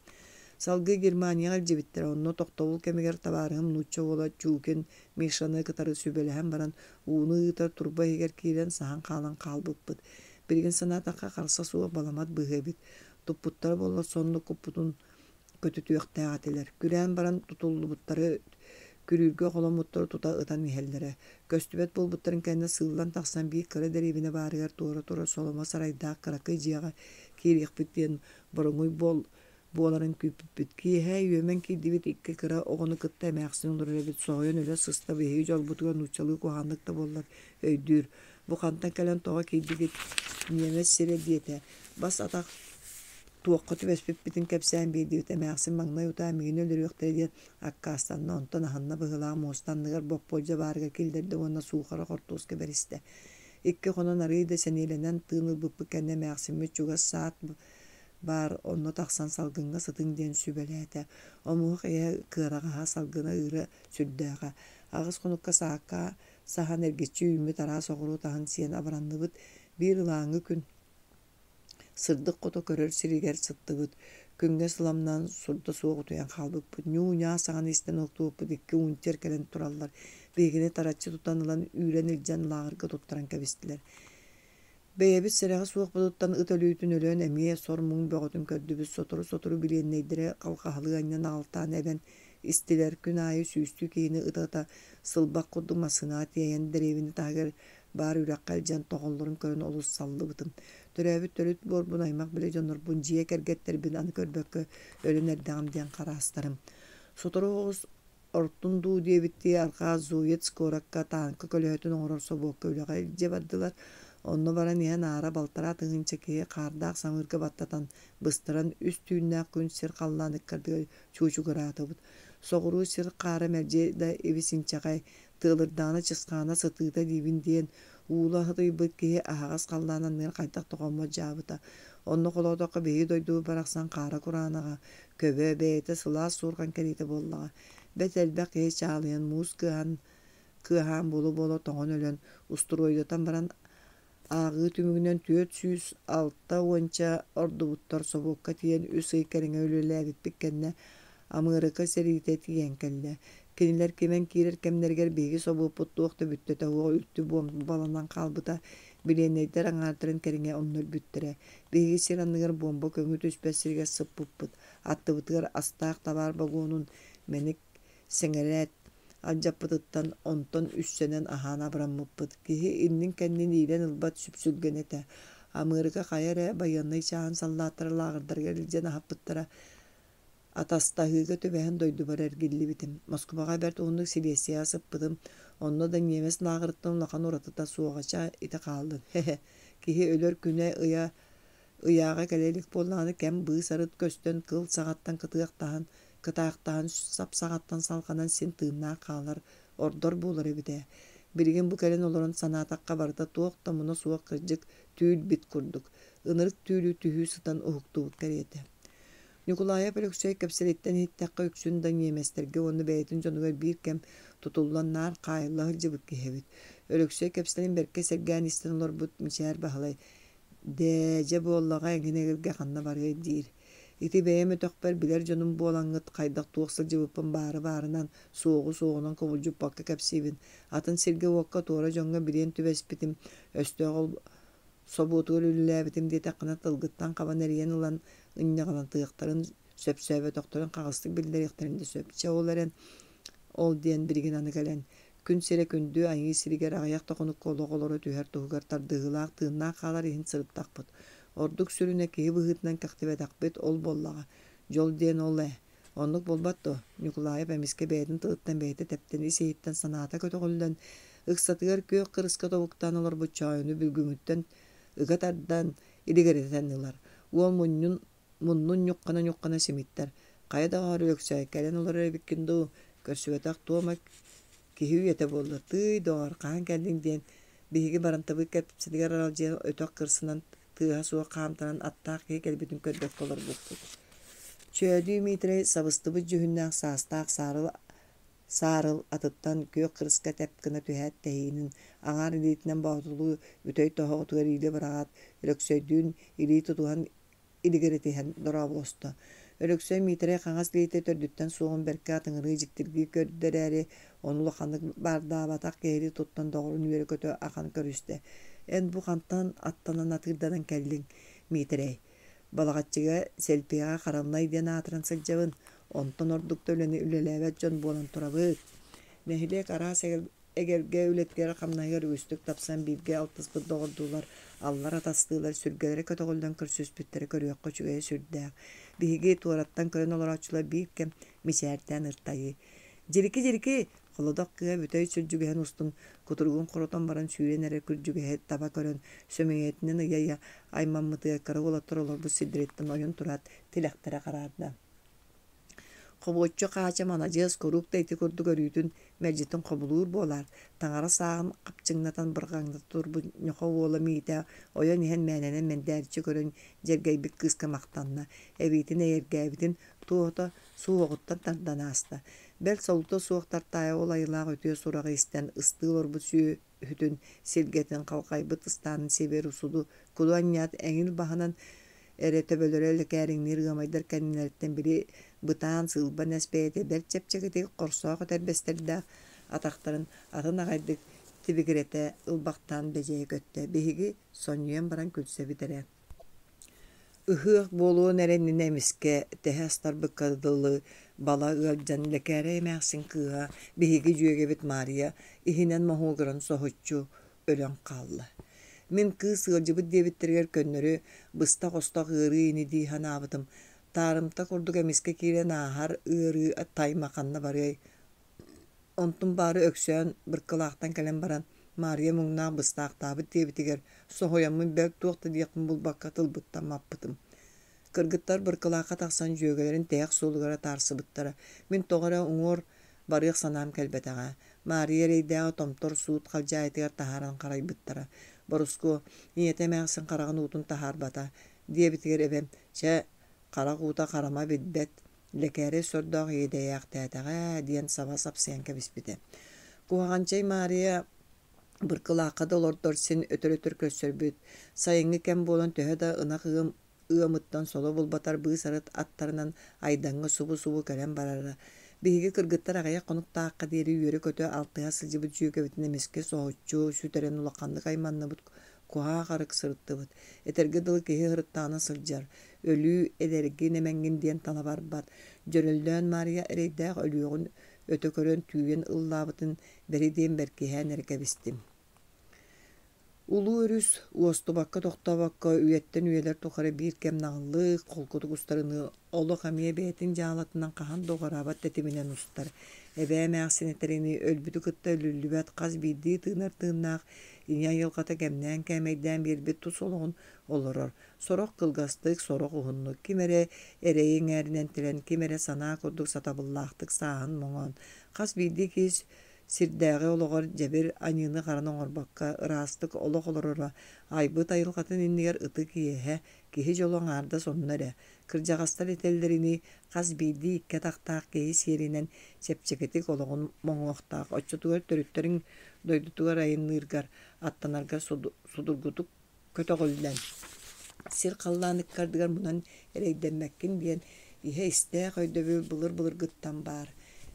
Салгыы Германияҕа илдьибиттэрэ, онно тохтобул кэмигэр табаарыһым нуучча уола Чукин Мишаны кытары сүбэлэһэн баран ууну ыытар турба иһигэр киирэн саһан хаалан хаалбыппыт. Билигин санаатахха харса суох баламат быһыы эбит. Туппуттара буоллар соннук куппутун көтүтүөхтээх этилэр. Күрээн баран тутуллубуттары күрүүргэ холоммуттары тута ытан иһэллэрэ. Көстүбэт буолбуттарын кэннэ сыыллан тахсан биир кыра дэриэбинэ баарыгар туора турар соломо сарайдаах кыракый дьиэҕэ киириэхпит диэн боруҥуй буол буоларын күүппүппүт. Киэһэ үөмэн киирдибит икки кыра оҕону кытта эмээхсин олорор эбит. Соһуйан өлө сыста биһиги дьолбутугар нууччалыы куһаҕаннык да буоллар өйдүүр. Бу хантан кэлэн тоҕо киирдигит? Ньиэмэс сирэ диэтэ. Бас атах Туохха түбэспиппитин кэпсээн биэрдибит, эмээхсин маҥнай утаа миигин өлөрүөхтэрэ диэн аккаастанна, онтон аһынна быһыылаах муоста анныгар боппуолдьа баарыгар киллэрдэ уонна суухара хортуоска бэристэ. Икки хонон арыый да сэниэлэнэн тыын ылбыппыт кэннэ эмээхсиммит чугас саат баар онно тахсан салгыҥҥа сытыҥ диэн сүбэлээтэ. Омуһах иһэ кыараҕаһа, салгына ыыра сүрдээҕэ. Аҕыс хонукка саакка саһан эргиччи үүммүт араас оҕуруот аһын сиэн абыранныбыт. Биир ылааҥы күн Сырдык хото көрөр сиригэр сыттыбыт, күҥҥэ сыламнаан сурда суох утуйан хаалбыппыт. Ньуу-ньаа саҥаны истэн уһуктубуппут икки унтер кэлэн тураллар, биһигини тараччы тутан ылан үүрэн илдьэн лааҕырга туттаран кэбистилэр. Бэйэбит сэрэҕэ суохпутуттан ыт өлүүтүн өлөн эмиэ сор-муҥ бөҕөтүн көрдүбүт, сотору-сотору билиэннэйдэрэ халҕаһалыы анньан аҕалтаан эбэн истилэр, күн аайы сүүстүү киһини ыта-ыта сылбах курдук массыынаҕа тиэйэн дэриэбинэ таһыгар баар үрэххэ илдьэн тоҕоллорун көрөн олус саллыбытым. Төрөөбүт төрүт буорбун, аймах-билэ дьоннорбун, дьиэ кэргэттэрбин аны көрбөккө өлөн эрдэҕим диэн хараастарым. Сотору оҕус ортун дуу диэбиттии арҕаа Зуец куоракка тааҥка көлөһөтүн оҥорор собуокка үлэҕэ илдьэ бардылар. Онно баран иһэн аара балтараа тыһыынча киһи хаардаах самыырга баттатан, быстаран үс түүннээх күн сир-халлаан ыккардыгар чуучугураатыбыт. Соҕуруу сир хаара мэлдьи да ибис-инчэҕэй, Тыалырдаҕына чысхаана сытыыта диибин диэн, уула сытыйбыт киһи аһаҕас халлаан анныгар хайдах да хоммот дьаабыта. Онно холоотоххо биһиги дойдубут барахсан хаара кураанаҕа, көбө, бэйэтэ сылаас суорҕан кэриэтэ буоллаҕа. Бэрт элбэх киһи чаалыйан муус кыаһаан кыаһаан буола-буола тоҥон өлөн, устуруойдатан баран Ааҕыы түмүгүнэн 406 уонча ордубуттар собуокка тиийэн үс ый кэриҥэ үлэлээбиппит кэннэ Амыарыка сэриитэ тиийэн кэллэ. Кинилэр кимэн киирэр кэмнэригэр биһиги собуоппут туох да бүттэтэ суох үлтү буомбаланан хаалбыта, билиэннэйдэр аҥаардарын кэриҥэ онно өлбүттэрэ. Биһиги сир анныгар буомба көҥү түспэт сиригэр сыппыппыт, аттыбытыгар астаах табаар богуонун мэник сэҥэрээт алдьаппытыттан онтон үссэнэн аһаан абыраммыппыт. Киһи иннин-кэннин иилэн ылбат сүпсүлгэнэ этэ. Амыарыка хайа эрэ байыаннай чааһын саллааттара лааҕырдарыгар илдьэн аһаппыттара. Атастаһыыга түбэһэн дойдубар эргиллибитим. Москубаҕа бэрт уһуннук силиэстийэҕэ сыппытым. Онно да ньиэмэс лааҕырыттан улахан уратыта суоҕа чэ, ити хааллын. Хе-хе. Киһи өлөр күнэ-ыйа ыйааҕа кэлэ илик буоллаҕына кэм быыс-арыт көстөн кыл саҕаттан кытыахтаһан кытаахтаһан сап саҕаттан салҕанан син тыыннаах хаалар ордор буолар эбит ээ. Билигин бу кэлэн олорон санаатахха барыта туох да омуна суох кырдьык түүл-бит курдук, ынырык түүлү түһүү сытан уһуктубут кэриэтэ. Ньукулаайап Өлөксөй кэпсэлиттэн иһиттэххэ үксүн да ньиэмэстэргэ уонна бэйэтин дьонугар биир кэм тутуллан наар хаайылла сылдьыбыт киһи эбит. Өлөксөй кэпсэлин бэркэ сэргээн истэн олорбут Мичээр Баһылай Дээдьэ буоллаҕа эҥин эгэлгэ ханна барыай диир. Ити бэйэм өтөхпөр билэр дьонум буолаҥҥыт хайдах-туох сылдьыбыппын баары-баарынан, суоҕу-суоҕунан кубулдьуппакка кэпсиибин. Атын сиргэ-уокка туора дьоҥҥо билиэн түбэспитим, өстөөх ол собуотугар үлэлээбитим диэтэххинэ тылгыттан хабан эрийэн ылан ынньаҕалатыахтарын, сөпсөөбөтөхтөрүн хаҕыстык биллэриэхтэрин да сөп. Чэ ол эрэн ол диэн билигин аны кэлэн Күн сирэ күндү айыы сиригэр аҕыйах да хонукка олох олоро түһэр туһугар тардыһыылаах тыыннаах хаалар иһин сырыттахпыт. Ордук сүрүнэ киһи быһыытынан кэхтибэтэхпит ол буоллаҕа. Дьол диэн ол ээ. Оннук буолбат дуо? Ньукулаайап эмискэ бэйэтин тылыттан бэйэтэ тэптэн ис-иһиттэн санаата көтөҕүллэн, ыксатыгар күөх кырыска тобуктаан олорбут чоойуну бүлгүҥүттэн ыга тардан, илигирэтэн ылар. Уол мунньун муннун ньуххана-ньуххана симиттэр: «Хайа доҕоор, Өлөксөөй, кэлэн олорор эбиккин дуу? Көрсүбэтэх туома киһи үйэтэ буолла. Тыый, доҕор, хаһан кэллиҥ диэн биһиги барантабыт кэпсэтигэр аралдьыйан өтөх кырсынан тыаһа суох хаамтаран аттаах киһи кэлбитин көрбөккө олорбуппут. Чөөдүү Миитэрэй сабыстыбыт дьүһүннээх саастаах саарыл Саарыл атыттан күөх кырыска тэп гына түһээт тэһиинин аҥаар илиитинэн боотулуу бүтэй тоһоҕотугар иилэ быраҕаат, Өлөксөйдүүн илии тутуһан илигирэтиһэн дорооболосто. Өлөксөй Миитэрэй хаҥас илиитэ төрдүттэн суоҕун бэркэ атыҥырыы дьиктиргии көрдө эрээри, ону улаханнык баардаабатах киһилии туттан доҕорун үөрэ-көтө ахан көрүстэ: «Эн бу хантан аттанан атыырданан кэллиҥ, Миитэрэй?» Балаҕаччыга Сэлпиэҕэ Харамнай диэн аатыран сылдьабын, онтон ордук да үлэни үлэлээбэт дьон буолан турабыт. Нэһилиэк араас эгэлгэ үлэтигэр-хамнаһыгар үгүстүк тапсан бииргэ алтыспыт доҕордуулар, аллар атастыылар сүргэлэрэ көтөҕүллэн көрсүспүттэрэ көрүөххэ үчүгэйэ сүрдээх. Биһиги туораттан көрөн олорооччулар биир кэм мичээрдээн ыртайыы. Дьирики-дьирики, Холодох кыа бүтэй сүрдьүгэһин устун кутуругун хорутан баран сүүрэн эрэр күрдьүгэһи таба көрөн, сөмүйэтинэн ыйа-ыйа аймаммытыгар кыра уолаттар олорбут сирдэриттэн ойон тураат, тилэхтэрэ хараарда. Хобуоччу Хаача маладьыас куруук да ити курдук өрүүтүн мэлдьитин хобулуур буолаар, таҥара сааҕын хапчыҥнатан бырҕаҥната турбут ньохо уола Миитээ ойон иһэн мээнэнэн мэндээриччи көрөн дьэргэйбит кыыска махтанна, эбиитин эйэргээбитин туоһута суһуоҕуттан тардан ааста. Бэл солуута суох Тартаайа ол айылаах үтүө сураҕы истэн ыстыы олорбут сүөһүтүн силгэтин халҕайбыт ыстаанын сибиэр усуду куду анньаат эҥил баһынан эрэ төбөлөрө лэкээриҥниир ыамайдар кэннилэриттэн били бытаан сыылба нэс бэйэтэ бэрт чэпчэкитик хорсоох этэрбэстэрдээх атахтарын атын аҕайдык тибигирэтэ ылбахтаан бэдьэйэ көттө. Биһиги сонньуйан баран күлсэбит эрэ. Ыһыах буолуон эрэ иннинэ эмискэ, тэһэ астарбыкка дылы, бала ыалдьан Лэкээрэй эмээхсин кыыһа, биһиги дьүөгэбит Маарыйа иһинэн моһуогуран соһуччу өлөн хаалла. Мин кыыс ыалдьыбыт диэбиттэригэр көннөрү быстах-остох ыарыы ини дии санаабытым, таарымта курдук эмискэ киирэн ааһар ыарыы тайма ханна барыай, Онтум баары Өксөөн Быркылаахтан кэлэн баран, Маарыйа муҥнаах быстаахтаабыт диэбитигэр, соһуйаммын бэл туох да диэхпин булбакка тылбыттан маппытым. Кыргыттар Быркылаахха тахсан дьүөгэлэрин тэйэх суолугар атаарсыбыттара. Мин тоҕо эрэ уҥуор барыах санаам кэлбэтэҕэ. Маарыйа эрэйдээҕи Томтор суут халдьаайытыгар таһааран харайбыттара. Борускуо, ийэтэ эмээхсин хараҕын уутун таһаарбата, диэбитигэр эбэм, чэ, харах уута харама билбэт, Лэкээрэй сордоох иэдэйээхтээтэҕэ диэн саба сапсыйан кэбиспитэ. Куһаҕанчай Маарыйа Быркылаахха да олордор син өтөр-өтөр көрсөрбүт. Сайыҥҥы кэм буолан төһө да ынах ыам ыамыттан соло булбатар быыс-арыт аттарынан Айдаҥҥа субу-субу кэлэн барара. Биһиги кыргыттар аҕыйах хонуктаахха диэри үөрэ-көтө алтыһа сылдьыбыт дьүөгэбитин эмискэ соһуччу сүтэрэн улаханнык айманныбыт, куһаах арык сырыттыбыт. Этэргэ дылы киһи ырыттаҕына сылдьар. Өлүү, эдэргин, эмэҥҥин диэн тала барбат. Дьөрөллөөн Маарыйа эрэйдээх өлүөҕүн өтө көрөн түүйэн ыллаабытын бэри диэн бэркиһээн эрэ кэбистим. Улуу өрүс уостубакка-тохтообокко үйэттэн үйэлэр тухары биир кэм наҕыллык, холкутук устарыныы олох эмиэ бэйэтин дьаалатынан хаһан да уҕараабат тэтиминэн устар. Эбээ эмээхсин этэринии өлбүтү кытта өлүллүбэт хас биирдии тыынар тыыннаах ийэ айылҕата кэмнээн-кээмэйдээн биэрбит тус олоҕун олорор. Сорох кылгастык, сорох уһуннук, ким эрэ эрэйи эҥээринэн тирэн, ким эрэ санаа курдук сатабыллаахтык сааһын моҥоон, хас биирдии киһи сирдээҕи олоҕор дьэбир аньыыны-хараны оҥорбокко, ыраастык олох олороро, айбыт айылҕатын иннигэр ытык иэһэ, киһи дьоло аҥаардас онно эрэ. Кырдьаҕастар этэллэринии, хас биирдии икки атахтаах киһи сиэринэн чэпчэкитик олоҕун моҥуохтаах, оччотугар төрүттэриҥ дойдутугар айанныыргар, аттанаргар судургутук көтөҕүллэн, сир-халлаан ыккардыгар мунан эрэйдэммэккин диэн иһэ истээх өйдөбүл былыр-былыргыттан баар.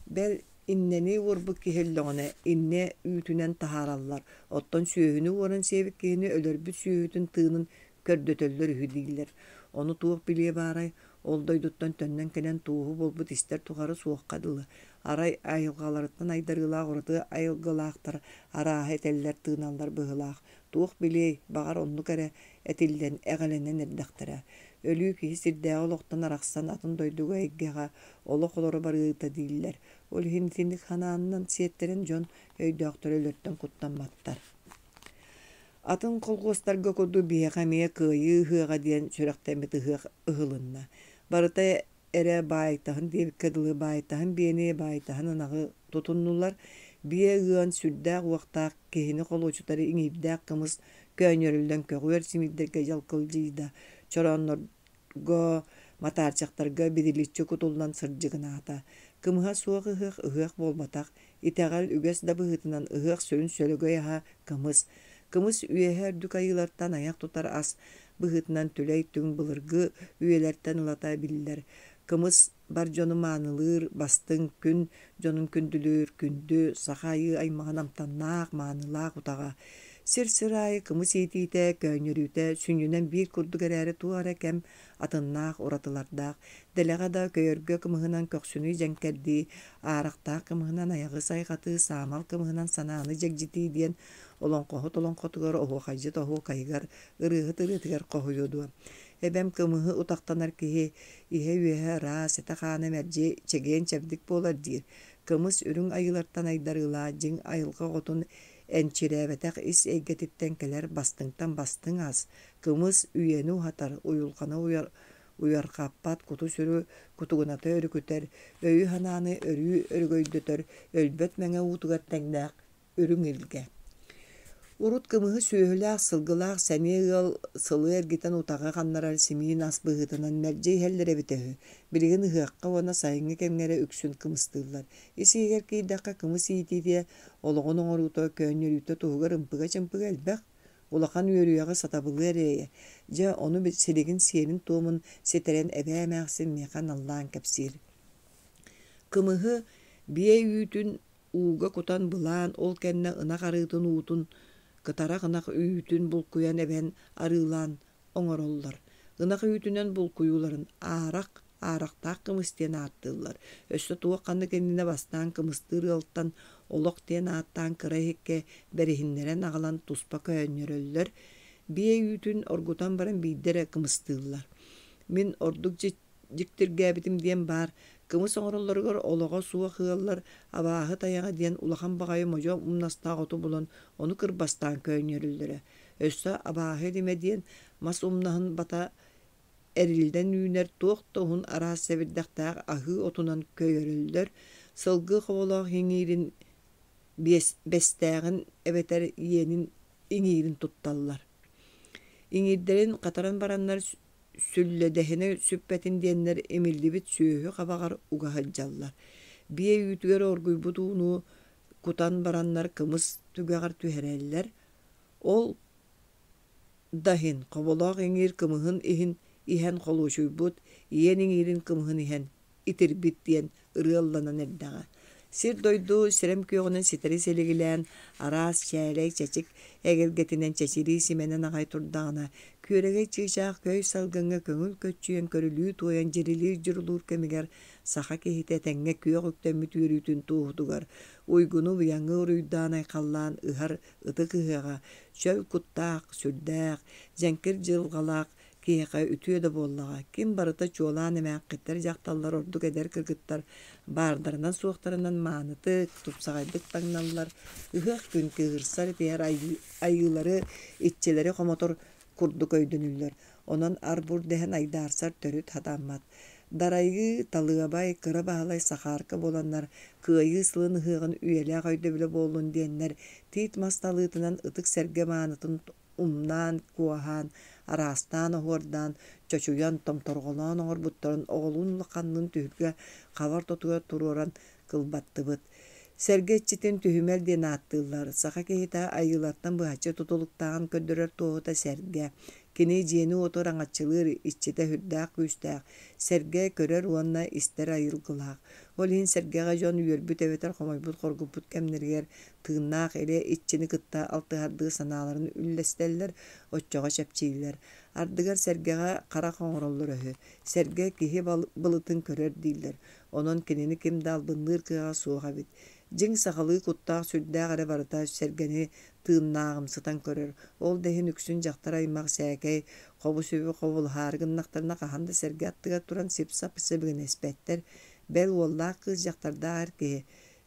Бэл, иннэни уорбут киһи өллөҕүнэ, иннэ үүтүнэн таһаараллар, оттон сүөһүнү уоран сиэбит киһини өлөрбүт сүөһүтүн тыынын көрдөтөллөр үһү дииллэр. Ону туох билиэ баарай, ол дойдуттан төннөн кэлэн туоһу буолбут истэр тухары суохха дылы. Арай айылҕаларыттан айдарыылаах ураты айылгылаахтар арааһы этэллэр-тыыналлар быһыылаах. Туох билиэй, баҕар оннук эрэ этиллэн, эҕэлэнэн эрдэхтэрэ. Өлүү киһи сирдээҕи олохтон арахсан атын дойдуга эйгэҕэ олох олоро барыыта дииллэр. Ол иһин итинник санаанан сиэттэрэн дьон өйдөөхтөрө өлөртөн куттамматтар. Атын колхуостарга курдук биһиэхэ эмиэ Кыайыы ыһыаҕа диэн сүрэхтэммит ыһыах ыһылынна. Барыта эрэ баайтаһын диэбиккэ дылы баайтаһын биэни, баайтаһын ынаҕы тутуннулар. Биэ ыан, сүрдээх уохтаах, киһини холуочутар иҥиирдээх кымыс көөнньөрүллэн көҕүөр симиирдэргэ дьалкылдьыйда, чорооннорго, матаарчахтарга бидиличчи кутуллан сырдьыгынаата. Кымыһа суох ыһыах ыһыах буолбатах. Итэҕэл, үгэс да быһыытынан ыһыах сүрүн сөлөгөй аһа кымыс. Кымыс үөһэ үрдүк айыылартан айах тутар ас быһыытынан түлэй түҥ былыргы үйэлэртэн ылата биллэр. Кымыс бар дьону маанылыыр, бастыҥ, күн дьонун күндүлүүр, күндү, саха айыы аймаҕын амтаннаах, маанылаах утаҕа. Сир-сир аайы кымыс иитиитэ, көөнньөрүүтэ сүнньүнэн биир курдук эрээри туох эрэ кэм атыннаах, уратылардаах. Дэлэҕэ да көйөргө кымыһынан көхсүнү дьэҥкэрдии, аарахтаах кымыһынан айаҕы сайҕатыы, саамал кымыһынан санааны дьэгдьитии диэн олоҥхоһут олоҥхотугар, оһуохайдьыт оһуокайыгар, ырыаһыт ырыатыгар хоһуйуо дуо? Эбэм кымыһы утахтанар киһи иһэ-үөһэ ыраас, этэ-хаана мэлдьи чэгиэн-чэбдик буолар диир. Кымыс үрүҥ айыылартан айдарыылаах дьиҥ айылҕа оҕотун энчирээбэтэх ис эйгэтиттэн кэлэр бастыҥтан бастыҥ ас. Кымыс үйэни уһатар, уйулҕаны уйарҕаппат, куту-сүрү кутугуната өрүкүтэр, өйү-санааны өрүү өрөгөйдөтөр, өлбөт мэҥэ уутугар тэҥнээх үрүҥ илгэ. Урут кымыһы сүөһүлээх, сылгылаах сэниэ ыал сылы эргитэн утаҕы ханнарар симиин ас быһыытынан мэлдьи иһэллэр эбитэ үһү. Билигин ыһыахха уонна сайыҥҥы кэмҥэ эрэ үксүн кымыстыыллар. Ис-иһигэр киирдэххэ кымыс иитиитэ, олоҕун оҥоруута, көөнньөрүүтэ туһугар ымпыга-чымпыга элбэх, улахан үөрүйэҕи сатабылы эрэйэ. Дьэ, ону силигин сиэрин-туомун ситэрэн эбээ эмээхсин миэхэ наллаан кэпсиир. Кымыһы биэ үүтүн ууга кутан былаан, ол кэннэ ынах арыытын уутун, кытарах ынах үүтүн булкуйан эбэн арыылаан оҥороллор. Ынах үүтүнэн булкуйууларын аарах, аарахтаах кымыс диэн ааттыыллар. Өссө туох ханнык иннинэ бастаан кымыстыыр ыалтан олох диэн ааттаан кыра иһиккэ бэриһиннэрэн аҕалан туспа көөнньөрөллөр. Биэ үүтүн оргутан баран биирдэ эрэ кымыстыыллар. Мин ордук дьиктиргээбитим диэн баар, кымыс оҥороллоругар олоҕо суох ыаллар абааһы тайаҕа диэн улахан баҕайы модьу умнастаах оту булан ону кырбастаан көөнньөрөллөрө. Өссө абааһы илимэ диэн мас умнаһын бата эриллэн үүнэр туох да уһун араас сэбирдэхтээх аһыы отунан көйөрөллөр, сылгы хоболоох иҥиирин бэстээҕин эбэтэр иэнин иҥиирин тутталлар. Иҥиирдэрин хатаран бараннар сүллэдэһинэ сүппэтин диэннэр имиллибит сүөһү хабаҕар уга сылдьаллар. Биэ үүтүгэр оргуйбут ууну кутан бараннар кымыс түгэҕэр түһэрэллэр. Ол да иһин хоболоох иҥиир кымыһын иһин иһэн холуочуйбут, иэн иҥиирин кымыһын иһэн итирбит диэн ырыа ылланан эрдэҕэ. Сир-дойду сирэм күөҕүнэн ситэри силигилээн, араас чээлэй чэчик эгэлгэтинэн чэчирии симэнэн аҕай турдаҕына, күөрэгэй чыычаах көй салгыҥҥа көҥүл көччүйэн көрүлүү туойан дьирилиир дьурулуур кэмигэр саха киһитэ этэҥҥэ күөх үктэммит үөрүүтүн туоһутугар уйгуну-быйаҥы уруйдаан-айхаллаан ыһар ытык ыһыаҕа чөл куттаах, сүрдээх, дьэҥкир дьылҕалаах киһиэхэ үтүө да буоллаҕа, ким барыта чуолаан эмээххиттэр дьахталлар ордук эдэр кыргыттар баардарынан-суохтарынан маанытык, тупсаҕайдык таҥналлар, ыһыах күн кыыһырсар итиһэр айыылары, иччилэри хомотор курдук өйдөнүллэр. Онон ар-бур дэһэн айдаарсар төрүт сатаммат. Дарайыы, Талыабай, Кыра Баһылай Сахаарка буоланнар Кыайыы сылын ыһыаҕын үйэлээх өйдөбүлэ буоллун диэннэр тиит мас талыытынан ытык сэргэ маанытын умнаан, куоһаан, араастаан оһуордаан, чочуйан, томторҕолоон оҥорбуттарын оҕолуун улаханныын түһүлгэ хабар тотугар туруоран кылбаттыбыт. Сэргэ иччитин түһүмэл диэн ааттыыллар. Саха киһитэ айыылартан быһаччы тутулуктааҕын көрдөрөр туоһута сэргэ. Кини дьиэни-уоту араҥаччылыыр, иччитэ сүрдээх күүстээх, сэргэ көрөр уонна истэр айылгылаах. Ол иһин сэргэҕэ дьон үөрбүт эбэтэр хомойбут-хоргуппут кэмнэригэр тыыннаах илэ иччини кытта алтыһардыы санааларын үллэстэллэр, оччоҕо чэпчииллэр. Ардыгар сэргэҕэ харах оҥороллоро үһү. Сэргэ киһи былытын көрөр дииллэр. Онон кинини ким да албынныыр кыаҕа суох эбит. Дьиҥ сахалыы куттаах-сүрдээх эрэ барыта сэргэни тыыннааҕымсытан көрөр. Ол да иһин үксүн дьахтар аймах сээкэй, хобу-сүбү хобулаһаары гыннахтарына хаһан да сэргэ аттыгар туран сип-сап сибигинэспэттэр. Бэл уоллаах кыыс дьахтардаах эр киһи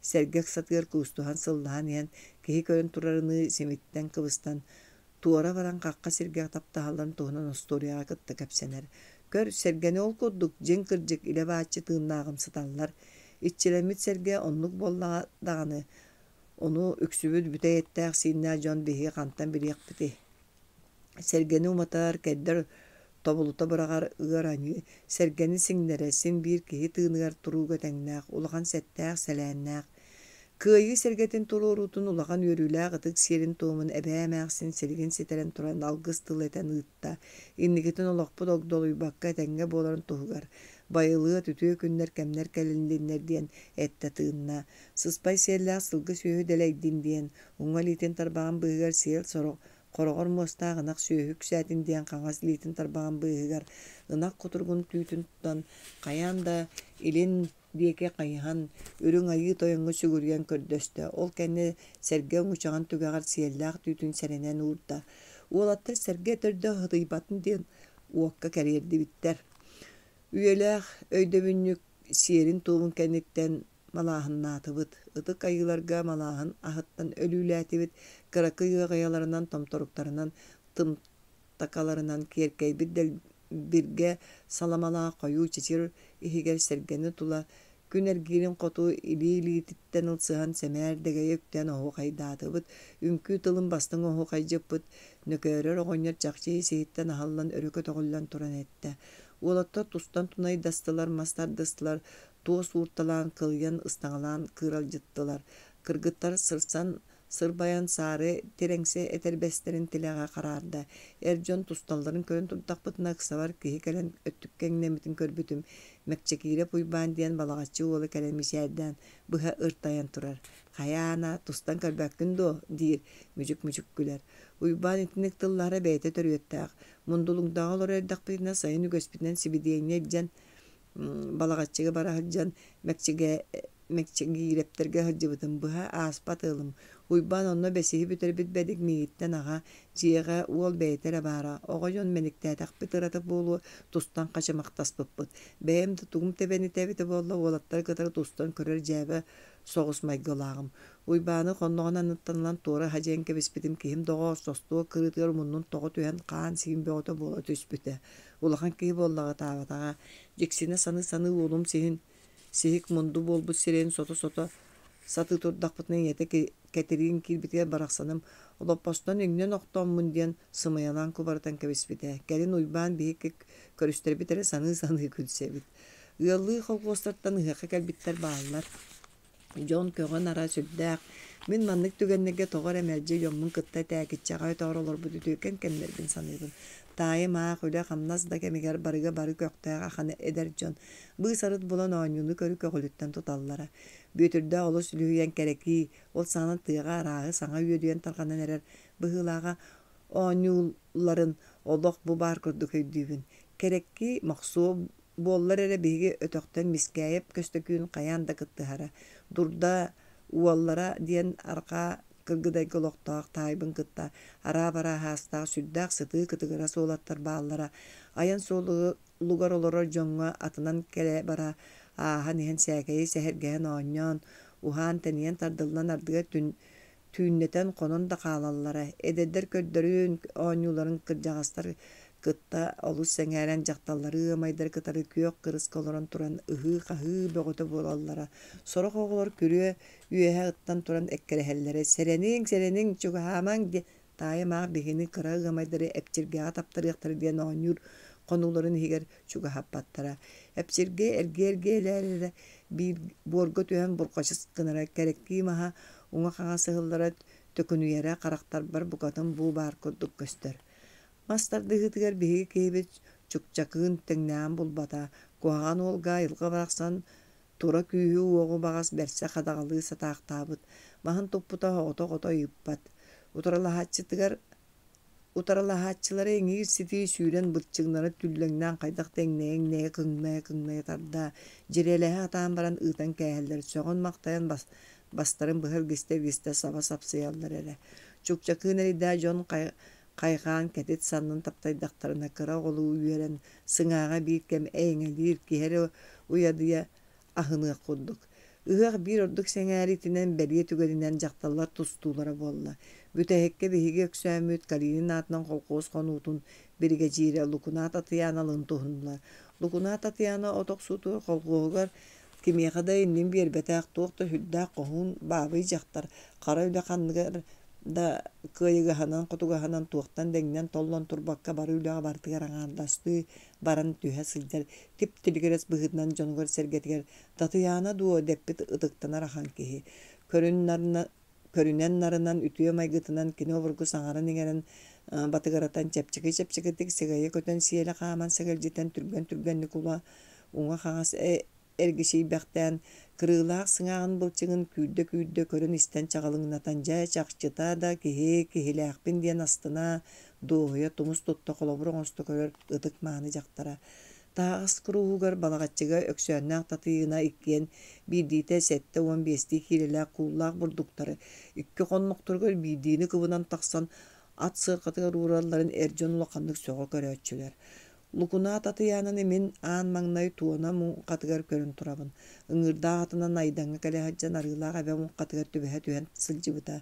сэргэ ыксатыгар куустуһан сыллаһан иһэн киһи көрөн турарыныы симиттэн кыбыстан туора баран хахха сиргэ таптаһалларын туһунан остуоруйаҕа кытта кэпсэнэр. Көр, сэргэни ол курдук, дьиҥ кырдьык илэ-бааччы тыыннааҕымсыталлар. Иччилэммит сэргэ оннук буоллаҕа даҕаны, ону үксүбүт бүтэй эттээх-сииннээх дьон биһиги хантан билиэхпитий? Сэргэни уматар, кэрдэр тобулута быраҕар ыар аньыы, сэргэни сиҥнэрэ син биир киһи тыыныгар турууга тэҥнээх, улахан сэттээх-сэлээннээх. Кыайыы сэргэтин туруоруутун улахан үөрүүлээх ытык сиэрин-туомун эбээ эмээхсин силигин ситэрэн туран алгыс тыл этэн ыытта. Инникитин олохпут огдолуйбакка этэҥҥэ буоларын туһугар, байылыат үтүө күннэр кэмнэр кэлинниннэр диэн эттэ-тыынна. Сыспай сиэллээх сылгы сүөһү дэлэйдин диэн, уҥа илиитин тарбаҕын быыһыгар сиэл сорох хороҕор муостаах ынах сүөһү үксээтин диэн хаҥас илиитин тарбаҕын быыһыгар ынах кутуругун түүтүн тутан хайаан да илин диэки хайыһан Үрүҥ Айыы Тойоҥҥо сүгүрүйэн көрдөстө. Ол кэннэ сэргэ уҥучаҕын түгэҕэр сиэллээх түүтүн сэрэнэн уурда. Уолаттар сэргэ төрдө сытыйбатын диэн уокка кэриэрдибиттэр. Үйэлээх өйдөбүнньүк сиэрин-туомун кэнниттэн малааһыннаатыбыт. Ытык айыыларга малааһын аһыттан өлүүлээтибит, кыракый ыаҕайаларынан, томторуктарынан, тымтакаларынан киэркэйбит дэлбиргэ саламалаах хойуу чэчир иһигэр сэргэни тула күн эргиирин хоту илии-илиититтэн ылсыһан сэмээр дэгэйэ үктээн оһуохайдаатыбыт. Үҥкүү тылын бастыҥ оһуохайдьыппыт Нөкөөрөр оҕонньор чахчы ис-иһиттэн аһыллан өрө көтөҕүллэн туран эттэ. Уолаттар тустан тунайдастылар, мас тардыстылар, туос уурталаан, кылыйан, ыстаҥалаан кыыралдьыттылар. Кыргыттар сырсан сырбайан саары тирэҥсэ этэрбэстэрин тилэҕэ хараарда. Эр дьон тусталларын көрөн турдахпытына ыксабар киһи кэлэн өттүккэ иҥнэммитин көрбүтүм. Мэкчэкиирэп Уйбаан диэн Балаҕаччы уола кэлэн мичээрдээн быһа ыртайан турар. «Хайа Аана, тустан көрбөккүн дуо?» диир, мүчүк-мүчүк күлэр. Уйбаан итинник тыллаһара бэйэтэ төрүөттээх. Мундулуҥдаҕа олорор эрдэхпитинэ сайын үгэспитинэн сибидиэнньэ илдьэн Балаҕаччыга бара сылдьан Мэкчигиирэптэргэ сылдьыбытым, быһа ааспат ыалым. Уйбаан онно бэсиһи бүтэрбит бэдик миигиттэн аҕа, дьиэҕэ уол бэйэтэ эрэ баара. Оҕо дьон мэниктээтэхпит ырата буолуо, тустан хачымахтаспыппыт. Бэйэм да тугум тэбэнитэ эбитэ буолла, уолаттары кытары тустан көрөр дьээбэ соҕус майгылааҕым. Уйбааны хонноҕун анныттан ылан туора хадьайан кэбиспитим киһим доҕоор состуо кырыытыгар муннун тоҕо түһэн хаан-сиин бөҕөтө буола түспүтэ. Улахан киһи буоллаҕа ытаабатаҕа. Дьиксинэ саныы-саныы уолум сиһин сиһик мунду буолбут сирэйин сото-сото сатыы турдахпытына ийэтэ Кэтириин киирбитигэр барахсаным олоппостон иҥнэн охтооммун диэн сымыйалаан кубарытан кэбиспитэ. Кэлин Уйбаан биһикки көрүстэрбит эрэ саныы-саныы күлсэбит. Ыаллыы колхуостартан ыһыахха кэлбиттэр бааллар. Дьон көҕө-нара сүрдээх. Мин маннык түгэннэргэ тоҕо эрэ мэлдьи дьоммун кытта тээкиччэҕэ өтөҕөр олорбут үтүөкэн кэмнэрбин саныыбын. Таайым аах үлэ-хамнас да кэмигэр барыга бары көхтөөх ахан эдэр дьон быыс-арыт булан оонньууну-көрү көҕүлүттэн туталлара. Бүөтүрдээх олус үлүһүйэн кэрэкии, ол саҕана тыаҕа арааһы саҥа үөдүйэн тарҕанан эрэр быһыылааҕа оонньууларын олох бу баар курдук өйдүүбүн. Кэрэкки, мохсуо буоллар эрэ биһиги өтөхтөн Мискээйэп Көстөкүүн хайаан да кыттыһара. Дурда уоллара диэн арҕаа Кыргыдайга олохтоох таайбын кытта араа-бараа аһаастаах сүрдээх сытыы кытыгырас уолаттар бааллара. Айан суолугар олорор дьоҥҥо атынан кэлэ-бара ааһан иһэн сээкэйи сэһэргэһэн оонньоон, уһаан-тэнийэн тардыллан ардыгар Түүннэтэн хонон да хаалаллара. Эдэрдэр көрдөрүн, оонньууларын кырдьаҕастар кытта олус сэҥээрэн дьахталлары ыамайдары кытары күөх кырыска олорон туран ыһыы-хаһыы бөҕөтө буолаллара. Сорох оҕолор күрүө үөһэ ыттан туран эккирэһэллэрэ: «Сэрэниҥ, сэрэниҥ, чугаһаамаҥ!» диэн таайым аах биһигини кыра ыамайдары эпчиргэҕэ таптарыахтара диэн оонньуур хонууларын иһигэр чугаһаппаттара. Эпчиргэ эргийэ-эргийэ элээрэрэ, биир буорга түһэн бурҕачыс гынара, кэрэктии маһа уҥа-хаҥас ыһыллара, төкүнүйэрэ харахтарбар букатын бу баар курдук көстөр. Мас тардыһыытыгар биһиги киһибит Чукчакыын тэҥнээҕин булбата, куһаҕан уолга айылҕа барахсан тура күүһү-уоҕу баҕас бэрсэ хадаҕалыы сатаахтаабыт, маһын туппута оҕото-оҕото ыйыппат. Утарылаһааччытыгар Утарылаһааччылара иҥиир-ситии сүүрэн быччыҥнара түллэҥнээн хайдах да иҥнэйэ-иҥнэйэ, кыҥнайа-кыҥнайа тарда, дьирээлэһэ сатаан баран ыытан кээһэллэр, сөҕөн-махтайан бастарын быһа илгистэ-илгистэ саба сапсыйаллар эрэ. Чукчакыын эрэйдээх дьон хайҕаан кэтит саннын таптайдахтарына кыра оҕолуу үөрэн, сыҥааҕа биир кэм эйэҥэлиир, киһи эрэ уйадыйа аһыныах курдук. Ыһыах биир ордук сэҥээриитинэн, бэлиэ түгэнинэн дьахталлар тустуулара буолла. Бүтэһиккэ биһиги Өксөөммүт Калинин аатынан колхуос хонуутун биригэдьиирэ Лукуна Татыйааналыын туһуннулар. Лукуна Татыйаана от охсуутугар колхуоһугар кимиэхэ да иннин биэрбэтэх, туох да сүрдээх хоһуун баабый дьахтар, хара үлэ ханныгар да кыайыгаһынан-хотугаһынан туохтан да иҥнэн-толлон турбакка бары үлэҕэ барытыгар аҥаардастыы баран түһэ сылдьар тип-тилигирэс быһыытынан дьонугар-сэргэтигэр Татыйаана дуо дэппит ытыктанар ахан киһи. Көрүнэн-нарынан, үтүө майгытынан кини обургу саҥаран-иҥэрэн батыгыратан чэпчэки-чэпчэкитик сэгэйэ көтөн сиэлэ хааман сэгэлдьитэн түргэн-түргэнник уҥа-хаҥас эргичийбэхтээн, кырыылаах сыҥааҕын былчыҥын күүрдэ-күүрдэ көрөн-истэн чаҕылыҥнатан дьэ, чахчыта да киһи киһилээхпин диэн астына, дуоһуйа, тумус тутта холобур оҥосто көрөр ытык-мааны дьахтара. Таһаҕас курууһугар Балаҕаччыга Өксөөннөөх Татыйыына иккиэн биирдиитэ 75-тии киилэлээх кууллаах бурдуктары икки хоннохторугар биирдиини кыбынан тахсан ат сыарҕатыгар ууралларын эр дьон улаханнык сөҕө көрөөччүлэр. Лукунаа Татыйаананы мин аан маҥнай туона муҥхатыгар көрөн турабын. Ыҥыырдаах атынан Айдаҥҥа кэлэ сылдьан Арыылаах эбэ муҥхатыгар түбэһэ түһэн сылдьыбыта.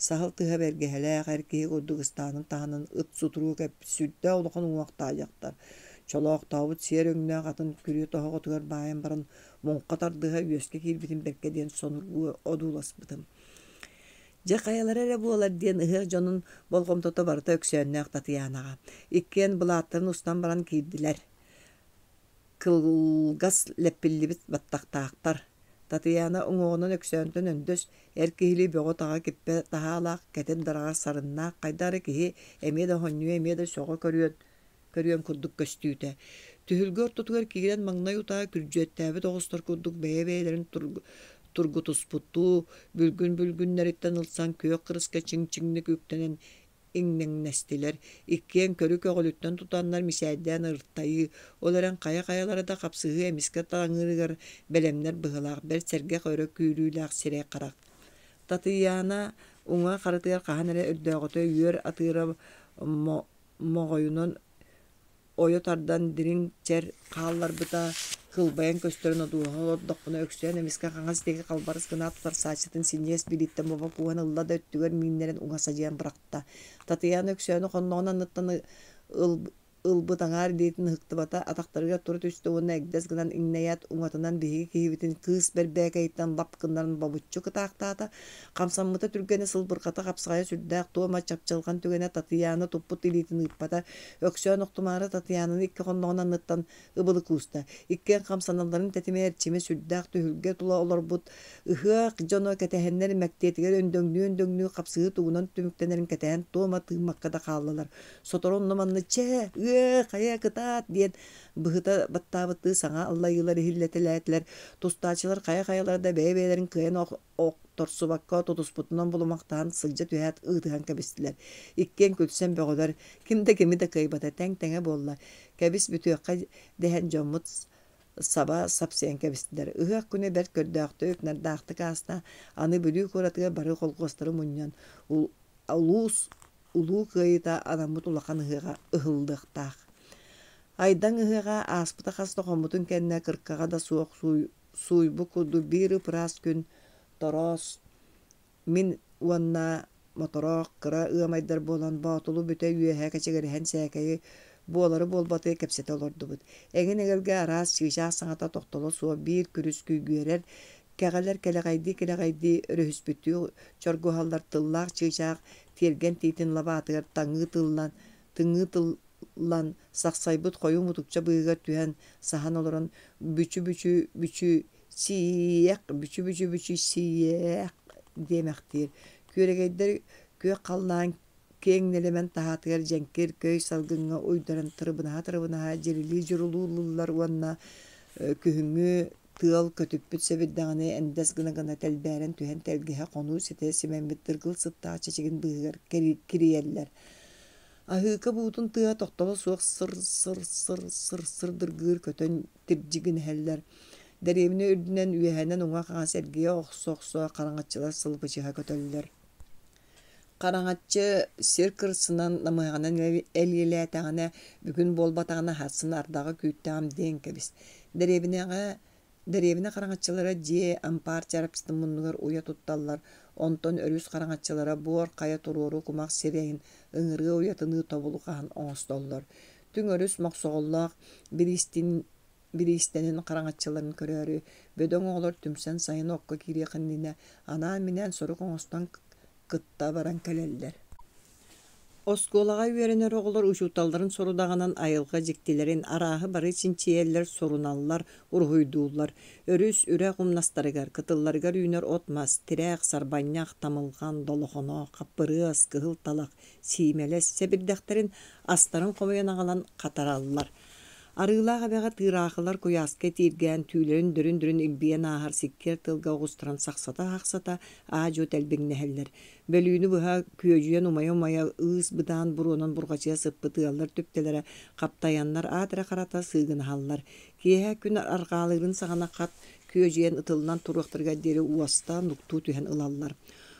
Саһыл тыһа бэргэһэлээх эр киһи курдук ыстаанын таһынан ыт сутуруга кэппит сүрдээх улахан уҥуохтаах дьахтар. Чолоохтообут сиэр өҥнөөх атын күрүө тоһоҕотугар баайан баран муҥха тардыһа үөскэ киирбитин бэркэ диэн сонургуу одууласпытым. Дьэ хайалара эрэ буолар диэн ыһыах дьонун болҕомтото барыта Өксөөннөөх Татыйаанаҕа. Иккиэн былааттарын устан баран киирдилэр. Кылгас лэппиллибит баттахтаахтар. Татыйаана уҥуоҕунан Өксөөнтөн өндөс, эр киһилии бөҕө-таҕа киппэ таһаалаах, кэтит дараҕар сарыннаах, хайдах эрэ киһи эмиэ да хонньуйа, эмиэ да сөҕө көрүөн көрүөн курдук көстүүтэ. Түһүлгэ ортотугар киирэн маҥнай утаа күрдьүөттээбит оҕустар курдук бэйэ-бэйэлэрин тургутуспуттуу, бүлгүн-бүлгүннэриттэн ылсан күөх кырыска чиҥ-чиҥник үктэнэн иҥнэҥнэстилэр. Иккиэн көрү көҕүлүттэн тутаннар мичээрдээн ыртайыы, ол эрэн хайа-хайалара да хапсыһыы эмискэ таҥыырыгар бэлэмнэр быһыылаах бэрт сэргэх өрө күүрүүлээх сирэй-харах. Татыйаана уҥа харытыгар хаһан эрэ өрдөөҕүтэ үөр атыыра моҕойунан ойо тардан дириҥ чэр хаалларбыта кылбайан көстөрүн одуулаһа олордохпуна Өксөөн эмискэ хаҥас диэки халбарыс гынаат утарсааччытын синньигэс билииттэн бобо кууһан ылла да өттүгэр мииннэрэн уҥа садьыйан бырахта. Татыйаана Өксөөнү хонноҕун анныттан ылбыт аҥаар илиитин ыһыктыбата, атахтарыгар тура түстэ уонна эгдэс гынан иҥнэйээт уҥатынан биһиги киһибитин кыыс бэрбээкэйиттэн лап гыннаран бобуччу кытаахтаата. Хамсаммыта түргэнэ, сылбырҕата хапсаҕайа сүрдээх, туома чапчылҕан түгэнэ Татыйаана туппут илиитин ыыппата. Өксөөн охтумаары Татыйаананы икки хонноҕун анныттан ыбылы кууста. Иккиэн хамсаналларын тэтимэ эрчимэ сүрдээх түһүлгэ тула олорбут ыһыах дьоно кэтэһэннэр мэктиэтигэр өндөҥнүү-өндөҥнүү хапсыһыы тугунан түмүктэнэрин кэтэһэн туома тыыммакка да хааллылар. Сотору онно-манна «Чэ, ыа, хайа, кытаат!» диэн быһыта баттаабыттыы саҥа аллайыылар иһиллэтэлээтилэр. Тустааччылар хайа-хайалара да бэйэ-бэйэлэрин кыайан охторсубакка тутуспутунан булумахтаһан сылдьа түһээт ыытыһан кэбистилэр. Иккиэн күлсэн бөҕөлөр, ким да кими да кыайбата тэҥ-тэҥэ буолла. Кэбис бүтүөххэ дэһэн дьоммут саба сапсыйан кэбистилэр. Ыһыах күнэ бэрт көрдөөхтүк, нардаахтык ааста. Аны Бүлүү куоратыгар бары колхуостары мунньан, улуус Улуу Кыайыыта анаммыт улахан ыһыаҕа ыһыллыахтаах. Айдаҥ ыһыаҕа ааспыта хас да хоммутун кэннэ кыркаҕа да суох сууйбут курдук биир ып-ыраас күн Тороос, мин уонна Мотороох кыра ыамайдар буолан Боотулу бүтэ үөһэ кэчигирэһэн сээкэйи буолары-буолбаты кэпсэтэ олордубут. Эҥин-эгэлгэ араас чыычаах саҥата тохтоло суох биир күрүс күйгүөрэр, кэҕэлэр кэлэҕэйдии-кэлэҕэйдии өрүһүспүттүү чоргуһаллар тыллаах чыычаах тиэргэн тиитин лабаатыгар таҥыы тыллан, тыҥыы тыллан сахсайбыт хойуу мутукча быыһыгар түһэн саһан олорон бүчү-бүчү бүчү сиэх бүчү-бүчү-бүчү сиэх диэмэхтиир. Күөрэгэйдэр күөх халлаан киэҥ нэлэмэн таһаатыгар дьэҥкир көй салгыҥҥа уйдаран тырыбынаһа-тырыбынаһа дьирилии-дьурулуу ыллыыллар уонна күһүҥҥү Тыал көтүппүт сэбирдэҕини эндэс гына-гына тэлбээрэн түһэн тэлгэһэ хонуу ситэ симэммит дыргыл сыттаах чэчигин быыһыгар кирийэллэр. Аһыыка буутун тыаһа тохтоло суох сыр-сыр-сыр-сыр-сыр дыргыыр көтөн тирдьигинэһэллэр. Дэриэбинэ үрдүнэн үөһэнэн уҥа-хаҥас эргийэ охсо-охсо хараҥаччылар сылбычыһа көтөллөр. Хараҥаччы сир кырсынан намыһаҕынан элиэлээтэҕинэ, бүгүн буолбатаҕына сарсын ардаҕы күүттэҕим диэн кэбис. Дэриэбинэҕэ дэриэбинэ хараҥаччылара дьиэ, ампаар чарапчытын муннугар уйа тутталлар. Онтон өрүс хараҥаччылара буор хайа туруору кумах сирэйин ыҥырыа уйатыныы тобулу хаһан оҥостоллор. Түҥ өрүс Мохсоҕоллоох бириистэнин хараҥаччыларын көрөөрү, бөдөҥ оҕолор түмсэн сайын окко киириэх иннинэ анаан-минээн сорук оҥостон кытта баран кэлэллэр. Оскуолаҕа үөрэнэр оҕолор учууталларын сорудаҕынан айылҕа дьиктилэрин арааһы бары чинчийэллэр, суруналлар, уруһуйдууллар. Өрүс, үрэх умнастарыгар, кытылларыгар үүнэр от-мас, тирэх, сарбанньах, тамылҕан, долохоно, хаппырыас, кыһыл талах, сиимэлэс сэбирдэхтэрин, астарын хомуйан аҕалан хатараллар. Арыылаах эбэҕэ тыыраахылар куйааска итииргээн, түүлэрин дөрүн-дөрүн илбийэн ааһар сиккиэр тыалга оҕустаран сахсата-сахсата аа-дьуо тэлбиҥнэһэллэр. Бөлүүнү быһа күөдьүйэн умайа-умайа ыыс-быдаан буруонан бурҕачыйа сыппыт ыаллар түптэлэрэ хаптайаннар аат эрэ харата сыыгынаһаллар. Киэһэ күн арҕаалыырын саҕана хат күөдьүйэн ытыллан туруохтарыгар диэри уоста нуктуу түһэн ылаллар.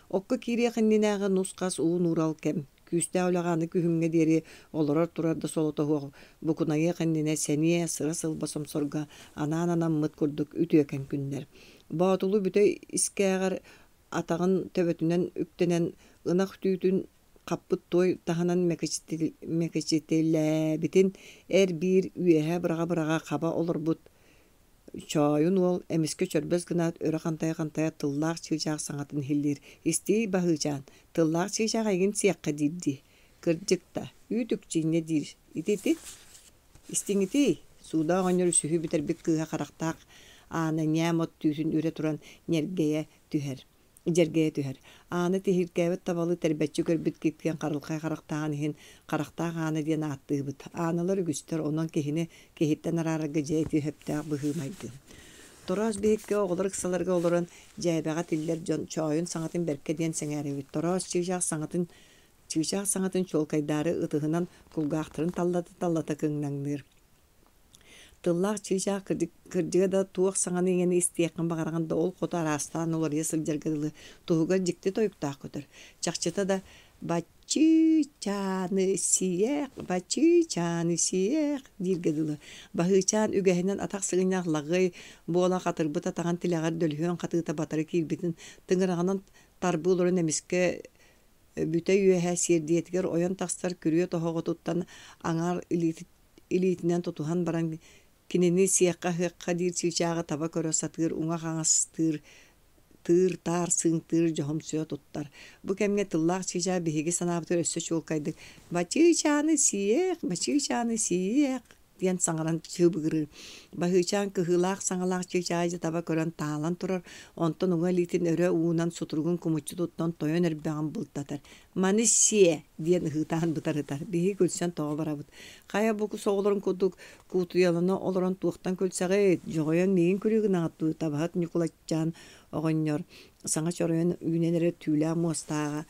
Окко киириэх иннинээҕи нус-хас уу-нуурал кэм күүстээх үлэҕэ аны күһүҥҥэ диэри олорор-турар да солото суох букунайыах иннинэ сэниэ, сыра-сылба сомсорго анаан анаммыт курдук үтүөкэн күннэр. Боотулу бүтэй искээҕэр атаҕын төбөтүнэн үктэнэн ынах түүтүн хаппыт туой таһынан мэкэчитилээбитин эр-биир үөһэ быраҕа-быраҕа хаба олорбут Чоойун уол эмискэ чөрбөс гынаат өрө хантайа-хантайа тыллаах чыычаах саҥатын иһиллиир: «Истиий, Баһыычаан, тыллаах чыычаах эйигин сиэххэ диир дии, кырдьык да, үүт-үкчү инньэ диир, ити-ити Истиҥитий?» Сууда оҕонньор үсүһү бүтэрбит кыыһа харахтаах Аана ньээм от түүтүн үрэ туран ньэргэйэ түһэр дьэргэйэ түһэр. Аана тиһиргээбит табалыы тэрбэччи көрбүт кипкиэн харылхай харахтааҕын иһин Харахтаах Аана диэн ааттыыбыт. Ааналар үгүстэр, онон киһини киһиттэн араарарга дьэ ити сөптөөх быһыы-майгы. Тороос биһикки оҕолор ыксаларга олорон дьээбэҕэ тиллэр дьон чоойун саҥатын бэркэ диэн сэҥээрэбит. Тороос чыычаах саҥатын чыычаах саҥатын чуолкайдаары ытыһынан кулгаахтарын таллата-таллата кыҥнаҥныыр. Тыллаах чыычаах кырдьыга да туох саҥаны-иҥэни истиэххин баҕараҕын да ол хоту араастаан уларыйа сылдьарга дылы туһугар дьикти тойуктаах көтөр. Чахчыта да «Бачыычааны сиэх, бачыычааны сиэх» дииргэ дылы. Баһыычаан үгэһинэн атах сыгынньах лаҕый буола хатырбыт атаҕын тилэҕэр дөлүһүөн хатыыта батары киирбитин тыҥыраҕынан тарбыы олорон эмискэ бүтэ үөһэ сиэрдийэтигэр ойон тахсар күрүө тоһоҕотуттан аҥаар илиитинэн тутуһан баран кинини сиэххэ-аһыахха диир чыычааҕы таба көрө сатыыр уҥа-хаҥастыыр тыыр-таар сыыҥтыыр дьоһумсуйа туттар. Бу кэмҥэ тыллаах чыычаах биһиги санаабытыгар өссө чуолкайдык «Бачыычааны сиэх, бачыычааны сиэх» диэн саҥаран чыыбыгырыыр. Баһыычаан кыһыылаах саҥалаах чыычааҕы дьэ таба көрөн таалан турар, онтон уҥа илиитин өрө уунан сутуругун кумуччу туттан тойон эрбэҕин бултатар. «Маны сиэ!» диэн ыһыытаан бытарытар. Биһиги күлсэн тоҕо барабыт. Хайа бу кус оҕолорун курдук куутуйалана олорон туохтан күлсэҕит? Дьоҕойон миигин күлүү гынаҕыт дуу? Табаһыт Ньукулаччаан оҕонньор саҥа чоройон үүнэн эрэр түүлээх муостааҕа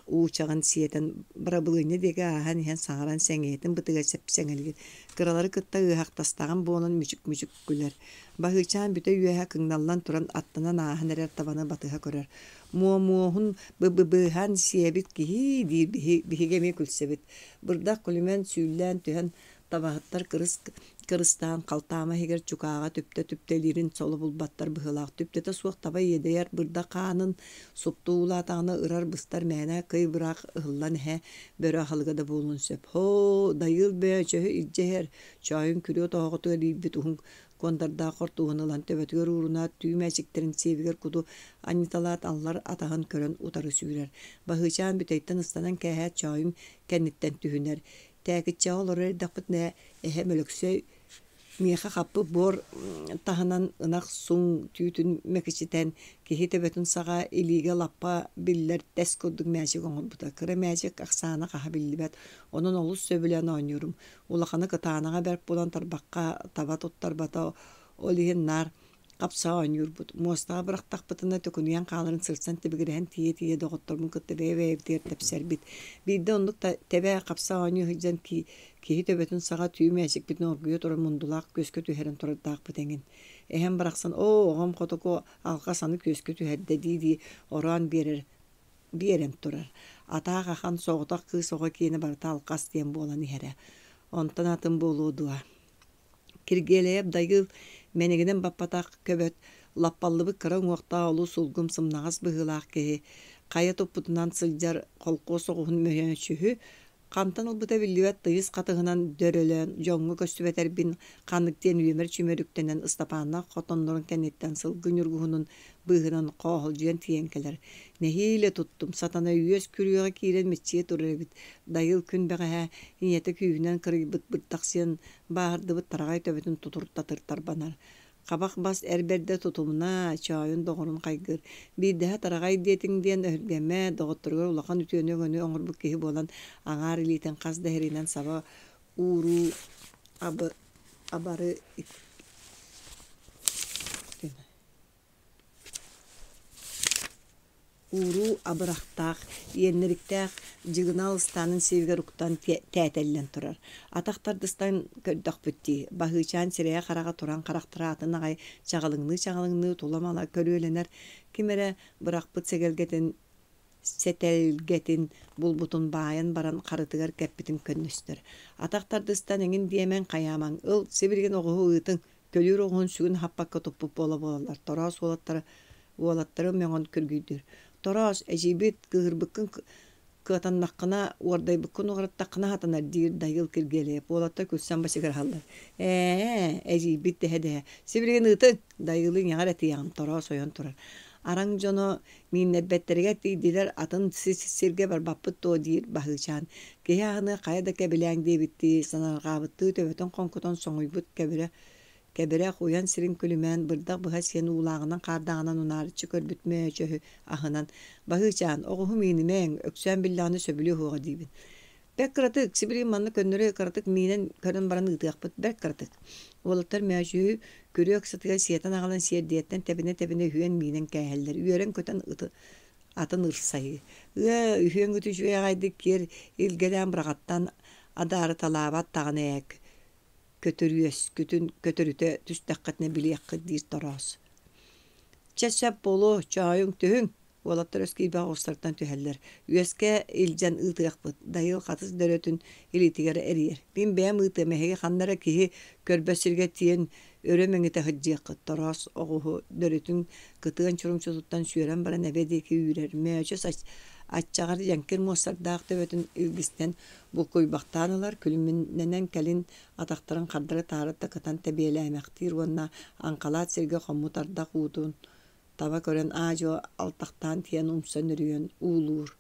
уучаҕын сиэтэн бырабылыанньа диэки ааһан иһэн саҥаран сэҥийэтин бытыга сэпсэҥэлиир. Кыралары кытта ыаһахтастаҕым буолан мүчүк-мүчүк күлэр. Баһыычаан бүтэ үөһэ кыҥналлан туран аттынан ааһан эрэр табаны батыһа көрөр. Муомуоһун бы-быһан сиэбит киһи диир биһиги эмиэ күлсэбит. Бырдах күлүмэн сүүллээн түһэн табаһыттар кырыс кырыстаан халтаама иһигэр чукааҕа түптэ-түптэ илиирин соло булбаттар быһыылаах. Түптэтэ суох таба иэдэйэр бырдах хаанын супту уулаатаҕына ырар-быстар мээнэ кый быраах ыһыллан эһэ бөрө аһылыга да буолуон сөп. Һоо, Дайыыл Бөөчөһү илдьэ иһэр, чоойун күрүө тоһоҕотугар иирбит уһун куондардаах хортууһун ылан төбөтүгэр уурунаат түү мээчиктэрин сиэбигэр куту анньыталаат аллар атаһын көрөн утары сүүрэр. Баһыычаан бүтэйтэн ыстанан кээһээт чоойун кэнниттэн түһүнэр. Тээкиччэҕэ олорор эрдэхпитинэ эһэм Өлөксөй миэхэ хаппыт буор таһынан ынах суҥ түүтүн мэкичитэн киһи төбөтүн саҕа илиигэ лаппа биллэр тэс курдук мээчик оҥорбута. Кыра мээчик ахсаана хаһа биллибэт, онон олус сөбүлээн оонньуурум. Улахана кытаанаҕа бэрт буолан тарбахха таба туттарбата, ол иһин наар хапса оонньуурбут. Муостаҕа бырахтахпытына төкүнүйэн хааларын сырсан тибигирэһэн тиийэ-тиийэ доҕотторбун кытта бэйэ-бэйэбитигэр тэпсэрбит. Биирдэ оннук тэбэ хапса оонньуу сылдьан киһи төбөтүн саҕа түү мээчикпитин оргуйа турар мундулаах күөскэ түһэрэн турардаахпыт эҥин. Эһэм барахсан «Оо, оҕом хотоку алҕас аны күөскэ түһэрдэ» дии-дии ороон биэрэр биэрэн турар. Атаах ахан соҕотох кыыс оҕо киэнэ барыта алҕас диэн буолан иһэрэ. Онтон атын буолуо дуо? Киргиэлэйэп Дайыыл мэнигинэн баппатах көбөт Лаппаллыбыт кыра уҥуохтаах олус улгум сымнаҕас быһыылаах киһи хайа туппутунан сылдьар холкуос оҕуһун мөһөөччүһү хантан ылбыта биллибэт тыйыс хатыһынан дөрөлөөн дьоҥҥо көстүбэтэрбин ханнык диэн үөмэр-чүмэр үктэнэн Ыстапааннаах хотоннорун кэнниттэн сылгы ньургуһунун быыһынан хооһолдьуйан тиийэн кэлэр. Нэһиилэ туттум, сатана үөс күрүөҕэ киирэн мэччийэ турар эбит. Дайыл күн бэҕэһээ ийэтэ күүһүнэн кырыйбыт бырдах сиэн бааһырдыбыт тараҕай төбөтүн тутур-татыр тарбанар. Хабах бас эр бэрдэ тутумна, чоойун доҕорун хайгыыр. Биирдэһэ тараҕай диэтиҥ диэн өһүргэммэт, доҕотторугар улахан үтүөнү-өҥөнү оҥорбут киһи буолан аҥаар илиитин хас да иһэринэн саба ууруу абары Ууруу абырахтаах, иэннэриктээх дьыгынаал ыстаанын сиэбигэр уктан тээтэллэн турар. Атах тардыстан көрдөхпүт дии, Баһыычаан сирэйэ-хараҕа туран харахтара атын аҕай чаҕылыҥныы-чаҕылыҥныы тула-мала көрүөлэнэр, ким эрэ бырахпыт сэгэлгэтин сэтэлгэтин булбутун баайан баран харытыгар кэппитин көннөстөр. Атах тардыстан эҥин диэмэҥ хайаамаҥ, ыл, сибилигин оҕуһу ыытыҥ, көлүүр оҕуһун сүгүн хаппакка туппут буола-буолаллар, тороос уолаттара Уолаттары мөҥөн күргүйдүүр: «Тороос, эдьиийбит, кыыһырбыккын кыатаннаххына, уордайбыккын уҕарыттаххына сатанар» диир Дайыыл Киргиэлэйэп. Уолаттар күлсэн бачыгыраһаллар: «Ээ, эдьиийбит дэһэ-дэһэ, сибилигин ыытыҥ, Дайыылы ийэҕэр этиэҕим» Тороос ойон турар. Араҥ дьоно мииннэрбэттэригэр тиийдилэр, атын сиргэ барбаппыт дуо диир Баһыычаан. Киһи аһыныа хайа да кэбилээҥ диэбиттии, санаарҕаабыттыы төбөтүн хоҥкутан соҥуйбут кэбирэ Кэбирэх уйан сирин күлүмээн бырдах быһа сиэн уулааҕынан-хаардааҕынан унаарыччы көрбүт мөөчөһү аһынан, «Баһыычаан, оҕуһу миинимэҥ, Өксөөн биллэҕинэ сөбүлүө уһуоҕа» диибин. «Бэрт кыратык, сибилигин манна көннөрү кыратык миинэн көрөн баран ыытыахпыт, бэрт кыратык». Уолаттар мөөчүһү күрүө ыксатыгар сиэтэн аҕалан сиэрдийэттэн тэбинэ-тэбинэ үһүөн миинэн кээһэллэр, үөрэн-көтөн ыты атын ырсайыы. Ыа, үһүөҥҥүт үчүгэй аҕайдык киэр илгэлээн быраҕаттаан адаарыталаабат даҕаны ээ көтөрүөскүтүн көтөрүтэ түстэххитинэ билиэххит диир Тороос. Чэ сөп буолуо, чоойуҥ түһүҥ, уолаттар өс киирбэх оҕустартан түһэллэр. Үөскэ илдьэн ыытыахпыт, Дайыыл хатыс дөрөтүн илиитигэр эрийэр. Мин бэйэм ыытыам, эһиги ханна эрэ киһи көрбөт сиргэ тиийэн өрө мэҥитэ сылдьыаххыт. Тороос оҕуһу дөрөтүн кытыан чурумчутуттан сүөрэн баран эбэ диэки үүрэр. Мөөчөс аччаҕар дьэҥкир муостардаах төбөтүн илгистэн Булкуйбахтаан ылар, күлүмүннэнэн кэлин атахтарын хардары-таары такытан тэбиэлээмэхтиир уонна аҥхалаат сиргэ хоммут ардах уутун таба көрөн аа-дьуо алтахтаан тиийэн умса нөрүйэн уулуур.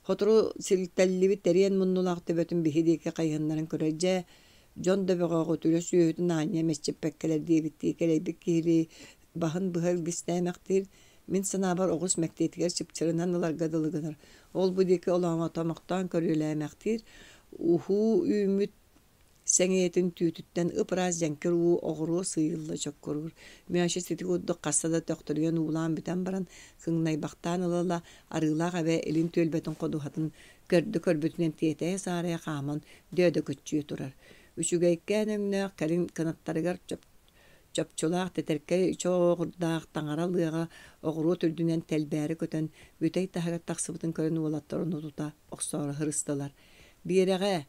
Сотору силтэллибит эриэн муннулаах төбөтүн биһи диэки хайыһыннаран көрөр, дьэ, дьон да бөҕөҕүт, үлэ сүөһүтүн аанньа мэччиппэккэлэр диэбиттии кэлэйбит киһилии баһын быһа илгистээмэхтиир, Мин санаабар оҕус мэктиэтигэр чыпчырынан ыларга дылы гынар. Ол-бу диэки олоомотомохтоон көрүөлээмэхтиир, уһуу үүммүт сэҥийэтин түүтүттэн ып-ыраас дьэҥкир уу оҕуруо сыыйылла чоккуруур. Мөөчө сити курдук хаста да төхтөрүйэн уулаан бүтэн баран, кыҥнайбахтаан ыла-ыла Арыылаах эбэ илин түөлбэтин ходуһатын көрдө-көрбүтүнэн тиэтэйэ-саарайа хааман дөөдөкөччүйэ турар. Үчүгэйкээн өҥнөөх кэлин кынаттарыгар Чопчулаах тэтэркэй чооҕурдаах таҥара лыаҕа оҕуруот үрдүнэн тэлбээри көтөн, бүтэй таһыгар тахсыбытын көрөн уолаттар ону тута охсоору сырыстылар. «Биэрэҕэ,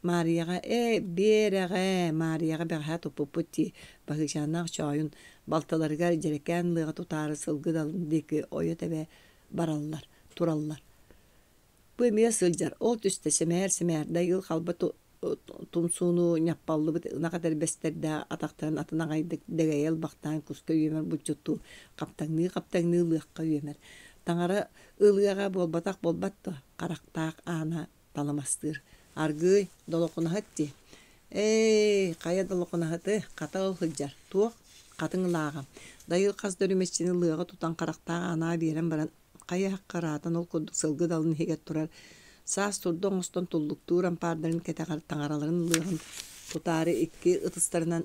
Маарыйаҕа, ээ, Биэрэҕэ, Маарыйаҕа бэҕэһээ туппуппут дии» Баһыычааннаах Чоойун балтыларыгар дьэрэкээн лыаҕа тутаары сылгы далын диэки ойо-тэбэ бараллар, тураллар. Бу эмиэ сылдьар, ол түстэ сэмээр-сэмээр Дайыыл халба тумсууну ньаппаллыбыт ынах этэрбэстэрдээх атахтарын атын аҕайдык дэгэйэ ылбахтаан куска үөмэр булчуттуу хаптаҥныы-хаптаҥныы лыахха үөмэр. Таҥара ылыаҕа буолбатах буолбат дуо, харахтаах аана талымастыыр. Аргыый, долохунаһыт дии. Ээ, хайа долохунаһыты, хата ол сылдьар. Туох? Хатыҥ ылааҕа. Дайыыл хас да үрүмэччини лыаҕа тутан харахтаах аанаа биэрэн баран Хайыһахха ыраатан ол курдук сылгы далын иһигэр турар саас турда оҥостон туллуктуур ампаардарын кэтэҕэр таҥараларын лыаҕын тутаары икки ытыстарынан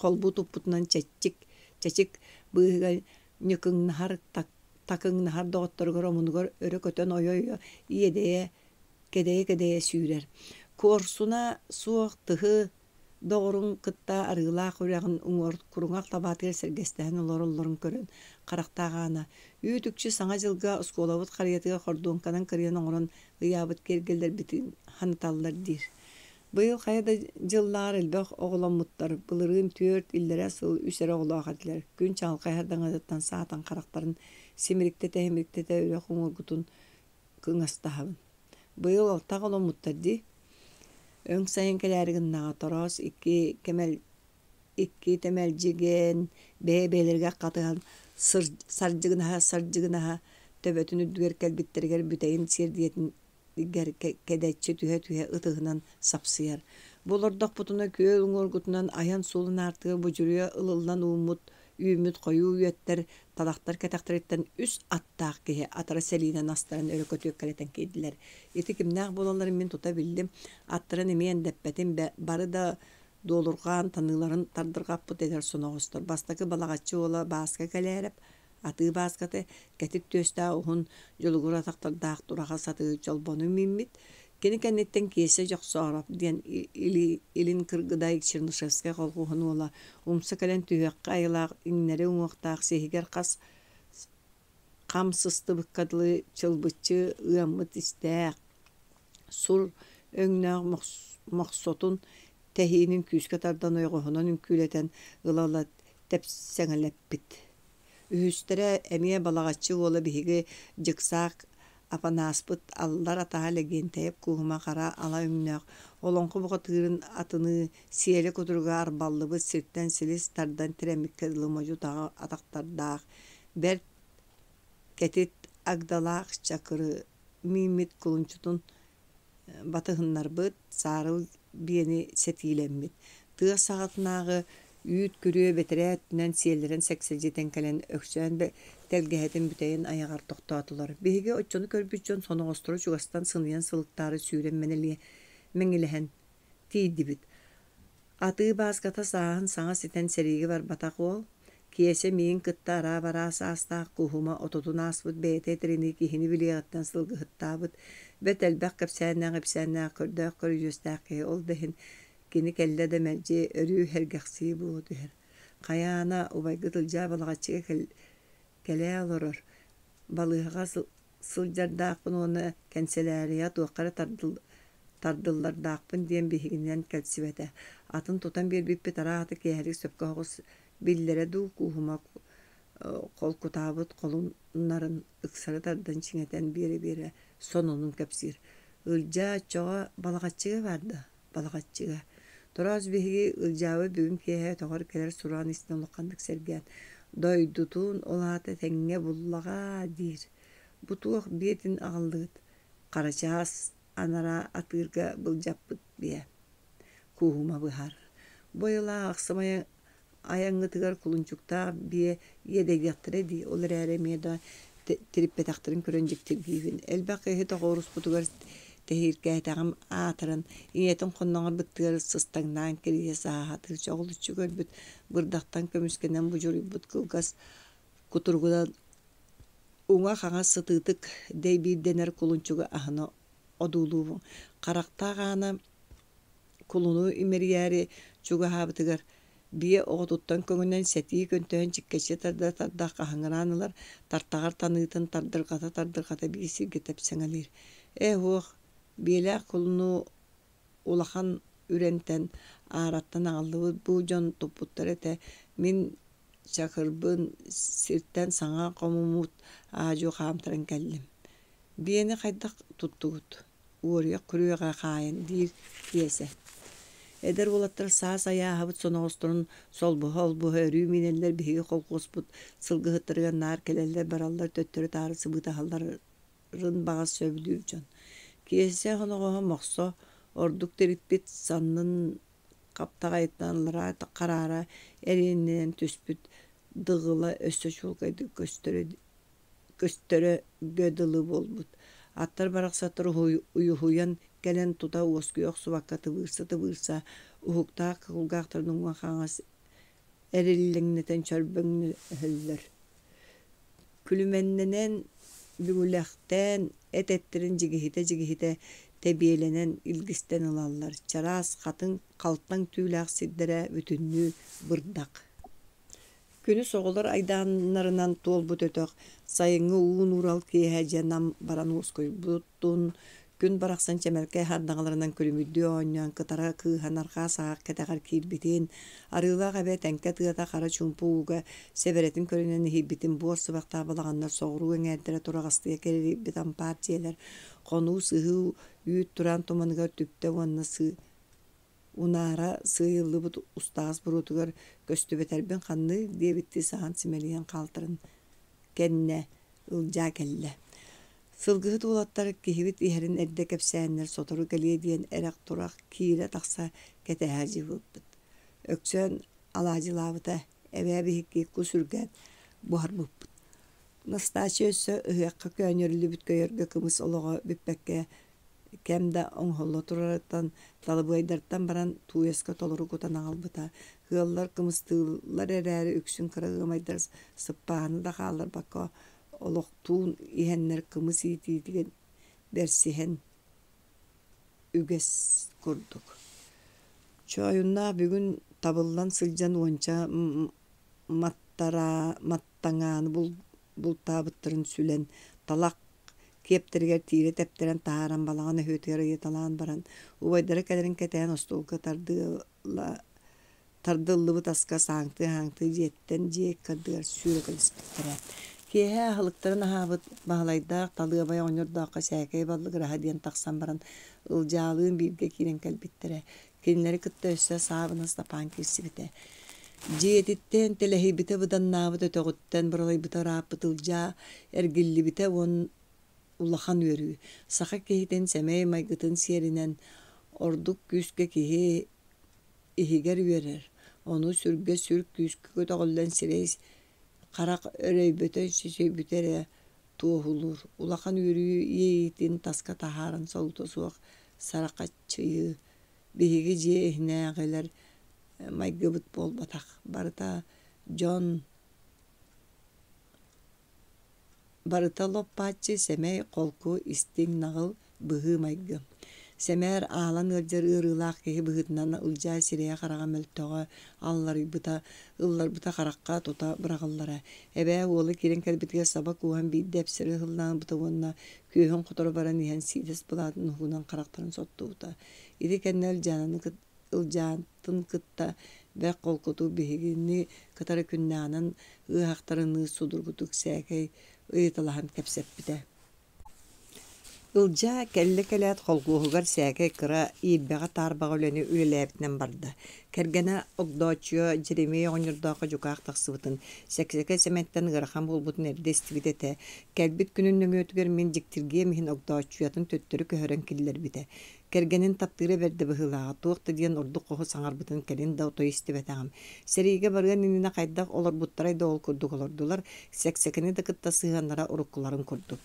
холбуу туппутунан чэчик чэчик быыһыгар ньыкыҥнаһар такыҥнаһар доҕотторугар омунугар өрө көтөн ойо-ойо иэдэйэ кэдэйэ-кэдэйэ сүүрэр. Куорсуна суох тыһы Доҕорун кытта Арыылаах үрэҕин уҥуор куруҥах лабаатыгар сэргэстэһэн олороллорун көрөн, харахтаах Аана, «Үүт-үкчү Саҥа дьылга оскуолабыт харыйатыгар хордуоҥканан кырыйан оҥорон ыйаабыт киэргэллэрбитин ханыталлар» диир. Быйыл хайа да дьыллааҕар элбэх оҕоломмуттар. Былырыын түөрт, иллэрээ сыл үс эрэ оҕолоох этилэр. Күн чаҕылхай сардаҥатыттан саатан харахтарын симириктэтэ-симириктэтэ үрэх уҥуоргутун кыҥастаһабын. Быйыл алта оҕоломмуттар дии. Өҥ сайын кэлээри гыннаҕа Тороос икки кэмэл икки тэмэлдьигэн бэйэ-бэйэлэригэр хатыһан сардьыгынаһа-сардьыгынаһа төбөтүн үрдүгэр кэлбиттэригэр бүтэйин сиэрдийэтин кэдэччи түһэ-түһэ ытыһынан сапсыйар. Бу олордохпутуна күөл уҥуоргутунан айан суолун аартыга будьуруйа ылыллан ууммут үүммүт хойуу үөттэр, талахтар кэтэхтэриттэн үс аттаах киһи атара сэлиинэн астаран өрө көтүөккэлэтэн киирдилэр. Ити кимнээх буолалларын мин тута биллим, аттарын эмиэ эндэппэтим, бары да дуолурҕаан таныыларын тардырҕаппыт эдэр соноҕостор. Бастакы Балаҕаччы уола Бааска Кэлээрэп, атыы Бааската кэтит түөстээх уһун дьулугур атахтардаах тураха сатыы чолбону мииммит. Кини кэнниттэн Киэсэ Дьохсоороп диэн илин Кыргыдай Чернышевскай колхуоһун уола умса кэлэн түһүөххэ айылаах иҥнэри уҥуохтаах сиһигэр хас хам сыстыбыкка дылы чылбыччы ыаммыт истээх, сур өҥнөөх мохсотун тэһиинин күүскэ тардан ойоҕоһунан үҥкүүлэтэн ыла-ыла тэпсэҥэлэппит. Үһүстэрэ эмиэ Балаҕаччы уола биһиги Дьыксаак Апанааспыт аллар атаһа Лэгиэнтэйэп Кууһума хара ала өҥнөөх, олоҥхо бухатыырын атыныы сиэлэ кутуруга арбаллыбыт сиртэн силис тардан тирэммиккэ дылы модьу-таҕа атахтардаах, бэрт кэтит агдалаах чакыры мииммит кулунчутун батыһыннарбыт, саарыл биэни сэтиилэммит, тыа саҕатынааҕы үүт күрүө бэтэрээ өттүнэн сиэллэрэн сэксэлдьитэн кэлэн Өксөөн тэлгэһэтин бүтэйин айаҕар тохтоотулар. Биһиги оччону көрбүт дьон соноҕостору чугастан сыныйан сылыктаары сүүрэн мэҥилэһэн тиийдибит. Атыы Бааската сааһын саҥа ситэн сэриигэ барбатах уол, Киэсэ миигин кытта араа-бараа саастаах Куһума отутун ааспыт бэйэтэ этэринии киһини билиэҕиттэн сылгыһыттаабыт, бэрт элбэх кэпсээннээх-ипсээннээх, көрдөөх көрүдьүөстээх киһи, ол да иһин кини кэллэ да мэлдьи өрүү сэргэхсийии буола түһэр. Хайаана, убайгыт Ылдьаа Балаҕаччыга кэлээ олорор, балыыһаҕа сылдьардаахпын уонна кэнсэлээрийэҕэ туохха эрэ тардыллардаахпын диэн биһигинэн кэлсибэтэ. Атын тутан биэрбиппит арааһата киэһэлик сөпкө соҕус биллэрэ дуу, Кууһума холкутаабыт холуннарын ыксары тардан чиҥэтэн биэрэ-биэрэ сонунун кэпсиир. Ылдьаа оччоҕо Балаҕаччыга баар да? Балаҕаччыга. Тороос биһиги Ылдьаабыт бүгүн киэһэ өтөҕөр кэлэр сураҕын истэн улаханнык сэргээн, «Дойдутун ол аата этэҥҥэ буллаҕа» диир. «Бу туох биэтин аҕаллыгыт? Харачаас анараа атыырга былдьаппыт биэ» Кууһума быһаарар. Бу айылаах ахсым айаҥҥытыгар кулунчуктаах биэ иэдэйиэхтэрэ дии, ол эрээри эмиэ да тириппэтэхтэрин көрөн дьиктиргиибин. Элбэх киһи тоҕуоруспутугар тэһииркээтэҕим аатыран, ийэтин хонноҕор быттыгар сыстаҥнаан кирийэ сааһатыы чоҕулуччу көрбүт, бырдахтан көмүскэнэн будьуруйбут кылгас кутуругунан уҥа-хаҥас сытыытык дэйбиирдэнэр кулунчугу аһына одуулуубун. Харахтаах аана кулуну имэрийээри чугаһаабытыгар биэ оҕотуттан көҥүнэн сэтии көнтөһөн чиккэччи тарда-тарда хаһыҥыраан ылар, тартаҕар таныытын тардырҕата-тардырҕата биир сиргэ тэпсэҥэлиир. Ээ уох, биэлээх кулуну улахан үрэнтэн, аараттан аҕаллыбыт бу дьон туппуттар этэ, мин чакырбын сиртэн саҥа хомуммут аа-дьуо хаамтаран кэллим. Биэни хайдах туттугут? Уоруйах күрүөҕэ хаайан, диир Киэсэ. Эдэр уолаттар саас айааһабыт соноҕосторун солбуһа-олбуһа өрүү миинэллэр, биһиги холкуоспут сылгыһыттарыгар наар кэлэллэр-бараллар, төттөрү-таары сыбыытаһалларын баҕас сөбүлүүр дьон. Киэсэ соноҕоһо Мохсо ордук тириппит, саннын хаптаҕайыттан аллараа хараара эриэннэнэн түспүт дыҕыла өссө чуолкайдык көстөрө көстөргө дылы буолбут. Аттар барахсаттар уйуһуйан кэлэн тута уоскуйа охсубакка тыбыырса-тыбыырса, уһуктаах кулгаахтарын уҥа-хаҥас эриллэҥнэтэн чөрбөҥнөһөллөр. Күлүмэннэнэн, бүгүлэхтээн, эт эттэрин дьигиһитэ-дьигиһитэ тэбиэлэнэн илгистэн ылаллар. Чараас хатыҥ, халтаҥ түүлээх сирдэрэ бүтүннүү бырдах. Күнүс оҕолор айдааннарынан туолбут өтөх, сайыҥҥы уу нуурал киэһэ дьэ нам баран уоскуйбутун, Күн барахсан чэмэлкэй хардаҥаларынан күлүмүрдүү оонньоон кытара кыыһан арҕаа саҕах кэтэҕэр киирбитин, Арыылаах эбэ тэҥкэ тыата хара чуумпу ууга сэбэрэтин көрүнэн иһийбитин буор сыбахтаах балаҕаннар соҕуруу эҥээрдэрэ тураҕастыйа кэрийбит ампаар дьиэлэр, хонуу сыһыы үүт тураан туманыгар түптэ уонна сыы унаара сыыйыллыбыт устаҕас буруотугар көстүбэтэрбин ханнык диэбиттии саһан симэлийэн хаалтарын кэннэ Ылдьаа кэллэ. Сылгыһыт уолаттар киһибит иһэрин эрдэ кэпсээннэр сотору кэлиэ диэн эрэх-турах киирэ-тахса кэтэһэ сылдьыбыппыт. Өксөөн алаадьылаабыта, эбээ биһикки кус үргээн буһарбыппыт. Настааччыйа өссө ыһыахха көөнньөрүллүбүт көйөргө кымыс олоҕо бүппэккэ кэм да оҥоһулла турарыттан талабыайдартан баран тууйаска толору кутан аҕалбыта. Ыаллар кымыстыыллар эрээри үксүн кыра ыамайдар сыппааһыны да хаалларбакка олохтуун иһэннэр кымыс иитиитигэр бэрсиһэн үгэс курдук. Чоойуннаах бүгүн табыллан сылдьан уонча маттара маттаҥааны бултаабыттарын сүлэн, талах киэптэригэр тиирэ тэптэрэн таһааран балаҕан өһүөтүгэр ыйыталаан баран, убайдара кэлэрин кэтээн остуолга тардыллыбыт аска сааҥтыы-һааҥтыы дьиэттэн дьиэ ыккардыгар сүүрэкэлэспиттэрэ. Киэһэ аһылыктарын аһаабыт Баһылайдаах Талыабай оҕонньордооххо сээкэй баллыгыраһа диэн тахсан баран Ылдьаалыын бииргэ киирэн кэлбиттэрэ. Кинилэри кытта өссө Саабына Степан киирсибитэ. Дьиэтиттэн тэлэһийбитэ быданнаабыт өтөҕүттэн быралыйбыта ырааппыт Ылдьаа эргиллибитэ уон улахан үөрүү. Саха киһитин сэмэй майгытын сиэринэн ордук күүскэ киһи иһигэр үөрэр, ону сүргэ сүр күүскэ көтөҕүллэн сирэй харах өрөйбөтө чөчөйбүтэ эрэ туоһулуур. Улахан үөрүү иэйиитин таска таһааран солуута суох сарахаччыйыы биһиги дьиэ иһинээҕилэр майгыбыт буолбатах. Барыта дьон Барыта лоп-бааччы сэмэй, холку, истиҥ, наҕыл быһыы-майгы. Сэмээр аалан ыалдьар ыарыылаах киһи быһыытынан Ылдьаа сирэйэ-хараҕа мөлтөҕө, алларыйбыта, ылларбыта харахха тута быраҕыллара. Эбээ уола киирэн кэлбитигэр саба кууһан биирдэ эпсэри ыһыллаан ылбыта уонна күөһүн хоторо баран иһэн сиидэс былаатын уһугунан харахтарын соттубута. Ити кэннэ Ылдьаананы Ылдьаантын кытта бэрт холкутук биһигини кытары күннээҕинэн ыаһахтарыныы судургутук сээкэй ыйыталаһан кэпсэппитэ. Ылдьаа кэллэ кэлээт холкуоһугар сээкэй кыра иирбэҕэ-таарбаҕа үлэни үлэлээбитинэн барда. Кэргэнэ Огдооччуйа Дьэримиэй оҕонньордооххо дьукаах тахсыбытын, Сэксэкэ Сэмэнтэн ыарахан буолбутун эрдэ истибит этэ. Кэлбит күнүн нөҥүөтүгэр мин дьиктиргиэм иһин Огдооччуйатын төттөрү көһөрөн киллэрбитэ. Кэргэнин таптыыра бэрдэ быһыылааҕа, туох да диэн ордук хоһу саҥарбытын кэлин да отой истибэтэҕим. Сэриигэ барыан иннинэ хайдах олорбуттарай да ол курдук олордулар, Сэксэкини да кытта сыһыаннара уруккуларын курдук.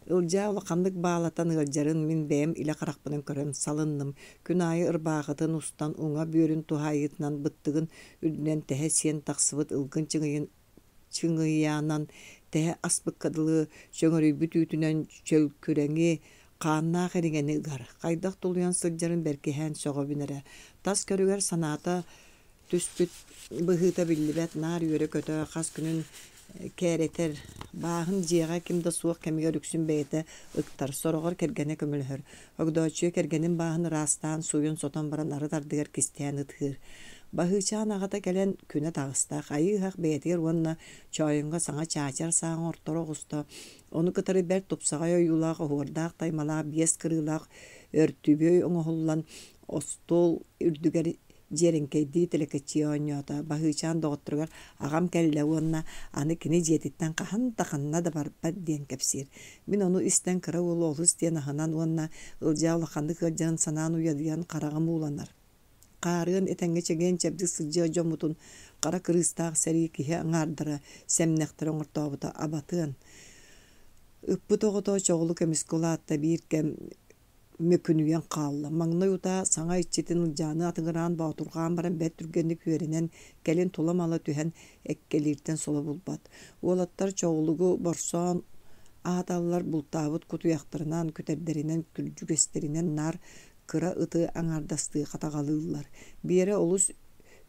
Ылдьаа улаханнык баалатан ыалдьарын мин бэйэм илэ харахпынан көрөн салынным. Күн аайы ырбаахытын устан уҥа бүөрүн туһаайыытынан быттыгын үрдүнэн тэһэ сиэн тахсыбыт ылгын чыҥыйын чыҥыйаанан тэһэ аспыкка дылы чөҥөрүйбүт үүтүнэн чөлкүрэҥи, хааннаах ириҥэни ыгар. Хайдах тулуйан сылдьарын бэркиһээн сөҕөбүн эрэ. Тас көрүгэр санаата түспүт быһыыта биллибэт, наар үөрэ-көтө хас күнүн кээрэтэр. Бааһын дьиэҕэ ким да суох кэмигэр үксүн бэйэтэ ыктар, сороҕор кэргэнэ көмөлөһөр. Огдооччуйа кэргэнин бааһын ыраастаан, сууйан-сотон баран арыт ардыгар кистээн ытыыр. Баһыычаан аҕата кэлэн күнэ таҕыста, хайыы-һах бэйэтигэр уонна Чоойуҥҥа саҥа чаачар сааҥ орторо оҕуста, ону кытары бэрт тупсаҕай ойуулаах оһуордаах таймалаах биэс кырыылаах өртүбүөй оҥоһуллан остуол үрдүгэр дьиэрэҥкэйдии тэлэкэччийэ оонньоото. Баһыычаан доҕотторугар аҕам кэллэ уонна аны кини дьиэтиттэн хаһан да ханна да барбат диэн кэпсиир. Мин ону истэн кыра уолу олус диэн аһынан уонна Ылдьаа улаханнык ыалдьарын санаан уйадыйан хараҕым ууланар. Хаарыан этэҥҥэ чэгиэн-чэбдик сылдьыах дьоммутун хара кырыыстаах сэрии киһи аҥаардара, сэмнэхтэрэ оҥортообута абатыан. Ыппыт оҕото чоҕулу көмүскэ улаатта биир кэм мөкүнүйэн хаалла. Маҥнай утаа саҥа иччитин Ылдьааны атыҥыраан боотурҕаан баран бэрт түргэнник үөрэнэн, кэлин тула-мала түһэн эккэлииртэн соло булбат. Уолаттар чоҕулугу борсоон аһаталлар, бултаабыт кутуйахтарынан, күтэрдэринэн, күрдьүгэстэринэн наар кыра ыты аҥаардастыы хатаҕалыыллар. Биэрэ олус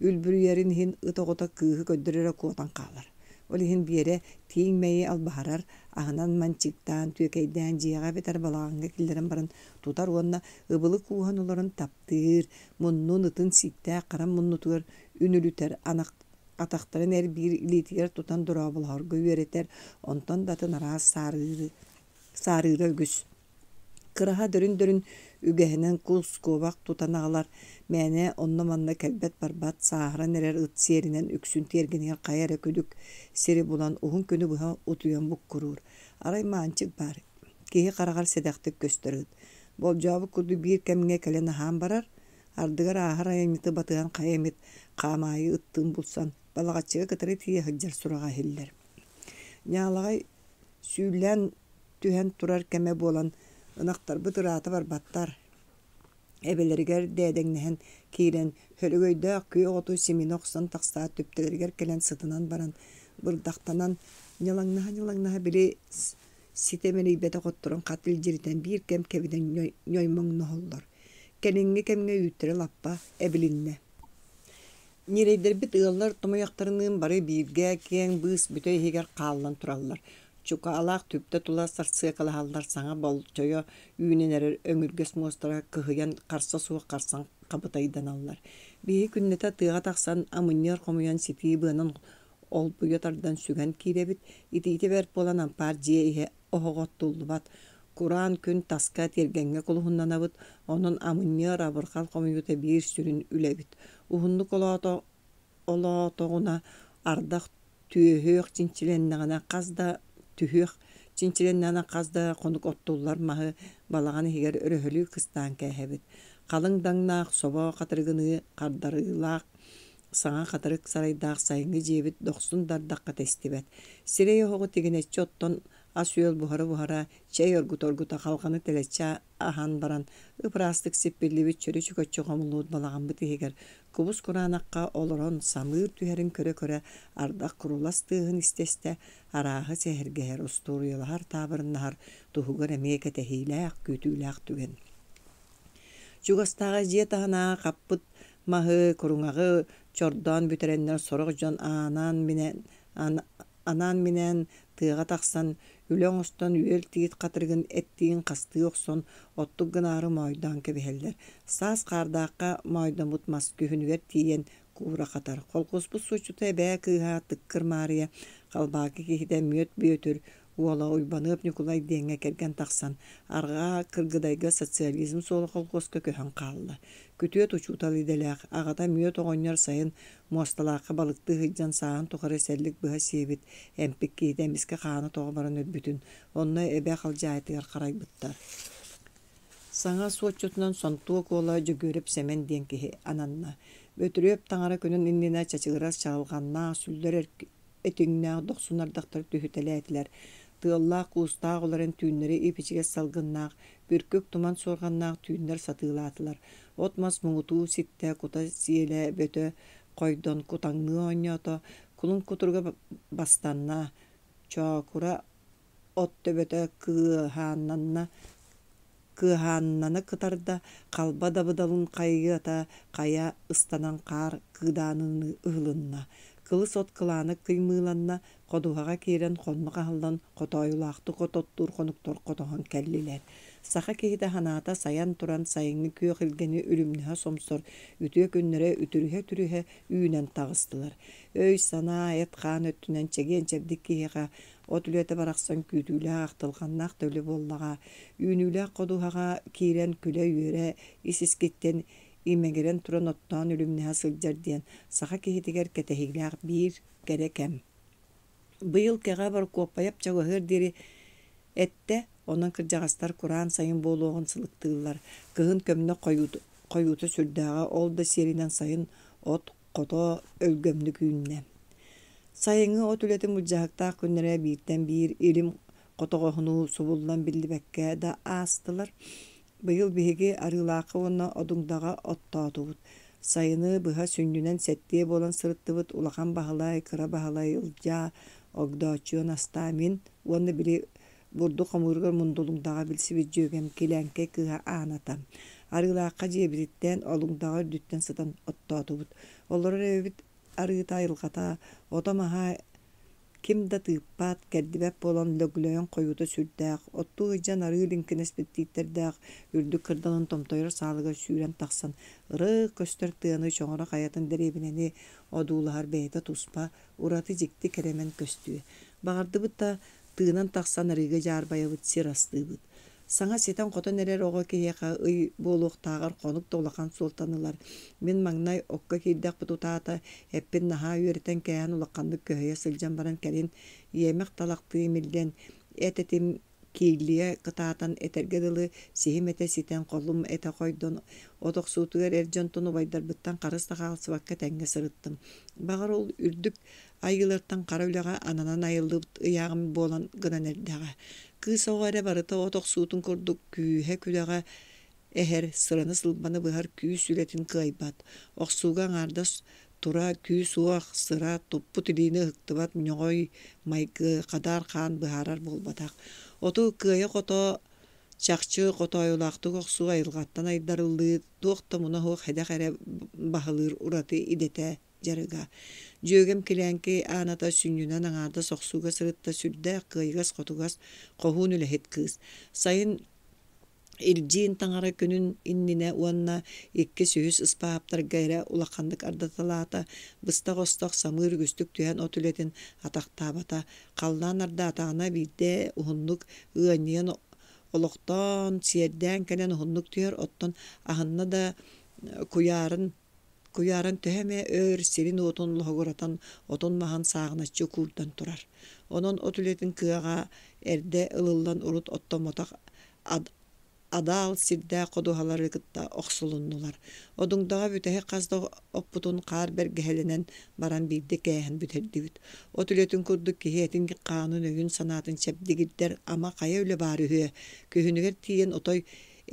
үлбүрүйэрин иһин ыт оҕото кыыһы көрдөр эрэ куотан хаалар. Ол иһин Биэрэ тииҥ мэйи албаһырар, аһынан манчыыктаан, түөкэйдээн дьиэҕэ эбэтэр балаҕаҥҥа киллэрэн баран тутар уонна ыбылы кууһан олорон таптыыр, муннун ытын сииктээх хара муннутугар үнүлүтэр, атахтарын эр-биир илиитигэр тутан дорооболоһорго үөрэтэр, онтон да атын араас саарыыра үгүс. Кыраһа дөрүн-дөрүн үгэһинэн кус, куобах тутан аҕалар, мээнэ онно-манна кэлбэт-барбат, сааһыран эрэр ыт сиэринэн үксүн тиэргэнигэр хайа эрэ күлүк сири булан уһун күнү быһа утуйан буккуруур. Арай Маанчык баар, киһи хараҕар сэдэхтик көстөр ыт. Болдьообут курдук биир кэмҥэ кэлэн аһаан барар, ардыгар ааһар айанньыты батыһан хайа эмит хаамаайы ыттыын булсан, Балаҕаччыга кытары тиийэ сылдьар сураҕа иһиллэр. Ньаалаҕай сүүллээн түһэн турар кэмэ буолан, ынахтарбыт ыраата барбаттар. Эбэлэригэр дээдэҥнэһэн киирэн, хөлөгөйдөөх күөх оту симинэ охсон тахсаат түптэлэригэр кэлэн сытынан баран, бырдахтанан ньылаҥнаһа-ньылаҥнаһа били ситэ мэлийбэтэх отторун хат илдьиритэн биир кэм кэбинэн ньоймоҥноһоллор. Кэлиҥҥи кэмҥэ үүттэрэ лаппа эбилиннэ. Ньирэйдэрбит ыаллар томойохторуныын бары бииргэ киэҥ быыс бүтэй иһигэр хааллан тураллар. Чукаалаах түптэ тула сарсыакалаһаллар саҥа болчойо үүнэн эрэр өҥүргэс муостара кыһыйан харса суох харсан хабытайданаллар. Биһиги күннэтэ тыаҕа тахсан амынньыар хомуйан ситии быанан олбуйа тардан сүгэн киирэбит. Итиитэ бэрт буолан ампаар дьиэ иһэ оһоҕо оттуллубат. Кураан күн таска тиэргэҥҥэ кулуһуннанабыт, онон амынньыар абырҕал хомуйуута биир сүрүн үлэбит. Уһуннук олоотоҕуна ардах түөһүөх чинчилэннэҕинэ хас да түһүөх чинчилэннэҕинэ хас да хонук оттуллар маһы балаҕан иһигэр өрөһөлүү кыстаан кээһэбит. Халыҥ даҥнаах собо хатырыгыныы хардарыылаах саҥа хатырык сарайдаах сайыҥҥы дьиэбит дохсун да ардахха тэстибэт. Сирэй оһоҕу тигинэччи оттон ас-үөл буһара-буһара, чэй оргута-оргута халҕаны тэлэччи аһан баран, ып-ыраастык сиппиллибит чөрү-чөкөччү хомуллубут балаҕаммыт иһигэр кубус-кураанахха олорон самыыр түһэрин көрө-көрө ардах курулас тыаһын истэ-истэ арааһы сэһэргэһэр, остуоруйалаһар, таабырыннаһар туһугар эмиэ кэтэһиилээх, күүтүүлээх түгэн. Чугастааҕы дьиэ таһынааҕы хаппыт маһы, куруҥаҕы чордоон бүтэрэннэр сорох дьон анаан-минээн тыаҕа тахсан, үлэ оҥостон үөл тиит хатырыгын эттиин хастыы охсон, оттук гынаары моойдоон кэбиһэллэр. Саас хаардаахха моойдоммут мас күһүнүгэр тиийэн куура хатар. Холкуоспут суоччута эбээ кыыһа Тыккыр Маарыйа, Халбаакы киһитэ Мүөт Бүөтүр, уола Уйбаныап Ньукулай диэҥҥэ кэргэн тахсан, арҕаа Кыргыдайга социализм суола холкуоска көһөн хаалла. Күтүөт учуутал идэлээх, аҕата Мүөт оҕонньор сайын Муосталаахха балыктыы сылдьан сааһын тухары сэллик быһа сиэбит эмпик киһитэ эмискэ хаана тоҕо баран өлбүтүн, онно эбэ халдьаайытыгар харайбыттар. Саҥа суотчутунан Сонтуок уола Дьөгүөрэп Сэмэн диэн киһи ананна. Бөтүрүөп таҥара күнүн иннинэ чачыгырас чаҕылҕаннаах, сүллэр этиҥнээх дохсун ардахтар түһүтэлээтилэр. Тыаллаах-куустаах уларан түүннэри ип-ичигэс салгыннаах, бүркүк туман суорҕаннаах түүннэр сатыылаатылар. От-мас муҥутуу ситтэ, кута сиэлэ бөтө хойдон кутаҥныы оонньоото, кулун кутуруга бастанна, чоокура от төбөтө кыаһааннанна кыаһааннана кытарда, халба дабыдалын хайыата хайа ыстанан хаар кыыдааныныы ыһылынна, кылыс от кылаана кыймыыланна, ходуһаҕа киирэн хоннох аһыллан хотоойулаахтык от оттуур хонуктар хотоһон кэллилэр. Саха киһитэ санаата сайан туран сайыҥҥы күөх илгэни үлүмнэһэ сомсор үтүө күннэрэ үтүрүһэ-үтүрүһэ үүнэн таҕыстылар. Өй-санаа, эт-хаан өттүнэн чэгиэн-чэбдик киһиэхэ от үлэтэ барахсан күүтүүлээх, ахтылҕаннаах да үлэ буоллаҕа. Үүнүүлээх ходуһаҕа киирэн күлэ-үөрэ, ис-искиттэн имэҥирэн туран оттоон үлүмнэһэ сылдьар диэн саха киһитигэр кэтэһиилээх биир кэрэ кэм. Быйыл кэҕэ Борокуоппайап чаҕыһыар диэри эттэ, онон кырдьаҕастар кураан сайын буолуоҕун сылыктыыллар. Кыһын көмнөх хойуута сүрдээҕэ, ол да сиэринэн сайын от хото өлгөмнүк үүннэ. Сайыҥҥы от үлэтин былдьаһыктаах күннэрэ бииртэн биир илим хотоҕоһунуу субуллан биллибэккэ да аастылар. Быйыл биһиги Арыылаахха уонна Одуҥдаҕа оттоотубут. Сайыны быһа сүнньүнэн сэттиэ буолан сырыттыбыт Улахан Баһылай, Кыра Баһылай, Ылдьаа, Огдооччуйа Настаа, мин уонна били бурдук хомууругар Мундулуҥдаҕа билсибит дьүөгэм Килээҥкэй кыыһа Ааната. Арыылаахха дьиэбититтэн, Олуҥдаҕа үрдүттэн сытан оттоотубут. Олорор эбэбит арыыта айылҕата, ото-маһа Ким да тыыппат, кэрдибэт буолан лөглөйөн хойуута сүрдээх, оттуу сылдьан арыы лиҥкинэспит тииттэрдээх үрдүк кырдалын томтойор саалыгар сүүрэн тахсан, ырыых көстөр тыаны, Чоҥоро хайатын дэриэбинэни одуулаһар бэйэтэ туспа, ураты дьикти кэрэмэн көстүү. Баҕардыбыт да, тыынан тахсан арыыга дьаарбайабыт, сир астыыбыт. Саҥа ситэн-хотон эрэр оҕо киһиэхэ ый буолуохтааҕар хонук да улахан суолтаны ылар. Мин маҥнай окко киирдэхпит утаата, эппин наһаа үөрэтэн кээһэн улаханнык көһүйэ сылдьан баран кэлин иэмэх талахтыы имиллэн, эт-этим кииллийэ кытаатан, этэргэ дылы, сиһим этэ ситэн, холум этэ хойдон, от охсуутугар эр дьонтон убайдарбыттан харыс да хаалсыбакка тэҥҥэ сырыттым. Баҕар, ол үрдүк айыылартан хара үлэҕэ ананан айыллыбыт ыйааҕым буолан гынан эрдэҕэ. Кыыс оҕо эрэ барыта от охсуутун курдук күүһэ-күдэҕэ эһэр, сыраны-сылбаны быһар күүс үлэтин кыайбат. Охсууга аҥаардас тура күүс-уох, сыра, туппут илиини ыһыктыбат ньоҕой майгы, хадаар хаан быһаарар буолбатах. Оту кыайа-хото чахчы хотоойулаахтык охсуу айылҕаттан айдарыллыы туох да муна суох сэдэх эрэ баһылыыр ураты идэтэ дьарыга. Дьүөгэм Килээҥки Ааната сүнньүнэн аҥаардас охсууга сырытта сүрдээх кыайыгас-хотугас, хоһуун үлэһит кыыс. Сайын Илдьиин таҥара күнүн иннинэ уонна иккис-үһүс ыспааптарга эрэ улаханнык ардаталаата, быстах-остох самыыр үгүстүк түһэн от үлэтин атахтаабата, халлаан ардаатаҕына биирдэ уһуннук ыанньыйан олохтоон, сиэрдээн кэлэн уһуннук түһэр, оттон аһынна да куйаарын Куйааран төһө эмэ өр сирин-уотун лоһугуратан, отун-маһын сааҕыначчы куурдан турар. Онон от үлэтин кыаҕа эрдэ ылыллан урут оттоммотох адаал сирдээх ходуһалары кытта охсулуннулар. Одуҥдаҕа бүтэһик хас да оппутун хаар бэргэһэлэнэн баран биирдэ кээһэн бүтэрдибит. От үлэтин курдук киһи этин-хаанын, өйүн-санаатын чэбдигирдэр ама хайа үлэ баар үһүө. Күһүнүгэр тиийэн отой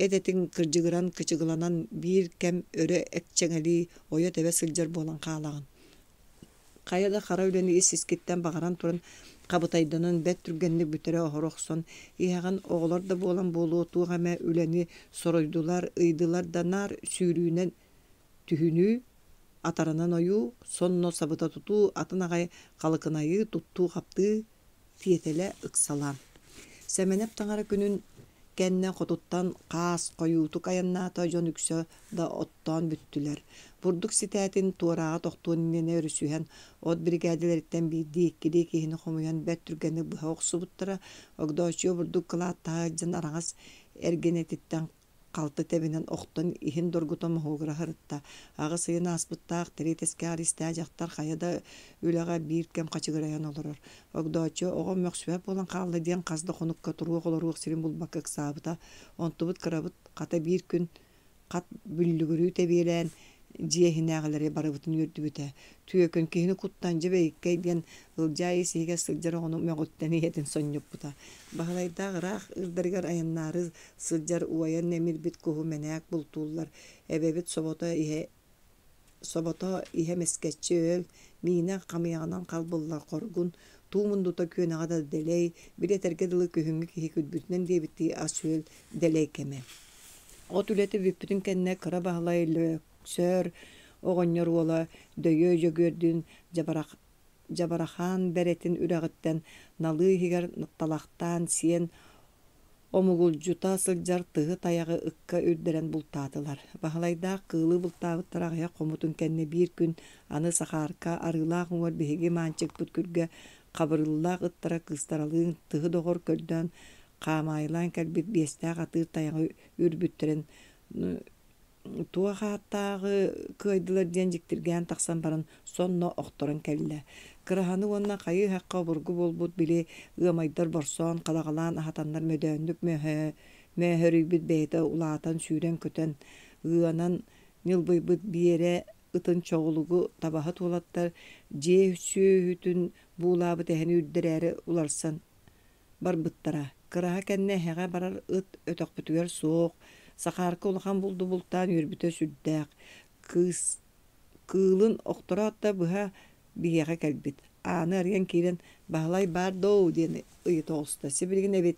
Эт-этиҥ кырдьыгыран кычыгыланан биир кэм өрө экчэҥэлии, ойо-тэбэ сылдьар буолан хаалаҕын. Хайа да хара үлэни ис-искиттэн баҕаран туран хабытайданан бэрт түргэнник бүтэрэ-оһоро охсон, иһэҕин оҕолор да буолан буолуо туох эмэ үлэни соруйдулар, ыйдылар да наар сүүрүүнэн түһүнүү, атарынан ойуу, сонно сабыта тутуу, атын аҕай халыкынайыы, туттуу-хаптыы тиэтэлэ ыксалаан. Сэмэнэп таҥара күнүн кэннэ хотуттан хаас хойуутук айаннаата дьон үксэ да оттоон бүттүлэр. Бурдук ситээтин туорааҕа тохтуон иннинэ өрүсүһэн от биригээдэлэриттэн биирдии-иккилии киһини хомуйан бэрт түргэнник быһа охсубуттара. Огдооччуйа бурдук кылааттаһа сылдьан араҥас эргинэтиттэн халты тэбинэн охтон иһин доргута моһуогура сырытта. Аҕыс ыйын ааспыттаах тиритэскэҕэр истээх дьахтар хайа да үлэҕэ биир кэм хачыгырайан олорор. Огдооччу оҕом мөхсүбэт буолан хаалла диэн хас да хонукка туруох-олоруох сирин булбакка ыксаабыта. Онтубут кырабыт хата биир күн хат бүллүгүрүү тэбиэлээн дьиэ иһинээҕилэри барыбытын үөрдүбүтэ. Түөкүн киһини куттан дьэ бэйиккэй диэн Ылдьаа ис иһигэр сылдьар оҕону мөҕүттэн ийэтин сонньуппута. Баһылайдаах ыраах ыырдарыгар айаннаары сылдьар уойан эмирбит куһу мэнээк бултууллар. Эбэбит собото иһэ собото иһэ мэскэччи өөл, миинэ хамыйаҕынан халбыллар хоргун, туу мундута күөнэҕэ да дэлэй, били этэргэ дылы күһүҥҥү киһи күлбүтүнэн диэбиттии ас-үөл дэлэй кэмэ. От үлэтэ бүппүтүн кэннэ Кыра Баһылай Лөксөр оҕонньор уола Дөйүө Дьөгүөрдүүн Дьабарах Дьабарахаан Бэрэтин үрэҕиттэн налыы иһигэр талахтаан сиэн омугулдьута сылдьар тыһы тайаҕы ыкка үрдэрэн бултаатылар. Баһылайдаах кыылы бултаабыттара аҕыйах хоммутун кэннэ биир күн аны Сахаарка Арыылаах уҥуор биһиги Маанчыкпыт күргэ Хабырыыллаах ыттара кыыстаралыын тыһы доҕор көрдөөн хаамаайылаан кэлбит биэстээх атыыр тайаҕы үрбүттэрин туох ааттааҕы кыайдылар диэн дьиктиргээн тахсан баран сонно охторон кэллэ. Кыраһаны уонна хайыы-һахха обургу буолбут били ыамайдар борсоон хадаҕалаан аһатаннар мөдөөннүк мөөһөрүйбүт бэйэтэ улаатан сүүрэн-көтөн ыанан ньылбыйбыт Биэрэ ытын чоҕулугу табаһыт уолаттар дьиэ сүөһүтүн буулаабыт эһэни үрдэрээри уларсан барбыттара. Кыраһа кэннэ эһэҕэ барар ыт өтөхпүтүгэр суох, Сахаарка улахан булду бултаан үөрбүтэ сүрдээх. Кыыс кыылын охтороот да быһа биһиэхэ кэлбит. Ааны арыйан киирэн «Баһылай баар доо?» диэн ыйыта оҕуста. Сибилигин эбит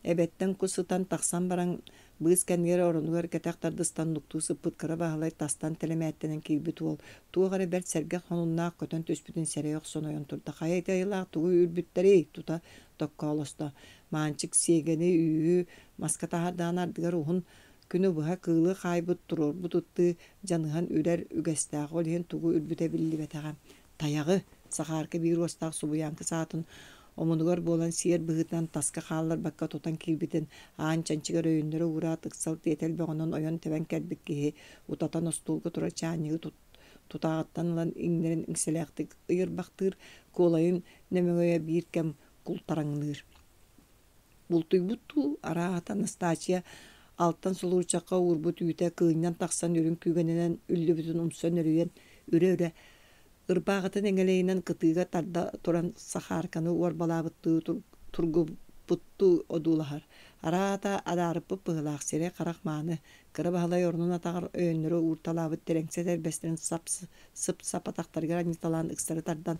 эбэттэн кус сытан тахсан баран Быыс кэннигэр оронугар кэтэх тардыстан нуктуу сыппыт Кыра Баһылай тастан тэлэмээттэнэн киирбит уол туох эрэ бэрт сэргэх сонуннаах көтөн түспүтүн сэрэйэ охсон ойон турда. Хайа ити айылаах тугу үрбүттэрий? Тута токкоолосто. Маанчык сиэгэни, үүһү маска таһаардаҕына ардыгар уһун күнү быһа кыылы хаайбыт, туруорбут ыттыы дьаныһан үрэр үгэстээх, ол иһин тугу үрбүтэ биллибэтэҕэ. Тайаҕы, Сахаарка биир уостаах субуйааҥкы саатын омунугар буолан сиэр быһыытынан таска хаалларбакка тутан киирбитин аан чанчыгар өйөннөрө уураат ыксал-тиэтэл бөҕөнөн ойон-тэбэн кэлбит киһи утатан остуолга турар чаанньыгы тутааҕыттан ылан иҥнэрин иҥсэлээхтик ыйырбахтыыр, куолайын нөмөҥөйө биир кэм култараҥныыр. Бултуйбут дуу, арааһата Настааччыйа алтан солуурчахха уурбут үүтэ кыынньан тахсан үрүҥ күүгэнинэн үллүбүтүн умса нөрүйэн үрэ-үрэ ырбааҕытын эҥэлэйинэн кытыыга тарда туран Сахаарканы уорбалаабыттыы тургуппуттуу одуулаһар. Араата адаарыппыт быһыылаах сирэй-харах мааны, Кыра Баһылай орнун атаҕар өйөннөрө уурталаабыт тирэҥсэ этэрбэстэрин сып-сап атахтарыгар анньыталаан ыксары тардан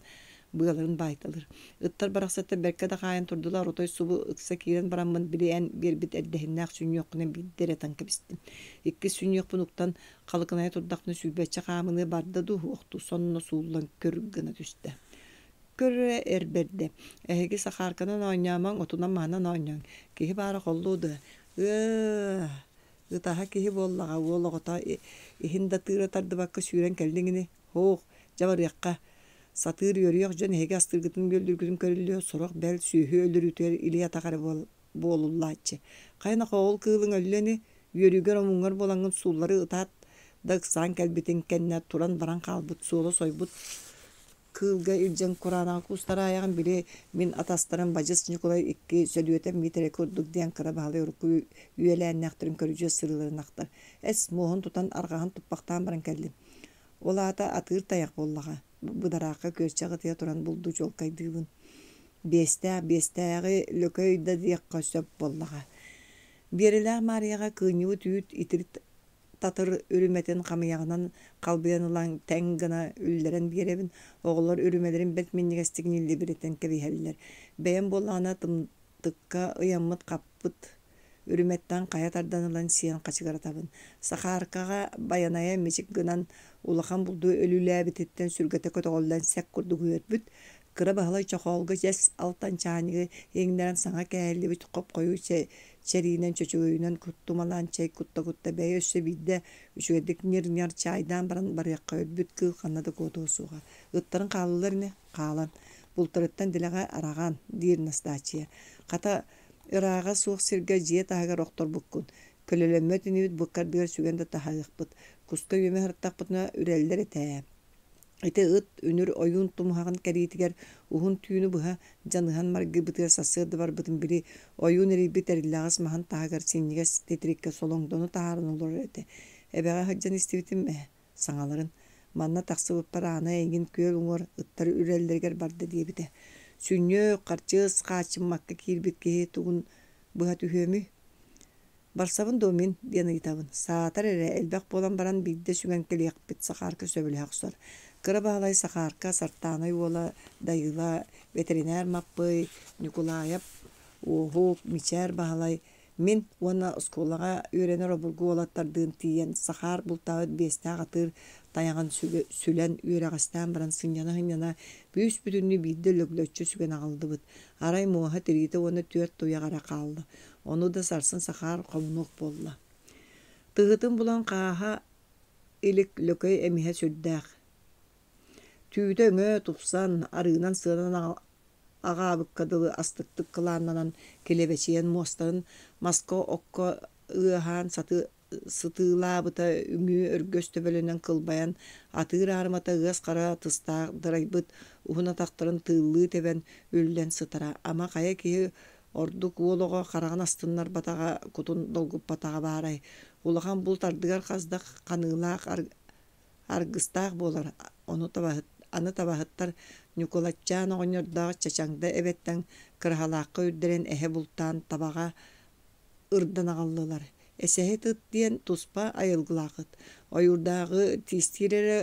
быаларын баайталыыр. Ыттар барахсаттар бэркэ да хаайан турдулар, отой субу ыкса киирэн бараммын били эн биэрбит эрдэһиннээх сүнньүөххүнэн биирдэ эрэ ытан кэбистим. Иккис сүнньүөхпүн уктан халыкынайа турдахпына сүүрбэччэ хаамыныы барда дуу, суох дуу, сонно сууллан көр гына түстэ. Көр эрэ эр бэрдэ, эһиги сахаарканан оонньоомоҥ, отунан-маһынан оонньооҥ, киһи баара холлуо дуо? Ыа, ытаһа киһи буоллаҕа, уол оҕото иһин да тыыра тардыбакка сүүрэн кэллиҥ ини, һуох, дьэ барыахха. Сатыыр үөрүйэх дьон эһиги астыыргытын-үөллүүргүтүн көрүллүө, сорох бэл сүөһү өлөрүүтүгэр илии-атах эрэ буолуллааччы. Хайа нохоо ол кыылыҥ өллө ини, үөрүүгэр омуҥҥар буолаҥҥын сууллары ытаат да ыксаан кэлбитиҥ кэннэ туран баран хаалбыт, суола сойбут кыылга илдьэн кураанаҕы куустараайаҕын били мин атастарым Бадьыс Ньукулай икки Сөдүөтэ Миитэрэй курдук диэн Кыра Баһылай урукку үөлээннээхтэрин көрүдьүөс сырыыларын ахтар. Эс, муоһун тутан арҕаһын туппахтаан баран кэллим. Ол аата атыыр тайах буоллаҕа. Быдараахха күөрчэх ытыйа туран булду чуолкайдыыбын. Биэстээх биэстээҕи лөкөй да диэххэ сөп буоллаҕа. Биэрэлээх Маарыйаҕа кыынньыбыт үүт итирик татыр үрүмэтин хамыйаҕынан халбыйан ылан тэҥ гына үллэрэн биэрэбин. Оҕолор үрүмэлэрин бэрт минньигэстик ньиллибиритэн кэбиһэллэр. Бэйэм буоллаҕына тымтыкка ыйаммыт хаппыт үрүмэттэн хайа тардан ылан сиэн хачыгыратабын. Сахааркаҕа Байанайа мичик гынан улахан булду өлүүлээбититтэн сүргэтэ көтөҕүллэн сэк курдук үөрбүт. Кыра Баһылай чохоолго дьэс алтан чаанньыгы иҥнэрэн саҥа кээһиллибит хоп-хойуу чэриинэн чөчөгөйүнэн куттумалаан чэй кутта-кутта бэйэ өссө биирдэ үчүгэйдик ньир-ньар чаайдаан баран барыахха өлбүт кыыл ханна да куотуо суоҕа. Ыттарын хааллылар ини, хаалан. Бултарыттан дэлэҕэ араҕан, диир Настааччыйа. Хата, ырааҕа суох сиргэ дьиэ таһыгар охторбуккун. Көлөлөммөт инибит буккардыгар сүгэн да таһаарыахпыт. Куска үөмэ сырыттахпытына үрэллэр этэ ээ. Ити ыт үнүр ойуун тумуһаҕын кэриитигэр уһун түүнү быһа дьаныһан маргыйбытыгар сарсыарда барбытын били ойуун эрийбит эриллэҕэс маһын таһыгар синньигэс титириккэ солоҥдону таһааран олорор этэ. Эбэҕэ сылдьан истибитим ээ, саҥаларын. Манна тахсыбыппар Аана эйигин күөл уҥуор ыттар үрэллэригэр барда диэбитэ. Сүнньүөх, харчыс хааччыммакка киирбит киһи тугун быһа түһүөмүй? Барсабын дуо мин? диэн ыйытабын. Саатар эрэ, элбэх буолан баран биирдэ сүгэн кэлиэхпит, Сахаарка сөбүлэһэ охсор. Кыра Баһылай Сахаарка, Сартаанай уола Дайыыла, бэтэринээр Маппый, Ньукулаайап, Уоһук, Мичээр Баһылай, мин уонна оскуолаҕа үөрэнэр обургу уолаттардыын тиийэн Сахаар бултаабыт биэстээх атыыр тайаҕын сүлэн үөрэҕэстээн баран сынньана-сынньана бүүс-бүтүннүү биирдэ лөглөччү сүгэн аҕаллыбыт. Арай муоһа тириитэ уонна түөрт туйах эрэ хаалла. Ону да сарсын Сахаар хомунуох буолла. Тыһытын булан хааһа илик лөкөй эмиһэ сүрдээх. Түүтэ өҥө тупсан, арыынан сыанан аҕаабыкка дылы астыктык кылааннанан килэбэчийэн муостарын маска окко ыаһаан сатыы сытыылаабыта үҥүү өргөс төбөлөнөн кылбайан, атыыр аарымата ыас хара тыстаах дырайбыт уһун атахтарын тыыллыы тэбэн үллэн сытара. Ама хайа киһи ордук уол оҕо хараҕын астыннарбатаҕа, кутун долгуппатаҕа баарай. Улахан булт ардыгар хас да ханыылаах аргыстаах буолар. Ону табаһыт, аны табаһыттар Ньукулаччаан оҕонньордоох Чачаҥда эбэттэн Кыраһалаахха үрдэрэн эһэ бултаан табаҕа ырдан аҕаллылар. Эсэһит ыт диэн туспа айылгылаах ыт. Ойуурдааҕы тиистиир эрэ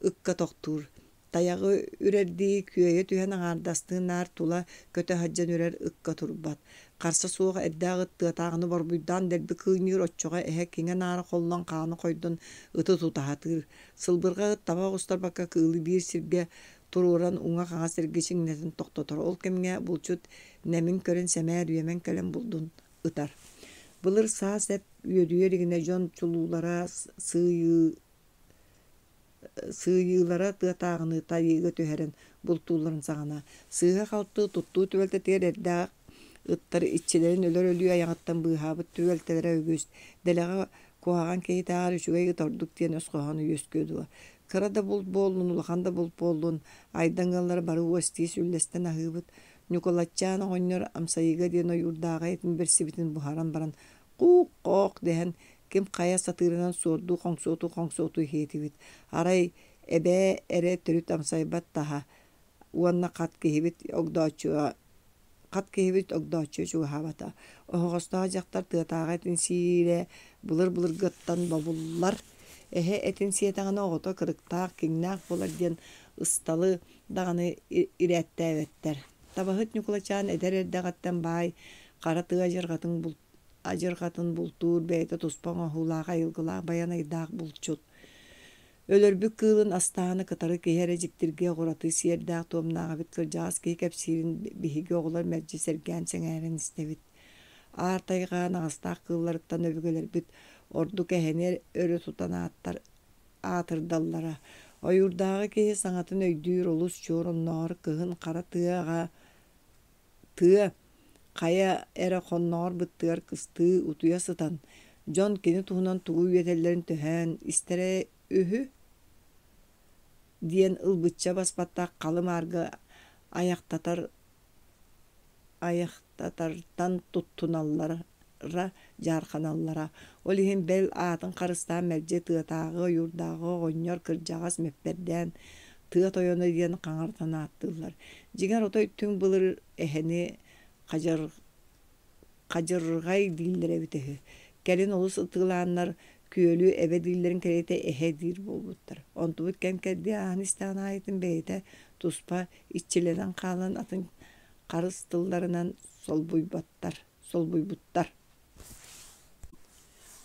ыкка тохтуур. Тайаҕы үрэрдии күөйэ түһэн аҥаардастыы наар тула көтө сылдьан үрэр ыкка турбат. Харса суох эрдээх ыт тыатааҕыны борбуйдаан дэлби кыынньыыр, оччоҕо эһэ киҥэ-наара холлон хаана хойдон ыты тута сатыыр. Сылбырҕа ыт таба оҕустарбакка кыылы биир сиргэ туруоран уҥа-хаҥас эргичиҥнэтэн тохтотор. Ол кэмҥэ булчут нэмин көрөн сэмээр үөмэн кэлэн булдун ытар. Былыр саас эп үөдүйэ илигинэ дьон чулуулара сыыйыы Сыыйыылара тыатааҕыны тайыыга түһэрэн бултуулларын саҕана, сыыһа-халты туттуу түбэлтэтигэр эрдээх ыттар иччилэрин өлөр өлүү айаҕыттан быыһаабыт түбэлтэлэрэ үгүс. Дэлэҕэ куһаҕан киһитээҕэр үчүгэй ыт ордук диэн өс хоһооно үөскүө дуо? Кыра да булт буоллун, улахан да булт буоллун, Айдаҥ ыаллара бары уос-тиис үллэстэн аһыыбыт. Ньукулаччаан оҕонньор амсайыыга диэн ойуурдааҕы этин бэрсибитин буһаран баран Куук-хоох дэһэн ким хайа сатыырынан суордуу хоҥсуотуу-хоҥсуотуу иһиэтибит. Арай эбээ эрэ төрүт амсайбат таһа уонна хат киһибит огдооччуга хат киһибит огдооччуга чугаһаабата. Оһоҕостоох дьахтар тыатааҕы этин сиирэ былыр-былыргыттан бобуллар. Эһэ этин сиэтэҕинэ оҕото кырыктаах, киҥнээх буолар диэн ысталы даҕаны ирээттээбэттэр. Табаһыт Ньукулачаан эдэр эрдэҕиттэн баай хара тыа адьырҕатын адьырҕатын бултуур бэйэтэ туспа оҥоһуулаах айылгылаах байанайдаах булчут. Өлөрбүт кыылын астааһыны кытары киһи эрэ дьиктиргиэх ураты сиэрдээх-туомнаах эбит кырдьаҕас киһи кэпсиирин биһиги оҕолор мэлдьи сэргээн сэҥээрэн истэбит. Аар тайҕа анаҕастаах кыылларыттан өбүгэлэрбит ордук эһэни өрө тутан ааттар аатырдаллара. Ойуурдааҕы киһи саҥатын өйдүүр олус чуор оннооҕор кыһын хара тыаҕа тыа хайа эрэ хонноҕор быттыгар кыстыы утуйа сытан, дьон кини туһунан тугу үөтэллэрин төһөөн истэрэ үһү диэн ылбычча баспаттах халы-мааргы айахтатар айахтатартан туттуналлара, дьаарханаллара. Ол иһин бэл аатын харыстаан мэлдьи тыатааҕы, ойуурдааҕы оҕонньор кырдьаҕас мэппэрдээн тыа тойоно диэн хаҥартан ааттыыллар. Дьиҥэр отой түҥ былыр эһэни хадьыр хадьырҕай дииллэрэ эбитэ үһү. Кэлин олус ытыгылааннар күөлү эбэ дииллэрин кэриэтэ эһэ диир буолбуттар. Онтубут кэм-кэрдии ааһан истэҕин аайытын бэйэтэ туспа иччилэнэн хаалан атын харыс тылларынан солбуйбаттар, солбуйбуттар.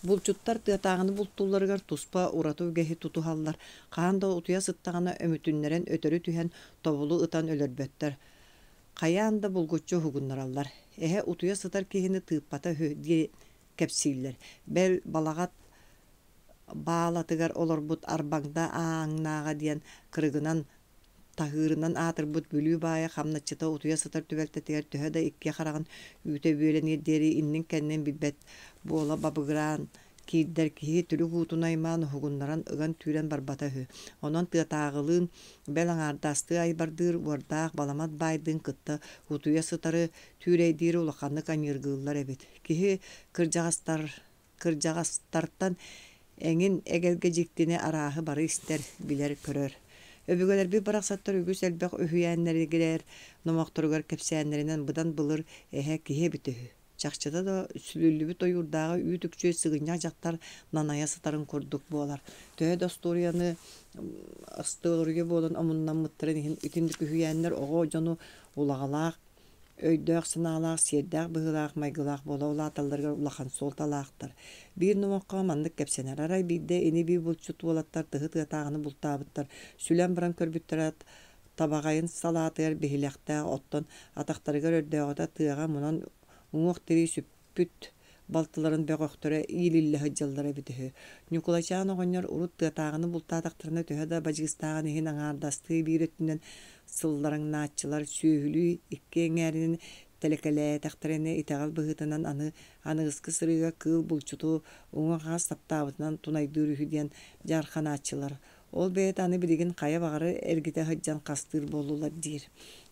Булчуттар тыатааҕыны бултуулларыгар туспа ураты үгэһи тутуһаллар. Хаһан да утуйа сыттаҕына өмүтүннэрэн өтөрү түһэн тобулу ытан өлөрбөттөр. Хайаан да булгуччу уһугуннараллар. Эһэ утуйа сытар киһини тыыппата үһү диэн кэпсииллэр. Бэл, балаҕат баалатыгар олорбут Арбаҥда ааҥнааҕа диэн кырыгынан таһыырынан аатырбыт Бүлүү баайа хамначчыта утуйа сытар түбэлтэтигэр төһө да икки хараҕын үүтэ бүөлэниэр диэри иннин-кэннин билбэт буола бабыгыраан киирдэр киһи түлүк уутун аймаан уһугуннаран ыган-түүрэн барбата үһү. Онон тыатааҕылыын бэл аҥаардаастыы айбардыыр уордаах баламат баайдыын кытта утуйа сытары түүрэйдиири улаханнык аньыыргыыллар эбит. Киһи кырдьаҕастар кырдьаҕастартан эҥин эгэлгэ дьиктини арааһы бары истэр, билэр-көрөр. Өбүгэлэрбит барахсаттар үгүс элбэх үһүйээннэригэр, номохторугар кэпсээннэринэн быдан былыр эһэ киһи эбитэ үһү. Чахчыта да сүлүллүбүт ойуурдааҕы үүт-үкчү сыгынньах дьахтар нанайа сытарын курдук буолар. Төһө да остуоруйаны остуоруйа буолан омуннаммыттарын иһин итинник үһүйээннэр оҕо дьону улаҕалаах өйдөөх-санаалаах, сиэрдээх быһыылаах, майгылаах буола улааталларыгар улахан суолталаахтар. Биир номоххо маннык кэпсэнэр. Арай биирдэ ини-бии булчут уолаттар тыһы тыатааҕыны бултаабыттар. Сүлэн баран көрбүттэрэ табаҕайын салаатыгар биһилэхтээх, оттон атахтарыгар өрдөөҕүтэ тыаҕа мунан уҥуох-тирии сүппүт балтыларын бөҕөхтөрө иилиллэ сылдьаллара эбитэ үһү. Ньукулачаан оҕонньор урут тыатааҕыны бултаатахтарына төһө да бадьыыстааҕын иһин аҥаардастыы биир өттүнэн сыллараҥнааччылар сүөһүлүү икки эҥээринэн тэлэкэлээтэхтэринэ итэҕэл быһыытынан аны аныгыскы сырыыга кыыл булчуту уҥа-хаҥас таптаабытынан тунайдыыр үһү диэн дьаарханааччылар. Ол бэйэтэ аны билигин хайа баҕарар эргитэ сылдьан хастыыр буоллулар диир.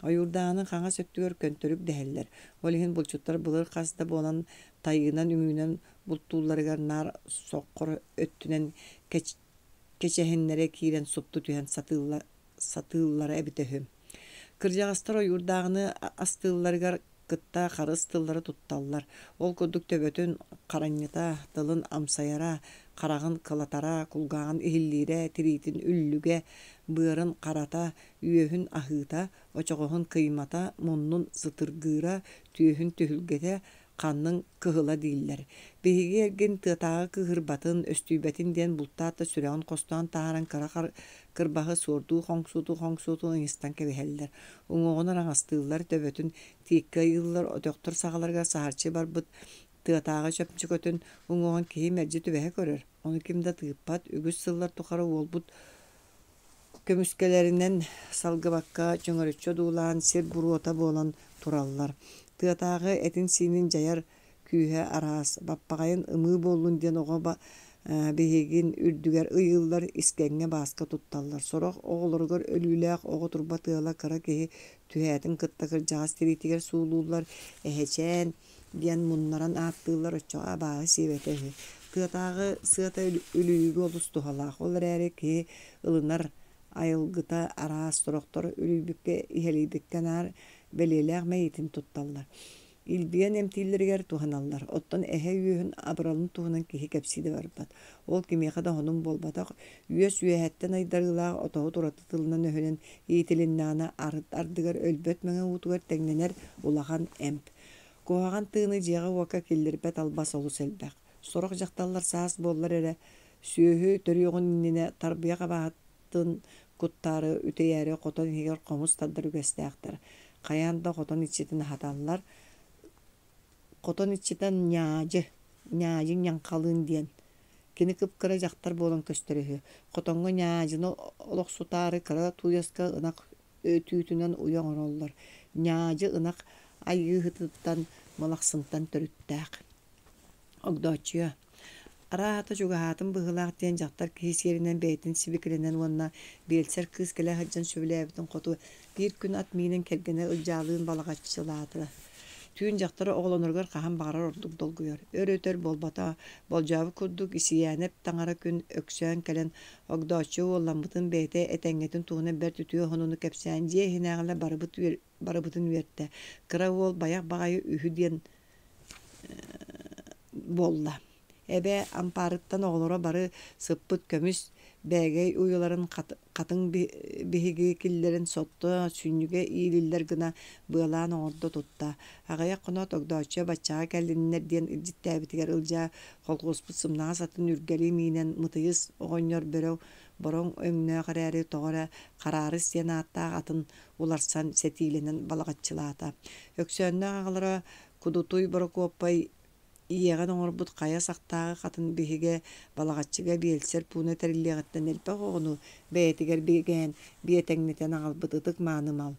Ойуурдааҕынын хаҥас өттүгэр көнтөрүк дэһэллэр. Ол иһин булчуттар былыр хас да буолан тайыынан, үҥүүнэн бултуулларыгар наар соххор өттүнэн кэчэһиннэрэ киирэн супту түһэн сатыыллара эбитэ үһү. Кырдьаҕастар ойуурдааҕыны астыылларыгар кытта харыс тыллары тутталлар. Ол курдук төбөтүн харанньыта, тылын амсайара, хараҕын кылатара, кулгааҕын иһиллиирэ, тириитин үллүгэ, быарын харата, үөһүн аһыыта, очоҕоһун кыймата, муннун сытыргыыра, түөһүн түһүлгэтэ, ханнын кыһыла дииллэр. Биһиги эргин тыатааҕы кыыһырбатын, өстүйбэтин диэн бултаат да сүрэҕин хостоон таһааран кыра кырбаһы суордуу хоҥсуотуу-хоҥсуотуу ыйыстан кэбиһэллэр. Уҥуоҕун араҥастыыллар, төбөтүн тииккэ ыйыыллар, өтөхтөр саҕаларыгар саһарчы барбыт тыатааҕы чөмчөкөтүн уҥуоҕун киһи мэлдьи түбэһэ көрөр, ону ким да тыыппат, үгүс сыллар тухары уолбут көмүскэлэринэн салгыбакка чөҥөрүччү одуулаан сир буруота буолан тураллар. Тыатааҕы этин-сиинин дьайар күүһэ араас, баппаҕайын ымыы буоллун диэн оҕо биһигин үрдүгэр ыйыыллар, искэҥҥэ бааска тутталлар. Сорох оҕолоругар өлүүлээх оҕо турбат ыала кыра киһи түһээтин кытта кырдьаҕас тириитигэр суулууллар, эһэчээн диэн муннаран ааттыыллар, оччоҕо абааһы сиэбэтэ үһү. Тыатааҕы сыата үлүйүүгэ олус туһалаах, ол эрээри киһи ылынар айылгыта араас, сорохтор үлүйбүккэ, иһэлийбиккэ наар бэлиэлээх мэйиитин тутталлар. Илбийэн эмтииллэригэр туһаналлар. Оттон эһэ үөһүн абыралын туһунан киһи кэпсии да барбат. Ол кимиэхэ да сонун буолбатах. Үөс үөһэттэн айдарыылаах отоһут ураты тылынан-өһүнэн иитилиннэҕинэ арыт ардыгар өлбөт мэҥэ уутугар тэҥнэнэр улахан эмп. Куһаҕан тыыны дьиэҕэ-уокка киллэрбэт албас олус элбэх. Сорох дьахталлар саас буоллар эрэ, сүөһү төрүөҕүн иннинэ тарбыйах абааһытын куттаары, үтэйээри хотон иһигэр хомус тардар үгэстээхтэр. Хайаан да хотон иччитин аһаталлар. Хотон иччитэ ньаадьы, ньаадьы ньаҥхалыын диэн. Кини кып-кыра дьахтар буолан көстөр үһү. Хотоҥҥо ньаадьыны олохсутаары кыра тууйаска ынах түүтүнэн уйа оҥороллор. Ньаадьы ынах айыыһытыттан, мылахсынтан төрүттээх. Огдооччуйа Арааһата чугаһаатым быһыылаах диэн дьахтар киһи сиэринэн бэйэтин сибикилэнэн уонна биэлсэр кыыс кэлэ сылдьан сөбүлээбитин хоту биир күн ат миинэн кэргэнэ Ылдьаалыын балаҕаччылаата. Түүн дьахтар оҕолоноругар хаһан баҕарар ордук долгуйар. Өр-өтөр буолбата, болдьообут курдук Исийээнэп таҥара күн Өксөөн кэлэн Огдооччуйа уолламмытын бэйэтэ этэҥҥэтин туһунан бэрт үтүө сонуну кэпсээн дьиэ иһинээҕилэр барыбыт барыбытын үөртэ. Кыра уол байах баҕайы үһү диэн буолла. Эбээ ампаарыттан оҕолоро бары сыппыт көмүс бээгэй уйаларын хатыҥ биһиги киллэрэн сотто, сүнньүгэ иилиллэр гына быалаан оҥордо тутта. Аҕыйах хоноот Огдооччуйа баччаҕа кэллиннэр диэн илдьиттээбитигэр Ылдьаа колхуоспут сымнаҕас атын үргэли миинэн Мытыйыс оҕонньор бөрө бороҥ өҥнөөх эрээри тоҕо эрэ Хараарыс диэн ааттаах атын уларсан сэтиилэнэн балаҕаччылаата. Өксөөннөөх аҕалара Кудутуй Борокуоппай ийэҕин оҥорбут хайа сахтааҕы хатын биһигэ Балаҕаччыга биэлсэр пууна тэриллиэҕиттэн элбэх оҕону бэйэтигэр бигээн, биэтэҥнэтэн аҕалбыт ытык-мааны мал.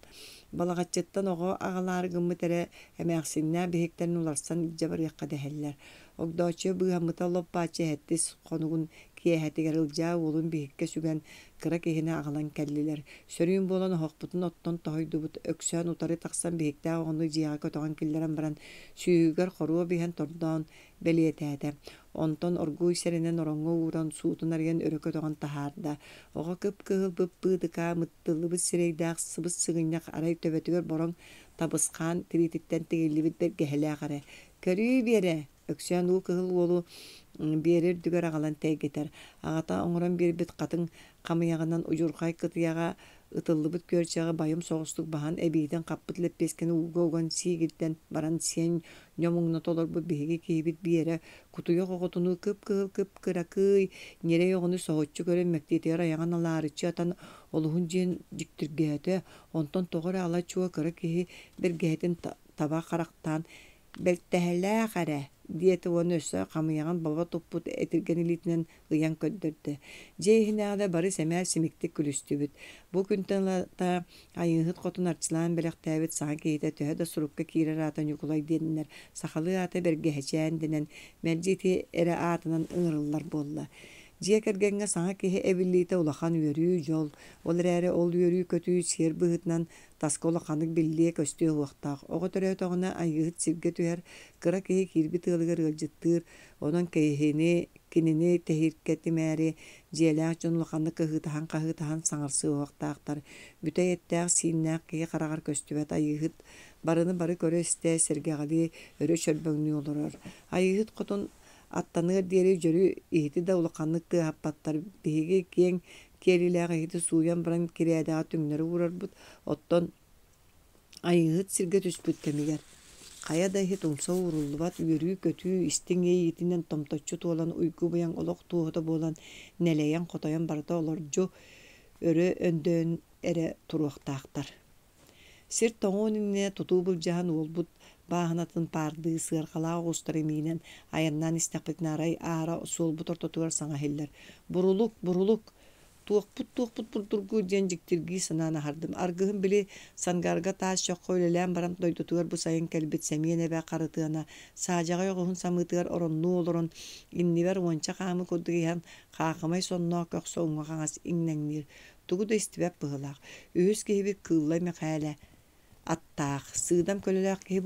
Балаҕаччыттан оҕо аҕалаары гыммыт эрэ эмээхсиннээх биһиктэрин уларсан илдьэ барыахха дэһэллэр. Огдооччуйа быыһаммыта лоп-бааччы эһэттис хонугун киэһэтигэр Ылдьаа уолун биһиккэ сүгэн кыра киһини аҕалан кэллилэр. Сөрүүн буолан оһохпутун оттон тоһуйдубут, Өксөөн утары тахсан биһиктээх оҕону дьиэҕэ көтөҕөн киллэрэн баран, сүүһүгэр хоруоп иһэн тордоон бэлиэтээтэ. Онтон оргууй сэрэнэн ороҥҥо ууран, суутун арыйан өрө көтөҕөн таһаарда. Оҕо кып-кыһыл бып-быытыкаа мыттыллыбыт сирэйдээх сыбыс-сыгынньах арай төбөтүгэр бороҥ табысхаан тириититтэн тигиллибит бэргэһэлээх эрэ. «Көрүүй Биэрэ, Өксөөн уу кыһыл уолу Биэрэ үрдүгэр аҕалан тэйгэтэр. Аҕата оҥорон биэрбит хатыҥ хамыйаҕынан удьурхай кытыйаҕа ытыллыбыт күөрчэҕи байым соҕустук баһан эбиитин хаппыт лэппиэскэни ууга уган сиигирдэн баран сиэн ньомуҥната олорбут биһиги киһибит Биэрэ кутуйах оҕотунуу кып-кыһыл кып-кыракый ньирэй оҕону соһуччу көрөн мэктиэтигэр айаҕын алаарыччы атан олуһун диэн дьиктиргээтэ, онтон тоҕо эрэ ала-чуо кыра киһи бэргэһэтин таба харахтаан «Бэртэһэлээх эрэ» диэтэ уонна өссө хамыйаҕын бобо туппут этиргэн илиитинэн ыйан көрдөрдө. Дьиэ иһинээҕилэр бары сэмээр симиктик күлүстүбүт. Бу күнтэн ылата Айыыһыт хотун арчылаан бэлэхтээбит саҥа киһитэ төһө да сурукка киирэр аата Ньукулай диэннэр, сахалыы аата Бэргэһэчээн дэнэн, мэлдьи ити эрэ аатынан ыҥырыллар буолла. Дьиэ кэргэҥҥэ саҥа киһи эбиллиитэ улахан үөрүү, дьол. Ол эрээри ол үөрүү-көтүү сиэр быһыытынан таска улаханнык биллиэ-көстүө суохтаах. Оҕо төрөөтөҕүнэ Айыыһыт сиргэ түһэр, кыра киһи киирбит ыалыгар ыалдьыттыыр, онон киһини, кинини тэһииркэтимээри дьиэлээх дьон улаханнык ыһыытаһан-хаһыытаһан саҥарсыа суохтаахтар. Бүтэй эттээх-сииннээх киһи хараҕар көстүбэт Айыыһыт барыны бары көрө-истэ, сэргэҕэлии, өрө чөрбөҥнүү олорор. Айыыһыт хотун аттаныар диэри дьөрү иһити да улаханнык тыаһаппаттар. Биһиги киэҥ киэлилээх иһити сууйан баран кирээдэҕэ түҥнэри уурарбыт, оттон Айыыһыт сиргэ түспүт кэмигэр хайа да иһит умса ууруллубат үөрүү-көтүү истиҥ иэйиитинэн томточчу туолан уйгу-быйаҥ олох туоһута буолан нэлэйэн-хотойон барыта олордьу өрө өндөйөн эрэ туруохтаахтар. Сир тоҥуон иннинэ тутуу былдьаһан уолбут бааһынатын паардыы сыарҕалаах оҕустары миинэн айаннаан истэхпитинэ арай аара суолбут ортотугар саҥа иһиллэр: «Бурулук, бурулук!» Туохпут-туохпут бурдургуу диэн дьиктиргии санаан аһардым. Аргыһым били Сангарга таас чоххо үлэлээн баран дойдутугар бу сайын кэлбит Сэмиэн эбэ Харытыана саадьаҕай оҕуһун самыытыгар ороннуу олорон, иннибэр уонча хаамыы курдук иһэн, хаахымай сонноох көхсө уҥа-хаҥас иҥнэҥниир. Тугу да истибэт быһыылаах. Үһүс киһибит Кыыллай Мэхээлэ аттаах, сыыдам көлөлөөх киһи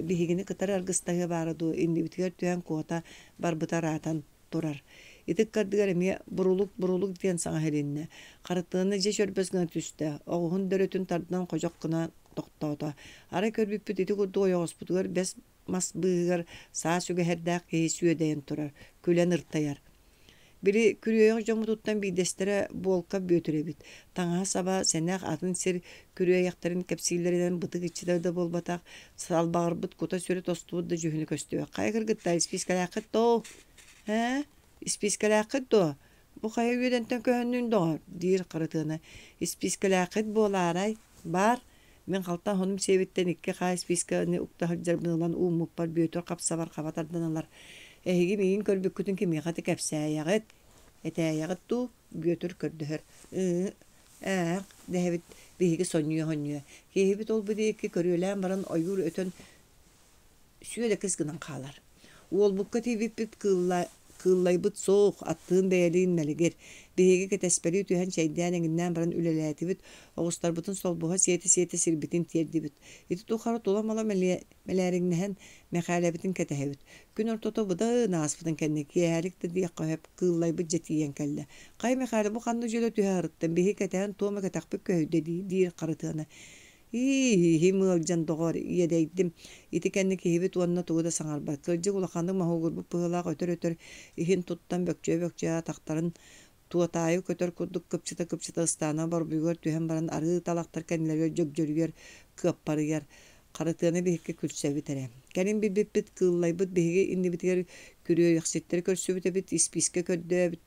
биһигини кытары аргыстаһыа баара дуу, иннибитигэр түһэн куота барбыта ыраатан турар. Ити ыккардыгар эмиэ бурулук-бурулук диэн саҥа иһилиннэ. Харытыана дьиэ чөрбөс гына түстэ, оҕуһун дөрөтүн тардан ходьох гына тохтоото. Арай көрбүппүт ити курдук ойоҕоспутугар бэс мас быыһыгар саа сүгэһэрдээх киһи сүөдэйэн турар, күлэн ыртайар. Били күрүөйэх дьоммутуттан биирдэстэрэ Буолка Бүөтүр эбит. Таҥаһа-саба, сэнэх атын сир күрүөйэхтэрин кэпсииллэринэн бытык иччитэ да буолбатах, салбаҕырбыт кута-сүрэ тостубут да дьүһүнэ көстүбэт. Хайа кыргыттар, испиискэлээххит дуо? Ээ, испиискэлээххит дуо? Бу хайа үөдэнтэн көһөннүҥ доҕор? диир Харытыана. Испиискэлээххит буолаарай? Баар. Мин халтаҥ хонум сиэбиттэн икки хаа испиискэни укта сылдьарбын ылан ууммуппар Бүөтүр хапсабар хаба тардан ылар. Эһиги миигин көрбүккүтүн кимиэхэ да кэпсээйэҕит, этээйэҕит дуу? Бүөтүр көрдөһөр. Ыы, ээх, дэһэбит биһиги сонньуйа-сонньуйа. Киһибит ол-бу диэки көрүөлээн баран ойуур өтөн сүөдэкис гынан хаалар. Уолбукка тиийбиппит кыылла кыыллайбыт суох, аттыын бэйэлиин мэлигир. Биһиги кэтэспэлии түһэн чэйдээн эҥиннээн баран үлэлээтибит, оҕустарбытын солбуһа сиэтэ-сиэтэ сирбитин тиэрдибит. Ити тухары тула-мала мэлээриҥнэһэн Мэхээлэбитин кэтэһэбит. Күн ортото быдан ааспытын кэннэ киэһэлик да диэххэ сөп, кыыллайбыт дьэ тиийэн кэллэ. Хайа Мэхээлэ бу ханна дьөлө түһэ сырыттын, биһиги кэтэһэн туома кэтэхпит көһүйдэ дии, диир Харытыана. Ии, иһим ыалдьан, доҕоор, иэдэйдим. Ити кэннэ киһибит уонна тугу да саҥарбат. Кырдьык улаханнык моһуогурбут быһыылаах өтөр-өтөр иһин туттан бөкчөйө-бөкчөйө атахтарын туотаайы көтөр курдук кыпчыта-кыпчыта ыстаана борбуйугар түһэн баран арыы талахтар кэннилэригэр дьөгдьөрүйэр, кыаппарыйар. Харытыана биһикки күлсэбит эрэ. Кэлин билбиппит, кыыллайбыт биһиги иннибитигэр күрүөйэхситтэри көрсүбүт эбит, испиискэ көрдөөбүт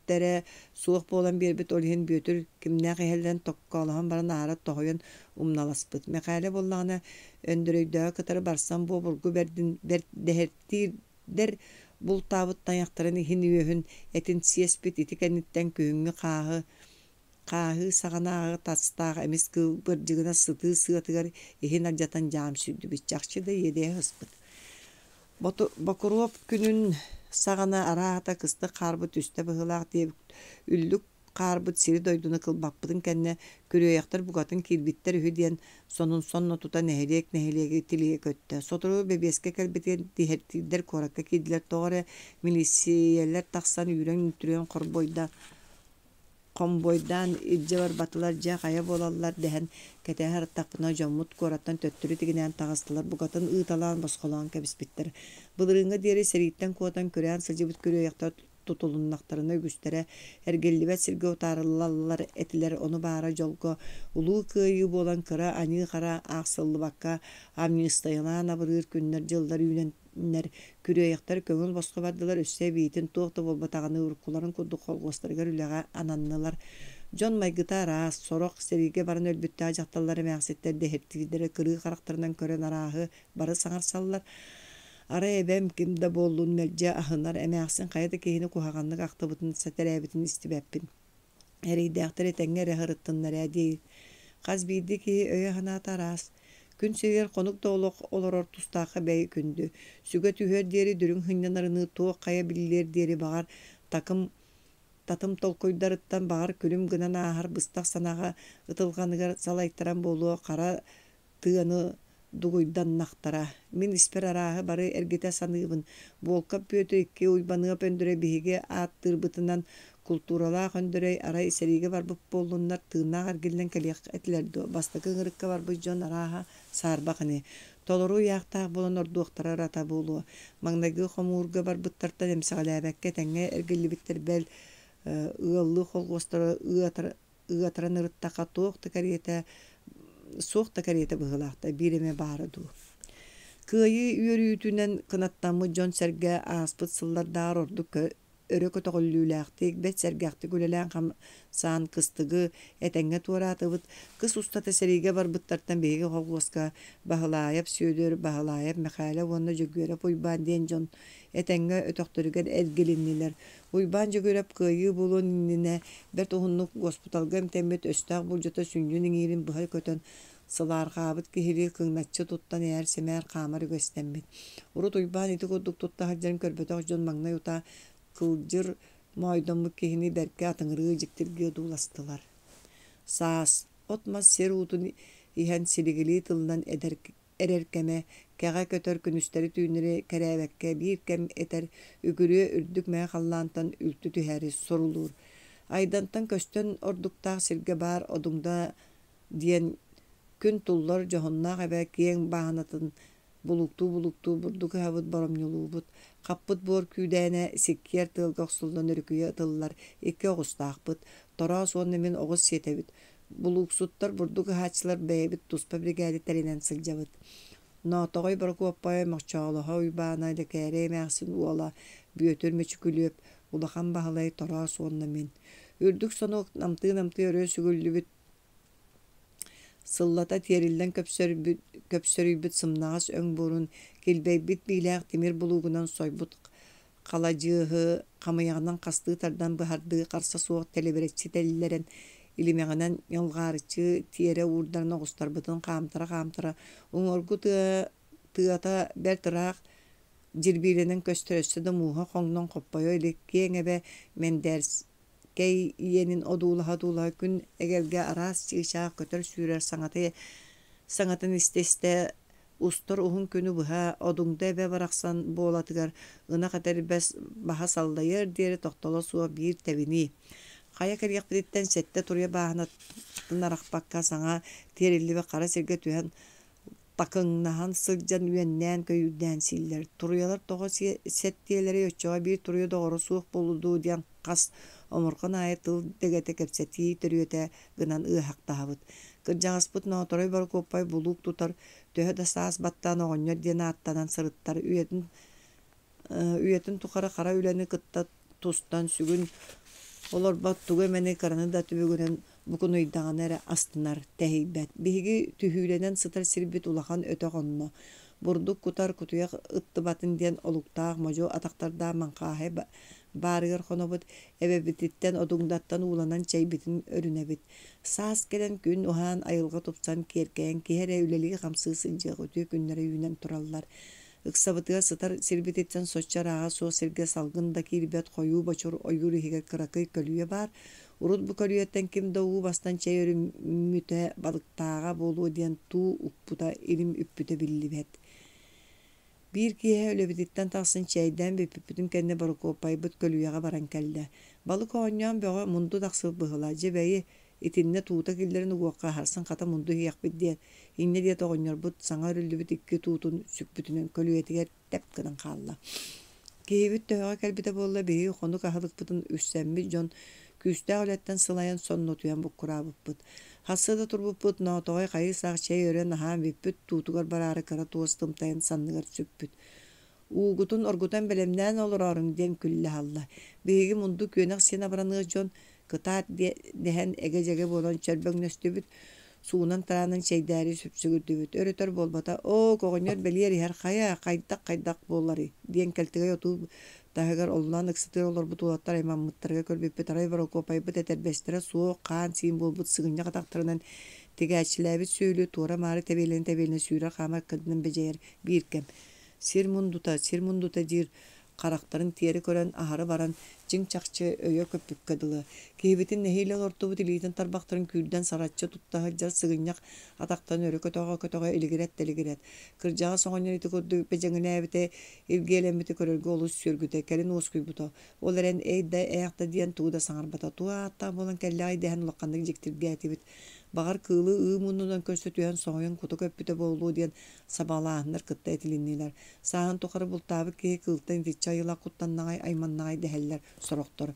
тэрэ суох буолан биэрбит, ол иһин Бүөтүр кимнээх иһэллэрин токкоолоһон баран аһара тоһуйан умналаспыт. Мэхээлэ буоллаҕына Өндөрөйдөөҕү кытары барсан буобургу бэрдин бэрт дэһэртиирдэр бултаабыт тайахтарын иһин-үөһүн этин сиэспит, ити кэнниттэн күһүҥҥү хааһы хааһыы саҕанааҕы тастаах эмис кыыл бырдьыгынас сытыы сыатыгар иһин алдьатан дьаам сүүрдүбүт, чахчы да иэдэйэ сыспыт. Бокуруоп күнүн саҕана арааһата кыстык хаарбыт түстэ быһыылаах диэбит үллүк хаарбыт сири-дойдуну кылбаппытын кэннэ күрүөйэхтэр букатын киирбиттэр үһү диэн сонун сонно тута нэһилиэк нэһилиэги тилийэ көттө. Сотору бэбиэскэ кэлбитигэр диһэртиирдэр куоракка киирдилэр, тоҕо эрэ милииссийэлэр тахсан үүрэн-үнтүрүйэн хорбойда Хомбуойдаан илдьэ барбатылар дьэ хайа буолаллар дэһэн кэтэһэ сырыттахпына дьоммут куораттан төттөрү тигинээн таҕыстылар букатын ыыталаан босхолоон кэбиспиттэр. Былырыыҥҥа диэри сэрииттэн куотан күрээн сылдьыбыт күрүөйэхтэр тутулуннахтарына үгүстэрэ эргиллибэт сиргэ утаарыллаллар этилэр ону баара дьолго Улуу Кыайыы буолан кыра аньыы-хара аахсыллыбакка амньыыстайалаан абырыыр күннэр-дьыллар үүнэн Нэр күрүөйэхтэр көҥүл босхо бардылар, өссө эбиитин туох да буолбатаҕыныы уруккуларын курдук холхуостарыгар үлэҕэ ананнылар. Дьон майгыта араас, сорох сэриигэ баран өлбүттээх дьахталлар эмээхситтэр дэһэртиирдэрэ кырыы харахтарынан көрөн арааһы бары саҥарсаллар. Арай эбэм ким да буоллун мэлдьи аһынар эмээхсин хайа да киһини куһаҕаннык ахтыбытын сэтэрээбитин истибэппин. Эрэйдээхтэр этэҥҥэ эрэ сырыттыннар ээ диир. Хас биирдии киһи өйө-санаата араас. Күн сиригэр хонук да олох олорор тустаахха бэйи күндү. Сүгэ түһүөр диэри дүлүҥ сынньанарыныы туох хайа биллиэр диэри баҕар такым Татым толкуйдарыттан баҕар күлүм гынан ааһар быстах санааҕа ытылҕаныгар салайтаран буолуо хара тыаны дугуйданнахтара. Мин испэр арааһы бары эргитэ саныыбын. Буолкап Бүөтүр икки Уйбаныап Өндөрөй биһиги ааттыырбытынан култууралаах Өндөрөй арай сэриигэ барбыт буоллуннар тыыннаах эргиллэн кэлиэх этилэр дуо? Бастакы ыҥырыкка барбыт дьон арааһа саарбах ини. Толору ыйаахтаах буолан ордуохтара ырата буолуо. Маҥнайгы хомуурга барбыттартан эмсэҕэлээбэккэ этэҥҥэ эргиллибиттэр бэл ыаллыы холхуостары ыатаран ырыттахха туох да кэриэтэ суох да кэриэтэ быһыылаах да биир эмэ баара дуу. Кыайыы үөрүүтүнэн кынаттаммыт дьон-сэргэ ааспыт сыллардааҕар ордук өрө көтөҕүллүүлээхтик, бэрт сэргэхтик үлэлээн-хамсаан кыстыгы этэҥҥэ туораатыбыт. Кыс устата сэриигэ барбыттартан биһиги холхуоска Баһылаайап Сүөдэр, Баһылаайап Мэхээлэ уонна Дьөгүөрэп Уйбаан диэн дьон этэҥҥэ өтөхтөрүгэр эргилиннилэр. Уйбаан Дьөгүөрэп кыайыы буолуон иннинэ бэрт уһуннук госпиталга эмтэммит өстөөх булдьута сүнньүн иҥиирин быһа көтөн, сылаарҕаабыт киһилии кыҥначчы туттан ээр-сэмээр хаамар үгэстэммит. Урут Уйбаан ити курдук тутта сылдьарын көрбөтөх дьон маҥнай утаа кылдьыр моойдоммут киһини бэркэ атыҥырыы дьиктиргии одууластылар. Саас, от-мас сир уутун иһэн силигилии тылынан эдэр эрэр кэмэ, кэҕэ көтөр күнүстэри-түүннэри кэрээбэккэ биир кэм этэр, үгүрүө үрдүк мэҥэ халлаантан үлтү түһээри сорулуур. Айдантан көстөн ордуктаах сиргэ баар Одуҥда диэн күн туллар дьоһуннаах эбэ киэҥ бааһынатын булуктуу-булуктуу бурдук ыһабыт боромньулуубут, хаппыт буор күүдээнэ сиккиэр тыалга охсуллан өрүкүйэ ытыллар икки оҕустаахпыт, Тороос уонна мин оҕус сиэтэбит, Булууксуттар, бурдук ыһааччылар бэйэбит туспа биригээдэ тэринэн сылдьабыт. Ноотоҕой Борокуоппайа, Мохчоолоһо Уйбаана, Лэкээрэй эмээхсин уола Бүөтүр Мүчүкүлүөп, Улахан Баһылай, Тороос уонна мин. Үрдүк сонуок намтыы-намтыы өрө сүгүллүбүт сыллата тиэриллэн көпсөрүйбүт сымнаҕас өҥ буорун килбэйбит биилээх тимир булуугунан сойбут халадьыаһы хамыйаҕынан хастыы тардан быһардыы харса суох тэлибирэччи тэллэрэн, илимэҕинэн ньалҕаарыччы тиэрэ уурдаран оҕустарбытын хаамтара-хаамтара уҥуоргу тыа тыата бэрт ыраах дьирбиилэнэн көстөр өссө да мууһа хоҥнон хоппойо илик киэҥ эбэ мэндээрскэй иэнин одуулаһа-одуулаһа күн эгэлгэ араас чыычаах көтөр-сүүрэр саҥата саҥатын истэ-истэ Устар уһун күнү быһа Одуҥда эбэ барахсан буолатыгар ынах этэрбэс баһа саллайыар диэри тохтоло суох биир тэбинии. Хайа кэлиэхпититтэн сэттэ туруйа бааһынатын арахпакка саҥа тиэриллибит хара сиргэ түһэн такыҥнаһан сылдьан үөннээн-көйүүрдээн сииллэр. Туруйалар тоҕо сэттиэлэрий оччоҕо биир туруйа доҕоро суох буолуо дуу диэн хас омурҕан аайы тыл дэгэтэ кэпсэтии төрүөтэ гынан ыаһахтаһабыт. Кырдьаҕаспыт Ноторой Борокуоппай булуук тутар, төһө да саас баттаан оҕонньор диэн ааттанан сырыттар, үйэтин, үйэтин тухары хара үлэни кытта тустан сүгүн олорбот тугу эмэни кыраны да түбүгүнэн букунуйдаҕына эрэ астынар, тэһийбэт. Биһиги түһүүлэнэн сытар сирбит улахан өтөх онно. Бурдук кутар кутуйах ыттыбатын диэн олуктаах модьу атахтардаах маҥхааһай баарыгар хонобут, эбэбититтэн одуҥдаттан ууланан чэйбитин өрүнэбит. Саас кэлэн күн уһаан, айылҕа тупсан, киэркэйэн киһи эрэ үлэлии-хамсыы сылдьыах үтүө күннэрэ үүнэн тураллар. Ыксабытыгар сытар сирбититтэн соччо ырааҕа суох сиргэ салгын да киирбэт хойуу бочур ойуур иһигэр кыракый көлүйэ баар. Урут бу көлүйэттэн ким да уу бастан чэй өрүммүтэ, балыктааҕа буолуо диэн туу укпута, илим үппүтэ биллибэт. Биир киэһэ үлэбититтэн тахсан чээйдээн бүппүппүтүн кэннэ Борокуоппайбыт көлүйэҕэ баран кэллэ. Балык оонньоон бөҕө мунду тахсыбыт быһыылаах, дьэ бэйи, итиннэ туута киллэрэн угуохха аһарсан хата мунду иһиэхпит диэн, инньэ диэт оҕонньорбут саҥа өрүллүбүт икки туутун сүкпүтүнэн көлүйэтигэр тэп гынан хаалла. Киһибит төһөҕө кэлбитэ буолла биһиги хонук аһылыкпытын үссэммит дьон күүстээх үлэттэн сылайан соннутуйан буккураабыппыт. Хаста да турбуппут Ноотоҕой хайыы-саах чэй өрөн аһаан бүппүт, туутугар бараары кыра туос тымтайын санныгар сүкпүт. Уугутун оргутан бэлэмнээн олорооруҥ диэн күллэ аһалла. Биһиги мунду күөнэх син абыраныах дьон кытаат дэһэн эгэ-дьэгэ буолан чөрбөҥнөстүбүт, суунан-тараанан чэйдээри сүпсүгүрдүбүт. Өр-өтөр буолбата, «Оо, оҕонньор бэлиэр иһэр, хайа, хайдах-хайдах буолларый?» диэн кэлтэгэй отуу таһыгар оллоон ыксатыгар олорбут уолаттар аймаммыттарыгар көрбүппүт арай Борокуопайбыт этэрбэстэрэ суох хаан-сиин буолбут сыгынньах атахтарынан тигээччилээбит сүөлү туора-маары тэбиэлэнэ-тэбиэлэнэ сүүрэр-хаамар ыккардынан бэдьэйэр биир кэм. Сир мундута, сир мундута диир харахтарын тиэрэ көрөн аһары баран Дьиҥ-чахчы өйө көппүккэ дылы. Киһибитин нэһиилэ олордубут илиитин тарбахтарын күүрдэн сараччы тутта сылдьар сыгынньах атахтарын өрө көтөҕө-көтөҕө илигирэт-тэлигирэт. Кырдьаҕас оҕонньор ити курдук бэдьэҥэлээбитэ, илгиэлэммитэ көрөргө олус сүөргүтэ, кэлин уоскуйбута. Ол эрэн эй да, ээх да диэн тугу да саҥарбата. Туох ааттаах буолан кэллэҕэй дэһэн улаханнык дьиктиргээтибит. Баҕар, кыылы ыы муннунан көрсө түһэн соһуйан кута көппүтэ буолуо диэн сабаҕалааһыннар кытта этилиннилэр. Сааһын тухары бултаабыт киһи кыылтан итиччэ айылаах куттаннаҕай, айманнаҕай дэһэллэр сорохтор.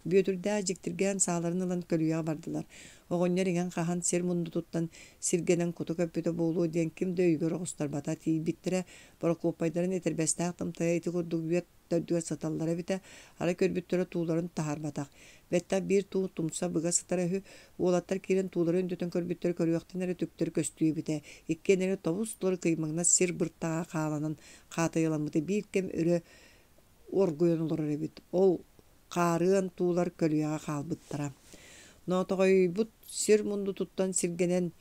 Бүөтүрдээх дьиктиргээн сааларын ылан көлүйэҕэ бардылар. Оҕонньор иҥэн-хаһан сир муннутуттан сиргэнэн кута көппүтэ буолуо диэн ким да өйүгэр оҕустарбата. Тиийбиттэрэ, Борокуоппайдарын этэрбэстээх тымтайа ити курдук үөт төрдүгэр сыталлара эбитэ, арай көрбүттэрэ тууларын таһаарбатах. Бэттэх биир туу тумса быга сытара үһү, уолаттар киирэн туулары өндөтөн көрбүттэрэ көрүөхтэн эрэ түктэри көстүү эбитэ. Иккиэн эрэ тобус-толору кыймаҥнас сир быртаҕа хааланан хаатыйаламмыта биир кэм өрө оргуйан олорор эбит. Ол хаарыан туулар көлүйэҕэ хаалбыттара. Ноотоҕойбут сир мундутуттан сиргэнэн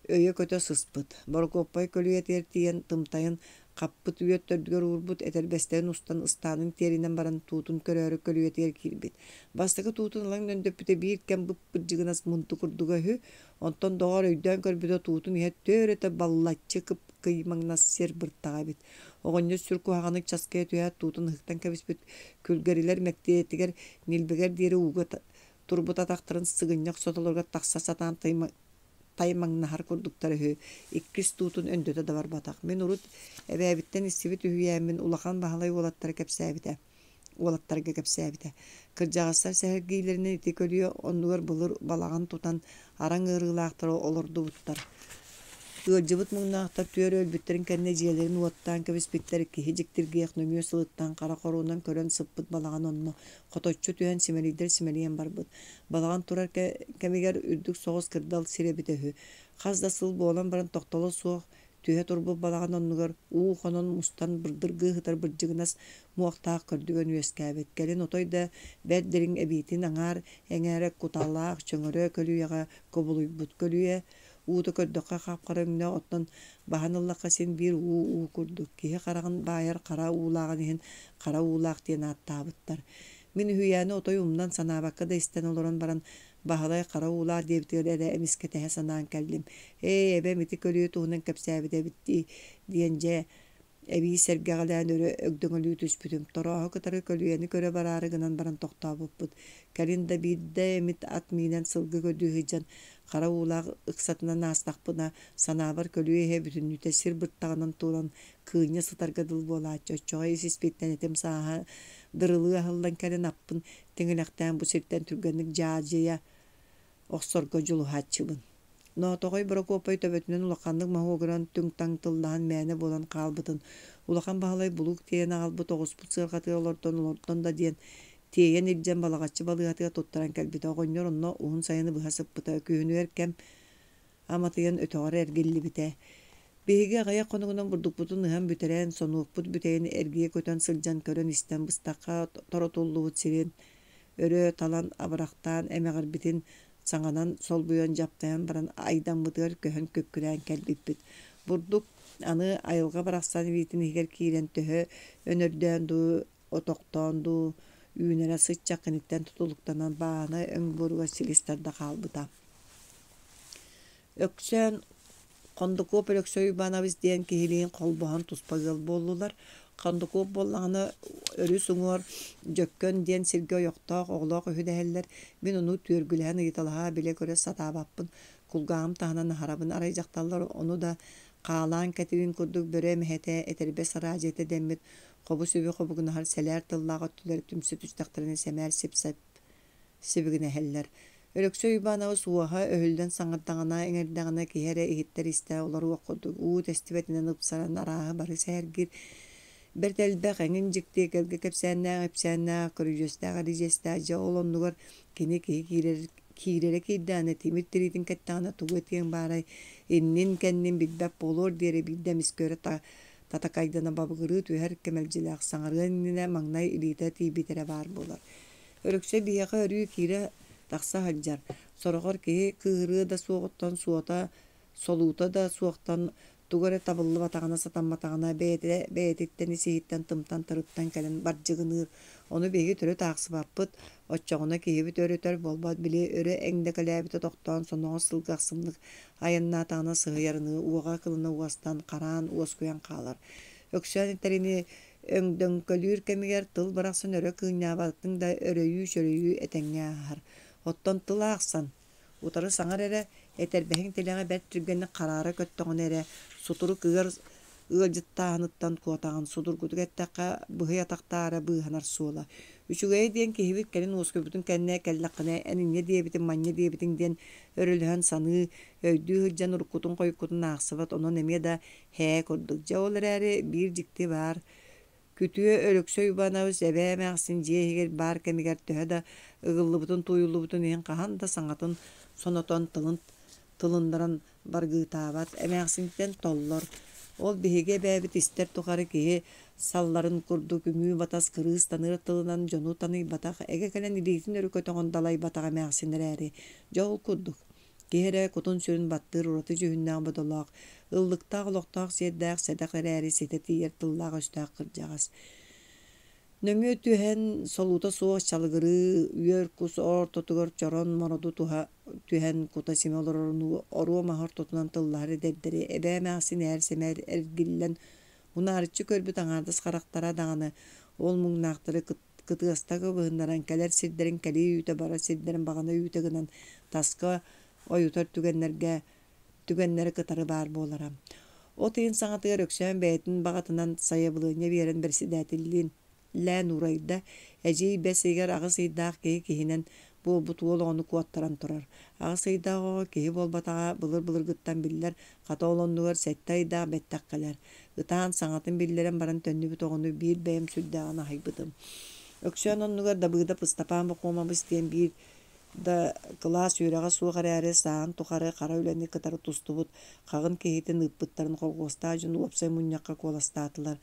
Өйө көтө сыспыт, Борокуоппай көлүйэтигэр тиийэн тымтайын хаппыт үөт төрдүгэр уурбут, этэрбэстэрин устан ыстаанын тиэринэн баран туутун көрөөрү көлүйэтигэр киирбит. Бастакы туутун ылан өндөппүтэ биир кэм бып-бырдьыгынас мунду курдуга үһү, онтон доҕор өйдөөн көрбүтэ туутун иһэ түөрэтэ баллаччы кып-кыймаҥнас сир быртаҕа эбит. Оҕонньор сүр куһаҕаннык часкыйа түһээт туутун ыһыктан кэбиспит, күлгэрилэр мэктиэтигэр ньилбэгэр диэри ууга турбут атахтарын сыгынньах сотолоругар тахса сатаан таймаҥнаһар курдуктар үһү, иккис туутун өндөтө да барбатах. Мин урут эбээбиттэн истибит үһүйээммин Улахан Баһылай уолаттара кэпсээбитэ уолаттарга кэпсээбитэ. Кырдьаҕастар сэһэргииллэринэн ити көлүйэ оннугар былыр балаҕан тутан араҥ ыарыылаахтары олордубуттар. Ыалдьыбыт муҥнаахтар түөрэ өлбүттэрин кэннэ дьиэлэрин уоттаан кэбиспиттэр, киһи дьиктиргиэх нөҥүө сылыттан хара хоруонан көрөн сыппыт балаҕан онно хоточчу түһэн симэлийдэр симэлийэн барбыт. Балаҕан турар кэмигэр үрдүк соҕус кырдал сир эбитэ үһү. Хас да сыл буолан баран тохтоло суох түһэ турбут балаҕан оннугар уу хонон мустан бырдыргыы сытар бырдьыгынас муохтаах көрдүгэн үөскээбит. Кэлин отой да бэрт дириҥ эбиитин аҥаар эҥээрэ куталаах чөҥөрө көлүйэҕэ кубулуйбут. Көлүйэ уута көрдөххө хап-хара өҥнөөх, оттон баһан ыллахха син биир уу-уу курдук. Киһи хараҕын баайар хара уулааҕын иһин хара уулаах диэн ааттаабыттар. Мин үһүйээни отой умнан, санаабакка да истэн олорон баран, Баһылай хара уулаах диэбитигэр эрэ эмискэ тэһэ санаан кэллим. «Ээ, эбэм ити көлүйэ туһунан кэпсээбит эбит дии» диэн дьэ эбии сэргэҕэлээн өрө өгдөҥөлүү түспүтүм. Торооһу кытары көлүйэни көрө бараары гынан баран тохтообуппут. Кэлин да биирдэ эмит ат миинэн сылгы көрдүү сылдьан хара уулаах ыксатынан аастахпына, санаабар көлүйэ иһэ бүтүннүүтэ сир быртаҕынан туолан кыынньа сытарга дылы буолааччы. Оччоҕо ис-испиттэн этим сааһа дырылыы аһыллан кэлэн аппын тиҥилэхтээн бу сиртэн түргэнник дьаадьыйа охсорго дьулуһааччыбын. Ноотоҕой Борокуоппай төбөтүнэн улаханнык моһуогуран түҥ-таҥ тыллаһан мээнэ буолан хаалбытын, Улахан Баһылай булуук тиэйэн аҕалбыт оҕуспут сыарҕатыгар олордон олордон да диэн тиэйэн илдьэн Балаҕаччы балыыһатыгар туттаран кэлбитэ. Оҕонньор онно уһун сайыны быһа сыппыта. Күһүнүгэр кэм аматыйан өтөҕөр эргиллибитэ. Биһиги аҕыйах хонугунан бурдукпутун ыһан бүтэрэн, сонуокпут бүтэйин эргийэ көтөн сылдьан көрөн-истэн быстахха торотуллубут сирин өрө талан абырахтаан эмэҕирбитин саҥанан солбуйан дьаптайан баран айдаммытыгар көһөн күккүрээн кэлбиппит. Бурдук аны айылҕа барахсан илиитин иһигэр киирэн төһө өнөрдөөн дуу, отохтоон дуу үүнэрэ сыччах киниттэн тутулуктанан бааһына өҥ буоругар силис тарда хаалбыта. Өксөөн Хондокуоп Өлөксөй Уйбаанабыс диэн киһилиин холбоһон туспа ыал буоллулар. Хондокуоп буоллаҕына өрүс уҥуор Дьөккөн диэн сиргэ ойохтоох, оҕолоох үһү дэһэллэр. Мин ону түөргүлэһэн ыйыталаһа, билэ-көрө сатаабаппын, кулгааҕым таһынан аһарабын. Арай дьахталлар ону да хаалаан кэтирин курдук бөрө эмэһэтэ, этэрбэс араадьыйата дэммит хобу-сүбү хобугунаһар сэлээр тыллаах өттүлэр түмсэ түстэхтэринэ сэмээр сипсэп сибигинэһэллэр. Өлөксөй Уйбаанабыс уоһа өһүллэн саҥардаҕына, иҥэрдэҕинэ киһи эрэ иһиттэр истэ олоруох курдук уу тэстибэтинэн ыпсаран арааһы бары сэһэргиир. Бэрт элбэх эҥин дьикти эгэлгэ кэпсээннээх-ипсээннээх, көрүдьүөстээх эридьиэстээх дьэ ол оннугар кини киһи киирэр киирэрэ киирдэҕинэ тимир тириитин кэттэҕинэ тугу этиэҥ баарай, иннин-кэннин билбэт буолуор диэри биирдэ эмискэ өрө татакайдана бабыгырыы түһэр кэмэлдьилээх саҥарыан иннинэ маҥнай илиитэ тиийбит эрэ баар буолар. Өлөксөй биһиэхэ өрүү киирэ-тахса сылдьар, сороҕор киһи кыыһырыа да суоҕуттан суота, солуута да суохтан Туга эрэ табыллыбатаҕына, сатамматаҕына, бэйэтэ бэйэтиттэн ис-иһиттэн тымтан-тырыттан кэлэн бардьыгыныыр. Ону биһиги төрүт аахсыбаппыт. Оччоҕуна киһибит өр-өтөр буолбат, били өрө эҥдэкэлээбитэ тохтоон, соноҕос сылгы ахсымнык айаннаатаҕына сыһыйарыныы уоҕа-кылына уостан, хараан, уоскуйан хаалар. Өксөөн этэринии, өҥдөҥкөлүүр кэмигэр тыл барахсан өрө кыынньаабатыҥ да өрөйүү-чөрөйүү этэҥҥэ ааһар. Оттон тыл аахсан, утары саҥар эрэ, этэрбэһиҥ тилэҕэ бэрт түргэнник хараара көттөҕүнэ эрэ, сутурук ыар ыалдьыттааһыныттан куотаҕын, судургутук эттэххэ, быһый атахтаара быыһанар суола. Үчүгэйэ диэн киһибит кэлин уоскуйбутун кэннэ кэллэххинэ эн инньэ диэбитиҥ, манньа диэбитиҥ диэн өрөлөһөн саныы, өйдүү сылдьан уруккутун-хойуккутун аахсыбат, онон эмиэ да һээ курдук. Дьэ ол эрээри биир дьикти баар. Күтүө Өлөксөй Уйбаанабыс эбээ эмээхсин дьиэ иһигэр баар кэмигэр төһө да ыгыллыбытын-тууйуллубутун иһин хаһан да саҥатын сонотон тылын тылыннаран баргыытаабат, эмээхсинтэн толлор. Ол биһиги эбээбит истэр тухары киһи салларын курдук үҥүү-батас кырыыс таныар тылынан дьону таныйбатах, эгэ кэлэн илиитин өрө көтөҕөн далайбатах эмээхсин эрээри, дьэ ол курдук, киһи эрэ кутун-сүрүн баттыыр ураты дьүһүннээх-бодолоох, ыллыктаах олохтоох сиэрдээх сэдэх эрээри ситэ тиийэр тыллаах-өстөөх кырдьаҕас. Нөҥүө түһэн солуута суох чалыгырыы, үөр кус ортотугар чорон мороду туһа түһэн кута-симэ олорорунуу оруо маһы ортотунан тыллаһар эдэрдэри эбээ эмээхсин ээр-сэмээр эргиллэн унаарыччы көрбүт аҥаардас харахтара даҕаны ол муҥнаахтары кытыаста кыбыһыннаран кэлэр сирдэрин кэлии үүтэ барар сирдэрин баҕана үүтэ гынан таска ойутар түгэннэргэ түгэннэри кытары баар буолара. От ыйын саҥатыгар Өксөөн бэйэтин баҕатынан сайабылыанньа биэрэн бэрэссэдээтэллиин лээн уурайда, эдьиий бэс ыйыгар аҕыс ыйдаах киһи киһинэн буолбут уол оҕону куоттаран турар. Аҕыс ыйдаах оҕо киһи буолбатаҕа былыр-былыргыттан биллэр, хата ол оннугар сэттэ ыйдаах бэттэх кэлэр. Ытаан саҥатын биллэрэн баран төннүбүт оҕону биир бэйэм сүрдээҕин аһыйбытым. Өксөөн оннугар Дабыыдап Ыстапаан Бокуомабыс диэн биир да кылаас үөрэҕэ суох эрээри, сааһын тухары хара үлэни кытары тустубут хаҕын киһитин ыыппыттарын колхуостаах дьон уопсай мунньахха куоластаатылар.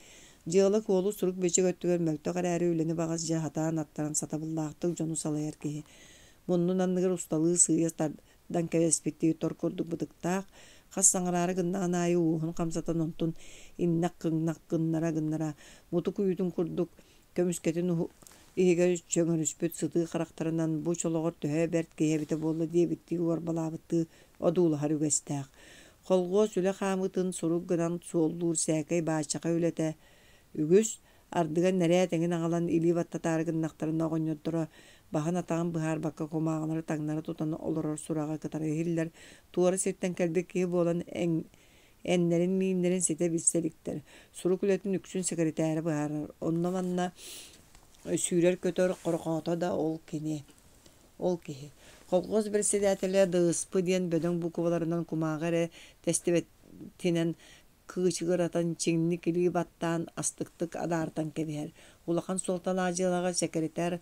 Дьыала-куолу сурук-бичик өттүгэр мөлтөх эрээри үлэни баҕас дьэ сатаан аттаран сатабыллаахтык дьону салайар киһи. Муннун анныгар усталыы сыыйа тардан кэбиспиттии тор курдук бытыктаах, хас саҥараары гыннаҕын аайы ууһун хамсатан онтун иннэх-кыҥнах гыннара-гыннара мутук үүтүн курдук көмүскэтин иһигэр чөҥөрүспүт сытыы харахтарынан бу чолоҕор төһө бэрт киһи эбитэ буолла диэбиттии уорбалаабыттыы одуулаһар үгэстээх. Холхуос үлэ хаамыытын сурук гынан суоллуур сээкэй баачака үлэтэ үгүс, ардыгар нэрээт эҥин аҕалан илии баттатаары гыннахтарына оҕонньотторо баһын-атаҕын быһаарбакка кумааҕылары таҥнары тутан олорор сураҕа кытары иһиллэр, туора сиртэн кэлбит киһи буолан эннэрин-мииннэрин ситэ билсэ иликтэр. Сурук үлэтин үксүн сэкирэтээрэ быһаарар. Онно-манна сүүрэр-көтөр хорохоото да ол кини. Ол киһи. Колхоз председателэ ДСП диэн бөдөҥ букваларынан кумааҕы эрэ тэстибэтинэн кыычыгыратан чиҥник илии баттаан астыктык адаартан кэбиһэр. Улахан суолталаах дьыалаҕа сэкирэтээр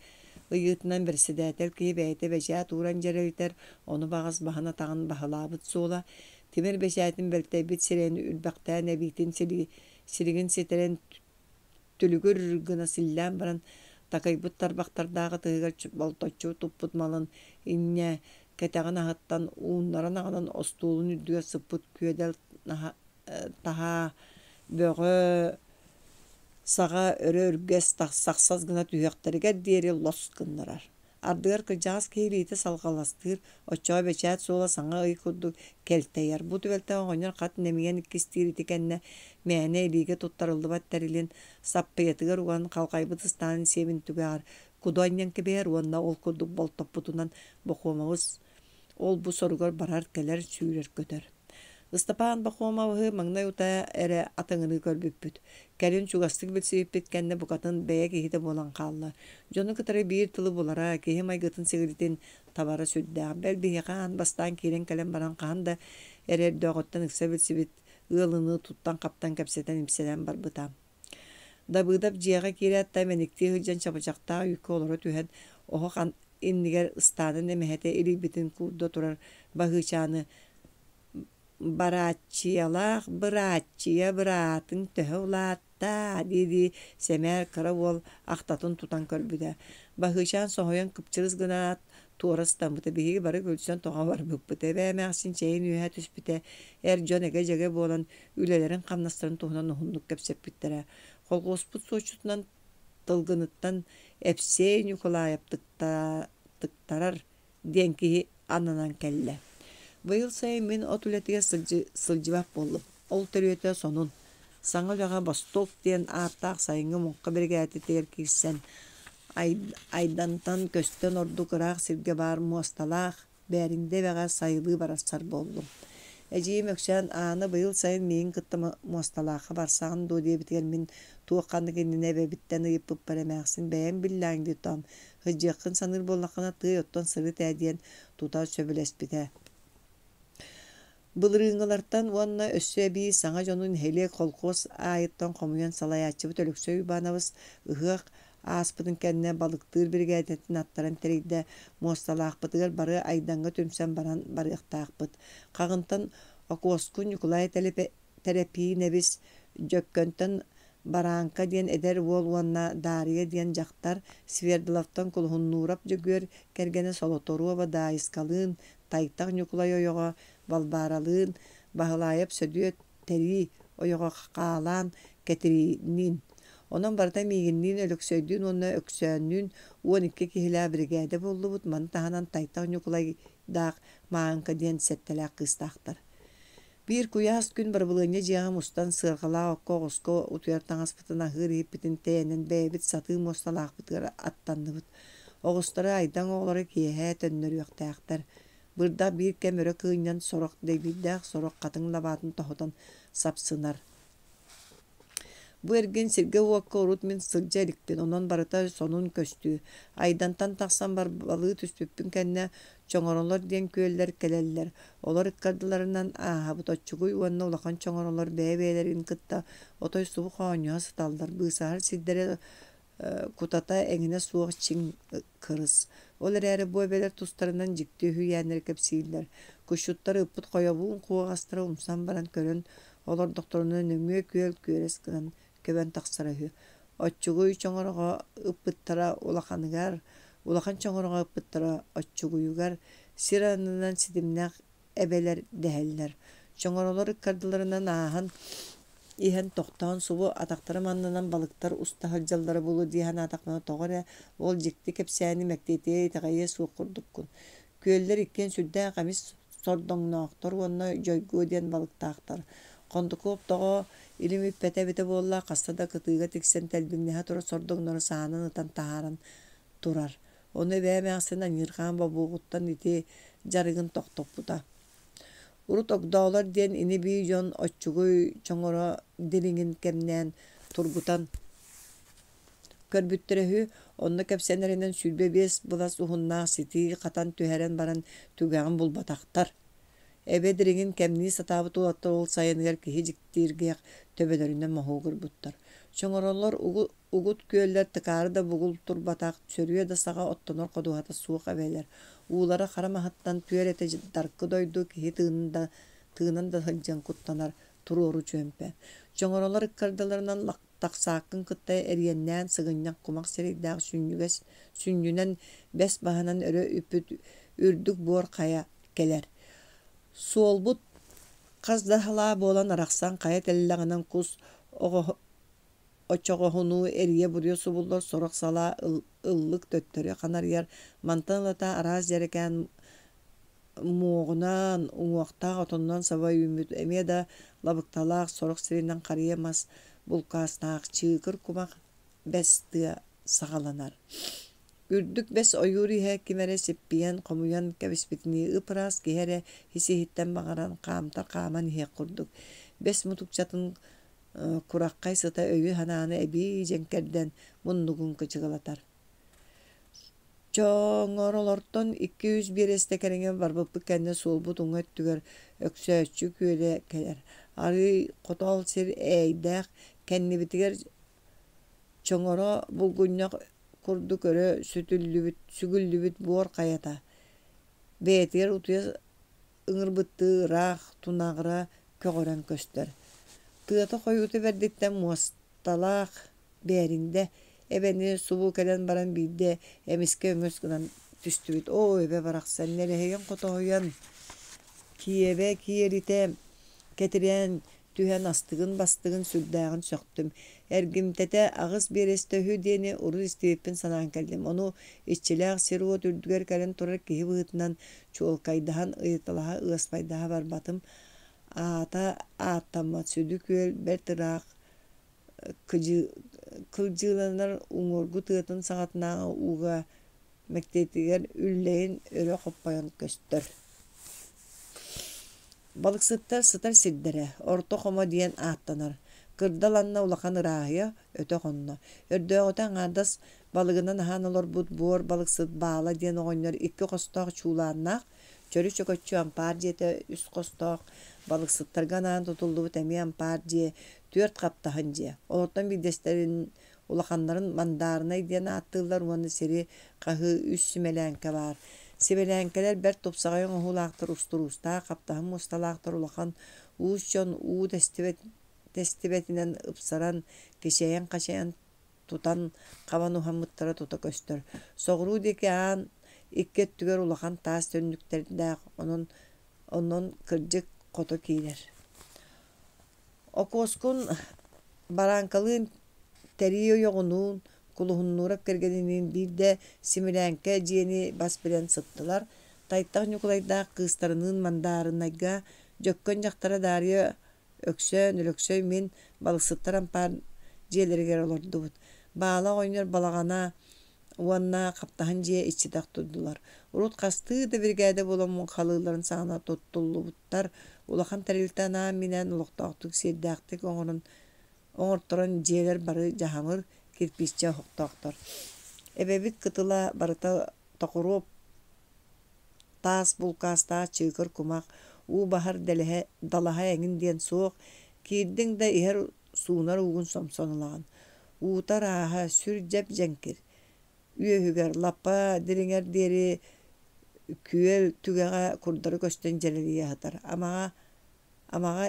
ыйыытынан бэрэссэдээтэл киһи бэйэтэ бэчээт ууран дьэрэлитэр, ону баҕас баһын-атаҕын баһылаабыт суола. Тимир бэчээтин бэлтэйбит сирэйин үрбэхтээн эбиитин силигин ситэрэн түлүгүр гына силлээн баран такайбыт тарбахтардаах ытыһыгар болточчу туппут малын инньэ кэтэҕин аһыттан ууннаран аҕалан остуолун үрдүгэр сыппыт күөдэл таһаа бөҕө саҕа өрө үргэс сахсас гына түһүөхтэригэр диэри лос гыннарар. Ардыгар кырдьаҕас киһи илиитэ салҕаластыыр, оччоҕо бэчээт суола саҥа ый курдук кэлтэйэр. Бу түбэлтэҕэ оҕонньор хат нэмийэн иккистиир ити кэннэ мээнэ илиигэ туттарыллыбат тэрилин саппыйатыгар уган халҕайбыт ыстаанын сиэбин түгэҕэр куду анньан кэбиһэр уонна ол курдук болтоппутунан Бохуомабыс ол-бу соругар барар-кэлэр, сүүрэр-көтөр. Ыстапаан Бахомовы маҥнай утаа эрэ атыҥырыы көрбүппүт. Кэлин чугастык билсибиппит кэннэ букатын бэйэ киһитэ буолан хаалла. Дьону кытары биир тылы булара, киһи майгытын-сигилитин табара сүрдээх. Бэл биһиэхэ аан бастаан киирэн кэлэн баран хаһан да эрэ өрдөөҕүттэн ыкса билсибит ыалыныы туттан-хаптан кэпсэтэн-ипсэтэн барбыта. Дабыыдап дьиэҕэ киирээт да мэниктии сылдьан чабычахтаах үүккэ олоро түһэн, оһох иннигэр ыстаанын эмэһэтэ илийбитин куурда турар Баһыычааны «Барааччыйалаах бырааччыйа быраатыҥ төһө улаатта?» дии-дии сэмээр кыра уол ахтатын тутан көрбүтэ. Баһыычаан соһуйан кыпчырыс гынаат, Туора ыстаммыта. Биһиги бары күлсэн тоҕо барбыппыт. Эбээ эмээхсин чэйин үөһэ түспүтэ. Эр дьон эгэ-дьэгэ буолан үлэлэрин-хамнастарын туһунан уһуннук кэпсэппиттэрэ. Колхуоспут суоччутунан Тылгыныттан Эпсиэй Ньукулаайап тыктарар диэн киһи ананан кэллэ. Быйыл сайын мин от үлэтигэр сылдьыбат буоллум. Ол төрүөтэ сонун. Саҥа үлэҕэ Восток диэн ааттаах сайыҥҥы муҥха биригээдэтигэр киирсэн, Айдантан көстөн ордук ыраах сиргэ баар муосталаах Бээриҥдэ эбэҕэ сайылыы барсар буоллум. Эдьиийим Өксөөн Аана быйыл сайын миигин кытта Муосталаахха барсаҕын дуо диэбитигэр мин туох-ханнык иннинэ эбэбиттэн ыйыппыппар эмээхсин бэйэҥ биллээҥ дии тоом, сылдьыаххын саныыр буоллаххына тыый оттон сырыт ээ диэн тута сөбүлэспитэ. Былырыыҥҥылартан уонна өссө эбии саҥа дьону нэһилиэк колхуос аайыттан хомуйан салайааччыбыт Өлөксөй Уйбаанабыс ыһыах ааспытын кэннэ балыктыыр биригээдэтин аттаран тэрийдэ, муосталаахпытыгар бары Айдаҥҥа түмсэн баран барыахтаахпыт. Хаҕынтан Окуоску Ньукулай Тэрэпиинэбис, Дьөккөнтөн Барааҥка диэн эдэр уол уонна Даарыйа диэн дьахтар, Свердловтан Кулуһуннуурап Дьөгүөр кэргэнэ Солоторуоба Даайыскалыын, Тайтах Ньукулай ойоҕо Балбааралыын, Баһылаайап Сөдүөт Тэрии ойоҕо Хаалаан Кэтириинниин. Онон барыта миигинниин Өлөксөйдүүн уонна Өксөөннүүн 12 киһилээх биригээдэ буоллубут, маны таһынан Тайтах Ньукулайдаах Мааҥка диэн сэттэлээх кыыстаахтар. Биир куйаас күн барабылыанньа дьиэҕэ мустан, сыарҕалаах окко оҕуска утуйар таҥаспытын аһыыр иһиппитин тэйэнэн бэйэбит сатыы муосталаахпытыгар аттанныбыт. Оҕустары Айдаҥ оҕолоро киэһэ төннөрүөхтээхтэр. Бырдах биир кэм өрө кыынньан, сорох дэйбиирдээх, сорох хатыҥ лабаатын тоһутан сапсынар. Бу эргин сиргэ-уокка урут мин сылдьа иликпин, онон барыта сонун көстүү. Айдантан тахсан барбалыы түспүппүн кэннэ Чоҥоролор диэн күөллэр кэлэллэр. Олор ыккардыларынан ааһабыт оччугуй уонна улахан чоҥоролор бэйэ-бэйэлэрин кытта отой субу хоонньоһо сыталлар, быысаһар сирдэрэ кутата эҥинэ суох чиҥ кырыс. Ол эрээри бу эбэлэр тустарынан дьикти үһүйээннэри кэпсииллэр. Кусчуттар ыппыт хойобуун куоҕастара умсан баран көрөн олордохторуна нөҥүө күөл күөрэс гынан көбөн тахсара үһү. Оччугуй чоҥороҕо ыппыттара улаханыгар, улахан чоҥороҕо ыппыттара оччугуйугар сир аннынан ситимнээх эбэлэр дэһэллэр. Чоҥоролор ыккардыларынан ааһан иһэн тохтоон субу атахтарым аннынан балыктар уста сылдьаллара буолуо дии санаатахпына тоҕо эрэ ол дьикти кэпсээни мэктиэтигэр итэҕэйиэ суох курдуккун. Күөллэр иккиэн сүрдээх эмис сордоҥноохтор уонна дьойгуо диэн балыктаахтар. Хондукуоп тоҕо илим үппэтэ эбитэ буолла, хаста да кытыыга тиксэн тэлбиҥнэһэ турар сордоҥнору саанан ытан таһааран турар. Ону эбээ эмээхсин аньыырҕаан бобуоҕуттан ити дьарыгын тохтоппута. Урут огдоолор диэн ини-бии дьон оччугуй чоҥоро дириҥин кэмнээн тургутан көрбүттэрэ үһү, онно кэпсэнэринэн 25 былас уһуннаах ситии хатан түһэрэн баран түгэҕин булбатахтар. Эбэ дириҥин кэмнии сатаабыт уолаттар ол сайыныгар киһи дьиктиргиэх төбөлөрүнэн моһуогурбуттар. Чоҥоролор угут күөллэр тыкаары да бугул турбатах, сөрүө да саҕа оттонор ходуһата суох эбэлэр. Уулара хара маһыттан түөр этэ даркы дойду киһи тыынын да, тыынан да сылдьан куттанар туруору чүөмпэ. Чоҥоролор ыккардыларынан тахсааккын кытта эриэннээн сыгынньах кумах сирэйдээх сүнньүгэс сүнньүнэн бэс баһынан өрө үппүт үрдүк буор хайа кэлэр. Суолбут хас да салаа буолан арахсан хайа тэллэҕинэн кус очоҕоһунуу эрийэ-буруйа субуллар сорох салаа ыллык төттөрү ханарыйар, мантан ылата араас дьэрэкээн муоҕунан, уҥуохтаах отонунан саба үүммүт эмиэ да лабыкталаах сорох сиринэн харыйа мас булкаастаах чыыкыр кумах бэс тыа саҕаланар. Үрдүк бэс ойуур иһэ ким эрэ сиппийэн, хомуйан кэбиспитинии ып-ыраас киһи эрэ ис-иһиттэн баҕаран хаамтар хааман иһиэх курдук. Бэс мутукчатын кураххай сыта өйү-санааны эбии дьэҥкэрдэн муннугун кычыгылатар. Чоҥоролортон 200 биэрэстэ кэриҥэ барбыппыт кэннэ суолбут уҥа өттүгэр Өксөөччү күөлэ кэлэр. Арыый хотоол сир ээйдээх кэннибитигэр чоҥоро булгунньах курдук өрө сүтүллүбүт, сүгүллүбүт буор хайата. Бэйэтигэр утуйа ыҥырбыттыы ыраах, тунаҕыра көҕөрөн көстөр. Тыата хойуута бэрдиттэн муосталаах Бээриндэ эбэни субу кэлэн баран биирдэ эмискэ өҥөс гынан Түстүбүт, оо, эбэ барахсан, нэлэһийэн-хотоһуйан, киэбэ киэритэ кэтирээн түһэн астыгын-бастыгын сүрдээҕин сөхтүм. Эргимтэтэ аҕыс биэрэстэ үһү диэни урут истибиппин санаан кэллим. Ону иччилээх сир-уот үрдүгэр кэлэн турар киһи быһыытынан чуолкайдаһан ыйыталаһа, ыаспайдаһа барбатым. Аата ааттаммат сүдү күөл бэрт ыраах кылдьыыланар уҥуоргу тыатын саҕатынааҕы ууга мэктиэтигэр үллэйин өрө хоппойон көстөр. Балыксыттар сытар сирдэрэ Орто Хомо диэн ааттанар. Кырдал анна улахан ырааһыйа өтөх онно. Өрдөөҕүтэ аҥаардас балыгынан аһаан олорбут буор балыксыт Баала диэн оҕонньор икки хостоох чуулааннаах, чөрү-чөкөччү ампаар дьиэтэ үс хостоох, балыксыттарга анаан тутуллубут эмиэ ампаар дьиэ, түөрт хаптаһын дьиэ. Олортон биирдэстэрин Улаханнарын мандаарынай диэн ааттыыллар уонна сири хаһыы үс симэлээҥкэ баар. Симэлээҥкэлэр бэрт тупсаҕай оҥоһуулаахтар, устуруустаах, хаптаһын муосталаахтар улахан уус дьон уу тэстибэт тэстибэтинэн ыпсаран, кичэйэн-хачайан тутан хабан уһаммыттара тута көстөр. Соҕуруу диэки аан икки өттүгэр улахан таас түннүктэрдээх, онон онон кырдьык хото киирэр. Окуоскун барааҥкалыын тэрии ойоҕунуун, Кулуһуннуурап кэргэниниин биирдэ Симирээҥкэ дьиэни бас билэн сыттылар. Тайтах Ньукулайдаах кыыстарыныын Мандаарынайга, Дьөккөн дьахтара Даарыйа Өксөөн, Өлөксөй мин балыксыттар ампаар дьиэлэригэр олордубут. Баала оҕонньор балаҕана уонна хаптаһын дьиэ иччитэх турдулар. Урут хастыы да биригээдэ буолан муҥхалыылларын саҕана туттуллубуттар. Улахан тэрилтэ анаан-минээн олохтоохтук сиэрдээхтик оҥорон оҥорторон дьиэлэр бары дьаһамыр, кирпииччэ оһохтоохтор. Эбэбит кытыла барыта токуруоп таас булкаастаах чыыкыр кумах, уу баһар дэлэһэ, далаһа эҥин диэн суох, киирдиҥ да иһэр суунар уугун сомсон ылаҕын. Уута ырааһа, сүр дьэп-дьэҥкир. Үөһүгэр лаппа дириҥэр диэри күөл түгэҕэ курдары көстөн дьэлэлийэ сытар. Амаҕа амаҕа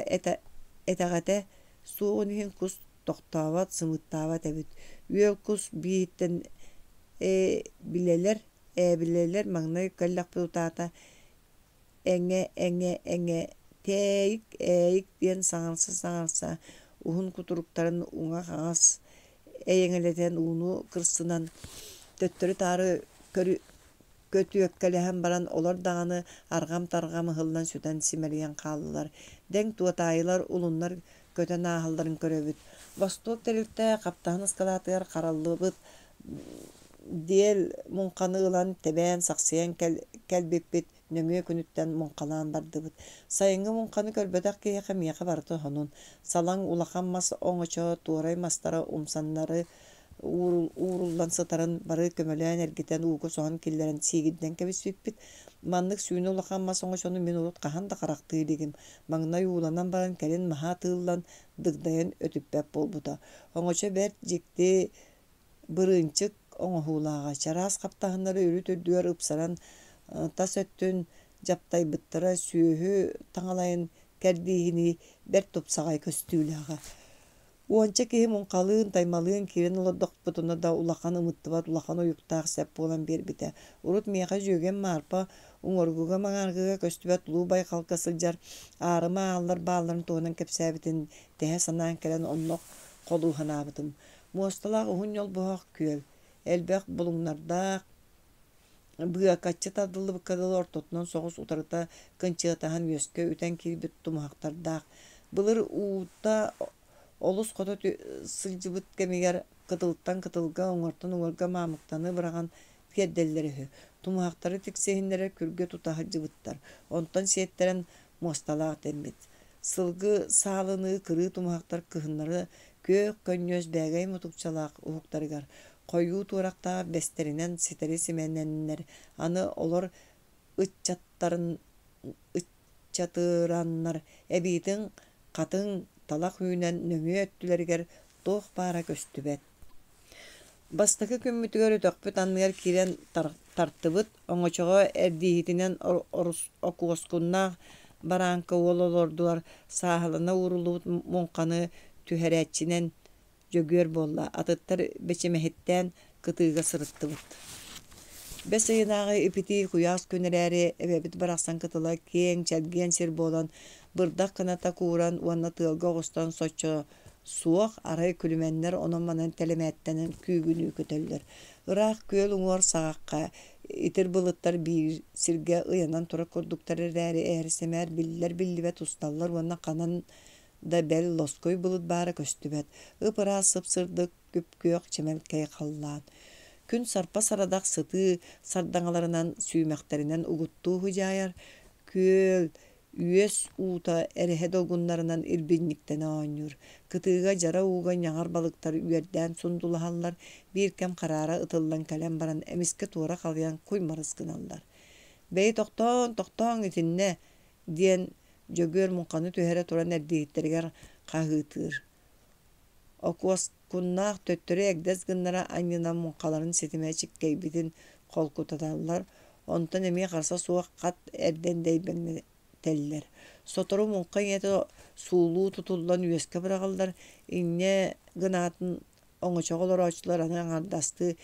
этэҕэтэ суоҕун иһин кус тохтообот, сымыыттаабат эбит. Үөл кус бииһиттэн билэлэр, ээбилэлэр маҥнай кэллэхпит утаата эҥэ-эҥэ-эҥэ, тээйик, ээйик диэн саҥарса-саҥарса уһун кутуруктарын уҥа-хаҥас эйэҥэлэтэн ууну кырсынан төттөрү-таары көтүөккэлэһэн баран олор даҕаны арҕам-тарҕам ыһыллан сүтэн симэлийэн хааллылар. Дэҥ туотаайылар улуннар көтөн ааһалларын көрөбүт. Восток тэрилтэ хаптаһын ыскалаатыгар хараллыбыт диэл муҥханы ылан тэбээн сахсыйан кэлбиппит нөҥүө күнүттэн муҥхалаан бардыбыт. Сайыҥҥы муҥханы көрбөтөх киһиэхэ миэхэ барыта сонун. Салаҥ улахан мас оҥочо туорай мастара умсаннары ууруллан сытарын бары көмөлөөн эргитэн ууга соһон киллэрэн сиигирдэн кэбиспиппит. Маннык сүүнэ улахан мас оҥочону мин урут хаһан да харахтыы илигим. Маҥнай ууланан баран кэлин маһа атыыллан дыгдайан өтүппэт буолбута. Оҥочо бэрт дьикти бырыынчык оҥоһуулааҕа, чараас хаптаһыннары үрүт үрдүгэр ыпсаран тас өттүн дьаптайбыттара сүөһү таҥалайын кэрдииһинии бэрт тупсаҕай көстүүлээҕэ. Уонча киһи муҥхалыын, таймалыын киирэн олордохпутуна да улахан ымыттыбат улахан уйуктаах сэп буолан биэрбитэ. Урут миэхэ дьүөгэм Маарпа уҥуоргуга-маҥааргыга көстүбэт Улуу Байҕалга сылдьар аарыма ааллар баалларын туһунан кэпсээбитин тэһэ санаан кэлэн онно холууһанаабытым. Муосталаах уһун ньолбоһох күөл, элбэх булуҥнардаах, быакаччы тардыллыбыкка дылы ортотунан соҕус утарыта кынчыатаһан үөскэ үтэн киирбит тумуһахтардаах. Былыр уута олус хото сылдьыбыт кэмигэр кытылтан кытылга, уҥуортан уҥуорга маамыктаны быраҕан тиэрдэллэр үһү. Тумуһахтары тиксиһиннэрэр күргэ тута сылдьыбыттар. Онтон сиэттэрэн муосталаах дэммит. Сылгы саалыныы кырыы тумуһахтар кыһыннары күөх көнньүөс бээгэй мутукчалаах уһуктарыгар хойуу туорахтаах бэстэринэн ситэри симэнэннэр аны олор ыччаттарын ыччатыраннар эбиитин хатыҥ талах үүнэн нөҥүө өттүлэригэр туох баара көстүбэт. Бастакы күммүтүгэр өтөхпүт анныгар киирэн тартыбыт, оҥочоҕо эрдииһитинэн окуоскуннаах барааҥка уол олордулар, сааһылана ууруллубут муҥханы түһэрээччинэн Дьөгүөр буолла, атыттар бэчимэһиттээн кытыыга сырыттыбыт. Бэс ыйынааҕы ипитии куйаас күн эрээри, эбэбит барахсан кытыла киэҥ, чэлгиэн сир буолан, бырдах кыната кууран уонна тыалга оҕустан соччо суох, арай күлүмэннэр онон-манан тэлэмээттэнэн күүгүнүү көтөллөр. Ыраах күөл уҥуор саҕахха итир былыттар биир сиргэ ыйанан турар курдуктар эрээри, ээр-сэмээр биллэр-биллибэт усталлар уонна ханан да бэл лоскуй былыт баара көстүбэт, ып-ыраас сып-сырдык, күп-күөх чэмэлкэй халлаан. Күн сарпа сарадах сытыы сардаҥаларынан сүүмэхтэринэн угуттуу сыдьаайар, күөл үөс уута эрэһэ долгуннарынан ирбинньиктэнэ оонньуур. Кытыыга дьара ууга ньаҕар балыктар үөрдээн сундулаһаллар, биир кэм хараара ытыллан кэлэн баран эмискэ туора халыйан куймарыс гыналлар. «Бэйи тохтооҥ, тохтооҥ итиннэ!» диэн Дьөгүөр муҥханы түһэрэ туран эрдииһиттэригэр хаһыытыыр. Окуоскуннаах төттөрү эгдэс гыннара анньынан муҥхаларын ситимэ чиккэйбитин холкутаталлар, онтон эмиэ харса суох хат эрдэн дэйбэҥнэтэллэр. Сотору муҥха ийэтэ суулуу тутуллан үөскэ быраҕыллар, инньэ гынаатын оҥочоҕо олорооччулар аны аҥаардастыы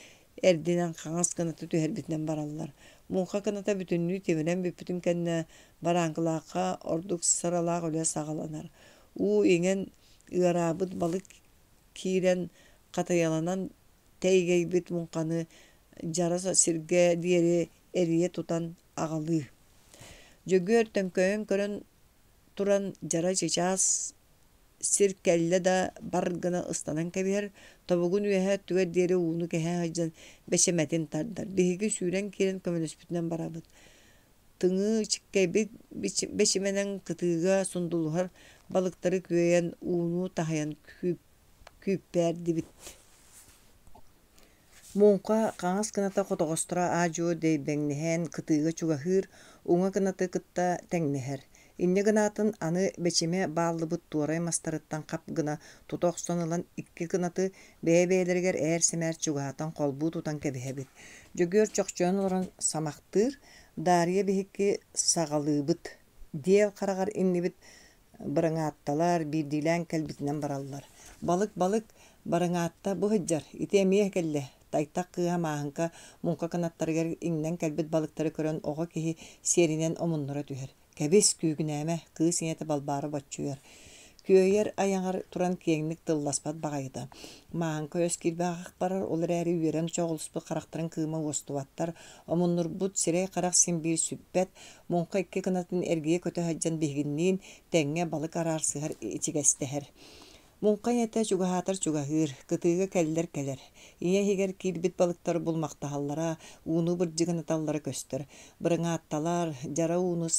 эрдинэн хаҥас кыната түһэрбитинэн бараллар. Муҥха кыната бүтүннүү тимирэн бүппүтүн кэннэ Барааҥкылаахха ордук сыралаах үлэ саҕаланар. Уу иҥэн ыараабыт балык киирэн хатыйаланан тэйгэйбит муҥханы дьара сиргэ диэри эрийэ тутан аҕалыы. Дьөгүөр төҥкөйөн көрөн туран дьара чычаас сир кэллэ да бар гына ыстанан кэбиһэр, тобугун үөһэ өттүгэр диэри ууну кэһэ сылдьан бэчэмэтин тардар. Биһиги сүүрэн киирэн көмөлөспүтүнэн барабыт. Тыҥыы чиккэйбит бэчимэнэн кытыыга сундулуһар балыктары күөйэн ууну таһыйан күүппээрдибит. Муҥха хаҥас кыната хотоҕосторо аа-дьуо дэйбэҥнэһэн кытыыга чугаһыыр, уҥа кынаты кытта тэҥнэһэр. Инньэ гынаатын аны бэчимэ бааллыбыт туорай мастарыттан хап гына тута охсон ылан икки кынаты бэйэ-бэйэлэригэр ээр-сэмээр чугаһатан холбуу тутан кэбиһэбит. Дьөгүөр чохчойон олорон самахтыыр, Даарыйа биһикки саҕалыыбыт, диэл хараҕар иннибит быраҥаатталар биирдиилээн кэлбитинэн бараллар. Балык-балык, барыҥаатта бу сылдьар, ити эмиэ кэллэ, Тайтах кыыһа Мааһыҥка муҥха кынаттарыгар иҥнэн кэлбит балыктары көрөн оҕо киһи сиэринэн омуннура түһэр. Кэбис, күүгүнээмэ, кыыс ийэтэ Балбаара боччуйар. Күөйэр айаҕар туран киэҥник тылласпат баҕайыта. Мааһыҥка өс киирбэх барар, ол эрээри үөрэн чоҕулуспут харахтарын кыыма уостубаттар, омуннурбут сирэй-харах син биир сүппэт, муҥха икки кынатын эргийэ көтө сылдьан биһигинниин тэҥҥэ балык араарсыһар ичигэстэһэр. Муҥха ийэтэ чугаһаатар чугаһыыр, кытыыга кэллэр кэлэр. Ийэ иһигэр киирбит балыктар булмахтаһаллара, ууну бырдьыгынаталлара көстөр. Бырыҥаатталар, дьара ууну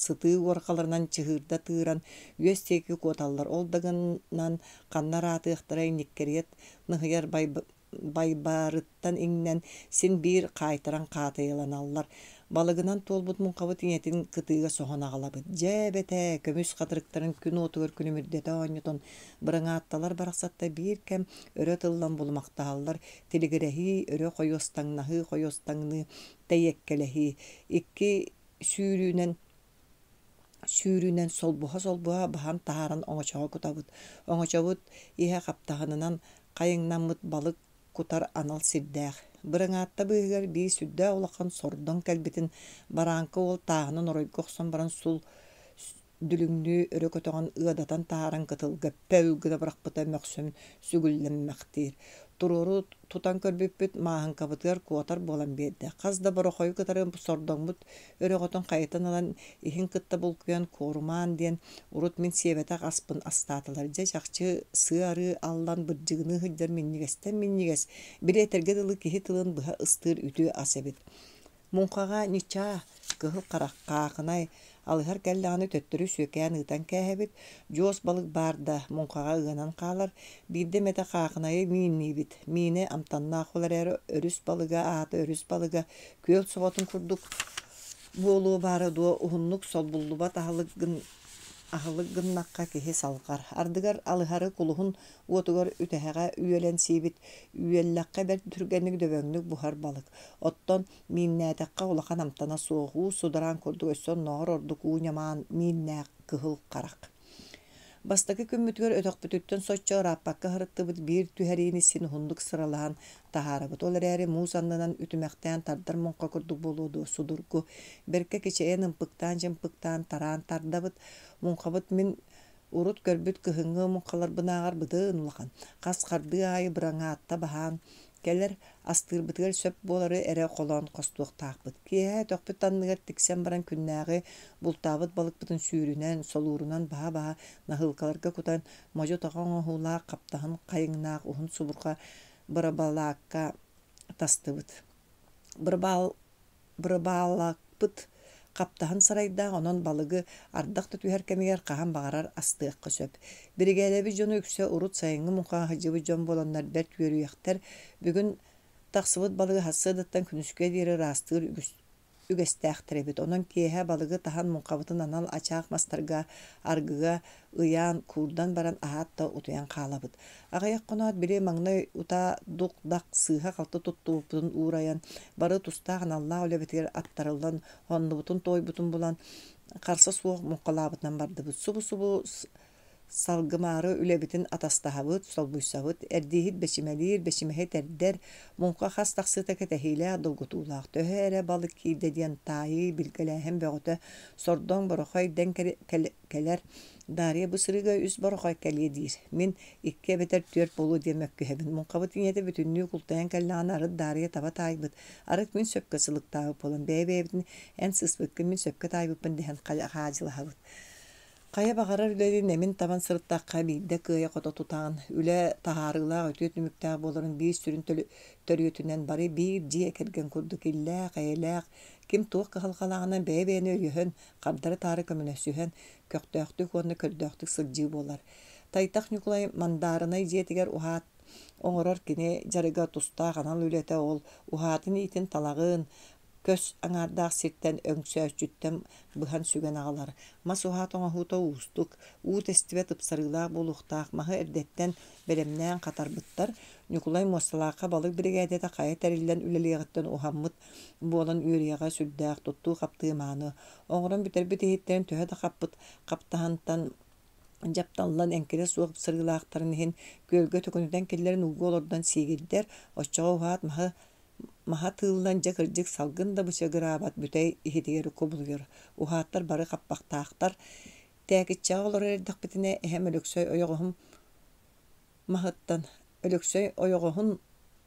сытыы уорҕаларынан чыһыырда тыыран, үөс диэки куоталлар. Ол да гынан ханна ыраатыахтарай ньиккэриэт ныһыйар байбаарыттан иҥнэн, син биир хаайтаран хаатыйаланаллар. Балыгынан туолбут муҥхабыт ийэтин кытыыга соһон аҕалабыт. Дьэ, эбэтээ, көмүс хатырыктарын күн уотугар күлүмүрдэтэ оонньотон, быраҥаатталар барахсаттар биир кэм өрө тыллан булумахтаһаллар, тилигирэһии, өрө хойуостаҥнаһыы, хойуостаҥныы, тэйиэккэлэһии. Икки сүүрүүнэн сүүрүүнэн солбуһа-солбуһа баһан таһааран оҥочоҕо кутабыт. Оҥочобут иһэ хаптаһынынан хайыҥнаммыт балык кутар анал сирдээх. Быраҥаатта быыһыгар биир сүрдээх улахан сордоҥ кэлбитин барааҥка уол тааһынан оройго охсон баран сул дүлүҥнүү өрө көтөҕөн ыадатан таһааран кытылга пөл гына бырахпыта мөхсөн сүгүллэммэхтиир. Туруору тутан көрбүппүт мааһыҥкабытыгар куотар буолан биэрдэ. Хас да борохойу кытары сордоҥмут өрөҕөтүн хайытан ылан иһин кытта булкуйан куорумаан диэн урут мин сиэбэтэх аспын астаатылар. Дьэ чахчы сыа-арыы аллан бырдьыгыныы сылдьар минньигэстэн минньигэс, били этэргэ дылы киһи тылын быһа ыстыыр үтүө ас эбит. Муҥхаҕа ньычаа, кыһыл харах, хаахынай, алыһар кэллэҕинэ төттөрү сүөкээн ыытан кээһэбит, дьуос балык баар да, муҥхаҕа ыанан хаалар, биирдэ эмэтэ хаахынайы миинниибит. Миинэ амтаннаах ол эрээри өрүс балыга аата өрүс балыга, күөл соботун курдук буолуо баара дуо, уһуннук солбуллубат аһылык гын аһылык гыннахха киһи салҕар. Ардыгар алыһары кулуһун уотугар үтэһэҕэ үөлэн сиибит, үөллэххэ бэрт түргэнник дөбөҥнүк буһар балык. Оттон мииннээтэххэ улахан амтана суох, уу судараан курдук өссө оннооҕор ордук уу ньамаан мииннээх кыһыл харах. Бастакы күммүтүгэр өтөхпүтүттэн соччо ырааппакка сырыттыбыт, биир түһэриини син уһуннук сыралаһан таһаарабыт. Ол эрээри муус аннынан үтүмэхтээн тардар муҥха курдук буолуо дуо, судургу. Бэркэ кичэйэн ымпыктаан-чымпыктаан тараан тардабыт. Муҥхабыт мин урут көрбүт кыһыҥҥы муҥхаларбынааҕар быдан улахан. Хас хардыы аайы быраҥаатта баһаан кэлэр, астыырбытыгар сөп буолары эрэ холоон хостуохтаахпыт. Киэһэ өтөхпүт анныгар тиксэн баран күннээҕи бултаабыт балыкпытын сүүрүнэн, солуурунан баһа-баһа наһыылкаларга кутан, модьу-таҕа оҥоһуулаах хаптаһын хайыҥнаах уһун субурҕа бырабалаакка тастыбыт. Бырабаалакпыт хаптаһын сарайдаах, онон балыгы ардах да түһэр кэмигэр хаһан баҕарар астыахха сөп. Биригээдэбит дьоно үксэ урут сайыҥҥы муҥхаҕа сылдьыбыт дьон буоланнар бэрт үөрүйэхтэр, бүгүн тахсыбыт балыгы сарсыардаттан күнүскүгэ диэри ыраастыыр үгүс үгэстээхтэр эбит. Онон киэһэ балыгы таһан муҥхабытын анал ачаах мастарга, аргыга ыйаан, куурдан баран аһаат да утуйан хаалабыт. Аҕыйах хоноот били маҥнай утаа дук-дах сыыһа-халты туттубуппутун уурайан, бары тустаах аналлаах үлэбитигэр аттарыллан, оннубутун-туойбутун булан, харса суох муҥхалаабытынан бардыбыт. Субу-субу Салгымаары үлэбитин атастаһабыт, солбуйсабыт, эрдииһит бэчимэлиир, бэчимэһит эрдэр, муҥха хас тахсыыта кэтэһиилээх, долгутуулаах. Төһө эрэ балык киирдэ диэн таайыы, билгэлээһин бөҕөтө, сордоҥ борохой дэҥ кэлэр. Дарья бу сырыыга үс борохой кэлиэ диир. Мин икки эбэтэр түөрт буолуо диэн мөккүһэбин. Муҥхабыт ийэтэ бүтүннүү култайан кэллэҕинэ арыт Дарья таба таайбыт, арыт мин сөпкө сылыктаабыт буолан бэйэ-бэйэбитин эн сыыспыккын мин сөпкө таайбыппын дэһэн хаадьылаһабыт. Хайа баҕарар үлэни нэмин табан сырыттахха биирдэ кыайа-хото тутаҕын, үлэ таһаарыылаах үтүө түмүктээх буоларын биир сүрүн төрүөтүнэн бары биир дьиэ кэргэн курдук иллээх-эйэлээх, ким туох кыһалҕалааҕынан бэйэ-бэйэни өйөһөн, хардары-таары көмөлөсүһэн, көхтөөхтүк уонна көрдөөхтүк сылдьыы буолар. Тайтах Ньукулай Мандаарынай дьиэтигэр уһаат оҥорор кини дьарыга тустаах анал үлэтэ ол уһаатын иитин талаҕын, көс аҥаардаах сиртэн өҥсөөччүттэн быһан сүгэн аҕалар. Мас уһаат оҥоһуута уустук, уу тэстибэт ыпсарыылаах буолуохтаах маһы эрдэттэн бэлэмнээн хатарбыттар. Ньукулай Муосталаахха балык биригээдэтэ хайа тэриллэн үлэлиэҕиттэн уһаммыт буолан үөрүйэҕэ сүрдээх, туттуу-хаптыы мааны. Оҥорон бүтэрбит иһиттэрин төһө да хаппыт хаптаһынтан дьапталлан эҥкилэ суох ыпсарыылаахтарын иһин күөлгэ төкүнүтэн киллэрэн ууга олордон сиигирдэр, оччоҕо уһаат маһы Маһа тыыллан дьэ кырдьык салгын да бычыгыраабат бүтэй иһитигэр кубулуйар. Уһааттар бары хаппахтаахтар. Тээкиччэҕэ олорор эрдэхпитинэ эһэм Өлөксөй ойоҕоһум маһыттан Өлөксөй ойоҕоһун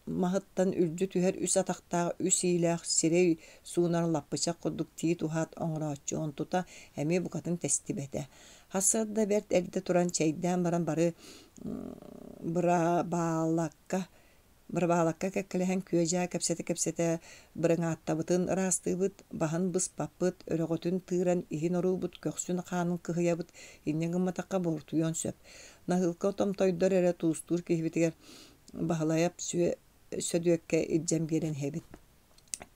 маһыттан үлдьү түһэр үс атахтаах үс иилээх сирэй суунар лаппычах курдук тиит уһаат оҥорооччу онтута эмиэ букатын тэстибэтэ. Сарсыарда бэрт эрдэ туран чэйдээн баран бары бырабаалакка Бырабаалакка кэккэлэһэн күө-дьаа кэпсэтэ-кэпсэтэ бырыҥааттабытын ыраастыыбыт, баһын быспаппыт, өрөҕөтүн тыыран иһин оруубут, көхсүн хаанын кыһыйабыт, инньэ гымматахха буортуйуон сөп. Наһыылка томтойдор эрэ туустуур киһибитигэр Баһылайап Сөдүөккэ илдьэн биэрэн иһэбит.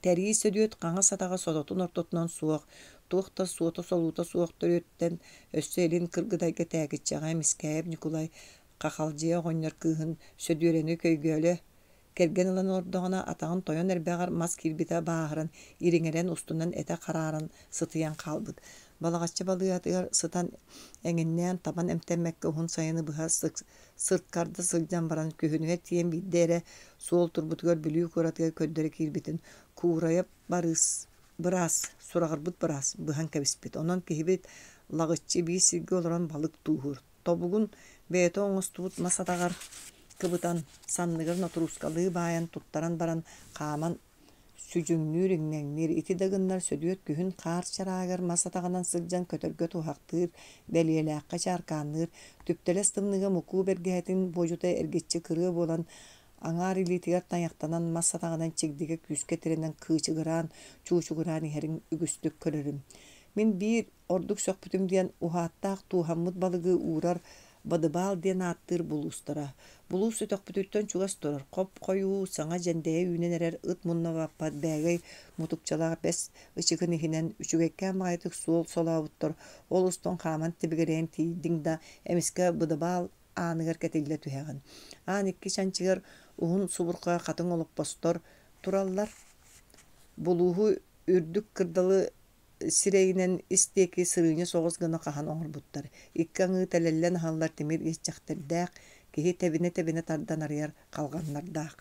Тэрии Сөдүөт хаҥас атаҕа сототун ортотунан суох, туох да суота-солуута суох төрүөттэн өссө илин Кыргыдайга Тээкиччэҕэ Мискээйэп Ньукулай Хахалдьыйа оҕонньор кыыһын Сөдүөрэни көйгөлө кэргэн ылан олордоҕуна, атаҕын тойон эрбэҕэр мас киирбитэ бааһыран, ириҥэрэн, устунан этэ харааран сытыйан хаалбыт. Балаҕаччы балыыһатыгар сытан эҥиннээн табан эмтэммэккэ уһун сайыны быһа сыркарда сылдьан баран, күһүнүгэр тиийэн биирдэ эрэ суол турбутугар Бүлүү куоратыгар көрдөрө киирбитин Куурайап Барыыс быраас, сураҕырбыт быраас быһан кэбиспит. Онон киһибит лаҕыччы биир сиргэ олорон балык тууһуур. Тобугун бэйэтэ оҥостубут мас атаҕар кыбытан, санныгар нотуруускалыы баайан туттаран баран хааман сүдьүҥнүүр, иҥнэҥниир. Ити да гыннар Сөдүөт күһүн хаар чарааһыгар мас атаҕынан сылдьан көтөргө туһахтыыр, бэлиэлээххэ чааркаанныыр, түптэлэс тымныыга мукуу бэргэһэтин буодьута эргиччи кырыа буолан аҥаар илиитигэр тайахтанан мас атаҕынан чигдигэ күүскэ тирэнэн кыычыгыраан, чуучугураан иһэрин үгүстүк көрөрүм. Мин биир Ордук сөхпүтүм диэн уһааттаах тууһаммыт балыгы уурар бадыбаал диэн ааттыыр булуустара. Булуус өтөхпүтүттэн чугас турар, хоп-хойуу, саҥа дьэндэйэ үүнэн эрэр ыт мунна баппат бээгэй мутукчалаах бэс ычыгын иһинэн үчүгэйкээн баҕайытык суол солообуттар, ол устун хааман тибигирэйэн тиийдиҥ да, эмискэ быдыбаал ааныгар кэтиллэ түһэҕин. Аан икки чанчыгар уһун субурҕа хатыҥ олоппостор тураллар. Булууһу үрдүк кырдалы сирэйинэн ис диэки сырыынньа соҕус гына хаһан оҥорбуттар. Икки аҥыы тэлэллэн аһыллар тимир иэччэхтэрдээх, киһи тэбинэ-тэбинэ тардан арыйар халҕаннардаах.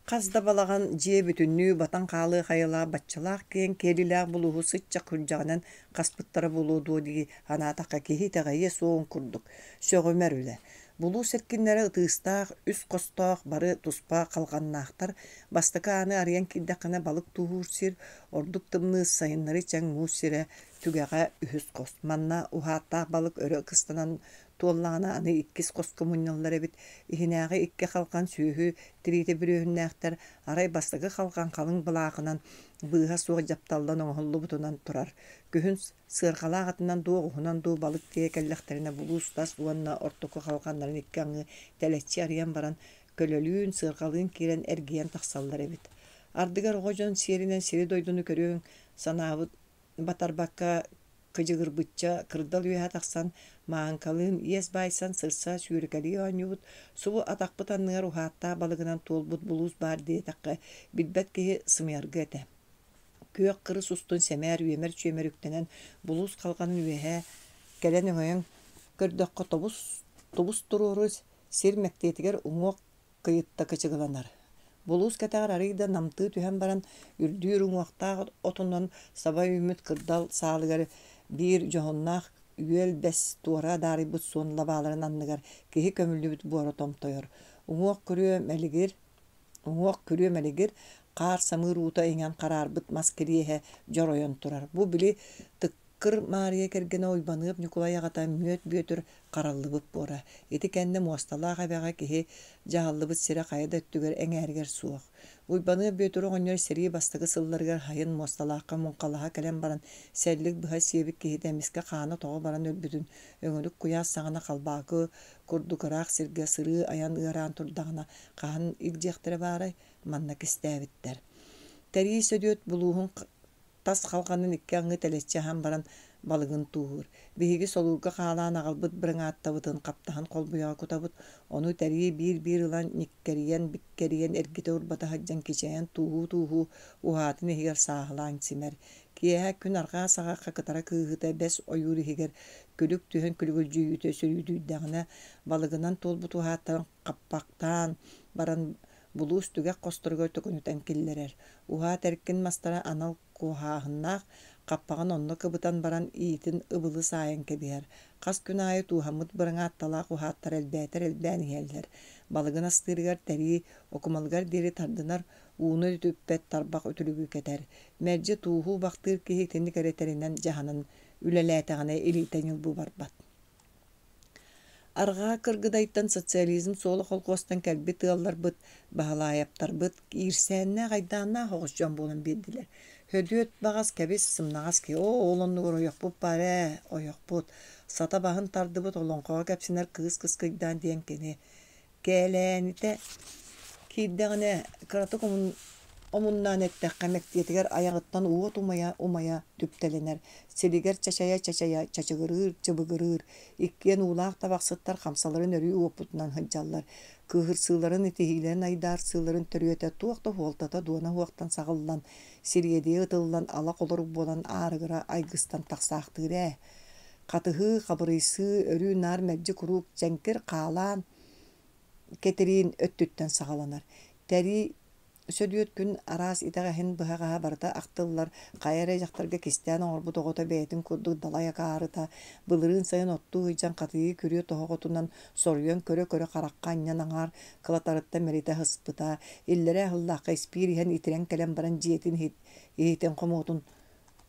Хас да балаҕан дьиэ бүтүннүү батан хаалыах айылаах баччалаах киэҥ киэлилээх булууһу сыччах күрдьэҕинэн хаспыттара буолуо дуо дии санаатахха киһи итэҕэйиэ суоҕун курдук, сөҕүмэр үлэ. Булуус эркиннэрэ ытыыстаах, үс хостоох, бары туспа халҕаннаахтар. Бастакы ааны арыйан киирдэххинэ балык тууһуур сир, ордук тымныы сайыннары чэҥ муус сирэ, түгэҕэ үһүс хос. Манна уһааттаах балык өрө кыстанан туоллаҕына аны иккис хоско мунньаллар эбит. Иһинээҕи икки халҕан сүөһү тириитэ бүрүөһүннээхтэр, арай бастакы халҕан халыҥ былаахынан, быыһа суох дьапталлан оҥоһуллубутунан турар. Күһүн сыарҕалаах атынан дуу, оҕуһунан дуу балык тиэйэ кэллэхтэринэ булуус тас уонна ортоку халҕаннарын икки аҥыы тэлэччи арыйан баран, көлөлүүн, сыарҕалыын киирэн эргийэн тахсаллар эбит. Ардыгар оҕо дьон сиэринэн сири-дойдуну көрүөҥ санаабыт батарбакка кыдьыгырбычча кырдал үөһэ тахсан Мааҥкалыын иэс баайсан сырса сүүрэкэлии оонньуубут, субу атахпыт анныгар уһааттаах балыгынан туолбут булуус баар диэтэххэ, билбэт киһи сымыйаргы этэ. Күөх кырыс устун сэмээр үөмэр-чүөмэр үктэнэн булуус халҕанын үөһэ кэлэн өҥөйөн көрдөххө тобус тубус туруору сир мэктиэтигэр уҥуох кыйытта кычыгыланар. Булуус кэтэҕэр арыый да намтыы түһэн баран, үрдүүр уҥуохтаах отунан саба үүммүт кырдал саалыгар биир дьоһуннаах үөл бэс туора адаарыйбыт суон лабааларын анныгар киһи көмүллүбүт буора томтойор. Уҥуох күрүө мэлигир, уҥуох күрүө мэлигир, хаар самыыр уута иҥэн хараарбыт мас кириэһэ дьоройон турар. Бу били тык Кыр Маарыйа кэргэнэ Уйбаныап Ньукулай аҕата Мүөт Бүөтүр хараллыбыт буора. Ити кэннэ муосталаах эбэҕэ киһи дьаһаллыбыт сирэ хайа да өттүгэр эҥээригэр суох. Уйбаныап Бүөтүр оҕонньор сэрии бастакы сылларыгар сайын муосталаахха муҥхалаһа кэлэн баран сэллик быһа сиэбит киһитэ эмискэ хаана тоҕо баран өлбүтүн өҥүрүк куйаас саҕана халбаакы курдук ыраах сиргэ сырыы-айан ыараан турдаҕына хаһан илдьиэхтэрэ баарай, манна кистээбиттэр. Тэрии Сөдүөт булууһун Тас халҕанын икки аҥыы тэлэччи аһан баран балыгын тууһуур. Биһиги солуурга хаалаан аҕалбыт бырыҥааттабытын хаптаһын холбуйаҕа кутабыт, ону тэрии биир-биир ылан ньиккэрийэн, биккэрийэн эргитэ-урбата сылдьан кичэйэн тууһуу-тууһуу уһаатын иһигэр сааһылаан симэр. Киэһэ күн арҕаа саҕахха кытара кыыһыыта бэс ойуур иһигэр күлүк түһэн күлүгүлдьүйүүтэ сөрүүдүйдэҕинэ, балыгынан туолбут уһааттарын хаппахтаан баран булуус түгэх хосторугар төкүнүтэн киллэрэр. Уһаат эркин мастара анал куоһааһыннаах хаппаҕын онно кыбытан баран иитин ыбылы саайан кэбиһэр. Хас күн аайы тууһаммыт быраҥаатталаах уһааттар элбээтэр элбээн иһэллэр. Балыгын астыырыгар тэрии окумалыгар диэри тардынар, ууну үтүппэт тарбах үтүлүгү кэтэр. Мэлдьи тууһуу бахтыыр киһи итинник эрэ тэринэн дьаһанан үлэлээтэҕинэ илиитэ ньылбы барбат. Арҕаа Кыргыдайтан Социализм суола холкуостан кэлбит ыалларбыт, Баһылаайаптарбыт иирсээннээх, айдааннаах оҕус дьон буолан биэрдилэр. Һөдүөт баҕас кэбис, сымнаҕас киһи, оо, ол оннугар ойохпут баар ээ, ойохпут, сата баһын тардыбыт олоҥхоҕо кэпсэнэр кыыс кыскыйдаан диэн кини Кээлээнитэ киирдэҕинэ, кыратык омуннаан эттэххэ, мэктиэтигэр айаҕыттан уот умайа-умайа түптэлэнэр, силигэр чачайа-чачайа чачыгырыыр, чыбыгырыыр. Иккиэн уулаах табахсыттар хамсаларын өрүү уоппутунан сылдьаллар. Кыыһырсыыларын, итиһиилэрин, айдаарсыыларын төрүөтэ туох да суолтата дуона суохтан саҕыллан, сириэдийэ ытыллан ала холорук буолан аарыгыра айгыстан тахсаахтыыр ээ. Хатыһыы, хабырыйсыы өрүү-наар мэлдьи куруук дьэҥкир хаалаан Кэтириин өттүттэн саҕаланар. Тэрии Сөдүөт күн араас итэҕэһин быһаҕаһа барыта ахтыллар, хайа эрэ дьахтарга кистээн оҥорбут оҕото бэйэтин курдук далай акаарыта, былырыын сайын оттуу сылдьан хатыйыы күрүө тоһоҕотунан соруйан көрө-көрө харахха анньан аҥаар кылатарыттан мэлитэ сыспыта, иллэрээ сыллаахха испиир иһэн итирэн кэлэн баран дьиэтин иһитин хомуотун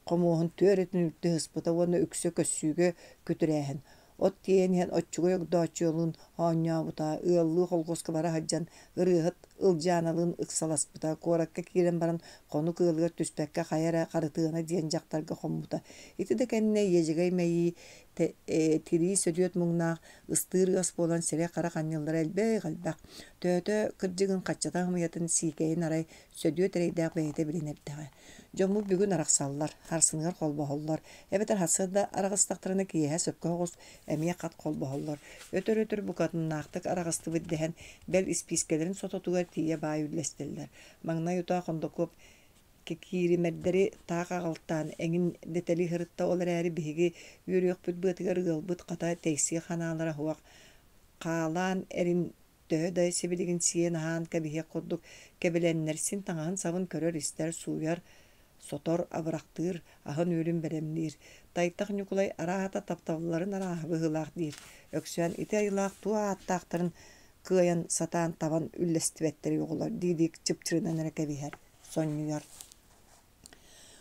хомуоһун түөрэтин үлтү сыспыта уонна үксэ көссүүгэ күтүрээһин. От тиэйэн иһэн оччугуй Огдооччуйалыын оонньообута, ыаллыы холкуоска бара сылдьан ырыаһыт Ылдьааналыын ыксаласпыта, куоракка киирэн баран хонук ыалыгар түспэккэ хайа эрэ Харытыана диэн дьахтарга хоммута. Ити да кэннэ иэдьэгэй мэйии тирии сөдүөт муҥнаах ыстыыр ыас буолан сирэй-харах анньыллара элбэх-элбэх. Төһөтө кырдьыгын хаччата ымыйатын сиикэйин арай Сөдүөт эрэйдээх бэйэтэ билин эрдэҕэ. Дьоммут бүгүн арахсаллар, сарсыныгар холбоһоллор, эбэтэр сарсыарда араҕыстахтарына киэһэ сөпкө соҕус эмиэ хат холбоһоллор. Өтөр-өтөр букатыннаахтык араҕыстыбыт дэһэн, бэл испиискэлэрин сототугар тиийэ баай үллэстэллэр. Маҥнай утаа Хондокуоп Кикииримэрдэри таах аҕалтаан эҥин дэтэлии сырытта, ол эрээри биһиги үөрүөхпүт быатыгар ыалбыт хата тэйсиэх санаалара суох, хаалаан эрин төһө да сибилигин сиэн-аһаан кэбиһиэх курдук кэбилэннэр, син таҥаһын-сабын көрөр-истэр, сууйар, сотор, абырахтыыр, аһын-үөлүн бэлэмниир. Тайтах Ньукулай арааһата тапталларын арааһа быһыылаах диир. Өксөөн ити айылаах туох ааттаахтарын кыайан сатаан табан үллэстибэттэрий оҕолор дии-дии чыпчырынан эрэ кэбиһэр, сонньуйар.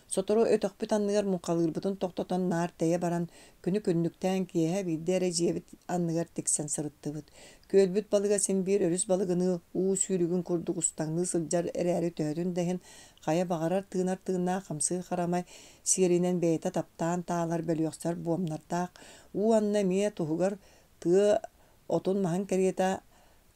Сотору өтөхпүт анныгар муҥхалыырбытын тохтотон наар тэйэ баран, күнү күннүктээн киэһэ биирдэ эрэ дьиэбит анныгар тиксэн сырыттыбыт. Күөлбүт балыга син биир өрүс балыгыныы уу сүүрүгүн курдук устаҥныы сылдьар эрээри төһөтүн да иһин хайа баҕарар тыынар тыыннаах хамсыыр харамай сиэринэн бэйэтэ таптаан таалар бөлүөхсэр буомнардаах уу анна эмиэ туһугар тыа отун-маһын кэриэтэ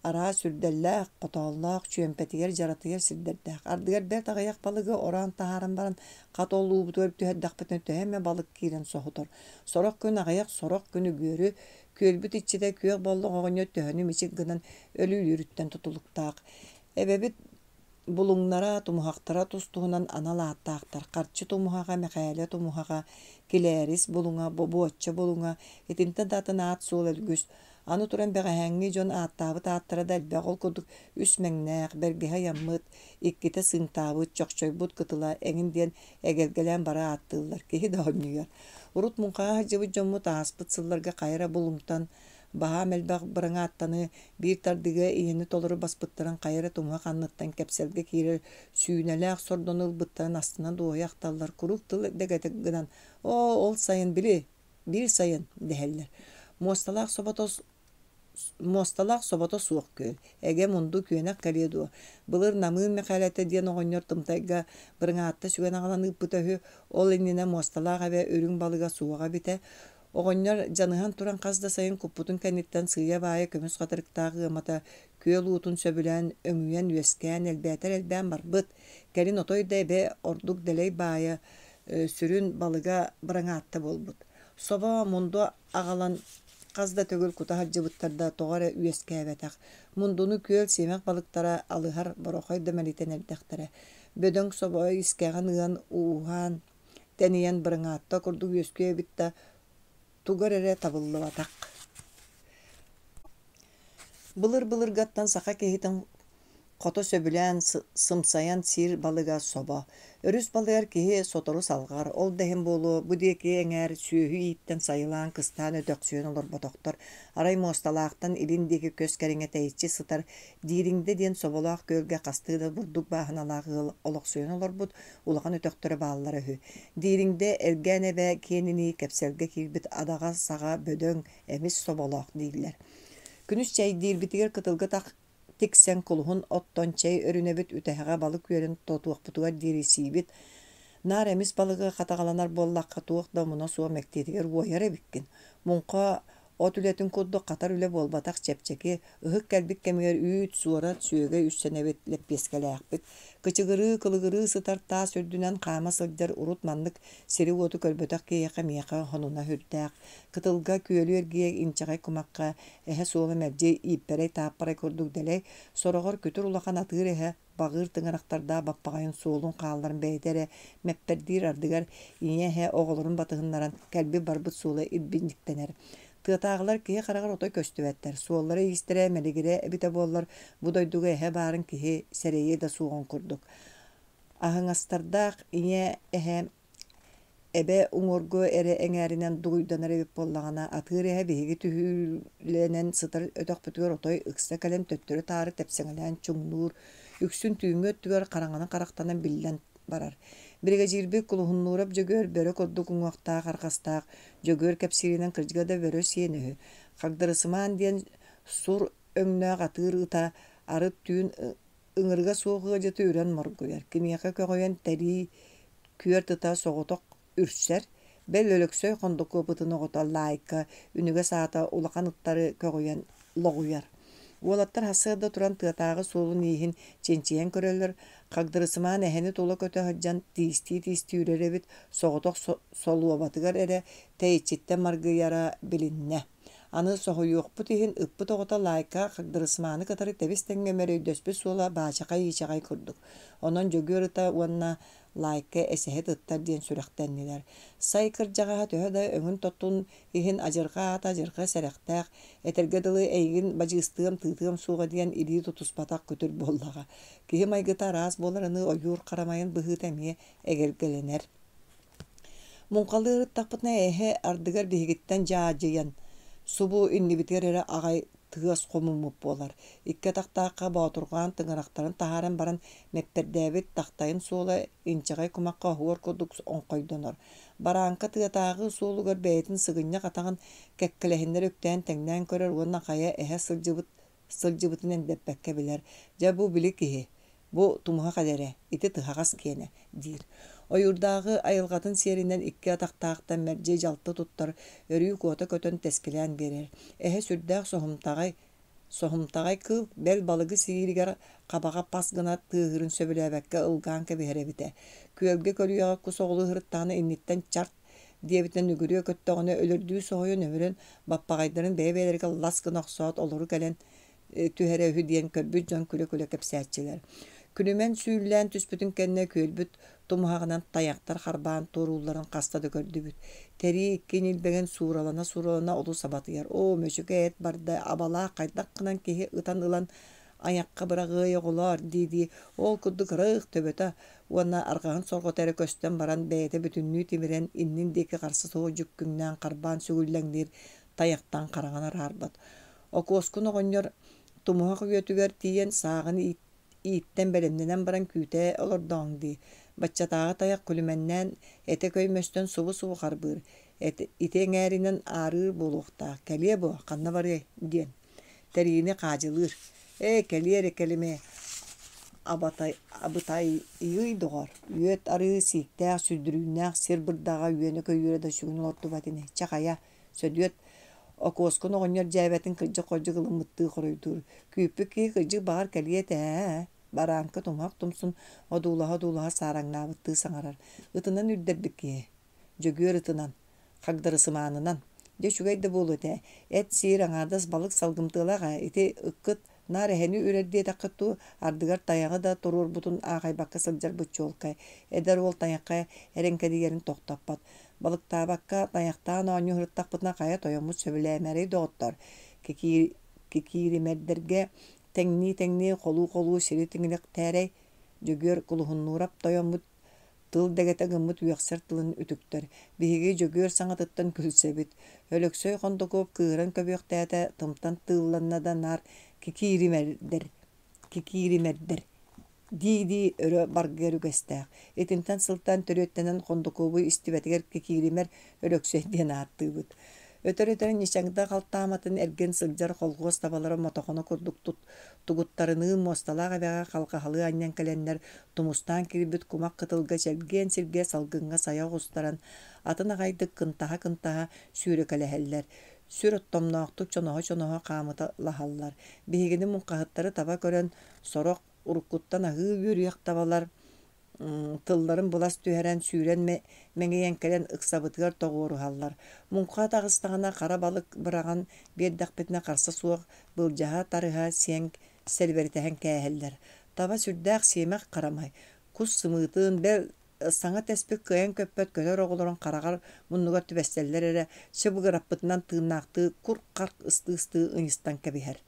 араас үрдэллээх, хотооллоох, чүөмпэтигэр дьаратыйар сирдэрдээх. Ардыгар бэрт аҕыйах балыгы ороон таһааран баран, хат ол уубутугар түһэрдэхпитинэ төһө эмэ балык киирэн соһутар. Сорох күн аҕыйах, сорох күн үгүөрү, күөлбүт иччитэ Күөх Боллох оҕонньор төһөнү мичик гынан өлүүлүүрүттэн тутулуктаах. Эбэбит Булуҥнара, тумуһахтара тус-туһунан анал ааттаахтар: Харчы тумуһаҕа, Мэхээлэ тумуһаҕа, Килээрис булуҥа, Бобуочча булуҥа, итинтэн да атын аат-суол өлгүс. Аны туран бэҕэһээҥҥи дьон ааттаабыт ааттара да элбэх, ол курдук үс мэҥнээх, бэргэһэ ыйаммыт, иккитэ сыыҥтаабыт, чохчойбут кытыла эҥин диэн эгэлгэлээн бары ааттыыллар, киһи да сонньуйар. Урут муҥхаҕа сылдьыбыт дьоммут ааспыт сылларга хайа эрэ булуҥтан Баһаам элбэх быраҥааттаны биир тардыыга ийэни толору баспыттарын хайа эрэ тумуһах анныттан кэпсэлгэ киирэр сүүнэлээх сордону ылбыттарын астына дуоһуйа ахталлар, куруук тыл дэгэтик гынан «Оо, ол сайын били, биир сайын» дэһэллэр. Муосталаах собото Муосталаах собото суох күөл, эгэ мунду күөнэх кэлиэ дуо, былыр Намыын Мэхээлэтэ диэн оҕонньор тымтайга бырыҥаатта сүгэн аҕалан ыыппыта үһү, ол иннинэ Муосталаах эбэ үрүҥ балыга суоҕа эбитэ, Оҕонньор дьаныһан туран хас да сайын куппутун кэнниттэн сыыйа-баайа көмүс хатырыктаах ыамата күөл уутун сөбүлээн өҥүйэн үөскээн элбээтэр элбээн барбыт, кэлин отой да эбэ ордук дэлэй баайа сүрүн балыга быраҥаатта буолбут. Собо, мунду аҕалан хас да төгүл кута сылдьыбыттар да тоҕо эрэ үөскээбэтэх. Мундуну күөл сиэмэх балыктара алыһар, борохой да мэлитэн эрдэхтэрэ. Бөдөҥ собо искэҕин ыан, ууһаан тэнийэн бырыҥаатта курдук үөскүө эбит да, тугар эрэ табыллыбатах. Былыр-былыргаттан саха киһитин хото сөбүлээн сымсайан сиир балыга собо. Өрүс балыгар киһи сотору салҕар, ол да иһин буолуо, бу диэки эҥээр сүөһү ииттэн сайылаан кыстаан өтөхсүйэн олорботохтор. Арай Муосталаахтан илин диэки көс кэриҥэ тэйиччи сытар Диириҥдэ диэн соболоох күөлгэ хастыы да бурдук бааһыналаах ыал олохсуйан олорбут, улахан өтөхтөрө бааллара үһү. Диириҥдэ Элгээн эбэ киэнинии кэпсэлгэ киирбит адаҕа саҕа бөдөҥ, эмис соболоох дииллэр. Күнүс чэйдиирбитигэр кытылга тиксэн кулуһун оттон чэй өрүнэбит, үтэһэҕэ балык үөрүн тотуохпутугар диэри сиибит. Наар эмис балыгы хатаҕаланар буоллахха туох да омуна суох мэктиэтигэр уойар эбиккин. Муҥха От үлэтин курдук хатар үлэ буолбатах чэпчэки, ыһык кэлбит кэмигэр үүт, суорат, сүөгэй үссэнэбит, лэппиэскэлээхпит. Кычыгырыы, кылыгырыы сытар таас үрдүнэн хаама сылдьар урут маннык сири-уоту көрбөтөх киһиэхэ миэхэ хонуна сүрдээх. Кытылга, күөлү эргийэ инчэҕэй кумахха эһэ суола мэлдьи ииппэрэй-тааппарай курдук дэлэй, сороҕор күтүр улахан атыыр эһэ баҕыыр тыҥырахтардаах баппаҕайын суолун хаалларан бэйэтэ эрэ мэппэрдиир ардыгар ийэ эһэ оҕолорун батыһыннаран кэлбит-барбыт суола ирбинньиктэнэр. Тыатааҕылар киһи хараҕар отой көстүбэттэр, суоллара-иистэрэ мэлигирэ эбитэ буоллар, бу дойдуга эһэ баарын киһи сэрэйиэ да суоҕун курдук. Аһыҥастардаах ийэ эһэ Эбэ уҥуоргу эрэ эҥээринэн дугуйданар эбит буоллаҕына, атыыр эһэ биһиги түһүүлэнэн сытар өтөхпүтүгэр отой ыкса кэлэн төттөрү-таары тэпсэҥэлээн чуҥнуур, үксүн түүҥҥү өттүгэр хараҥаны харахтанан биллэн барар. Биригэдьиирбит Кулуһуннуурап Дьөгүөр бөрө курдук уҥуохтаах арҕастаах, Дьөгүөр кэпсииринэн кырдьыга да бөрө сиэн үһү. Хагдарысымаан диэн сур өҥнөөх атыыр ыта арыт түүн ыҥырыга суох ыалдьыты үрэн моргуйар, киниэхэ көҕүйэн тэрии күөрт ыта соҕотох үрсэр, бэл Өлөксөй Хондокуопутун оҕото Лаайка үнүгэс аата улахан ыттары көҕүйэн лоҕуйар. Уолаттар сарсыарда туран тыатааҕы суолун-ииһин чинчийэн көрөллөр, хагдарысымаан эһэни тула көтө сылдьан тиистии-тиистии үрэр эбит, соҕотох солуобатыгар эрэ тэйиччиттэн маргыйара билиннэ. Аны соһуйуохпут иһин ыппыт оҕото Лаайка Хагдарысмааны кытары тэбис-тэҥҥэ мөрөйдөспүт суола баачахай-иичэҕэй курдук. Онон Дьөгүөр ыта уонна Лаайка эсэһит ыттар диэн сүрэхтэннилэр. Сай кырдьаҕаһа төһө да өҥүн-тоттун иһин адьырҕа аата адьырҕа сэрэхтээх, этэргэ дылы эйигин бадьыыстыам, тыытыам суоҕа диэн илии тутуспатах күтүр буоллаҕа. Киһи майгыта араас буоларыныы ойуур харамайын быһыыта эмиэ эгэлгэлэнэр. Муҥхалыы ырыттахпытына эһэ ардыгар биһигиттэн дьаадьыйан, субу иннибитигэр эрэ аҕай тыас хомуммут буолар. Икки атахтаахха боотурҕаан тыҥырахтарын таһааран баран мэктэрдээбит тахтайын суола инчэҕэй кумахха оһуор курдук оҥхойдонор. Барааҥка тыатааҕы суолугар бэйэтин сыгынньах атаҕын кэккэлэһиннэр үктээн тэҥнээн көрөр уонна хайа эһэ сылдьыбыт сылдьыбытын эндэппэккэ билэр. Дьэ бу били киһи, бу тумуһах эдэрэ, ити тыһаҕас киэнэ диир. Ойуурдааҕы айылҕатын сиэринэн икки атахтаахтан мэлдьи дьалты туттар, өрүү куота көтөн тэскилээн биэрэр. Эһэ сүрдээх соһумтаҕай, соһумтаҕай кыыл, бэл балыгы сииригэр хабаҕа пас гына тыаһыырын сөбүлээбэккэ ылгаан кэбиһэр эбитэ. Күөлгэ көлүйэҕэ кус оҕолуу сырыттаҕына инниттэн чарт диэбитинэн үгүрүө көттөҕүнэ өлөрдүү соһуйан өмүрэн баппаҕайдарын бэйэ-бэйэлэригэр лас гына охсоот олору кэлэн түһэрэ үһү диэн көрбүт дьон күлэ-күлэ кэпсээччилэр. Күлүмэн сүүллээн түспүтүн кэннэ күөлбүт тумуһаҕынан тайахтар харбаан туоруулларын хаста да көрдүбүт. Тэрии икки ньилбэгин сууралана-сууралана олус абатыйар. Оо, мөчүкэ эт барда, абалаах хайдах гынан киһи ытан ылан айахха быраҕыай оҕолоор дии-дии ол курдук ырыых төбөтө уонна арҕаһын сорҕото эрэ көстөн баран бэйэтэ бүтүннүү тимирэн иннин диэки харса суох дьүккүҥнээн харбаан сүгүллэҥниир тайахтан хараҕын араарбат. Окуоскун оҕонньор тумуһах үөтүгэр тиийэн сааҕын ииттэн бэлэмнэнэн баран күүтэ олордоҕуҥ дии. Баччатааҕы тайах күлүмэннээн этэ көймөстөн субу-субу харбыыр. Ити эҥээринэн аарыыр буолуохтаах, кэлиэ буо, ханна барыай диэн. Тэриини хаадьылыыр. Ээ, кэлиэ эрэ кэлимэ, абатай, абытайыый доҕор, үөт арыы сииктээх, сүрдүрүүннээх сир бырдаҕа үөнэ-көйүүрэ да сүгүн олордубат ини. Чэ хайа, Сөдүөт Окуоскун оҕонньор дьээбэтин кырдьык-хордьук ылыммыттыы хоруйдуур: «Күүппүт киһи кырдьык баҕар кэлиэ этэ ээ» Барааҥка тумуһах тумсун одуулаһа-одуулаһа саараҥнаабыттыы саҥарар: «Ытынан үрдэрбит киһи, Дьөгүөр ытынан, хагдарысымаанынан. Дьэ үчүгэй да буолуо этэ, эт сиир аҥаардас балык салгымтыалаах ээ, ити ыккыт наар эһэни үрэр диэтэххит дуу, ардыгар тайаҕы да туруорбутун аахайбакка сылдьарбыт чуолкай, эдэр уол тайахха эрэҥкэдийэрин тохтоппот. Балыктаабакка, тайахтаан оонньуу сырыттахпытына хайа тойоммут сөбүлээмэрий доҕоттоор, кикиримэрдэргэ тэҥнии-тэҥнии холуу-холуу сири тиҥилэхтээрэй, Дьөгүөр Кулуһуннуурап тойоммут тыл дэгэтэ гыммыт үөхсэр тылын үтүктэр. Биһиги Дьөгүөр саҥатыттан күлсэбит. Өлөксөй Хондокуоп кыыһыран көбүөхтээтэ, тымтан тыылланна да наар кикиримэрдэр, кикиримэрдэр дии-дии өрө баргыар үгэстээх. Итинтэн сылтаан төрүөттэнэн Хондокуобу истибэтигэр Кикиримэр Өлөксөй диэн ааттыыбыт. Өтөр-өтөр Ньычаҥда халтааматын эргин сылдьар холхуос табалара мотохоно курдук тут тугуттарыныын муосталаах эбэҕэ халҕаһалыы анньан кэлэннэр тумустаан киирбит кумах кытылга чэлгиэн сиргэ салгыҥҥа сайа оҕустаран, атын аҕайдык кынтаһа-кынтаһа сүүрэкэлэһэллэр, сүр оттомноохтук чоноһо-чоноһо хаамыталаһаллар. Биһигини муҥхаһыттары таба көрөн, сорох уруккуттан аһыы үөрүйэх табалар тылларын былас түһэрэн сүүрэн мэҥийэн кэлэн ыксабытыгар тоҕуоруһаллар. Муҥха таҕыстаҕына хара балык быраҕан биэрдэхпитинэ харса суох былдьаһа-тарыһа сиэн сэлибирэтэһэн кээһэллэр. Таба сүрдээх сиэмэх харамай, кус сымыытын, бэл саҥа тэспит кыайан көппөт көтөр оҕолорун хараҕар муннугар түбэстэллэр эрэ, чыбыгыраппытынан тыыннаахтыы кур-харк ыстыы-ыстыы ыйыстан кэбиһэр.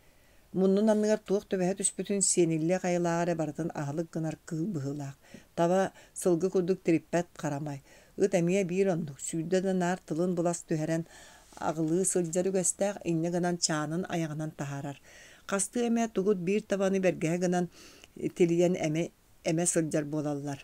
Муннун анныгар туох түбэһэ түспүтүн сиэниллиэх айылааҕы эрэ барытын аһылык гынар кыыл быһыылаах. Таба, сылгы курдук тириппэт харамай. Ыт эмиэ биир оннук, сүүрдэ да наар тылын былас түһэрэн аҕылыы сылдьар үгэстээх, инньэ гынан чаанын айаҕынан таһаарар. Хастыы эмэ тугут биир табаны бэргэһэ гынан тилийэн эмэ, эмэ сылдьар буолаллар.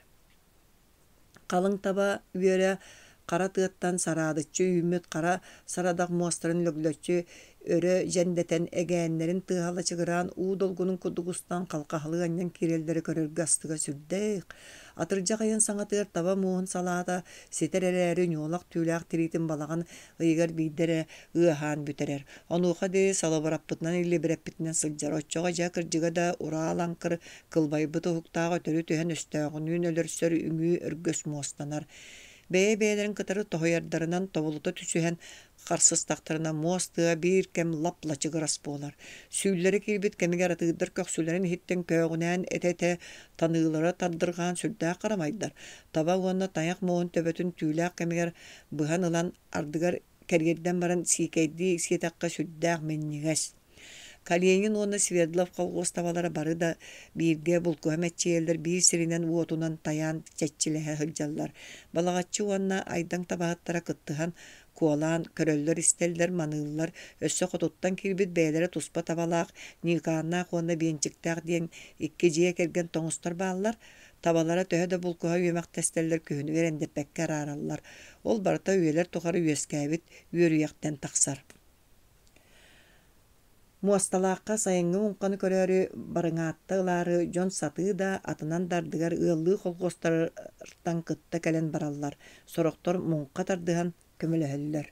Халыҥ таба үөрэ хара тыаттан сараадыччы үүммүт хара сарадах муостарын лөглөччү өрө дьэндэтэн, эгээннэрин тыаһа лачыгыраан уу долгунун курдук устан халҕаһалыы анньан киирэллэрэ көрөргө астыга сүрдээх. Атырдьах ыйын саҥатыгар таба муоһун салаата ситэр эрээри ньуолах түүлээх тириитин балаҕан ыйыгар биирдэ эрэ ыаһаан бүтэрэр. Онуоха диэри салыбыраппытынан илибирэппитинэн сылдьар. Оччоҕо дьэ кырдьыга да ураа лаҥкыр Кылбайбыт уһуктаах өтөрү түһэн өстөөҕүнүүн өлөрсөр үҥүү өргөс муостанар. Бэйэ-бэйэлэрин кытары тоһуйардарынан тобулута түсүһэн харсыстахтарына муос тыа биир кэм лап-лачыгырас буолар. Сүүллэрэ киирбит кэмигэр атыырдар көхсүлэрин иһиттэн көөҕүнээн этэ-этэ таныылара тардырҕаан сүрдээх харамайдар. Таба уонна тайах муоһун төбөтүн түүлээх кэмигэр быһан ылан ардыгар кэриэрдэн баран сиикэйдии сиэтэххэ сүрдээх минньигэс. Калинин уонна Свердлов колхуос табалара бары да бииргэ булкуһа мэччийэллэр, биир сиринэн уотунан тайаан чэччилэһэ сылдьаллар. Балаҕаччы уонна Айдаҥ табаһыттара кыттыһан, куолаан, көрөллөр-истэллэр, маныыллар. Өссө хотуттан киирбит бэйэлэрэ туспа табалаах, Ньыыкааннаах уонна Биэнчиктээх диэн икки дьиэ кэргэн тоҥустар бааллар. Табалара төһө да булкуһа үөмэхтэстэллэр күһүнүгэр эндэппэккэ араараллар. Ол барыта үйэлэр тухары үөскээбит үөрүйэхтэн тахсар. Муосталаахха сайыҥҥы муҥханы көрөөрү барыҥаатта ылаары дьон сатыы да, атынан да ардыгар ыаллыы колхуостартан кытта кэлэн бараллар, сорохтор муҥха тардыһан көмөлөһөллөр.